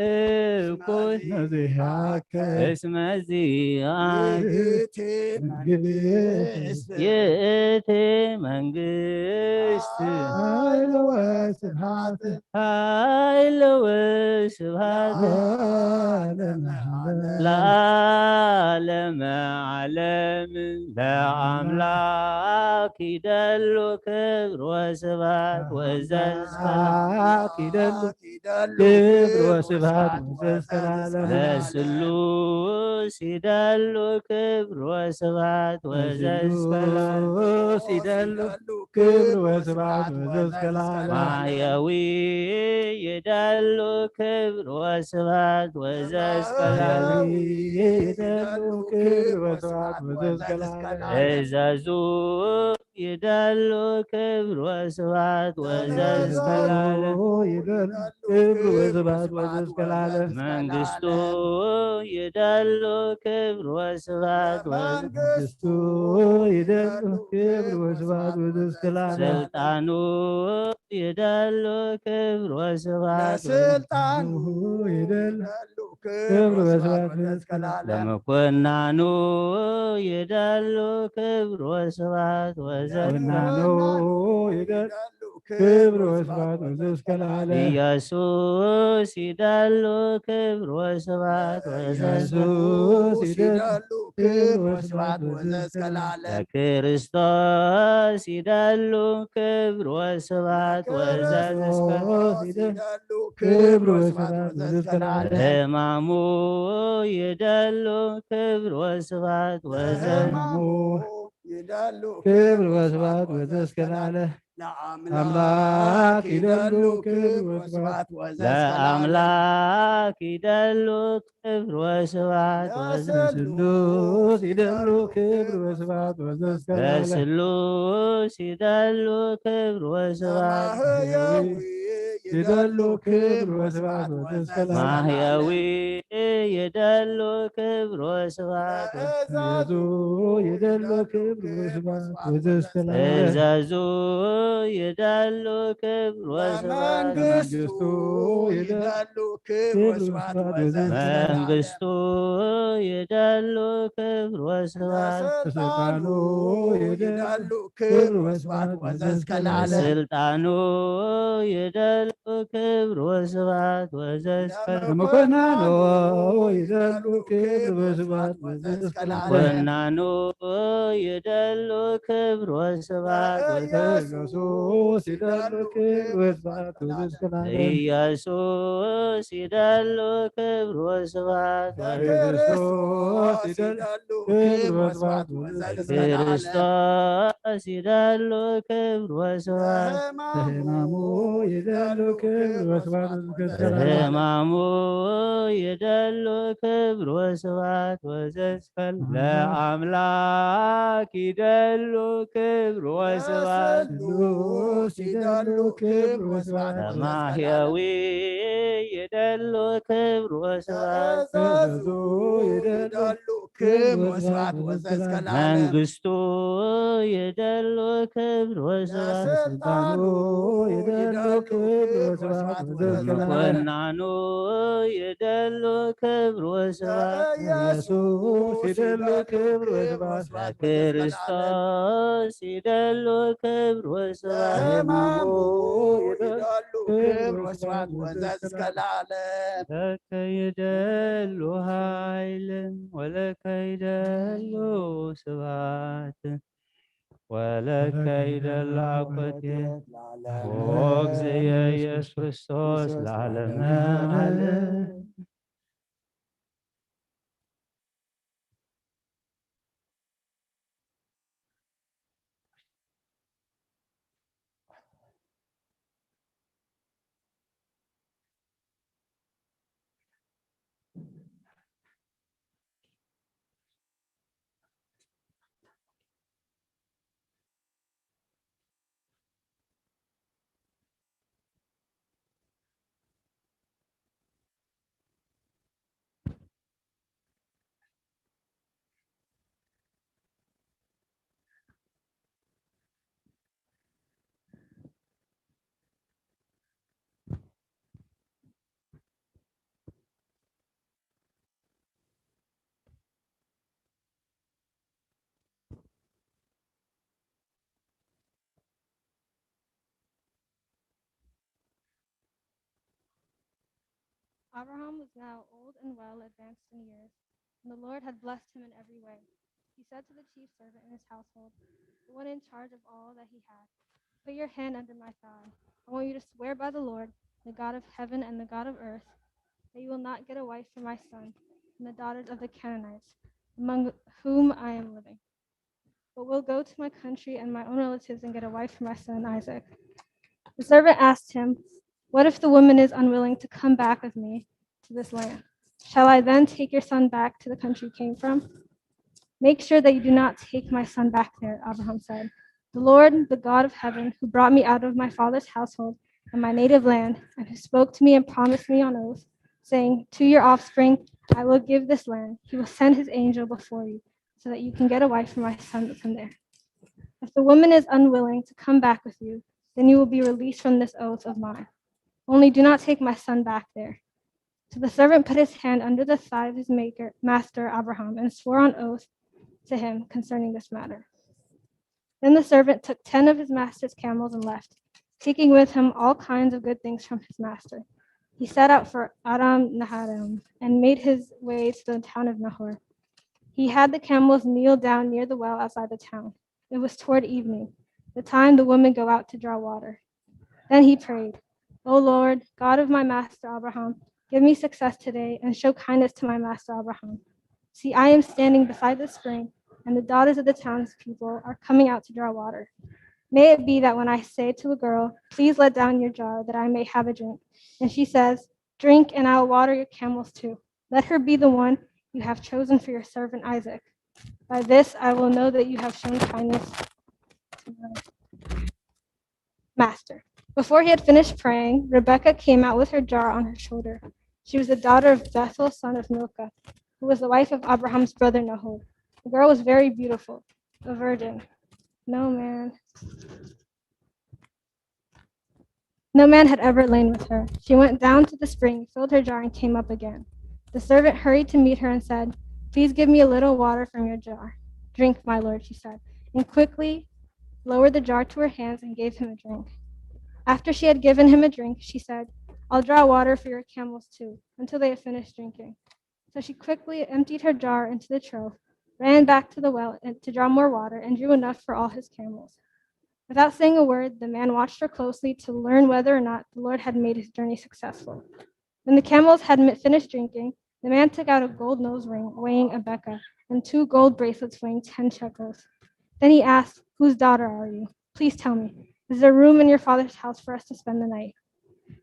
እኩይ እስመ ዚአከ እስመ ዚአከ ይእቲ መንግስት ይእቲ መንግስት ኃይል ወስብሐት ኃይል ወስብሐት ለዓለመ ዓለም። ለዓለመ ዓለም ለአምላክ ይደሉ ክብር ወስብሐት ወዘዝከ ለአምላክ ይደሉ ክብር ወስብሐት ወዘዝከ ለዓለም። ለስሉስ ይደሉ ክብር ወስብሐት ወዘዝከ ለዓለም። ለስሉስ ይደሉ ክብር ወስብሐት ወዘዝከ ለዓለም። ማሕየዊ ይደሉ ክብር ወስብሐት ወዘዝከ ለዓለም። ማሕየዊ ይደሉ ክብር ወስብሐት ወዘዝከ ለዓለም። እዘዙ ይደሉ ክብር ወስብሐት ወዘዝከ ለዓለም። ይደሉ ክብር ወስብሐት ወዘዝከ ለዓለም። መንግስቱ ይደሉ ክብር ወስብሐት ወዘ- መንግስቱ ይደሉ ክብር ወስብሐት ወዘዝከ ለዓለም። ስልጣኑ ይደሉ ክብር ወስብሐት ለስልጣኑ ይደሉ ክብር ወስብሐት ወዘዝከ ለዓለም። ለመኮናኑ ይደሉ ክብር ወስብሐት ወዘዝከ ለዓለም። መኮናኑ ይደሉ ክብር ወስብሐት ወዘዝከ ለዓለም። ኢየሱስ ይደሉ ክብር ወስብሐት ወዘዝከ ለዓለም። ኢየሱስ ይደሉ ክብር ወስብሐት ወዘዝከ ለዓለም። ለክርስቶስ ይደሉ ክብር ወስብሐት ወዘዝከ ለዓለም። ለክርስቶስ ይደሉ ክብር ወስብሐት ወዘዝከ ለዓለም። ለሕማሙ ይደሉ ክብር ወስብሐት ወዘዝከ ለዓለም። ለሕማሙ ይደሉ ክብር ወስብሐት ወዘዝከ ለዓለም። ለአምላክ ይደሉ ክብር ወስብሐት ወዘዝከ ለዓለም። ለአምላክ ይደሉ ክብር ወስብሐት ወዘ- ለስሉስ ይደሉ ክብር ወስብሐት ወዘዝከ ለዓለም። ለስሉስ ይደሉ ክብር ወስብሐት ለማሕየዊ ይደሉ ክብር ወስብሐት ወዘዝከ ለዓለም። ማሕየዊ ይደሉ ክብር ወስብሐት ወዘ- እዘዙ ይደሉ ክብር ወስብሐት ወዘዝከ ለዓለም። እዘዙ ይደሉ ክብር ወስብሐት ለመንግስቱ ይደሉ ክብር ወስብሐት ወዘዝከ ለዓለም። መንግስቱ ይደሉ ክብር ወስብሐት ለስልጣኑ ይደሉ ክብር ወስብሐት ወዘዝከ ለዓለም። ስልጣኑ ይደሉ ክብር ወስብሐት ወዘዝከ ለመኮናኑ ይደሉ ክብር ወስብሐት ወዘዝከ ለዓለም። መኮናኑ ይደሉ ክብር ወስብሐት ወዘዝከ ለኢየሱስ ይደሉ ክብር ወስብሐት ወዘዝከ ለዓለም። ኢየሱስ ይደሉ ክብር ወስብሐት ወዘዝከ ለዓለም። ለክርስቶስ ይደሉ ክብር ወስብሐት ወዘዝከ ለዓለም። ክርስቶስ ይደሉ ክብር ወስብሐት ለሕማሙ ይደሉ ክብር ወስብሐት ወዘዝከ ለዓለም። ለሕማሙ ይደሉ ክብር ወስብሐት ወዘዝከ ለዓለም። ለአምላክ ይደሉ ክብር ወስብሐት ለስሉስ ይደሉ ክብር ወስብሐት ለማሕየዊ ይደሉ ክብር ወስብሐት ለእዘዙ ይደሉ ክብር ወስብሐት ወዘዝከ ለዓለም። መንግስቱ ይደሉ ክብር ወስብሐት ለስልጣኑ ይደሉ ክብር ወስብሐት ወዘዝከ ለዓለም። መኮናኑ ይደሉ ክብር ወስብሐት ለኢየሱስ ይደሉ ክብር ወስብሐት ለክርስቶስ ይደሉ ክብር ወስብሐት ለሕማሙ ይደሉ ክብር ወስብሐት ወዘዝከ ለዓለም። ለከ ይደሉ ኃይል ወለከ ይደሉ ስብሐት ወለከ ይደሉ አኮቴት ለዓለመ ኦ እግዚእየ ኢየሱስ ክርስቶስ ለዓለመ ዓለም። Abraham was now old and well advanced in years, and the Lord had blessed him in every way. He said to the chief servant in his household, the one in charge of all that he had, "Put your hand under my thigh. I want you to swear by the Lord, the God of heaven and the God of earth, that you will not get a wife for my son from the daughters of the Canaanites, among whom I am living, but will go to my country and my own relatives and get a wife for my son Isaac." The servant asked him, "What if the woman is unwilling to come back with me to this land? Shall I then take your son back to the country he came from?" "Make sure that you do not take my son back there," Abraham said. "The Lord, the God of heaven, who brought me out of my father's household and my native land, and who spoke to me and promised me on oath, saying, 'To your offspring I will give this land,' he will send his angel before you, so that you can get a wife for my son from there. If the woman is unwilling to come back with you, then you will be released from this oath of mine. Only do not take my son back there." So the servant put his hand under the thigh of his maker, master Abraham, and swore on oath to him concerning this matter. Then the servant took ten of his master's camels and left, taking with him all kinds of good things from his master. He set out for Aram Naharaim and made his way to the town of Nahor. He had the camels kneel down near the well outside the town. It was toward evening, the time the women go out to draw water. Then he prayed, "O Lord, God of my master Abraham, give me success today and show kindness to my master Abraham. See, I am standing beside the spring, and the daughters of the townspeople are coming out to draw water. May it be that when I say to a girl, 'Please let down your jar that I may have a drink,' and she says, 'Drink, and I will water your camels too,' let her be the one you have chosen for your servant Isaac. By this I will know that you have shown kindness to my master." Before he had finished praying, Rebekah came out with her jar on her shoulder. She was the daughter of Bethuel, son of Milcah, who was the wife of Abraham's brother Nahor. The girl was very beautiful, a virgin. No man. No man had ever lain with her. She went down to the spring, filled her jar, and came up again. The servant hurried to meet her and said, "Please give me a little water from your jar." "Drink, my lord," she said, and quickly lowered the jar to her hands and gave him a drink. After she had given him a drink, she said, "I'll draw water for your camels too," until they have finished drinking. So she quickly emptied her jar into the trough, ran back to the well and to draw more water, and drew enough for all his camels. Without saying a word, the man watched her closely to learn whether or not the Lord had made his journey successful. When the camels had mi- finished drinking, the man took out a gold nose ring weighing a beka and two gold bracelets weighing ten shekels. Then he asked, "Whose daughter are you? Please tell me. Is there room in your father's house for us to spend the night?"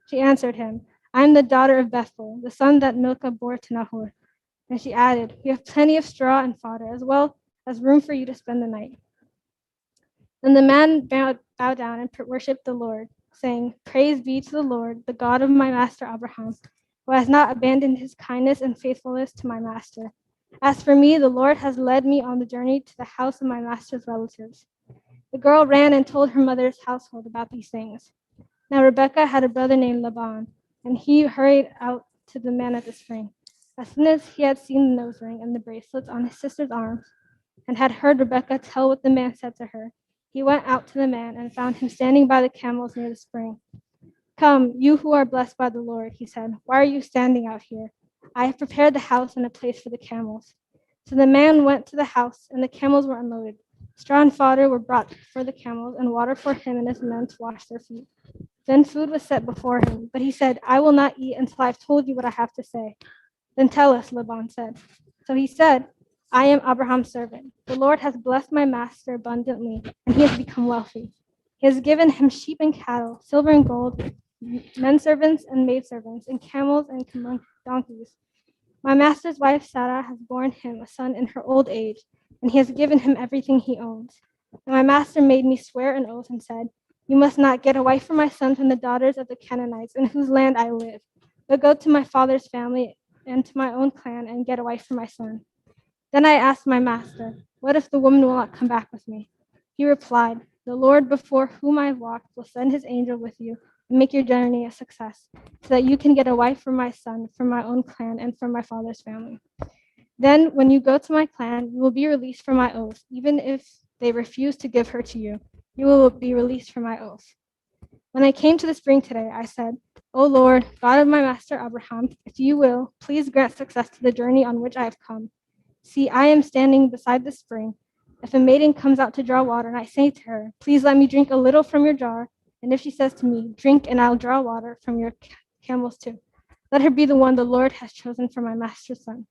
She answered him, "I am the daughter of Bethuel, the son that Milcah bore to Nahor." And she added, "We have plenty of straw and fodder, as well as room for you to spend the night." Then the man bowed, bowed down and pr- worshipped the Lord, saying, "Praise be to the Lord, the God of my master Abraham, who has not abandoned his kindness and faithfulness to my master. As for me, the Lord has led me on the journey to the house of my master's relatives." The girl ran and told her mother's household about these things. Now Rebekah had a brother named Laban, and he hurried out to the man at the spring. As soon as he had seen the nose ring and the bracelets on his sister's arms, and had heard Rebekah tell what the man said to her, he went out to the man and found him standing by the camels near the spring. "Come, you who are blessed by the Lord," he said, "why are you standing out here? I have prepared the house and a place for the camels." So the man went to the house, and the camels were unloaded. Straw and fodder were brought for the camels, and water for him and his men to wash their feet. Then food was set before him, but he said, "I will not eat until I have told you what I have to say." "Then tell us," Laban said. So he said, "I am Abraham's servant. The Lord has blessed my master abundantly, and he has become wealthy. He has given him sheep and cattle, silver and gold, men servants and maid servants, and camels and com- donkeys. My master's wife Sarah has borne him a son in her old age, and he has given him everything he owns. And my master made me swear an oath and said, 'You must not get a wife for my son from the daughters of the Canaanites in whose land I live, but go to my father's family and to my own clan and get a wife for my son.' Then I asked my master, 'What if the woman will not come back with me?' He replied, 'The Lord before whom I have walked will send his angel with you and make your journey a success, so that you can get a wife for my son from my own clan and from my father's family. Then when you go to my clan, you will be released from my oath. Even if they refuse to give her to you, you will be released from my oath.'" When I came to the spring today, I said, O Lord, God of my master Abraham, if you will, please grant success to the journey on which I have come. See, I am standing beside the spring. If a maiden comes out to draw water, and I say to her, 'Please let me drink a little from your jar,' and if she says to me, 'Drink, and I'll draw water from your ca- camels too,' let her be the one the Lord has chosen for my master's son."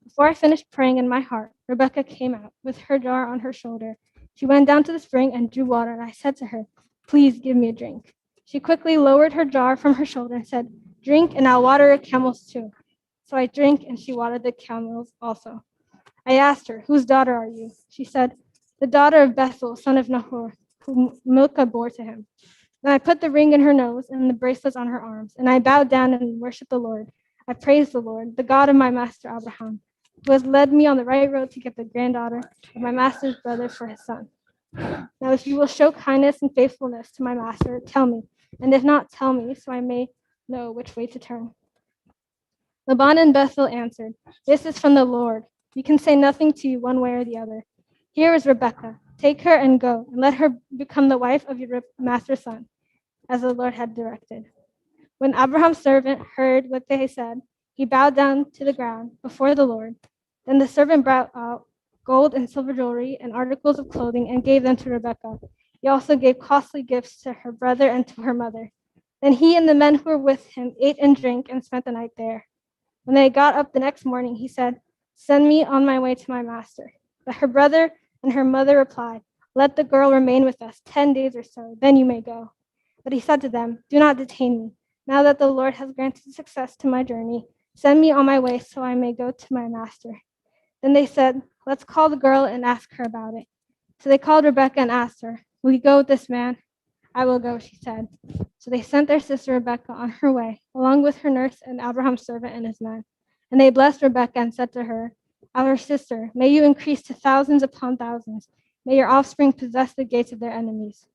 Before I finished praying in my heart, Rebecca came out with her jar on her shoulder. She went down to the spring and drew water, and I said to her, 'Please give me a drink.' She quickly lowered her jar from her shoulder and said, 'Drink, and I'll water your camels too.' So I drank, and she watered the camels also. I asked her, 'Whose daughter are you?' She said, 'The daughter of Bethuel, son of Nahor, whom Milcah bore to him.' Then I put the ring in her nose and the bracelets on her arms, and I bowed down and worshipped the Lord. I praised the Lord, the God of my master Abraham, who has led me on the right road to get the granddaughter of my master's brother for his son. Now, if you will show kindness and faithfulness to my master, tell me, and if not, tell me, so I may know which way to turn." Laban and Bethuel answered, "This is from the Lord. We can say nothing to you one way or the other. Here is Rebekah. Take her and go, and let her become the wife of your master's son, as the Lord had directed." When Abraham's servant heard what they said, he bowed down to the ground before the Lord. Then the servant brought out gold and silver jewelry and articles of clothing and gave them to Rebekah. He also gave costly gifts to her brother and to her mother. Then he and the men who were with him ate and drank and spent the night there. When they got up the next morning, he said, "Send me on my way to my master." But her brother and her mother replied, "Let the girl remain with us ten days or so, then you may go." But he said to them, "Do not detain me. Now that the Lord has granted success to my journey, send me on my way so I may go to my master." Then they said, "Let's call the girl and ask her about it." So they called Rebekah and asked her, "Will you go with this man?" "I will go," she said. So they sent their sister Rebekah on her way, along with her nurse and Abraham's servant and his men. And they blessed Rebekah and said to her, "Our sister, may you increase to thousands upon thousands. May your offspring possess the gates of their enemies."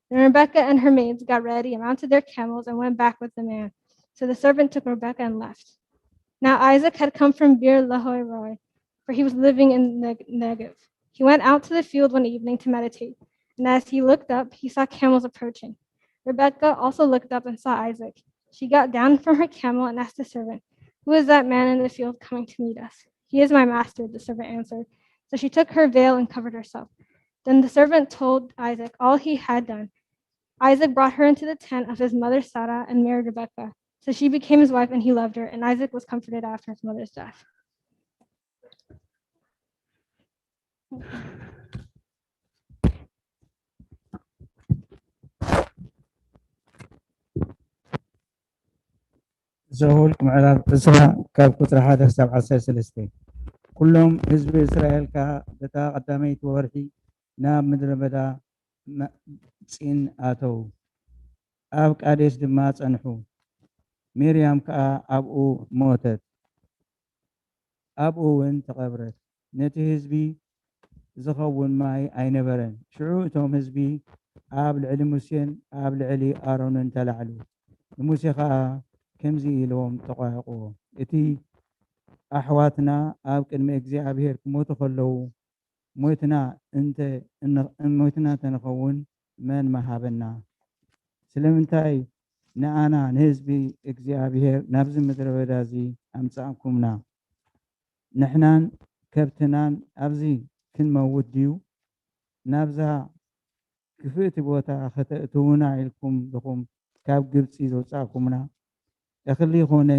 Then Rebekah and her maids got ready and mounted their camels and went back with the man. So the servant took Rebekah and left. Now Isaac had come from Beer Lahai Roi, for he was living in the Negev. He went out to the field one evening to meditate, and as he looked up, he saw camels approaching. Rebekah also looked up and saw Isaac. She got down from her camel and asked the servant, "Who is that man in the field coming to meet us?" "He is my master," the servant answered. So she took her veil and covered herself. Then the servant told Isaac all he had done. Isaac brought her into the tent of his mother Sarah and married Rebekah. So she became his wife, and he loved her, and Isaac was comforted after his mother's death. ዘኍልወ ምዕራፍ ዕስራ ካብ ቁጽሪ ሓደ ክሳብ ዓሰርተ ሰለስተ። ኩሎም ህዝቢ እስራኤል ከኣ በታ ቀዳመይቲ ወርሒ ናብ ምድረ በዳ ጺን ኣተዉ፣ ኣብ ቃዴስ ድማ ጸንሑ። ሚርያም ከኣ ኣብኡ ሞተት፣ ኣብኡ እውን ተቐብረት። ነቲ ህዝቢ ዝኸውን ማይ ኣይነበረን። ሽዑ እቶም ህዝቢ ኣብ ልዕሊ ሙሴን ኣብ ልዕሊ ኣሮንን ተላዕሉ። ንሙሴ ኸኣ ከምዚ ኢሎም ተቋየቕዎ፣ "እቲ ኣሕዋትና ኣብ ቅድሚ እግዚኣብሔር ክሞቱ ኸለዉ ሞይትና እንተ ሞይትና እንተንኸውን መን ምሃበና? ስለምንታይ ንኣና ንህዝቢ እግዚኣብሔር ናብዚ ምድረ በዳ እዚ ኣምጻእኩምና? ንሕናን ከብትናን ኣብዚ ክንመውት ድዩ? ናብዛ ክፍእቲ ቦታ ኸተእትዉና ኢልኩም ዲኹም ካብ ግብጺ ዘውጻእኩምና? እኽሊ ኾነ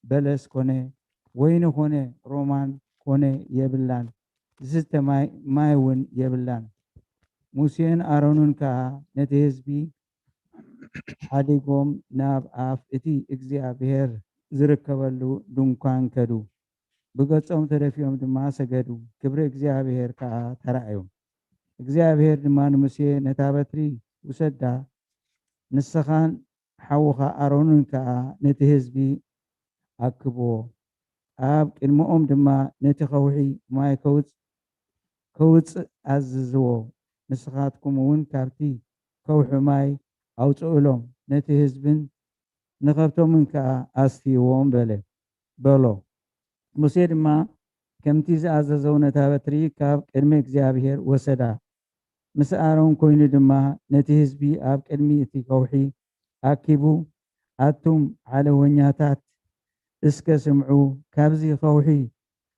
በለስ ኾነ ወይኒ ኾነ ሮማን ኾነ የብላን፣ ዝስተ ማይ እውን የብላን።" ሙሴን ኣሮንን ከኣ ነቲ ህዝቢ ሓዲጎም ናብ ኣፍ እቲ እግዚኣብሔር ዝርከበሉ ድንኳን ከዱ። ብገጾም ተደፊኦም ድማ ሰገዱ፣ ክብሪ እግዚኣብሔር ከኣ ተራእዮም። እግዚኣብሔር ድማ ንሙሴ፣ "ነታ በትሪ ውሰዳ፣ ንስኻን ሓውኻ ኣሮንን ከኣ ነቲ ህዝቢ ኣክብዎ፣ ኣብ ቅድሚኦም ድማ ነቲ ኸውሒ ማይ ከውጽእ ኣዝዝዎ። ንስኻትኩም እውን ካብቲ ከውሒ ማይ ኣውጽኡሎም፣ ነቲ ህዝብን ንኸብቶምን ከኣ ኣስትይዎም" በለ በሎ። ሙሴ ድማ ከምቲ ዝኣዘዞ ነታ በትሪ ካብ ቅድሚ እግዚኣብሔር ወሰዳ። ምስ ኣሮን ኮይኑ ድማ ነቲ ህዝቢ ኣብ ቅድሚ እቲ ከውሒ ኣኪቡ፣ ኣቱም ዓለወኛታት፣ እስከ ስምዑ፣ ካብዚ ኸውሒ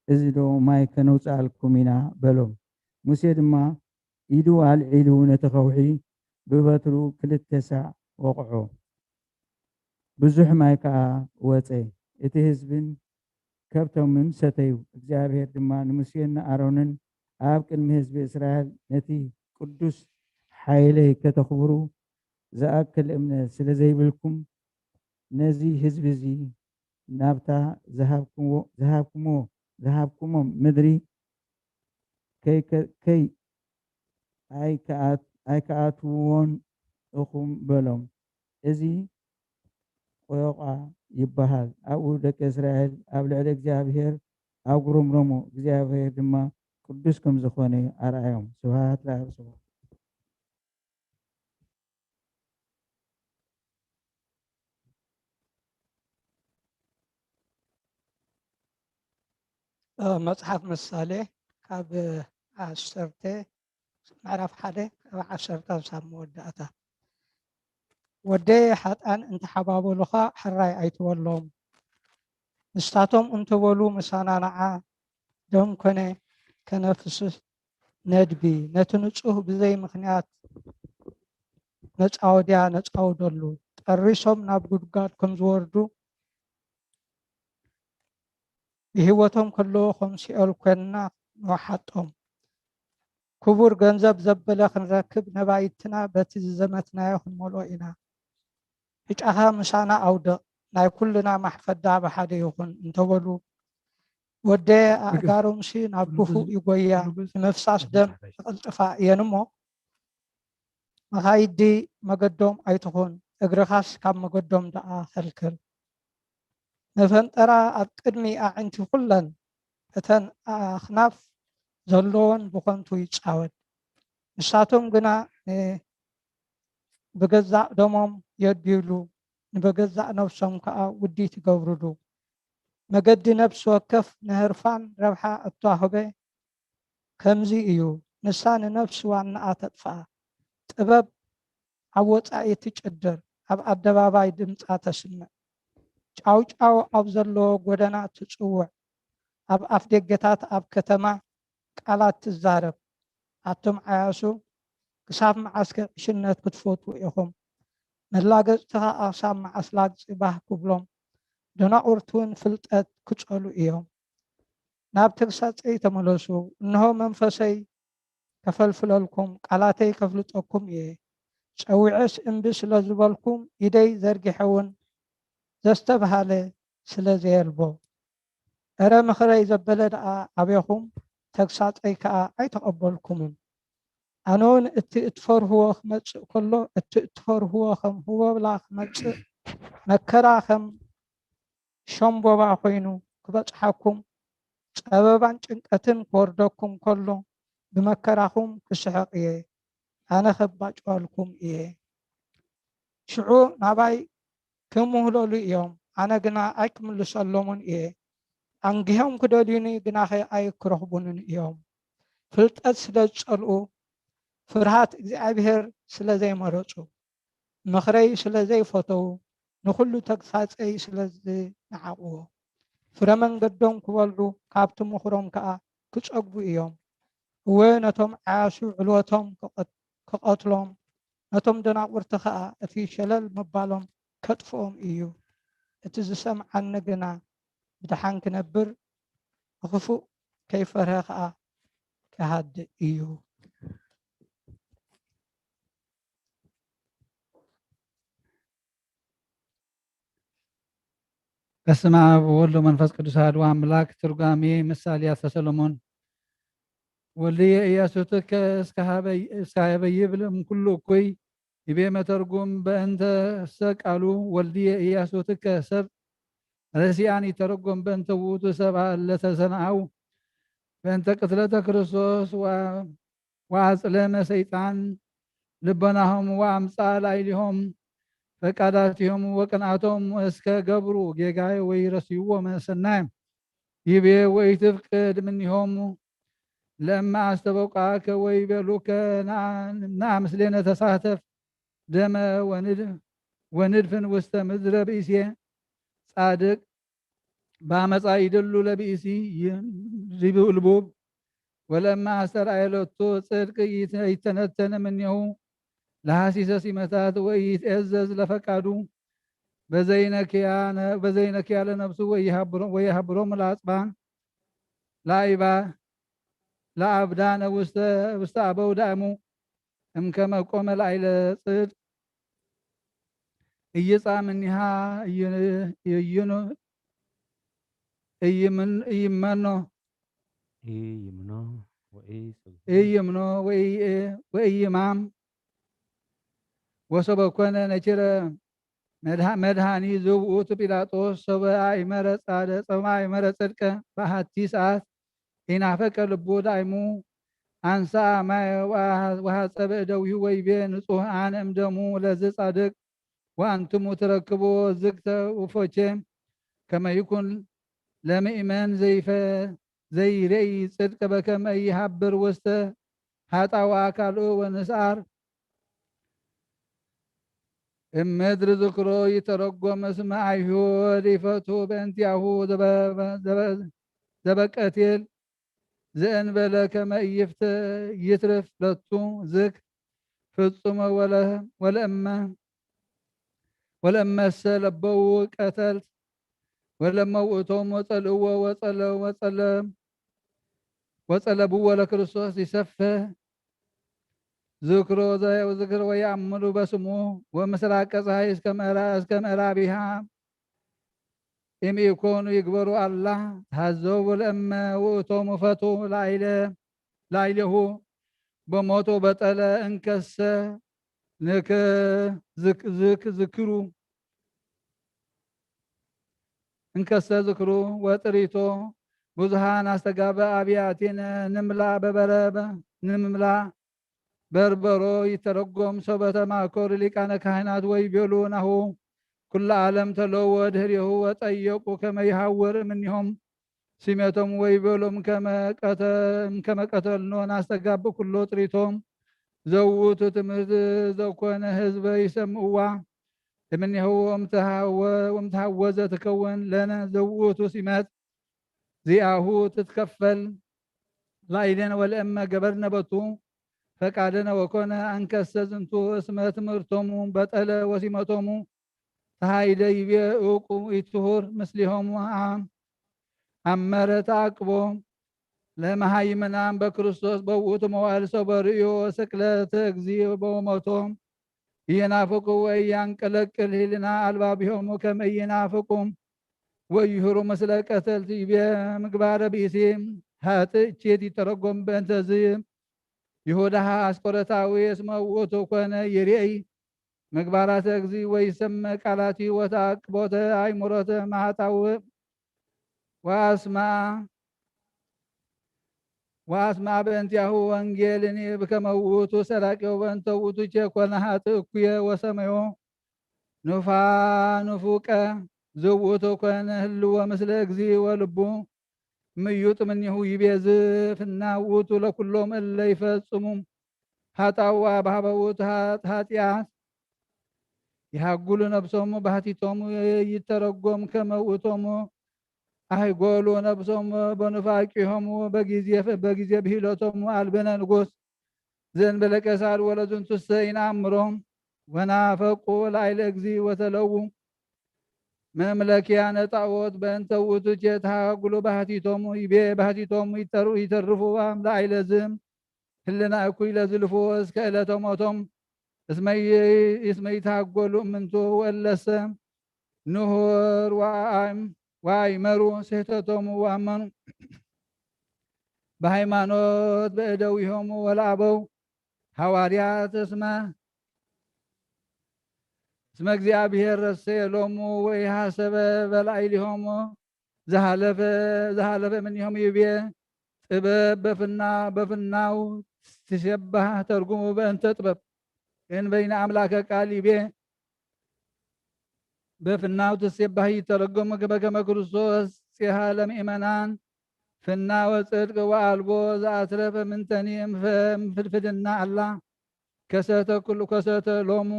እዚ ዶ ማይ ከነውፅኣልኩም ኢና? በሎም። ሙሴ ድማ ኢዱ ኣልዒሉ ነቲ ኸውሒ ብበትሩ ክልተ ሳዕ ወቕዖ፣ ብዙሕ ማይ ከኣ ወጸ። እቲ ህዝብን ከብቶምን ሰተዩ። እግዚኣብሔር ድማ ንሙሴን ንኣሮንን ኣብ ቅድሚ ህዝቢ እስራኤል፣ ነቲ ቅዱስ ሓይለይ ከተኽብሩ ዝኣክል እምነት ስለ ዘይብልኩም፣ ነዚ ህዝቢ እዚ ናብታ ዝሃብኩዎ-፣ ዝሃብኩሞ-፣ ዝሃብኩሞም ምድሪ ከይከ-፣ ከይ-፣ ኣይከኣት-፣ ኣይከኣትውዎን እኹም በሎም። እዚ ቆዮቓ ይበሃል። ኣብኡ ደቂ እስራኤል ኣብ ልዕሊ እግዚኣብሔር ኣጉረምረሙ፣ እግዚኣብሔር ድማ ቅዱስ ከም ዝኾነ ኣርኣዮም። ስብሐት ለኣብ። ስብሐት። እ፣ መጽሓፍ ምሳሌ ካብ ዓሰርተ፣ ምዕራፍ ሓደ ካብ ዓሰርተ ክሳብ መወዳእታ። ወደየ፣ ሓጥኣን እንተሓባበሉኻ ሕራይ ኣይትበሎም። ንሳቶም እንተበሉ ምሳና ንዓ፣ ደም ኮነ ከነፍስስ ነድቢ። ነቲ ንጹህ ብዘይ ምኽንያት መጻወድያ ነጻውደሉ። ጠሪሶም ናብ ጉድጓድ ከም ዝወርዱ፣ ብህይወቶም ከለዉ ከም ሲኦል ኮይንና ንወሓጦም። ክቡር ገንዘብ ዘበለ ክንረክብ፣ ነባይትና በቲ ዝዘመትናዮ ክንመልኦ ኢና። ብጫኻ ምሳና ኣውድቕ፣ ናይ ኩልና ማሕፈዳ ብሓደ ይኹን እንተበሉ፣ ወደየ፣ ኣእጋሮምሲ ናብ ክፉእ ይጎያ፣ ንምፍሳስ ደም ይቕልጥፋ እየን እሞ፣ መኻይዲ መገዶም ኣይትኹን፣ እግርኻስ ካብ መገዶም ደኣ ኸልክል። መፈንጠራ ኣብ ቅድሚ ኣዕንቲ ኩለን እተን ኣኽናፍ ዘለዎን ብኸንቱ ይጻወድ። ንሳቶም ግና ን-፣ ብገዛእ ደሞም የድብዩሉ፣ ንብገዛእ ነፍሶም ከኣ ውዲት ይገብሩሉ። መገዲ ነፍሲ ወከፍ ንህርፋን ረብሓ እተዋህበ ከምዚ እዩ፣ ንሳ ንነፍሲ ዋናኣ ተጥፍኣ። ጥበብ ኣብ ወጻኢ ትጭድር፣ ኣብ ኣደባባይ ድምጻ ተስምዕ። ጫውጫው ኣብ ዘለዎ ጎደና ትጽውዕ፣ ኣብ ኣፍደገታት ኣብ ከተማ ቃላት ትዛረብ። ኣቱም ዓያሱ፣ ክሳብ መዓስከ ዕሽነት ክትፈትዉ ኢኹም? መላገጽቲ ኸኣ ክሳብ መዓስ ላግጺ ባህ ክብሎም? ደናቑርትውን ፍልጠት ክጸሉ እዮም። ናብ ተግሳጸይ ተመለሱ፣ እንሆ መንፈሰይ ከፈልፍለልኩም፣ ቃላተይ ከፍልጠኩም እየ። ጸዊዐስ እምቢ ስለ ዝበልኩም፣ ኢደይ ዘርጊሐ እውን ዘስተብሃለ ስለ ዘየልቦ። እረ ምኽረይ ዘበለ ደኣ ኣቤኹም፣ ተግሳጸይ ከኣ ኣይተቐበልኩምን። ኣነውን እቲ እትፈርህዎ ክመጽእ ከሎ፣ እቲ እትፈርህዎ ከም ህቦብላ ክመጽእ፣ መከራ ከም ሸምቦባ ኮይኑ ክበጽሓኩም፣ ጸበባን ጭንቀትን ክወርደኩም ከሎ፣ ብመከራኹም ክስሕቕ እየ፣ ኣነ ኸባጭወልኩም እየ። ሽዑ ናባይ ክምህለሉ እዮም፣ ኣነ ግና ኣይክምልሰሎምን እየ። ኣንጊሆም ክደልዩኒ ግናኸ ኣይክረኽቡንን እዮም። ፍልጠት ስለ ዝጸልኡ፣ ፍርሃት እግዚኣብሔር ስለ ዘይመረጹ፣ ምኽረይ ስለ ዘይፈተዉ፣ ንኹሉ ተግሳጸይ ስለ ዝነዓቕዎ፣ ፍረ መንገዶም ክበልዑ፣ ካብቲ ምኽሮም ከኣ ክጸግቡ እዮም። እወ፣ ነቶም ዓያሱ ዕልወቶም ክቐት-፣ ክቐትሎም፣ ነቶም ደናቑርቲ ኸኣ እቲ ሸለል ምባሎም ከጥፍኦም እዩ። እቲ ዝሰምዓኒ ግና ብደሓን ክነብር፣ ንኽፉእ ከይፈርሀ ኸኣ ክሃድእ እዩ። በስመ አብ ወወልድ ወመንፈስ ቅዱስ አሐዱ አምላክ። ትርጓሜ ምሳሌ ሰለሞን። ወልድየ ኢያሱትከ እስከ ሀበ ይብል እምኩሉ እኩይ፣ ይቤ መተርጉም። በእንተ ሰ ቃሉ ወልድየ ኢያሱትከ ሰብ ረሲአን ይተረጎም በእንተ ውእቱ ሰብአ ለተሰምዐው በእንተ ቅትለተ ክርስቶስ ወ-፣ ወአጽለመ ሰይጣን ልቦናሆም ወአምጻ ላዕሌሆም ፈቃዳቲሆም ወቅንዓቶም እስከ ገብሩ ጌጋየ ወይረስይዎ መሰናየ። ይቤ ወኢትፍቅድ እምኔሆሙ ለእመ አስተበቁዐከ ወይቤሉከ ነአ፣ ነአ ምስሌነ ተሳተፍ ደመ ወንድ-፣ ወንድፍን ውስተ ምድረ ብእሴ ጻድቅ በአመፃ ይደሉ ለብእሲ ይብልቡብ ወለማ አስተርአየ ሎቱ ጽድቅ ይተነተን እምኔሁ ለሐሲሰ ሲመታት ወይትኤዘዝ ለፈቃዱ በዘይነክያ ለነፍሱ ወየሀብሮም ለአጽባን ለአይባ ለአብዳነ ውስተ አበው ዳእሙ እምከመ ቆመ ላዕለ ጽድቅ ኢይጻእ እምኔሃ ኢይመኖ ኢይምኖ ወኢይማም ወሶበ ኮነ ነኪረ መድሃኒ ዘውእቱ ጲላጦስ ሶበ አእመረ ጻደ ጾመ አእመረ ጽድቀ በአሐቲ ሰዓት ኢናፈቀ ልቡ ዳይሙ አንሳ ማየ ወሐጸበ እደዊሁ ወይቤ ንጹሕ አነ እምደሙ ለዝ ጻድቅ ወአንትሙ ትረክቦ ዝግተ ውፎቼ ከመ ይኩን ለምእመን ዘይፈ ዘይሬኢ ጽድቅ በከመ ይሃብር ውስተ ሀጣ ወአካልኡ ወንስአር እምድር ዝክሮ ይተረጎም እስመ አይሁድ ይፈቱ በእንቲአሁ ዘበቀቴል ዘእንበለ ከመ ይፍተ ይትርፍ ለቱ ዝክ ፍጹመ ወለእመ ወለእመሰ ለበው ቀተልት ወለመ ውእቶም ወጸልእዎ ወጸለ ወጸለ ወጸለብዎ ለክርስቶስ ይሰፈ ዝክሮ ዝክር ወየአምሉ በስሙ ወምስራቀ ፀሐይ እስከ ምዕራቢሃ እምኢኮኑ ይግበሩ አላ ተሃዘቡ ለእመ ውእቶም ፈቱ ላይለ ላይሌሁ በሞቶ በጠለ እንከሰ ዝክሩ እንከሰ ዝክሩ ወጥሪቶ ብዙሃን አስተጋበ አብያቲነ ንምላ በበረበ ንምላ በርበሮ ይተረጎም ሰበተ ማእከሉ ሊቃነ ካህናት ወይ ቤሉ ናሁ ኩሉ ዓለም ተለዎ ድህሬሁ ወጠየቁ ከመ ይሃውር እምኔሆም ሲመቶም ወይ ቤሎም ከመ ቀተልኖ ናስተጋብ ኩሎ ጥሪቶም ዘውቱ ትምህርት ዘኮነ ህዝበ ይሰምዕዋ እምኔሁ ወምተሃወዘ ትከወን ለነ ዘውቱ ሲመት ዚአሁ ትትከፈል ላይሌን ወለእመ ገበርነ በቱ ፈቃደነ ወኮነ አንከሰ ዝንቱ እስመ ትምህርቶሙ በጠለ ወሲመቶሙ ተሃይደ ይቤ እውቁ ኢትሁር ምስሊሆሙ አመረ ተአቅቦ ለመሃይምናን በክርስቶስ በውእቱ መዋዕል ሰው በርእዮ ስቅለተ እግዚእ በሞቶ ኢየናፍቁ ወኢያንቀለቅል ህሊና አልባቢሆሙ ከመ ኢየናፍቁ ወይሁሩ ምስለ ቀተልት ይቤ ምግባረ ብእሲ ሀጥእ ቼት ይተረጎም በእንተዝ ይሁዳሃ አስቆረታዊ እስመ ውእቱ ኮነ ይሬኢ ምግባራተ እግዚእ ወይሰምዕ ቃላቲ ወተአቅቦተ አይምሮተ ማህጣውእ ወአስማ ወአስማ በእንቲአሁ ወንጌልኒ ብከመ ውእቱ ሰራቂ ወበእንተ ውእቱ ቼኮነ ሀጥእ እኩየ ወሰመዮ ኑፋ ኑፉቀ ዘውእቱ ኮነ ህልወ ምስለ እግዚእ ወልቡ ምዩጥ እምኔሁ ይቤ ዝፍና ውእቱ ለኩሎም እለ ይፈጽሙ ሀጣዋ ባህበ ውእቱ ኃጢአት ይሃጉሉ ነብሶሙ ባህቲቶሙ ይተረጎም ከመ ውእቶሙ አይጎሉ ነብሶሙ በኑፋቂሆሙ በጊዜ ብሂሎቶሙ አልብነ ንጉስ ዘእንበለ ቄሳር ወለዝንቱሰ ኢነአምሮ ወናፈቁ ላዕለ እግዚእ ወተለዉ መምለኪያነ ጣዖት በእንተ ውእቱ ቼ ተሃጉሉ ባህቲቶሙ ይቤ ባህቲቶሙ ይተርፉ ላዕለ ዝም ህልና እኩይ ለዝልፍዎ እስከ ዕለተ ሞቶም እስመ ይትሃጎሉ እምንቱ ወእለሰ ንሁር ወአይመሩ ስሕተቶሙ ወአመኑ በሃይማኖት በእደዊሆሙ ወለአበው ሐዋርያት እስመ እስመ እግዚአብሔር ረሰየ ሎሙ ወኢሐሰበ በላዕሊሆሙ ዘሃለፈ ዘሃለፈ እምኔሆሙ ይቤ ጥበብ በፍና በፍናው ትሴባህ ተርጉሙ በእንተ ጥበብ እንበይነ አምላከ ቃል ይቤ በፍናው ትሴባህ ይተረጎሙ በከመ ክርስቶስ ጼሃ ለምእመናን ፍና ወጽድቅ ወአልቦ ዘአትረፈ ምንተኒ እምፍድፍድና አላ ከሰተ ኩሉ ከሰተ ሎሙ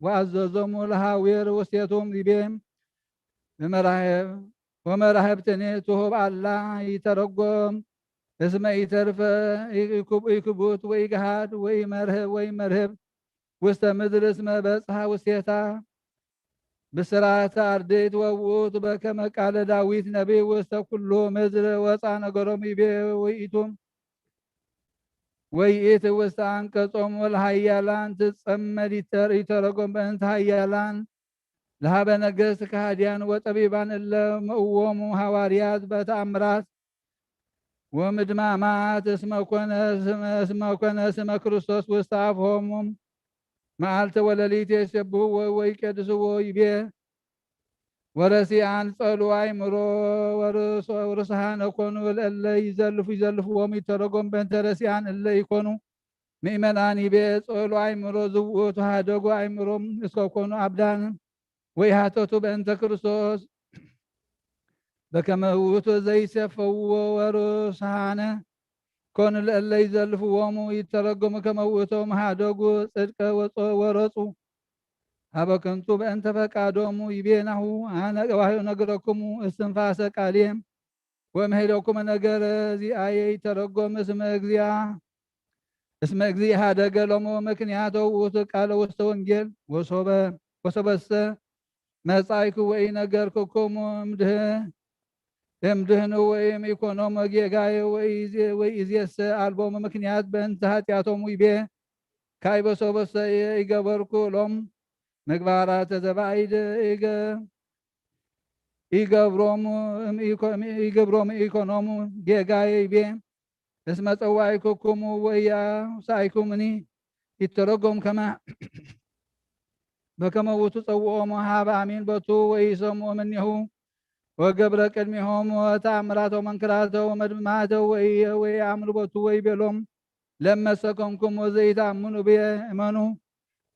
ወአዘዞሙ ለሃዊር ውስቴቶም ይቤ። በመራህብ ወመራህብትኒ ትሁብ አላ ይተረጎም። እስመ ኢተርፈ ኢክቡት ወኢገሃድ ወኢመርህብ ወኢመርህብ ውስተ ምድር እስመ በጽሐ ውስቴታ። ብስራተ አርድእት ወውእቱ በከመ ቃለ ዳዊት ነቢይ ውስተ ኩሉ ምድር ወፃ ነገሮም ይቤ። ወይኢቱም ወይኢት ውስተ አንቀጾም ወለሃያላን ትጸመድ ይተር-፣ ይተረጎም በእንተ ሃያላን ለሃበ ነገስት ከሃዲያን ወጠቢባን እለ መእዎሙ ሃዋርያት በተአምራት ወምድማማት እስመ ኮነ ስመ፣ እስመ ኮነ ስመ ክርስቶስ ውስተ አፍሆሙ መዓልተ ወለሊት የሰብህዎ ወይቄድስዎ ይቤ። ወረሲአን ጸሉ አእምሮ ወርስ-፣ ወርስሃነ ኮኑ ለእለ ይዘልፉ፣ ይዘልፍዎም ይተረጎም በእንተ ረሲአን እለ ይኮኑ ምእመናን ይቤ። ጸሉ አእምሮ ዝውእቱ ሃደጉ አእምሮም እስከ ኮኑ አብዳን ወይሃተቱ በእንተ ክርስቶስ በከመ ውእቱ ዘይሴፈውዎ ወርስሃነ ኮኑ ለእለ ይዘልፍዎሙ ይተረጎሙ ከመ ውእቶም ሃደጉ ጽድቀ ወጾ-፣ ወረጹ ሀበ ከንቱ በእንተ ፈቃዶሙ ይቤ። ናሁ አነ እነግረክሙ እስትንፋሰ ቃልየ ወእምሄለክሙ ነገረ ዚአየ ይተረጎም እስመ እግዚአ፣ እስመ እግዚእ ሀደገ ሎሙ ምክንያተ ውእቱ ቃለ ውስተ ወንጌል። ወሶበ፣ ወሶበሰ መጻእኩ ወኢነገርኩክሙ እምድህ-፣ እምድህኑ ወእም ኢኮኖሙ ጌጋየ ወኢዜ-፣ ወኢዜሰ አልቦሙ ምክንያት በእንተ ኃጢአቶሙ ይቤ። ካዕበ ሶበሰ ኢገበርኩ ሎም ምግባራተ ዘባኢድ ኢገ-፣ ኢገብሮሙ እም ኢኮ-፣ ኢገብሮሙ ኢኮኖሙ ጌጋየ ይቤ። እስመ ጸዋዕኩክሙ ወኢያውሳእኩምኒ ይተረጎም ከመ በከመ ውእቱ ጸውዖሙ ሀበ አሚን በቱ ወኢሰምዑ እምኔሁ ወገብረ ቅድሜሆሙ ተአምራተ ወመንክራተ ወመድማተ ወኢየ ወኢአምኑ በቱ ወይቤሎም ለመሰከምኩም ወዘኢተአምኑ ብየ እመኑ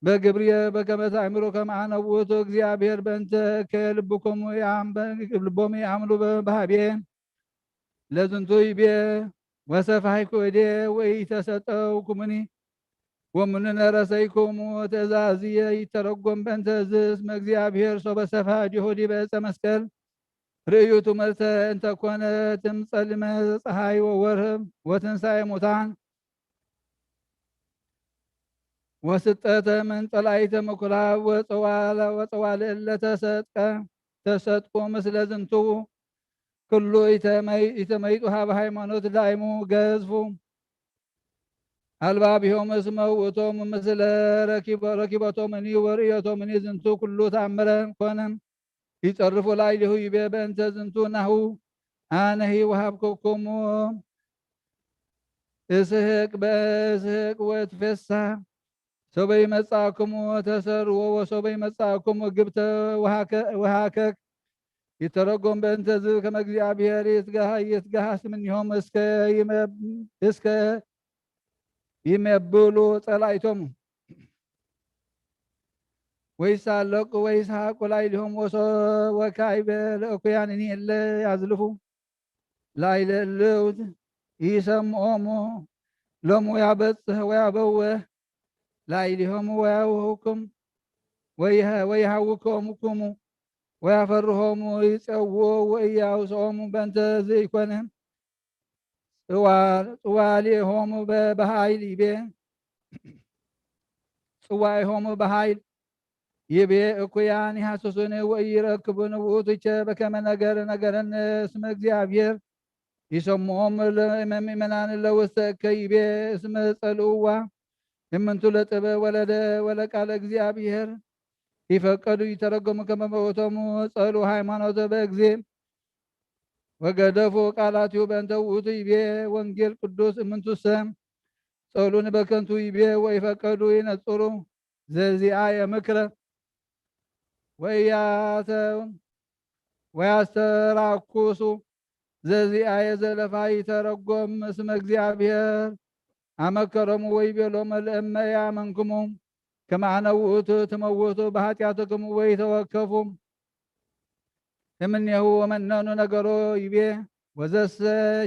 በግብርየ በከመ ተአምሩ ከመ አነ ውእቱ እግዚአብሔር በእንተ እከየ ልብኩም ወኢአም-፣ ልቦም ይአምኑ በ-፣ በሃብየ። ለዝንቱ ይቤ ወሰፋይኩ እዴ ወኢተሰጠውኩምኒ ወምኑነ ረሰይኩሙ ትእዛዝየ ይተረጎም በእንተ እዚ እስመ እግዚአብሔር ሶበ ሰፋ እዴሁ ዲበ ዕፀ መስቀል ርእዩ ትምህርተ እንተ ኮነት እምጸልመ ፀሓይ ወወርህ ወትንሳኤ ሙታን ወስጠተ ምን ጸላኢተ ምኩራብ ወጸዋላ-፣ ወጸዋልእ ለተሰጥቀ ተሰጥቁ ምስለ ዝንቱ ኩሉ ኢተመይ-፣ ኢተመይጡ ሀበ ሃይማኖት ዳይሙ ገዝፉ አልባቢሆም እስመ ውእቶም ምስለ ረኪቦ-፣ ረኪቦቶምኒ ወርእዮቶምኒ ዝንቱ ኩሉ ተአምረ ኮነ ይጸርፉ ላዕሌሁ ይቤ በእንተ ዝንቱ ናሁ አነሂ ወሀብኩክሙ እስሕቅ በእስሕቅ ወእትፌሳህ ሶበ ይመጻእክሙ ተሰርዎ ወሶበ ይመጻእክሙ ግብተ ወሃከ-፣ ወሃከክ ይተረጎም በእንተ ዝብ ከመ እግዚአብሔር ይትጋሃ-፣ ይትጋሃስ እምኔሆም እስከ ይመብ-፣ እስከ ይሜብሉ ጸላኢቶሙ ወይሳለቁ ወይስሐቁ ላዕሌሆም ወሶ-፣ ወካዕበ ለእኩያንኒ እለ ያዝልፉ ላዕለ እልውት ይሰምዖሙ ሎሙ ያበጽሕ ወያበወ ላዕሌሆሙ ወያውህኩም ወይሃ-፣ ወይሃውኮምኩሙ ወያፈርሆሙ ይጸውዑ ወኢያውስኦሙ በእንተ ዘይኮነ ጽዋ-፣ ጽዋሌሆሙ በ-፣ በኃይል ይቤ ጽዋኤሆሙ በኃይል ይቤ እኩያን ይሃስሱኒ ወኢይረክቡኒ ውእቱቸ በከመ ነገር ነገረኒ እስመ እግዚአብሔር ይሰምዖም ለምእመናን ለውስተ እከ ይቤ እስመ ጸልእዋ እምንቱ ለጥበብ ወለደ ወለቃለ እግዚአብሔር ይፈቀዱ ይተረጎሙ ከመ በውእቶሙ ጸሉ ሃይማኖተ በእግዜ ወገደፉ ቃላቲሁ በእንተ ውእቱ ይቤ ወንጌል ቅዱስ እምንቱሰ ጸሉኒ በከንቱ ይቤ ወይፈቀዱ ይነጽሩ ዘዚአየ ምክረ ወያተ-፣ ወያስተራኩሱ ዘዚአየ ዘለፋ ይተረጎም እስመ እግዚአብሔር አመከሮሙ ወይቤሎሙ ለእመ ያመንክሙ ከመ አነ ውእቱ ትመውቱ በኃጢአትክሙ ወይተወከፉ እምኔሁ ወመነኑ ነገሮ ይቤ ወዘሰ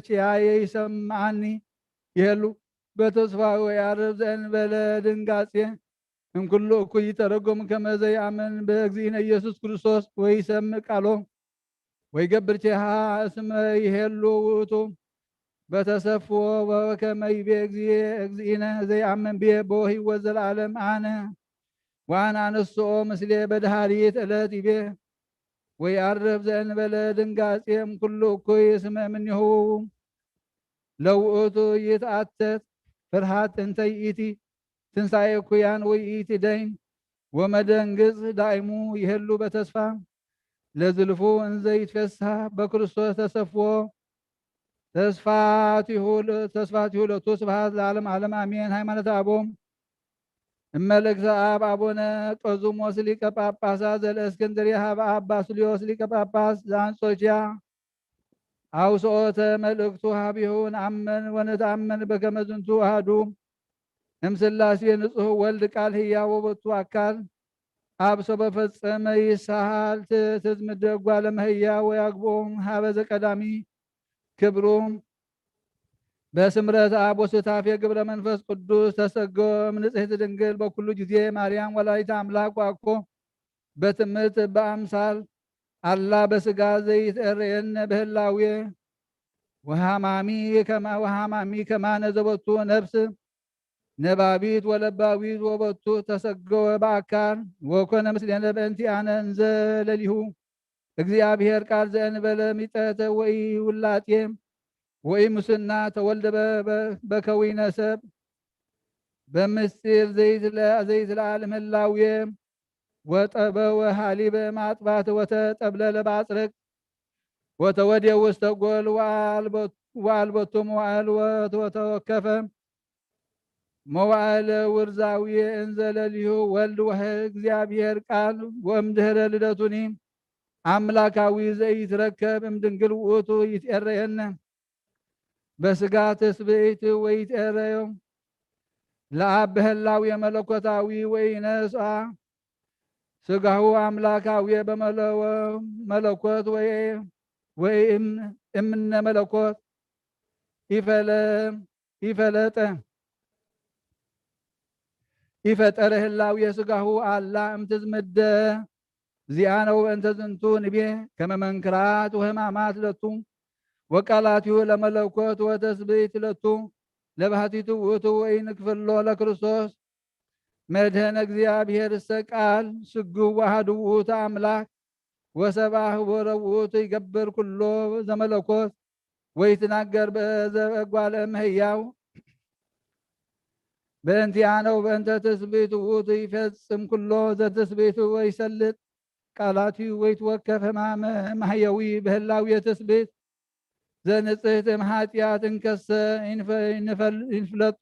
ኪያየ ይሰምዓኒ ይሄሉ በተስፋ ወይዓርፍ ዘእንበለ ድንጋጼ እምኩሉ እኩይ ይተረጎም ከመ ዘይኣምን በእግዚእነ ኢየሱስ ክርስቶስ ወይሰምዕ ቃሎ ወይገብር ቼሃ እስመ ይሄሉ ውእቱ በተሰፍዎ ወከመ ይቤ እግዚእነ ዘይኣምን ብየ በወ ህይወት ዘለዓለም ኣነ ወኣነ ኣነስኦ ምስሌ በድሃሪት ዕለት ይቤ ወይዓርፍ ዘእንበለ ድንጋጼ እምኩሉ እኩይ እስመ እምኔሁ ለውእቱ ይትኣተት ፍርሃት እንተ ይእቲ ትንሳኤ እኩያን ወይእቲ ደይን ወመደንግጽ ዳይሙ ይሄሉ በተስፋ ለዝልፉ እንዘ ይትፌስሃ በክርስቶስ ተሰፍዎ ተስፋቲሁ ለቱ ስብሐት ለዓለም ዓለም ኣሜን። ሃይማኖተ ኣቦም እመልእክተ ኣብ ኣቡነ ቆዝሞስ ሊቀ ጳጳሳት ዘለእስክንድርያ ሀበ ኣብ ባስልዮስ ሊቀ ጳጳስ ዘኣንጾኪያ ኣውስኦተ መልእክቱ ሀቢሁ ንኣምን ወንትኣምን በከመ ዝንቱ ኣሃዱ እምስላሴ ንጹህ ወልድ ቃል ህያው ወበቱ ኣካል ኣብ ሰበ ፈጸመ ይሳሃል ትዝምደ ጓለ መህያ ወያግቦም ሀበ ዘቀዳሚ ክብሩ በስምረት ኣብ ወስታፌ ግብረ መንፈስ ቅዱስ ተሰገም ንጽሕቲ ድንግል በኩሉ ጊዜ ማርያም ወላዲተ ኣምላክ ዋኮ በትምህርት በአምሳል አላ በስጋ ዘይትእረየነ በህላዌ ወሃማሚ ከማ ወሃማሚ ከማነ ዘበቱ ነፍስ ነባቢት ወለባዊት ወበቱ ተሰገወ በአካል ወኮነ ምስሌነ በእንቲአነ እንዘ ለሊሁ እግዚአብሔር ቃል ዘእንበለ ሚጠተ ወይ ውላጤ ወይ ሙስና ተወልደ በ- በ- በከዊነ ሰብ በምስጢር ዘይትለ- ዘይትለዓል ምህላዌ ወጠበወ ሀሊበ ማጥባት ወተጠብለለ በአጽርቅ ወተወዴ ውስተ ጎል ወአልቦቱ መዋዕል ወተወከፈ መዋዕለ ውርዛዊ እንዘ ለሊሁ ወልድ ወህግ እግዚአብሔር ቃል ወእምድህረ ልደቱኒ አምላካዊ ዘይትረከብ እምድንግል ውእቱ ይትኤረየነ በስጋ ትስብእት ወይትኤረዮ ለአብ በህላዊ መለኮታዊ ወኢነስአ ስጋሁ አምላካዊ በመለኮት ወእምነ መለኮት ኢፈለ ኢፈለጠ ኢፈጠረ ህላዌ ስጋሁ አላ እምትዝምደ ዚአነ ወበእንተ ዝንቱ ንቤ ከመ መንክራት ወህማማት ለቱ ወቃላቲሁ ለመለኮት ወተስብእት ለቱ ለባህቲቱ ውእቱ ወኢንክፍሎ ለክርስቶስ መድህነ እግዚአብሔር እሰ ቃል ስግው ዋህዱ ውእቱ አምላክ ወሰብአ ህቦረ ውእቱ ይገብር ኩሎ ዘመለኮት ወይትናገር በዘበ እጓለ እመሕያው በእንቲአነ ወበእንተ ትስብእቱ ውእቱ ይፈጽም ኩሎ ዘትስብእቱ ወይሰልጥ ቃላቲሁ ወይትወከፍ ህማመ ማሕየዊ በህላዊ ትስብእት ዘንጽህት እምኃጢአት እንከሰ ይንፈ- ይንፈል- ይንፍለጦ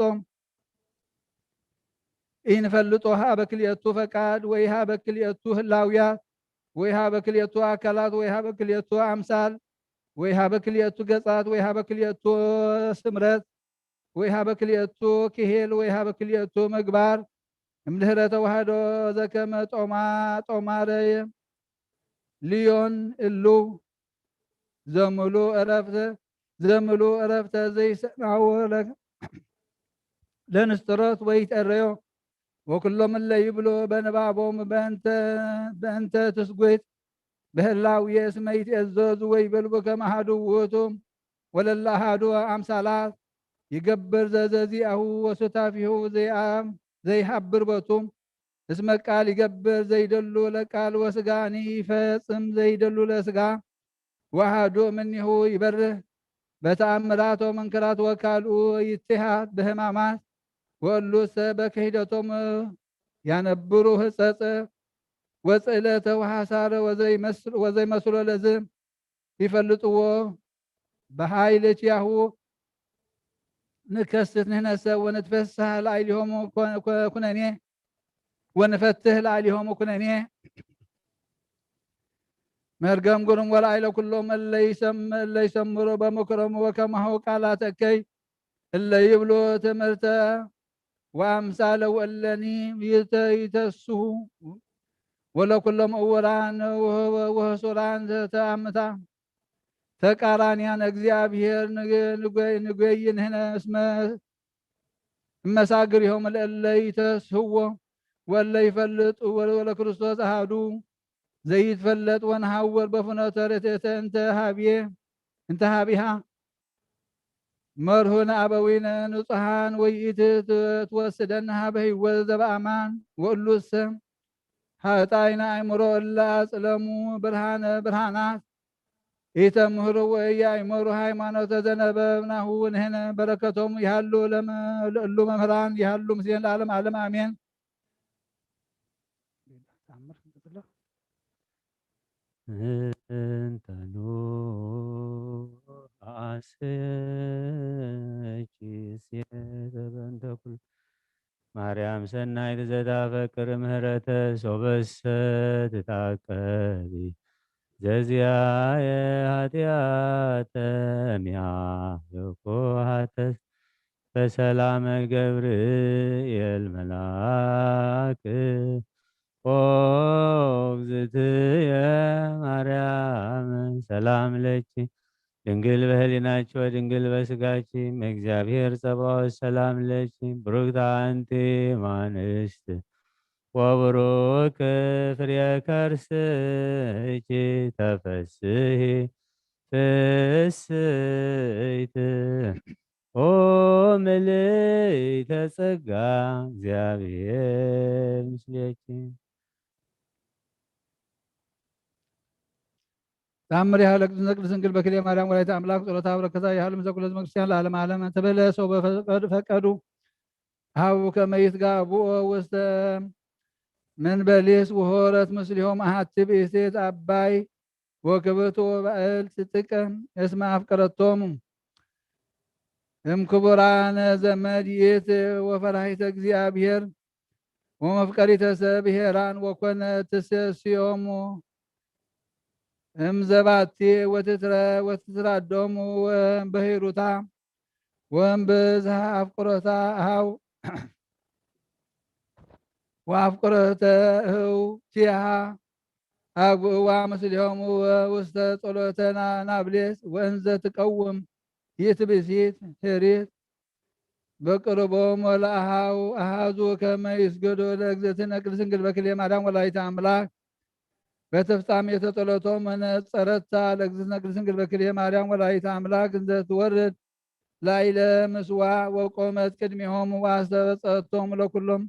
ኢንፈልጦ ሀበ ክልኤቱ ፈቃድ ወይ ሀበ ክልኤቱ ህላውያት ወይ ሀበ ክልኤቱ አካላት ወይ ሀበ ክልኤቱ አምሳል ወይ ሀበ ክልኤቱ ገጻት ወይ ሀበ ክልኤቱ ስምረት ወይ ሀበ ክልኤቱ ክሄል ወይ ሀበ ክልኤቱ ምግባር እምድህረ ተዋህዶ ዘከመ ጦማ ጦማረ ልዮን እሉ ዘምሉ እረፍተ ዘምሉ እረፍተ ዘይሰማዎ ለንስጥሮት ወይትአረዮ ወኩሎም እለ ይብሉ በንባቦም በእንተ ትስጉት በህላው የስመ ይትእዘዙ ወይበልቡ ከመ አሐዱ ውእቱ ወለለ አሐዱ አምሳላት ይገብር ዘዘዚአሁ ወሱታፊሁ ዘይአም ዘይሃብር በቱ እስመ ቃል ይገብር ዘይደሉ ለቃል ወስጋኒ ይፈጽም ዘይደሉ ለስጋ ወአሐዱ እምኔሁ ይበርህ በተአምራት ወመንክራት ወካልኡ ይትሃት በህማማት ወእሉሰ በክህደቶም ያነብሩ ህጸጽ ወጽእለተ ወሐሳረ ወዘይመስሎ ለዝ ይፈልጥዎ በኃይለ ኪያሁ ንከስት ንሕነሰ ወንትፈሳህ ላዕሌሆሙ ኩነኔ ወንፈትህ ላዕሌሆሙ ኩነኔ መርገም ግሩም ወላዕለ ኩሎም እለ ይሰምሩ በምክሮም ወከማሁ ቃላት እከይ እለ ይብሉ ትምህርተ ወአምሳለ ወእለኒ ይተስሁ ወለኩሎም እውራን ወህሱራን ተአምታ ተቃራንያን እግዚአብሔር ንጎይ ንህነ እስመ እመሳግሪሆም ለእለ ይተስህዎ ወለ ይፈልጥ ወለ ክርስቶስ አሃዱ ዘይትፈለጥ ወንሃወር በፍኖተ ርትዕተ እንተ ሃብየ እንተ ሃቢሃ መርሁነ አበዊነ ንጹሃን ወይኢት ትወስደን ሃበ ህይወት ዘበአማን ወእሉሰ ሀጣይነ አእምሮ እለ አጽለሙ ብርሃነ ብርሃናት ኢተምህሩ ወኢያእመሩ ሃይማኖተ ዘነበብናሁ ንህነ በረከቶም ይሃሉ ለመ-፣ ለእሉ መምህራን ይሃሉ ምስሌን ለዓለም ዓለም አሜን። እንተኑ አሰኪ ሴተ በእንተ ኩሉ ማርያም ሰናይት ዘታፈቅር ምህረተ ሶበሰ ትታቀቢ ዘዚያየ ኃጢአተ ሚያ የኮሃተስ በሰላመ ገብርኤል መልአክ ኦ እግዝእትየ ማርያም ሰላም ለኪ ድንግል በህሊናኪ ወድንግል በስጋኪ እመእግዚአብሔር ጸባኦት ሰላም ለኪ ብሩክት አንቲ እማንስት ወብሩክ ፍሬ ከርስኪ ተፈስሂ ፍስሕት ኦ ምልእተ ጸጋ እግዚአብሔር ምስሌኪ። ተአምር ያህለ ቅድስት ድንግል በክልኤ ማርያም ወላዲተ አምላክ ጸሎታ በረከታ ያህል ምስለ ኩለ ህዝበ ክርስቲያን ለዓለመ ዓለም። ተበለ ሰው በፈቀዱ ሀቡ ከመ ይትጋብኦ ውስተ መንበሊስ ወሆረት ምስሊሆም አሐቲ ብእሴት አባይ ወክብርት ወባዕል ትጥቀ እስመ አፍቀረቶሙ እምክቡራነ ዘመድ ይእቲ ወፈራሂተ እግዚአብሔር ወመፍቀሪተ ሰብ ኄራን ወኮነ ትሴስዮሙ እምዘባቲ ወትትረ-፣ ወትትራዶሙ ወበሂሩታ ወእምብዝሃ አፍቅሮታ አሃው ወአፍቅሮተ እህው ቲሃ አግብእዋ ምስሌሆሙ ውስተ ጸሎተ ናብሌስ ወእንዘ ትቀውም ይእቲ ብእሲት ኄሪት በቅርቦም ወለአሃው አሃዙ ከመ ይስገዱ ለእግዝእትነ ቅድስት ድንግል በክልኤ ማርያም ወላዲተ አምላክ በተፍጻሜተ ጸሎቶም ወነጸረታ ለእግዝእትነ ቅድስት ድንግል በክልኤ ማርያም ወላዲተ አምላክ እንዘ ትወርድ ላይለ ምስዋ ወቆመት ቅድሜሆም ወአስተበጸቶም ለኩሎም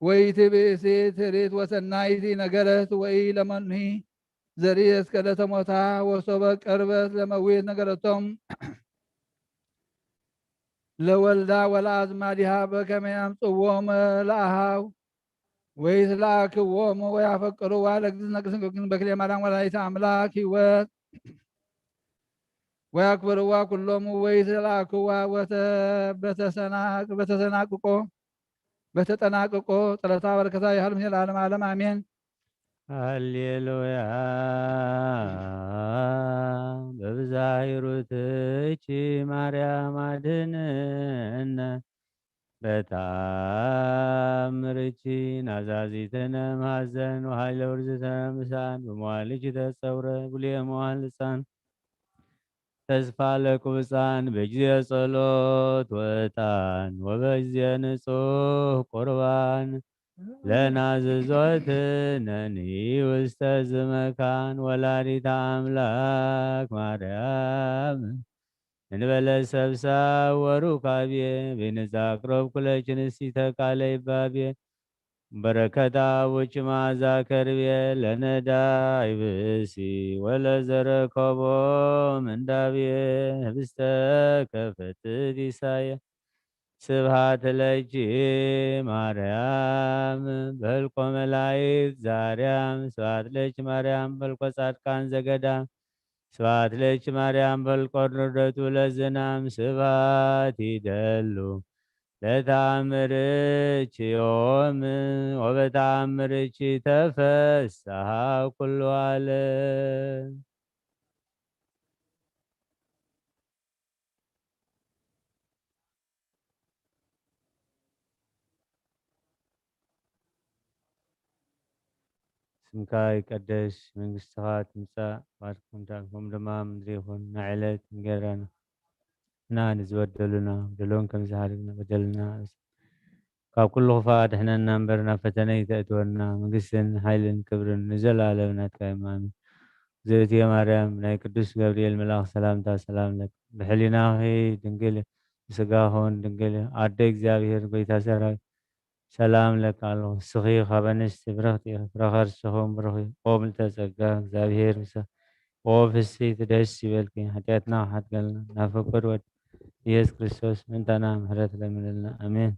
ወይትብእሲ ትርኢት ወሰናይት ነገረት ወይ ለመኑሂ ዘርእ እስከ ለተሞታ ወሶበ ቀርበት ለመዊት ነገረቶም ለወልዳ ወለአዝማዲሃ በከመ ያምጽዎም ለአሃው ወይትለአክዎም ወያፈቅርዋ ለእግዝእትነ ቅድስት ድንግል በክልኤ ማርያም ወላዲተ አምላክ ሕይወት ወያክብርዋ ኩሎሙ ወይትለአክዋ ወተ-፣ በተሰናቅ-፣ በተሰናቅቆ በተጠናቅቆ ጸሎታ በረከታ ይሃሉ ምስሌነ ለዓለመ ዓለም አሜን። ሃሌሉያ። በብዝኃ ሂሩትኪ ማርያም አድህንነ በተአምርኪ ናዛዚትነ እምሐዘን ወኃይለ ውርዝትነ እምእሳት በመዋዕልኪ ተጸውረ ብሉየ መዋዕል ሕፃን ተስፋ ለቅቡጻን በጊዜ ጸሎት ወዕጣን ወበጊዜ ንጹሕ ቁርባን ለናዝዞት ነኒ ውስተ ዝመካን ወላዲተ አምላክ ማርያም እንበለ ሰብሳብ ወሩካቤ ብንጻ አቅረብኩ ለኪ ንስቲተ ቃለ ይባቤ በረከታ ውጭ መዓዛ ከርቤ ለነዳይ ብእሲ ወለዘረከቦ ምንዳቤ ህብስተ ከፈትት ኢሳየ ስብሃት ለኪ ማርያም በልቆ መላይት ዛርያም ስብሃት ለኪ ማርያም በልቆ ጻድቃን ዘገዳም ስብሐት ለኪ ማርያም በልቆ ርደቱ ለዝናም ስብሐት ይደሉ ለተአምርኪ ዮም ወበተአምርኪ ተፈስሐ ኩሉ ዓለም። ስምካ ይቀደስ፣ መንግስትኻ ትምጻእ፣ ፍቓድካ ከም ትብል ከም ድማ ኣብ ምድሪ ይኹን። ናይ ዕለት እንጌራና ንሕና ንዝበደሉና በደሎም ከም ዝሓደግና በደልና ካብ ኩሉ ክፋእ ኣድሕነና እምበር ናብ ፈተነ ኣይተእትወና። መንግስትን ሓይልን ክብርን ንዘለኣለም ናትካ እዮም። ኣሜን። እግዝእትየ ማርያም፣ ናይ ቅዱስ ገብርኤል መልኣኽ ሰላምታ ሰላም ለኪ። ብሕሊናኺ ድንግል፣ ብስጋኺ እውን ድንግል፣ ኣደ እግዚኣብሔር፣ ጎይታ ሰራዊት፣ ሰላም ለኪ ኣለኹ። ንስኺ ካብ ኣንስቲ ብርኽቲ ኢኺ፣ ፍረ ከርስኺ እውን ብሩኽ እዩ። ኦ ምልዕተ ጸጋ፣ እግዚኣብሔር ምሳኺ። ኦ ፍስሕቲ ደስ ይበልኪ፣ ሓጢኣትና ክሓድገልና፣ ናብ ፍቁር ወድ ኢየሱስ ክርስቶስ ምእንታና ምሕረት ለምንልና። ኣሜን።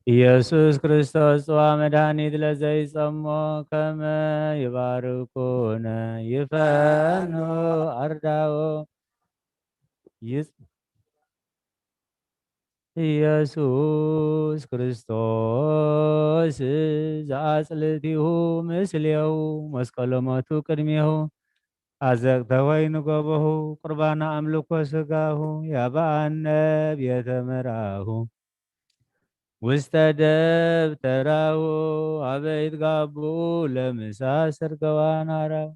ኢየሱስ ክርስቶስ ጽዋ መድኃኒት ለዘይጸሞ ከመ ይባርኩነ ይፈኑ ኣርዳኦ። ይጽ-፣ ኢየሱስ ክርስቶስ ዘአጽልቲሁ ምስሌሁ መስቀሎ ሞቱ ቅድሜሁ አዘቅተ ወይን ጎበሁ ቁርባነ አምልኮ ስጋሁ ያበአነ ቤተ መራሁ ውስተ ደብተራሁ አበ ይትጋብኡ ለምሳ ስርገዋን አራው።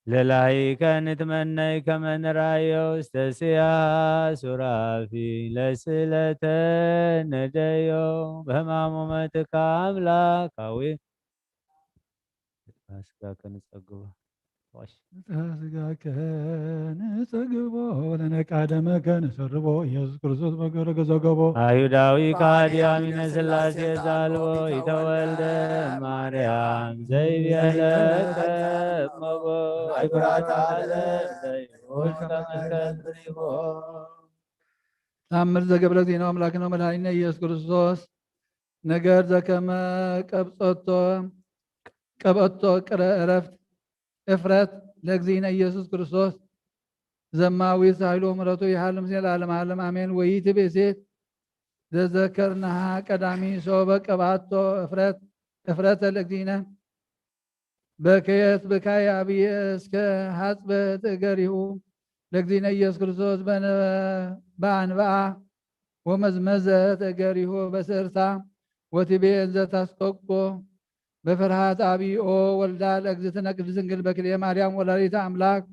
ለላይከ ንትመነይ ከመ ንራዮ ውስተ ስያ ሱራፊ ለስለተ ነደዮ በህማሙ መትካ አምላካዊ ስጋከ ንጸግቦ። ንጽሐ ስጋከ ንጸግቦ ወለነቃ ደመከ ንሰርቦ ኢየሱስ ክርስቶስ በገረ ገዘገቦ። አይሁዳዊ ከሃዲ አሚነ ሥላሴ ዛልቦ ይተወልደ ማርያም ዘይቤለከ እመቦ አይኩራታ ዓለም ዘይሁድ ከመከ ብሪቦ። ተአምር ዘገብረ ዜና አምላክነ መድኃኒነ ኢየሱስ ክርስቶስ ነገር ዘከመ ቀብጸቶ ቀብአቶ ቅረ ዕረፍት እፍረት ለእግዚእነ ኢየሱስ ክርስቶስ ዘማዊ ሳህሉ ምሕረቱ ይሃሉ ምስሌነ ለዓለመ ዓለም አሜን። ወይእቲ ብእሴት ዘዘከርናሃ ቀዳሚ ሶበ ቀብአቶ እፍረት እፍረተ ለእግዚእነ በከየት ብካይ አብየ እስከ ሐጽበት እገሪሁ ለእግዚእነ ኢየሱስ ክርስቶስ በነ-፣ በአንብአ ወመዝመዘት እገሪሁ በስእርታ ወትቤ እንዘ ታስቀቆ በፍርሃት አብዮ ወልዳ ለእግዝእትነ ቅድስት ድንግል በክልኤ ማርያም ወላዲተ አምላክ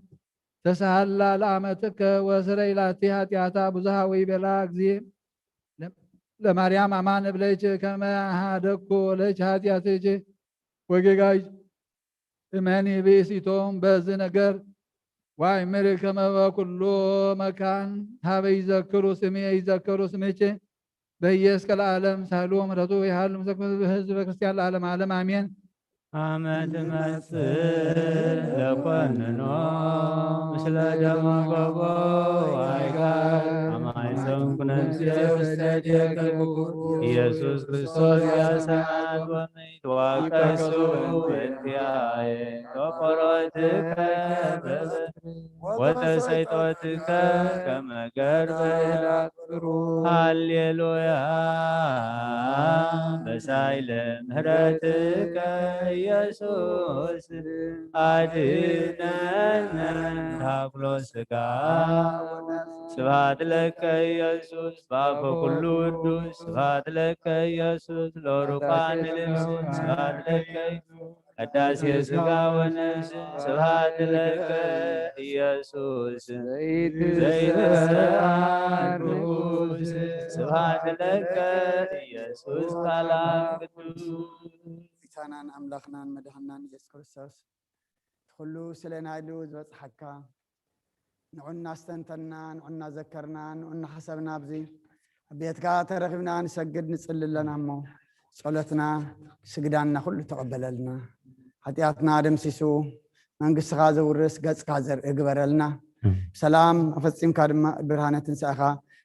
ተሳሃላ ለአመትከ ወስረይ ላቲ ኃጢአታ ብዙሃ ወይቤላ እግዚእ ለማርያም አማን እብለች ከመ አሃደኩ ለች ኃጢአትች ወጌጋይ እመኒ ብእሲቶም በዚ ነገር ዋይምሪ ከመ በኩሉ መካን ሀበ ይዘክሩ ስሜ ይዘክሩ ስምች በየ እስከ ለዓለም ሳህሉ ምሕረቱ ይሃሉ ምስለ ህዝበ ክርስቲያን ለዓለም ዓለም አሜን። አመ ትመጽእ ለኮንኖ ምስለ ደመ ገቦ ዋይጋር አማይሰምኩ ነፍሴ ውስተ ዴክኩ ኢየሱስ ክርስቶስ ያሰዓት ወመይት ዋቀሱ እንቲአየ ተቆሮትከ በበ ወተሰይጦትከ ከመ ገርበ ሃሌሉያ በሳይለ ምህረትከ ኢየሱስ አድነነ ታኩሎ ስጋ ስብሐት ለከ ኢየሱስ በአፈ ኩሉ ቅዱስ ስብሐት ለከ ኢየሱስ ለሩቃን ልብስ ስብሐት ለከ ቀዳሴ ስጋ ወነፍስ ስብሐት ለከ ኢየሱስ ዘይትሰአል ንጉስ ስብሐት ለከ ኢየሱስ ቃል አብ ቅዱስ። ጌታናን አምላኽናን መድኃኒናን ኢየሱስ ክርስቶስ ኩሉ ስለ ናይሉ ዝበጽሓካ ንዑ እናስተንተና፣ ንዑ እናዘከርና፣ ንዑ እናሓሰብና ኣብዚ ኣብ ቤትካ ተረኺብና ንሰግድ ንጽሊ ኣለና እሞ ጸሎትና ስግዳንና ኩሉ ተቐበለልና። ሓጢኣትና ደምሲሱ መንግስትኻ ዘውርስ ገጽካ ዘርኢ ግበረልና። ሰላም ኣፈጺምካ ድማ ብርሃነ ትንሳኤኻ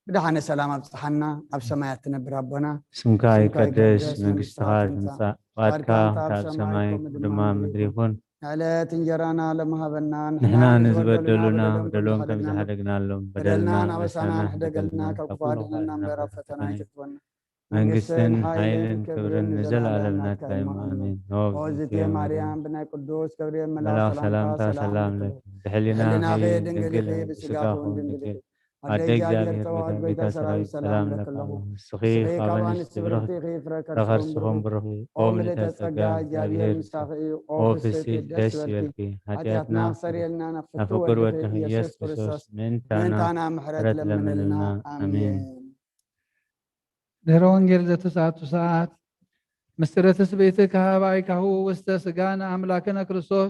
ብደሓነ ሰላም ኣብጽሓና። ኣብ ሰማያት ትነብር ኣቦና ስምካ ይቀደስ፣ መንግስትኻ ትምጻእ፣ ፍቓድካ ከምታ ኣብ ሰማይ ከምኡ ድማ ኣብ ምድሪ ይኹን። ዕለት እንጀራና ሎሚ ሃበና። ንሕና ንዝበደሉና በደሎም ከም ዝሓደግናሎም በደልና ኣበሳና ንሕደገልና፣ ካብ ክፉ ኣድሕነና እምበር ኣብ ፈተና ኣይተእትወና። መንግስትን ሓይልን ክብርን ንዘለኣለም ናትካ እዩ። ኣሜን። ኦ እግዝእትየ ማርያም፣ ብናይ ቅዱስ ገብርኤል መልኣኽ ሰላምታ ሰላም ለኪ፣ ብሕሊናኺ ድንግል ኢኺ፣ ብስጋኹም ድንግል ኢኺ። ኣደ እግዚኣብሔር፣ ቤተ ሰራዊት ሰላም ለኪ፣ ንስኺ ካብ ኣንስቲ ብርኽቲ ኢኺ፣ ፍረ ከርስኹም ብሩኽ እዩ። ኦ ምልዕተ ጸጋ፣ እግዚኣብሔር ምሳኺ እዩ። ኦ ፍስሕቲ ደስ ይበልኪ፣ ሓጢኣትና ኣስተሰርየልና፣ ናብ ፍቁር ወድኺ ኢየሱስ ክርስቶስ ምእንታና ምሕረት ለምንልና። ኣሜን። ድህረ ወንጌል ዘተሳቱ ሰዓት ምስጢረ ትስብእቲ ከሃባይ ካሁ ውስተ ስጋነ ኣምላክነ ክርስቶስ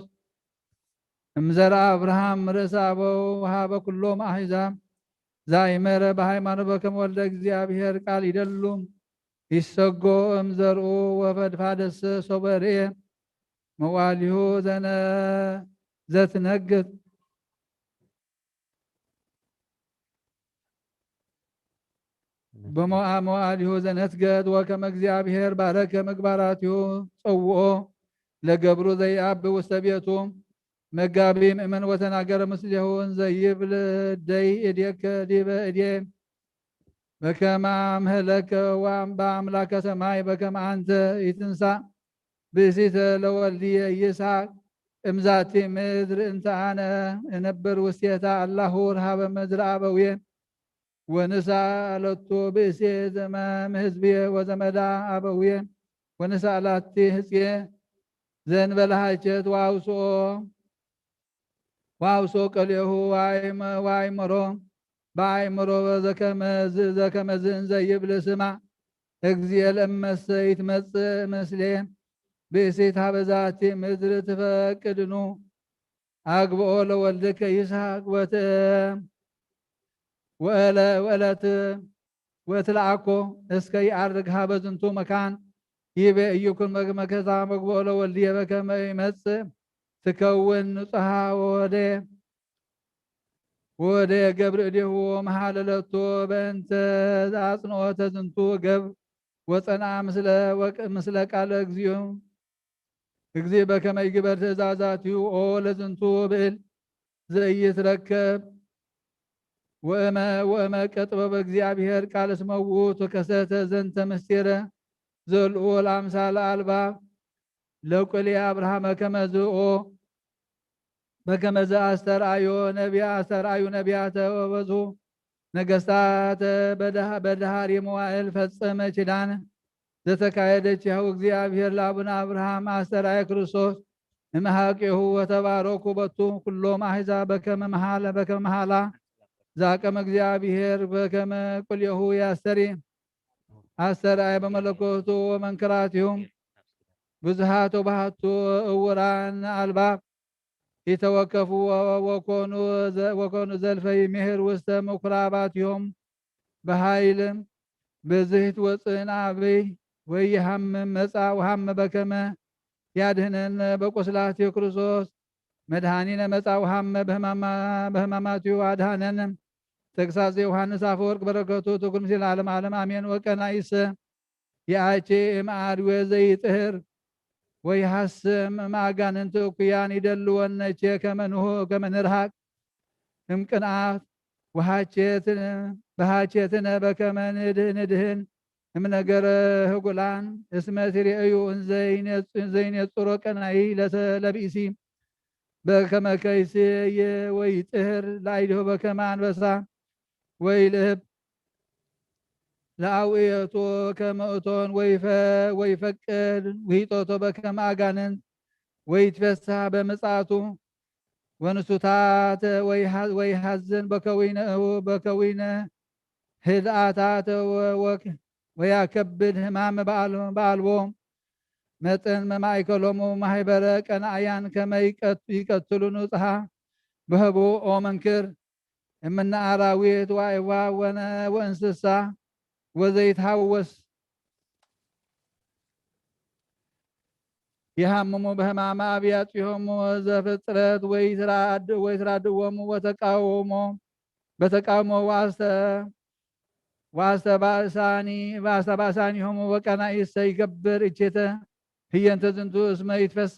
እምዘርአ አብርሃም ርእሰ አበው ወሃበ ኩሎም አሕዛብ ዛይመረ በሃይማኖት በከመ ወልደ እግዚአብሔር ቃል ይደሉ ይሰጎ እምዘርኡ ወፈድፋደሰ ሶበርየ መዋሊሁ ዘነ ዘትነግት በመዋል ይሁ ዘነትገት ወከመ እግዚአብሔር ባረከ ምግባራቲሁ ጸውኦ ለገብሩ ዘይአብ ውስተ ቤቱ መጋቢ ምእመን ወተናገረ ምስሌሁ ዘይብል ደይ እዴከ ዲበ እዴ በከመ አምህለከ ወአምባ አምላከ ሰማይ በከመ አንተ ይትንሳ ብእሲተ ለወልድየ ይስሐቅ እምዛቲ ምድር እንተ አነ እነብር ውስቴታ አላሁ ረሃበ ምድር አበውየ ወንሳ ለቱ ብእሴ ዘመም ህዝብየ ወዘመዳ አበውየ ወንሳ ላቲ ህጽየ ዘንበለ ሃይቸት ወአውስኦ ወአውስኦ ቀሌሁ ወአይመሮ በአይምሮ ዘከመዝ እንዘ ይብል ስማ እግዚእ ለእመሰ ይትመጽእ ምስሌ ብእሲት ሀበ ዛቲ ምድር ትፈቅድኑ አግብኦ ለወልድከ ይስሐቅ ወትእም ወእለ ወእለት ወእትለአኮ እስከ ይዐርግ ሀበ ዝንቱ መካን ይቤ እይኩን መግ- መከታ መግብኦ ለወልድየ በከመ ይመጽእ ትከውን ንጹሃ ወወደ ወወደ ገብር እዴሁ መሃለለቶ በእንተ አጽንኦተ ዝንቱ ገብር ወጸንአ ምስለ ወቅ- ምስለ ቃለ እግዚኡ እግዚእ በከመ ይግበር ትእዛዛቲሁ ኦ ለዝንቱ ብእል ዘኢይትረከብ ወእመ ወእመ ቀጥበበ እግዚአብሔር ቃል እስመ ውእቱ ከሰተ ዘንተ ምስጢረ ዘልኡ ለአምሳለ አልባብ ለቁልኤ አብርሃመ ከመ ዝኦ በከመ ዘአስተርአዮ ነቢያ አስተርአዩ ነቢያተ ወበዝሁ ነገስታተ በደሃ- በደሃሪ መዋእል ፈጸመ ኪዳን ዘተካሄደች ያሁ እግዚአብሔር ለአቡነ አብርሃም አስተርአየ ክርስቶስ እምሃቄሁ ወተባረኩ በቱ ኩሎም አሕዛብ በከመ መሃለ በከመ መሃላ ዛቀም እግዚአብሔር በከመ ቁልኤሁ ያስተሪ አስተርአየ በመለኮቱ ወመንክራቲሁ ብዙሃት ወባህቱ እውራን አልባብ ኢተወከፉ ወኮኑ ዘ- ወኮኑ ዘልፈ ይምህር ውስተ ምኩራባቲሆም በኃይል ብዝህት ወፅእን አብይ ወይሃምም መጻ ወሃመ በከመ ያድህነነ በቁስላቲሁ ክርስቶስ መድኃኒነ መጻ ወሃመ በህማማ- በህማማቲሁ አድሃነነ። ተግሳጽ ዮሐንስ አፈወርቅ በረከቱ ትኩን ምስለ ዓለም ዓለም አሜን። ወቀናኢሰ የአቼ እምአድዌ ዘይጥህር ወይሐስም እምአጋንንት እኩያን ይደልወነቼ ከመ ንሁ- ከመ ንርሃቅ እምቅንአት ወሃቼትን- በሃቼትነ በከመ ንድ- ንድህን እምነገረ ህጉላን እስመ ትርእዩ እንዘይነጽ- እንዘይነጽሮ ቀናኢ ለተ- ለብእሲ በከመ ከይሲ ወይጥህር ለአይዲሁ በከመ አንበሳ ወይልህብ ለአውእየቶ ከመ እቶን ወይፈ- ወይፈቅድ ውሂጦቶ በከመ አጋንንት ወይትፈሳህ በምጽአቱ ወንሱታት ወይሃ- ወይሃዝን በከዊነ በከዊነ ህድአታት ወ- ወክ- ወያከብድ ህማም በአል- በአልቦ መጠን መማእከሎሙ ማህበረ ቀናእያን ከመ ይቀት- ይቀትሉ ንጽሐ በህቡ ኦ መንክር እምነ አራዊት ወአዕዋፍ ወነ- ወእንስሳ ወዘይትሃወስ ይሃምሙ በህማመ አብያጺሆሙ ዘፍጥረት ወይትራድ- ወይትራድዎሙ ወተቃውሞ በተቃውሞ ወአስተ- ወአስተባእሳኒ ወአስተባእሳኒሆሙ ወቀናኢሰ ይገብር እቼተ ህየንተ ዝንቱ እስመ ይትፈሳ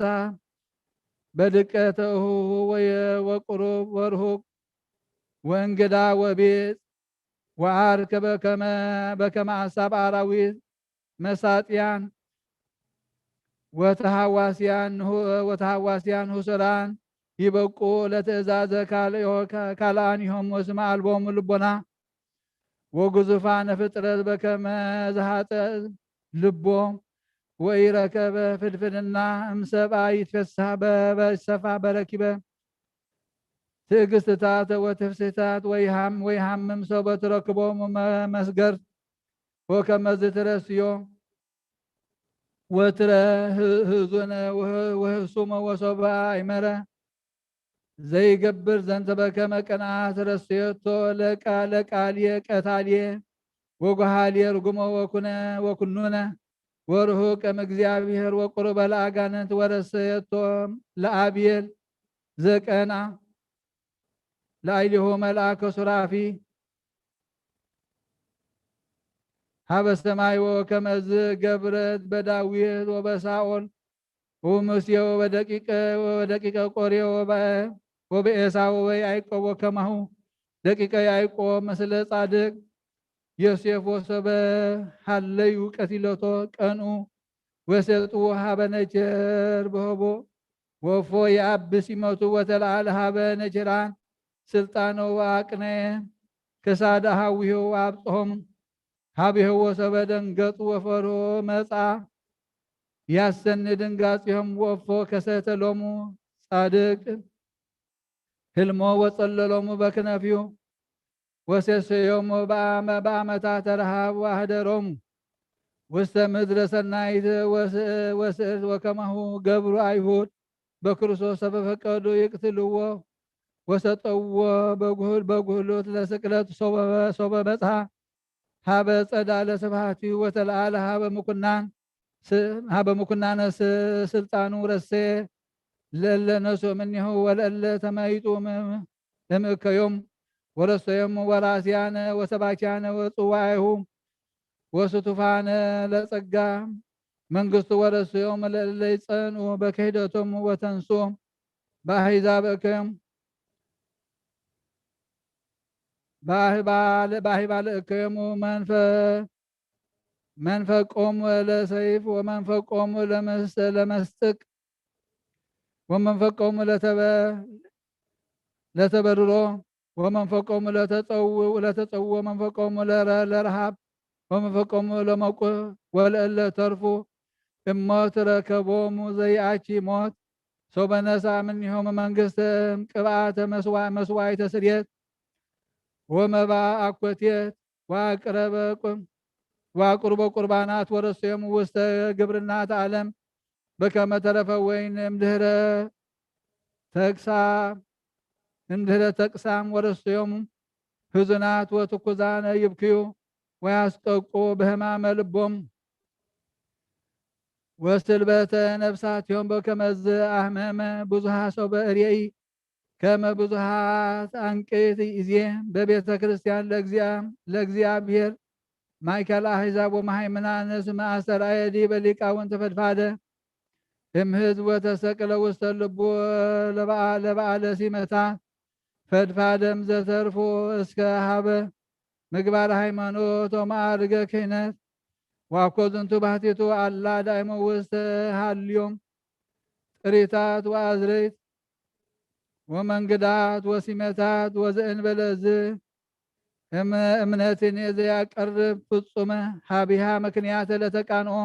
በድቀተ እሁሁ ወየ- ወቁሩብ ወርሁቅ ወእንግዳ ወቤጽ ወዓርከ በከመ በከመ አሳብ አራዊት መሳጥያን ወተሃዋስያን ንሁ-፣ ወተሃዋስያን ህሱራን ይበቁ ለትእዛዘ ካልኦ-፣ ካልኣን ይሆሙ ስማ ኣልቦሙ ልቦና ወግዙፋነ ፍጥረት በከመ ዝሃጠ ልቦ ወኢረከበ ፍልፍልና እምሰብኣ ይትፈስሃ በ-፣ በሰፋ በረኪበ ትዕግስትታት ወትፍስህታት ወይሃም-፣ ወይሃምም ሰበ ትረክቦም መ-፣ መስገርት ወከመ ዝትረስዮ ወትረ ህ-፣ ህዙነ ወህ-፣ ወህሱመ ወሶበ ኣይመረ ዘይገብር ዘንተ በከመ ቅንዓት ረስየቶ ለቃ-፣ ለቃልየ ቀታልየ ወጓሃልየ ርጉሞ ወኩነ ወኩኑነ ወርሁቅ እምእግዚኣብሔር ወቁሩበ ለአጋንንት ወረሰየቶ ለአብየል ዘቀና ለአይሊሁ መልአከ ሱራፊ ሀበ ሰማይ ወከመዝ ገብረት በዳዊት ወበሳኦል ወሙሴ ወበደቂቀ ወበደቂቀ ቆሬ ወበ-፣ ወበኤሳው ወበያዕቆብ ወከማሁ ደቂቀ ያዕቆብ ምስለ ጻድቅ ዮሴፍ ወሰበ ሀለዩ ቀቲለቶ ቀንኡ ወሰጥዎ ሀበ ነቸር በህቦ ወፎ የአብ ሲመቱ ወተለዓለ ሀበ ነቸራን ስልጣኖ ወአቅነ ክሳደ ሀዊሁ ወአብጽሖም ሀቢሁ ወሰበ ደንገጹ ወፈርሆ መጻ ያሰኒ ድንጋጺሆም ወፎ ከሰተ ሎሙ ጻድቅ ህልሞ ወጸለሎሙ በክነፊሁ ወሴሰዮሙ በአመ-፣ በአመታ ተረሃብ ወአህደሮሙ ውስተ ምድረ ሰናይት ወስ-፣ ወስእርት ወከማሁ ገብሩ አይሁድ በክርስቶስ ሰበ ፈቀዱ ይቅትልዎ ወሰጠዎ በጉህል-፣ በጉህሉት ለስቅለት ሶበ-፣ ሶበ በጽሐ ሀበ ጸዳለ ስብሐቲሁ ወተለዓለ ሀበ ምኩናን ስ-፣ ሀበ ምኩናነ ስ-፣ ስልጣኑ ረሰየ ለእለ ነሱ እምኔሁ ወለእለ ተመይጡ እም-፣ እምእከዮም ወረሰዮም ወራስያነ ወሰባኪያነ ወጽዋይሁ ወስቱፋነ ለጸጋ መንግስቱ ወረሰዮም ለእለ ይጸንኡ በክህደቶም ወተንስኦም በአሕዛብ እከዮም በአህባለ-፣ በአህባለ እከዮሙ መንፈ-፣ መንፈቆሙ ለሰይፍ ወመንፈቆሙ ለመስ-፣ ለመስጥቅ ወመንፈቆሙ ለተበ-፣ ለተበርሮ ወመንፈቆሙ ለተጸው-፣ ለተጸው ወመንፈቆሙ ለረ-፣ ለረሃብ ወመንፈቆሙ ለመቁ ወለእለ ተርፉ እሞት ረከቦሙ ዘይአቺ ሞት ሶበ ነሳ እምኔሆሙ መንግስተ ቅብአተ መስዋ-፣ መስዋዕተ ስርየት ወመባእ አኮቴት ወአቅረበ ቁ-፣ ወአቅርቦ ቁርባናት ወረሰዮሙ ውስተ ግብርናተ ዓለም በከመ ተረፈ ወይን እምድህረ ተቅሳ-፣ እምድህረ ተቅሳም ወረሰዮሙ ህዙናት ወትኩዛነ ይብክዩ ወያስጠቁ በህማመ ልቦም ወስልበተ ነፍሳትዮም በከመዝ አህመመ ብዙሃ ሰው በእርየኢ ከመ ብዙሃት አንቅት ይዜ በቤተ ክርስቲያን ለእግዚአ-፣ ለእግዚአብሔር ማእከል አሕዛብ ወመሃይምናነ ስመ አስተርአየ ዲበ ሊቃውንት ፈድፋደ እም ህዝብ ወተሰቅለ ውስተ ልቡ ለበአ-፣ ለበዓለ ሲመታት ፈድፋደም ዘተርፎ እስከ ሀበ ምግባር ሃይማኖት ወማዕርገ ክህነት ዋኮ ዝንቱ ባህቲቱ አላ ዳይሞ ውስተ ሃልዮም ጥሪታት ወአዝርዕት ወመንግዳት ወሲመታት ወዘእንበለ ዝ እም-፣ እምነትን ዘያቀርብ ፍጹመ ሀቢሃ ምክንያተ ለተቃንኦ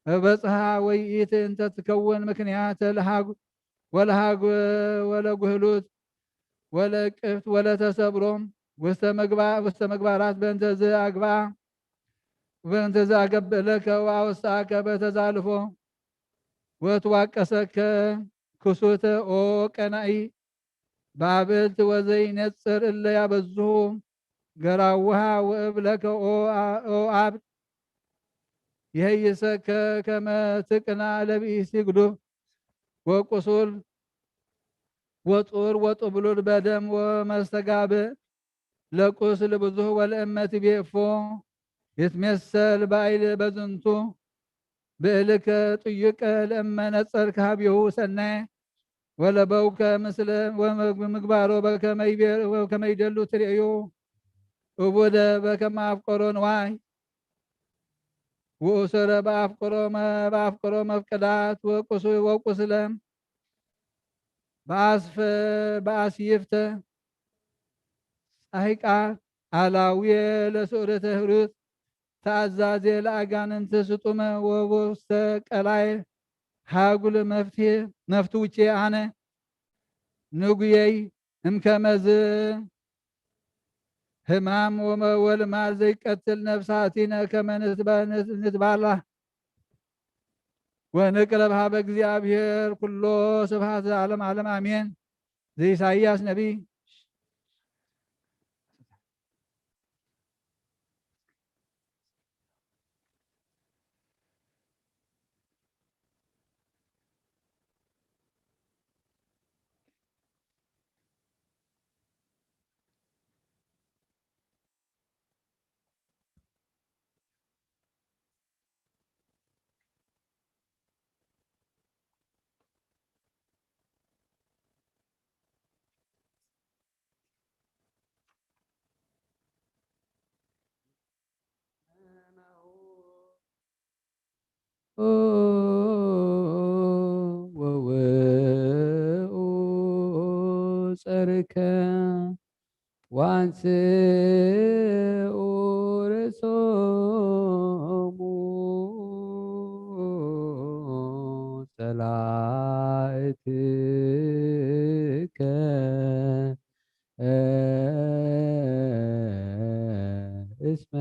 በጽሃ ወይኢት እንተ ትከውን ምክንያተ ለሃጉ-፣ ወለሃጉ-፣ ወለጉህሉት ወለእቅፍት ወለተሰብሮም ውስተ ምግባ-፣ ውስተ ምግባራት በእንተ ዘአግብአ በእንተ ዘአገብእ ለከ ወአወስአከ በተዛልፎ ወትዋቀሰከ ክሱተ ኦ ቀናኢ ባብዕልት ወዘይነጽር እለ ያበዝሁ ገራውሃ ወእብለከ ኦ አ-፣ ኦ አብ ይሄይሰከ ከመ ትቅና ለብኢሲ ግዱፍ ወቁሱል ወጡር ወጥብሉል በደም ወመስተጋብእ ለቁስል ብዙህ ወለእመ ትቤፎ ይትሜሰል ባይል በዝንቱ ብእልከ ጥዩቀ ለእመ ነጸርክ ሀቤሁ ሰናየ ወለበውከ ምስለ ወምግባሮ በከመ ይቤ-፣ በከመ ይደሉ ትርእዩ እቡደ በከመ አፍቀሮ ንዋይ ወእሰረ በአፍቅሮ መ-፣ በአፍቅሮ መፍቀዳት ወቁስ-፣ ወቁስለ በአስፈ-፣ በአስይፍተ ጻሂቃት አላውየ ለስዑረተ ህሩት ተአዛዜ ለአጋንንት ስጡመ ወቦስተ ቀላይ ሃጉል መፍትሄ መፍትውቼ አነ ንጉየይ እምከመዝ ህማም ወመ-፣ ወልማድ ዘይቀትል ነፍሳቲነ ከመ ንትበ-፣ ንትባላ ወንቅረብ ሀበ እግዚአብሔር ኩሎ ስብሐት ለዓለም ዓለም አሜን። ዘኢሳይያስ ነቢይ። ወውኡ ጸርከ ወአንስኡ ርእሶሙ ጸላእትከ እስመ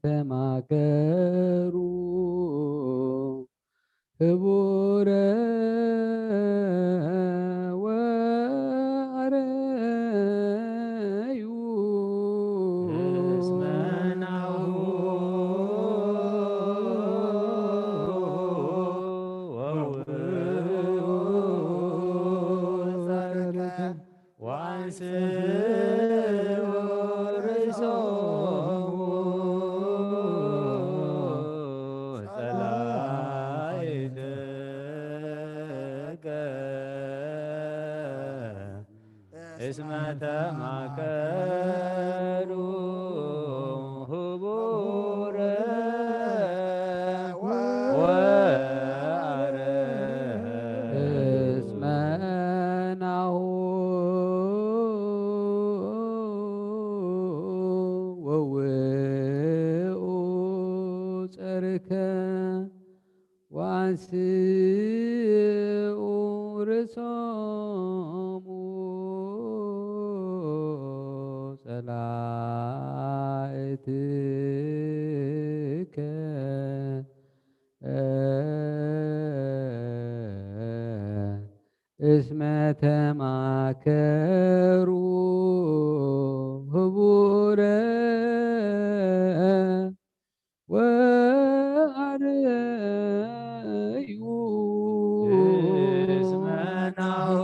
ተማከሩ ህቡረ ወአረዩ እስመ ናሁ ወውኡ ጸርከ ወአንስኡ ርእሶሙ ጸላኢትከ እስመ ተማከሩ ህቡረ ወአረ እስመ ናሁ ወውኡ ጸርከ ወአንስኡ ርእሶሙ ጸላእትከ እስመ ተማከሩ ህቡረ ወአረዩ እስመ ናሁ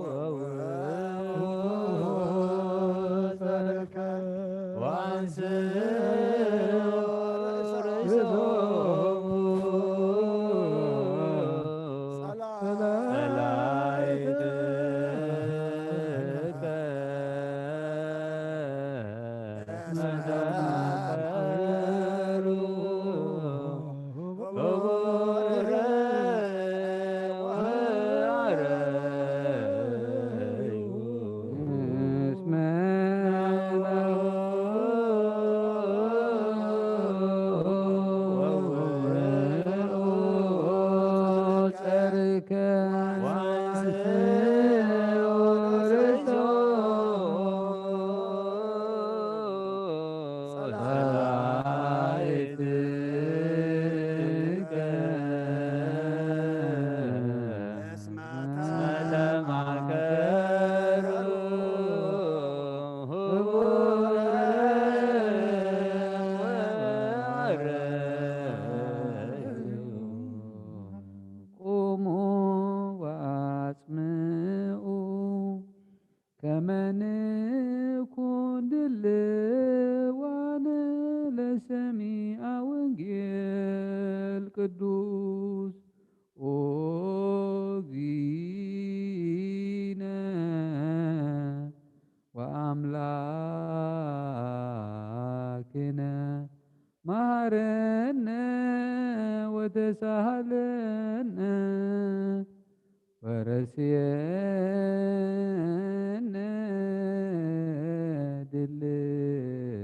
ወውኡ ጸርከ ወአንስኡ ርእሶሙ ጸላኢትከ እስመ ተማከሩ ህቡረ ወአረዩ እስመ ናሁ ወውኡ ጸርከ ወአንስኡ ርእሶሙ ጸላኢትከ እስመ ተማከሩ ህቡረ ወአረዩ ቁሙ ወአጽምዑ ከመ ንኩን ድልዋነ ለሰሚዐ ወንጌል ቅዱስ ኦ እግዚእነ ወአምላክነ ሳሃለነ ወረስየነ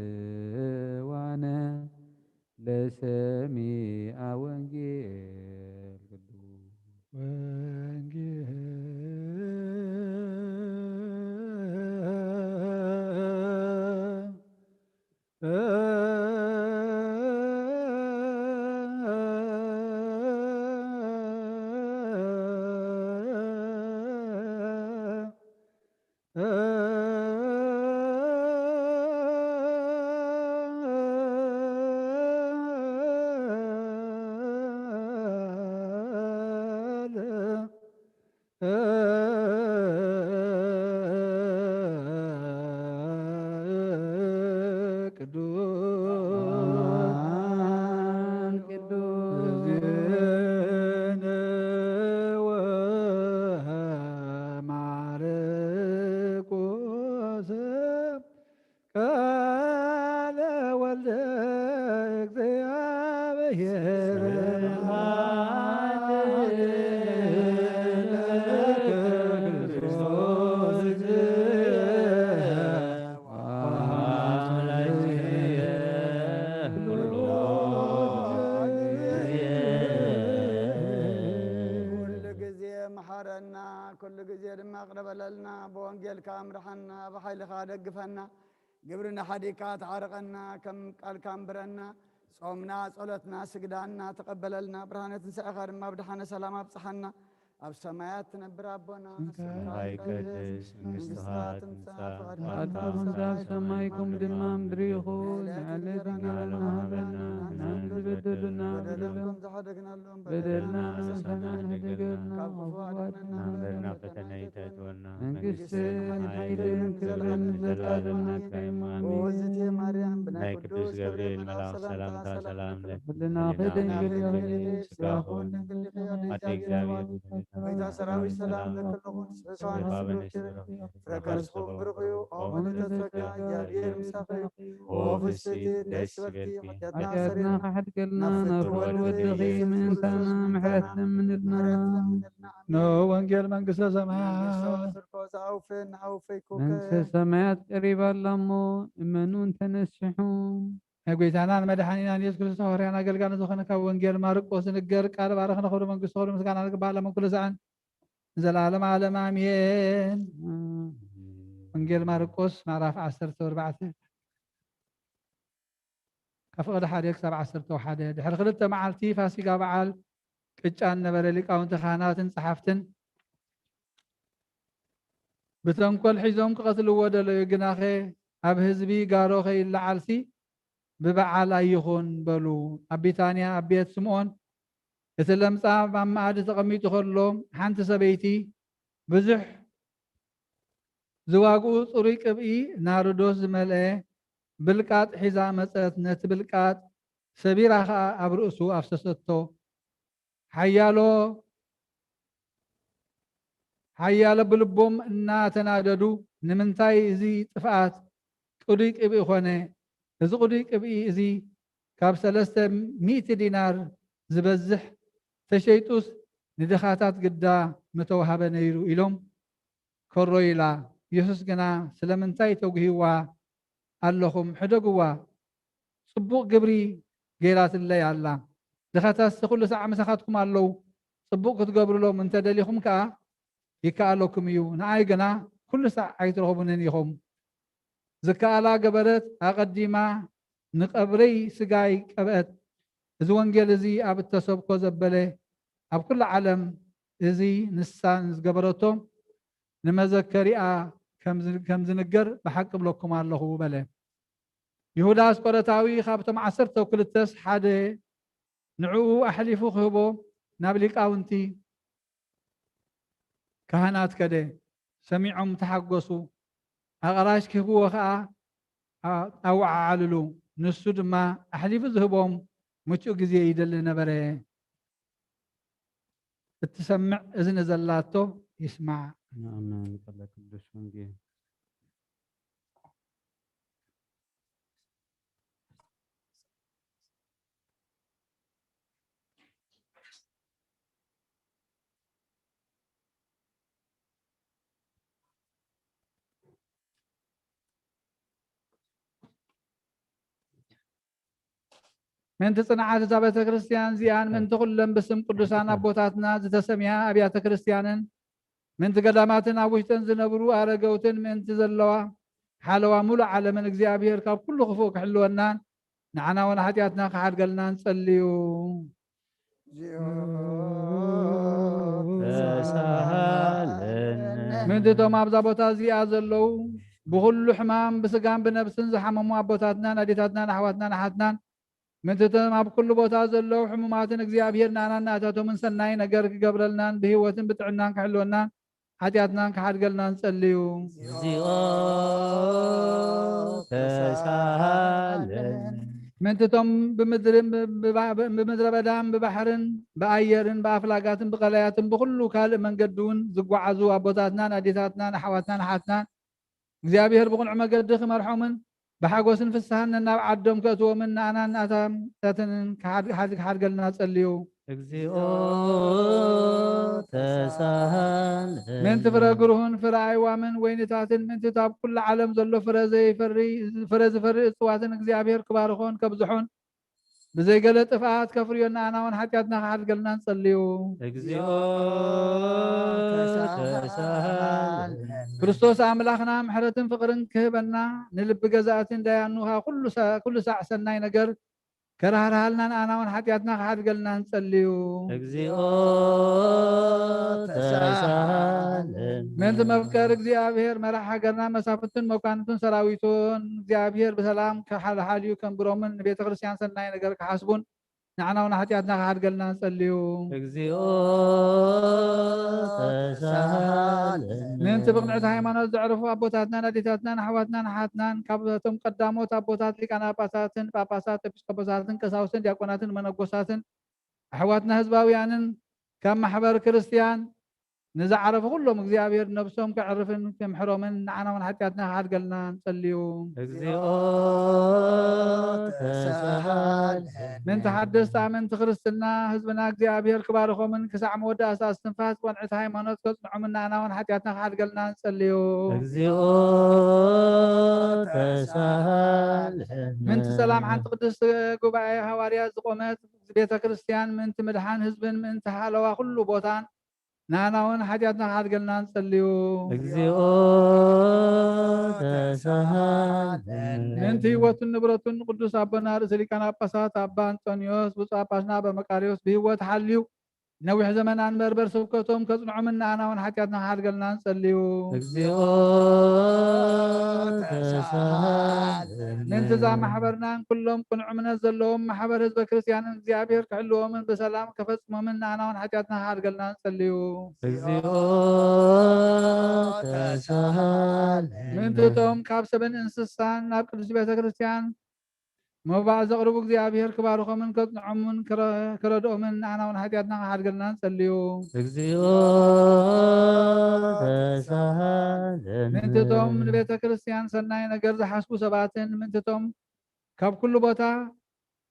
ድልዋነ ለሰሚዐ ወንጌል ቅዱስ። ወንጌል ቅዱስ ቅዱስ እግዚእነ ወማርቆስ ቃለ ወልደ እግዚአብሔር። ስብሐት ለክርስቶስ እግዚእ ወአምላክ ኩሉ ጊዜ። ኩሉ ጊዜ መሓረና፣ ኩሉ ጊዜ ድማ ቅረበለልና፣ ብወንጌልካ ኣምርሓና፣ ብሓይልኻ ደግፈና። ግብርና ሓዲግካ ተዓርቐና፣ ከም ቃልካ ኣንብረና። ጾምና፣ ጸሎትና፣ ስግዳና ተቐበለልና። ብርሃነ ትንሳኤኻ ድማ ብደሓነ ሰላም ኣብጽሓና። ኣብ ሰማያት ትነብር ኣቦና፣ ስምካ ስምካ ይቀደስ፣ ይቀደስ፣ መንግስትኻ መንግስትኻ ትምጻእ፣ ትምጻእ፣ ፍቓድካ ፍቓድካ ትምጻእ፣ ከም ኣብ ሰማይ ከምኡ ድማ ኣብ ምድሪ ይኹን። ንዕለትና እንጀራና ሃበና፣ ንሕና ንበደሉና በደሎም በደሎም ከም ዝሓደግናሎም በደልና በደልና ንሕና ንሕና ንሕደገልና፣ ካብ ክፉእ ኣድሕነና፣ እምበር ናብ ፈተና ኣይተእትወና፣ መንግስትን መንግስትን ሓይልን ክብርን ንዘለዓለም ናትካ እዩ። ኣሜን። ኦዝቴ ማርያም፣ ብናይ ናይ ቅዱስ ቅዱስ ገብርኤል ገብርኤል መልኣኽ መልኣኽ ሰላምታ ሰላምታ ሰላም ሰላም ለኪ። ለኪ። ህሊናኺ ድንግል እዩ፣ ስጋኺ እውን ድንግል እዩ፣ ኣደ እግዚኣብሔር። ኣደ እግዚኣብሔር፣ ጎይታ ሰራዊት ሰላም ለኪ። ሰላም ለኪ። ፍረ ከርስኪ ብሩኽ እዩ። ኦ ምልዕተ ጸጋ፣ እግዚኣብሔር ምሳኺ እዩ። ኦ ፍስሕቲ፣ ደስ ይበልኪ። ኃጢአትና ኃጢአትና ከሕድገልና፣ ናብ ፍትወት ወልድኺ ምእንታና ምሕረት ለምንልና። ምሕረት ለምንልና። እነሆ ወንጌል መንግሥተ ሰማያት። መንግሥተ ሰማያት ቀሪባ ኣላ እሞ እመኑ እንተነስሑ። ናይ ጐይታናን መድኃኒናን ኢየሱስ ክርስቶስ ሃዋርያን ኣገልጋልን ዝኾነ ካብ ወንጌል ማርቆስ ዝንገር ቃል ባረኽነ። ክብሪ መንግሥቱ፣ ክብሪ ምስጋና ዝግባእ ለመን ኩሉ ሰዓን ንዘለዓለመ ዓለም ኣሜን። ወንጌል ማርቆስ ምዕራፍ ዓሰርተ ኣርባዕተ ካብ ፍቕዲ ሓደ ክሳብ ዓሰርተ ሓደ። ድሕሪ ክልተ መዓልቲ ፋሲጋ በዓል ቅጫ ነበረ። ሊቃውንቲ ካህናትን ጸሓፍትን ብተንኮል ሒዞም ክቐትልዎ ደለዩ። ግናኸ ኣብ ህዝቢ ጋሮ ከይለዓልሲ ብበዓል ኣይኹን በሉ። ኣብ ቢታንያ ኣብ ቤት ስምዖን እቲ ለምጻም ኣብ መኣዲ ተቐሚጡ ከሎ ሓንቲ ሰበይቲ ብዙሕ ዝዋግኡ ጽሩይ ቅብኢ ናርዶስ ዝመልአ ብልቃጥ ሒዛ መጸት። ነቲ ብልቃጥ ሰቢራ ኸኣ ኣብ ርእሱ ኣፍሰሰቶ። ሓያሎ ሓያሎ ብልቦም እናተናደዱ፣ "ንምንታይ እዚ ጥፍኣት ቅዱይ ቅብኢ ኾነ? እዚ ቅዱይ ቅብኢ እዚ ካብ ሰለስተ ሚእቲ ዲናር ዝበዝሕ ተሸይጡስ ንድኻታት ግዳ ምተዋህበ ነይሩ" ኢሎም ከሮይላ። የሱስ ግና፣ "ስለምንታይ ተጉህይዋ ኣለኹም? ሕደግዋ፣ ጽቡቕ ግብሪ ገይራትለይ ኣላ። ድኻታትሲ ኩሉ ሳዕ ምሳኻትኩም ኣለዉ። ጽቡቕ ክትገብሩሎም እንተ ደሊኹም ከኣ ይከኣለኩም እዩ። ንኣይ ግና ኩሉ ሳዕ ኣይትረኽቡንን ኢኹም።" ዝከኣላ ገበረት። ኣቐዲማ ንቐብረይ ስጋይ ቀብአት። እዚ ወንጌል እዚ ኣብ እተሰብኮ ዘበለ ኣብ ኩሉ ዓለም፣ እዚ ንሳ ንዝገበረቶ ንመዘከሪኣ ከም ዝ-፣ ከም ዝንገር ብሓቂ እብለኩም ኣለኹ በለ። ይሁዳ ኣስቆሮታዊ ካብቶም ዓሰርተ ክልተስ ሓደ ንዕኡ ኣሕሊፉ ክህቦ ናብ ሊቃውንቲ ካህናት ከደ። ሰሚዖም ተሓጎሱ። ኣቕራሽ ክህብዎ ኸኣ ኣ-፣ ኣወዓዓልሉ። ንሱ ድማ ኣሕሊፉ ዝህቦም ምቹእ ግዜ ይደሊ ነበረ። እትሰምዕ እዝኒ ዘላቶ ይስማዕ። ኣሜን። ቃለ ቅዱስ ወንጌል። ምእንቲ ጽንዓት እታ ቤተ ክርስቲያን እዚኣን፣ ምእንቲ ኩለን ብስም ቅዱሳን ኣቦታትና ዝተሰምያ ኣብያተ ክርስቲያንን፣ ምእንቲ ገዳማትን ኣብ ውሽጠን ዝነብሩ ኣረገውትን፣ ምእንቲ ዘለዋ ሓለዋ ሙሉእ ዓለምን እግዚኣብሔር ካብ ኩሉ ክፉእ ክሕልወናን ንዓና እውን ሓጢኣትና ክሓድገልና ንጸልዩ። ምእንቲ እቶም ኣብዛ ቦታ እዚኣ ዘለዉ ብኹሉ ሕማም ብስጋን ብነብስን ዝሓመሙ ኣቦታትናን ኣዴታትናን ኣሕዋትናን ኣሓትናን፣ ምእንቲ እቶም ኣብ ኩሉ ቦታ ዘለዉ ሕሙማትን እግዚኣብሔር ንኣናን ንኣታቶምን ሰናይ ነገር ክገብረልናን ብህይወትን ብጥዕናን ክሕልወናን ሓጢኣትናን ክሓድገልና ንጸልዩ። እግዚኦ ተሳሃለነ። ምእንቲ እቶም ብምድርን ብባ- ብምድረ በዳን ብባሕርን ብኣየርን ብኣፍላጋትን ብቐላያትን ብኹሉ ካልእ መንገዲ እውን ዝጓዓዙ ኣቦታትናን ኣዴታትናን ኣሕዋትናን ኣሓትናን እግዚኣብሔር ብቕኑዕ መገዲ ክመርሖምን ብሓጎስን ፍስሃን ነናብ ዓዶም ከእትዎምን ንኣናን ንኣታታትንን ክሓድ- ክሓድገልና ጸልዩ። እግዚኦ ተሳሃለነ። ምእንቲ ፍረ ግርሁን ፍረ ኣይዋምን ወይንታትን ምእንቲ ኣብ ኩሉ ዓለም ዘሎ ፍረ ዘይፈሪ ፍረ ዝፈሪ እጽዋትን እግዚኣብሔር ክባርኾን ከብዝሖን ብዘይገለ ጥፍኣት ከፍርዮን ንኣና እውን ሓጢኣትና ክሓድገልና ንጸልዩ። እግዚኦ ተሳሃለነ። ክርስቶስ ኣምላኽና ምሕረትን ፍቕርን ክህበና ንልቢ ገዛእትን ዳያኑ ኸኣ ኩሉ ሰ- ኩሉ ሳዕ ሰናይ ነገር ከራህርሃልና ንኣና እውን ሓጢኣትና ክሓድገልና ንጸልዩ። እግዚኦ ተሳሃለነ። ምእንቲ መፍቀር እግዚኣብሔር መራሕ ሃገርና መሳፍንቱን መኳንንቱን ሰራዊቱን እግዚኣብሔር ብሰላም ክሓልሓልዩ ከንብሮምን ንቤተ ክርስቲያን ሰናይ ነገር ክሓስቡን ንዓና እውን ሓጢኣትና ክሓድገልና ንጸልዩ። እግዚኦ ተሳሃለነ። ምእንቲ ብቕንዕቲ ሃይማኖት ዘዕረፉ ኣቦታትናን ኣዴታትናን ኣሕዋትናን ኣሓትናን ካብቶም ቀዳሞት ኣቦታት ሊቃነ ጳጳሳትን ጳጳሳት ኤጲስቆጶሳትን ቀሳውስትን ዲያቆናትን መነኮሳትን ኣሕዋትና ህዝባውያንን ካብ ማሕበር ክርስቲያን ንዝዓረፉ ኩሎም እግዚኣብሔር ነብሶም ከዕርፍን ክምሕሮምን ንዓና እውን ሓጢኣትና ክሓድገልና ንጸልዩ። እግዚኦ ተሳሃለነ። ምእንቲ ሓደስቲ ኣመንቲ ክርስትና ህዝብና እግዚኣብሔር ክባርኾምን ክሳዕ መወዳእታ እስትንፋስ ብቕንዕቲ ሃይማኖት ከጽንዖምን ንኣና እውን ሓጢኣትና ክሓድገልና ንጸልዩ። እግዚኦ ተሳሃለነ። ምእንቲ ሰላም ሓንቲ ቅድስቲ ጉባኤ ሃዋርያት ዝቆመት ቤተ ክርስቲያን ምእንቲ ምድሓን ህዝብን ምእንቲ ሓለዋ ኩሉ ቦታን ንኣና እውን ሓጢኣትና ክሓድገልና ንጸልዩ። እግዚኦ ተሳሃለነ። ምእንቲ ህይወቱን ንብረቱን ቅዱስ ኣቦና ርእሰ ሊቃነ ጳጳሳት ኣባ ኣንጦንዮስ ብፁዕ ጳጳስና ኣባ መቃርዮስ ብህይወት ሓልዩ ነዊሕ ዘመን ኣንበርበር ስብከቶም ከጽንዖምን ንኣና እውን ሓጢኣትና ክሓድገልና ንጸልዩ። እግዚኦ ተሳሃለነ። ምእንቲ እዛ ማሕበርናን ኩሎም ቅኑዕ እምነት ዘለዎም ማሕበር ህዝበ ክርስቲያንን እግዚኣብሔር ክሕልዎምን ብሰላም ከፈጽሞምን ንኣና እውን ሓጢኣትና ክሓድገልና ንጸልዩ። እግዚኦ ተሳሃለነ። ምእንቲ እቶም ካብ ሰብን እንስሳን ናብ ቅድስቲ ቤተ ክርስቲያን መባእ ዘቕርቡ እግዚኣብሔር ክባርኾምን ከጽንዖምን ክረ- ክረድኦምን ንኣና እውን ሓጢኣትና ክሓድገልና ንጸልዩ። እግዚኦ ተሳሃለነ። ምእንቲ እቶም ንቤተ ክርስቲያን ሰናይ ነገር ዝሓስቡ ሰባትን ምእንቲ እቶም ካብ ኩሉ ቦታ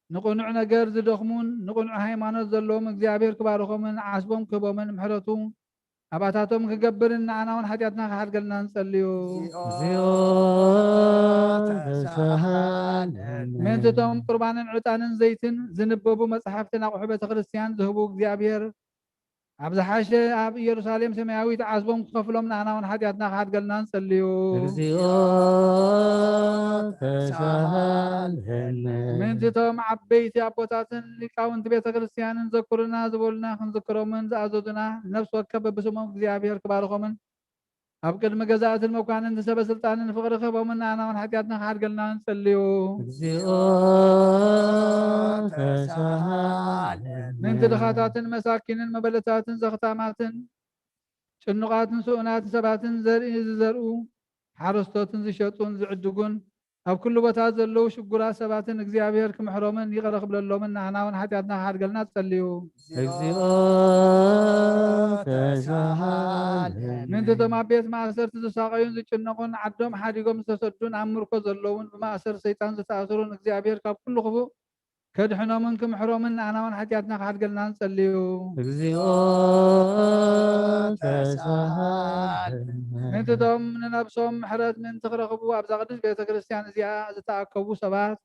ንቕኑዕ ነገር ዝደኽሙን ንቕኑዕ ሃይማኖት ዘለዎም እግዚኣብሔር ክባርኾምን ዓስቦም ክህቦምን ምሕረቱ ኣባታቶም ክገብርን ንኣና እውን ሓጢኣትና ክሓድገልና ንጸልዩ። እግዚኦ ተሳሃለነ። ምእንቲ እቶም ቁርባንን ዕጣንን ዘይትን ዝንበቡ መጻሕፍትን ኣቑሑ ቤተ ክርስቲያን ዝህቡ እግዚኣብሔር ኣብ ዝሓሸ ኣብ ኢየሩሳሌም ሰማያዊት ዓስቦም ክኸፍሎም ንኣና እውን ሓጢኣትና ክሓድገልና ንጸልዩ። እግዚኦ ተሳሃለነ። ምእንቲ እቶም ዓበይቲ ኣቦታትን ሊቃውንቲ ቤተ ክርስቲያንን ዘኩርና ዝበሉና ክንዝክሮምን ዝኣዘዙና ነፍሲ ወከፍ በብስሞም እግዚኣብሔር ክባርኾምን ኣብ ቅድሚ ገዛእትን መኳንንቲ ሰበ ስልጣንን ፍቕሪ ክህቦምን ንኣና እውን ሓጢኣትና ክሓድገልና ንጸልዩ። እግዚኦ ተሳሃለነ። ምእንቲ ድኻታትን መሳኪንን መበለታትን ዘኽታማትን ጭኑቓትን ስኡናትን ሰባትን ዘርኢ ዝዘርኡ ሓረስቶትን ዝሸጡን ዝዕድጉን ኣብ ኩሉ ቦታ ዘለዉ ሽጉራት ሰባትን እግዚኣብሔር ክምሕሮምን ይቕረ ክብለሎምን ንኣና እውን ሓጢኣትና ክሓድገልና ጸልዩ። እግዚኦ ተሳሃለነ። ምእንቲ እቶም ኣብ ቤት ማእሰርቲ ዝሳቐዩን ዝጭነቑን ዓዶም ሓዲጎም ዝተሰዱን ኣብ ምርኮ ዘለዉን ብማእሰር ሰይጣን ዝተኣሰሩን እግዚኣብሔር ካብ ኩሉ ክፉእ ከድሕኖምን ክምሕሮምን ንኣና እውን ሓጢኣትና ክሓድገልና ንጸልዩ። እግዚኦ ተሳሃለነ። ምእንቲ እቶም ንነብሶም ምሕረት ምእንቲ ክረኽቡ ኣብዛ ቅድስት ቤተ ክርስቲያን እዚኣ ዝተኣከቡ ሰባት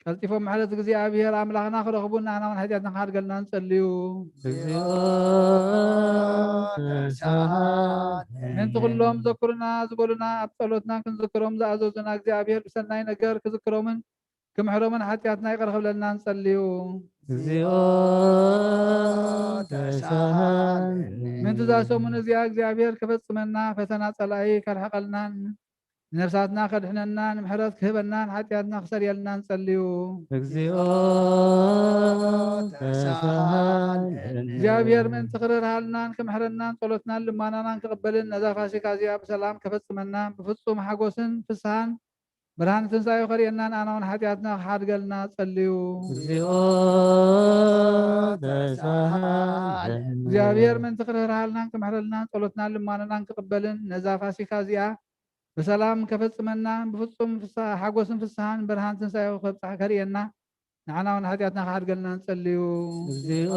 ቀልጢፎም ምሕረት እግዚኣብሔር ኣምላኽና ክረኽቡ ንኣና እውን ሓጢኣትና ክሓድገልና ንጸልዩ። እግዚኦ ተሳሃለነ። ምእንቲ ኩሎም ዘኩሩና ዝበሉና ኣብ ጸሎትና ክንዝክሮም ዝኣዘዙና እግዚኣብሔር ብሰናይ ነገር ክዝክሮምን ክምሕሮምን ሓጢኣትና ይቕረ ክብለልና ንጸልዩ። እግዚኦ ተሳሃለነ። ምእንቲ እዛ ሰሙን እዚኣ እግዚኣብሔር ክፈጽመና ፈተና ጸላኢ ከርሕቐልናን ንነፍሳትና ከድሕነናን ምሕረት ክህበናን ሓጢኣትና ክሰርየልናን ጸልዩ። እግዚኦ ተሳሃለነ። እግዚኣብሔር ምእንቲ ክርህራሃልናን ክምሕረናን ጸሎትናን ልማናናን ክቕበልን ነዛ ፋሲካ እዚኣ ብሰላም ከፈጽመናን ብፍጹም ሓጎስን ፍስሃን ብርሃን ትንሳኤ ከርእየናን ኣና እውን ሓጢኣትና ክሓድገልና ጸልዩ። እግዚኦ ተሳሃለነ። እግዚኣብሔር ምእንቲ ክርህራሃልናን ክምሕረልናን ጸሎትናን ልማናናን ክቕበልን ነዛ ፋሲካ እዚኣ ብሰላም ከፈጽመና ብፍጹም ፍስሃ ሓጎስን ፍስሃን ብርሃን ትንሳኤ ከብጽሕ ከርእየና ንዓና እውን ሓጢኣትና ክሓድገልና ንጸልዩ። እግዚኦ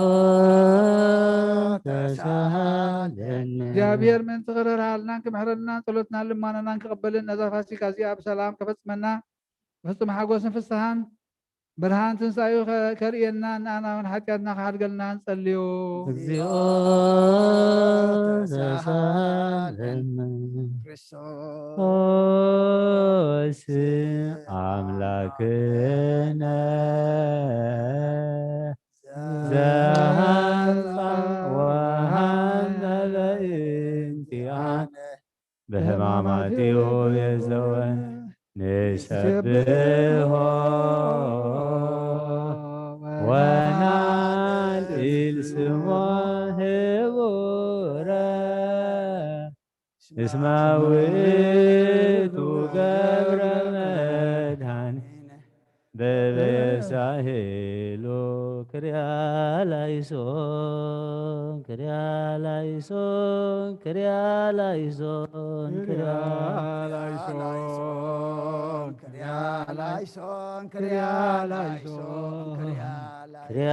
ተሳሃለነ። እግዚኣብሔር ምእንቲ ክርህራሃልናን ክምሕረልናን ጸሎትናን ልማናናን ክቕበልን ነዛ ፋሲካ እዚኣ ብሰላም ከፈጽመና ብፍጹም ሓጎስን ፍስሃን ብርሃን ትንሳኤኡ ከ- ከርእየና ንኣና እውን ሓጢኣትና ክሓድገልና ንጸልዩ። እግዚኦ ተሳሃለነ። ክርስቶስ ኦስ ኣምላክነ ዘሃንጻ ወሃንበ ለእንቲኣነ ብሕማማቲሁ ቤዘወን ንሰብሖ ወናልዕል ስሞ ህቡረ እስመ ውእቱ ገብረ መድኃኒነ በበሳሄሉ ክርያ ላይሶን ክርያ ላይሶን ክርያ ላይሶን ክርያ ክርያ ላይሶን ክርያ ላይሶን ክርያ ላይሶን ክርያ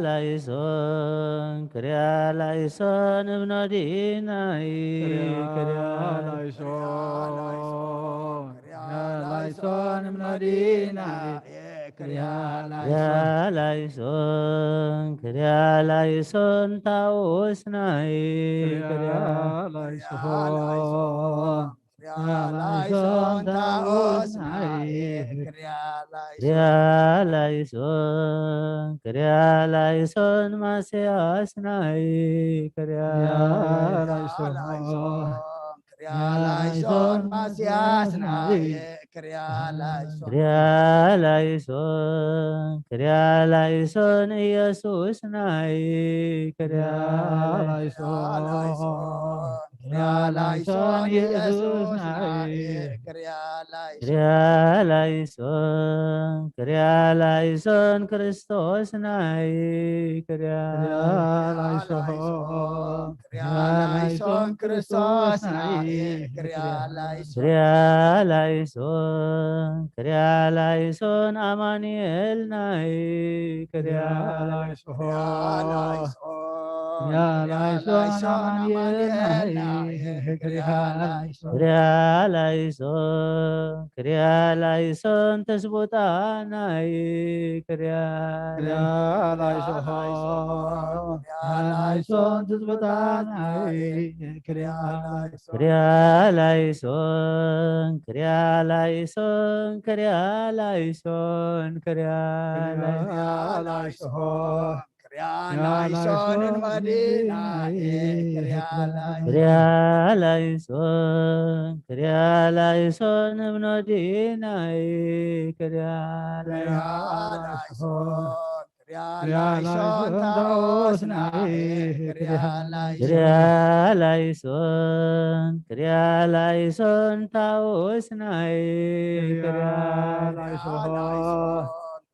ላይሶን ክርያ ላይሶን እብኖዲናይ ክርያ ላይሶን ክርያ ላይሶን እምኖዲናይ ክርያ ክርያ ላይሶን ክርያ ላይሶን ታውስናይ ክርያ ክርያ ላይሶን ክርያ ላይሶን ታውስናይ ክርያ ክርያ ላይሶን ክርያ ላይሶን ማስያስናይ ክርያ ላይሶን ክርያ ላይሶን ማስያስናይ ክርያ ላይሶን ክርያ ላይሶን ክርያ ላይሶን ኢየሱስናይ ክርያ ክርያ ላይሶን ክርያ ላይሶን ኢየሱስናይ ክርያ ላይሶን ክርያ ላይሶን ክርያ ላይሶን ክርስቶስናይ ክርያ ክርያ ላይሶን ክርያ ላይሶን ክርስቶስናይ ክርያ ላይሶን ክርያ ላይሶን ክርያ ላይሶን ኣማኑኤልናይ ክርያ ክርያ ላይሶን ክርያ ላይሶን ኣማኑኤልናይ ክርያ ላይሶን ክርያ ላይሶን ክርያ ላይሶን ተስቦጣናይ ክርያ ክርያ ላይሶን ክርያ ላይሶን ትዝብጣናይ ክርያ ላይሶን ክርያ ላይሶን ክርያ ላይሶን ክርያ ላይሶን ክርያ ክርያ ላይሶን ላይሶን ክርያ ላይሶን መዲናይ ክርያ ላይሶን ክርያ ላይሶን ክርያ ላይሶን እብኖዲናይ ክርያ ክርያ ላይሶን ላይሶን ክርያ ላይሶን ታኦስናይ ክርያ ላይሶን ክርያ ላይሶን ክርያ ላይሶን ታኦስናይ ክርያ ላይሶን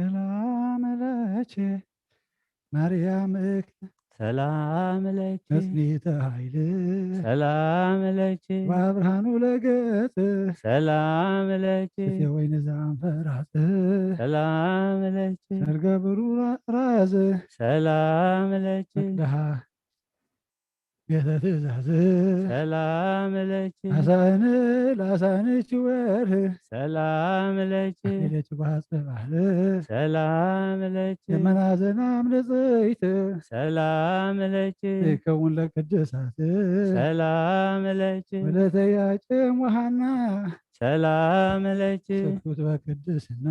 ሰላም ለኪ ማርያም እክ ሰላም ለኪ መጽኒተ ኃይል ሰላም ለኪ ወአብርሃኑ ለገጽ ሰላም ለኪ እቴ ወይን ዘአንፈራጽ ሰላም ለኪ ሰርገ ብሩር ራዝ ሰላም ለኪ መቅደሃ ቤተ ትእዛዝ ሰላም ለኪ አሳን ለአሳንች ወርህ ሰላም ለኪ አክሊለች ባጽ ባህር ሰላም ለኪ የመናዘናም ንጽሕት ሰላም ለኪ ዘይከውን ለቅድሳት ሰላም ለኪ ወለተ ያቄም ወሐና ሰላም ለኪ ስኩት በቅድስና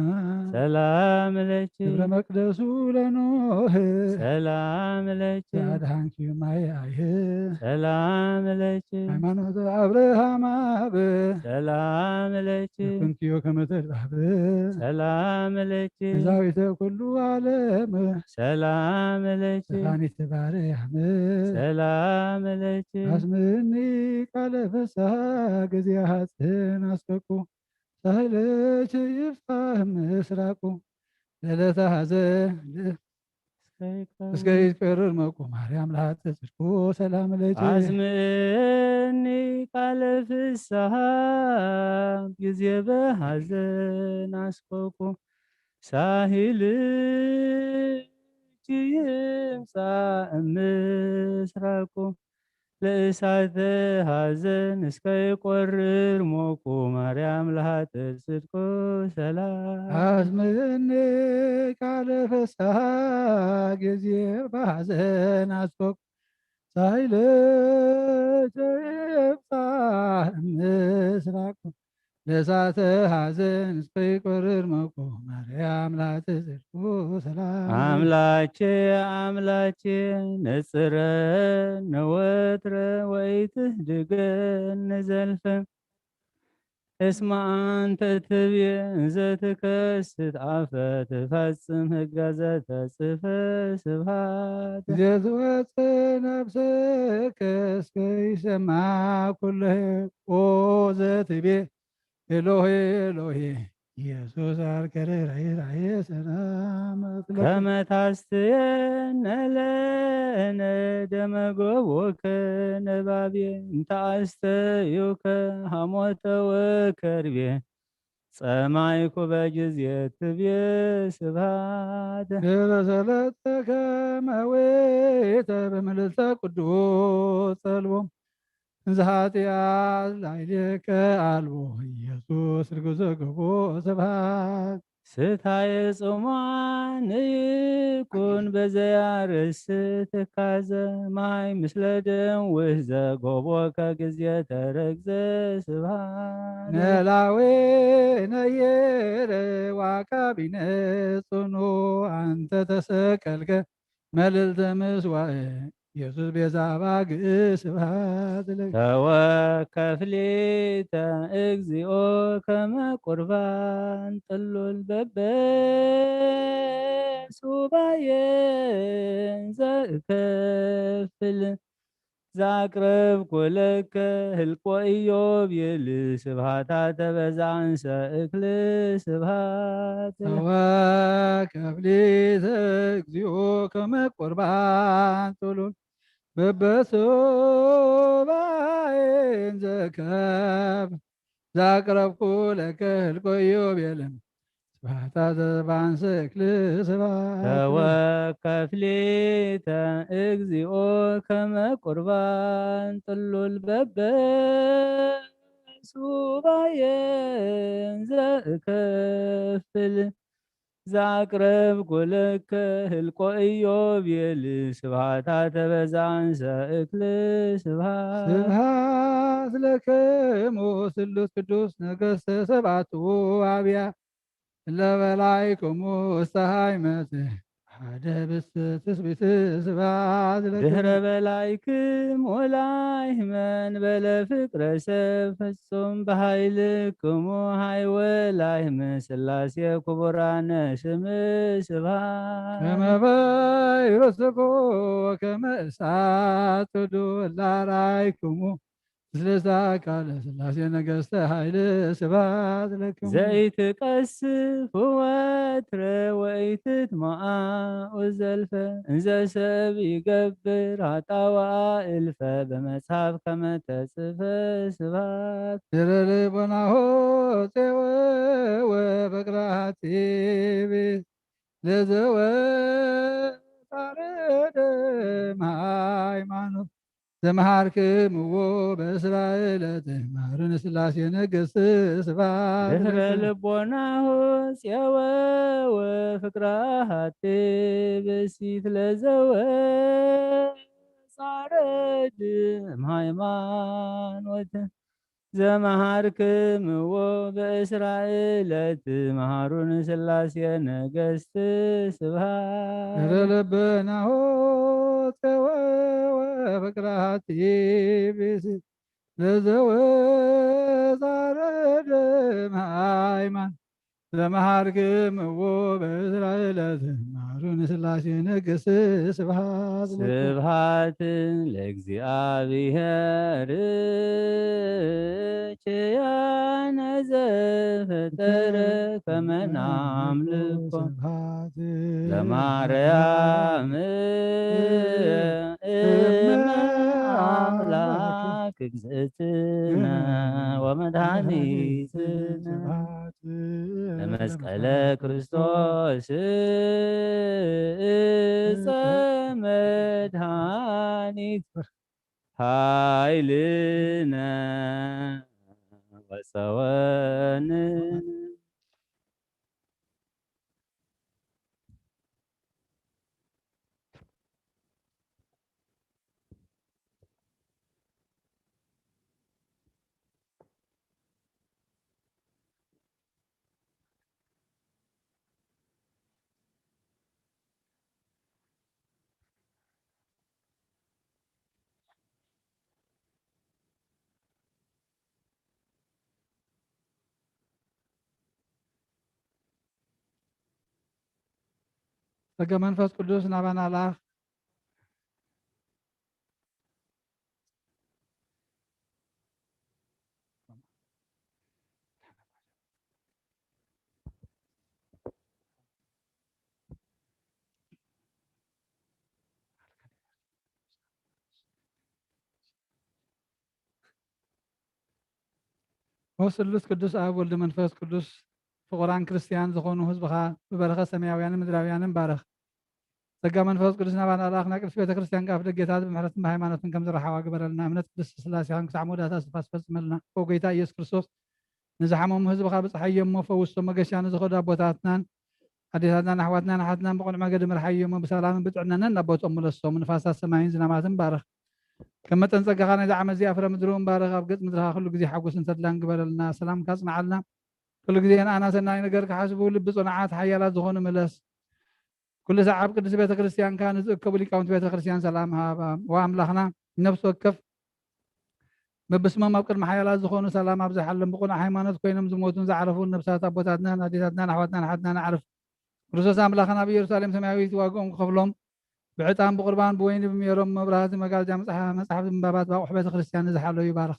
ሰላም ለኪ ግብረ መቅደሱ ለኖህ ሰላም ለኪ ዘአድኃንኪ ማየ አይህ ሰላም ለኪ ሃይማኖት አብርሃም አብ ሰላም ለኪ ኩንትዮ ከመተድባብ ሰላም ለኪ ቤዛዊተ ኩሉ ዓለም ሰላም ለኪ ሰፋኒት ባርያም ሰላም ለኪ አስምኒ ቃለ ፍስሐ ጊዜ ሐጽን አስቀቁ ሳህለች ይፍታህ ምስራቁ ለዕለተ ሐዘን እስከ ይትቀርር መቁ ማርያም ለሀጥ ጽድቁ ሰላም ለኪ አስምኒ ቃለ ፍስሐ ጊዜ በሐዘን አስቆቁ ሳሂልኪ ይምጻእ ምስራቁ ለእሳተ ሐዘን እስከ ይቆርር ሞቁ ማርያም ለሀጥ ጽድቁ ሰላም አስምኒ ቃለ ፍስሐ ጊዜ በሐዘን አስቆቁ ሳይለ ዘይብጻሕ ምስራቁ ለእሳተ ሐዘን እስከ ይቆርር መቁ ማርያም ለሀጥ ጽድቁ ሰላም አምላኬ አምላኬ ነጽረነ ወትረ ወኢትህድገነ ዘልፈ እስመ አንተ ትቤ እንዘ ትከስት አፈ ትፈጽም ህገ ዘተጽፈ ስብሐት ጊዜ ትወፅእ ነፍስከ እስከ ይሰማ ኩለ ኦ ዘትቤ ኤሎሄ ኤሎሄ ኢየሱስ አርከረ ራሄ ራሄ ሰላም ከመ ታስተየነ ለነ ደመ ገቦከ ነባቤ እንተ አስተዩከ ሐሞተ ወከርቤ ጸማይኩ በጊዜ ትቤ ስብሐት በሰለጠ ከመ ወይተ በምልዕተ ቅዱስ ጸልቦ እንዘ ኃጢአት ላዕሌከ አልቦ ኢየሱስ ርጉዘ ገቦ ስብሐት ስታየ ጽሟን ይኩን በዘያርስ ትካዘ ማይ ምስለ ደም ውህዘ ጎቦከ ጊዜ ተረግዘ ስብሐት ነላዌ ነየረ ዋቃቢነ ጽኑ አንተ ተሰቀልከ መልዕልተ ምስዋዕ ኢየሱስ ቤዛ አባግዕ ስብሐት ለከ ተወከፍ ሊተ እግዚኦ ከመ ቁርባን ጥሉል በበ ሱባኤ ዘእከፍል ዛቅረብኩ ለከ ህልቆ ኢዮቤል ስብሐታ ተበዛንሰ እክል ስብሐት ተወከፍ ሊተ እግዚኦ ከመ ቁርባን ጥሉል በበሱባኤ እንዘከብ ዛቅረብኩ ለከ ህልቆ ኢዮቤል ስብሐታ ዘባንሰ እክል ስብሐት ተወከፍ ሊተ እግዚኦ ከመ ቁርባን ጥሉል በበ ሱባኤ ዘእከፍል ዛቅረብኩ ለከ ህልቆ ኢዮቤል ስብሐታ ተበዛንሰ እክል ስብሐት ስብሐት ለክሙ ስሉስ ቅዱስ ነገሥተ ሰባቱ አብያ ለበላይክሙ ውስተ ሃይመት ሓደ ብስት ትስቢት ስብሐት ለክሙ ድህረ በላይክም ወላይመን በለ ፍቅረ ሰብ ፍጹም በኃይልክሙ ሃይ ወላይም ስላሴ ክቡራነ ስም ስብሐት ከመ ባሕር ወሰኮ ወከመ እሳት ዱላራይክሙ ምስለ ኣካለ ሥላሴ ነገሥተ ኃይል ስብሐት ለክሙ። ዘይትቀስፍ ወትረ ወይትትመዓኡ ዘልፈ እንዘ ሰብ ይገብር ኃጣውኣ እልፈ በመጽሐፍ ከመ ተጽፈ ስብሐት። ድረ ልቦናሁ ጼወ ወበቅራቲ ቤት ለዘወ ታረደ ሃይማኖት ዘመሃርክምዎ በእስራኤል ትማሩ ንስላሴ ነገሥት ስብሐት ድህረ ለኪ። ልቦናሁ ጼወ ወፍቅራ ሃቲ ብእሲት ለዘወ ጻረድ ሃይማኖት ዘመሃርክምዎ በእስራኤል ትምሃሩ ንስላሴ ነገሥት ስብሐት። ድህረ ልቦናሁ ጼወ ወፍቅራ ሃቲ ብእሲት ለዘወ ጻረድ ሃይማኖት ዘመሃርክምዎ በእስራኤል ትምሃሩ ንስላሴ ነገሥት ስብሐት ለኪ። ስብሐት ለእግዚኣብሔር ኪያነ ዘፈጠረ ከመ ናምልኮ ስብሐት ለማርያም እመ እመ አምላክ እግዝእትነ ወመድኃኒትነ ለመስቀለ ክርስቶስ እፀ መድኃኒት ኃይልነ ወፀወንነ። ጸጋ መንፈስ ቅዱስ ናባና ለኣኽ። ኦ ስሉስ ቅዱስ ኣብ ወልድ መንፈስ ቅዱስ ፍቑራን ክርስትያን ዝኾኑ ህዝብኻ ብበረኸት ሰማያውያንን ምድራውያንን ባርኽ። ጸጋ መንፈስ ቅዱስ ናባና ለኣኽ። ናይ ቅድስት ቤተ ክርስቲያን ከኣ ኣፍ ደጌታት ብምሕረትን ብሃይማኖትን ከም ዝረሓዋ ግበረልና። እምነት ቅድስት ስላሴ ክሳዕ መወዳእታ ስፋስ ፈጽመልና። ኦ ጎይታ ኢየሱስ ክርስቶስ፣ ንዝሓመሙ ህዝብኻ ብጽሓዮም እሞ ፈውሶም። መገሻ ንዝኸዱ ኣቦታትናን ኣዴታትናን ኣሕዋትናን ኣሓትናን ብቕኑዕ መገዲ ምርሓዮም እሞ ብሰላምን ብጥዕናን ናብ ቦትኦም ምለሶም። ንፋሳት ሰማይን ዝናማትን ባርኽ። ከም መጠን ጸጋኻ ነዚ ዓመት እዚኣ ፍረ ምድሪ እውን ባርኽ። ኣብ ገጽ ምድርኻ ኩሉ ግዜ ሓጎስን ተድላን ግበረልና። ሰላምካ ኣጽንዓልና። ኩሉ ግዜ ንኣና ሰናይ ነገር ክሓስቡ ልቢ ጽኑዓት ሓያላት ዝኾኑ ምለስ። ኩሉ ሰዓብ ቅድስት ቤተ ክርስቲያንካ ንዝእከቡ ሊቃውንቲ ቤተ ክርስቲያን ሰላም ሃባ። ወኣምላኽና ነፍሲ ወከፍ በብስሞም ኣብ ቅድሚ ሓያላት ዝኾኑ ሰላም ኣብዝሓሎም። ብቕኑዕ ሃይማኖት ኮይኖም ዝሞቱን ዝዓረፉን ነፍሳት ኣቦታትናን ኣዴታትናን ኣሕዋትናን ኣሓትናን ኣዕርፍ። ክርስቶስ ኣምላኽና ኣብ ኢየሩሳሌም ሰማያዊት ዋግኦም ክኸፍሎም ብዕጣን ብቁርባን ብወይኒ ብሜሮን መብራህቲ መጋረጃ መጽሓ-፣ መጽሓፍ ምንባባት ብኣቑሑ ቤተ ክርስቲያን ንዝሓለዩ ይባርኽ።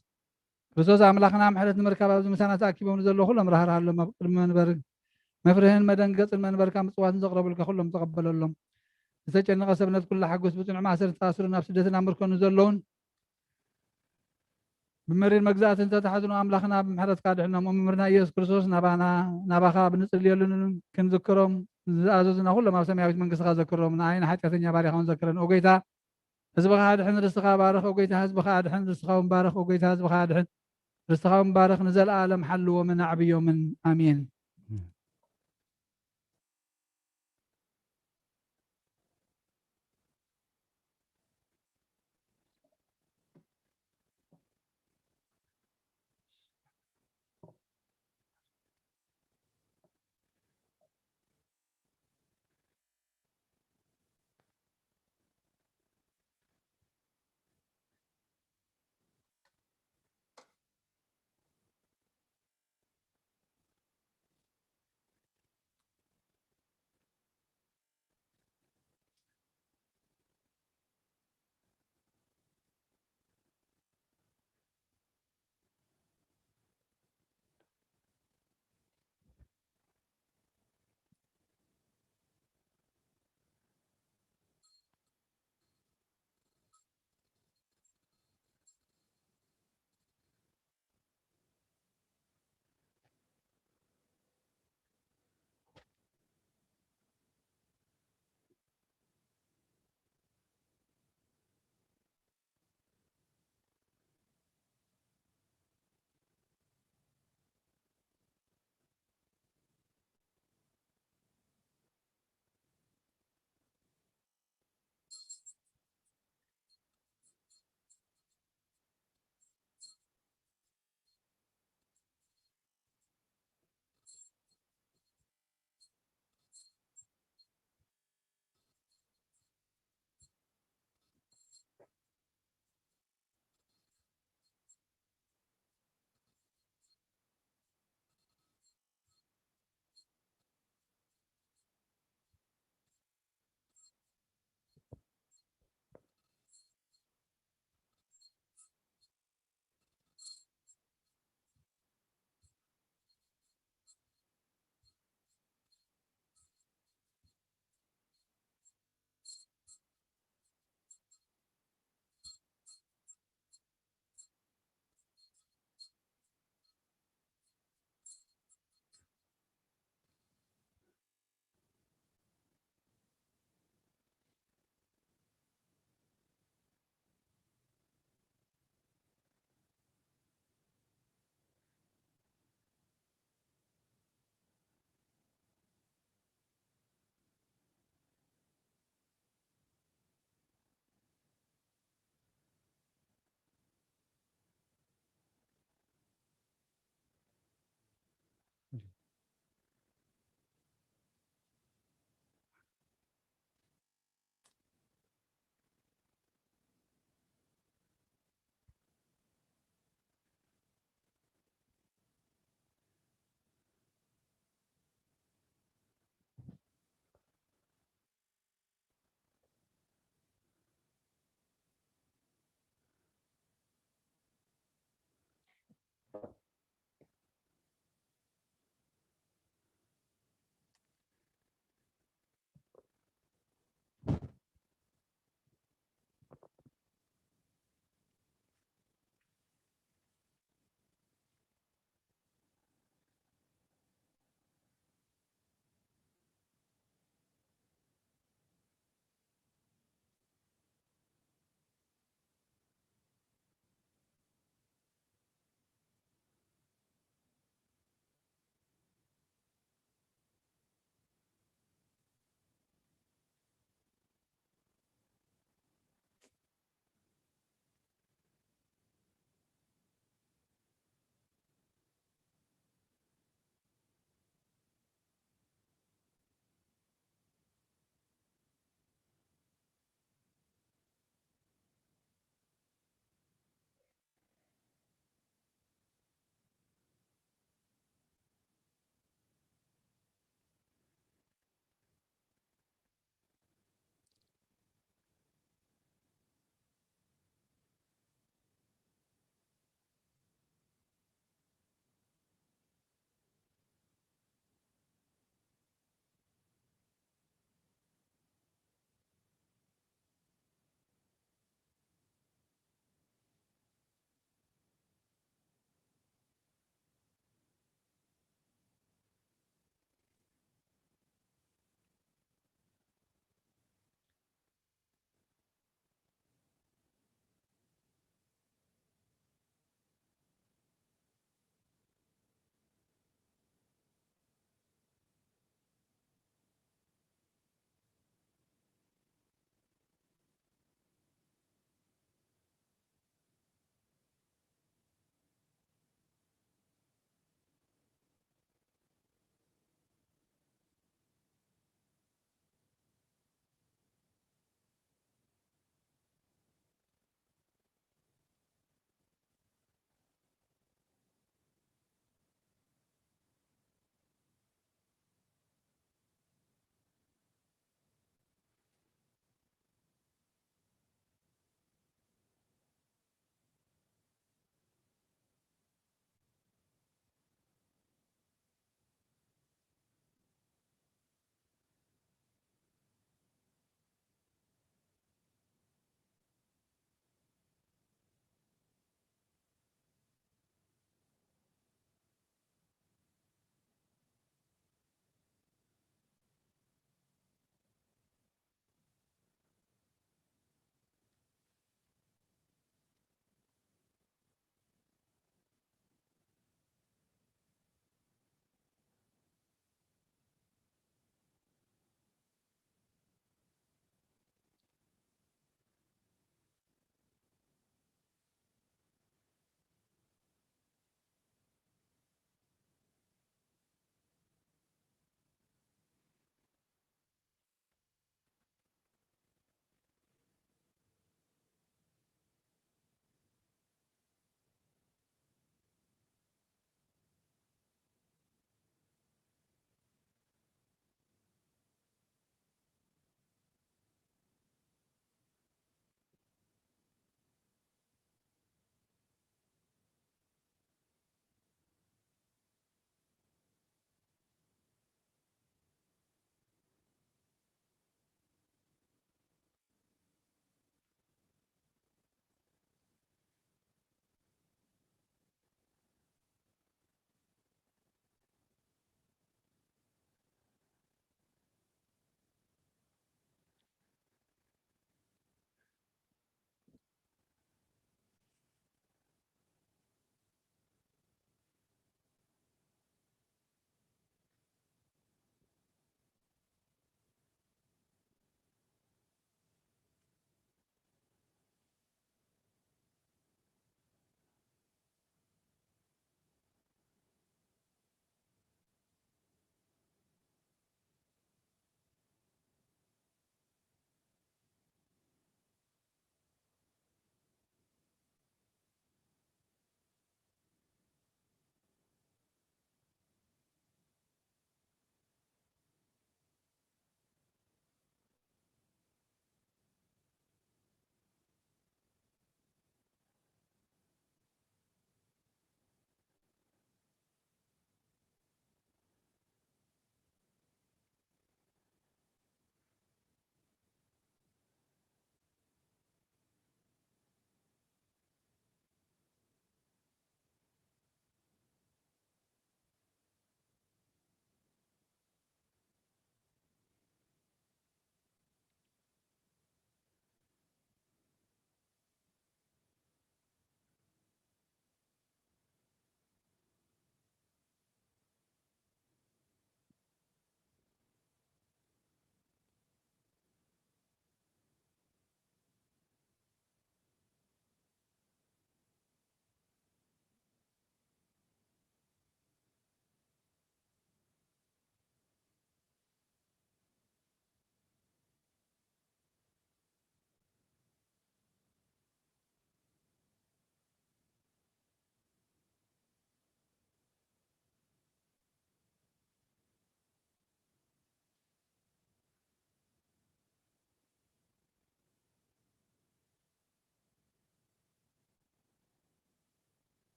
ክርስቶስ ኣምላኽና ምሕረት ንምርካብ ኣብዚ ምሳና ተኣኪቦም ንዘለዉ ኩሎም ራህርሃሎም። ኣብ ቅድሚ መንበር መፍርህን መደንገጽን መንበርካ ምጽዋትን ዘቕረቡልካ ኩሎም ተቐበለሎም። ዝተጨነቐ ሰብነት ኩሉ ሓጎስ ብጽኑዕ ማእሰር ዝተኣስሩ ናብ ስደትን ኣብ ምርኮ ንዘለውን ብመሪር መግዛእትን ዝተታሕዙ ኣምላኽና ብምሕረትካ ድሕኖም። መምህርና ኢየሱስ ክርስቶስ ናባና ናባኻ ብንጽልየሉን ክንዝክሮም ዝኣዘዙና ኩሎም ኣብ ሰማያዊት መንግስትኻ ዘክሮም። ንኣይ ንሓጢኣተኛ ባሪኻውን ዘክረን። ኦ ጎይታ ህዝብኻ ኣድሕን፣ ርስትኻ ባርኽ። ኦ ጎይታ ህዝብኻ ኣድሕን፣ ርስትኻ እውን ባርኽ። ኦ ጎይታ ህዝብኻ ኣድሕን፣ ርስትኻ እውን ባርኽ። ንዘለኣለም ሓልዎምን ኣዕብዮምን። ኣሜን።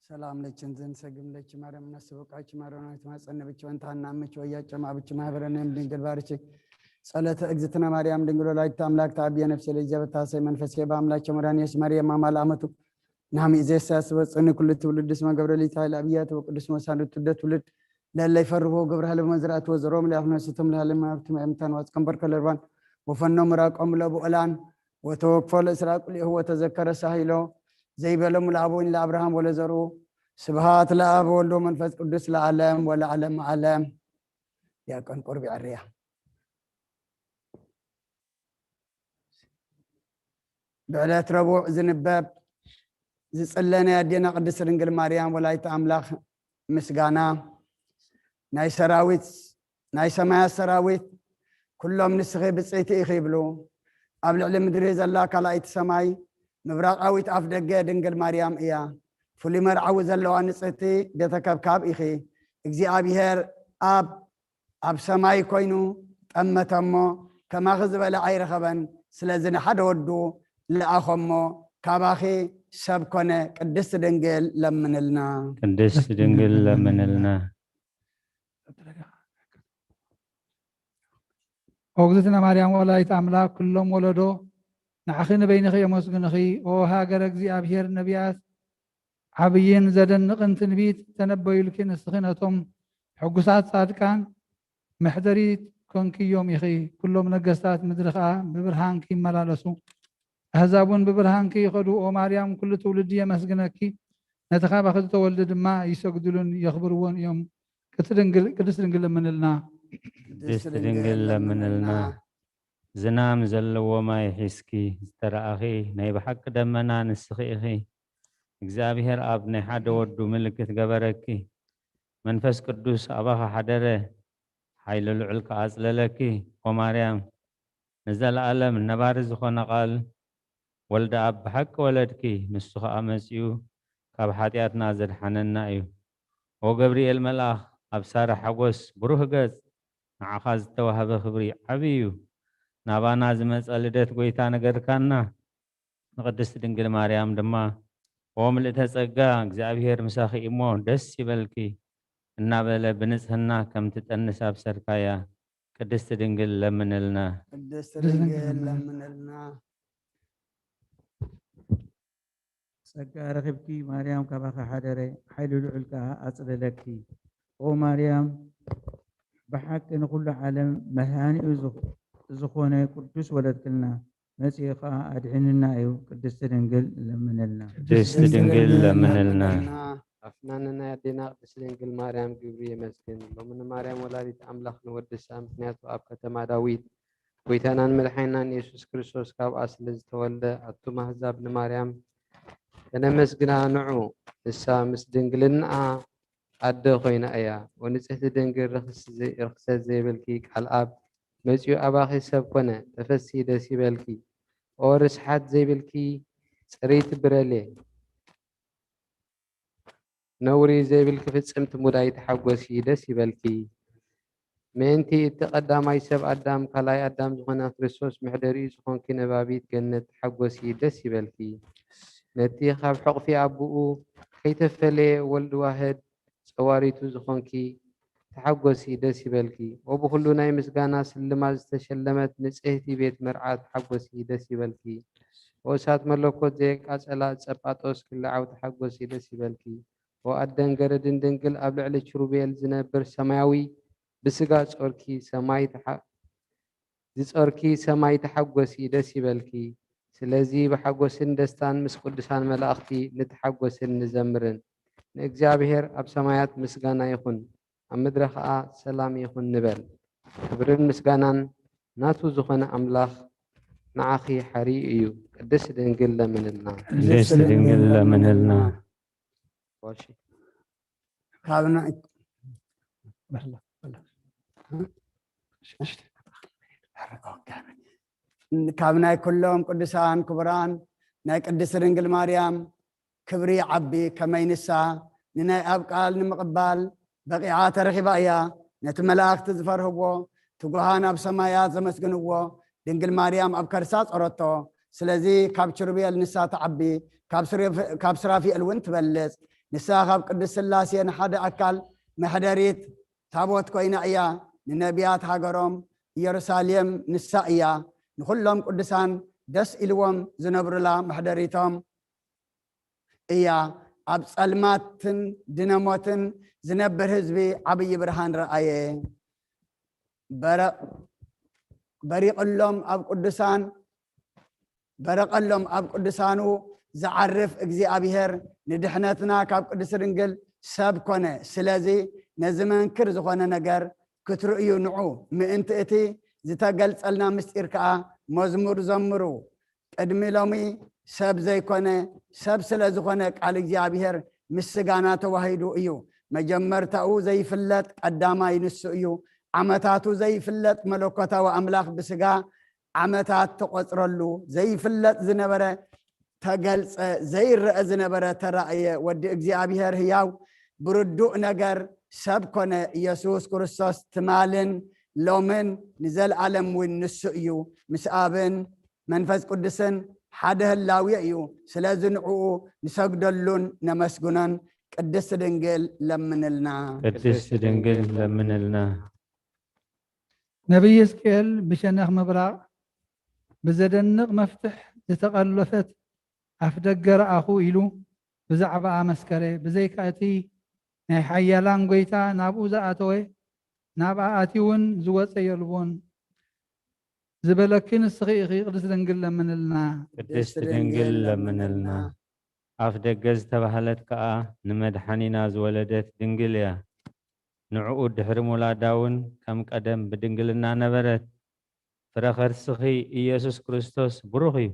ሰላም ለኪ እንዘ ንሰግም ለኪ ማርያም ነስበቃኪ ማርያም ናይት ማጸነ ብቻ ወንታና ምች ወያጨማ ብቻ ማህበረነ ድንግል ባርኪ ጸሎተ እግዝእትነ ማርያም ድንግል ወላዲተ አምላክ ተአብየ ነፍሴ ለእግዚአብሔር ታሰይ መንፈሴ በአምላክ መድኃኒዓለም ኢየሱስ ማርያም አማል አመቱ ናሚ ኢዜሳ ስበጽኒ ኩሉ ትውልድ እስመ ገብረ ሊት ኃይል አብያት ወቅዱስ መሳንዱ ትውልደ ትውልድ ለለ ይፈርሁ ግብረ ኃይል መዝራእት ወዘሮም ለአፍነስቶም ለዓለም ሀብት መእምታን ዋጽቀንበር ከለርባን ወፈኖ ምራቆም ለብዑላን ወተወክፎ ለእስራ ቁሊሁ ወተዘከረ ሳሂሎ ዘይበሎሙ ለአቦይን ለአብርሃም ወለዘርኡ። ስብሃት ለአብ ወወልድ ወመንፈስ ቅዱስ ለዓለም ወለዓለም ዓለም። ዲያቆን ቁርቢ ዕርያ። ብዕለት ረቡዕ ዝንበብ ዝጽለ ናይ ኣዴና ቅድስት ድንግል ማርያም ወላዲተ ኣምላኽ ምስጋና ናይ ሰራዊት ናይ ሰማያት ሰራዊት ኩሎም ንስኺ ብጽይቲ ኢኺ ይብሉ። ኣብ ልዕሊ ምድሪ ዘላ ካልኣይቲ ሰማይ ምብራቓዊት ኣፍ ደገ ድንግል ማርያም እያ። ፍሉይ መርዓዊ ዘለዋ ንጽህቲ ቤተ ከብካብ ኢኺ። እግዚኣብሔር ኣብ ኣብ ሰማይ ኮይኑ ጠመተ እሞ ከማኺ ዝበለ ኣይረኸበን። ስለዚ ንሓደ ወዱ ለኣኸ እሞ ካባኺ ሰብ ኮነ። ቅድስት ድንግል ለምንልና። ቅድስት ድንግል ለምንልና። ኦ እግዝእትነ ማርያም ወላዲት ኣምላክ ኩሎም ወለዶ ንዓኺ ንበይንኺ የመስግንኺ። ኦ ሃገረ እግዚኣብሔር ነቢያት ዓብይን ዘደንቕን ትንቢት ተነበዩልኪ። ንስኺ ነቶም ሕጉሳት ጻድቃን መሕደሪት ኮንክዮም ኢኺ። ኩሎም ነገስታት ምድሪ ኸኣ ብብርሃንኪ ይመላለሱ። ኣህዛብ እውን ብብርሃንኪ ይኸዱ። ኦ ማርያም ኩሉ ትውልዲ የመስግነኪ፣ ነቲ ካባኺ ዝተወልደ ድማ ይሰግድሉን የኽብርዎን እዮም። ቅድስት ድንግል ቅድስት ድንግል ለምንልና። ቅድስት ድንግል ለምንልና። ዝናም ዘለዎ ማይ ሒዝኪ ዝተረኣኺ ናይ ብሓቂ ደመና ንስኺ ኢኺ። እግዚኣብሔር ኣብ ናይ ሓደ ወዱ ምልክት ገበረኪ። መንፈስ ቅዱስ ኣባኺ ሓደረ፣ ሓይሊ ልዑል ከኣ ኣጽለለኪ። ኦ ማርያም፣ ንዘለኣለም ነባሪ ዝኾነ ቃል ወልደ ኣብ ብሓቂ ወለድኪ፣ ንሱ ኸኣ መጺኡ ካብ ሓጢኣትና ዘድሓነና እዩ። ኦ ገብርኤል መልኣኽ፣ ኣብ ሳራ ሓጎስ ብሩህ ገጽ ንዓኻ ዝተዋህበ ክብሪ ዓቢ እዩ። ናባና ዝመጸ ልደት ጐይታ ነገርካና። ንቅድስት ድንግል ማርያም ድማ ኦ ምልእተ ጸጋ እግዚኣብሔር ምሳኺ እሞ ደስ ይበልኪ እናበለ ብንጽህና ከም ትጠንስ ኣብሰርካያ። ቅድስት ድንግል ለምንልና። ቅድስት ድንግል ለምንልና። ጸጋ ረኺብኪ ማርያም ካባኺ ሓደረ፣ ሓይሊ ልዑል ከኣ ኣጽለለኪ። ኦ ማርያም፣ ብሓቂ ንኹሉ ዓለም መድሃኒኡ ዝኾ-፣ ዝኾነ ቅዱስ ወለድክልና፣ መጺኡ ከኣ ኣድሒኑና እዩ። ቅድስቲ ድንግል ለምንልና። ቅድስቲ ድንግል ለምንልና። ኣፍናን ናይ ኣዴና ቅድስቲ ድንግል ማርያም ግብሪ የመስግን። ሎሚ ንማርያም ወላዲት ኣምላኽ ንወድሳ፣ ምኽንያቱ ኣብ ከተማ ዳዊት ጐይታናን መድሓኒናን የሱስ ክርስቶስ ካብኣ ስለ ዝተወልደ፣ ኣቱም ኣህዛብ ንማርያም ተነመስግና ንዑ። ንሳ ምስ ድንግልናኣ ኣደ ኾይና እያ። ወንጽሕቲ ድንግል ርኽስ ዘ-፣ ርኽሰት ዘይብልኪ ቃል ኣብ መጺኡ ኣባኺ ሰብ ኮነ። ተፈሲ ደስ ይበልኪ። ኦ ርስሓት ዘይብልኪ ጽርይቲ ብረሌ። ነውሪ ዘይብልኪ ፍጽምቲ ሙዳይ ተሓጎሲ ደስ ይበልኪ። ምእንቲ እቲ ቀዳማይ ሰብ ኣዳም ካልኣይ ኣዳም ዝኾነ ክርስቶስ መሕደሪኡ ዝኾንኪ ነባቢት ገነት ተሓጎሲ ደስ ይበልኪ። ነቲ ካብ ሕቑፊ ኣቡኡ ከይተፈለየ ወልድ ዋህድ ጸዋሪቱ ዝኾንኪ ተሓጎሲ ደስ ይበልኪ። ኦ ብኹሉ ናይ ምስጋና ስልማት ዝተሸለመት ንጽህቲ ቤት መርዓ ተሓጎሲ ደስ ይበልኪ። ኦ እሳት መለኮት ዘየቃጸላ ጸጳጦስ ክልዓው ተሓጎሲ ደስ ይበልኪ። ኦ ኣደን ገረድን ድንግል ኣብ ልዕሊ ኪሩቤል ዝነብር ሰማያዊ ብስጋ ጾርኪ ሰማይ ተሓ-፣ ዝጾርኪ ሰማይ ተሓጎሲ ደስ ይበልኪ። ስለዚ ብሓጎስን ደስታን ምስ ቅዱሳን መላእኽቲ ንተሓጎስን ንዘምርን። ንእግዚኣብሔር ኣብ ሰማያት ምስጋና ይኹን፣ ኣብ ምድሪ ኸኣ ሰላም ይኹን ንበል። ክብርን ምስጋናን ናቱ ዝኾነ ኣምላኽ ንዓኺ ሓርዩ እዩ። ቅድስት ድንግል ለምንልና። ቅድስት ድንግል ለምንልና። እሺ። ካብ ናይ፣ ካብ ናይ ኩሎም ቅዱሳን ክቡራን ናይ ቅድስት ድንግል ማርያም ክብሪ ይዓቢ። ከመይ ንሳ ንናይ ኣብ ቃል ንምቕባል በቂዓ ተረኺባ እያ። ነቲ መላእኽቲ ዝፈርህዎ፣ ትጉሃን ኣብ ሰማያት ዘመስግንዎ፣ ድንግል ማርያም ኣብ ከርሳ ጾረቶ። ስለዚ ካብ ኪሩቤል ንሳ ትዓቢ፣ ካብ ስሬፍ-፣ ካብ ስራፊኤል እውን ትበልጽ። ንሳ ካብ ቅድስት ሥላሴ ንሓደ ኣካል መሕደሪት ታቦት ኮይና እያ። ንነቢያት ሃገሮም ኢየሩሳሌም ንሳ እያ። ንኹሎም ቅዱሳን ደስ ኢልዎም ዝነብሩላ መሕደሪቶም እያ። ኣብ ጸልማትን ድነሞትን ዝነብር ህዝቢ ዓብዪ ብርሃን ረኣየ። በረ-፣ በሪቕሎም ኣብ ቅዱሳን በረቐሎም ኣብ ቅዱሳኑ ዝዓርፍ እግዚኣብሔር ንድሕነትና ካብ ቅድስት ድንግል ሰብ ኮነ። ስለዚ ነዚ መንክር ዝኾነ ነገር ክትርእዩ ንዑ። ምእንቲ እቲ ዝተገልጸልና ምስጢር ከኣ መዝሙር ዘምሩ። ቅድሚ ሎሚ ሰብ ዘይኮነ፣ ሰብ ስለ ዝኾነ ቃል እግዚኣብሔር ምስ ስጋና ተዋሂዱ እዩ። መጀመርታኡ ዘይፍለጥ ቀዳማይ ንሱ እዩ። ዓመታቱ ዘይፍለጥ መለኮታዊ ኣምላኽ ብስጋ ዓመታት ተቖጽረሉ። ዘይፍለጥ ዝነበረ ተገልጸ፣ ዘይረአ ዝነበረ ተራእየ። ወዲ እግዚኣብሔር ህያው ብርዱእ ነገር ሰብ ኮነ። ኢየሱስ ክርስቶስ ትማልን ሎምን ንዘለዓለም እውን ንሱ እዩ። ምስ ኣብን መንፈስ ቅዱስን ሓደ ህላዌ እዩ። ስለዚ ንዕኡ ንሰግደሉን ነመስግኖን። ቅድስት ድንግል ለምንልና። ቅድስት ድንግል ለምንልና። ነቢይ ሕዝቅኤል ብሸነኽ ምብራቕ ብዘደንቕ መፍትሕ ዝተቐለፈት ኣፍደገ ረኣኹ ኢሉ ብዛዕባኣ መስከረ። ብዘይካ እቲ ናይ ሓያላን ጐይታ ናብኡ ዝኣተወ፣ ናብኣ ኣትዩውን ዝወጸ የልቦን ዝበለኪ ንስኺ ኢኺ። ቅድስት ድንግል ለምንልና። ቅድስት ድንግል ለምንልና። ኣፍ ደገ ዝተባህለት ከኣ ንመድሓኒና ዝወለደት ድንግል እያ። ንዕኡ ድሕሪ ምውላዳ እውን ከም ቀደም ብድንግልና ነበረት። ፍረ ከርስኺ ኢየሱስ ክርስቶስ ብሩኽ እዩ።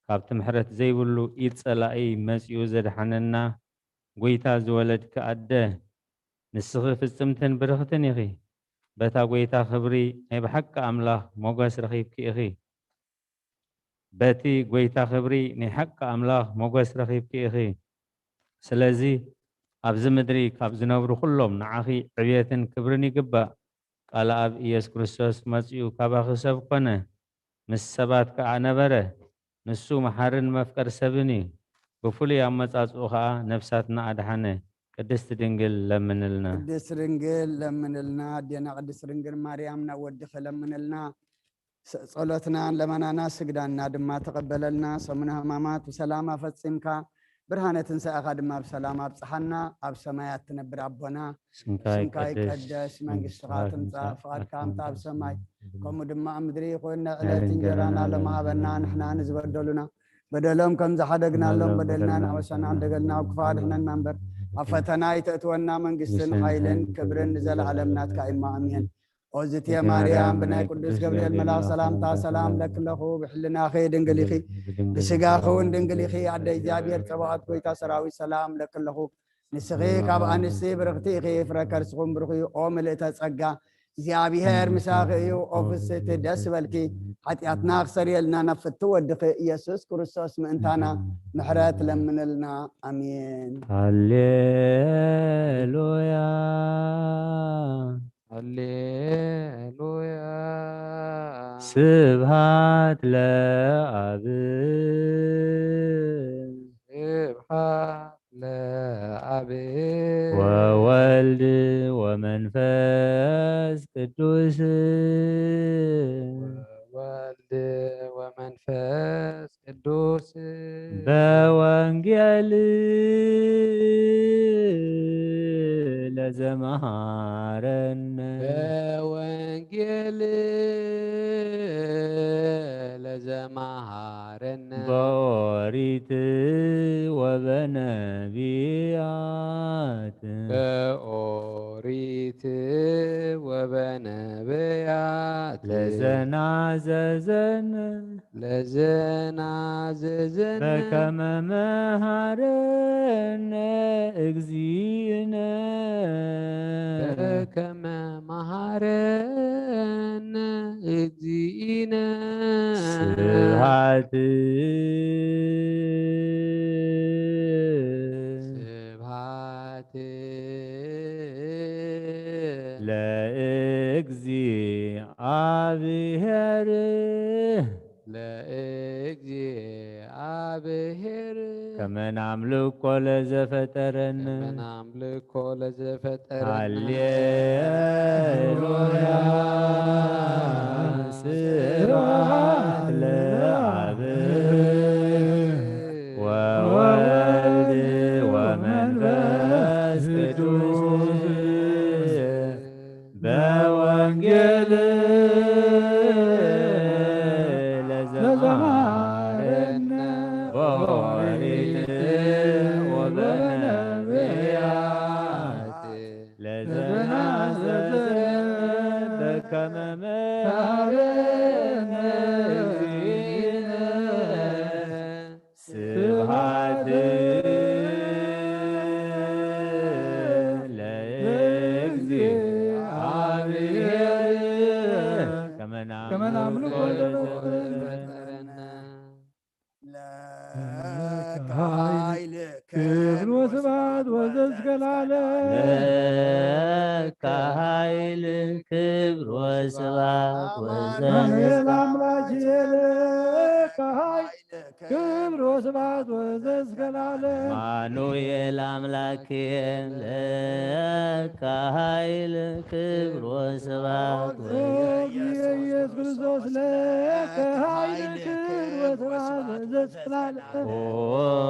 ካብቲ ምሕረት ዘይብሉ ኢድ ጸላኢ መጺኡ ዘድሓነና ጐይታ ዝወለድኪ ኣደ፣ ንስኺ ፍጽምትን ብርኽትን ኢኺ። በታ ጐይታ ክብሪ ናይ ብሓቂ ኣምላኽ ሞገስ ረኺብኪ ኢኺ። በቲ ጐይታ ክብሪ ናይ ሓቂ ኣምላኽ ሞገስ ረኺብኪ ኢኺ። ስለዚ ኣብዚ ምድሪ ካብ ዝነብሩ ኩሎም ንዓኺ ዕብየትን ክብርን ይግባእ። ቃል ኣብ ኢየሱስ ክርስቶስ መጺኡ ካባኺ ሰብ ኮነ፣ ምስ ሰባት ከኣ ነበረ። ንሱ መሓርን መፍቀር ሰብን እዩ። ብፍሉይ ኣመጻጽኡ ከኣ ነፍሳትና ኣድሓነ። ቅድስት ድንግል ለምንልና። ቅድስት ድንግል ለምንልና። ኣዴና ቅድስት ድንግል ማርያም ናብ ወድኺ ለምንልና። ስ-፣ ጸሎትናን ለመናና ስግዳና ድማ ተቐበለልና። ሰሙነ ሕማማት ብሰላም ኣፈጺምካ፣ ብርሃነ ትንሳኤኻ ድማ ብሰላም ኣብጽሓና። ኣብ ሰማያት ትነብር ኣቦና፣ ስምካ ስምካ ይቀደስ፣ ይቀደስ፣ መንግስትኻ መንግስትኻ ትምጻእ፣ ትምጻእ፣ ፍቓድካ ፍቓድካ ከምቲ ኣብ ከምቲ ኣብ ሰማይ ሰማይ ከምኡ ድማ ኣብ ምድሪ ይኹን። ናይ ዕለት ዕለት እንጀራና እንጀራና ሎም ሃበና፣ ሎም ንሕና ንዝበደሉና በደሎም ከም ዝሓደግናሎም በደልና ንሕወሰና፣ ንሕወሰና፣ ንደገልና ኣብ ክፉእ ኣድሕነና እምበር፣ ኣብ ፈተና ኣይተእትወና። መንግስትን መንግስትን ሓይልን ሓይልን ክብርን ክብርን ንዘለዓለም ንዘለዓለም ናትካ እዩ። ኣሜን። ኦዝትየ ማርያም፣ ብናይ ቅዱስ ገብርኤል መልኣኽ ሰላምታ ሰላም ለኪ ኣለኹ። ብሕልናኺ ድንግል ኢኺ፣ ብስጋኺ እውን ድንግል ኢኺ። ኣደ እግዚኣብሔር ጸባኦት፣ ጐይታ ሰራዊት፣ ሰላም ለኪ ኣለኹ። ንስኺ ካብ ኣንስቲ ብርኽቲ ኢኺ፣ ፍረ ከርስኹም ብሩኽ እዩ። ኦ ምልእተ ጸጋ፣ እግዚኣብሔር ምሳኺ እዩ። ኦ ፍስሕቲ፣ ደስ በልኪ፣ ሓጢኣትና ክሰርየልና ናብ ፍቱ ወድኺ ኢየሱስ ክርስቶስ ምእንታና ምሕረት ለምንልና። ኣሜን። ሃሌሉያ። ሃሌሉያ። ስብሃት ለኣብ። ስብሃት ለኣብ። ወወልድ ወመንፈስ ቅዱስ። ወወልድ ወመንፈስ ቅዱስ። በወንጌል ለዘመሃረነ። በወንጌል ለዘመሃረነ። በኦሪት ወበነቢያት። በኦሪት ወበነቢያት። ለዘናዘዘነ። ለዘናዘዘነ። በከመ መሃረነ እግዚእነ። በከመ መሃረነ እግዚእነ። ስብሃት። ስብሃት። ለእግዚኣብሔር። ለእግዚኣ ለእግዚአብሔር ከመ ናምልኮ ለዘፈጠረነ ከመ ናምልኮ ለዘፈጠረነ። ሃሌሉያ ስብሐት ለአብ ወወልድ ወመንፈስ ቅዱስ በወንጌል ለዘማረነ በኦሪት ወበነቢያት ለዘናዘዘ በከመ መሃረነ እግዚእነ ስብሐት ለእግዚአብሔር ከመ ናምልኮ ለዘፈጠረነ። ለከ ኃይል ክብር ወስብሐት ወዘእስከ ለዓለም። ለከ ኃይል ክብር ወስብሐት ወዘእስከ አማኑኤል አምላኬ ለከ ኃይል ክብር ወስብሐት ወዘእስከ ለዓለም። አማኑኤል አምላኬ ለከ ኃይል ክብር ወስብሐት ኦ ኢየሱስ ክርስቶስ ለከ ኃይል ክብር ወስብሐት ወዘእስከ ለዓለም። ኦ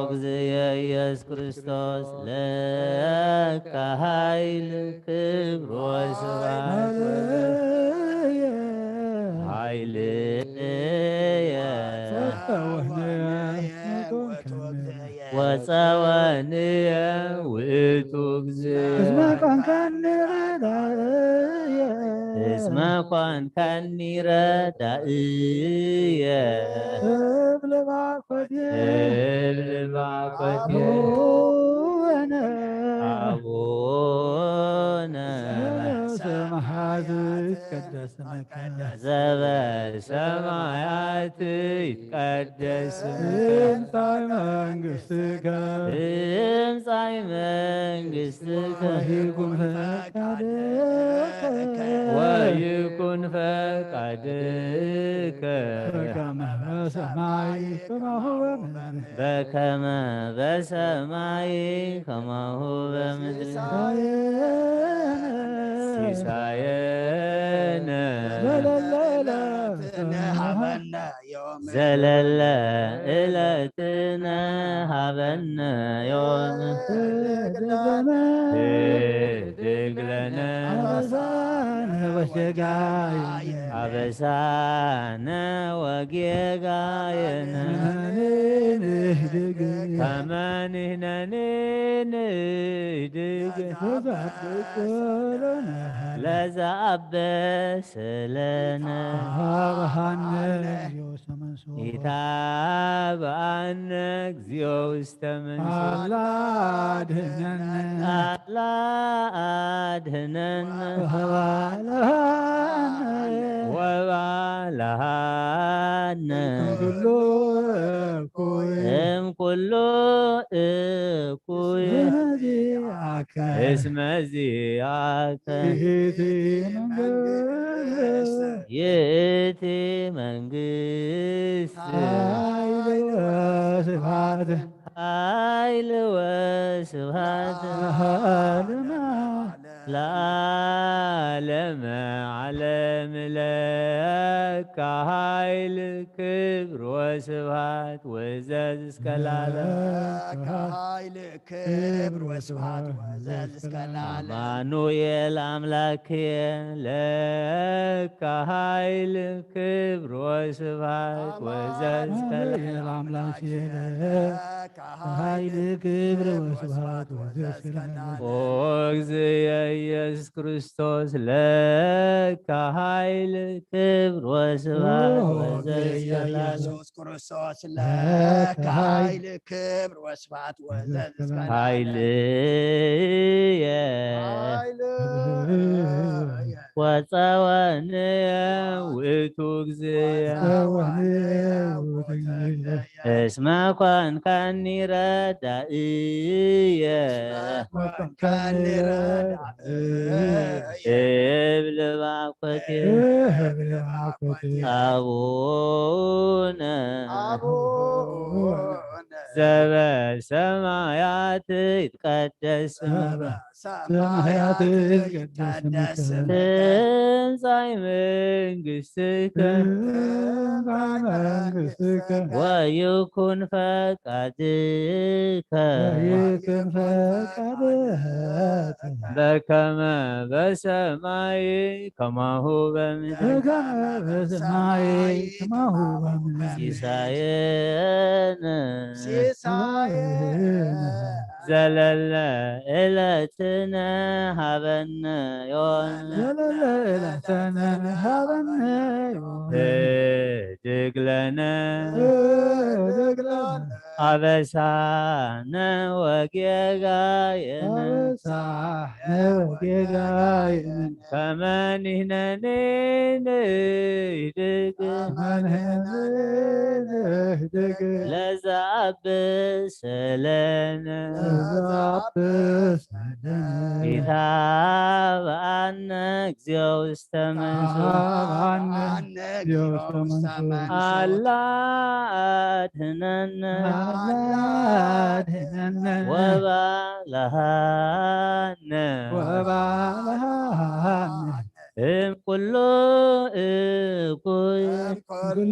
እግዚእ ኢየሱስ ክርስቶስ ለከ ኃይል ክብር ወስብሐት ወዘእስከ ኃይልየ ወጸወንየ ውእቱ እግዚእ እስመ ኮንካኒ ረዳእየ እስመ ኮንካኒ ረዳእየ እብል ባኮቴ እብል ባኮቴ አቡነ አቡነ ዘበሰማያት ይትቀደስ ስምከ ዘበሰማያት ይትቀደስ ስምከ ትምጻእ መንግሥትከ ትምጻእ መንግሥትከ ወይኩን ፈቃድከ ወይኩን ፈቃድከ በከመ በሰማይ ከማሁ በምድር በከመ በሰማይ ከማሁ በምድር ሲሳየነ ሲሳየነ ዘለለ ዕለትነ ሃበነ ዮም ዘለለ ዕለትነ ሃበነ ዮም ህድግ ለነ ህድግ ለነ አበሳነ ወጌጋየነ አበሳነ ወጌጋየነ ንህነኒ ንህድግ ከመ ንሕነኒ ንህድግ ለዘአበሰ ለነ ለዘአበሰ ለነ ኢታብአነ እግዚኦ ውስተ መንሱት ኢታብአነ እግዚኦ ውስተ መንሱት አላ አድህነነ አላ አድህነነ ወባልሃነ ወባልሃነ እምኩሉ እኩይ እምኩሉ እኩይ እስመ ዚአከ እስመ ዚአከ ይእቲ መንግስት ይእቲ መንግስት ኃይል ወስብሐት ኃይል ወስብሐት ለዓለመ ለዓለመ ዓለም ለከ ኃይል ክብር ወስብሐት ወዘዝ እስከ ለዓለም ለከ ኃይል ክብር ወስብሐት ወዘዝ እስከ ለዓለም አማኑኤል አምላኬ ለከ ኃይል ክብር ወስብሐት ወዘዝ እስከ ለዓለም አምላኬ ለከ ኃይል ክብር ወስብሐት ወዘዝ እስከ ለዓለም ኦ እግዚእ ኢየሱስ ክርስቶስ ለከ ኃይል ክብር ወስብሐት ኦ ወዘዝ እስከ ለዓለም ኢየሱስ ክርስቶስ ለከ ኃይል ክብር ወስብሐት ወዘዝ እስከ ለዓለም ኃይልየ ኃይልየ ወጸወንየ ውእቱ እግዚእ ወጸወንየ ውእቱ እግዚእ እስመ ኮንካኒ ረዳእየ እስመ ኮንካኒ ረዳእየ እብል ባኮቴ እብል ባኮቴ አቡነ አቡነ ዘበሰማያት ይትቀደስ ስምከ። ሰማያት ይትቀደስ ስምከ። ትምጻእ መንግስትከ። ትምጻእ መንግስትከ። ወይኩን ፈቃድከ። ወይኩን ፈቃድከ። በከመ በሰማይ ከማሁ በምድር። በከመ በሰማይ ከማሁ በምድር። ሲሳየነ። ሲሳየነ። ዘለለ ዕለትነ ሀበነ ዮም። ዘለለ ዕለትነ ሀበነ ዮም። ህድግ ለነ። ህድግ ለነ። አበሳነ ወጌጋየነ። አበሳነ ወጌጋየነ። ከመ ንሕነኒ ንህድግ። ከመ ንሕነኒ ንህድግ። ለዘአብሰለነ። ለዘአብሰለነ። ኢታብአነ እግዚኦ ውስተ መንሱት። ኢታብአነ እግዚኦ ውስተ መንሱት። አላ አድህነነ። አላ አድህነነ። ወባልሐነ። ወባልሐነ። እም ኩሉ እኩይ። እም ኩሉ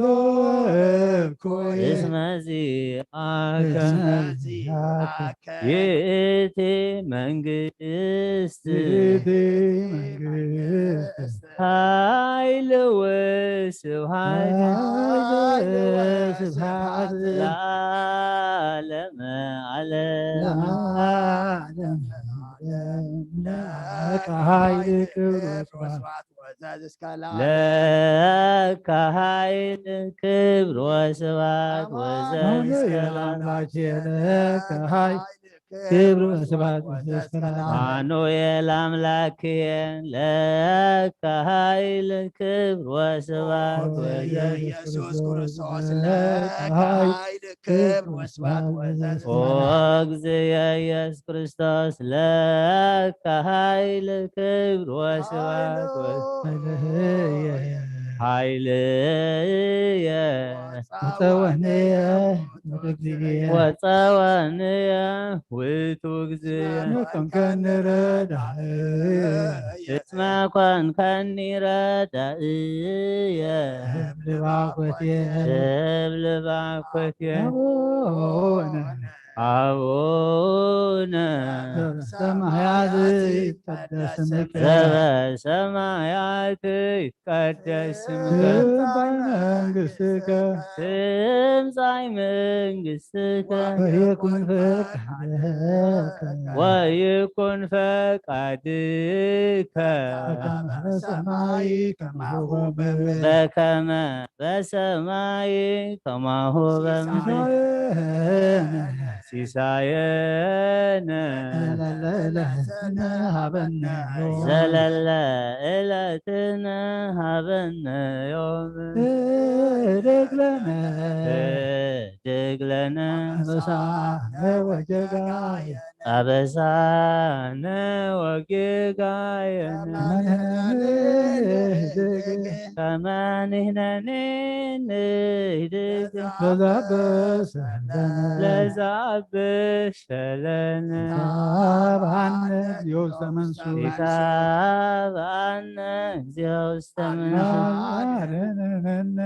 እኩይ። እስመ ዚአከ። እስመ ዚአከ። ይእቲ መንግስት። ይእቲ መንግስት። ኃይል ወስብሐት። ኃይል ወስብሐት። ለዓለመ ዓለም። ለዓለመ ዓለም። ለከ ኃይል ክብር ወስብሐት። ወስብሐት ወዘዝ እስከ ለከ ኃይል ክብር ወስብሐት ወዘዝ እስከ አሜን። አምላኬ ለከ ኃይል ክብር ወስብሐት ወዘዝ እስከ ለዓለም። አማኑኤል አምላክየ ለከ ኃይል ክብር ወስብሐት ወዘዝ ኢየሱስ ክርስቶስ ለከ ኃይል ክብር ወስብሐት ወዘዝ ኦ እግዚእ ኢየሱስ ክርስቶስ ለከ ኃይል ክብር ወስብሐት ወ- ኃይልየ ኃይልየ ወፀወንየ ወእግዚእየ ወፀወንየ ውእቱ እግዚእየ መኮንከኒ ረዳእየ እስመ ኮንከኒ ረዳእየ እብል ባኮትየ እብል ባኮትየ አቡነ አቡነ ሰማያት ይትቀደስ ስምከ ዘበሰማያት ይትቀደስ ስምከ ትምጻእ መንግስትከ ትምጻእ መንግስትከ ወይኩን ፈቃድከ ወይኩን ፈቃድከ በከመ በሰማይ ከማሁ በምድር። በከመ በሰማይ ከማሁ በምድር። ሲሳየነ ሲሳየነ ዘለለ ዕለትነ ሀበነ ዮም። ዘለለ ዕለትነ ሀበነ ዮም። ህድግ ለነ ህድግ ለነ አበሳነ ወጌጋየነ አበሳነ ወጌጋየነ ከመ ንሕነኒ ንህድግ ከመ ንሕነኒ ንህድግ ለዘበሰለነ ለዘበሰለነ ኢታብአነ እግዚኦ ውስተ መንሱት ኢታብአነ እግዚኦ ውስተ መንሱት አድህነነ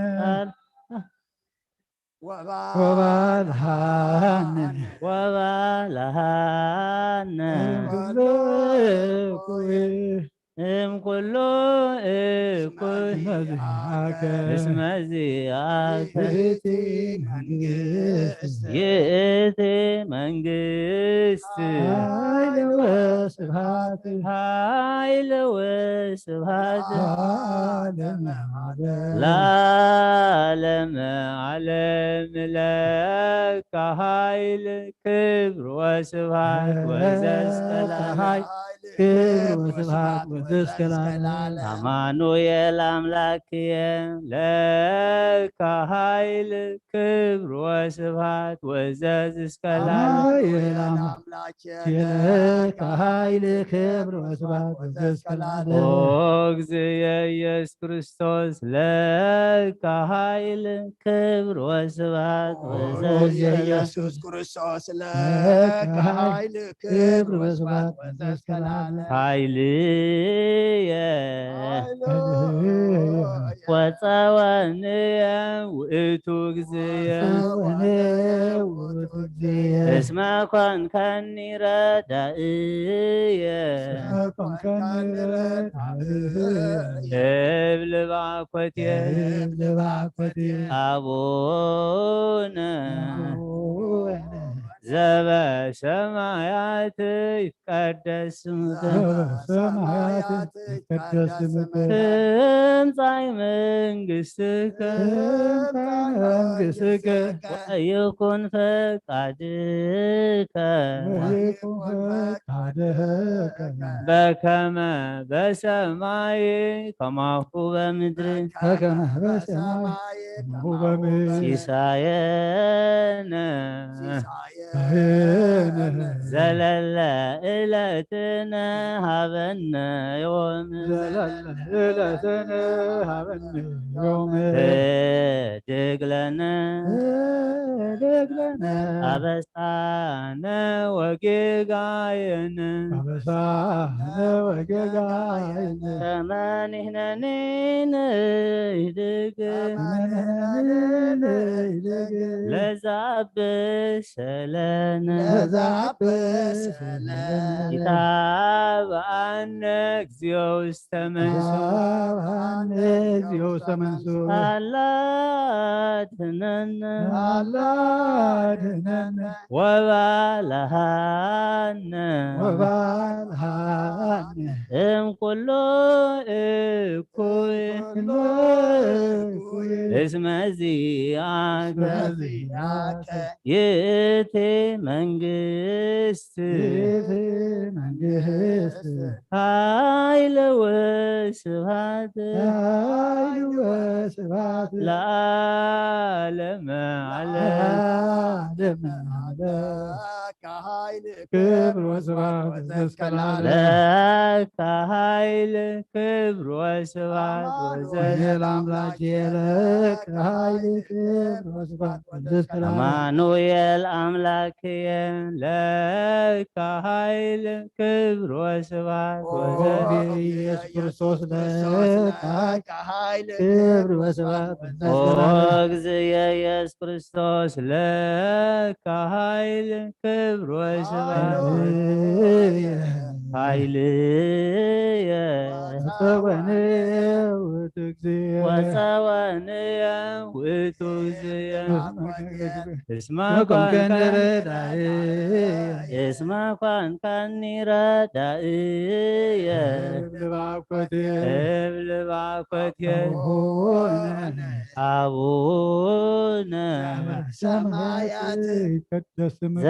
ወባ ወባልሐነ ወባልሐነ እምኩሉ እኩይ እምኩሉ እኩይ መዚአከ እስመ ዚአከ ይእቲ መንግስት ይእቲ መንግስት ኃይል ወስብሐት ኃይል ወስብሐት ለዓለመ ዓለም። ለዓለመ ዓለም። ለከ ኃይል ክብር ወስብሐት ወዘዝተላለ ኃይል ክብር ወስብሐት ወዘእስከ ለዓለም። አማኑኤል አምላክየ ለከ ኃይል ክብር ወስብሐት ወዘእስከ ለዓለም። አማኑኤል አምላክየ ለከ ኃይል ክብር ወስብሐት ወዘእስከ ለዓለም። ኦ እግዚእየ ኢየሱስ ክርስቶስ ለከ ኃይል ክብር ወስብሐት ወዘእስከ ለዓለም። ኢየሱስ ክርስቶስ ለከ ኃይል ክብር ወስብሐት ወዘእስከ ለዓለም። ኃይልየ ወጸወንየ ውእቱ እግዚእየ። እስመ ኮንከኒ ረዳእየ። እብል ባኮቴ። አቡነ ዘበሰማያት ይትቀደስ ስምከ። ሰማያት ይትቀደስ ስምከ። ትምጻእ መንግስትከ። ትምጻእ መንግስትከ። ወይኩን ፈቃድከ። ወይኩን ፈቃድከ። በከመ በሰማይ ከማሁ በምድር። በከመ በሰማይ ከማሁ በምድር። ሲሳየነ ዘለለ ዕለትነ ሀበነ ዮም። ዘለለ ዕለትነ ሀበነ ዮም። ህድግ ለነ ህድግ ለነ አበሳነ ወጌጋየነ። አበሳነ ወጌጋየነ። ከመ ንሕነኒ ንህድግ ከመ ንሕነኒ ንህድግ ለዘአብስ ለነ ለዘአብስ ለነ ይትሃበነ እግዚኦ ውስተ መንሱ። ይትሃበነ እግዚኦ ውስተ መንሱ። አላ አድነነ። አላ አድነነ። ወባልሃነ። ወባልሃነ። እምኩሉ እኩይ። ኩሎ እኩይ። እስመ ዚአከ እስመ ዚአከ ይእቲ መንግስት። ይእቲ መንግስት። ኃይለ ወስብሐት። ኃይለ ወስብሐት። ለዓለመ ዓለም። ለዓለመ ዓለም። ለከ ኃይል ክብር ወስብሐት ወዘእስከ ለዓለም። ለከ ኃይል ክብር ወስብሐት ወዘእስከ ወይል አምላክ ለከ ኃይል ክብር ወስብሐት ወዘእስከ ለዓለም። አማኑኤል አምላክየ ለከ ኃይል ክብር ወስብሐት ኦ ወዘእስከ ኢየሱስ ክርስቶስ ለከ ኃይል ክብር ወስብሐት ወዘእስከ ኦ ለዓለም። እግዚእየ ኢየሱስ ክርስቶስ ለከ ኃይል ክብር ወስብሐት ሃሌሉያ። ኃይልየ ወጸወንየ ውእቱ እግዚእየ። ወጸወንየ ውእቱ እግዚእየ። እስመ ኮንከኒ ረዳእየ። እስመ ኮንከኒ ረዳእየ። እብል ባኮቴ። እብል ባኮቴ። አቡነ አቡነ ሰማያት ይትቀደስ ስምከ።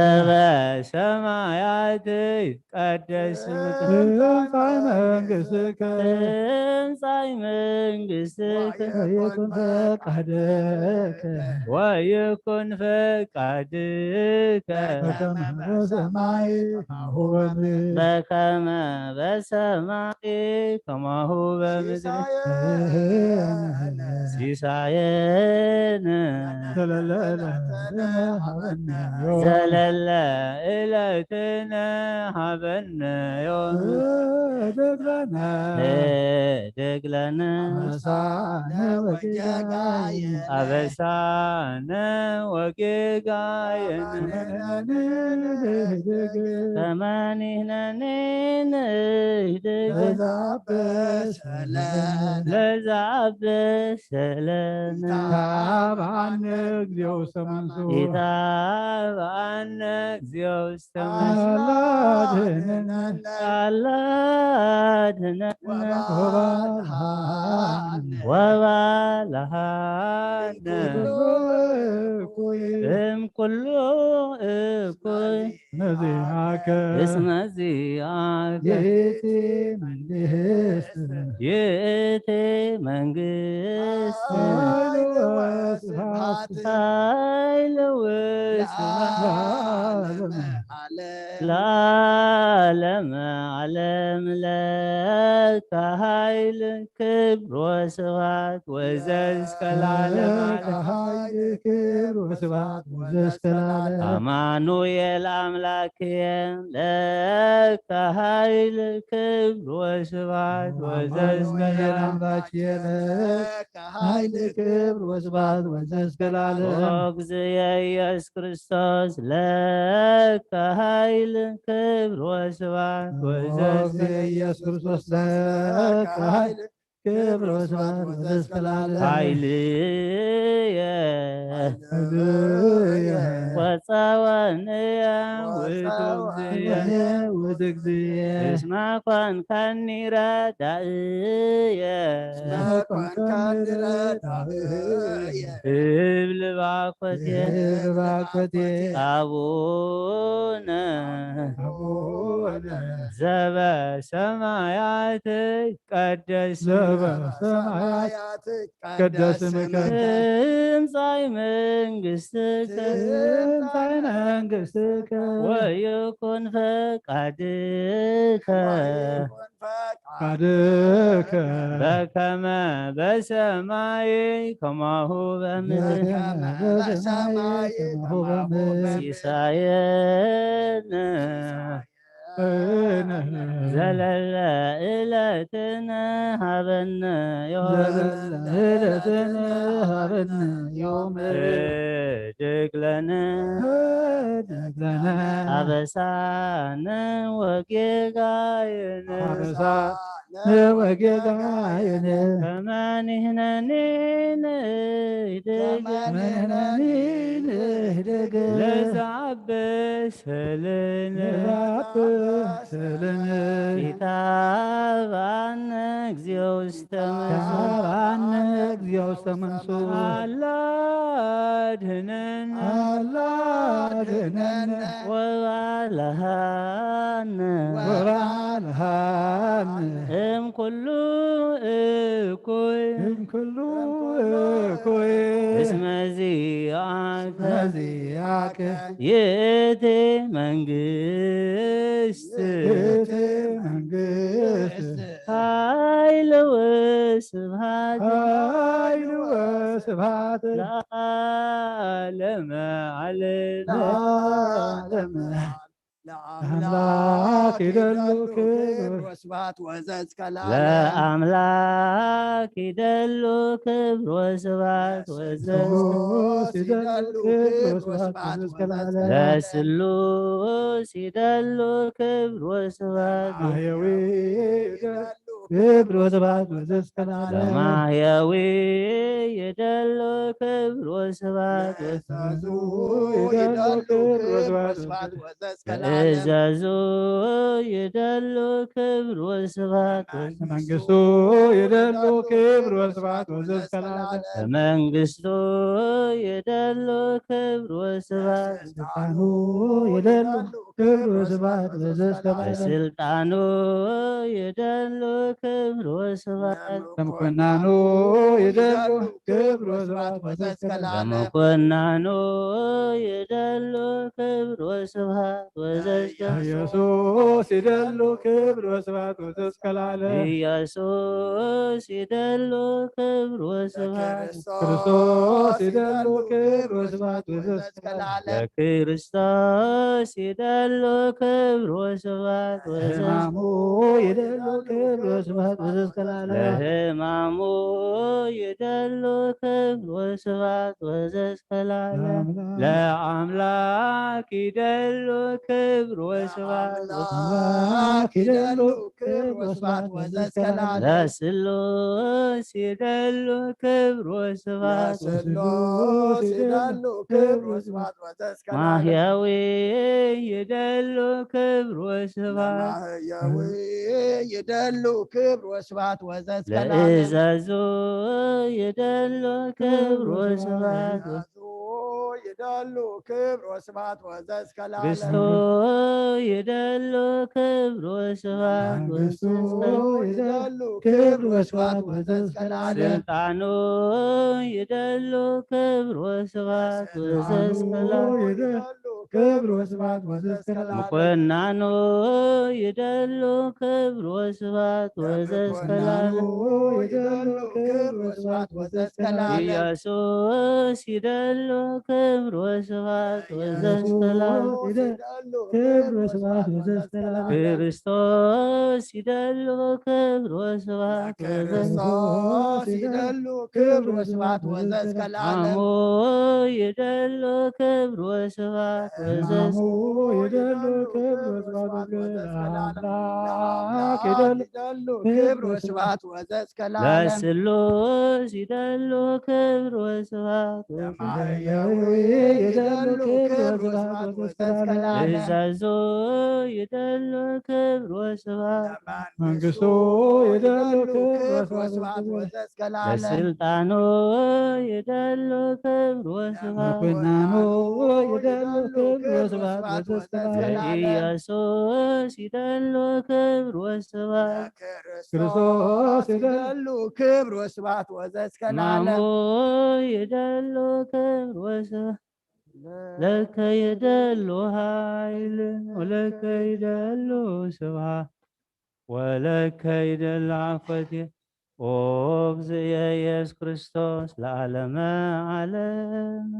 ዘበሰማያት ይትቀደስ ስምከ። ትምጻእ መንግስትከ። ትምጻእ መንግስትከ። ወይኩን ፈቃድከ። ወይኩን ፈቃድከ። በከመ በሰማይ ከማሁ በምድር። በከመ በሰማይ ከማሁ በምድር። ሲሳየነ ሲሳየነ ዘለለ ዕለትነ ሀበነ ዮም። ዘለለ ዕለትነ ሀበነ ዮም። ህድግ ለነ ህድግ ለነ አበሳነ ወጌጋየነ። አበሳነ ወጌጋየነ። ከመ ንሕነኒ ንህድግ ለዘአበሰ ለነ። ለዘአበሰ ለነ። ይትሃበነ እግዚኦ ውስተ መንሱ። ይትሃበነ እግዚኦ ውስተ መንሱ። አላ አድህነነ። አላ አድህነነ። ወባልሃነ። ወባልሃነ። እምኩሉ እኩይ። እምኩሉ እኩይ። እስመ ዚአከ። እስመ ዚአከ። ይእቲ መንግስት ኃይል ወስብሐት ኃይል ወስብሐት ለዓለመ ዓለም። ለዓለመ ዓለም ለከ ኃይል ክብር ወስብሐት ወዘእስከ ለዓለም ለከ ኃይል ክብር ወስብሐት ወዘእስከ ለዓለም። አማኑኤል አምላክየ ለከ ኃይል ክብር ወስብሐት ወዘእስከ አማኑኤል ለዓለም። አምላክየ ለከ ኃይል ክብር ወስብሐት ወዘእስከ ለዓለም። ኦ እግዚእየ ኢየሱስ ክርስቶስ ለከ ኃይል ክብር ወስብሐት ኦ ወዘእስከ እግዚእየ ኢየሱስ ክርስቶስ ለከ ኃይል ክብር ወስብሐት ወዘእስከ ለዓለም። ኃይልየ ኃይልየ ወጸወንየ ውእቱ እግዚእየ ወጸወንየ ውእቱ እግዚእየ እስመ ኮንካኒ ረዳእየ እስመ ኮንካኒ ረዳእየ እብል ባኮቴ እብል ባኮቴ አቡነ አቡነ ዘበሰማያት ይትቀደስ ዘበሰማያት ይትቀደስ ስምከ ትምጻእ መንግስትከ ትምጻእ መንግስትከ ወይኩን ፈቃድከ ወይኩን ፈቃድከ በከመ በሰማይ ከማሁ በምድር በከመ በሰማይ ከማሁ በምድር ሲሳየነ ዘለለ ዕለትነ ሀበነ ዮም ዘለለ ዕለትነ ሀበነ ዮም ህድግ ለነ ህድግ ለነ አበሳነ ወጌጋየነ አበሳነ ወጌጋየነ ከመ ንሕነኒ ንህድግ ከመ ንሕነኒ ንህድግ ለዘአበሰ ለነ ለዘአበሰ ለነ ኢታብአነ እግዚኦ ውስተ መንሱት ኢታብአነ እግዚኦ ውስተ መንሱት አላ አድህነነ አላ አድህነነ ወባልሃነ ወባልሃነ እምኩሉ እኩይ እምኩሉ እኩይ እስመ ዚአከ እስመ ዚአከ ይእቲ መንግስት ይእቲ መንግስት ኃይል ወስብሐት ኃይል ወስብሐት ለዓለመ ዓለም ለዓለመ ለአምላክ ይደሉ ክብር ወስብሐት ወዘእስከ ለዓለም። ለአምላክ ይደሉ ክብር ወስብሐት ወዘእስከ ለስሉስ ይደሉ ክብር ወስብሐት ወዘእስከ ለዓለም። ለስሉስ ይደሉ ክብር ወስብሐት ለማህየዊ ይደሉ ክብር ወስብሐት ወዘእስከ ለዓለም። ለማህየዊ ይደሉ ክብር ወስብሐት ወዘእስከ ለዓለም። ይደሉ ክብር ወስብሐት ወዘእስከ ለዓለም። እዘዙ ይደሉ ክብር ወስብሐት ወዘእስከ ለዓለም። መንግስቱ ይደሉ ክብር ወስብሐት ወዘእስከ ለዓለም። መንግስቱ ይደሉ ክብር ወስብሐት ስልጣኑ ይደሉ ክብር ወስብሐት ወዘእስከ ለዓለም። ስልጣኑ ይደሉ ክብር ወስብሐት ለምኮናኑ ይደሉ ክብር ወስብሐት ወዘእስከ ለዓለም። ለምኮናኑ ይደሉ ክብር ወስብሐት ወዘእስከ ኢየሱስ ይደሉ ክብር ወስብሐት ወዘእስከ ለዓለም። ኢየሱስ ይደሉ ክብር ወስብሐት ክርስቶስ ይደሉ ክብር ወስብሐት ወዘእስከ ለዓለም። ለክርስቶስ ይደሉ ክብር ወስብሐት ወዘእስከ ለሕማሙ ይደሉ ክብር ወስብሐት ወዘእስከ ለዓለም። ለሕማሙ ይደሉ ክብር ወስብሐት ወዘእስከ ለዓለም። ለአምላክ ይደሉ ክብር ወስብሐት ለአምላክ ይደሉ ክብር ወስብሐት ወዘእስከ ለዓለም። ለስሉስ ይደሉ ክብር ወስብሐት ለስሉስ ይደሉ ክብር ወስብሐት ወዘእስከ ለዓለም። ማህያዊ ይደሉ ክብር ወስብሐት ለማህያዊ ይደሉ ክብር ወስብሐት ወዘእስከ ለዓለም። ለእዘዙ ይደሉ ክብር ወስብሐት ለእዘዙ ይደሉ ክብር ወስብሐት ወዘእስከ ለዓለም። መንግስቶ ይደሉ ክብር ወስብሐት መንግስቱ ወዘእስከ ለዓለም። ይደሉ ክብር ወስብሐት ወዘእስከ ለዓለም። ስልጣኑ ይደሉ ክብር ወስብሐት ወዘእስከ ለዓለም። ይደሉ ክብር ወስብሐት ወዘእስከ ለዓለም። ምኮናኑ ይደሉ ክብር ወስብሐት ወዘእስከ ለዓለም። ይደሉ ክብር ወስብሐት ወዘእስከ ለዓለም። ኢየሱስ ይደሉ ክብር ወስብሐት ወዘእስከ ለዓለም። ይደሉ ክብር ወስብሐት ወዘእስከ ለዓለም። ክርስቶስ ይደሉ ክብር ወስብሐት ወዘእስከ ክርስቶስ ይደሉ ክብር ወስብሐት ወዘእስከ ለዓለም። አሞ ይደሉ ክብር ወስብሐት ወዘእስከ ይደሉ ክብር ወስብሐት ወዘእስከ ለዓለም። ይደሉ ክብር ወስብሐት ወዘእስከ ለዓለም። ለስሉስ ይደሉ ክብር ወስብሐት ወዘእስከ ሰማያዊ ይደሉ ክብር ወስብሐት ወዘእስከ ለዓለም። እዘዙ ይደሉ ክብር ወስብሐት መንግስቱ ይደሉ ክብር ወስብሐት ወዘእስከ ለዓለም። ለስልጣኑ ይደሉ ክብር ወስብሐት መኮንኑ ይደሉ ክብር ወስብሐት ወዘእስከ ለዓለም። ኢየሱስ ይደሉ ክብር ወስብሐት ክርስቶስ ይደሉ ክብር ወስብሐት ወዘእስከ ለዓለም። ማሙ ይደሉ ክብር ወስብሐት ለከ ይደሉ ኃይል ወለከ ይደሉ ስብሐት ወለከ ይደሉ ዓፈት ኦ እግዝእየ ኢየሱስ ክርስቶስ ለዓለመ ዓለም።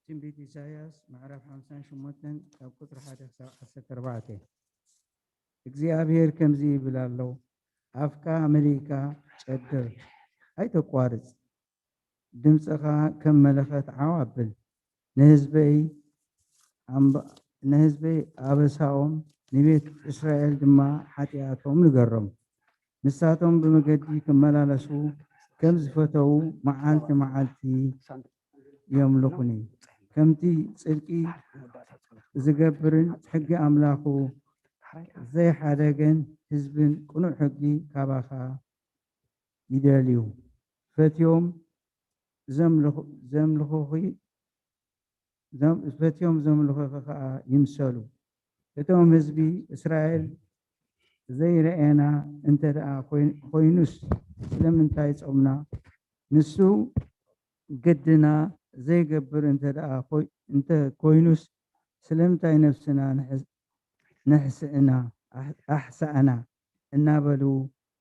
ትንቢት ኢሳይያስ ምዕራፍ ሓምሳን ሸሞንተን ካብ ቁጽሪ ሓደ ክሳብ ዓሰርተ ኣርባዕተ። እግዚኣብሔር ከምዚ ይብል ኣሎ፣ ኣፍካ መሊእካ ጨድር፣ ኣይተቋርጽ። ድምፅኻ ከም መለኸት ዓው ኣብል። ንህዝበይ ኣምባ- ንህዝበይ ኣበሳኦም፣ ንቤት እስራኤል ድማ ሓጢኣቶም ንገሮም። ንሳቶም ብመገዲ ክመላለሱ ከም ዝፈተዉ መዓልቲ መዓልቲ የምልኹኒ። ከምቲ ጽድቂ ዝገብርን ሕጊ ኣምላኹ ዘይሓደገን ህዝብን ቅኑዕ ሕጊ ካባኻ ይደልዩ። ፈትዮም ዘምልኹ- ዘምልኹኺ- ዘም- ፈትዮም ዘምልኹኺ ኸዓ ይምሰሉ። እቶም ህዝቢ እስራኤል ዘይረኣየና እንተ ደኣ ኮይን- ኮይኑስ ስለምንታይ ጾምና? ንሱ ግድና ዘይገብር እንተ ደኣ ኮይ- እንተ ኮይኑስ ስለምንታይ ነፍስና ንሕስ- ነሕስእና ኣሕ- ኣሕሳእና? እናበሉ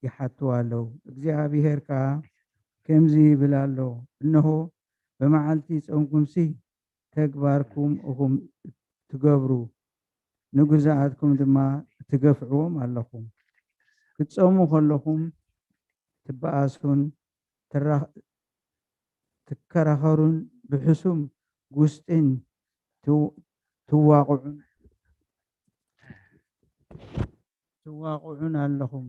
ይሓትዋ ኣለዉ። እግዚኣብሄር ከኣ ከምዚ ይብል ኣሎ፣ እንሆ ብመዓልቲ ጾምኩምሲ ተግባርኩም ኢኹም ትገብሩ፣ ንግዙኣትኩም ድማ ትገፍዕዎም ኣለኹም። ክትጾሙ ከለኹም ትበኣሱን ትራ- ትከራኸሩን ብሕሱም ጉስጢን ትው- ትዋቕዑን ትዋቕዑን ኣለኹም።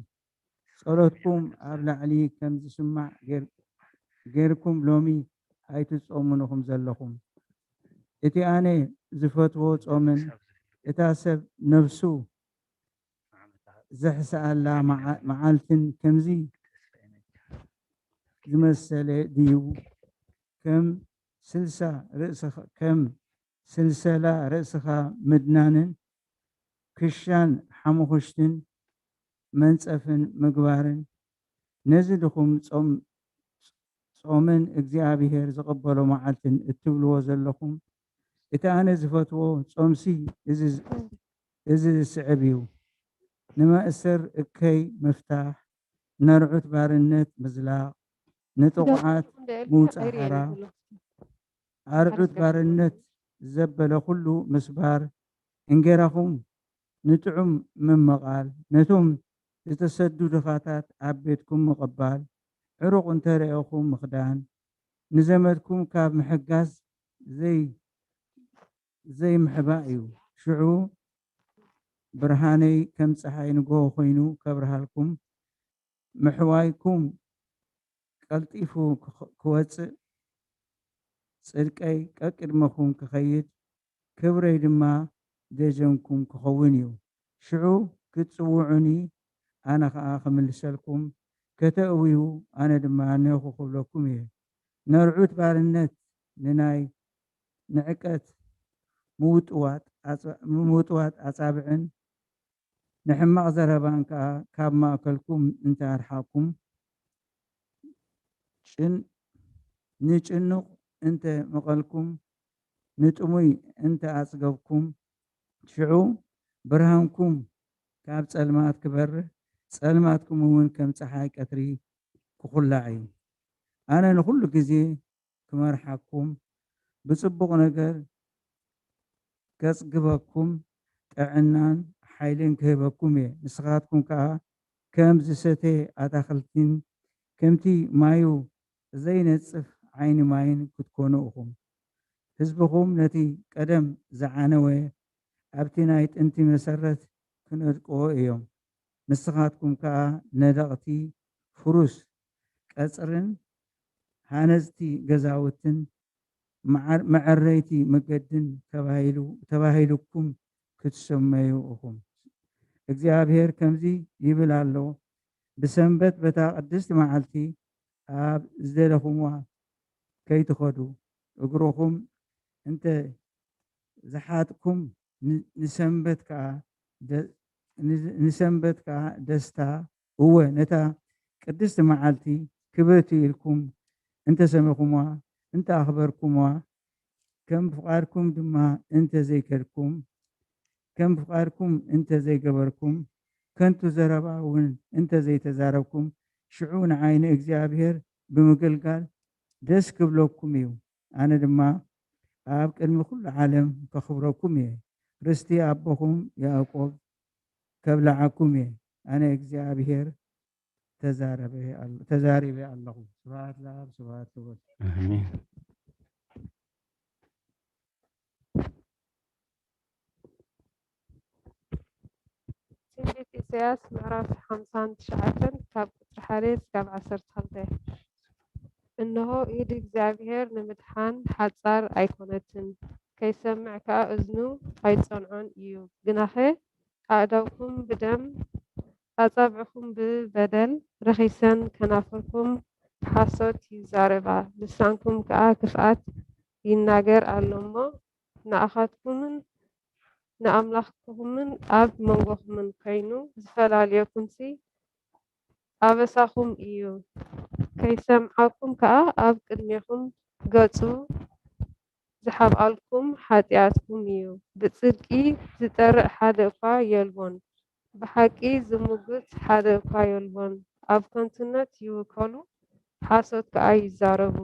ጸሎትኩም ኣብ ላዕሊ ከም ዝስማዕ ጌር-፣ ጌርኩም ሎሚ ኣይትጾሙን ኢኹም ዘለኹም። እቲ ኣነ ዝፈትዎ ጾምን እታ ሰብ ነፍሱ ዘሕስኣላ መዓ-፣ መዓልትን ከምዚ ዝመሰለ ድዩ? ከም ስልሳ ርእስኻ፣ ከም ስልሰላ ርእስኻ ምድናንን ክሻን ሓሙኽሽትን መንጸፍን ምግባርን፣ ነዚ ድኹም ጾም፣ ጾምን እግዚኣብሔር ዝቕበሎ መዓልትን እትብልዎ ዘለኹም፣ እቲ ኣነ ዝፈትዎ ጾምሲ እዚ፣ እዚ ዝስዕብ እዩ። ንመእሰር እከይ ምፍታሕ፣ ነርዑት ባርነት ምዝላቕ፣ ንጥቑዓት ምውጻእ ሓራ፣ ኣርዑት ባርነት ዘበለ ኩሉ ምስባር፣ እንጌራኹም ንጥዑም ምምቓል፣ ነቶም ዝተሰዱ ድኻታት ኣብ ቤትኩም ምቕባል፣ ዕሩቕ እንተ ረኤኹም ምኽዳን፣ ንዘመድኩም ካብ ምሕጋዝ ዘይ-፣ ዘይምሕባእ እዩ። ሽዑ ብርሃነይ ከም ጸሓይ ንግሆ ኮይኑ ከብርሃልኩም፣ ምሕዋይኩም ቀልጢፉ ክኸ-፣ ክወጽእ፣ ጽድቀይ ቀቅድመኹም ክኸይድ፣ ክብረይ ድማ ደጀንኩም ክኸውን እዩ። ሽዑ ክትጽውዑኒ፣ ኣነ ኸኣ ክምልሰልኩም፣ ከተእውዩ፣ ኣነ ድማ ኔኹ ክብለኩም እየ። ነርዑት ባርነት ንናይ ንዕቀት ምውጥዋጥ ኣጸ-፣ ምውጥዋጥ ኣጻብዕን ንሕማቕ ዘረባን ከኣ ካብ ማእከልኩም እንተ ኣርሓቕኩም፣ ጭን-፣ ንጭኑቕ እንተ መቐልኩም፣ ንጥሙይ እንተ ኣጽገብኩም፣ ሽዑ ብርሃንኩም ካብ ጸልማት ክበርህ፣ ጸልማትኩም እውን ከም ጸሓይ ቀትሪ ክኹላዕ እዩ። ኣነ ንኹሉ ግዜ ክመርሓኩም፣ ብጽቡቕ ነገር ከጽግበኩም፣ ጥዕናን ሓይልን ክህበኩም እየ። ንስኻትኩም ከኣ ከም ዝሰተ ኣታኽልትን ከምቲ ማዩ ዘይነጽፍ ዓይኒ ማይን ክትኮኑ ኢኹም። ህዝብኹም ነቲ ቀደም ዝዓነወ ኣብቲ ናይ ጥንቲ መሰረት ክነድቅዎ እዮም። ንስኻትኩም ከኣ ነደቕቲ ፍሩስ ቀጽርን ሃነጽቲ ገዛውትን መዓር-፣ መዐረይቲ መገድን ተባሂሉ-፣ ተባሂሉኩም ክትሰመዩ ኢኹም። እግዚኣብሔር ከምዚ ይብል ኣሎ፣ ብሰንበት በታ ቅድስቲ መዓልቲ ኣብ ዝደለኹምዋ ከይትኸዱ፣ እግርኹም እንተ ዝሓጥኩም፣ ን-፣ ንሰንበት ከኣ ደ-፣ ን-፣ ንሰንበት ከኣ ደስታ፣ እወ፣ ነታ ቅድስቲ መዓልቲ ክብርቲ ኢልኩም እንተ ሰሚኹምዋ፣ እንተ ኣኽበርኩምዋ፣ ከም ፍቓድኩም ድማ እንተ ዘይከድኩም፣ ከም ፍቓድኩም እንተ ዘይገበርኩም፣ ከንቱ ዘረባ እውን እንተ ዘይተዛረብኩም፣ ሽዑ ንዓይ ንእግዚኣብሔር ብምግልጋል ደስ ክብለኩም እዩ። ኣነ ድማ ኣብ ቅድሚ ኩሉ ዓለም ከኽብረኩም እየ። ርስቲ ኣቦኹም ያዕቆብ ከብልዓኩም እየ። ኣነ እግዚኣብሔር ተዛረበ ኣለ-፣ ተዛሪበ ኣለኹ። ስብሐት ለኣብ፣ ስብሐት ለወልድ። ኣሜን። ትንቢት ኢሳያስ ምዕራፍ ሓምሳን ትሽዓተን ካብ ቁጽሪ ሓደ እስካብ ዓሰርተ ክልተ። እንሆ ኢድ እግዚኣብሔር ንምድሓን ሓጻር ኣይኮነትን፣ ከይሰምዕ ከኣ እዝኑ ኣይጸንዖን እዩ። ግናኸ ኣእዳውኩም ብደም፣ ኣጻብዕኹም ብበደል ረኺሰን፣ ከናፍርኩም ሓሶት ይዛረባ፣ ልሳንኩም ከኣ ክፍኣት ይናገር ኣሎ እሞ፣ ንኣኻትኩምን ንኣምላኽኩምን ኣብ መንጎኹምን ኮይኑ ዝፈላልየኩምሲ ኣበሳኹም እዩ። ከይሰምዓኩም ከኣ ኣብ ቅድሜኹም ገጹ ዝሓብኣልኩም ሓጢኣትኩም እዩ። ብጽድቂ ዝጠርእ ሓደ እኳ የልቦን፣ ብሓቂ ዝምጉት ሓደ እኳ የልቦን። ኣብ ከንቱነት ይውከሉ፣ ሓሶት ከኣ ይዛረቡ።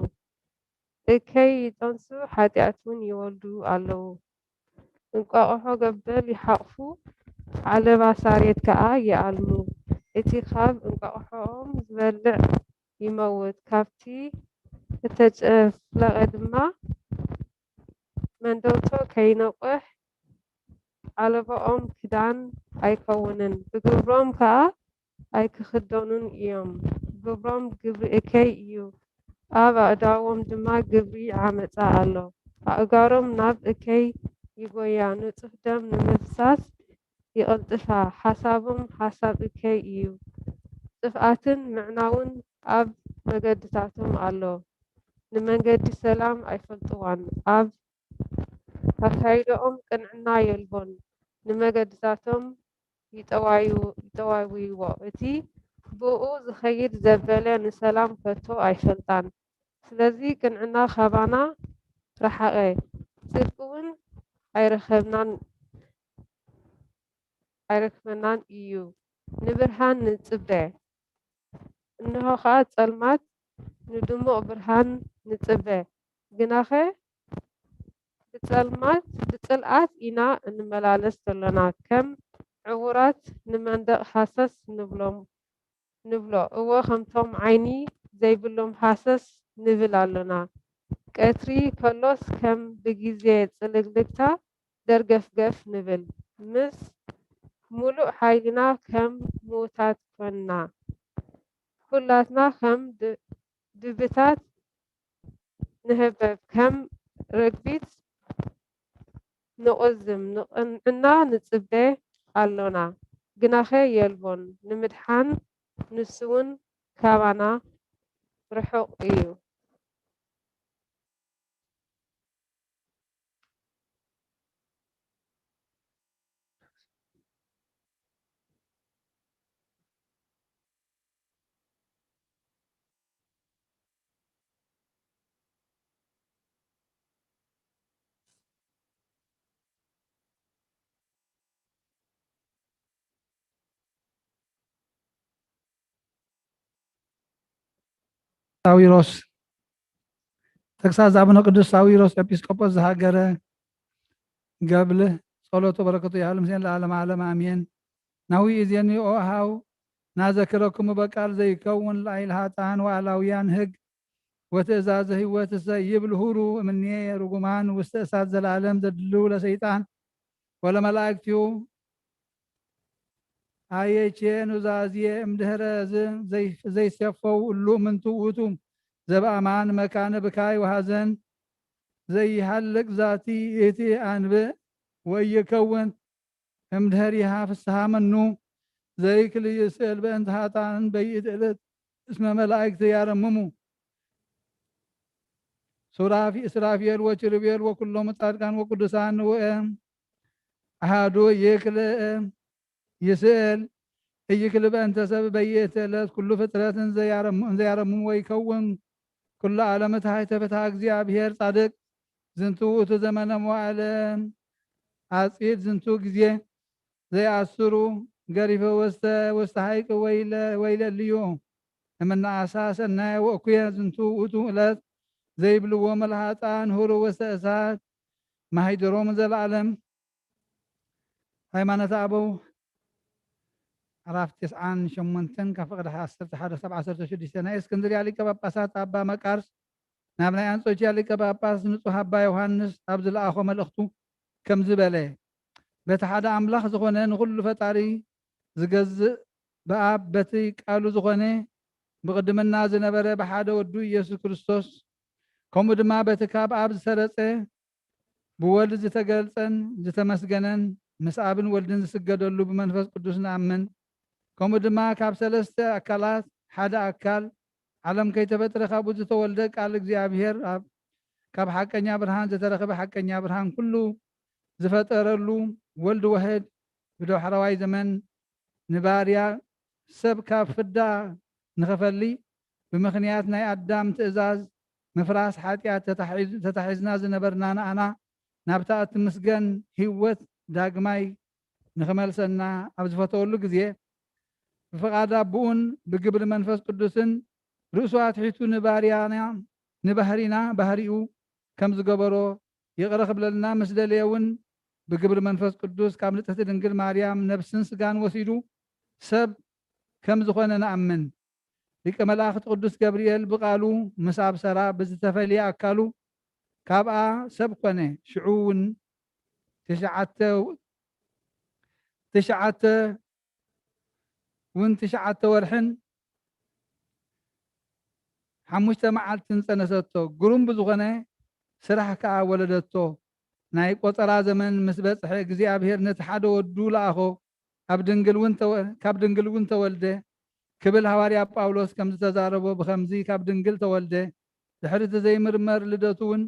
እከይ ይጠንሱ፣ ሓጢኣት እውን ይወልዱ ኣለዉ። እንቋቑሖ ገበል ይሓቑፉ፣ ዓለባ ሳሬት ከኣ ይኣልሙ። እቲ ካብ እንቋቑሖኦም ዝበልዕ ይመውት፣ ካብቲ እተጨፍለቐ ድማ መንደውቶ ከይነቑሕ፣ ዓለባኦም ክዳን ኣይከውንን፣ ብግብሮም ከኣ ኣይክኽደኑን እዮም። ግብሮም ግብሪ እከይ እዩ፣ ኣብ ኣእዳዎም ድማ ግብሪ ዓመጻ ኣሎ። ኣእጋሮም ናብ እከይ ይጎያ፣ ንጹህ ደም ንምፍሳስ ይቕልጥፋ። ሓሳቦም ሓሳብ እከይ እዩ፣ ጥፍኣትን ምዕናውን ኣብ መገድታቶም ኣሎ። ንመንገዲ ሰላም ኣይፈልጥዋን፣ ኣብ ኣካይዳኦም ቅንዕና የልቦን። ንመገድታቶም ይጠዋዩ-፣ ይጠዋውይዎ። እቲ ብኡ ዝኸይድ ዘበለ ንሰላም ከቶ ኣይፈልጣን። ስለዚ ቅንዕና ካባና ረሓቐ፣ ጽድቂ እውን ኣይረኸብናን፣ ኣይረክበናን እዩ። ንብርሃን ንጽበ፣ እንሆ ኸኣ ጸልማት ንድሙቕ ብርሃን ንጽበ። ግናኸ ብጸልማት፣ ብጽልኣት ኢና እንመላለስ ዘሎና፣ ከም ዕዉራት ንመንደቕ ሃሰስ ንብሎም፣ ንብሎ። እወ፣ ከምቶም ዓይኒ ዘይብሎም ሃሰስ ንብል ኣሎና። ቀትሪ ከሎስ ከም ብግዜ ጽልግልግታ ደርገፍገፍ ንብል። ምስ ምሉእ ሓይልና ከም ምዉታት ኰንና። ኩላትና ከም ድ-፣ ድብታት ንህበብ፣ ከም ርግቢት ንቑዝም፣ ንቕንዕና ንጽበ ኣሎና። ግናኸ የልቦን፣ ንምድሓን ንሱ እውን ካባና ርሑቕ እዩ። ሳዊሮስ። ተግሳጽ ኣቡነ ቅዱስ ሳዊሮስ ኤጲስቆጶስ ዘሃገረ ገብል። ጸሎቱ በረከቱ ይሃሉ ምስሌነ ለዓለመ ዓለም ኣሜን። ናሁ ይእዜኒ ኦ ኣሃው ናዘክረክሙ በቃል ዘይከውን ላዕል ሃጣን ወኣላውያን ህግ ወትእዛዘ ህይወትሰ ይብል ሁሩ እምኔ ርጉማን ውስተ እሳት ዘለዓለም ዘድልው ለሰይጣን ወለመላእክቲሁ ኣየቼ ኑዛዜ እምድህረ እዚ ዘይሰፈው እሉ ምንቱ ውእቱ ዘበአማን መካነ ብካይ ወሐዘን ዘይሃልቅ ዛቲ እቲ ኣንብእ ወይከውን እምድህሪሃ ፍስሃ መኑ ዘይክል ይስእል በእንተ ኃጥኣን በይእቲ ዕለት እስመ መላእክት ያረምሙ ሱራፊ-፣ ሱራፊኤል ወኪሩቤል ወኩሎም ጻድቃን ወቅዱሳን ንውእም ኣሃዱ ይክልእ ይስእል። ኢይክል በእንተ ሰብ በይእቲ ዕለት ኩሉ ፍጥረት እንዘያረሙ-፣ እንዘያረምሙ ወይከውን ኩሉ ዓለም ታሕተ ፍትሐ እግዚኣብሔር ጻድቅ። ዝንቱ ውእቱ ዘመነ መዋዕለ ኣጺድ ዝንቱ ግዜ ዘይኣስሩ ገሪፈ ወስተ፣ ወስተ ሐይቅ ወይለ-፣ ወይለልዩ። እምነኣሳ ሰናየ ወእኩየ ዝንቱ ውእቱ ዕለት ዘይብልዎ መልሃጣን ሁሩ ወስተ እሳት ማሂደሮም ዘለዓለም። ሃይማኖተ ኣበው ምዕራፍ ተስዓን ሸሞንተን ካብ ፍቕዲ ዓሰርተ ሓደ ክሳብ ዓሰርተ ሽዱሽተ። ናይ እስክንድርያ ሊቀ ጳጳሳት ኣባ መቃርስ ናብ ናይ ኣንጾኪያ ሊቀ ጳጳስ ንጹሕ ኣባ ዮሃንስ ኣብ ዝለኣኾ መልእኽቱ ከምዚ በለ፣ በቲ ሓደ ኣምላኽ ዝኾነ ንኹሉ ፈጣሪ ዝገዝእ ብኣብ በቲ ቃሉ ዝኾነ ብቕድምና ዝነበረ ብሓደ ወዱ ኢየሱስ ክርስቶስ ከምኡ ድማ በቲ ካብ ኣብ ዝሰረጸ ብወልድ ዝተገልጸን ዝተመስገነን ምስ ኣብን ወልድን ዝስገደሉ ብመንፈስ ቅዱስ ንኣምን። ከምኡ ድማ ካብ ሰለስተ ኣካላት ሓደ ኣካል ዓለም ከይተፈጥረ ካብኡ ዝተወልደ ቃል እግዚኣብሔር ኣብ ካብ ሓቀኛ ብርሃን ዝተረኸበ ሓቀኛ ብርሃን ኩሉ ዝፈጠረሉ ወልድ ወህድ ብዳሕረዋይ ዘመን ንባርያ ሰብ ካብ ፍዳ ንኸፈሊ ብምኽንያት ናይ ኣዳም ትእዛዝ ምፍራስ ሓጢኣት ተታሒዝ-፣ ተታሒዝና ዝነበርና ንኣና ናብታ እትምስገን ህይወት ዳግማይ ንኽመልሰና ኣብ ዝፈተወሉ ግዜ ብፍቓድ ኣቦኡን ብግብሪ መንፈስ ቅዱስን ርእሱ ኣትሒቱ ንባርያና ንባህሪና ባህሪኡ ከም ዝገበሮ ይቕረ ክብለልና ምስ ደለየ እውን ብግብሪ መንፈስ ቅዱስ ካብ ንጽሕቲ ድንግል ማርያም ነብስን ስጋን ወሲዱ ሰብ ከም ዝኾነ ንኣምን። ሊቀ መላእኽቲ ቅዱስ ገብርኤል ብቓሉ ምስ ኣብሰራ ብዝተፈልየ ኣካሉ ካብኣ ሰብ ኮነ። ሽዑ እውን ትሽዓተ ትሽዓተ እውን ትሽዓተ ወርሕን ሓሙሽተ መዓልትን ጸነሰቶ። ግሩም ብዝኾነ ስራሕ ከኣ ወለደቶ። ናይ ቆጸራ ዘመን ምስ በጽሐ እግዚኣብሔር ነቲ ሓደ ወዱ ለኣኾ። ኣብ ድንግል እውን ተወ-፣ ካብ ድንግል እውን ተወልደ ክብል ሃዋርያ ጳውሎስ ከም ዝተዛረቦ ብኸምዚ ካብ ድንግል ተወልደ። ድሕሪ እቲ ዘይምርመር ልደቱ እውን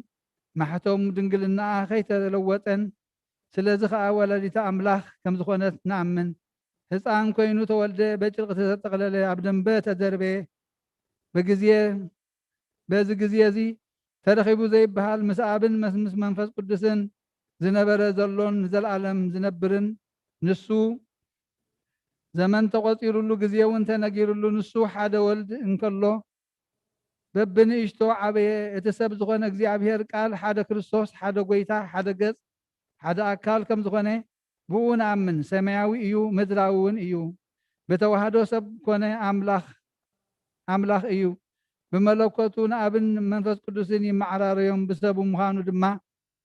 ማሕተም ድንግልናኣ ከይተለወጠን ስለዚ ኸኣ ወላዲተ ኣምላኽ ከም ዝኾነት ንኣምን። ህፃን ኮይኑ ተወልደ፣ በጭርቂ ተጠቕለለ፣ ኣብ ደንበ ተደርበየ። ብግዜ በዚ ግዜ እዚ ተረኺቡ ዘይበሃል ምስ ኣብን ምስ መንፈስ ቅዱስን ዝነበረ ዘሎን ንዘለኣለም ዝነብርን ንሱ ዘመን ተቖጺሩሉ ግዜ እውን ተነጊሩሉ ንሱ ሓደ ወልድ እንከሎ በብንእሽቶ ዓበየ። እቲ ሰብ ዝኾነ እግዚኣብሔር ቃል ሓደ ክርስቶስ ሓደ ጐይታ ሓደ ገጽ ሓደ ኣካል ከም ዝኾነ ብኡ ንኣምን። ሰማያዊ እዩ፣ ምድራዊ እውን እዩ። ብተዋህዶ ሰብ ኮነ ኣምላኽ ኣምላኽ እዩ። ብመለኮቱ ንኣብን መንፈስ ቅዱስን ይመዓራረዮም፣ ብሰቡ ምዃኑ ድማ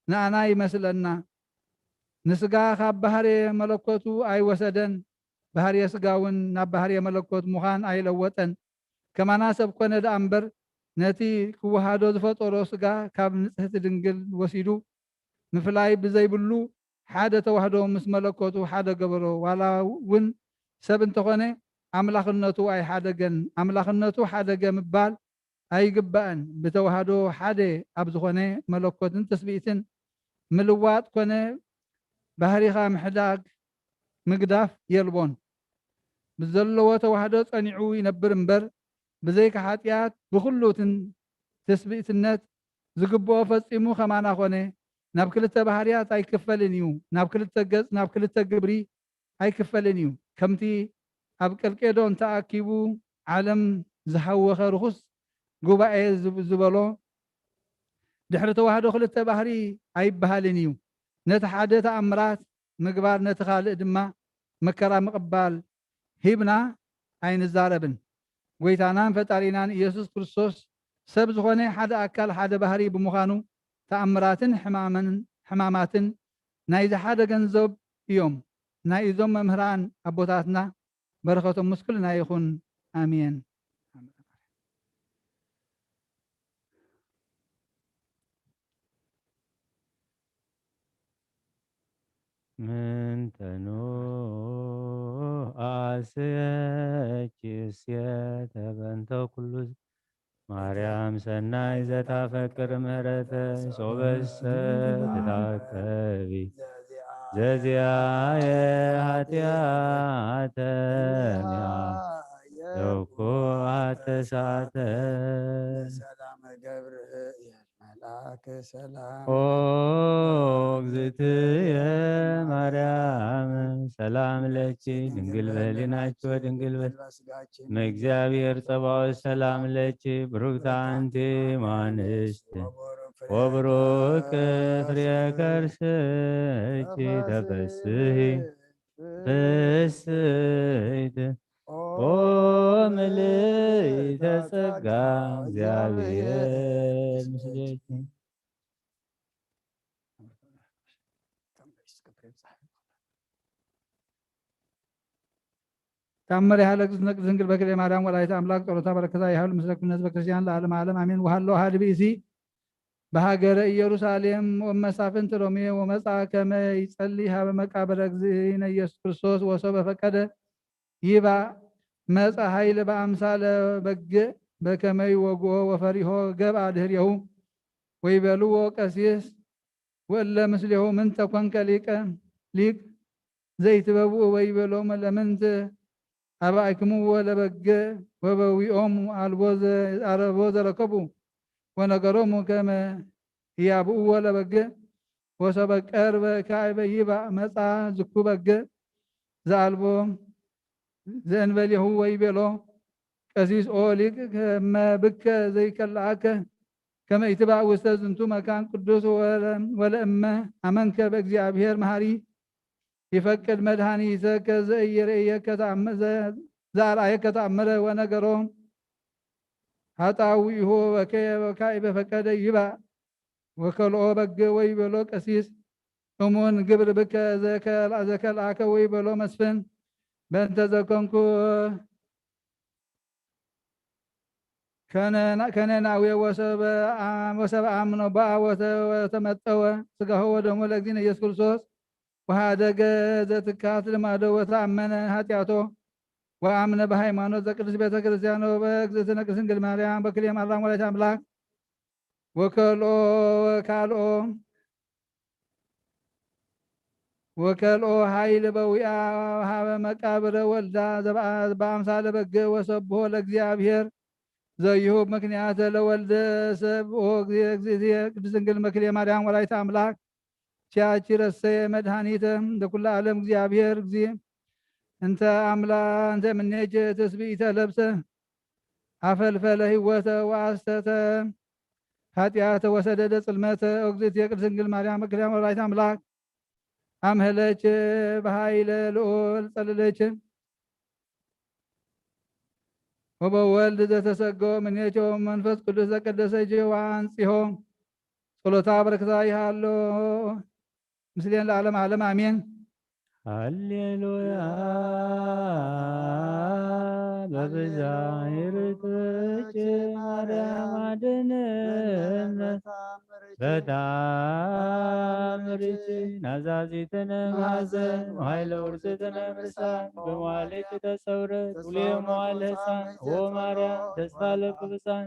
ንኣና ይመስለና። ንስጋ ካብ ባህርየ መለኮቱ ኣይወሰደን፣ ባህርየ ስጋ እውን ናብ ባህርየ መለኮት ምዃን ኣይለወጠን። ከማና ሰብ ኮነ ደኣ እምበር፣ ነቲ ክወሃዶ ዝፈጠሮ ስጋ ካብ ንጽሕቲ ድንግል ወሲዱ ምፍላይ ብዘይብሉ ሓደ ተዋህዶ ምስ መለኮቱ ሓደ ገበሮ። ዋላ እውን ሰብ እንተኾነ ኣምላኽነቱ ኣይሓደገን። ኣምላኽነቱ ሓደገ ምባል ኣይግባእን። ብተዋህዶ ሓደ ኣብ ዝኾነ መለኮትን ትስብእትን ምልዋጥ ኮነ ባህሪኻ ምሕዳግ ምግዳፍ የልቦን። ብዘለዎ ተዋህዶ ጸኒዑ ይነብር እምበር ብዘይካ ሓጢኣት ብኹሉ ትን-፣ ትስብእትነት ዝግብኦ ፈጺሙ ከማና ኾነ። ናብ ክልተ ባህርያት ኣይክፈልን እዩ። ናብ ክልተ ገጽ፣ ናብ ክልተ ግብሪ ኣይክፈልን እዩ። ከምቲ ኣብ ቀልቄዶን ተኣኪቡ ዓለም ዝሃወኸ ርኹስ ጉባኤ ዝብ-፣ ዝበሎ፣ ድሕሪ ተዋህዶ ክልተ ባህሪ ኣይበሃልን እዩ። ነቲ ሓደ ተኣምራት ምግባር፣ ነቲ ካልእ ድማ መከራ ምቕባል ሂብና ኣይንዛረብን። ጐይታናን ፈጣሪናን ኢየሱስ ክርስቶስ ሰብ ዝኾነ ሓደ ኣካል ሓደ ባህሪ ብምዃኑ ተኣምራትን ሕማምን-፣ ሕማማትን ናይዚ ሓደ ገንዘብ እዮም። ናይ እዞም መምህራን ኣቦታትና በረኸቶም ምስ ኩልና ይኹን። ኣሜን። ምንተኑ ኣስየኪ እሴተ በእንተ ኩሉ ማርያም ሰናይ ዘታፈቅር ምህረተ ሶበሰ ትታከቢ ዘዚኣየ ኃጢአተ ሚያ ዘኩ ኣተሳተ ሰላም ገብርኤል መልአከ ሰላም። ኦ እግዝእትየ ማርያም ሰላም ለኪ ድንግል በሊናች ወድንግል በ-፣ በስጋችን እመእግዚአብሔር ጸባኦት ሰላም ለኪ ብሩክት አንቲ እማንስት ወቡሩክ ፍሬ ከርስኪ ተፈስሒ ፍስሕት ኦ ምልዕተ ጸጋ እግዚአብሔር ምስሌኪ። ተአምር ያህለ እግዝእትነ ቅድስት ድንግል በክልኤ ማርያም ወላዲተ አምላክ ጸሎታ በረከታ ያህሉ ምስለ ኩልነ ህዝበ ክርስቲያን ለዓለመ ዓለም አሜን። ወሃሎ አሐድ ብእሲ በሃገረ ኢየሩሳሌም ወመሳፍንት ሮሜ ወመጻ ከመ ይጸሊ ሀበ መቃብረ እግዚእነ ኢየሱስ ክርስቶስ ወሶበ ፈቀደ ይባእ መጻ ኃይል በአምሳለ በግዕ በከመ ይወግኦ ወፈሪሆ ገብአ ድህሬሁ ወይቤልዎ ቀሲስ ወእለ ምስሌሁ ምንተ ኮንከ ሊቀ ሊቅ ዘይትበብኡ ወይቤሎሙ ለምንት አብአይክምዎ ለበግዕ ወበዊኦሙ አልቦ ዘ-፣ አልቦ ዘረከቡ ወነገሮሙ ከመ ኢያብእዎ ለበግዕ ወሶበ ቀርበ ካዕበ ይባእ መጻ ዝኩ በግዕ ዘአልቦ ዘእንበሌሁ ወይቤሎ ቀሲስ ኦ ሊቅ ከመ ብከ ዘይከልአከ ከመ ኢትባእ ውስተ ዝንቱ መካን ቅዱስ ወለ-፣ ወለእመ አመንከ በእግዚአብሔር መሐሪ ይፈቅድ መድኃኒተከ ዘእየርእየከ ተአም-፣ ዘ-፣ ዘአርአየከ ተአምረ ወነገሮ ሀጣውኢሁ ወከ-፣ ወካዕበ ፈቀደ ይባእ ወከልኦ በግዕ ወይቤሎ ቀሲስ እሙን ግብር ብከ ዘከል-፣ ዘከልኣከ ወይ በሎ መስፍን። በእንተ ዘኮንኩ ከነ-፣ ከነናዊ ወሰብ አ-፣ ወሰብ አምኖ በአ ወተ-፣ ወተመጠወ ስጋሁ ወደሙ ለእግዚእነ ኢየሱስ ክርስቶስ ወሃደገ ዘትካት ልማዶ ወተአመነ ኃጢአቶ ወአምነ በሃይማኖት ዘቅድስት ቤተ ክርስቲያን ወበእግዝእትነ ቅድስት ድንግል ማርያም በክልኤ ማርያም ወላዲተ አምላክ ወከልኦ ወካልኦ ወከልኦ ኃይል በዊአ ሀበ መቃብረ ወልዳ ዘበአ-፣ በአምሳለ በግ ወሰብሖ ለእግዚአብሔር ዘይሁብ ምክንያተ ለወልደ ሰብ ኦ እግዚእየ ቅድስት ድንግል መክልኤ ማርያም ወላዲተ አምላክ ቻቺ ረሰየ መድኃኒተ ለኩሉ ዓለም እግዚአብሔር እግዚ እንተ አምላ እንተ ምኔች ትስብእተ ለብሰ አፈልፈለ ህይወተ ወአስተተ ኃጢአተ ወሰደደ ጽልመተ። ኦ እግዝእትየ ቅድስት ድንግል ማርያም መክልኤ ወላዲተ አምላክ አምሀለች በኃይለ ልዑል ጸለለች ወበወልድ ዘተሰገወ ምኔቸው መንፈስ ቅዱስ ዘቀደሰች ወአንጽሖ ጸሎታ በረከታ ይሃሎ ምስሌን ለዓለም ዓለም አሜን። ሃሌሉያ። በብዛይ ርትዕኪ ማርያም አድነን። በታምርኪ ናዛዚትነ ማዘን ወኃይለ ውርዝትነ ምሳን በመዋሌኪ ተሰውረት ውሌ መዋል ሕፃን ኦ ማርያም ተስፋ ለክብፃን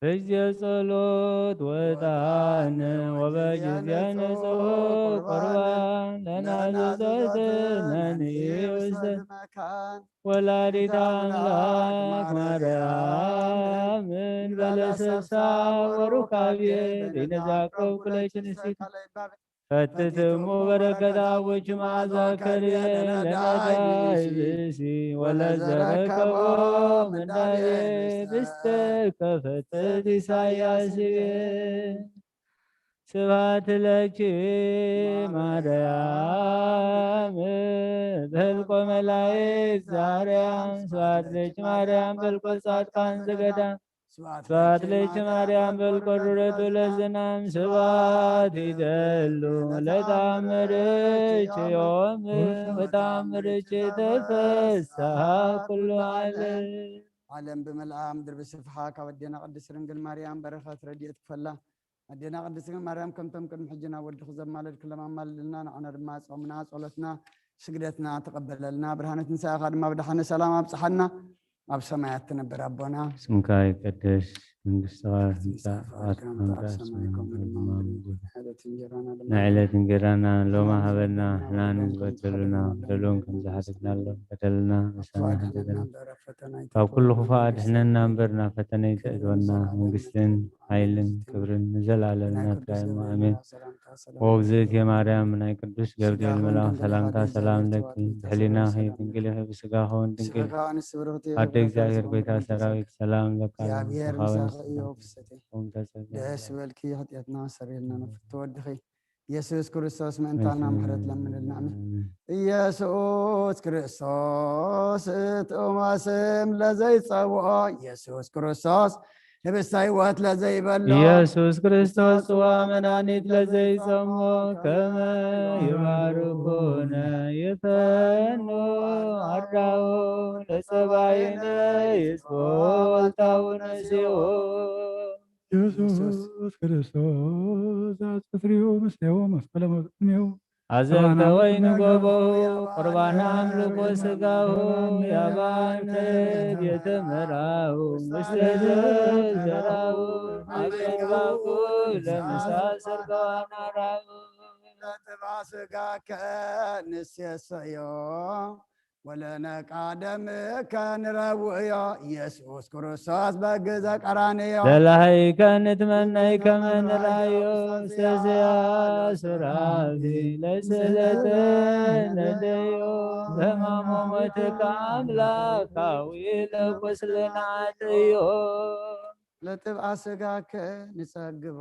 በጊዜ ጸሎት ወጣን ወበጊዜ ንጽሖ ቁርባን ለናዘዘትነ ንኢ ውስተ ወላዲተ አምላክ ማርያም እንበለ ሰብሳ ወሩካቤ ዘይነዛከብ ኩለች ንስቲ ፈትትሙ በረከት አቦች መዓዛ ከርቤ ለነዳይ ብእሲ ወለዘረከቦ ምናቤ ብስተ ከፈትት ኢሳያስ ቤ ስብሐት ለኪ ማርያም በልቆ መላእክት ዛርያም ስብሐት ለኪ ማርያም በልቆ ጻድቃን ዘገዳም ስብሐት ለኪ ማርያም በልቆ ዱረቱ ለዝናም ስብሐት ይደሉ ለተአምርኪ ዮም ወተአምርኪ ተፈስሐ ኩሉ ዓለም። ዓለም ብምልኣ ምድር ብስፍሓ ካብ ኣዴና ቅድስት ድንግል ማርያም በረኸት ረድኤት ክፈላ ኣዴና ቅድስት ድንግል ማርያም ከምቶም ቅድሚ ሕጂ ናብ ወድኺ ዘማለድክሎም ኣማልድልና፣ ንዓና ድማ ጾምና፣ ጸሎትና፣ ስግደትና ተቐበለልና። ብርሃነ ትንሳኤኻ ድማ ብደሓነ ሰላም ኣብጽሓና። ኣብ ሰማያት ትነብር ኣቦና፣ ስምካ ይቀደስ፣ መንግስትኻ ትምጻእ፣ ፈቃድካ ኣብ ሰማይ ከም ኣብ ምድሪ። ንዕለት እንጀራና ሎሚ ሃበና፣ ንሕና ንዝበደሉና በደሎም ከም ዝሓለፍናሎም በደልና ንስኻ ካብ ኩሉ ክፉእ ኣድሕነና እምበር ናብ ፈተነ ኣይተእትወና። መንግስትን ሓይልን ክብርን ንዘለኣለም ናትካ እዩ። ኣሜን። ኦ እግዝእትየ ማርያም፣ ናይ ቅዱስ ገብርኤል መልኣኽ ሰላምታ ሰላም ለኪ፣ ብሕሊናኺ ድንግል ኢኺ፣ ብስጋኺ እውን ድንግል። ኣደ እግዚኣብሔር፣ ጎይታ ሰራዊት፣ ሰላም ለካ። ደስ በልኪ፣ ኃጢአትና ሰሪልና ንፍቶ ወድኺ ኢየሱስ ክርስቶስ ምእንታና ምሕረት ለምንልና። ኣሜን። ኢየሱስ ክርስቶስ ጥዑም ስም ለዘይጸውዖ ኢየሱስ ክርስቶስ ህብስተ ሕይወት ለዘይበሎ ኢየሱስ ክርስቶስ ጽዋ መድኃኒት ለዘይጸሞ ከመ ይባርኩነ ይፈኑ አርዳኡ ለጸባይነ ይጽቦ ወልታው ነሲኦ ኢየሱስ ክርስቶስ ዘአጽፍሪሁ ምስሌሁ መስቀለ መቅድሜሁ አዘንተ ወይን ጎቦ ቁርባነ አምልኮ ስጋሁ ያባንተ ቤተ መራሁ ውስተ ዘዘራሁ አገባቡ ለምሳ ሰርገዋና ራሁ ለጥባ ስጋከ ንሴሰዮ ወለነቃ ደምከ ንረውዮ ኢየሱስ ክርስቶስ በግ ዘቀራንዮ ለላህይከ ንትመነይ ከመ ንራዮ ውስተ ዘያ ሱራፊ ለስለተ ነደዮ በሕማሞ ሞትከ አምላካዊ ለቁስልና አጥዮ ለጥብአ ስጋከ ንጸግቦ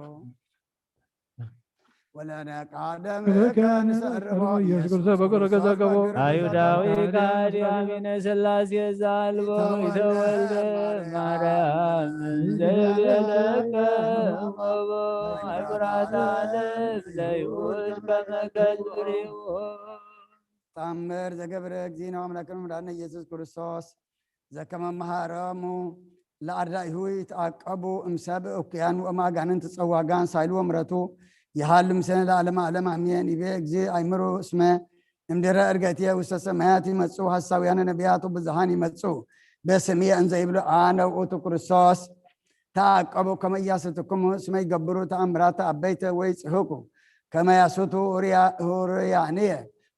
ወለነቃደም ከንሰርቦ ኢየሱስ ክርስቶስ በኩረ ገዛ ገቦ። አይሁዳዊ ከሃዲ አሚነ ሥላሴ ዘአልቦ ኢተወልደ ማርያም ዘይቤለከ እመቦ። አይኩራት ዓለም ለይሁድ ከመ ከልብሪዎ። ተአምር ዘገብረ እግዚእነ አምላክነ መድኃኒነ ኢየሱስ ክርስቶስ ዘከመ መሃሮሙ ለአርዳኢሁ ይትዓቀቡ እምሰብ እኩያን ወእምአጋንንት ጸዋጋን ሳይሉ ወምረቱ ይሃሉ ምስሌነ ለዓለመ ዓለም አሜን። ይቤ እግዚእ አይምሩ እስመ እምድረ እርገትየ ውስተ ሰማያት ይመጹ ሐሳውያነ ነቢያቱ ብዙሃን ይመጹ በስምየ እንዘ ይብሉ አነ ውእቱ ክርስቶስ። ተዓቀቡ ከመ ኢያስቱክሙ እስመ ይገብሩ ተአምራተ አበይተ ወይጽሕቁ ከመ ያስቱ ሁርያ-፣ ሁርያንየ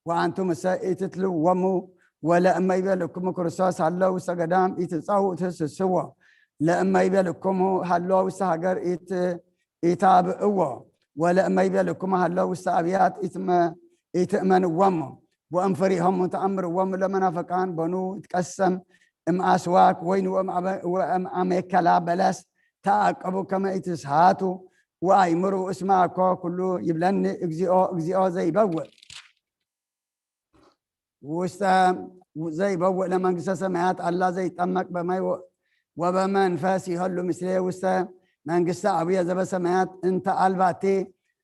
ወአንቱምሰ ኢትትልወሙ። ወለእመ ይቤልኩሙ ክርስቶስ ሀሎ ውስተ ገዳም ኢትጻኡ ትህስስዎ። ለእመ ይቤልኩሙ ሀሎ ውስተ ሀገር ኢት-፣ ኢታብእዎ። ወለእመ ይቤልኩሙ ሀሎ ውስተ አብያት ኢትመ-፣ ኢትእመንዎሙ። ወእምፍሪሆሙ ተአምርዎሙ ለመናፍቃን በኑ ይትቀሰም እምአስዋክ ወይን ወእም አበ-፣ ወእም አሜከላ በለስ ተአቀቡ ከመ ኢትስሃቱ ወአይምሩ እስመ አኮ ኩሉ ይብለኒ እግዚኦ፣ እግዚኦ ዘይበውእ ውስተ ዘይበውእ ለመንግስተ ሰማያት አላ ዘይጠመቅ በማይ ወ-፣ ወበመንፈስ ይሀሉ ምስሌ ውስተ መንግስተ አቡየ ዘበሰማያት እንተ አልባቲ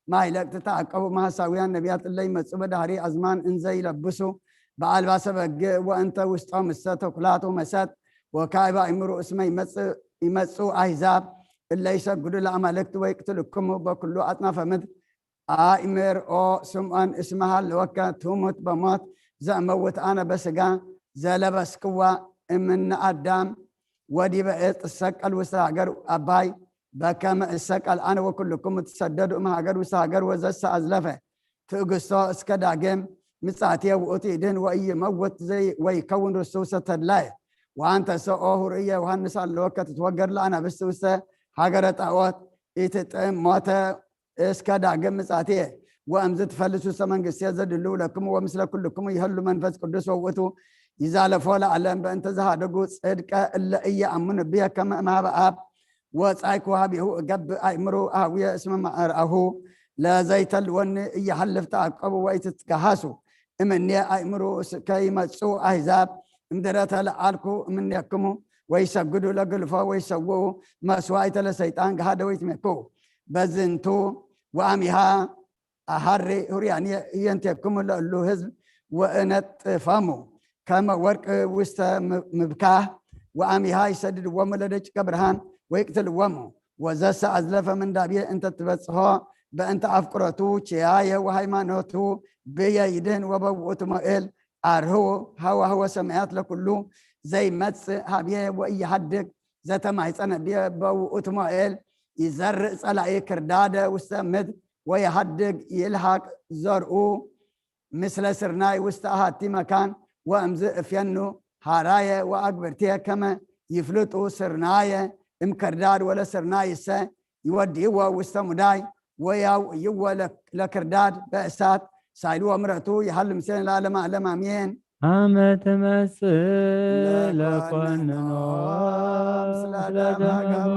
ማይለቅ ትተአቀቡ መሐሳውያን ነቢያት እለ ይመጹ በዳህሪ አዝማን እንዘ ይለብሱ በአልባሰ በግዕ ወእንተ ውስጦም እሰ ተኩላት ወመሰጥ ወካዕብ አእምሩ እስመ ይመጽ-፣ ይመጹ አሕዛብ እለ ይሰግዱ ለአማልክት ወይቅትልክሙ በኩሉ አጽናፈ ምድር። አእምር ኦ ስምዖን እስመ ሀለወከ ትሙት በሞት ዘእመውት አነ በስጋ ዘለበስክዋ እምነ አዳም ወዲበ ዕፅ እሰቀል ውስተ ሀገር አባይ በከመ እሰቀል አነ ወኩልክሙ ትሰደዱ እምሀገር ውስተ ሀገር ወዘሰ አዝለፈ ትዕግስቶ እስከ ዳግም ምጻቴ ውእቱ ይድህን ወኢይመውት ዘይ-፣ ወይከውን ርስቱ ውስተ ተድላየ። ወአንተሰ ኦ ሁርየ ዮሐንስ አለወከ ትትወገር ለአናብስት ውስተ ሀገረ ጣዖት ኢትጥዕም ሞተ እስከ ዳግም ምጻቴ። ወእምዝ ትፈልሱ ውስተ መንግስቴ ዘድልው ለክሙ ወምስለ ኩልክሙ ይህሉ መንፈስ ቅዱስ ወውእቱ ይዛለፎ ለዓለም በእንተ ዝሃደጉ ጽድቀ እለ ኢየአምኑ ብየ ከመ እምሃበ አብ ወጻይኩ ሀቤሁ እገብእ አእምሩ አህውየ እስመ ማእርአሁ ለዘይተልወኒ እየሐልፍ ተአቀቡ ወኢትትገሃሱ እምኔ አእምሩ እስከ ይመጹ አሕዛብ እምድረ ተለዓልኩ እምኔክሙ ወይሰግዱ ለግልፎ ወይሰውኡ መስዋዕተ ለሰይጣን ገሃደ ወይትሜክዉ በዝንቱ ወአሚሃ አሐሪ ሁርያንየ ህየንቴክሙ ለእሉ ህዝብ ወእነጥፈሙ ከመ ወርቅ ውስተ ም-፣ ምብካህ ወአሚሃ ይሰድድዎሙ ለደቂቀ ብርሃን ወይቅትልዎሙ። ወዘሰ አዝለፈ ምንዳቤ እንተ ትበጽሖ በእንተ አፍቅሮቱ ኪያየ ወሃይማኖቱ ብየ ይድህን ወበውእቱ መዋእል አርህዉ ሀዋህወ ሰማያት ለኩሉ ዘይመጽእ ሀብየ ወኢይሃድግ ዘተማይጸነ ብየ በውእቱ መዋእል ይዘርእ ጸላኢ ክርዳደ ውስተ ምድር ወይሃድግ ይልሃቅ ዘርኡ ምስለ ስርናይ ውስተ አሃቲ መካን ወእምዝ እፍየኑ ሀራየ ወአግብርትየ ከመ ይፍልጡ ስርናየ እምክርዳድ ወለስርናይሰ ይወድይዎ ውስተ ሙዳይ ወያውይዎ ለ-፣ ለክርዳድ በእሳት ሳይሉ ወምረቱ ይሃሉ ምስሌነ ለዓለመ ዓለም አሜን። አመ ትመጽእ ለኮንኖ ለኮንኖ ምስለ ምስለ ደመ ደመ ገቦ ገቦ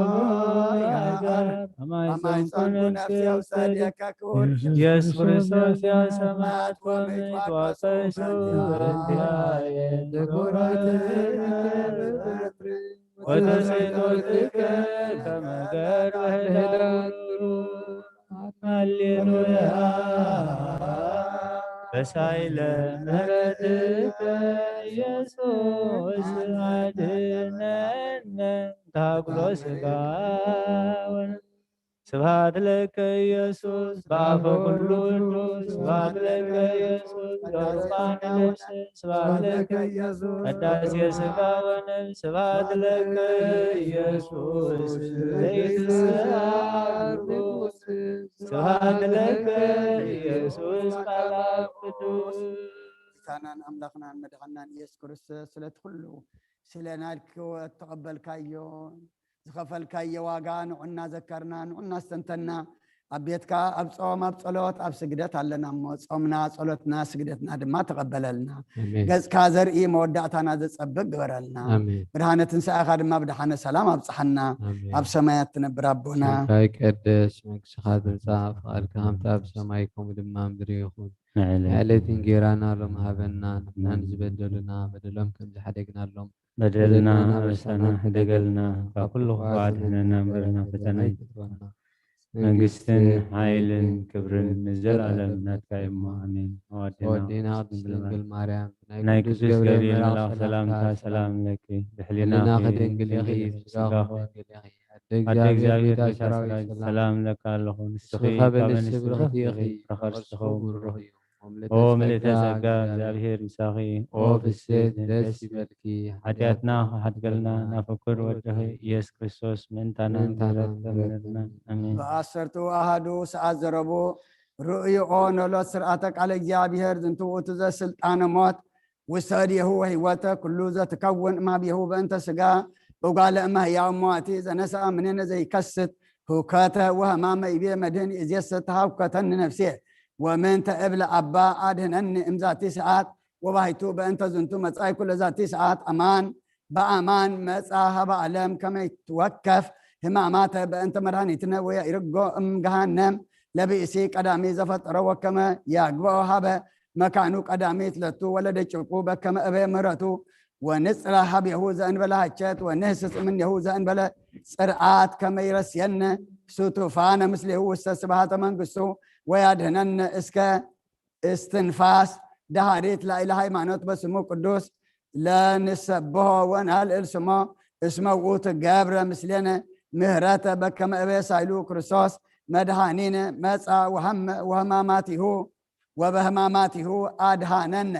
አጋር አጋር አማይ አማይ ጸንኩ ጸንኩ ነፍሴ ነፍሴ ውስተ ውስተ ዲከ ክቡር ኢየሱስ ኢየሱስ ክርስቶስ ክርስቶስ ያሰማት ያሰማት ኮመ ኮመ ይትዋቀሱ ይትዋቀሱ እንቲአየ ትኩራትከ በፍቅር ወተሰይጦትከ ከመ ገር በህዳር ሃሌሉያ። በሳይለ ምሕረትከ ኢየሱስ አድነነ ታኩሎ ስጋ ወ-፣ ስብሐት ለከ ኢየሱስ በአፈ ኩሉ ቅዱስ፣ ስብሐት ለከ ኢየሱስ በሩፋነ ነፍስ፣ ስብሐት ለከ ኢየሱስ ቅዳሴ ስጋ ወነፍስ፣ ስብሐት ለከ ኢየሱስ ዘይትስአ ርኩስ፣ ስብሐት ለከ ኢየሱስ ቃል አብ ቅዱስ። ጌታናን አምላኽናን መድኃኒናን ኢየሱስ ክርስቶስ ስለቲ ኩሉ ስለ ናልክ እተቐበልካዮ ዝኸፈልካዮ ዋጋ ንዑና ዘከርና፣ ንዑና ኣስተንተና፣ ኣብ ቤትካ ኣብ ጾም፣ ኣብ ጸሎት፣ ኣብ ስግደት ኣለና እሞ፣ ጾምና፣ ጸሎትና፣ ስግደትና ድማ ተቐበለልና። ኣሜን። ገጽካ ዘርኢ መወዳእታና ዘጸብቅ ግበረልና። ኣሜን። ብርሃነ ትንሳኤኻ ድማ ብደሓነ ሰላም ኣብጽሓና። ኣሜን። ኣብ ሰማያት ትነብር ኣቦና። ስምካ ይቀደስ፣ መንግስትኻ ትምጻእ፣ ፍቓድካ ከምቲ ኣብ ሰማይ ከምኡ ድማ ኣብ ምድሪ ይኹን። ንዕለትን ዕለትን ጌራና ሎም ሃበና፣ ንሕናን ዝበደሉና በደሎም ከም ዝሓደግናሎም በደልና በደልና ኣበሳና ኣበሳና ሕደገልና፣ ካብ ኩሉ ክፉእ ኣድሕነና፣ እምበር ናብ ፈተና ኣይትእትወና። መንግስትን ሓይልን ክብርን ንዘለኣለም ናትካ እዩ እሞ፣ ኣሜን። ኣዋዲና ኣወዲና ቅድስት ድንግል ማርያም፣ ናይ ቅዱስ ገብርኤል መልኣኽ ሰላምታ ሰላም ለኪ፣ ብሕሊናኺ ድንግል ኢኺ፣ ብስጋኺ ድንግል ኢኺ። ኣደ ኣደ እግዚኣብሔር፣ እግዚኣብሔር፣ ጌታ ሰራዊት፣ ሰላም እለካ ኣለኹ። ንስኺ ካብ ኣንስቲ ብርኽቲ ኢኺ፣ ፍረ ከርስኺ ብሩኽ እዩ። ኦ ምልእተ ጸጋ፣ እግዚኣብሔር ምሳኺ። ኦ ፍስሕቲ ደስ ይበልኪ፣ ሓጢኣትና ክሓድገልና ናፍቅር ወድኺ ኢየሱስ ክርስቶስ ምእንታና ምሕረት ተምረልና። ኣሜን። ብኣሰርቱ ኣሃዱ ሰዓት ዘረቡ ርእይኦ ኖሎት ስርዓተ ቃለ እግዚኣብሔር ዝንቱ ውእቱ ዘስልጣነ ሞት ውሰድየሁ ህይወተ ኩሉ ዘትከውን እምሃብየሁ በእንተ ስጋ እጓለ እመ ህያው እሞ እቲ ዘነስኣ ምኔነ ዘይከስት ሁከተ ወህማመ ይቤ መድህን እዜሰ ተሃውከተኒ ነፍሴ ወምንተ እብለ ኣባ ኣድህነኒ እምዛቲ ሰዓት ወባሂቱ በእንተ ዝንቱ መጻይ ኩለ ዛቲ ሰዓት ኣማን በኣማን መጻ ሃበ ዓለም ከመይትወከፍ ህማማተ በእንተ መድኃኒትነ ወያይርጎ እም ገሃነም ለብእሲ ቀዳሚ ዘፈጠሮ ወከመ ያግብኦ ሃበ መካኑ ቀዳሚት ለቱ ወለደጭቁ በከመ እበ ምህረቱ ወንጽራ ሀቤሁ ዘእንበለ ሀቸት ወንህስስ እምኔሁ ዘእንበለ ጽርዓት ከመ ይረስየነ ስቱፋነ ምስሌሁ ውስተ ስብሃተ መንግስቱ ወያድህነነ እስከ እስትንፋስ ደሃሪት ላዕለ ሃይማኖት በስሙ ቅዱስ ለንሰብሖ ወናልዕል ስሞ እስመ ውእቱ ገብረ ምስሌነ ምህረተ በከመ እበ ሳይሉ ክርስቶስ መድኃኒነ መጻ ወሀመ ወህማማቲሁ ወበህማማቲሁ አድሃነነ።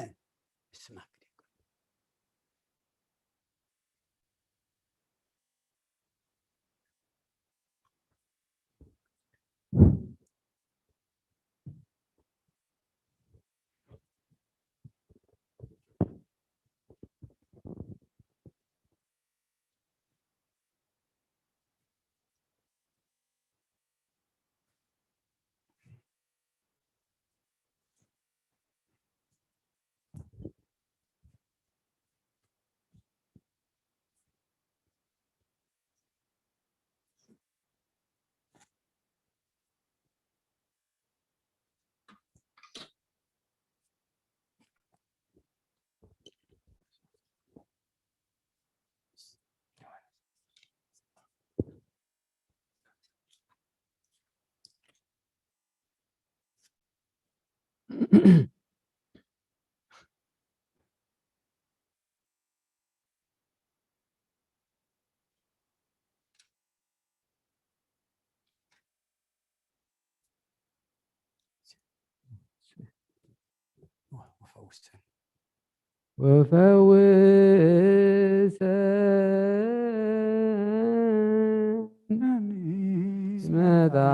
ወፈውሰን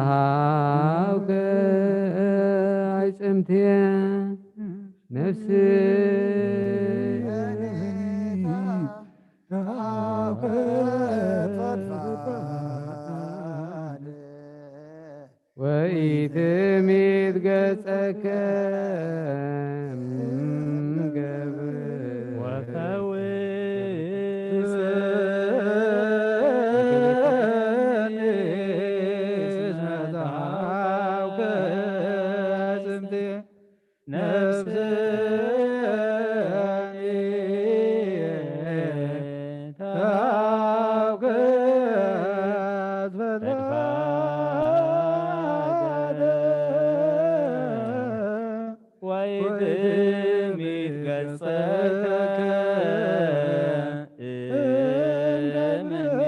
መጽሐፍከ ኣይጽምቴ ነፍስ ወኢትሚት ገጸከ እምገብር ወፈውስ መጽሐፍከ ጽምቴ ነፍስኒ ታውከት ፈድፋደ ወይትሚት ገጸከ እምኔከ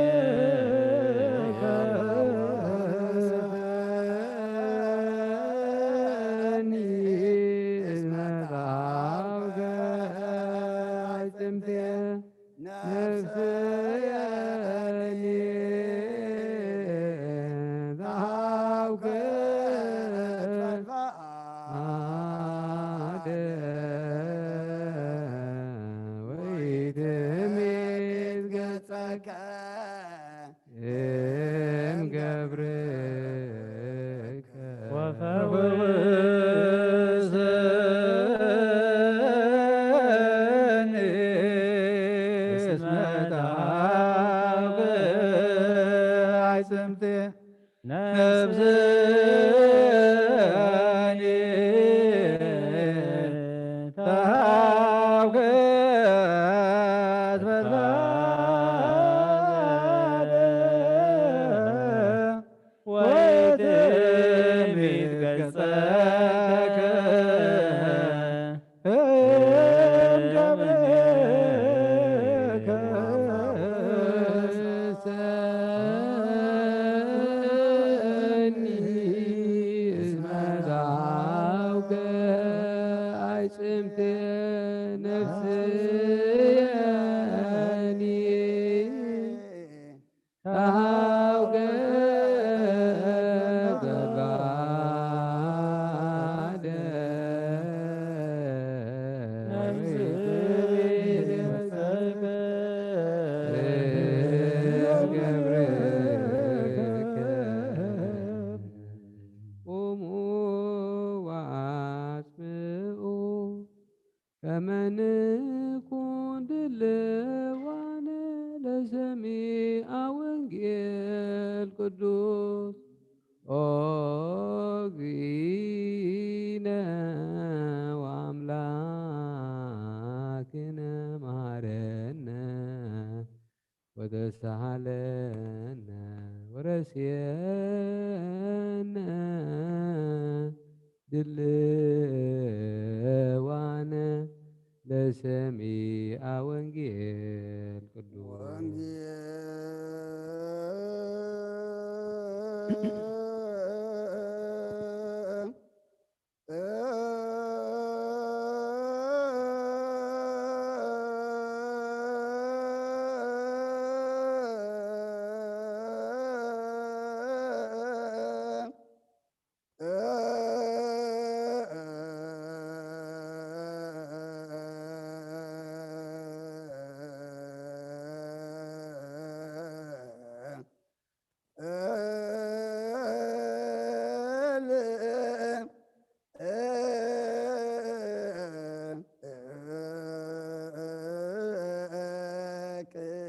እስመ ጣውከ አዕጽምቴ ነፍስየኒ ዛሃውከ ነፍስየኒ ተሃውከ በባደ ገብርከ ቁሙ ወአጽምዑ ከመ ንኩን ድልዋነ ለሰሚዐ ወንጌል ቅዱስ። ኦ እግዚእነ ወአምላክነ መሐረነ ወተሳሃለነ ወረስየነ ድልዋነ ለሰሚዐ ወንጌል ቅዱስ።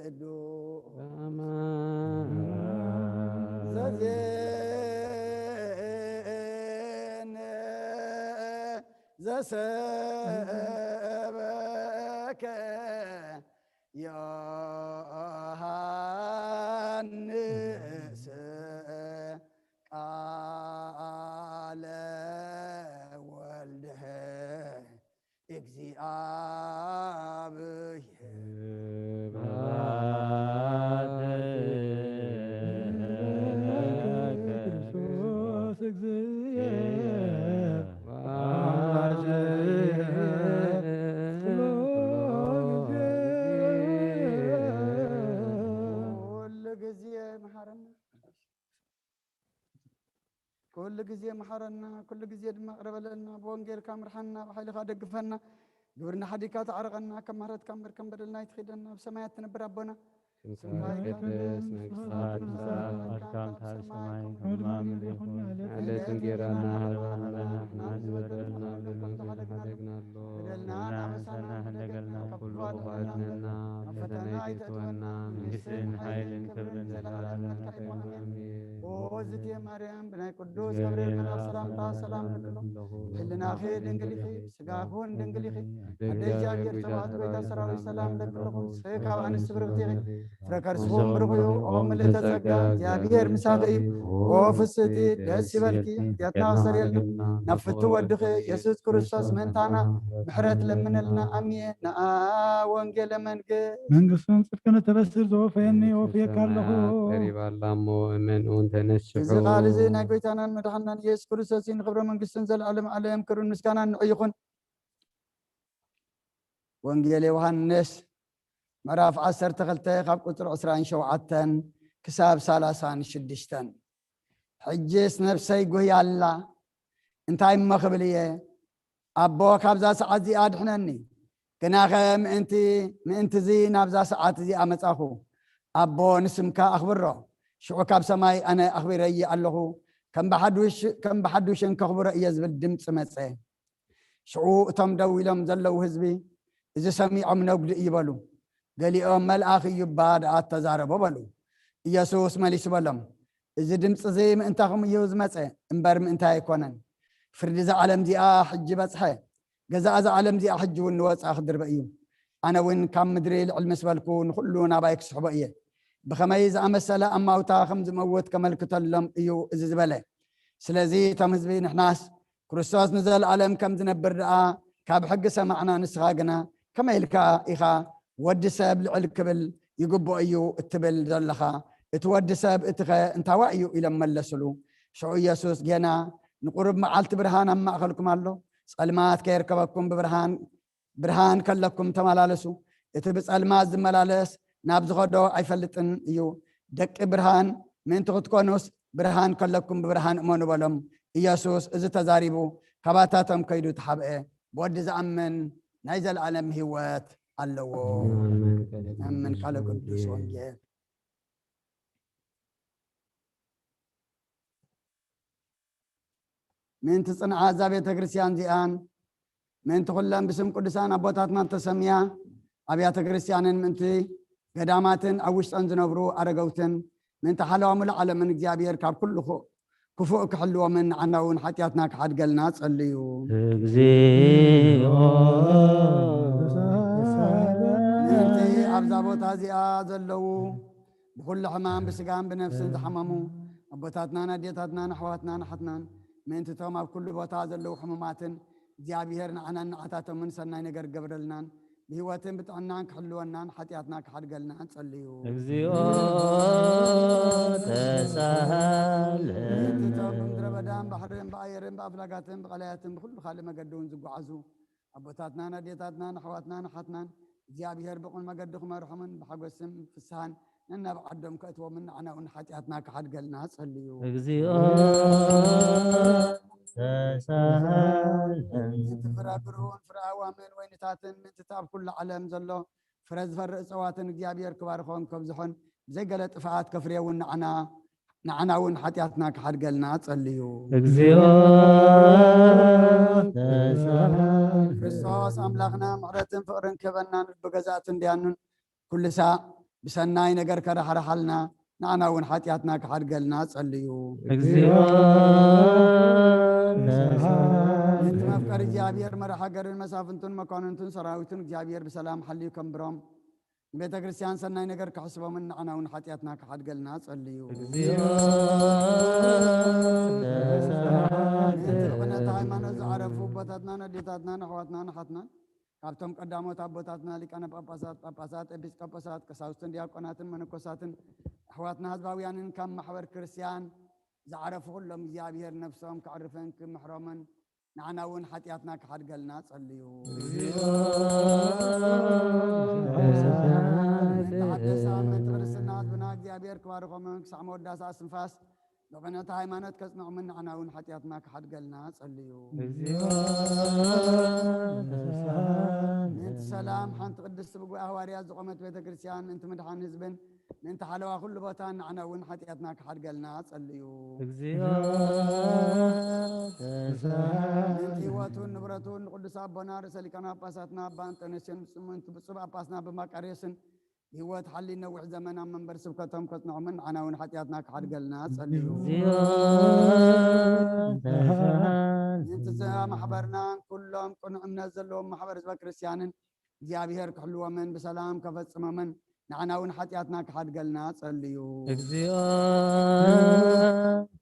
ቅዱስ ዘዜነ ዘሰበከ ዮሃንስ ቃለ ወልድህ እግዚኣብሔር ክርስቶስ እግዚእ ኩሉ ጊዜ መሐረና። ኩሉ ጊዜ መሐረና፣ ኩሉ ጊዜ ድማ ቅረበለና። ብወንጌልካ ምርሓና፣ ብሓይልካ ደግፈና። ግብርና ሓዲግካ ተዓረቐና፣ ከም ምሕረትካ እምበር ከም በደልና ኣይትኺደና። ኣብ ሰማያት ትነብር ኣቦና፣ ስምካ ይትቀደስ፣ መንግስትካ ትምጻእ፣ ፈቃድካ ኣብ ሰማይ ከምኡ ኣብ ምድሪ ይኹን። ዕለት እንጌራና ሃበና፣ ንሕና ዝበደልና በደልና ንሓደግና ኣሎ። በደልና ንሓሰና ክንደገልና፣ ኩሉ ክፋት ኣድነና፣ ኣብ ፈተና ኣይተእትወና፣ መንግስትን ሓይልን ክብርን ዘለዓለም ናትካ ይኹን። ኣሜን። ኦ እግዝእትየ ማርያም፣ ብናይ ቅዱስ ገብርኤል መልኣክ ሰላምታ ሰላም ንብለኪ። ብህልናኺ ድንግል ኢኺ፣ ብስጋኺ እውን ድንግል ኢኺ። ኣደ እግዚኣብሔር፣ ተባዕት ጎይታ ሰራዊት፣ ሰላም ለኪ ኣለኹ። ንስኺ ካብ ኣንስቲ ብርኽቲ ኢኺ፣ ፍረ ከርስኺ እውን ብሩኽ እዩ። ኦ ምልእተ ጸጋ፣ እግዚኣብሔር ምሳኺ እዩ። ኦ ፍስሕቲ፣ ደስ ይበልኪ፣ ሓጢኣትና ክሰርየልና ናብ ፍቱ ወድኺ ኢየሱስ ክርስቶስ ምእንታና ምሕረት ለምነልና። ኣሜን። ነአ ወንጌለ መንግስት መንግስቱን ጽድቅን እተበስር ዘወፈየኒ ወፍየካ ኣለኹ። ሰማያት ቀሪባ ኣላ እሞ እመንኡን ተነስሑ። እዚ ቃል እዚ ናይ ጎይታናን መድሓናን ኢየሱስ ክርስቶስ እዩ። ንኽብረ መንግስቱን ዘለዓለም ዓለም ክብርን ምስጋናን ንዑ ይኹን። ወንጌል ዮሃንስ ምዕራፍ ዓሰርተ ክልተ ካብ ቁጽሪ ዕስራን ሸውዓተን ክሳብ ሰላሳን ሽዱሽተን። ሕጅስ ነፍሰይ ጉህያ ኣላ፣ እንታይ እሞ ክብል እየ? ኣቦ ካብዛ ሰዓት እዚኣ ኣድሕነኒ። ግናኸ ምእንቲ፣ ምእንቲ እዚ ናብዛ ሰዓት እዚኣ መጻኹ። ኣቦ ንስምካ ኣኽብሮ። ሽዑ ካብ ሰማይ ኣነ ኣኽቢረዮ ኣለኹ። ከም ብሓዱሽ፣ ከም ብሓዱሽን ከኽብሮ እየ ዝብል ድምጺ መጸ። ሽዑ እቶም ደው ኢሎም ዘለዉ ህዝቢ፣ እዚ ሰሚዖም ነጉዲ እዩ በሉ። ገሊኦም መልኣኽ እዩ እባ ደኣ እተዛረቦ በሉ። ኢየሱስ መሊሱ በሎም፣ እዚ ድምጺ እዚ ምእንታኹም እዩ ዝመጸ እምበር ምእንታይ ኣይኮነን። ፍርዲ እዛ ዓለም እዚኣ ሕጂ በጽሐ። ገዛእ እዛ ዓለም እዚኣ ሕጂ እውን ንወጻኢ ክድርበ እዩ። ኣነ እውን ካብ ምድሪ ልዕል ምስ በልኩ ንኹሉ ናባይ ክስሕቦ እየ። ብኸመይ ዝኣመሰለ ኣማውታ ከም ዝመውት ከመልክተሎም እዩ እዚ ዝበለ። ስለዚ እቶም ህዝቢ ንሕናስ ክርስቶስ ንዘለኣለም ከም ዝነብር ደኣ ካብ ሕጊ ሰማዕና፣ ንስኻ ግና ከመይ ኢልካ ኢኻ ወዲ ሰብ ልዕል ክብል ይግብኦ እዩ እትብል ዘለኻ? እቲ ወዲ ሰብ እቲኸ እንታዋ እዩ? ኢሎም መለስሉ። ሽዑ ኢየሱስ ጌና ንቁሩብ መዓልቲ ብርሃን ኣብ ማእከልኩም ኣሎ፣ ጸልማት ከየርከበኩም ብብርሃን ብርሃን ከለኩም ተመላለሱ፣ እቲ ብጸልማት ዝመላለስ ናብ ዝኸዶ ኣይፈልጥን እዩ። ደቂ ብርሃን ምእንቲ ክትኮኑስ፣ ብርሃን ከለኩም ብብርሃን እመኑ በሎም። ኢየሱስ እዚ ተዛሪቡ፣ ካባታቶም ከይዱ ተሓብአ። ብወዲ ዝኣምን ናይ ዘለኣለም ህይወት ኣለዎ። ኣሜን። ቃለ ቅዱስ ወንጌል። ምእንቲ ጽንዓት እዛ ቤተ ክርስቲያን እዚኣን፣ ምእንቲ ኩለን ብስም ቅዱሳን ኣቦታትና እተሰምያ ኣብያተ ክርስቲያንን፣ ምእንቲ ገዳማትን ኣብ ውሽጠን ዝነብሩ ኣረገውትን፣ ምእንቲ ሓለዋ ሙሉእ ዓለምን እግዚኣብሔር ካብ ኩሉ ክፉ-፣ ክፉእ ክሕልዎምን ንዓና እውን ሓጢኣትና ክሓድገልና ጸልዩ። እግዚኦ። ምእንቲ ኣብዛ ቦታ እዚኣ ዘለዉ ብኹሉ ሕማም ብስጋን ብነፍስን ዝሓመሙ ኣቦታትናን ኣዴታትናን ኣሕዋትናን ኣሓትናን፣ ምእንቲ እቶም ኣብ ኩሉ ቦታ ዘለዉ ሕሙማትን እግዚኣብሔር ንዓናን ንዓታቶምን ሰናይ ነገር ክገብረልናን ብህይወትን ብጥዕናን ክሕልወናን ሓጢኣትና ክሓድገልና ጸልዩ። እግዚኦ ተሳሃለ። ምእንቲ እቶም ብምድረ በዳን ባሕርን ብኣየርን ብኣፍላጋትን ብቐላያትን ብኹሉ ካልእ መገዲ እውን ዝጓዓዙ ኣቦታትናን ኣዴታትናን ኣሕዋትናን ኣሓትናን እግዚኣብሔር ብቕን መገዲ ክመርሖምን ብሓጎስን ፍስሃን ነናብ ዓዶም ከእትዎምን ንዓና እውን ሓጢኣትና ክሓድገልና ጸልዩ። እግዚኦ ተሳሃለ። እቲ ፍረ ብሩን ፍረ ኣዋምን ወይንታትን ምእንቲ ኣብ ኩሉ ዓለም ዘሎ ፍረ ዝፈሪ እጸዋትን እግዚኣብሔር ክባርኾን ከብዝሖን ብዘይገለ ጥፍኣት ከፍርየውን ንዓና ንዓና እውን ሓጢኣትና ክሓድገልና ጸልዩ። እግዚኦ ተሳሃለ። ክርስቶስ ኣምላኽና ምሕረትን ፍቕርን ክህበናን ብገዛእትን ዲያኑን ኩሉ ሳዕ ብሰናይ ነገር ከራሕርሓልና ንዓና እውን ሓጢኣትና ክሓድገልና ጸልዩ። እግዚኦ ተሳሃለ። ምእንቲ መፍቀሪ እግዚኣብሔር መራሕ ሃገርን መሳፍንቱን መኳንንቱን ሰራዊቱን እግዚኣብሔር ብሰላም ሓልዩ ከንብሮም ንቤተ ክርስቲያን ሰናይ ነገር ክሕስቦምን ንዓና እውን ሓጢኣትና ክሓድገልና ጸልዩ። እግዚኦ ተሳሃለ። ምእንቲ ብቕንዕቲ ሃይማኖት ዝዓረፉ ኣቦታትናን ኣዴታትናን ኣሕዋትናን ኣሓትናን ካብቶም ቀዳሞት ኣቦታትና ሊቃነ ጳጳሳት፣ ጳጳሳት፣ ኤጲስቆጶሳት፣ ቀሳውስትን ዲያቆናትን መነኮሳትን ኣሕዋትና ህዝባውያንን ካብ ማሕበር ክርስቲያን ዝዓረፉ ኩሎም እግዚኣብሔር ነፍሶም ከዕርፍን ክምሕሮምን ንዓና እውን ሓጢኣትና ክሓድገልና ጸልዩ። እግዚኦ ተሳሃለ። ምእንቲ ሓደሳ ምእንቲ ክርስትና ህዝብና እግዚኣብሔር ክባርኾምን ክሳዕ መወዳእታ እስትንፋስ ብቕንዕቲ ሃይማኖት ከጽንዖምን ንዓና እውን ሓጢኣትና ክሓድገልና ጸልዩ። እግዚኦ ተሳሃለ። ምእንቲ ሰላም ሓንቲ ቅድስቲ ብጉባኤ ሃዋርያት ዝቖመት ቤተ ክርስቲያን ምእንቲ ምድሓን ህዝብን ምእንቲ ሓለዋ ኩሉ ቦታ ንዓና እውን ሓጢኣትና ክሓድገልና ጸልዩ። እግዚኦ ተሳሃለ። ምእንቲ ህይወቱን ንብረቱን ንቅዱስ ኣቦና ርእሰ ሊቃነ ጳጳሳትና ኣባ እንጦንዮስን ምእንቲ ብፁዕ ጳጳስና ኣባ መቃርዮስን ብህይወት ሓሊ ነዊሕ ዘመን ኣብ መንበር ስብከቶም ከጽንዖምን ንዓና እውን ሓጢኣትና ክሓድገልና ጸልዩ። እግዚኦ ተሳሃለ። ምእንቲ እዛ ማሕበርናን ኩሎም ቅኑዕ እምነት ዘለዎም ማሕበር ህዝበ ክርስቲያንን እግዚኣብሔር ክሕልዎምን ብሰላም ከፈጽሞምን ንዓና እውን ሓጢኣትና ክሓድገልና ጸልዩ። እግዚኦ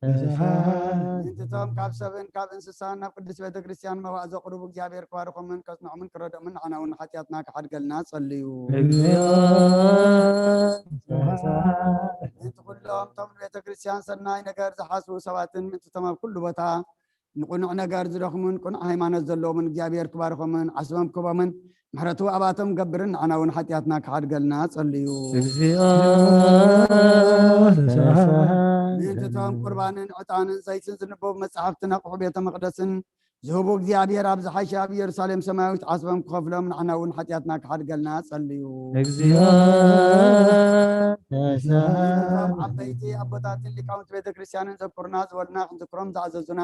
ተሳሃለ። ምእንቲ እቶም ካብ ሰብን ካብ እንስሳን ናብ ቅድስት ቤተ ክርስቲያን መባእ ዘቕርቡ እግዚኣብሔር ክባርኾምን ከጽንዖምን ክረድኦምን ንዓና እውን ሓጢኣትና ክሓድገልና ጸልዩ። እግዚኦ ተሳሃለ። ምእንቲ ኩሎም እቶም ንቤተ ክርስቲያን ሰናይ ነገር ዝሓስቡ ሰባትን ምእንቲ እቶም ኣብ ኩሉ ቦታ ንቕኑዕ ነገር ዝደኽሙን ቅኑዕ ሃይማኖት ዘለዎምን እግዚኣብሔር ክባርኾምን ዓስቦም ክህቦምን ምሕረቱ ኣባቶም ገብርን ንዓና እውን ሓጢኣትና ክሓድገልና ጸልዩ። እግዚኦ ተሳሃለ። ምእንቲ እቶም ቁርባንን ዕጣንን ዘይትን ዝንበቡ መጻሕፍትን ኣቑሑ ቤተ መቕደስን ዝህቡ እግዚኣብሔር ኣብ ዝሓሸ ኣብ ኢየሩሳሌም ሰማያዊት ዓስቦም ክኸፍሎም ንዓና እውን ሓጢኣትና ክሓድገልና ጸልዩ። እግዚኦ ተሳሃለ። እቶም ዓበይቲ ኣቦታትን ሊቃውንቲ ቤተ ክርስቲያንን ዘኩርና ዝበሉና ክንዝክሮም ዝኣዘዙና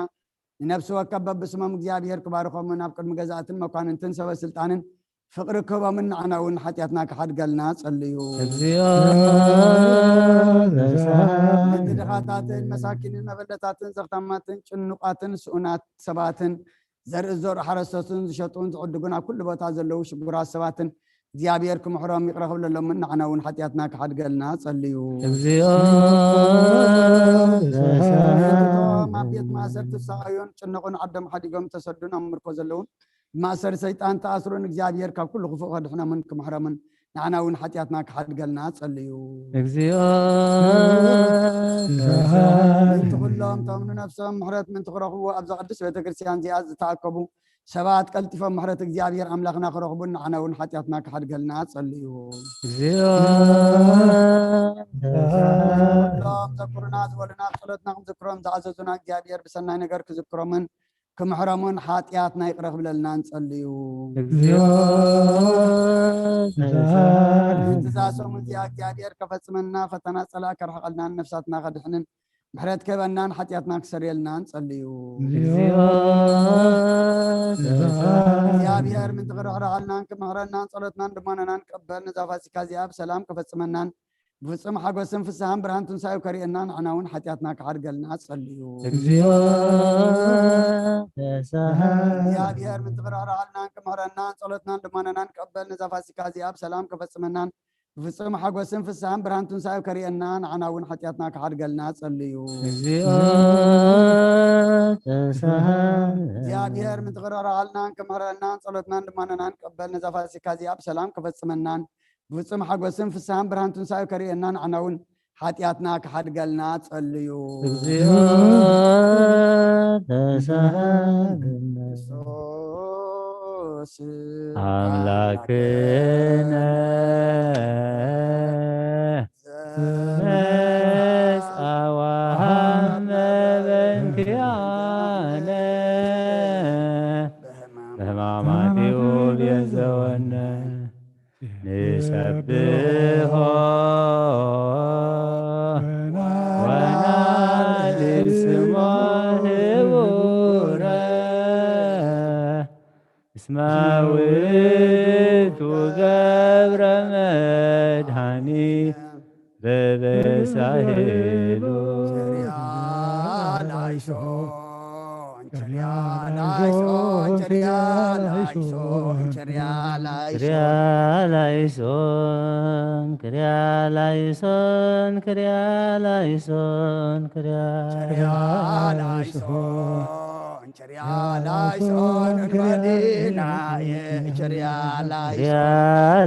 ንነፍሲ ወከፍ በብስሞም እግዚኣብሔር ክባርኾምን ኣብ ቅድሚ ገዛእትን መኳንንትን ሰበ ስልጣንን ፍቕሪ ክህቦምን ንዓና እውን ሓጢኣትና ክሓድገልና ጸልዩ። እግዚኦ ተሳሃለ። ነቲ ድኻታትን መሳኪንን መበለታትን ዘኽታማትን ጭኑቓትን ስኡናት ሰባትን ዘርኢ ዝዘርኡ ሓረስቶትን ዝሸጡን ዝዕድጉን ኣብ ኩሉ ቦታ ዘለዉ ሽጉራት ሰባትን እግዚኣብሔር ክምሕሮም ይቕረ ክብለሎምን ንዓና እውን ሓጢኣትና ክሓድገልና ጸልዩ። እግዚኦ ተሳሃለ። እቶም ኣብ ቤት ማእሰርቲ ዝሰቓዩን ጭነቑን ዓዶም ሓዲጎም ተሰዱን ኣብ ምርኮ ዘለውን ብማእሰሪ ሰይጣን ተኣስሩን እግዚኣብሔር ካብ ኩሉ ክፉእ ከድሕኖምን ክምሕሮምን ንዓና እውን ሓጢኣትና ክሓድገልና ጸልዩ። እግዚኦ ተሳሃለ። ምእንቲ ኩሎም እቶም ንነፍሶም ምሕረት ምእንቲ ክረኽቡ ኣብዛ ቅድስት ቤተ ክርስቲያን እዚኣ ዝተኣከቡ ሰባት ቀልጢፎም ምሕረት እግዚኣብሔር ኣምላኽና ክረኽቡን ንዓና እውን ሓጢኣትና ክሓድገልና ጸልዩ። እግዚኣብሔር ሎም ዘኩሩና ዝበሉና ጸሎትና ክዝክሮም ዝኣዘዙና እግዚኣብሔር ብሰናይ ነገር ክዝክሮምን ክምሕሮምን ሓጢኣትና ይቕረ ክብለልና ንጸልዩ። እግዚኣብሔር እዛ ሰሙን እዚኣ እግዚኣብሔር ከፈጽመና ፈተና ጸላእ ከርሕቐልናን ነፍሳትና ከድሕንን ምሕረት ክህበናን ሓጢኣትና ክሰርየልና ንጸልዩ። እግዚኣብሔር ምንቲ ክርሕርሓልናን ክምሕረናን ጸሎትናን ልመናናን ቀበል ነዛ ፋሲካ እዚኣ ብሰላም ከፈጽመናን ብፍጹም ሓጎስን ፍስሃን ብርሃን ትንሳኤው ከርእየና ንዓና እውን ሓጢኣትና ክሓድገልና ጸልዩ። እግዚኣብሔር ምንቲ ክርሕርሓልናን ክምሕረናን ጸሎትናን ልመናናን ቀበል ነዛ ፋሲካ እዚኣ ብሰላም ከፈጽመናን ብፍጹም ሓጎስን ፍስሃን ብርሃን ትንሳኤው ከርእየና ንዓና እውን ሓጢኣትና ክሓድገልና ጸልዩ። እግዚኣብሔር ምንቲ ክርሕርሓልናን ክምሕረናን ጸሎትናን ልመናናን ቀበል ነዛ ፋሲካ እዚኣ ብሰላም ከፈጽመናን ብፍጹም ሓጎስን ፍስሃን ብርሃን ትንሳኤው ከርእየና ንዓና እውን ሓጢኣትና ክሓድገልና ጸልዩ። እግዚኣብሔር ክርስቶስ ኣምላክነ መጻዋሃመ በንቲኣነ በሕማማቲኡ ቤዘወነ ንሰብሖ ወናልል ስሞ ህቡረ እስመ ውእቱ ገብረ መድኃኒ በበሳህሉ ክርያ ላይሶን ክርያ ላይሶን ክርያ ላይሶን ክርያ ላይሶን ቸርያ ላይሶን መዲናዬ ቸርያ ላይሶን ክርያ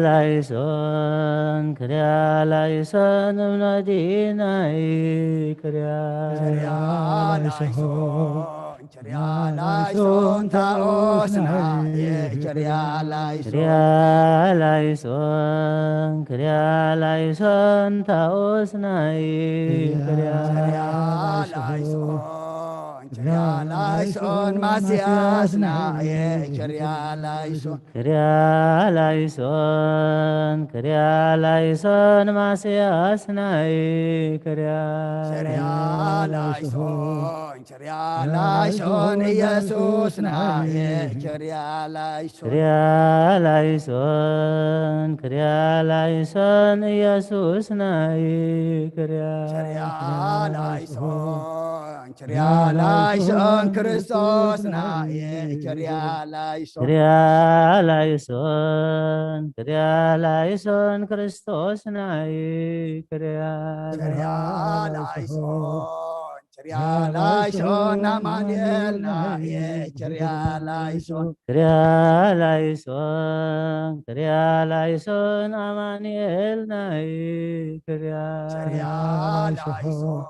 ላይሶን ክርያ ላይሶን መዲናይ ክርያ ቸርያ ላይሶን ቸርያ ላይሶን ታኦስናዬ ቸርያ ላይሶን ክርያ ላይሶን ክርያ ላይሶን ታኦስናይ ክርያ ቸርያ ላይሶን ቸርያ ላይሶን ማስያስናዬ ቸርያ ላይሶን ክርያ ላይሶን ክርያ ላይሶን ማስያስናይ ክርያ ቸርያ ላይሶን ቸርያ ላይሶን ኢየሱስናዬ ቸርያ ላይሶን ክርያ ላይሶን ክርያ ላይሶን ኢየሱስናይ ክርያ ቸርያ ላይሶን ቸርያ ላይሶን ክርስቶስናዬ ቸርያ ላይሶን ክርያ ላይሶን ክርያ ላይሶን ክርስቶስናይ ክርያ ቸርያ ላይሶን ቸርያ ላይሶን ኣማኑኤልናዬ ቸርያ ላይሶን ክርያ ላይሶን ክርያ ላይሶን ኣማኑኤልናይ ክርያ ቸርያ ላይሶን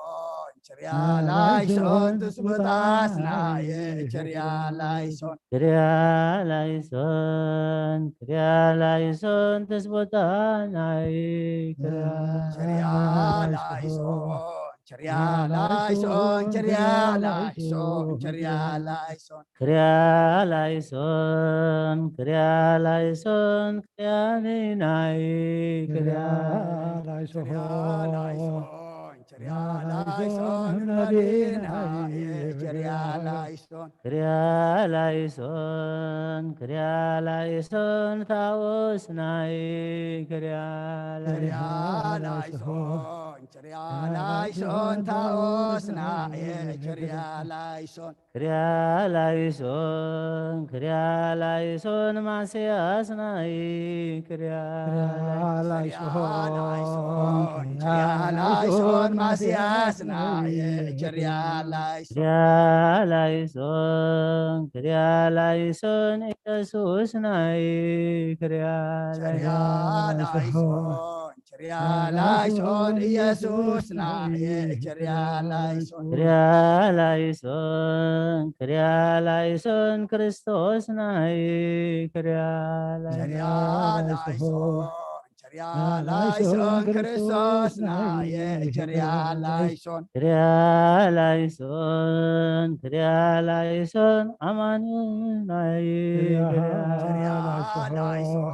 ቸርያ ላይሶን ትስቡታስናዬ ቸርያ ላይሶን ክርያ ላይሶን ክርያ ላይሶን ትስቡታናይ ክርያ ቸርያ ላይሶን ቸርያ ላይሶን ቸርያ ላይሶን ቸርያ ላይሶን ክርያ ላይሶን ክርያ ላይሶን ክርያ ነይናይ ክርያ ቸርያ ላይሶን ቸርያ ላይሶን መዲናዬ ቸርያ ላይሶን ክርያ ላይሶን ክርያ ላይሶን ታኦስናይ ክርያ ቸርያ ላይሶን ቸርያ ላይሶን ታኦስናዬ ቸርያ ላይሶን ክርያ ላይሶን ክርያ ላይሶን ማስያስናይ ክርያ ቸርያ ላይሶን ቸርያ ላይሶን ማስያስናዬ ቸርያ ላይሶን ክርያ ላይሶን ክርያ ላይሶን ኢየሱስናይ ክርያ ቸርያ ላይሶን ችርያ ላይሶን ኢየሱስ ናየ ችርያ ላይሶን። ክርያ ላይሶን፣ ክርያ ላይሶን ክርስቶስ ናይ ክርያ ችርያ ላይሶን። ላይሶን ችርያ ላይሶን ክርስቶስ ናየ ችርያ ላይሶን። ክርያ ላይሶን፣ ክርያ ላይሶን ኣማኑኤል ናይ ክርያ ችርያ ላይሶን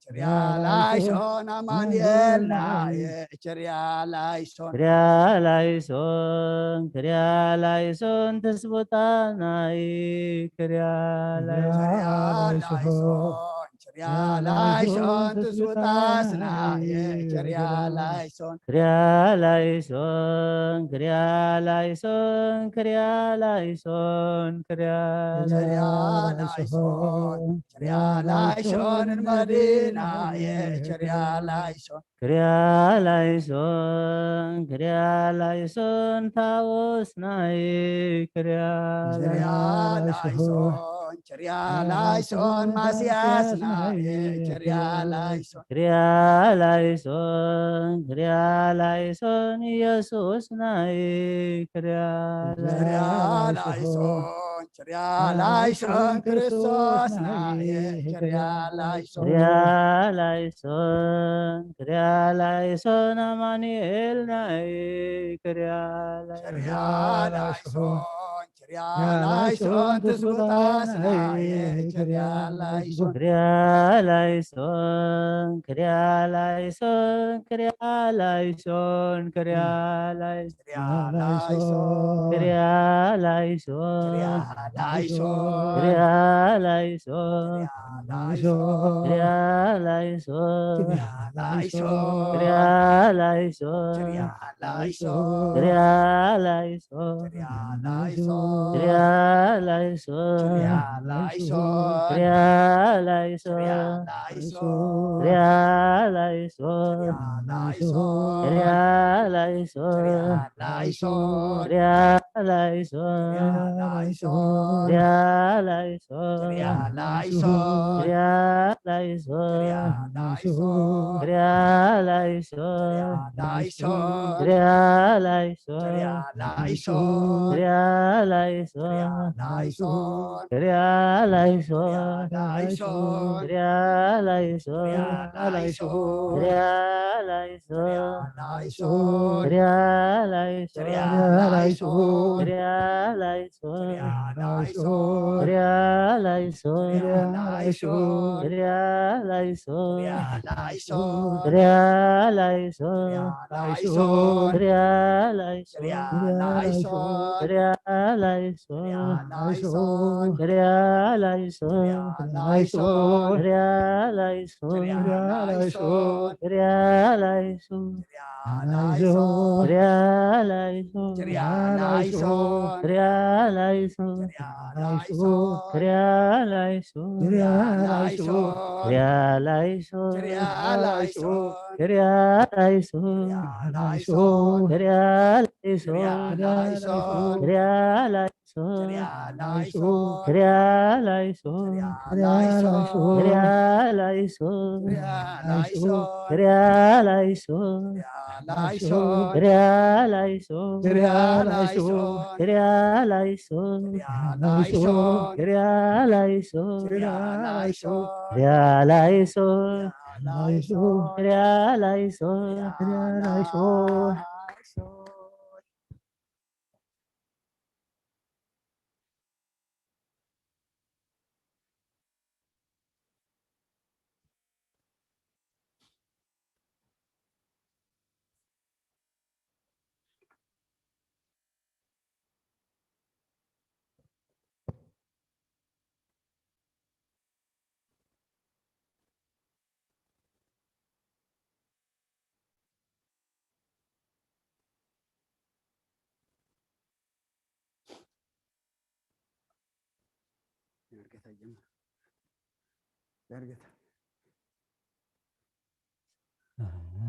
ችርያ ላይሶን ኣማኑኤል ናየ ችርያ ላይሶን። ክርያ ላይሶን፣ ክርያ ላይሶን ትስቡታ ናይ ክርያ ላይሶን። ችርያ ላይሶን ችርያ ላይሶን ትስቡታስ ናየ ችርያ ላይሶን። ክርያ ላይሶን፣ ክርያ ላይሶን፣ ክርያ ላይሶን፣ ክርያ ችርያ ላይሶን ችርያ ላይሶን ንመዲናየ ችርያ ላይሶን። ክርያ ላይሶን፣ ክርያ ላይሶን ታቦስ ናይ ክርያ ችርያ ላይሶን። ላይሶን ችርያ ላይሶን ማስያስ ናየ ችርያ ላይሶን። ክርያ ላይሶን፣ ክርያ ላይሶን ኢየሱስ ናይ ክርያ ችርያ ላይሶን ችርያ ላይሶን ክርስቶስ ናየ ችርያ ላይሶን። ክርያ ላይሶን፣ ክርያ ላይሶን ኣማኑኤል ናይ ክርያ ችርያ ላይሶን። ላይሶን ችርያ ላይሶን ትስቡታስ ናየ ችርያ ላይሶን። ክርያ ላይሶን፣ ክርያ ላይሶን፣ ክርያ ላይሶን፣ ክርያ ላይሶን። ችርያ ላይሶን ክርያ ላይሶን፣ ችርያ ላይሶን ክርያ ላይሶን፣ ላይሶን ክርያ ላይሶን፣ ችርያ ላይሶን ክርያ ላይሶን፣ ችርያ ላይሶን ክርያ ላይሶን፣ ችርያ ላይሶን ክርያ ላይሶን፣ ችርያ ላይሶን ክርያ ላይሶን፣ ችርያ ላይሶን ክርያ ላይሶን፣ ችርያ ላይሶን ክርያ ላይሶን፣ ችርያ ላይሶን ክርያ ላይሶን፣ ችርያ ላይሶን ክርያ ላይሶን፣ ችርያ ላይሶን ክርያ ላይሶን፣ ችርያ ላይሶን ክርያ ላይሶን፣ ላይሶን ክርያ ላይሶን፣ ችርያ ላይሶን ክርያ ችርያ ላይሶን፣ ላይሶን ክርያ ላይሶን፣ ላይሶን ክርያ ላይሶን፣ ላይሶን ክርያ ላይሶን፣ ላይሶን ክርያ ላይሶን፣ ችርያ ላይሶን ክርያ ላይሶን፣ ላይሶን ክርያ ላይሶን፣ ላይሶን ክርያ ላይሶን፣ ላይሶን ክርያ ላይሶን፣ ላይሶን ክርያ ላይሶን፣ ላይሶን ክርያ ላይሶን፣ ላይሶን ክርያ ላይሶን፣ ላይሶን ክርያ ላይሶን፣ ላይሶን ክርያ ላይሶን፣ ላይሶን ክርያ ላይሶን፣ ላይሶን ክርያ ላይሶን፣ ላይሶን ክርያ ላይሶን፣ ክርያ ላይሶን፣ ክርያ ላይሶን፣ ክርያ ላይሶን፣ ክርያ ላይሶን፣ ክርያ ላይሶን፣ ክርያ ላይሶን፣ ክርያ ላይሶን፣ ክርያ ላይሶን፣ ክርያ ላይሶን፣ ክርያ ላይሶን፣ ክርያ ላይሶን፣ ክርያ ላይሶን፣ ክርያ ላይሶን፣ ክርያ ላይሶን፣ ክርያ ላይሶን፣ ክርያ ላይሶን፣ ክርያ ላይሶን፣ ክርያ ላይሶን።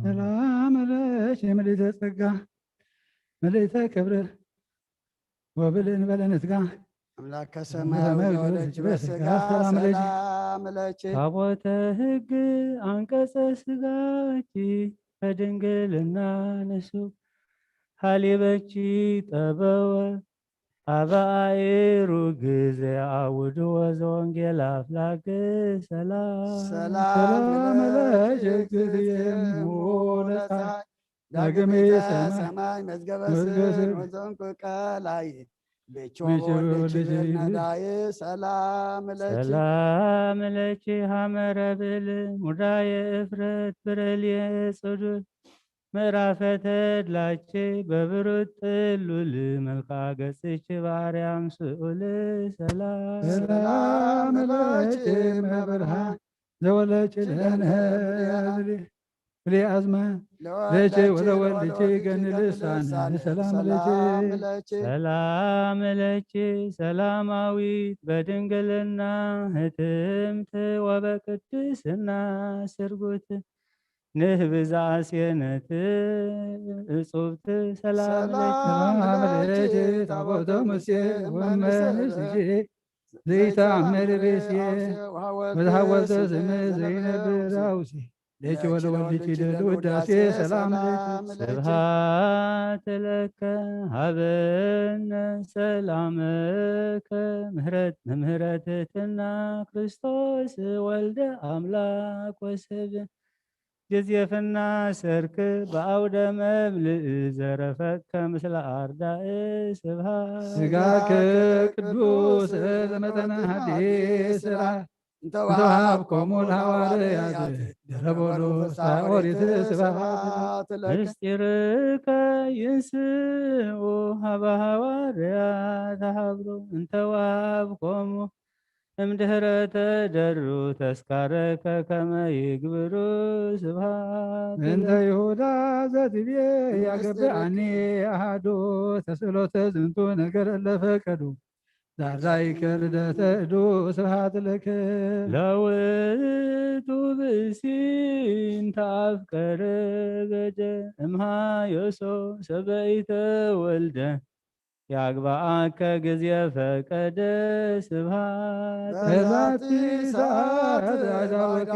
ሰላም ለኪ ምልዕተ ጸጋ ምልዕተ ክብሪ ወብልዕ እንበለ ንትጋ ኣምላከ ሰማያዊ ወለኪ በስጋ ሰላም ለኪ። ሰላም ለኪ ታቦተ ሕግ አንቀጸ ስጋኪ በድንግልና ንሱ ሃሊበኪ ጠበወ ኣብ ኣእሩ ግዜ ኣውድዎ ዘወንጌል ኣፍላግ ሰላም ሰላም ለኪ እግዝእትየ እሙ ለፀሐይ ዳግም ሰማይ መዝገበ ስር ወዘንኩ ቀላይ ቤቾ ወልድ ክብር ነዳይ ሰላም ለኪ ሰላም ለኪ ሀመረ ብል ሙዳየ እፍረት ብረልየ ጽዱል ምዕራፈ ተድላቼ በብሩት ጥሉል መልክዓ ገጽች በአርያም ስኡል ሰላም ሰላም ለኪ መብርሃን ዘወለች ለነ ፍሌ አዝማ ለቼ ወለወልድቼ ገን ልሳን ሰላም ለቼ ሰላም ለኪ ሰላማዊት በድንግልና ህትምት ወበቅድስና ስርጉት ንህብ ዘአስየነት እጹብት ሰላም ለኪ ሰላም ለኪ ታቦተ ሙሴ ወመንስዬ ዘይተአምር ብእሴ ወዝሃወዘ ስም ዘይነብር አውሴ ለኪ ወለወልድኪ ልዑል ውዳሴ ሰላም ለኪ ስብሃት ለከ ሀበነ ሰላመከ ምህረት ንምህረት ትህትና ክርስቶስ ወልደ አምላክ ወሰብ ጊዜ ፍና ሰርክ በአውደ መምልእ ዘረፈከ ምስለ አርዳእ ስብሃት ስጋከ ቅዱስ ለመጠነ ሀዲስ ስራ እንተወሃብኮሙ ለሐዋርያት ደረቦሉ ፍስሐ ኦሪት ስብሃት ለከ ምስጢርከ ይንስኡ ሀበ ሐዋርያት ሀብሩ እንተወሃብኮሙ እምድህረ ተደሩ ተስካረከ ከመ ይግብሩ ስብሃት እንተ ይሁዳ ዘትቤ ያገብአኒ አሃዱ ተስእሎተ ዝንቱ ነገር እለ ፈቀዱ ዛራይከ ልደተ እዱ ስብሃት ለከ ለውእቱ ብእሲ እንተ አፍቀረ በደ እምሃዮሶ ሰበይተ ወልደ ያግባአከ ጊዜ ፈቀደ ስብሃት በዛቲ ሰዓት ዳዊት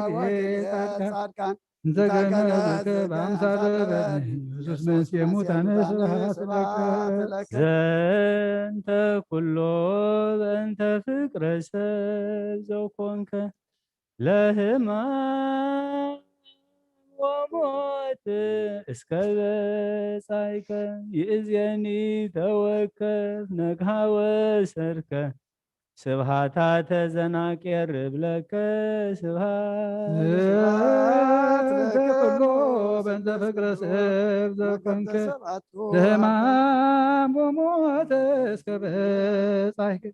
ጻድቃን እንተ ገነዙከ በአምሳለ በድን ኢየሱስ መንስኤ ሙታነ ስብሃት ለከ ዘንተ ኩሎ በእንተ ፍቅረ ሰብ ዘኮንከ ለህማም ወሞት እስከ በጻይከ ይእዜኒ ተወከፍ ነግሃ ወሰርከ ስብሃታ ተዘናቄር እብለከ ስብሃት ስብሃት ለከ ኩሎ በእንተ ፍቅረ ሰብ ዘኮንከ ለህማም ወሞት እስከ በጻይከ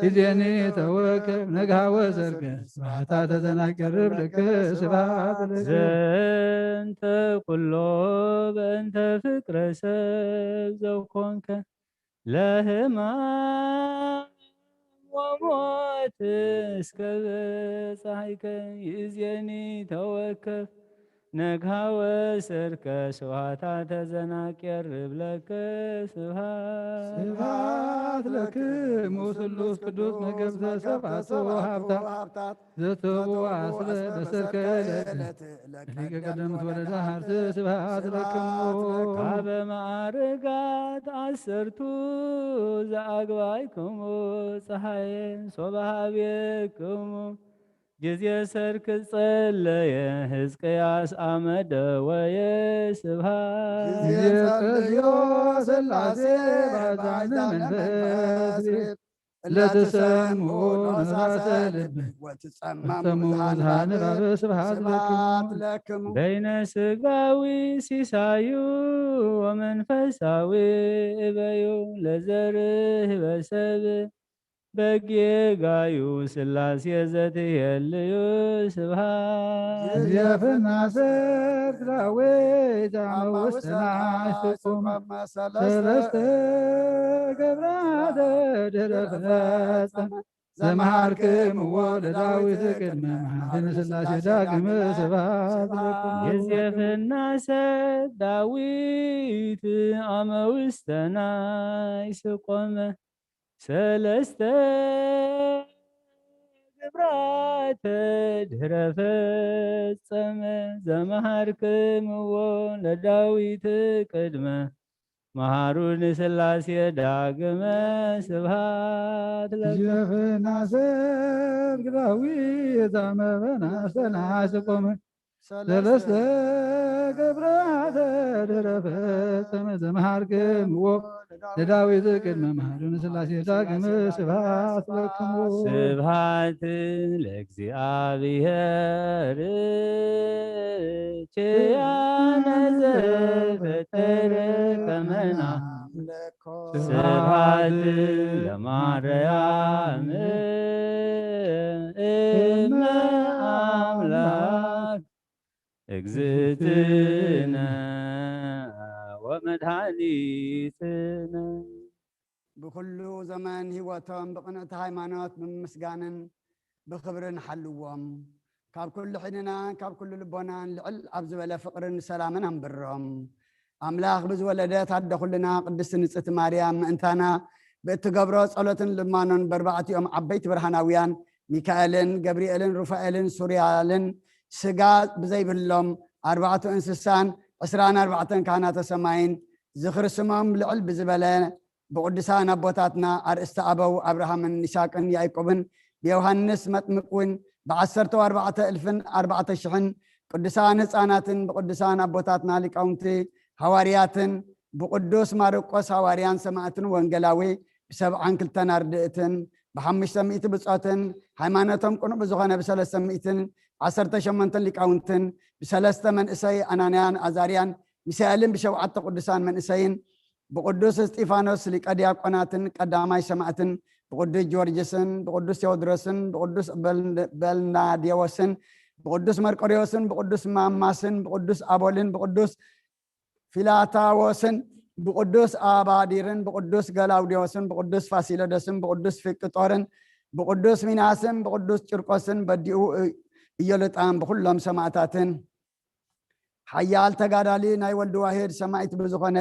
ጊዜኒ ተወከፍ ነግሃ ወሰርገ ስብሃታ ተዘናቄር እብለከ ስብሃት ለከ ዘንተ ኩሎ በእንተ ፍቅረ ሰብ ዘኮንከ ለህማም ወሞት እስከ በጻሕከ ይእዜኒ ተወከፍ ነግሃ ወሰርከ ስብሃታ ተዘናቄር እብለከ ስብሃት ስብሃት ለክሙ ስሉስ ቅዱስ መገብተ ሰብዓቱ ሃብታት ዘተው አስረ ለሰርከ ዕለት ለሊቀ ቀደምት ወለዳ ሃርት ስብሃት ለክሙ ካበ ማዕርጋት ዓሰርቱ ዘአግባይክሙ ፀሓየ ሶበ ሀቤክሙ ጊዜ ሰርክ ጸለየ ህዝቅያስ አመደወየ ስብሃት ጊዜ ጸልዮ ስላሴ ባዛነ መንፈስ ለትሰምዑ ነፋሰ ልብ ወትጸመሙ ብዝሃ ንባብ ስብሃት ለክሙ በይነ ስጋዊ ሲሳዩ ወመንፈሳዊ እበዩ ለዘርህበ ሰብ በጌጋዩ ስላሴ ዘትሄልዩ ስብሃት የፍና ሰርክ ዳዊት አመውሰናሽ ትቁም ሰለስተ ገብራተ ድህረ ፈጸመ ዘመሃርክምዎ ለዳዊት ቅድመ መሃድን ስላሴ ዳግም ስብሃት ለክሙ ጊዜ ፍናሰ ዳዊት አመ ውስተ ናይ ስቆመ ሰለስተ ግብራተ ድህረ ፈጸመ ዘመሃርክምዎ ለዳዊት ቅድመ መሃሩ ንስላሴ ዳግመ ስብሃት ለእግዚእ። ጀፈናሰት ግዳዊ የዛመበናሰናስቆመ ሰለስተ ገብራተ ድህረ ፈጸመ ዘመሃርክምዎ ለዳዊት ቅድመ መሃሩ ንስላሴ ዳግመ ስብሃት ለክሙ። ስብሃት ለእግዚኣብሔር ኪያነ ዘፈጠረ ከመና ስብሃት ለማርያም እመ ኣምላክ እግዝእትነ ወመድኃኒትነ። ብኹሉ ዘመን ህይወቶም ብቕንዕቲ ሃይማኖት ብምምስጋንን ብኽብርን ሓልዎም። ካብ ኩሉ ሕድናን ካብ ኩሉ ልቦናን ልዕል ኣብ ዝበለ ፍቕርን ሰላምን ኣንብሮም። ኣምላኽ ብዝወለደት ኣደ ኩልና ቅድስቲ ንጽሕቲ ማርያም ምእንታና ብእትገብሮ ጸሎትን ልማኖን በርባዕቲኦም ዓበይቲ ብርሃናውያን ሚካኤልን ገብርኤልን ሩፋኤልን ሱርያልን ስጋ ብዘይብሎም ኣርባዕቱ እንስሳን ዕስራን ኣርባዕተን ካህናተ ሰማይን ዝኽሪ ስሞም ልዕል ብዝበለ ብቅዱሳን ኣቦታትና ኣርእስተ ኣበው ኣብርሃምን ይስሐቅን ያዕቆብን ብዮሃንስ መጥምቅ እውን ብዓሰርተ ኣርባዕተ እልፍን ኣርባዕተ ሽሕን ቅዱሳን ህፃናትን ብቅዱሳን ኣቦታትና ሊቃውንቲ ሃዋርያትን ብቅዱስ ማርቆስ ሃዋርያን ሰማዕትን ወንጌላዊ ብሰብዓን ክልተን ኣርድእትን ብሓሙሽተ ሚእቲ ብጾትን ሃይማኖቶም ቅኑዕ ብዝኾነ ብሰለስተ ሚእትን ዓሰርተ ሸሞንተን ሊቃውንትን ብሰለስተ መንእሰይ ኣናንያን ኣዛርያን ሚሳኤልን ብሸውዓተ ቅዱሳን መንእሰይን ብቅዱስ እስጢፋኖስ ሊቀ ዲያቆናትን ቀዳማይ ሰማዕትን ብቅዱስ ጊዮርጊስን ብቅዱስ ቴዎድሮስን ብቅዱስ በል- በልናዲዎስን ብቅዱስ መርቆሪዎስን ብቅዱስ ማማስን ብቅዱስ ኣቦልን ብቅዱስ ፊላታዎስን ብቅዱስ ኣባዲርን ብቅዱስ ገላውዲዎስን ብቅዱስ ፋሲለደስን ብቅዱስ ፊቅጦርን ብቅዱስ ሚናስን ብቅዱስ ቂርቆስን በዲኡ ኢዮልጣን ብኩሎም ሰማዕታትን ሓያል ተጋዳሊ ናይ ወልድ ዋሄድ ሰማዒት ብዝኾነ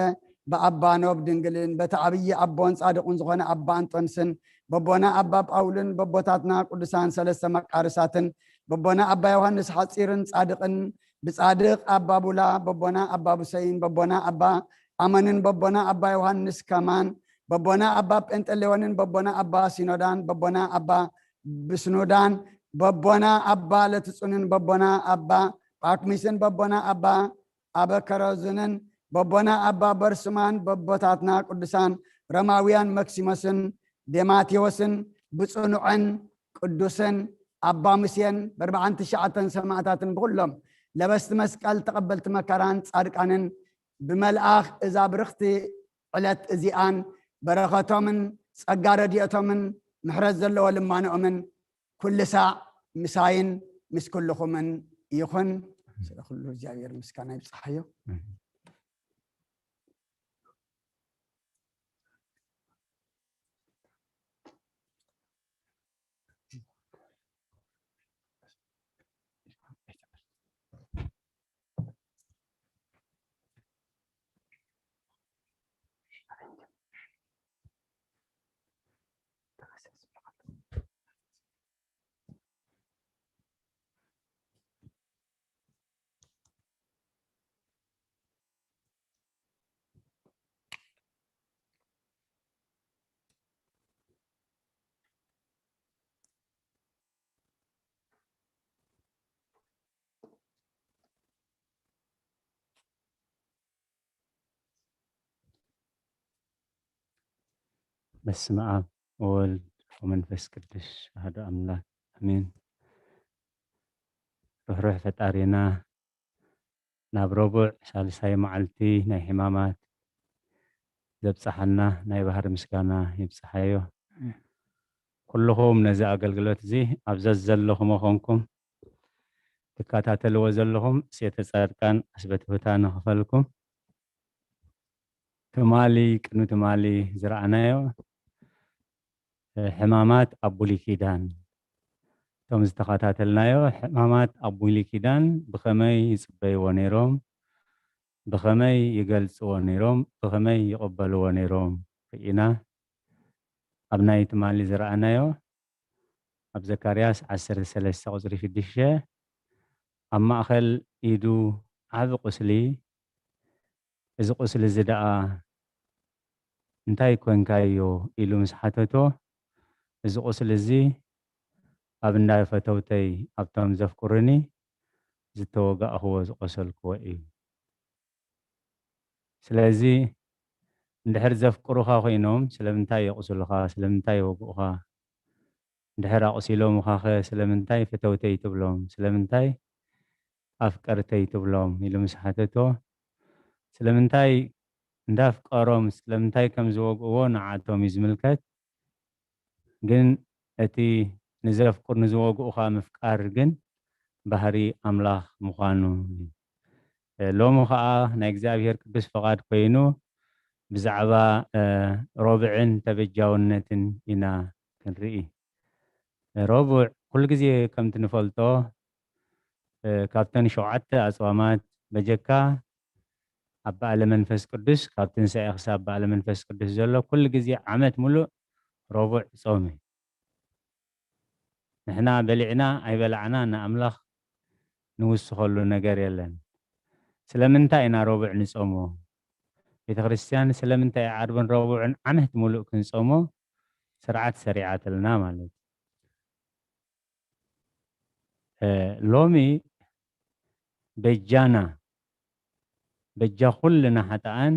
ብኣባ ኖብ ድንግልን በቲ ዓብዪ ኣቦን ጻድቑን ዝኾነ ኣባ እንጦንስን በቦና ኣባ ጳውልን በቦታትና ቅዱሳን ሰለስተ መቃርሳትን በቦና ኣባ ዮሃንስ ሓጺርን ጻድቕን ብጻድቕ ኣባ ቡላ በቦና ኣባ ቡሰይን በቦና ኣባ ኣመንን በቦና ኣባ ዮሃንስ ከማን በቦና ኣባ ጴንጠሌዎንን በቦና ኣባ ሲኖዳን በቦና ኣባ ብስኑዳን በቦና ኣባ ለትጹንን በቦና ኣባ ጳኩሚስን በቦና ኣባ ኣበከረዝንን በቦና ኣባ በርሱማን በቦታትና ቅዱሳን ረማውያን መክሲሞስን ዴማቴዎስን ብጽኑዕን ቅዱስን ኣባ ሙሴን በርብዓን ትሽዓተን ሰማዕታትን ብኹሎም ለበስቲ መስቀል ተቐበልቲ መከራን ጻድቃንን ብመልኣኽ እዛ ብርኽቲ ዕለት እዚኣን በረኸቶምን ጸጋ ረድኤቶምን ምሕረት ዘለዎ ልማኖኦምን ኩሉ ሳዕ ምሳይን ምስ ኩልኹምን ይኹን። ስለ ኩሉ እግዚኣብሔር ምስጋና ይብጽሓዮ። በስመ ኣብ ወወልድ ወመንፈስ ቅዱስ ኣሐዱ ኣምላክ ኣሜን። ርሕሩሕ ፈጣሪና ናብ ረቡዕ ሳልሳይ መዓልቲ ናይ ሕማማት ዘብጽሓና ናይ ባህሪ ምስጋና ይብጽሓዮ። ኩልኹም ነዚ ኣገልግሎት እዚ ኣብ ዘዘለኹም ኮንኩም ትከታተልዎ ዘለኹም ሴተ ጻድቃን ኣስበትሁታ ንኽፈልኩም ትማሊ ቅድሚ ትማሊ ዝረኣናዮ ሕማማት ኣብ ብሉይ ኪዳን እቶም ዝተኸታተልናዮ ሕማማት ኣብ ብሉይ ኪዳን ብኸመይ ይጽበይዎ ነይሮም፣ ብኸመይ ይገልጽዎ ነይሮም፣ ብኸመይ ይቕበልዎ ነይሮም ርኢና። ኣብ ናይ ትማሊ ዝረኣናዮ ኣብ ዘካርያስ ዓሰርተ ሰለስተ ቁጽሪ ሽዱሽተ ኣብ ማእከል ኢዱ ዓቢ ቁስሊ፣ እዚ ቁስሊ እዚ ደኣ እንታይ ኮንካዮ? ኢሉ ምስ ሓተቶ፣ እዚ ቁስሊ እዚ ኣብ እንዳ ፈተውተይ ኣብቶም ዘፍቅሩኒ ዝተወጋእኽዎ ዝቆሰልክዎ እዩ። ስለዚ እንድሕር ዘፍቅሩኻ ኮይኖም ስለምንታይ የቑስሉኻ? ስለምንታይ ይወግኡኻ? እንድሕር ኣቑሲሎምኻኸ ስለምንታይ ፈተውተይ ትብሎም? ስለምንታይ ኣፍቀርተይ ትብሎም? ኢሉ ምስ ሓተቶ፣ ስለምንታይ እንዳፍቀሮም ስለምንታይ ከም ዝወግእዎ ንዓቶም እዩ ዝምልከት። ግን እቲ ንዘፍቅሩ ንዝወግኡኻ ምፍቃር ግን ባህሪ ኣምላኽ ምዃኑ እዩ። እ፣ ሎሚ ኸኣ ናይ እግዚኣብሔር ቅዱስ ፍቓድ ኮይኑ ብዛዕባ፣ እ፣ ሮብዕን ተበጃውነትን ኢና ክንርኢ። እ፣ ሮቡዕ ኩሉ ግዜ ከምቲ ንፈልጦ፣ እ፣ ካብተን ሸውዓተ ኣጽዋማት በጀካ ኣብ በዓለ መንፈስ ቅዱስ፣ ካብ ትንሳኤ ክሳብ በዓለ መንፈስ ቅዱስ ዘሎ ኩሉ ግዜ ዓመት ሙሉእ ሮቡዕ ጾም እዩ። ንሕና በሊዕና ኣይበላዕና ንኣምላኽ ንውስኸሉ ነገር የለን። ስለምንታይ ኢና ረቡዕ ንጾሞ? ቤተ ክርስቲያን ስለምንታይ ዓርብን ረቡዕን ዓመት ሙሉእ ክንጾሞ ስርዓት ሰሪዓትልና ማለት እዩ። እ፣ ሎሚ በጃና፣ በጃ ኩልና ሓጥኣን፣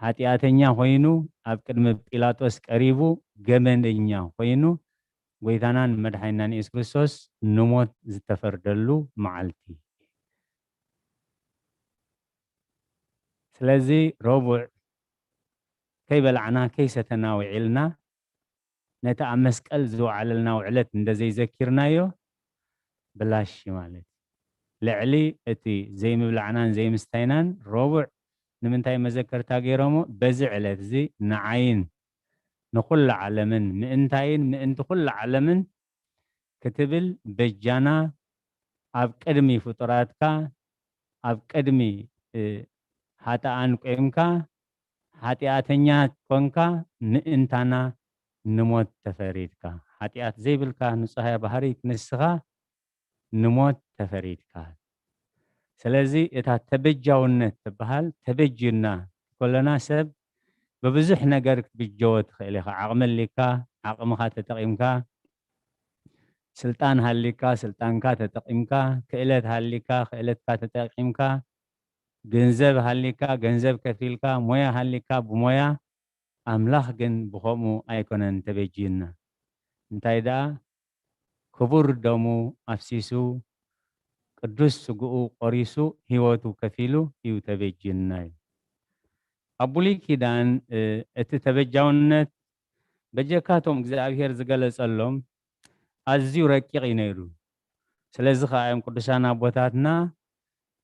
ሓጢኣተኛ ኮይኑ ኣብ ቅድሚ ጲላጦስ ቀሪቡ ገመደኛ ኮይኑ ጎይታናን መድሓኒናን የሱስ ክርስቶስ ንሞት ዝተፈርደሉ መዓልቲ። ስለዚ ረቡዕ ከይበላዕና ከይሰተና ውዒልና ነቲ ኣብ መስቀል ዝወዓለልና ውዕለት እንደ ዘይዘኪርናዮ ብላሽ ማለት እዩ። ልዕሊ እቲ ዘይምብላዕናን ዘይምስታይናን ረቡዕ ንምንታይ መዘከርታ ገይሮሞ? በዚ ዕለት እዚ ንዓይን ንኹላ ዓለምን ምእንታይን ምእንቲ ኩላ ዓለምን ክትብል በጃና ኣብ ቅድሚ ፍጡራትካ ኣብ ቅድሚ፣ እ፣ ሓጥኣን ቆይምካ ሓጢኣተኛ ኮንካ ምእንታና ንሞት ተፈሪድካ። ሓጢኣት ዘይብልካ ንጹሃ ባህሪ ንስኻ ንሞት ተፈሪድካ። ስለዚ እታ ተበጃውነት ትበሃል ተበጅዩና ከሎና ሰብ ብብዙሕ ነገር ክትብጀዎ ትኽእል ኢኻ። ዓቕሚ ኣሊካ፣ ዓቕምኻ ተጠቒምካ፣ ስልጣን ሃሊካ፣ ስልጣንካ ተጠቒምካ፣ ክእለት ሃሊካ፣ ክእለትካ ተጠቒምካ፣ ገንዘብ ሃሊካ፣ ገንዘብ ከፊልካ፣ ሞያ ሃሊካ፣ ብሞያ። ኣምላኽ ግን ብኸምኡ ኣይኮነን ተበጅዩና። እንታይ ደኣ ክቡር ደሙ ኣፍሲሱ፣ ቅዱስ ስግኡ ቆሪሱ፣ ህይወቱ ከፊሉ እዩ ተበጅዩና እዩ። ኣብ ብሉይ ኪዳን፣ እ፣ እቲ ተበጃውነት በጀካቶም እግዚኣብሔር ዝገለጸሎም ኣዝዩ ረቂቕ እዩ ነይሩ። ስለዚ ኸኣ እዮም ቅዱሳን ኣቦታትና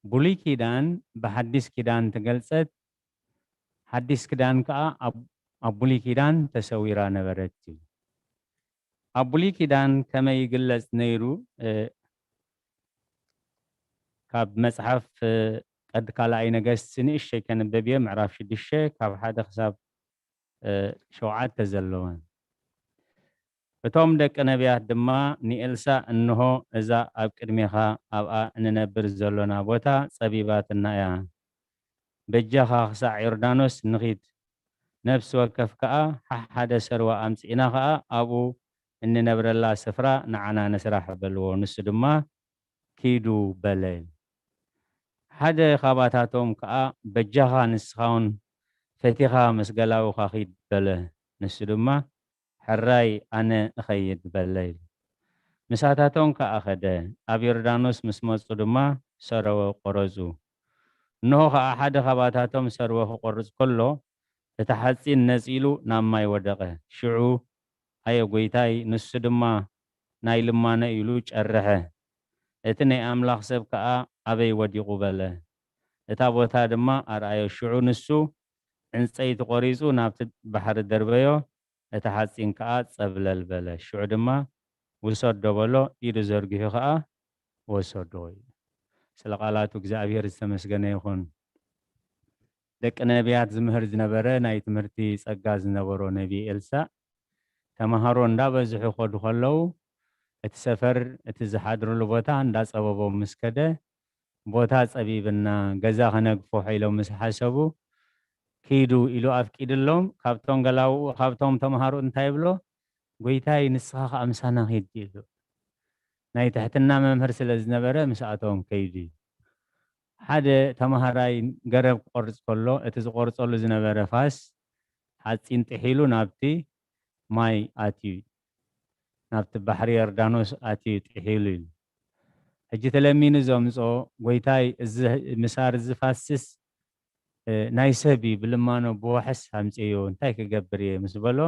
ብሉይ ኪዳን ብሓዲስ ኪዳን ተገልጸት፣ ሓዲስ ኪዳን ከኣ ኣብ፣ ኣብ ብሉይ ኪዳን ተሰዊራ ነበረት እዩ። ኣብ ብሉይ ኪዳን ከመይ ይግለጽ ነይሩ? እ፣ ካብ መጽሓፍ፣ እ፣ ቀድ ካልኣይ ነገስቲ ንእሽተይ ከንበብ እየ፣ ምዕራፍ ሽዱሽተ ካብ ሓደ ክሳብ፣ እ፣ ሸውዓተ ዘለወን። እቶም ደቂ ነቢያት ድማ ንኤልሳእ፣ "እንሆ፣ እዛ ኣብ ቅድሜኻ ኣብኣ እንነብር ዘሎና ቦታ ጸቢባትና እያ። በጃኻ ክሳዕ ዮርዳኖስ ንኺድ። ነፍሲ ወከፍ ከኣ ሓሓደ ሰርዋ ኣምጺእና ኸኣ ኣብኡ እንነብረላ ስፍራ ንዓና ንስራሕ" በልዎ። ንሱ ድማ "ኪዱ" በለ። ሓደ ኻባታቶም ከኣ "በጃኻ ንስኻ እውን ፈቲኻ ምስ ገላውኻ ኺድ" በለ። ንሱ ድማ "ሕራይ ኣነ እኸይድ" በለ ኢሉ። ምሳታቶም ከኣ ኸደ። ኣብ ዮርዳኖስ ምስ መጹ ድማ ሰረወ ቆረጹ። እንሆ ኸኣ ሓደ ኻባታቶም ሰረወ ክቆርጽ ከሎ፣ እቲ ሓጺን ነጺሉ ናብ ማይ ወደቐ። ሽዑ "ኣየ ጐይታይ፣ ንሱ ድማ ናይ ልማኖ" ኢሉ ጨርሐ። እቲ ናይ ኣምላኽ ሰብ ከኣ "ኣበይ ወዲቑ?" በለ። እታ ቦታ ድማ ኣርኣዮ። ሽዑ ንሱ ዕንጸይቲ ቆሪጹ ናብቲ ባሕሪ ደርበዮ፣ እቲ ሓጺን ከኣ ጸብለል በለ። ሽዑ ድማ "ውሰዶ" በሎ፣ ኢዱ ዘርጊሑ ከኣ ወሰዶ። ስለ ቃላቱ እግዚኣብሔር ዝተመስገነ ይኹን። ደቂ ነቢያት ዝምህር ዝነበረ ናይ ትምህርቲ ጸጋ ዝነበሮ ነቢ ኤልሳእ፣ ተማሃሮ እንዳበዝሑ ክኸዱ ከለዉ፣ እቲ ሰፈር፣ እቲ ዝሓድርሉ ቦታ እንዳጸበቦም ምስ ከደ፣ "ቦታ ጸቢብና፣ ገዛ ከነግፍሖ" ኢሎም ምስ ሓሰቡ፣ "ኪዱ" ኢሉ ኣፍቂድሎም። ካብቶም ገላውኡ፣ ካብቶም ተምሃሮ እንታይ ይብሎ? "ጎይታይ፣ ንስኻ ከኣ ምሳና ኪድ" ኢሉ። ናይ ትሕትና መምህር ስለ ዝነበረ ምስኣቶም ከይዱ እዩ። ሓደ ተምሃራይ ገረብ ክቆርጽ ከሎ፣ እቲ ዝቆርጸሉ ዝነበረ ፋስ ሓጺን ጥሒሉ ናብቲ ማይ ኣትዩ፣ ናብቲ ባሕሪ ዮርዳኖስ ኣትዩ ጥሒሉ ኢሉ። ሕጂ ተለሚኑ ዘምጾ፣ "ጎይታይ፣ እዚ ምሳር እዚ ፋስስ፣ እ፣ ናይ ሰብ እዩ፣ ብልማኖ ብዋሕስ ኣምጽእዮ፣ እንታይ ክገብር እየ?" ምስ በሎ፣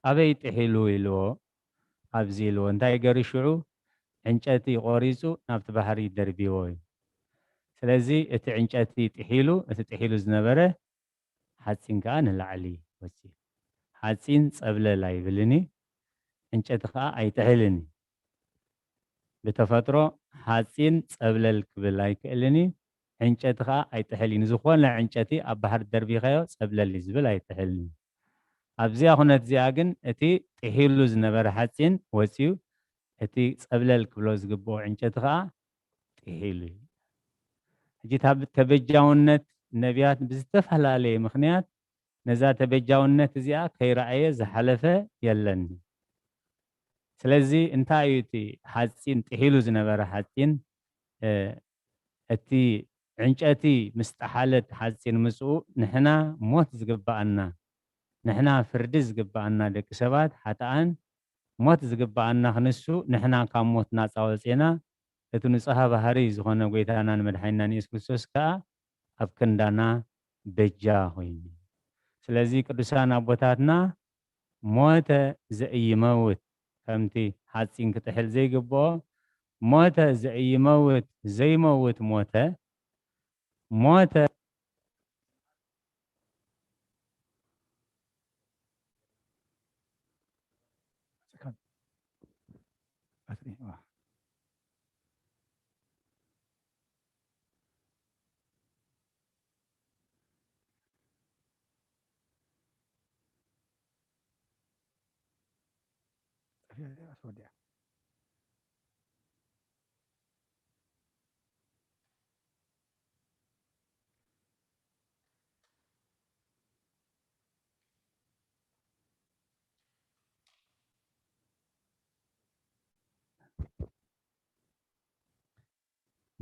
"ኣበይ ጥሒሉ?" ኢልዎ። "ኣብዚ" ኢልዎ። እንታይ ገሩ ሽዑ? ዕንጨቲ ቆሪጹ ናብቲ ባሕሪ ደርቢዎ እዩ። ስለዚ እቲ ዕንጨቲ ጥሒሉ፣ እቲ ጥሒሉ ዝነበረ ሓጺን ከኣ ንላዕሊ ወጺኡ። ሓጺን ጸብለል ኣይብልን እዩ፣ ዕንጨቲ ከኣ ኣይጥሕልን እዩ። ብተፈጥሮ ሓጺን ጸብለል ክብል ኣይክእልን እዩ፣ ዕንጨቲ ከኣ ኣይጥሕልን እዩ። ዝኾነ ዕንጨቲ ኣብ ባሕሪ ደርቢኻዮ ጸብለል እዩ ዝብል ኣይጥሕልን እዩ። ኣብዚኣ ኩነት እዚኣ ግን እቲ ጥሒሉ ዝነበረ ሓጺን ወጺኡ፣ እቲ ጸብለል ክብሎ ዝግብኦ ዕንጨቲ ከኣ ጥሒሉ እዩ። ሕጂ እታ ተበጃውነት ነቢያት ብዝተፈላለየ ምኽንያት ነዛ ተበጃውነት እዚኣ ከይረኣየ ዝሓለፈ የለን። ስለዚ እንታይ እዩ እቲ ሓጺን ጥሒሉ ዝነበረ ሓጺን? እ፣ እቲ ዕንጨቲ ምስ ጠሓለት ሓጺን ምጽኡ ንሕና ሞት ዝግብኣና፣ ንሕና ፍርዲ ዝግብኣና ደቂ ሰባት ሓጥኣን ሞት ዝግብኣና ክንሱ ንሕና ካብ ሞት ናጻ ወጺእና እቲ ንጹሃ ባህሪ ዝኾነ ጎይታናን መድሓኒናን የሱስ ክርስቶስ ከኣ ኣብ ክንዳና በጃ ኮይኑ። ስለዚ ቅዱሳን ኣቦታትና ሞተ ዘኢይመውት ከምቲ ሓጺን ክጥሕል ዘይግብኦ ሞተ ዘኢይመውት ዘይመውት ሞተ ሞተ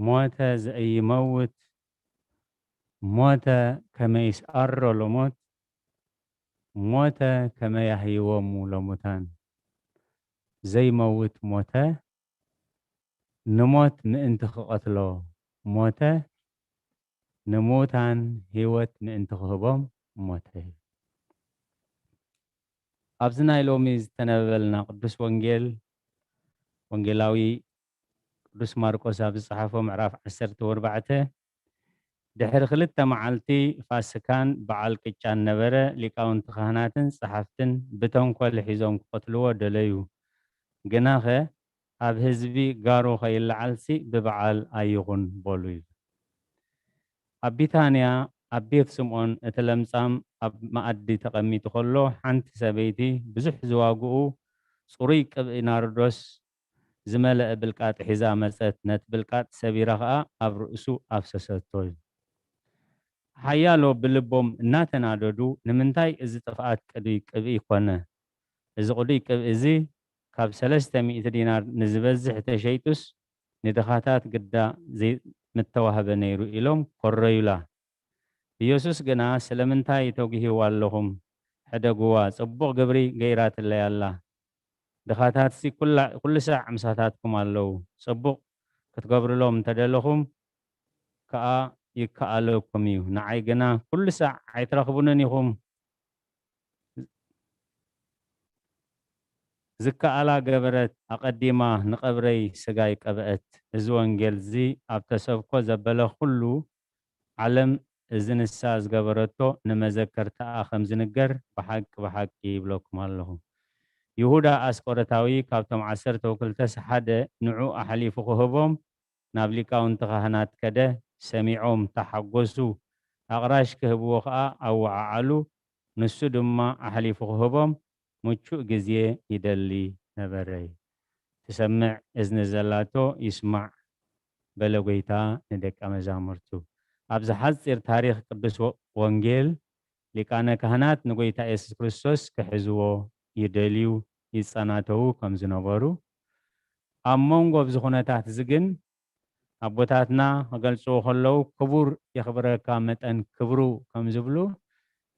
ሞተ ዘኢይመውት ሞተ ከመ ይስኣሮ ለሞት ሞተ ከመ ያህይወሙ ለሙታን። ዘይመውት ሞተ ንሞት ምእንቲ ክቐትሎ ሞተ፣ ንምዉታን ህይወት ምእንቲ ክህቦም ሞተ። ኣብዚ ናይ ሎሚ ዝተነበበልና ቅዱስ ወንጌል፣ ወንጌላዊ ቅዱስ ማርቆስ ኣብ ዝጸሓፎ ምዕራፍ ዓሰርተ ወርባዕተ፣ ድሕሪ ክልተ መዓልቲ ፋስካን በዓል ቅጫን ነበረ፣ ሊቃውንቲ ካህናትን ጸሓፍትን ብተንኮል ሒዞም ክቐትልዎ ደለዩ። ግናኸ ኣብ ህዝቢ ጋሩ ከይለዓልሲ ብበዓል ኣይኹን በሉ ይብል። ኣብ ቢታንያ ኣብ ቤት ስምዖን እቲ ለምጻም ኣብ መኣዲ ተቐሚጡ ከሎ፣ ሓንቲ ሰበይቲ ብዙሕ ዝዋግኡ ጽሩይ ቅብኢ ናርዶስ ዝመልአ ብልቃጥ ሒዛ መጸት፣ ነቲ ብልቃጥ ሰቢራ ኸኣ ኣብ ርእሱ ኣፍሰሰቶ። ሓያሎ ብልቦም እናተናደዱ፣ "ንምንታይ እዚ ጥፍኣት ቅዱይ ቅብኢ ኮነ? እዚ ቅዱይ ቅብኢ እዚ ካብ ሰለስተ ሚእቲ ዲናር ንዝበዝሕ ተሸይጡስ፣ ንድኻታት ግዳ ዘይ-፣ ምተዋህበ ነይሩ" ኢሎም ኮረዩላ። ኢየሱስ ግና፣ "ስለምንታይ ተጒህዋ ኣለኹም? ሕደግዋ፣ ጽቡቕ ግብሪ ገይራትለይ ኣላ። ድኻታትሲ ኩላ-፣ ኩሉ ሳዕ ምሳታትኩም ኣለዉ። ጽቡቕ ክትገብሩሎም እንተደለኹም ከኣ ይከኣለኩም እዩ። ንዓይ ግና ኩሉ ሳዕ ኣይትረኽቡንን ኢኹም። ዝከኣላ ገበረት፣ ኣቐዲማ ንቐብረይ ስጋይ ቀብአት። እዚ ወንጌል እዚ ኣብ ተሰብኮ ዘበለ ኩሉ ዓለም እዚ ንሳ ዝገበረቶ ንመዘከርታኣ ከም ዝንገር ብሓቂ፣ ብሓቂ ይብለኩም ኣለኹ። ይሁዳ ኣስቆረታዊ ካብቶም ዓሰርተ ወክልተስ ሓደ ንዑ ኣሕሊፉ ክህቦም ናብ ሊቃውንቲ ካህናት ከደ፣ ሰሚዖም ተሓጎሱ፣ ኣቕራሽ ክህብዎ ኸኣ ኣወዓዓሉ፣ ንሱ ድማ ኣሕሊፉ ክህቦም ምቹእ ግዜ ይደሊ ነበረ። እቲ ዝሰምዕ እዝኒ ዘላቶ ይስማዕ በለ ጎይታ ንደቀ መዛሙርቱ። ኣብዚ ሓጺር ታሪኽ ቅዱስ ወ-፣ ወንጌል ሊቃነ ካህናት ንጎይታ የሱስ ክርስቶስ ክሕዝዎ ይደልዩ ይጸናተዉ ከም ዝነበሩ፣ ኣብ መንጎ ኣብዚ ኩነታት እዚ ግን ኣቦታትና ክገልጽዎ ከለዉ ክቡር የኽብረካ መጠን ክብሩ ከም ዝብሉ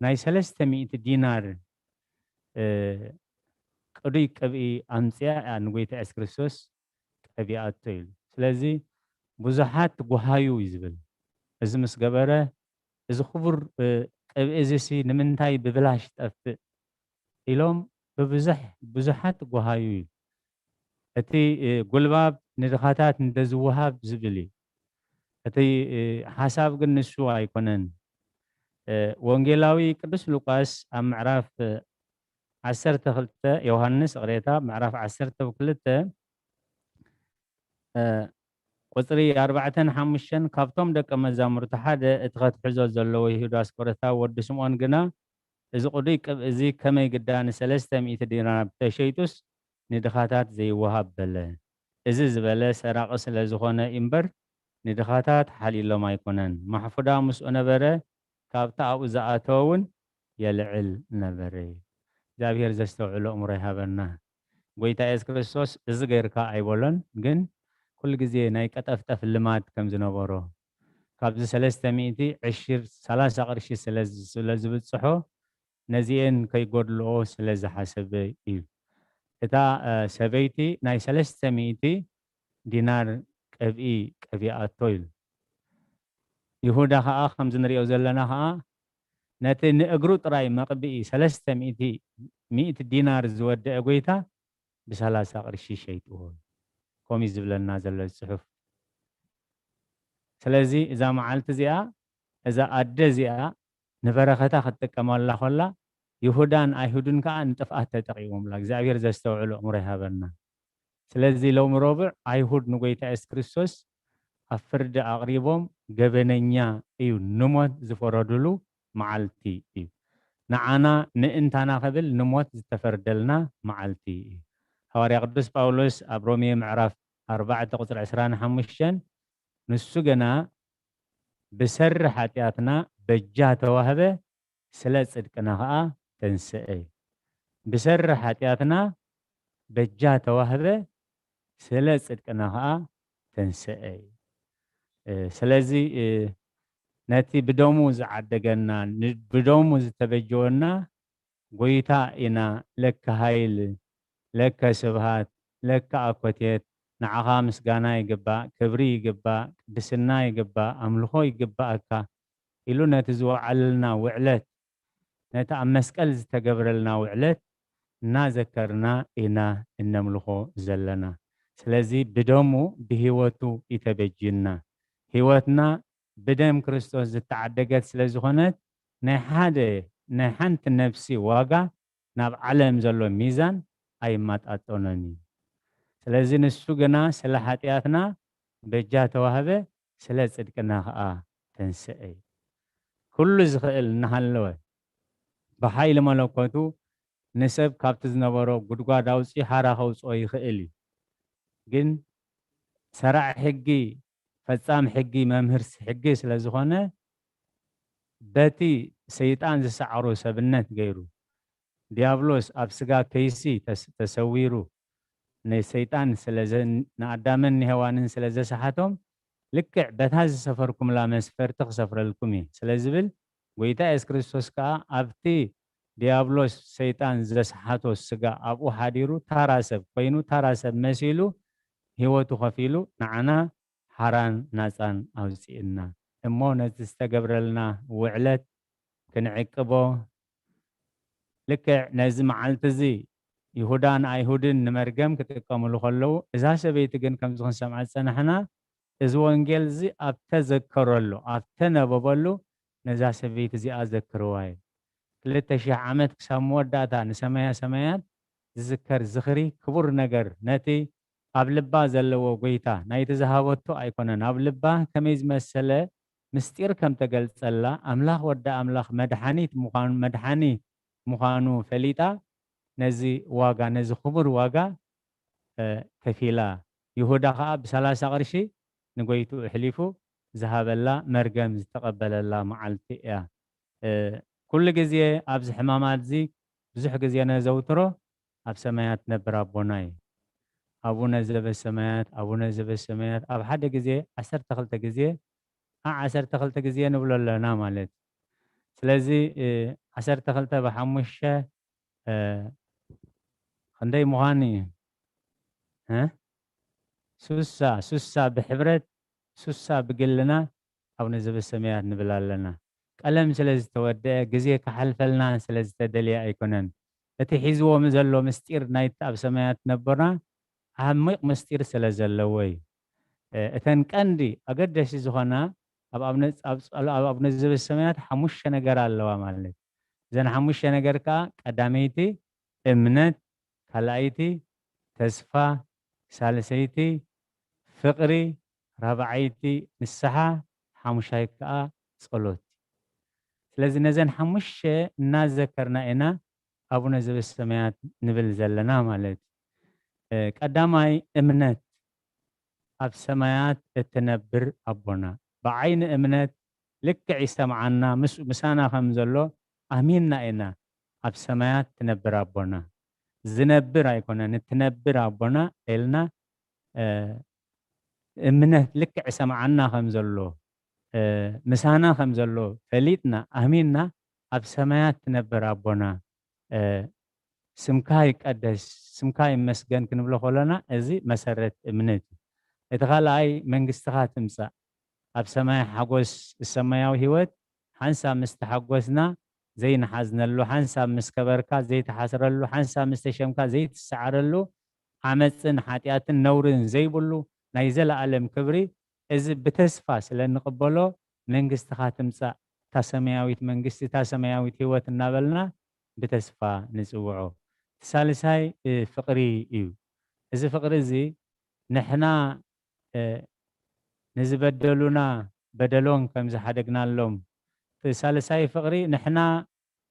ናይ ሰለስተ ሚእቲ ዲናር፣ እ፣ ቅዱይ ቅብኢ ኣምጽኣ እያ ንጎይታ የሱስ ክርስቶስ ቀቢኣቶ ኢሉ። ስለዚ ብዙሓት ጓሃዩ እዩ ዝብል። እዚ ምስ ገበረ፣ እዚ ክቡር፣ እ፣ ቅብኢ እዚሲ ንምንታይ ብብላሽ ይጠፍእ? ኢሎም ብብዙሕ፣ ብዙሓት ጓሃዩ እዩ። እቲ፣ እ፣ ጉልባብ ንድኻታት እንተዝወሃብ ዝብል እዩ። እቲ፣ እ፣ ሓሳብ ግን ንሱ ኣይኮነን። እ፣ ወንጌላዊ ቅዱስ ሉቃስ ኣብ ምዕራፍ፣ እ፣ ዓሰርተ ክልተ፣ ዮሃንስ፣ ይቕሬታ፣ ምዕራፍ ዓሰርተ ክልተ፣ እ፣ ቁጽሪ ኣርባዕተን ሓሙሽተን፣ ካብቶም ደቀ መዛሙርቱ ሓደ፣ እቲ ከትሕዞ ዘለዎ ይሁዳ ኣስቆሮታዊ ወዲ ስምዖን ግና፣ እዚ ቅዱይ ቅብኢ እዚ ከመይ ግዳ ንሰለስተ ሚእቲ ዲናር ተሸይጡስ ንድኻታት ዘይወሃብ በለ። እዚ ዝበለ ሰራቒ ስለ ዝኾነ እዩ እምበር፣ ንድኻታት ሓሊሎም ኣይኮነን። ማሕፉዳ ምስኡ ነበረ፣ ካብቲ ኣብኡ ዝኣተወ እውን የልዕል ነበረ። እግዚኣብሔር ዘስተውዕሎ እምሮ ይሃበና። ጎይታ የሱስ ክርስቶስ እዚ ገይርካ ኣይበሎን፣ ግን ኩሉ ግዜ ናይ ቀጠፍጠፍ ልማድ ከም ዝነበሮ፣ ካብዚ ሰለስተ ሚእቲ ዕሽር ሰላሳ ቅርሺ ስለ ዝ-፣ ስለ ዝብጽሖ፣ ነዚኤን ከይጎድልኦ ስለ ዝሓሰበ እዩ። እታ፣ እ፣ ሰበይቲ ናይ ሰለስተ ሚእቲ ዲናር ቅብኢ ቀቢኣቶ ኢሉ። ይሁዳ ኸኣ ከምዚ ንሪኦ ዘለና ኸኣ ነቲ ንእግሩ ጥራይ መቕብኢ ሰለስተ ሚእቲ፣ ሚእቲ ዲናር ዝወደአ ጎይታ ብሰላሳ ቅርሺ ሸይጥዎ። ከምኡ እዩ ዝብለና ዘሎ እዚ ጽሑፍ። ስለዚ እዛ መዓልቲ እዚኣ፣ እዛ ኣደ እዚኣ ንበረኸታ ክትጥቀመላ ኸላ፣ ይሁዳን ኣይሁድን ከኣ ንጥፍኣት ተጠቒሞምላ። እግዚኣብሔር ዘስተውዕሎ ኣእምሮ ይሃበና። ስለዚ ሎሚ ረቡዕ ኣይሁድ ንጎይታ የሱስ ክርስቶስ ኣብ ፍርዲ ኣቕሪቦም ገበነኛ እዩ ንሞት ዝፈረዱሉ መዓልቲ እዩ። ንዓና ምእንታና ክብል ንሞት ዝተፈርደልና መዓልቲ እዩ። ሃዋርያ ቅዱስ ጳውሎስ ኣብ ሮሜ ምዕራፍ ኣርባዕተ ቁጽሪ ዕስራን ሓሙሽተን፣ ንሱ ግና ብሰሪ ሓጢኣትና በጃ ተዋህበ፣ ስለ ጽድቅና ኸኣ ተንስአ። ብሰሪ ሓጢኣትና በጃ ተዋህበ፣ ስለ ጽድቅና ኸኣ ተንስአ። እ፣ ስለዚ፣ እ፣ ነቲ ብደሙ ዝዓደገና፣ ን-፣ ብደሙ ዝተበጀወና ጎይታ ኢና። ለከ ሃይል፣ ለከ ስብሃት፣ ለከ ኣኮቴት፣ ንዓኻ ምስጋና ይግባእ፣ ክብሪ ይግባእ፣ ቅድስና ይግባእ፣ ኣምልኾ ይግባኣካ ኢሉ ነቲ ዝወዓለልና ውዕለት፣ ነቲ ኣብ መስቀል ዝተገብረልና ውዕለት እናዘከርና ኢና እነምልኾ ዘለና። ስለዚ ብደሙ ብህይወቱ እዩ ተበጅዩና። ህይወትና ብደም ክርስቶስ ዝተዓደገት ስለ ዝኾነት፣ ናይ ሓደ፣ ናይ ሓንቲ ነፍሲ ዋጋ ናብ ዓለም ዘሎ ሚዛን ኣይመጣጠኖን እዩ። ስለዚ ንሱ ግና ስለ ሓጢኣትና በጃ ተዋህበ፣ ስለ ጽድቅና ኸኣ ተንስአ እዩ። ኩሉ ዝኽእል እናሃለወ፣ ብሓይሊ መለኮቱ ንሰብ ካብቲ ዝነበሮ ጉድጓድ ኣውጺኡ ሓራ ከውጽኦ ይኽእል እዩ። ግን ሰራዕ ሕጊ፣ ፈጻም ሕጊ፣ መምህር ሕጊ ስለ ዝኾነ፣ በቲ ሰይጣን ዝሰዓሮ ሰብነት ገይሩ፣ ዲያብሎስ ኣብ ስጋ ከይሲ ተስ-፣ ተሰዊሩ፣ ንሰይጣን ስለ ዘ-፣ ንኣዳምን ንሄዋንን ስለ ዘሰሓቶም፣ ልክዕ በታ ዝሰፈርኩምላ መስፈርቲ ክሰፍረልኩም እየ ስለ ዝብል፣ ጎይታ የሱስ ክርስቶስ ከኣ ኣብቲ ዲያብሎስ ሰይጣን ዘስሓቶ ስጋ ኣብኡ ሓዲሩ፣ ታራ ሰብ ኮይኑ፣ ታራ ሰብ መሲሉ፣ ህይወቱ ከፊሉ፣ ንዓና ሓራን ናጻን ኣውጽእና። እሞ ነቲ ዝተገብረልና ውዕለት ክንዕቅቦ፣ ልክዕ ነዚ መዓልቲ እዚ ይሁዳን ኣይሁድን ንመርገም ክጥቀምሉ ከለዉ፣ እዛ ሰበይቲ ግን ከምዚ ክንሰምዓ ዝጸናሕና፣ እዚ ወንጌል እዚ ኣብ ተዘከረሉ፣ ኣብ ተነበበሉ፣ ነዛ ሰበይቲ እዚኣ ዘክርዋ እዩ። ክልተ ሽሕ ዓመት ክሳብ መወዳእታ ንሰማያ ሰማያት ዝዝከር ዝኽሪ ክቡር ነገር፣ ነቲ ኣብ ልባ ዘለዎ ጎይታ ናይቲ ዝሃበቶ ኣይኮነን። ኣብ ልባ ከመይ ዝመሰለ ምስጢር ከም ተገልጸላ፣ ኣምላኽ ወዲ ኣምላኽ መድሓኒት ምዃኑ፣ መድሓኒ ምዃኑ ፈሊጣ፣ ነዚ ዋጋ፣ ነዚ ክቡር ዋጋ፣ ከፊላ፣ ይሁዳ ኸዓ ብሰላሳ ቅርሺ ንጎይትኡ ኣሕሊፉ ዝሃበላ መርገም ዝተቐበለላ መዓልቲ እያ። ኩሉ ግዜ ኣብዚ ሕማማት እዚ ብዙሕ ግዜ ነዘውትሮ፣ ኣብ ሰማያት ነብር ኣቦና እዩ። ኣቡነ ዘበሰማያት፣ ኣቡነ ዘበሰማያት ኣብ ሓደ ግዜ ዓሰርተ ክልተ ግዜ፣ ዓ ዓሰርተ ክልተ ግዜ ንብሎ ኣለና ማለት እዩ። ስለዚ ዓሰርተ ክልተ ብሓሙሽተ ክንደይ ምዃኑ እዩ? ሱሳ ሱሳ ብሕብረት፣ ሱሳ ብግልና ኣቡነ ዘበሰማያት ንብል ኣለና። ቀለም ስለ ዝተወደአ፣ ግዜ ክሓልፈልና ስለ ዝተደልየ ኣይኮነን። እቲ ሒዝዎም ዘሎ ምስጢር ናይቲ ኣብ ሰማያት ነቦና ዓሚቕ ምስጢር ስለ ዘለዎ እዩ። እተን ቀንዲ ኣገደሲ ዝኾና ኣብ ኣቡነ ዘበሰማያት ሓሙሽተ ነገር ኣለዋ ማለት እዩ። እዘን ሓሙሽተ ነገር ከዓ ቀዳመይቲ እምነት፣ ካልኣይቲ ተስፋ፣ ሳልሰይቲ ፍቕሪ፣ ራብዓይቲ ንስሓ፣ ሓሙሻይ ከዓ ጸሎት። ስለዚ ነዘን ሓሙሽተ እናዘከርና ኢና ኣቡነ ዘበሰማያት ንብል ዘለና ማለት እዩ። ቀዳማይ እምነት፣ ኣብ ሰማያት እትነብር ኣቦና፣ ብዓይኒ እምነት ልክዕ ይሰምዓና፣ ምስ ምሳና ከም ዘሎ ኣሚንና ኢና። ኣብ ሰማያት ትነብር ኣቦና፣ ዝነብር ኣይኮነን፣ እትነብር ኣቦና ኢልና እምነት ልክዕ ይሰምዓና ከም ዘሎ፣ ምሳና ከም ዘሎ ፈሊጥና ኣሚንና፣ ኣብ ሰማያት ትነብር ኣቦና፣ ስምካ ይቀደስ፣ ስምካ ይመስገን ክንብሎ ከሎና፣ እዚ መሰረት እምነት እዩ። እቲ ካልኣይ መንግስትኻ ትምጻእ። ኣብ ሰማይ ሓጎስ፣ ሰማያዊ ህይወት ሓንሳብ ምስ ተሓጎስና ዘይንሓዝነሉ፣ ሓንሳብ ምስ ከበርካ ዘይትሓስረሉ፣ ሓንሳብ ምስ ተሸምካ ዘይትሰዓረሉ፣ ዓመፅን ሓጢኣትን ነውርን ዘይብሉ ናይ ዘለኣለም ክብሪ፣ እዚ ብተስፋ ስለ እንቕበሎ፣ መንግስትኻ ትምጻእ፣ እታ ሰማያዊት መንግስቲ፣ እታ ሰማያዊት ህይወት እናበልና ብተስፋ ንጽውዖ። እቲ ሳልሳይ ፍቕሪ እዩ። እዚ ፍቕሪ እዚ ንሕና ንዝበደሉና በደሎም ከም ዝሓደግናሎም፣ እቲ ሳልሳይ ፍቕሪ ንሕና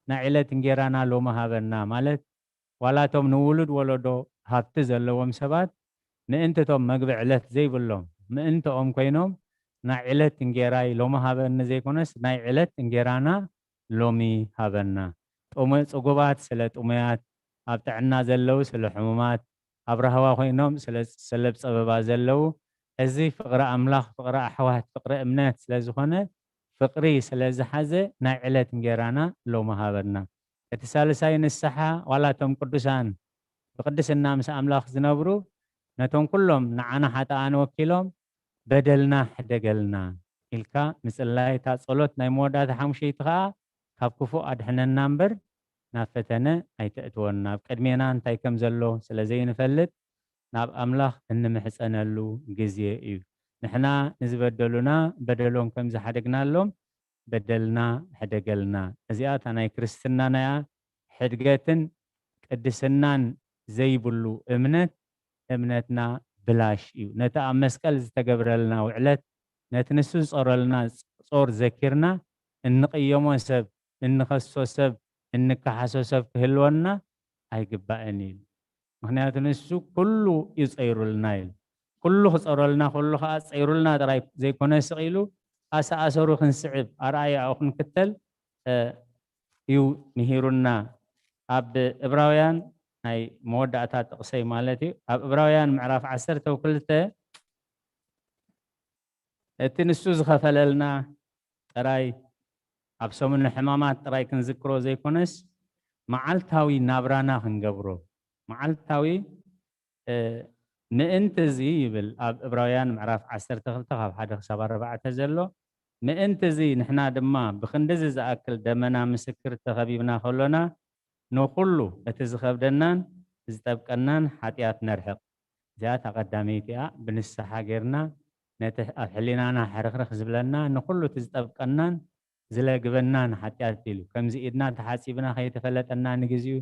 ናይ ዕለት እንጌራና ሎሚ ሃበና ማለት፣ ዋላ እቶም ንውሉድ ወለዶ ሃብቲ ዘለዎም ሰባት ምእንቲ እቶም መግቢ ዕለት ዘይብሎም ምእንትኦም ኮይኖም፣ ናይ ዕለት እንጌራይ ሎሚ ሃበኒ ዘይኮነስ፣ ናይ ዕለት እንጌራና ሎሚ ሃበና። ጥሙ-፣ ጽጉባት ስለ ጥሙያት፣ ኣብ ጥዕና ዘለዉ ስለ ሕሙማት፣ ኣብ ራህዋ ኮይኖም ስለ፣ ስለ ጸበባ ዘለዉ፣ እዚ ፍቕሪ ኣምላኽ፣ ፍቕሪ ኣሕዋት፣ ፍቕሪ እምነት ስለ ዝኾነ፣ ፍቕሪ ስለ ዝሓዘ፣ ናይ ዕለት እንጌራና ሎሚ ሃበና። እቲ ሳልሳይ ንስሓ፣ ዋላ እቶም ቅዱሳን ብቅድስና ምስ ኣምላኽ ዝነብሩ፣ ነቶም ኩሎም ንዓና ሓጥኣን ወኪሎም፣ በደልና ሕደገልና ኢልካ ምጽላይ፣ እታ ጸሎት ናይ መወዳእታ ሓሙሸይቲ ከኣ፣ ካብ ክፉእ ኣድሕነና እምበር፣ ናብ ፈተነ ኣይተእትወና። ኣብ ቅድሜና እንታይ ከም ዘሎ ስለ ዘይንፈልጥ፣ ናብ ኣምላኽ እንምሕጸነሉ ግዜ እዩ። ንሕና ንዝበደሉና በደሎም ከም ዝሓደግናሎም፣ በደልና ሕደገልና። እዚኣ እታ ናይ ክርስትናና እያ። ሕድገትን ቅድስናን ዘይብሉ እምነት፣ እምነትና ብላሽ እዩ። ነቲ ኣብ መስቀል ዝተገብረልና ውዕለት፣ ነቲ ንሱ ዝጾረልና ጾር ዘኪርና፣ እንቕየሞ ሰብ፣ እንኸሶ ሰብ፣ እንከሓሶ ሰብ ክህልወና ኣይግባእን እዩ። ምኽንያቱ ንሱ ኩሉ እዩ ጸይሩልና ኢሉ። ኩሉ ክጸረልና ከሎ ኸኣ ጸይሩልና ጥራይ ዘይኮነ ስቕ ኢሉ ኣሰኣሰሩ ክንስዕብ ኣርኣያኡ ክንክተል፣ እ፣ እዩ ምሂሩና። ኣብ እብራውያን ናይ መወዳእታ ጥቕሰይ ማለት እዩ። ኣብ እብራውያን ምዕራፍ ዓሰርተ ክልተ እቲ ንሱ ዝኸፈለልና ጥራይ ኣብ ሰሙን ሕማማት ጥራይ ክንዝክሮ ዘይኮነስ መዓልታዊ ናብራና ክንገብሮ፣ መዓልታዊ፣ እ፣ ምእንቲ እዚ ይብል ኣብ እብራውያን ምዕራፍ ዓሰርተ ክልተ ካብ ሓደ ክሳብ ኣርባዕተ ዘሎ፣ ምእንቲ እዚ ንሕና ድማ ብኽንድዚ ዝኣክል ደመና ምስክር ተኸቢብና ከሎና፣ ንኹሉ እቲ ዝኸብደናን ዝጠብቀናን ሓጢኣት ነርሕቕ። እዚኣ እታ ቀዳመይቲ እያ። ብንስሓ ጌርና ነቲ ኣብ ሕሊናና ሕርኽርኽ ዝብለና፣ ንኹሉ እቲ ዝጠብቀናን ዝለግበናን ሓጢኣት ኢሉ፣ ከምዚ ኢድና ተሓጺብና ከይተፈለጠና ንግዚኡ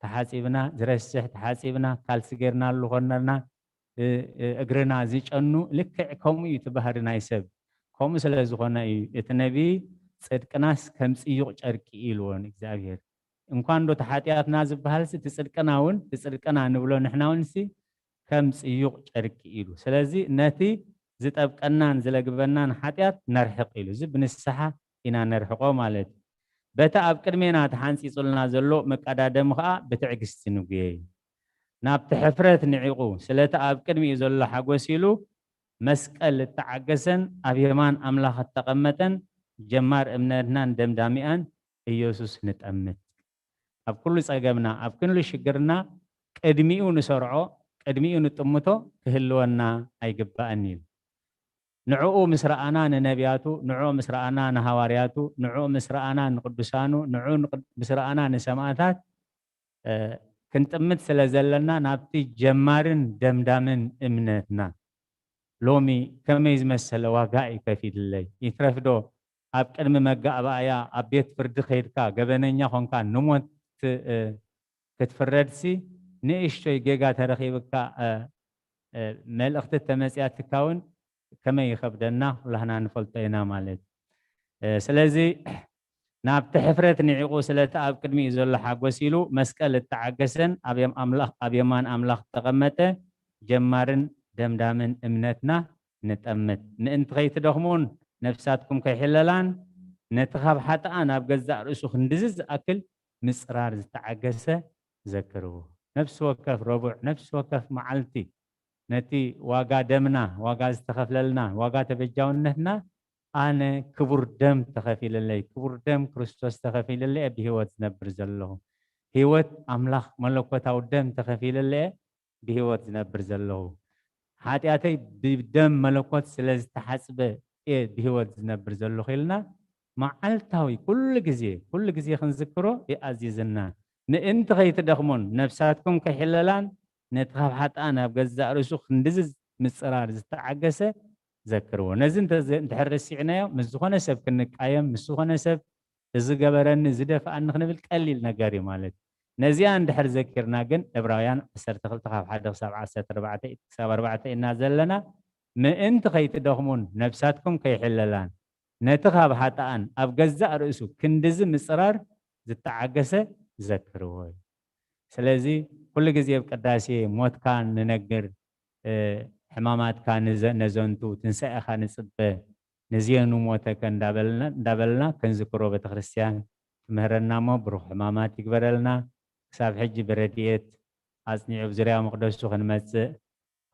ተሓጺብና፣ ዝረስሕ ተሓጺብና፣ ካልሲ ጌርናሉ ኮነርና፣ እ-፣ እ-፣ እግርና ዝጨኑ፣ ልክዕ ከምኡ እዩ እቲ ባህሪ ናይ ሰብ። ከምኡ ስለ ዝኾነ እዩ እቲ ነቢይ፣ "ጽድቅናስ ከም ጽዩቕ ጨርቂ" ኢልዎ ንእግዚኣብሔር። እንኳን ዶ እቲ ሓጢኣትና ዝበሃልሲ፣ እቲ ጽድቅና እውን፣ እቲ ጽድቅና ንብሎ ንሕና እውንሲ፣ ከም ጽዩቕ ጨርቂ ኢሉ። ስለዚ ነቲ ዝጠብቀናን ዝለግበናን ሓጢኣት ነርሕቕ ኢሉ። እዚ ብንስሓ ኢና ነርሕቖ ማለት እዩ። በቲ ኣብ ቅድሜና ተሓንጺጹልና ዘሎ መቀዳደሚ ኸኣ ብትዕግስቲ ንጉየይ። ናብቲ ሕፍረት ንዒቑ፣ ስለቲ ኣብ ቅድሚኡ ዘሎ ሓጎስ ኢሉ መስቀል እተዓገሰን ኣብ የማን ኣምላኽ እተቐመጠን ጀማር እምነትናን ደምዳሚኣን ኢየሱስ ንጠምት። ኣብ ኩሉ ጸገምና፣ ኣብ ኩሉ ሽግርና ቅድሚኡ ንሰርዖ፣ ቅድሚኡ ንጥምቶ ክህልወና ኣይግባእን እዩ። ንዕኡ ምስ ረኣና ንነቢያቱ፣ ንዕኡ ምስ ረኣና ንሃዋርያቱ፣ ንዕኡ ምስ ረኣና ንቅዱሳኑ፣ ንዕኡ ንቅ-፣ ምስ ረኣና ንሰማእታት፣ እ፣ ክንጥምት ስለ ዘለና ናብቲ ጀማርን ደምዳምን እምነትና ሎሚ ከመይ ዝመሰለ ዋጋ እዩ ከፊልለይ? ይትረፍዶ ኣብ ቅድሚ መጋእባእያ ኣብ ቤት ፍርዲ ከይድካ ገበነኛ ኾንካ ንሞት ት-፣ እ፣ ክትፍረድሲ ንእሽቶይ ጌጋ ተረኺብካ፣ እ፣ እ፣ መልእኽቲ ተመጽያትካ እውን ከመይ ይኸብደና ኩላህና ንፈልጦ ኢና ማለት። እ፣ ስለዚ ናብቲ ሕፍረት ንዒቑ ስለቲ ኣብ ቅድሚኡ ዘሎ ሓጎስ ኢሉ መስቀል እተዓገሰን ኣብ የም-፣ ኣምላኽ፣ ኣብ የማን ኣምላኽ እተቐመጠ ጀማርን ደምዳምን እምነትና ንጠምት። ምእንቲ ከይትደኽሙን ነፍሳትኩም ከይሕለላን ነቲ ካብ ሓጥኣን ኣብ ገዛእ ርእሱ ክንድዚ ዝኣክል ምጽራር ዝተዓገሰ ዘክርዎ። ነፍሲ ወከፍ ረቡዕ፣ ነፍሲ ወከፍ መዓልቲ ነቲ ዋጋ ደምና፣ ዋጋ ዝተኸፍለልና፣ ዋጋ ተበጃውነትና ኣነ ክቡር ደም ተኸፊለለይ፣ ክቡር ደም ክርስቶስ ተኸፊለለይ እየ ብህይወት ዝነብር ዘለኹ። ህይወት ኣምላኽ መለኮታዊ ደም ተኸፊለለይ እየ ብህይወት ዝነብር ዘለኹ። ሓጢኣተይ ብደም መለኮት ስለ ዝተሓጽበ እየ ብህይወት ዝነብር ዘለኹ ኢልና መዓልታዊ ኩሉ ግዜ፣ ኩሉ ግዜ ክንዝክሮ ይኣዝዝና። ምእንቲ ከይትደኽሙን ነፍሳትኩም ከይሕለላን ነቲ ካብ ሓጥኣን ኣብ ገዛእ ርእሱ ክንድዚ ምጽራር ዝተዓገሰ ዘክርዎ። ነዚ እንተ-፣ እንድሕር ረሲዕናዮ ምስ ዝኾነ ሰብ ክንቃየም፣ ምስ ዝኾነ ሰብ እዚ ገበረኒ፣ እዚ ደፍኣኒ ክንብል ቀሊል ነገር እዩ ማለት እዩ። ነዚኣ እንድሕር ዘኪርና ግን ዕብራውያን ዓሰርተ ክልተ ካብ ሓደ ክሳብ ዓሰርተ ኣርባዕተ ክሳብ ኣርባዕተ ኢና ዘለና። ምእንቲ ከይትደኽሙን ነፍሳትኩም ከይሕለላን ነቲ ካብ ሓጥኣን ኣብ ገዛእ ርእሱ ክንድዚ ምጽራር ዝተዓገሰ ዘክርዎ እዩ። ስለዚ ኩሉ ግዜ ኣብ ቅዳሴ ሞትካ ንነግር፣ እ፣ ሕማማትካ ንዘ-፣ ነዘንቱ፣ ትንሳኤኻ ንጽበ፣ ንዜኑ ሞተከ እንዳበልና፣ እንዳበልና ክንዝክሮ ቤተክርስትያን ትምህረና እሞ ብሩኽ ሕማማት ይግበረልና። ክሳብ ሕጂ ብረድኤት ኣጽኒዑ ኣብ ዙርያ መቕደሱ ክንመጽእ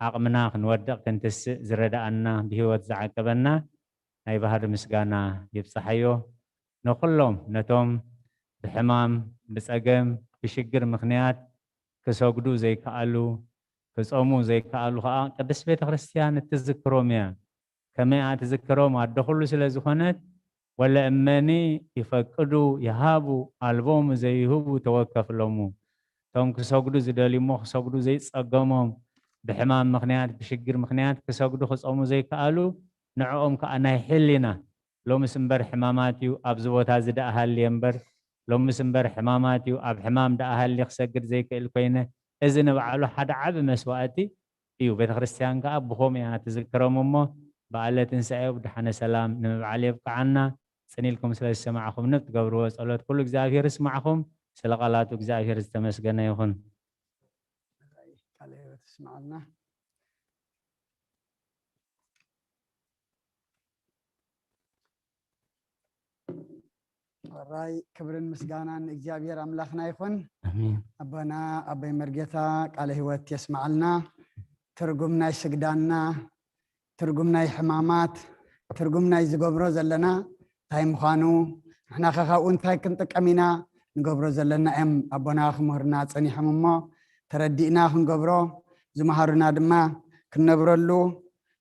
ዓቕምና ክንወድቕ ክንትስእ ዝረድኣና ብህይወት ዝዓቀበና ናይ ባህሪ ምስጋና ይብጽሓዮ። ንኹሎም ነቶም ብሕማም፣ ብጸገም፣ ብሽግር ምኽንያት ክሰግዱ ዘይከኣሉ፣ ክጾሙ ዘይከኣሉ ኸኣ ቅድስት ቤተ ክርስቲያን እትዝክሮም እያ። ከመይ እያ ትዝክሮም? ኣደ ኹሉ ስለ ዝኾነት፣ "ወለ እመኒ ይፈቅዱ ይሃቡ፣ ኣልቦሙ ዘይህቡ ተወከፍሎሙ።" እቶም ክሰግዱ ዝደልዩ እሞ ክሰግዱ ዘይጸገሞም፣ ብሕማም ምኽንያት፣ ብሽግር ምኽንያት ክሰግዱ ክጾሙ ዘይከኣሉ፣ ንዕኦም ከኣ ናይ ሕሊና፣ ሎምስ እምበር ሕማማት እዩ፣ ኣብዚ ቦታ እዚ ደኣ ሃልየ እምበር፣ ሎምስ እምበር ሕማማት እዩ፣ ኣብ ሕማም ደኣ ሃልየ ክሰግድ ዘይክእል ኮይነ፣ እዚ ንባዕሉ ሓደ ዓቢ መስዋእቲ እዩ። ቤተ ክርስቲያን ከኣ ብኸምኡ እያ ትዝክሮም እሞ፣ በዓለ ትንሳኤኡ ብደሓነ ሰላም ንምብዓል የብቅዓና። ጽን ኢልኩም ስለ ዝሰማዕኹምኒ፣ ብትገብርዎ ጸሎት ኩሉ እግዚኣብሔር ይስማዕኹም። ስለ ቃላቱ እግዚኣብሔር ዝተመስገነ ይኹን። ቃለ ሕይወት ይስማዓልና። ሕራይ ክብርን ምስጋናን ንእግዚኣብሔር ኣምላኽና ይኹን። ኣሜን። ኣቦና ኣቦይ መርጌታ ቃለ ሕይወት የስማዓልና። ትርጉም ናይ ስግዳንና፣ ትርጉም ናይ ሕማማት፣ ትርጉም ናይ ዝገብሮ ዘለና እንታይ ምዃኑ፣ ንሕና ኸ ካብኡ እንታይ ክንጥቀም ኢና፣ ንገብሮ ዘለና እዮም ኣቦና ክምህሩና ጸኒሖም እሞ፣ ተረዲእና ክንገብሮ፣ ዝመሃሩና ድማ ክንነብረሉ፣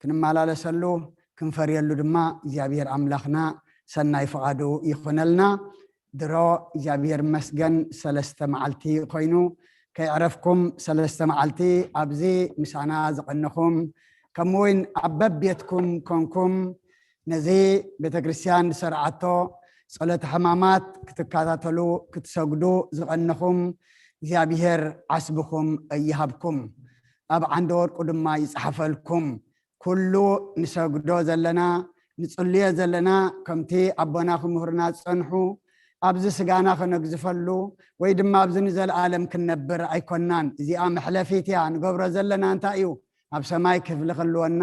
ክንመላለሰሉ፣ ክንፈርየሉ ድማ እግዚኣብሔር ኣምላኽና ሰናይ ፍቓዱ ይኹነልና። ድሮ እግዚኣብሔር መስገን ሰለስተ መዓልቲ ኮይኑ፣ ከይዕረፍኩም ሰለስተ መዓልቲ ኣብዚ ምሳና ዝቐነኹም፣ ከምኡውን ኣብ በቤትኩም ኮንኩም ነዚ ቤተ ክርስቲያን ዝሰርዓቶ ጸሎተ ሕማማት ክትከታተሉ፣ ክትሰግዱ ዝቐነኹም እግዚኣብሔር ዓስብኹም ይሃብኩም፣ ኣብ ዓንደ ወርቁ ድማ ይጽሓፈልኩም። ኩሉ ንሰግዶ ዘለና፣ ንጽልዮ ዘለና፣ ከምቲ ኣቦና ክምህሩና ዝጸንሑ፣ ኣብዚ ስጋና ከነግዝፈሉ ወይ ድማ ኣብዚ ንዘለኣለም ክንነብር ኣይኮናን። እዚኣ መሕለፊት እያ። ንገብሮ ዘለና እንታይ እዩ? ኣብ ሰማይ ክፍሊ ክህልወና፣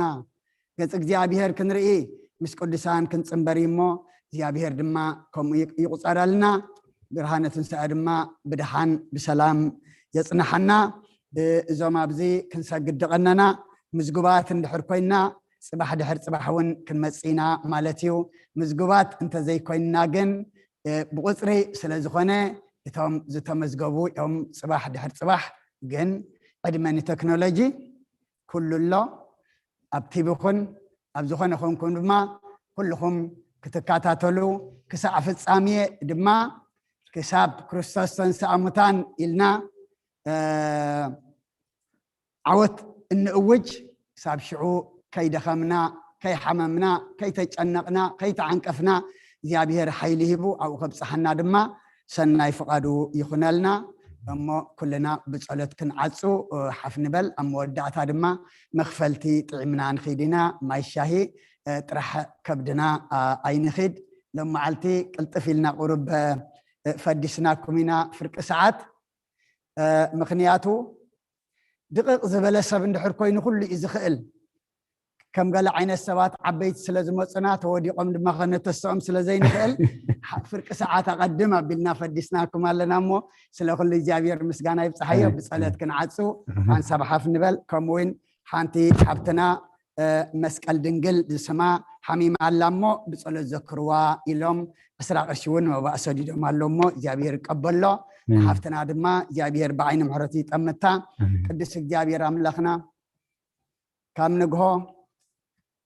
ገጽ እግዚኣብሔር ክንርኢ፣ ምስ ቅዱሳን ክንጽንበር እዩ እሞ እግዚኣብሔር ድማ ከምኡ ይቁጸረልና። ብርሃነ ትንሳኤ ድማ ብድሓን ብሰላም የጽንሓና። እዞም ኣብዚ ክንሰግድ ድቐነና ምዝጉባት እንድሕር ኮይና፣ ጽባሕ ድሕር ጽባሕ እውን ክንመጽእ ኢና ማለት እዩ። ምዝጉባት እንተዘይኮይንና ግን ብቁጽሪ ስለ ዝኾነ እቶም ዝተመዝገቡ እዮም። ጽባሕ ድሕር ጽባሕ ግን ዕድመ ንቴክኖሎጂ፣ ኩሉ ኣሎ። ኣብ ቲቪ ኹን ኣብ ዝኾነ ኾንኩም ድማ ኩልኹም ክትከታተሉ፣ ክሳዕ ፍጻሜ ድማ ክሳብ ክርስቶስ ተንስኣ ሙታን ኢልና ዓወት እንእውጅ፣ ክሳብ ሽዑ ከይደኸምና፣ ከይሓመምና፣ ከይተጨነቕና፣ ከይተዓንቀፍና እግዚኣብሔር ሓይሊ ሂቡ ኣብኡ ከብጽሓና ድማ ሰናይ ፍቓዱ ይኹነልና። እሞ ኩልና ብጸሎት ክንዓጹ ሓፍ ንበል። ኣብ መወዳእታ ድማ መኽፈልቲ ጥዒምና ንኺድ ኢና። ማይ ሻሂ ጥራሕ ከብድና ኣይንኺድ። ሎም መዓልቲ ቅልጥፍ ኢልና ቁሩብ ፈዲስናኩም ኢና ፍርቂ ሰዓት። ምኽንያቱ ድቕቕ ዝበለ ሰብ እንድሕር ኮይኑ ኩሉ እዩ ዝኽእል። ከም ገለ ዓይነት ሰባት ዓበይቲ ስለ ዝመፁና ተወዲቖም ድማ ከነተስኦም ስለ ዘይንኽእል ፍርቂ ሰዓት ኣቐድም ኣቢልና ፈዲስናኩም ኣለና። እሞ ስለ ኩሉ እግዚኣብሔር ምስጋና ይብፅሓዮ። ብፀሎት ክንዓፁ ሓንሳብ ሓፍ ንበል። ከምኡ እውን ሓንቲ ሓብትና መስቀል ድንግል ዝስማ ሓሚማ ኣላ እሞ ብፀሎት ዘክርዋ ኢሎም ዕስራ ቅርሺ እውን መባእ ሰዲዶም ኣሎ እሞ እግዚኣብሔር ይቀበሎ። ሓፍትና ድማ እግዚኣብሔር ብዓይኒ ምሕረቱ ይጠምታ። ቅዱስ እግዚኣብሔር ኣምላኽና ካብ ንግሆ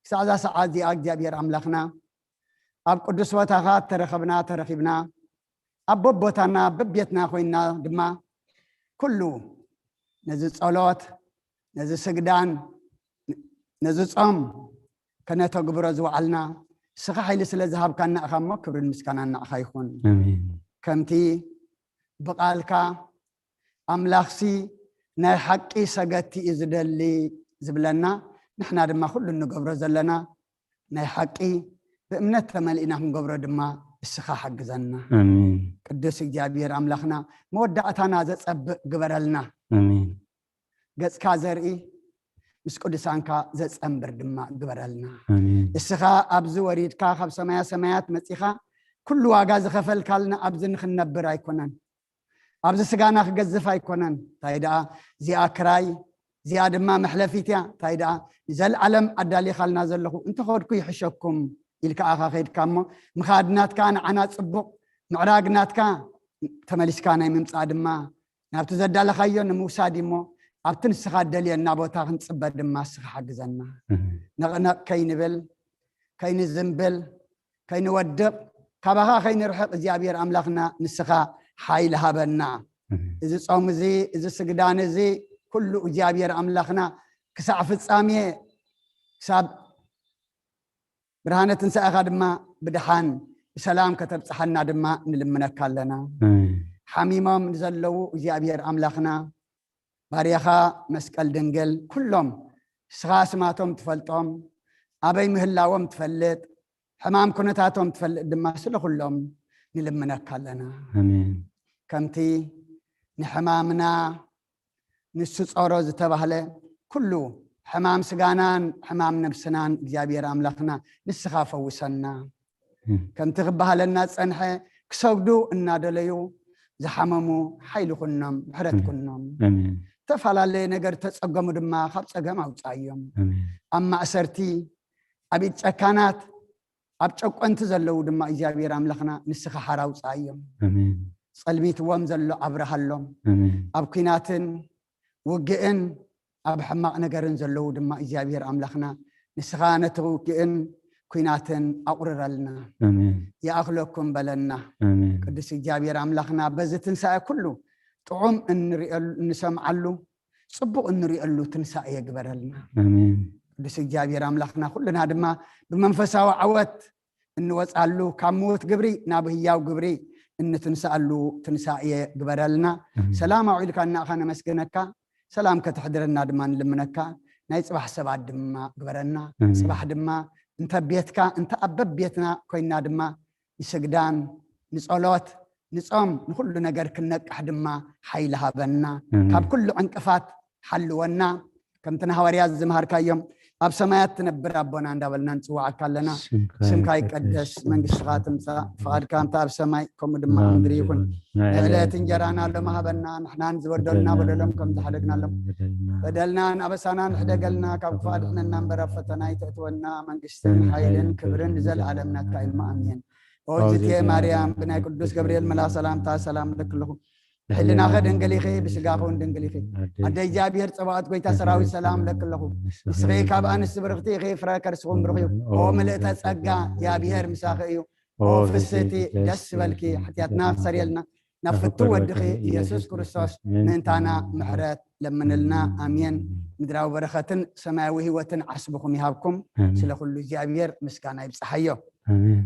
ክሳዕ እዛ ሰዓት እዚኣ እግዚኣብሔር ኣምላኽና ኣብ ቅዱስ ቦታኻ ተረኸብና ተረኺብና ኣብ በቦታና በቤትና ኮይና ድማ ኩሉ ነዚ ጸሎት ነዚ ስግዳን ነዚ ጾም ከነተግብሮ ዝወዓልና እስኻ ሓይሊ ስለ ዝሃብካና እኻ እሞ ክብርን ምስጋናን ንዓኻ ይኹን። ከምቲ ብቓልካ ኣምላኽሲ ናይ ሓቂ ሰገቲ እዩ ዝደሊ ዝብለና፣ ንሕና ድማ ኩሉ እንገብሮ ዘለና ናይ ሓቂ ብእምነት ተመሊእና ክንገብሮ ድማ እስኻ ሓግዘና። ቅዱስ እግዚኣብሔር ኣምላኽና መወዳእታና ዘጸብቕ ግበረልና። ገጽካ ዘርኢ ምስ ቅዱሳንካ ዘጸንብር ድማ ግበረልና። እስኻ ኣብዚ ወሪድካ ካብ ሰማያ ሰማያት መጺኻ ኩሉ ዋጋ ዝኸፈልካልና ኣብዚ ንኽንነብር ኣይኮነን። ኣብዚ ስጋና ክገዝፍ ኣይኮነን። እንታይ ደኣ እዚኣ ክራይ፣ እዚኣ ድማ መሕለፊት እያ። እንታይ ደኣ ንዘለኣለም ኣዳሊኻልና ዘለኹ እንተኸድኩ ይሕሸኩም ኢልካ ኣኻ ከይድካ እሞ ምኻድ ናትካ ንዓና ጽቡቕ፣ ምዕራግ ናትካ ተመሊስካ ናይ ምምጻእ ድማ ናብቲ ዘዳለኻዮ ንምውሳድ እሞ ኣብቲ ንስኻ ደልየና ቦታ ክንጽበ ድማ እስኻ ሓግዘና። ነቕነቕ ከይንብል ከይንዝንብል ከይንወድቕ ካባኻ ከይንርሕቕ እግዚኣብሔር ኣምላኽና ንስኻ ሓይሊ ሃበና። እዚ ጾም እዚ እዚ ስግዳን እዚ ኩሉ እግዚኣብሔር ኣምላኽና ክሳዕ ፍጻሜ ክሳብ ብርሃነ ትንሳኤኻ ድማ ብድሓን ብሰላም ከተብጽሓና ድማ ንልምነካ ኣለና። ሓሚሞም ንዘለዉ እግዚኣብሔር ኣምላኽና ባርያኻ መስቀል ድንግል ኩሎም እስኻ ስማቶም ትፈልጦም ኣበይ ምህላዎም ትፈልጥ ሕማም ኩነታቶም ትፈልጥ ድማ ስለ ኩሎም ንልምነካ ኣለና። ከምቲ ንሕማምና ንሱ ጾሮ ዝተባህለ ኩሉ ሕማም ስጋናን ሕማም ነብስናን እግዚኣብሔር ኣምላኽና ንስኻ ፈውሰና። ከምቲ ክበሃለና ዝጸንሐ ክሰግዱ እናደለዩ ዝሓመሙ ሓይሊ ኩኖም ምሕረት ኩኖም። ዝተፈላለየ ነገር ተጸገሙ ድማ ካብ ጸገም ኣውጻዮም። ኣብ ማእሰርቲ ኣብ ኢድ ጨካናት ኣብ ጨቆንቲ ዘለዉ ድማ እግዚኣብሔር ኣምላኽና ንስኻ ሓራ ኣውጻዮም። ጸልሚትዎም ዘሎ ኣብርሃሎም። ኣብ ኲናትን ውግእን ኣብ ሕማቕ ነገርን ዘለዉ ድማ እግዚኣብሔር ኣምላኽና ንስኻ ነቲ ውግእን ኲናትን ኣቑርረልና። ይኣኽለኩም በለና። ቅዱስ እግዚኣብሔር ኣምላኽና በዚ ትንሳኤ ኩሉ ጥዑም እንሪእሉ እንሰምዓሉ ጽቡቕ እንሪእሉ ትንሳኤ ግበረልና። ቅዱስ እግዚኣብሔር ኣምላኽና ኩልና ድማ ብመንፈሳዊ ዓወት እንወጻሉ ካብ ምዉት ግብሪ ናብ ህያው ግብሪ እንትንሳኣሉ ትንሳኤ ግበረልና። ሰላም ኣውዒልካ እናእኻ ነመስግነካ። ሰላም ከተሕድረና ድማ ንልምነካ። ናይ ጽባሕ ሰባት ድማ ግበረና። ጽባሕ ድማ እንተ ቤትካ እንተ ኣብ በቤትና ኮይና ድማ ንስግዳን ንጸሎት፣ ንጾም፣ ንኹሉ ነገር ክንነቅሕ ድማ ሓይሊ ሃበና። ካብ ኩሉ ዕንቅፋት ሓልወና። ከምቲ ንሃዋርያት ዝመሃርካዮም፣ ኣብ ሰማያት ትነብር ኣቦና እንዳበልና ንጽዋዓካ ኣለና። ስምካ ይቀደስ፣ መንግስትኻ ትምጻእ፣ ፍቓድካ ከምቲ ኣብ ሰማይ ከምኡ ድማ ኣብ ምድሪ ይኹን። ዕለት እንጀራና ሎሚ ሃበና፣ ንሕናን ዝበደሉና በደሎም ከም ዝሓደግናሎም፣ በደልናን ኣበሳናን ሕደገልና፣ ካብ ክፉእ ኣድሕነና እምበር ኣብ ፈተና ኣይተእትወና። መንግስትን ሓይልን ክብርን ንዘለኣለም ናትካ ኢልማ ኣሜን። ኦዝቴ ማርያም፣ ብናይ ቅዱስ ገብርኤል መልኣኽ ሰላምታ ሰላም እብለኪ ኣለኹ። ብሕልናኸ ድንግል ኢኺ፣ ብስጋኸ እውን ድንግል ኢኺ። ኣደ እግዚኣብሔር ጸባኦት፣ ጎይታ ሰራዊት፣ ሰላም እብለኪ ኣለኹ። ንስኺ ካብ ኣንስቲ ብርኽቲ ኢኺ፣ ፍረ ከርስኹም ብሩኽ እዩ። ኦ ምልእተ ጸጋ፣ እግዚኣብሔር ምሳኺ እዩ። ኦ ፍስቲ፣ ደስ ይበልኪ፣ ሓጢኣትና ክሰርየልና ናብ ፍቱ ወድኺ ኢየሱስ ክርስቶስ ምእንታና ምሕረት ለምንልና። ኣሜን። ምድራዊ በረኸትን ሰማያዊ ህይወትን ዓስብኹም ይሃብኩም። ስለ ኩሉ እግዚኣብሔር ምስጋና ይብጽሓዮ። ኣሜን።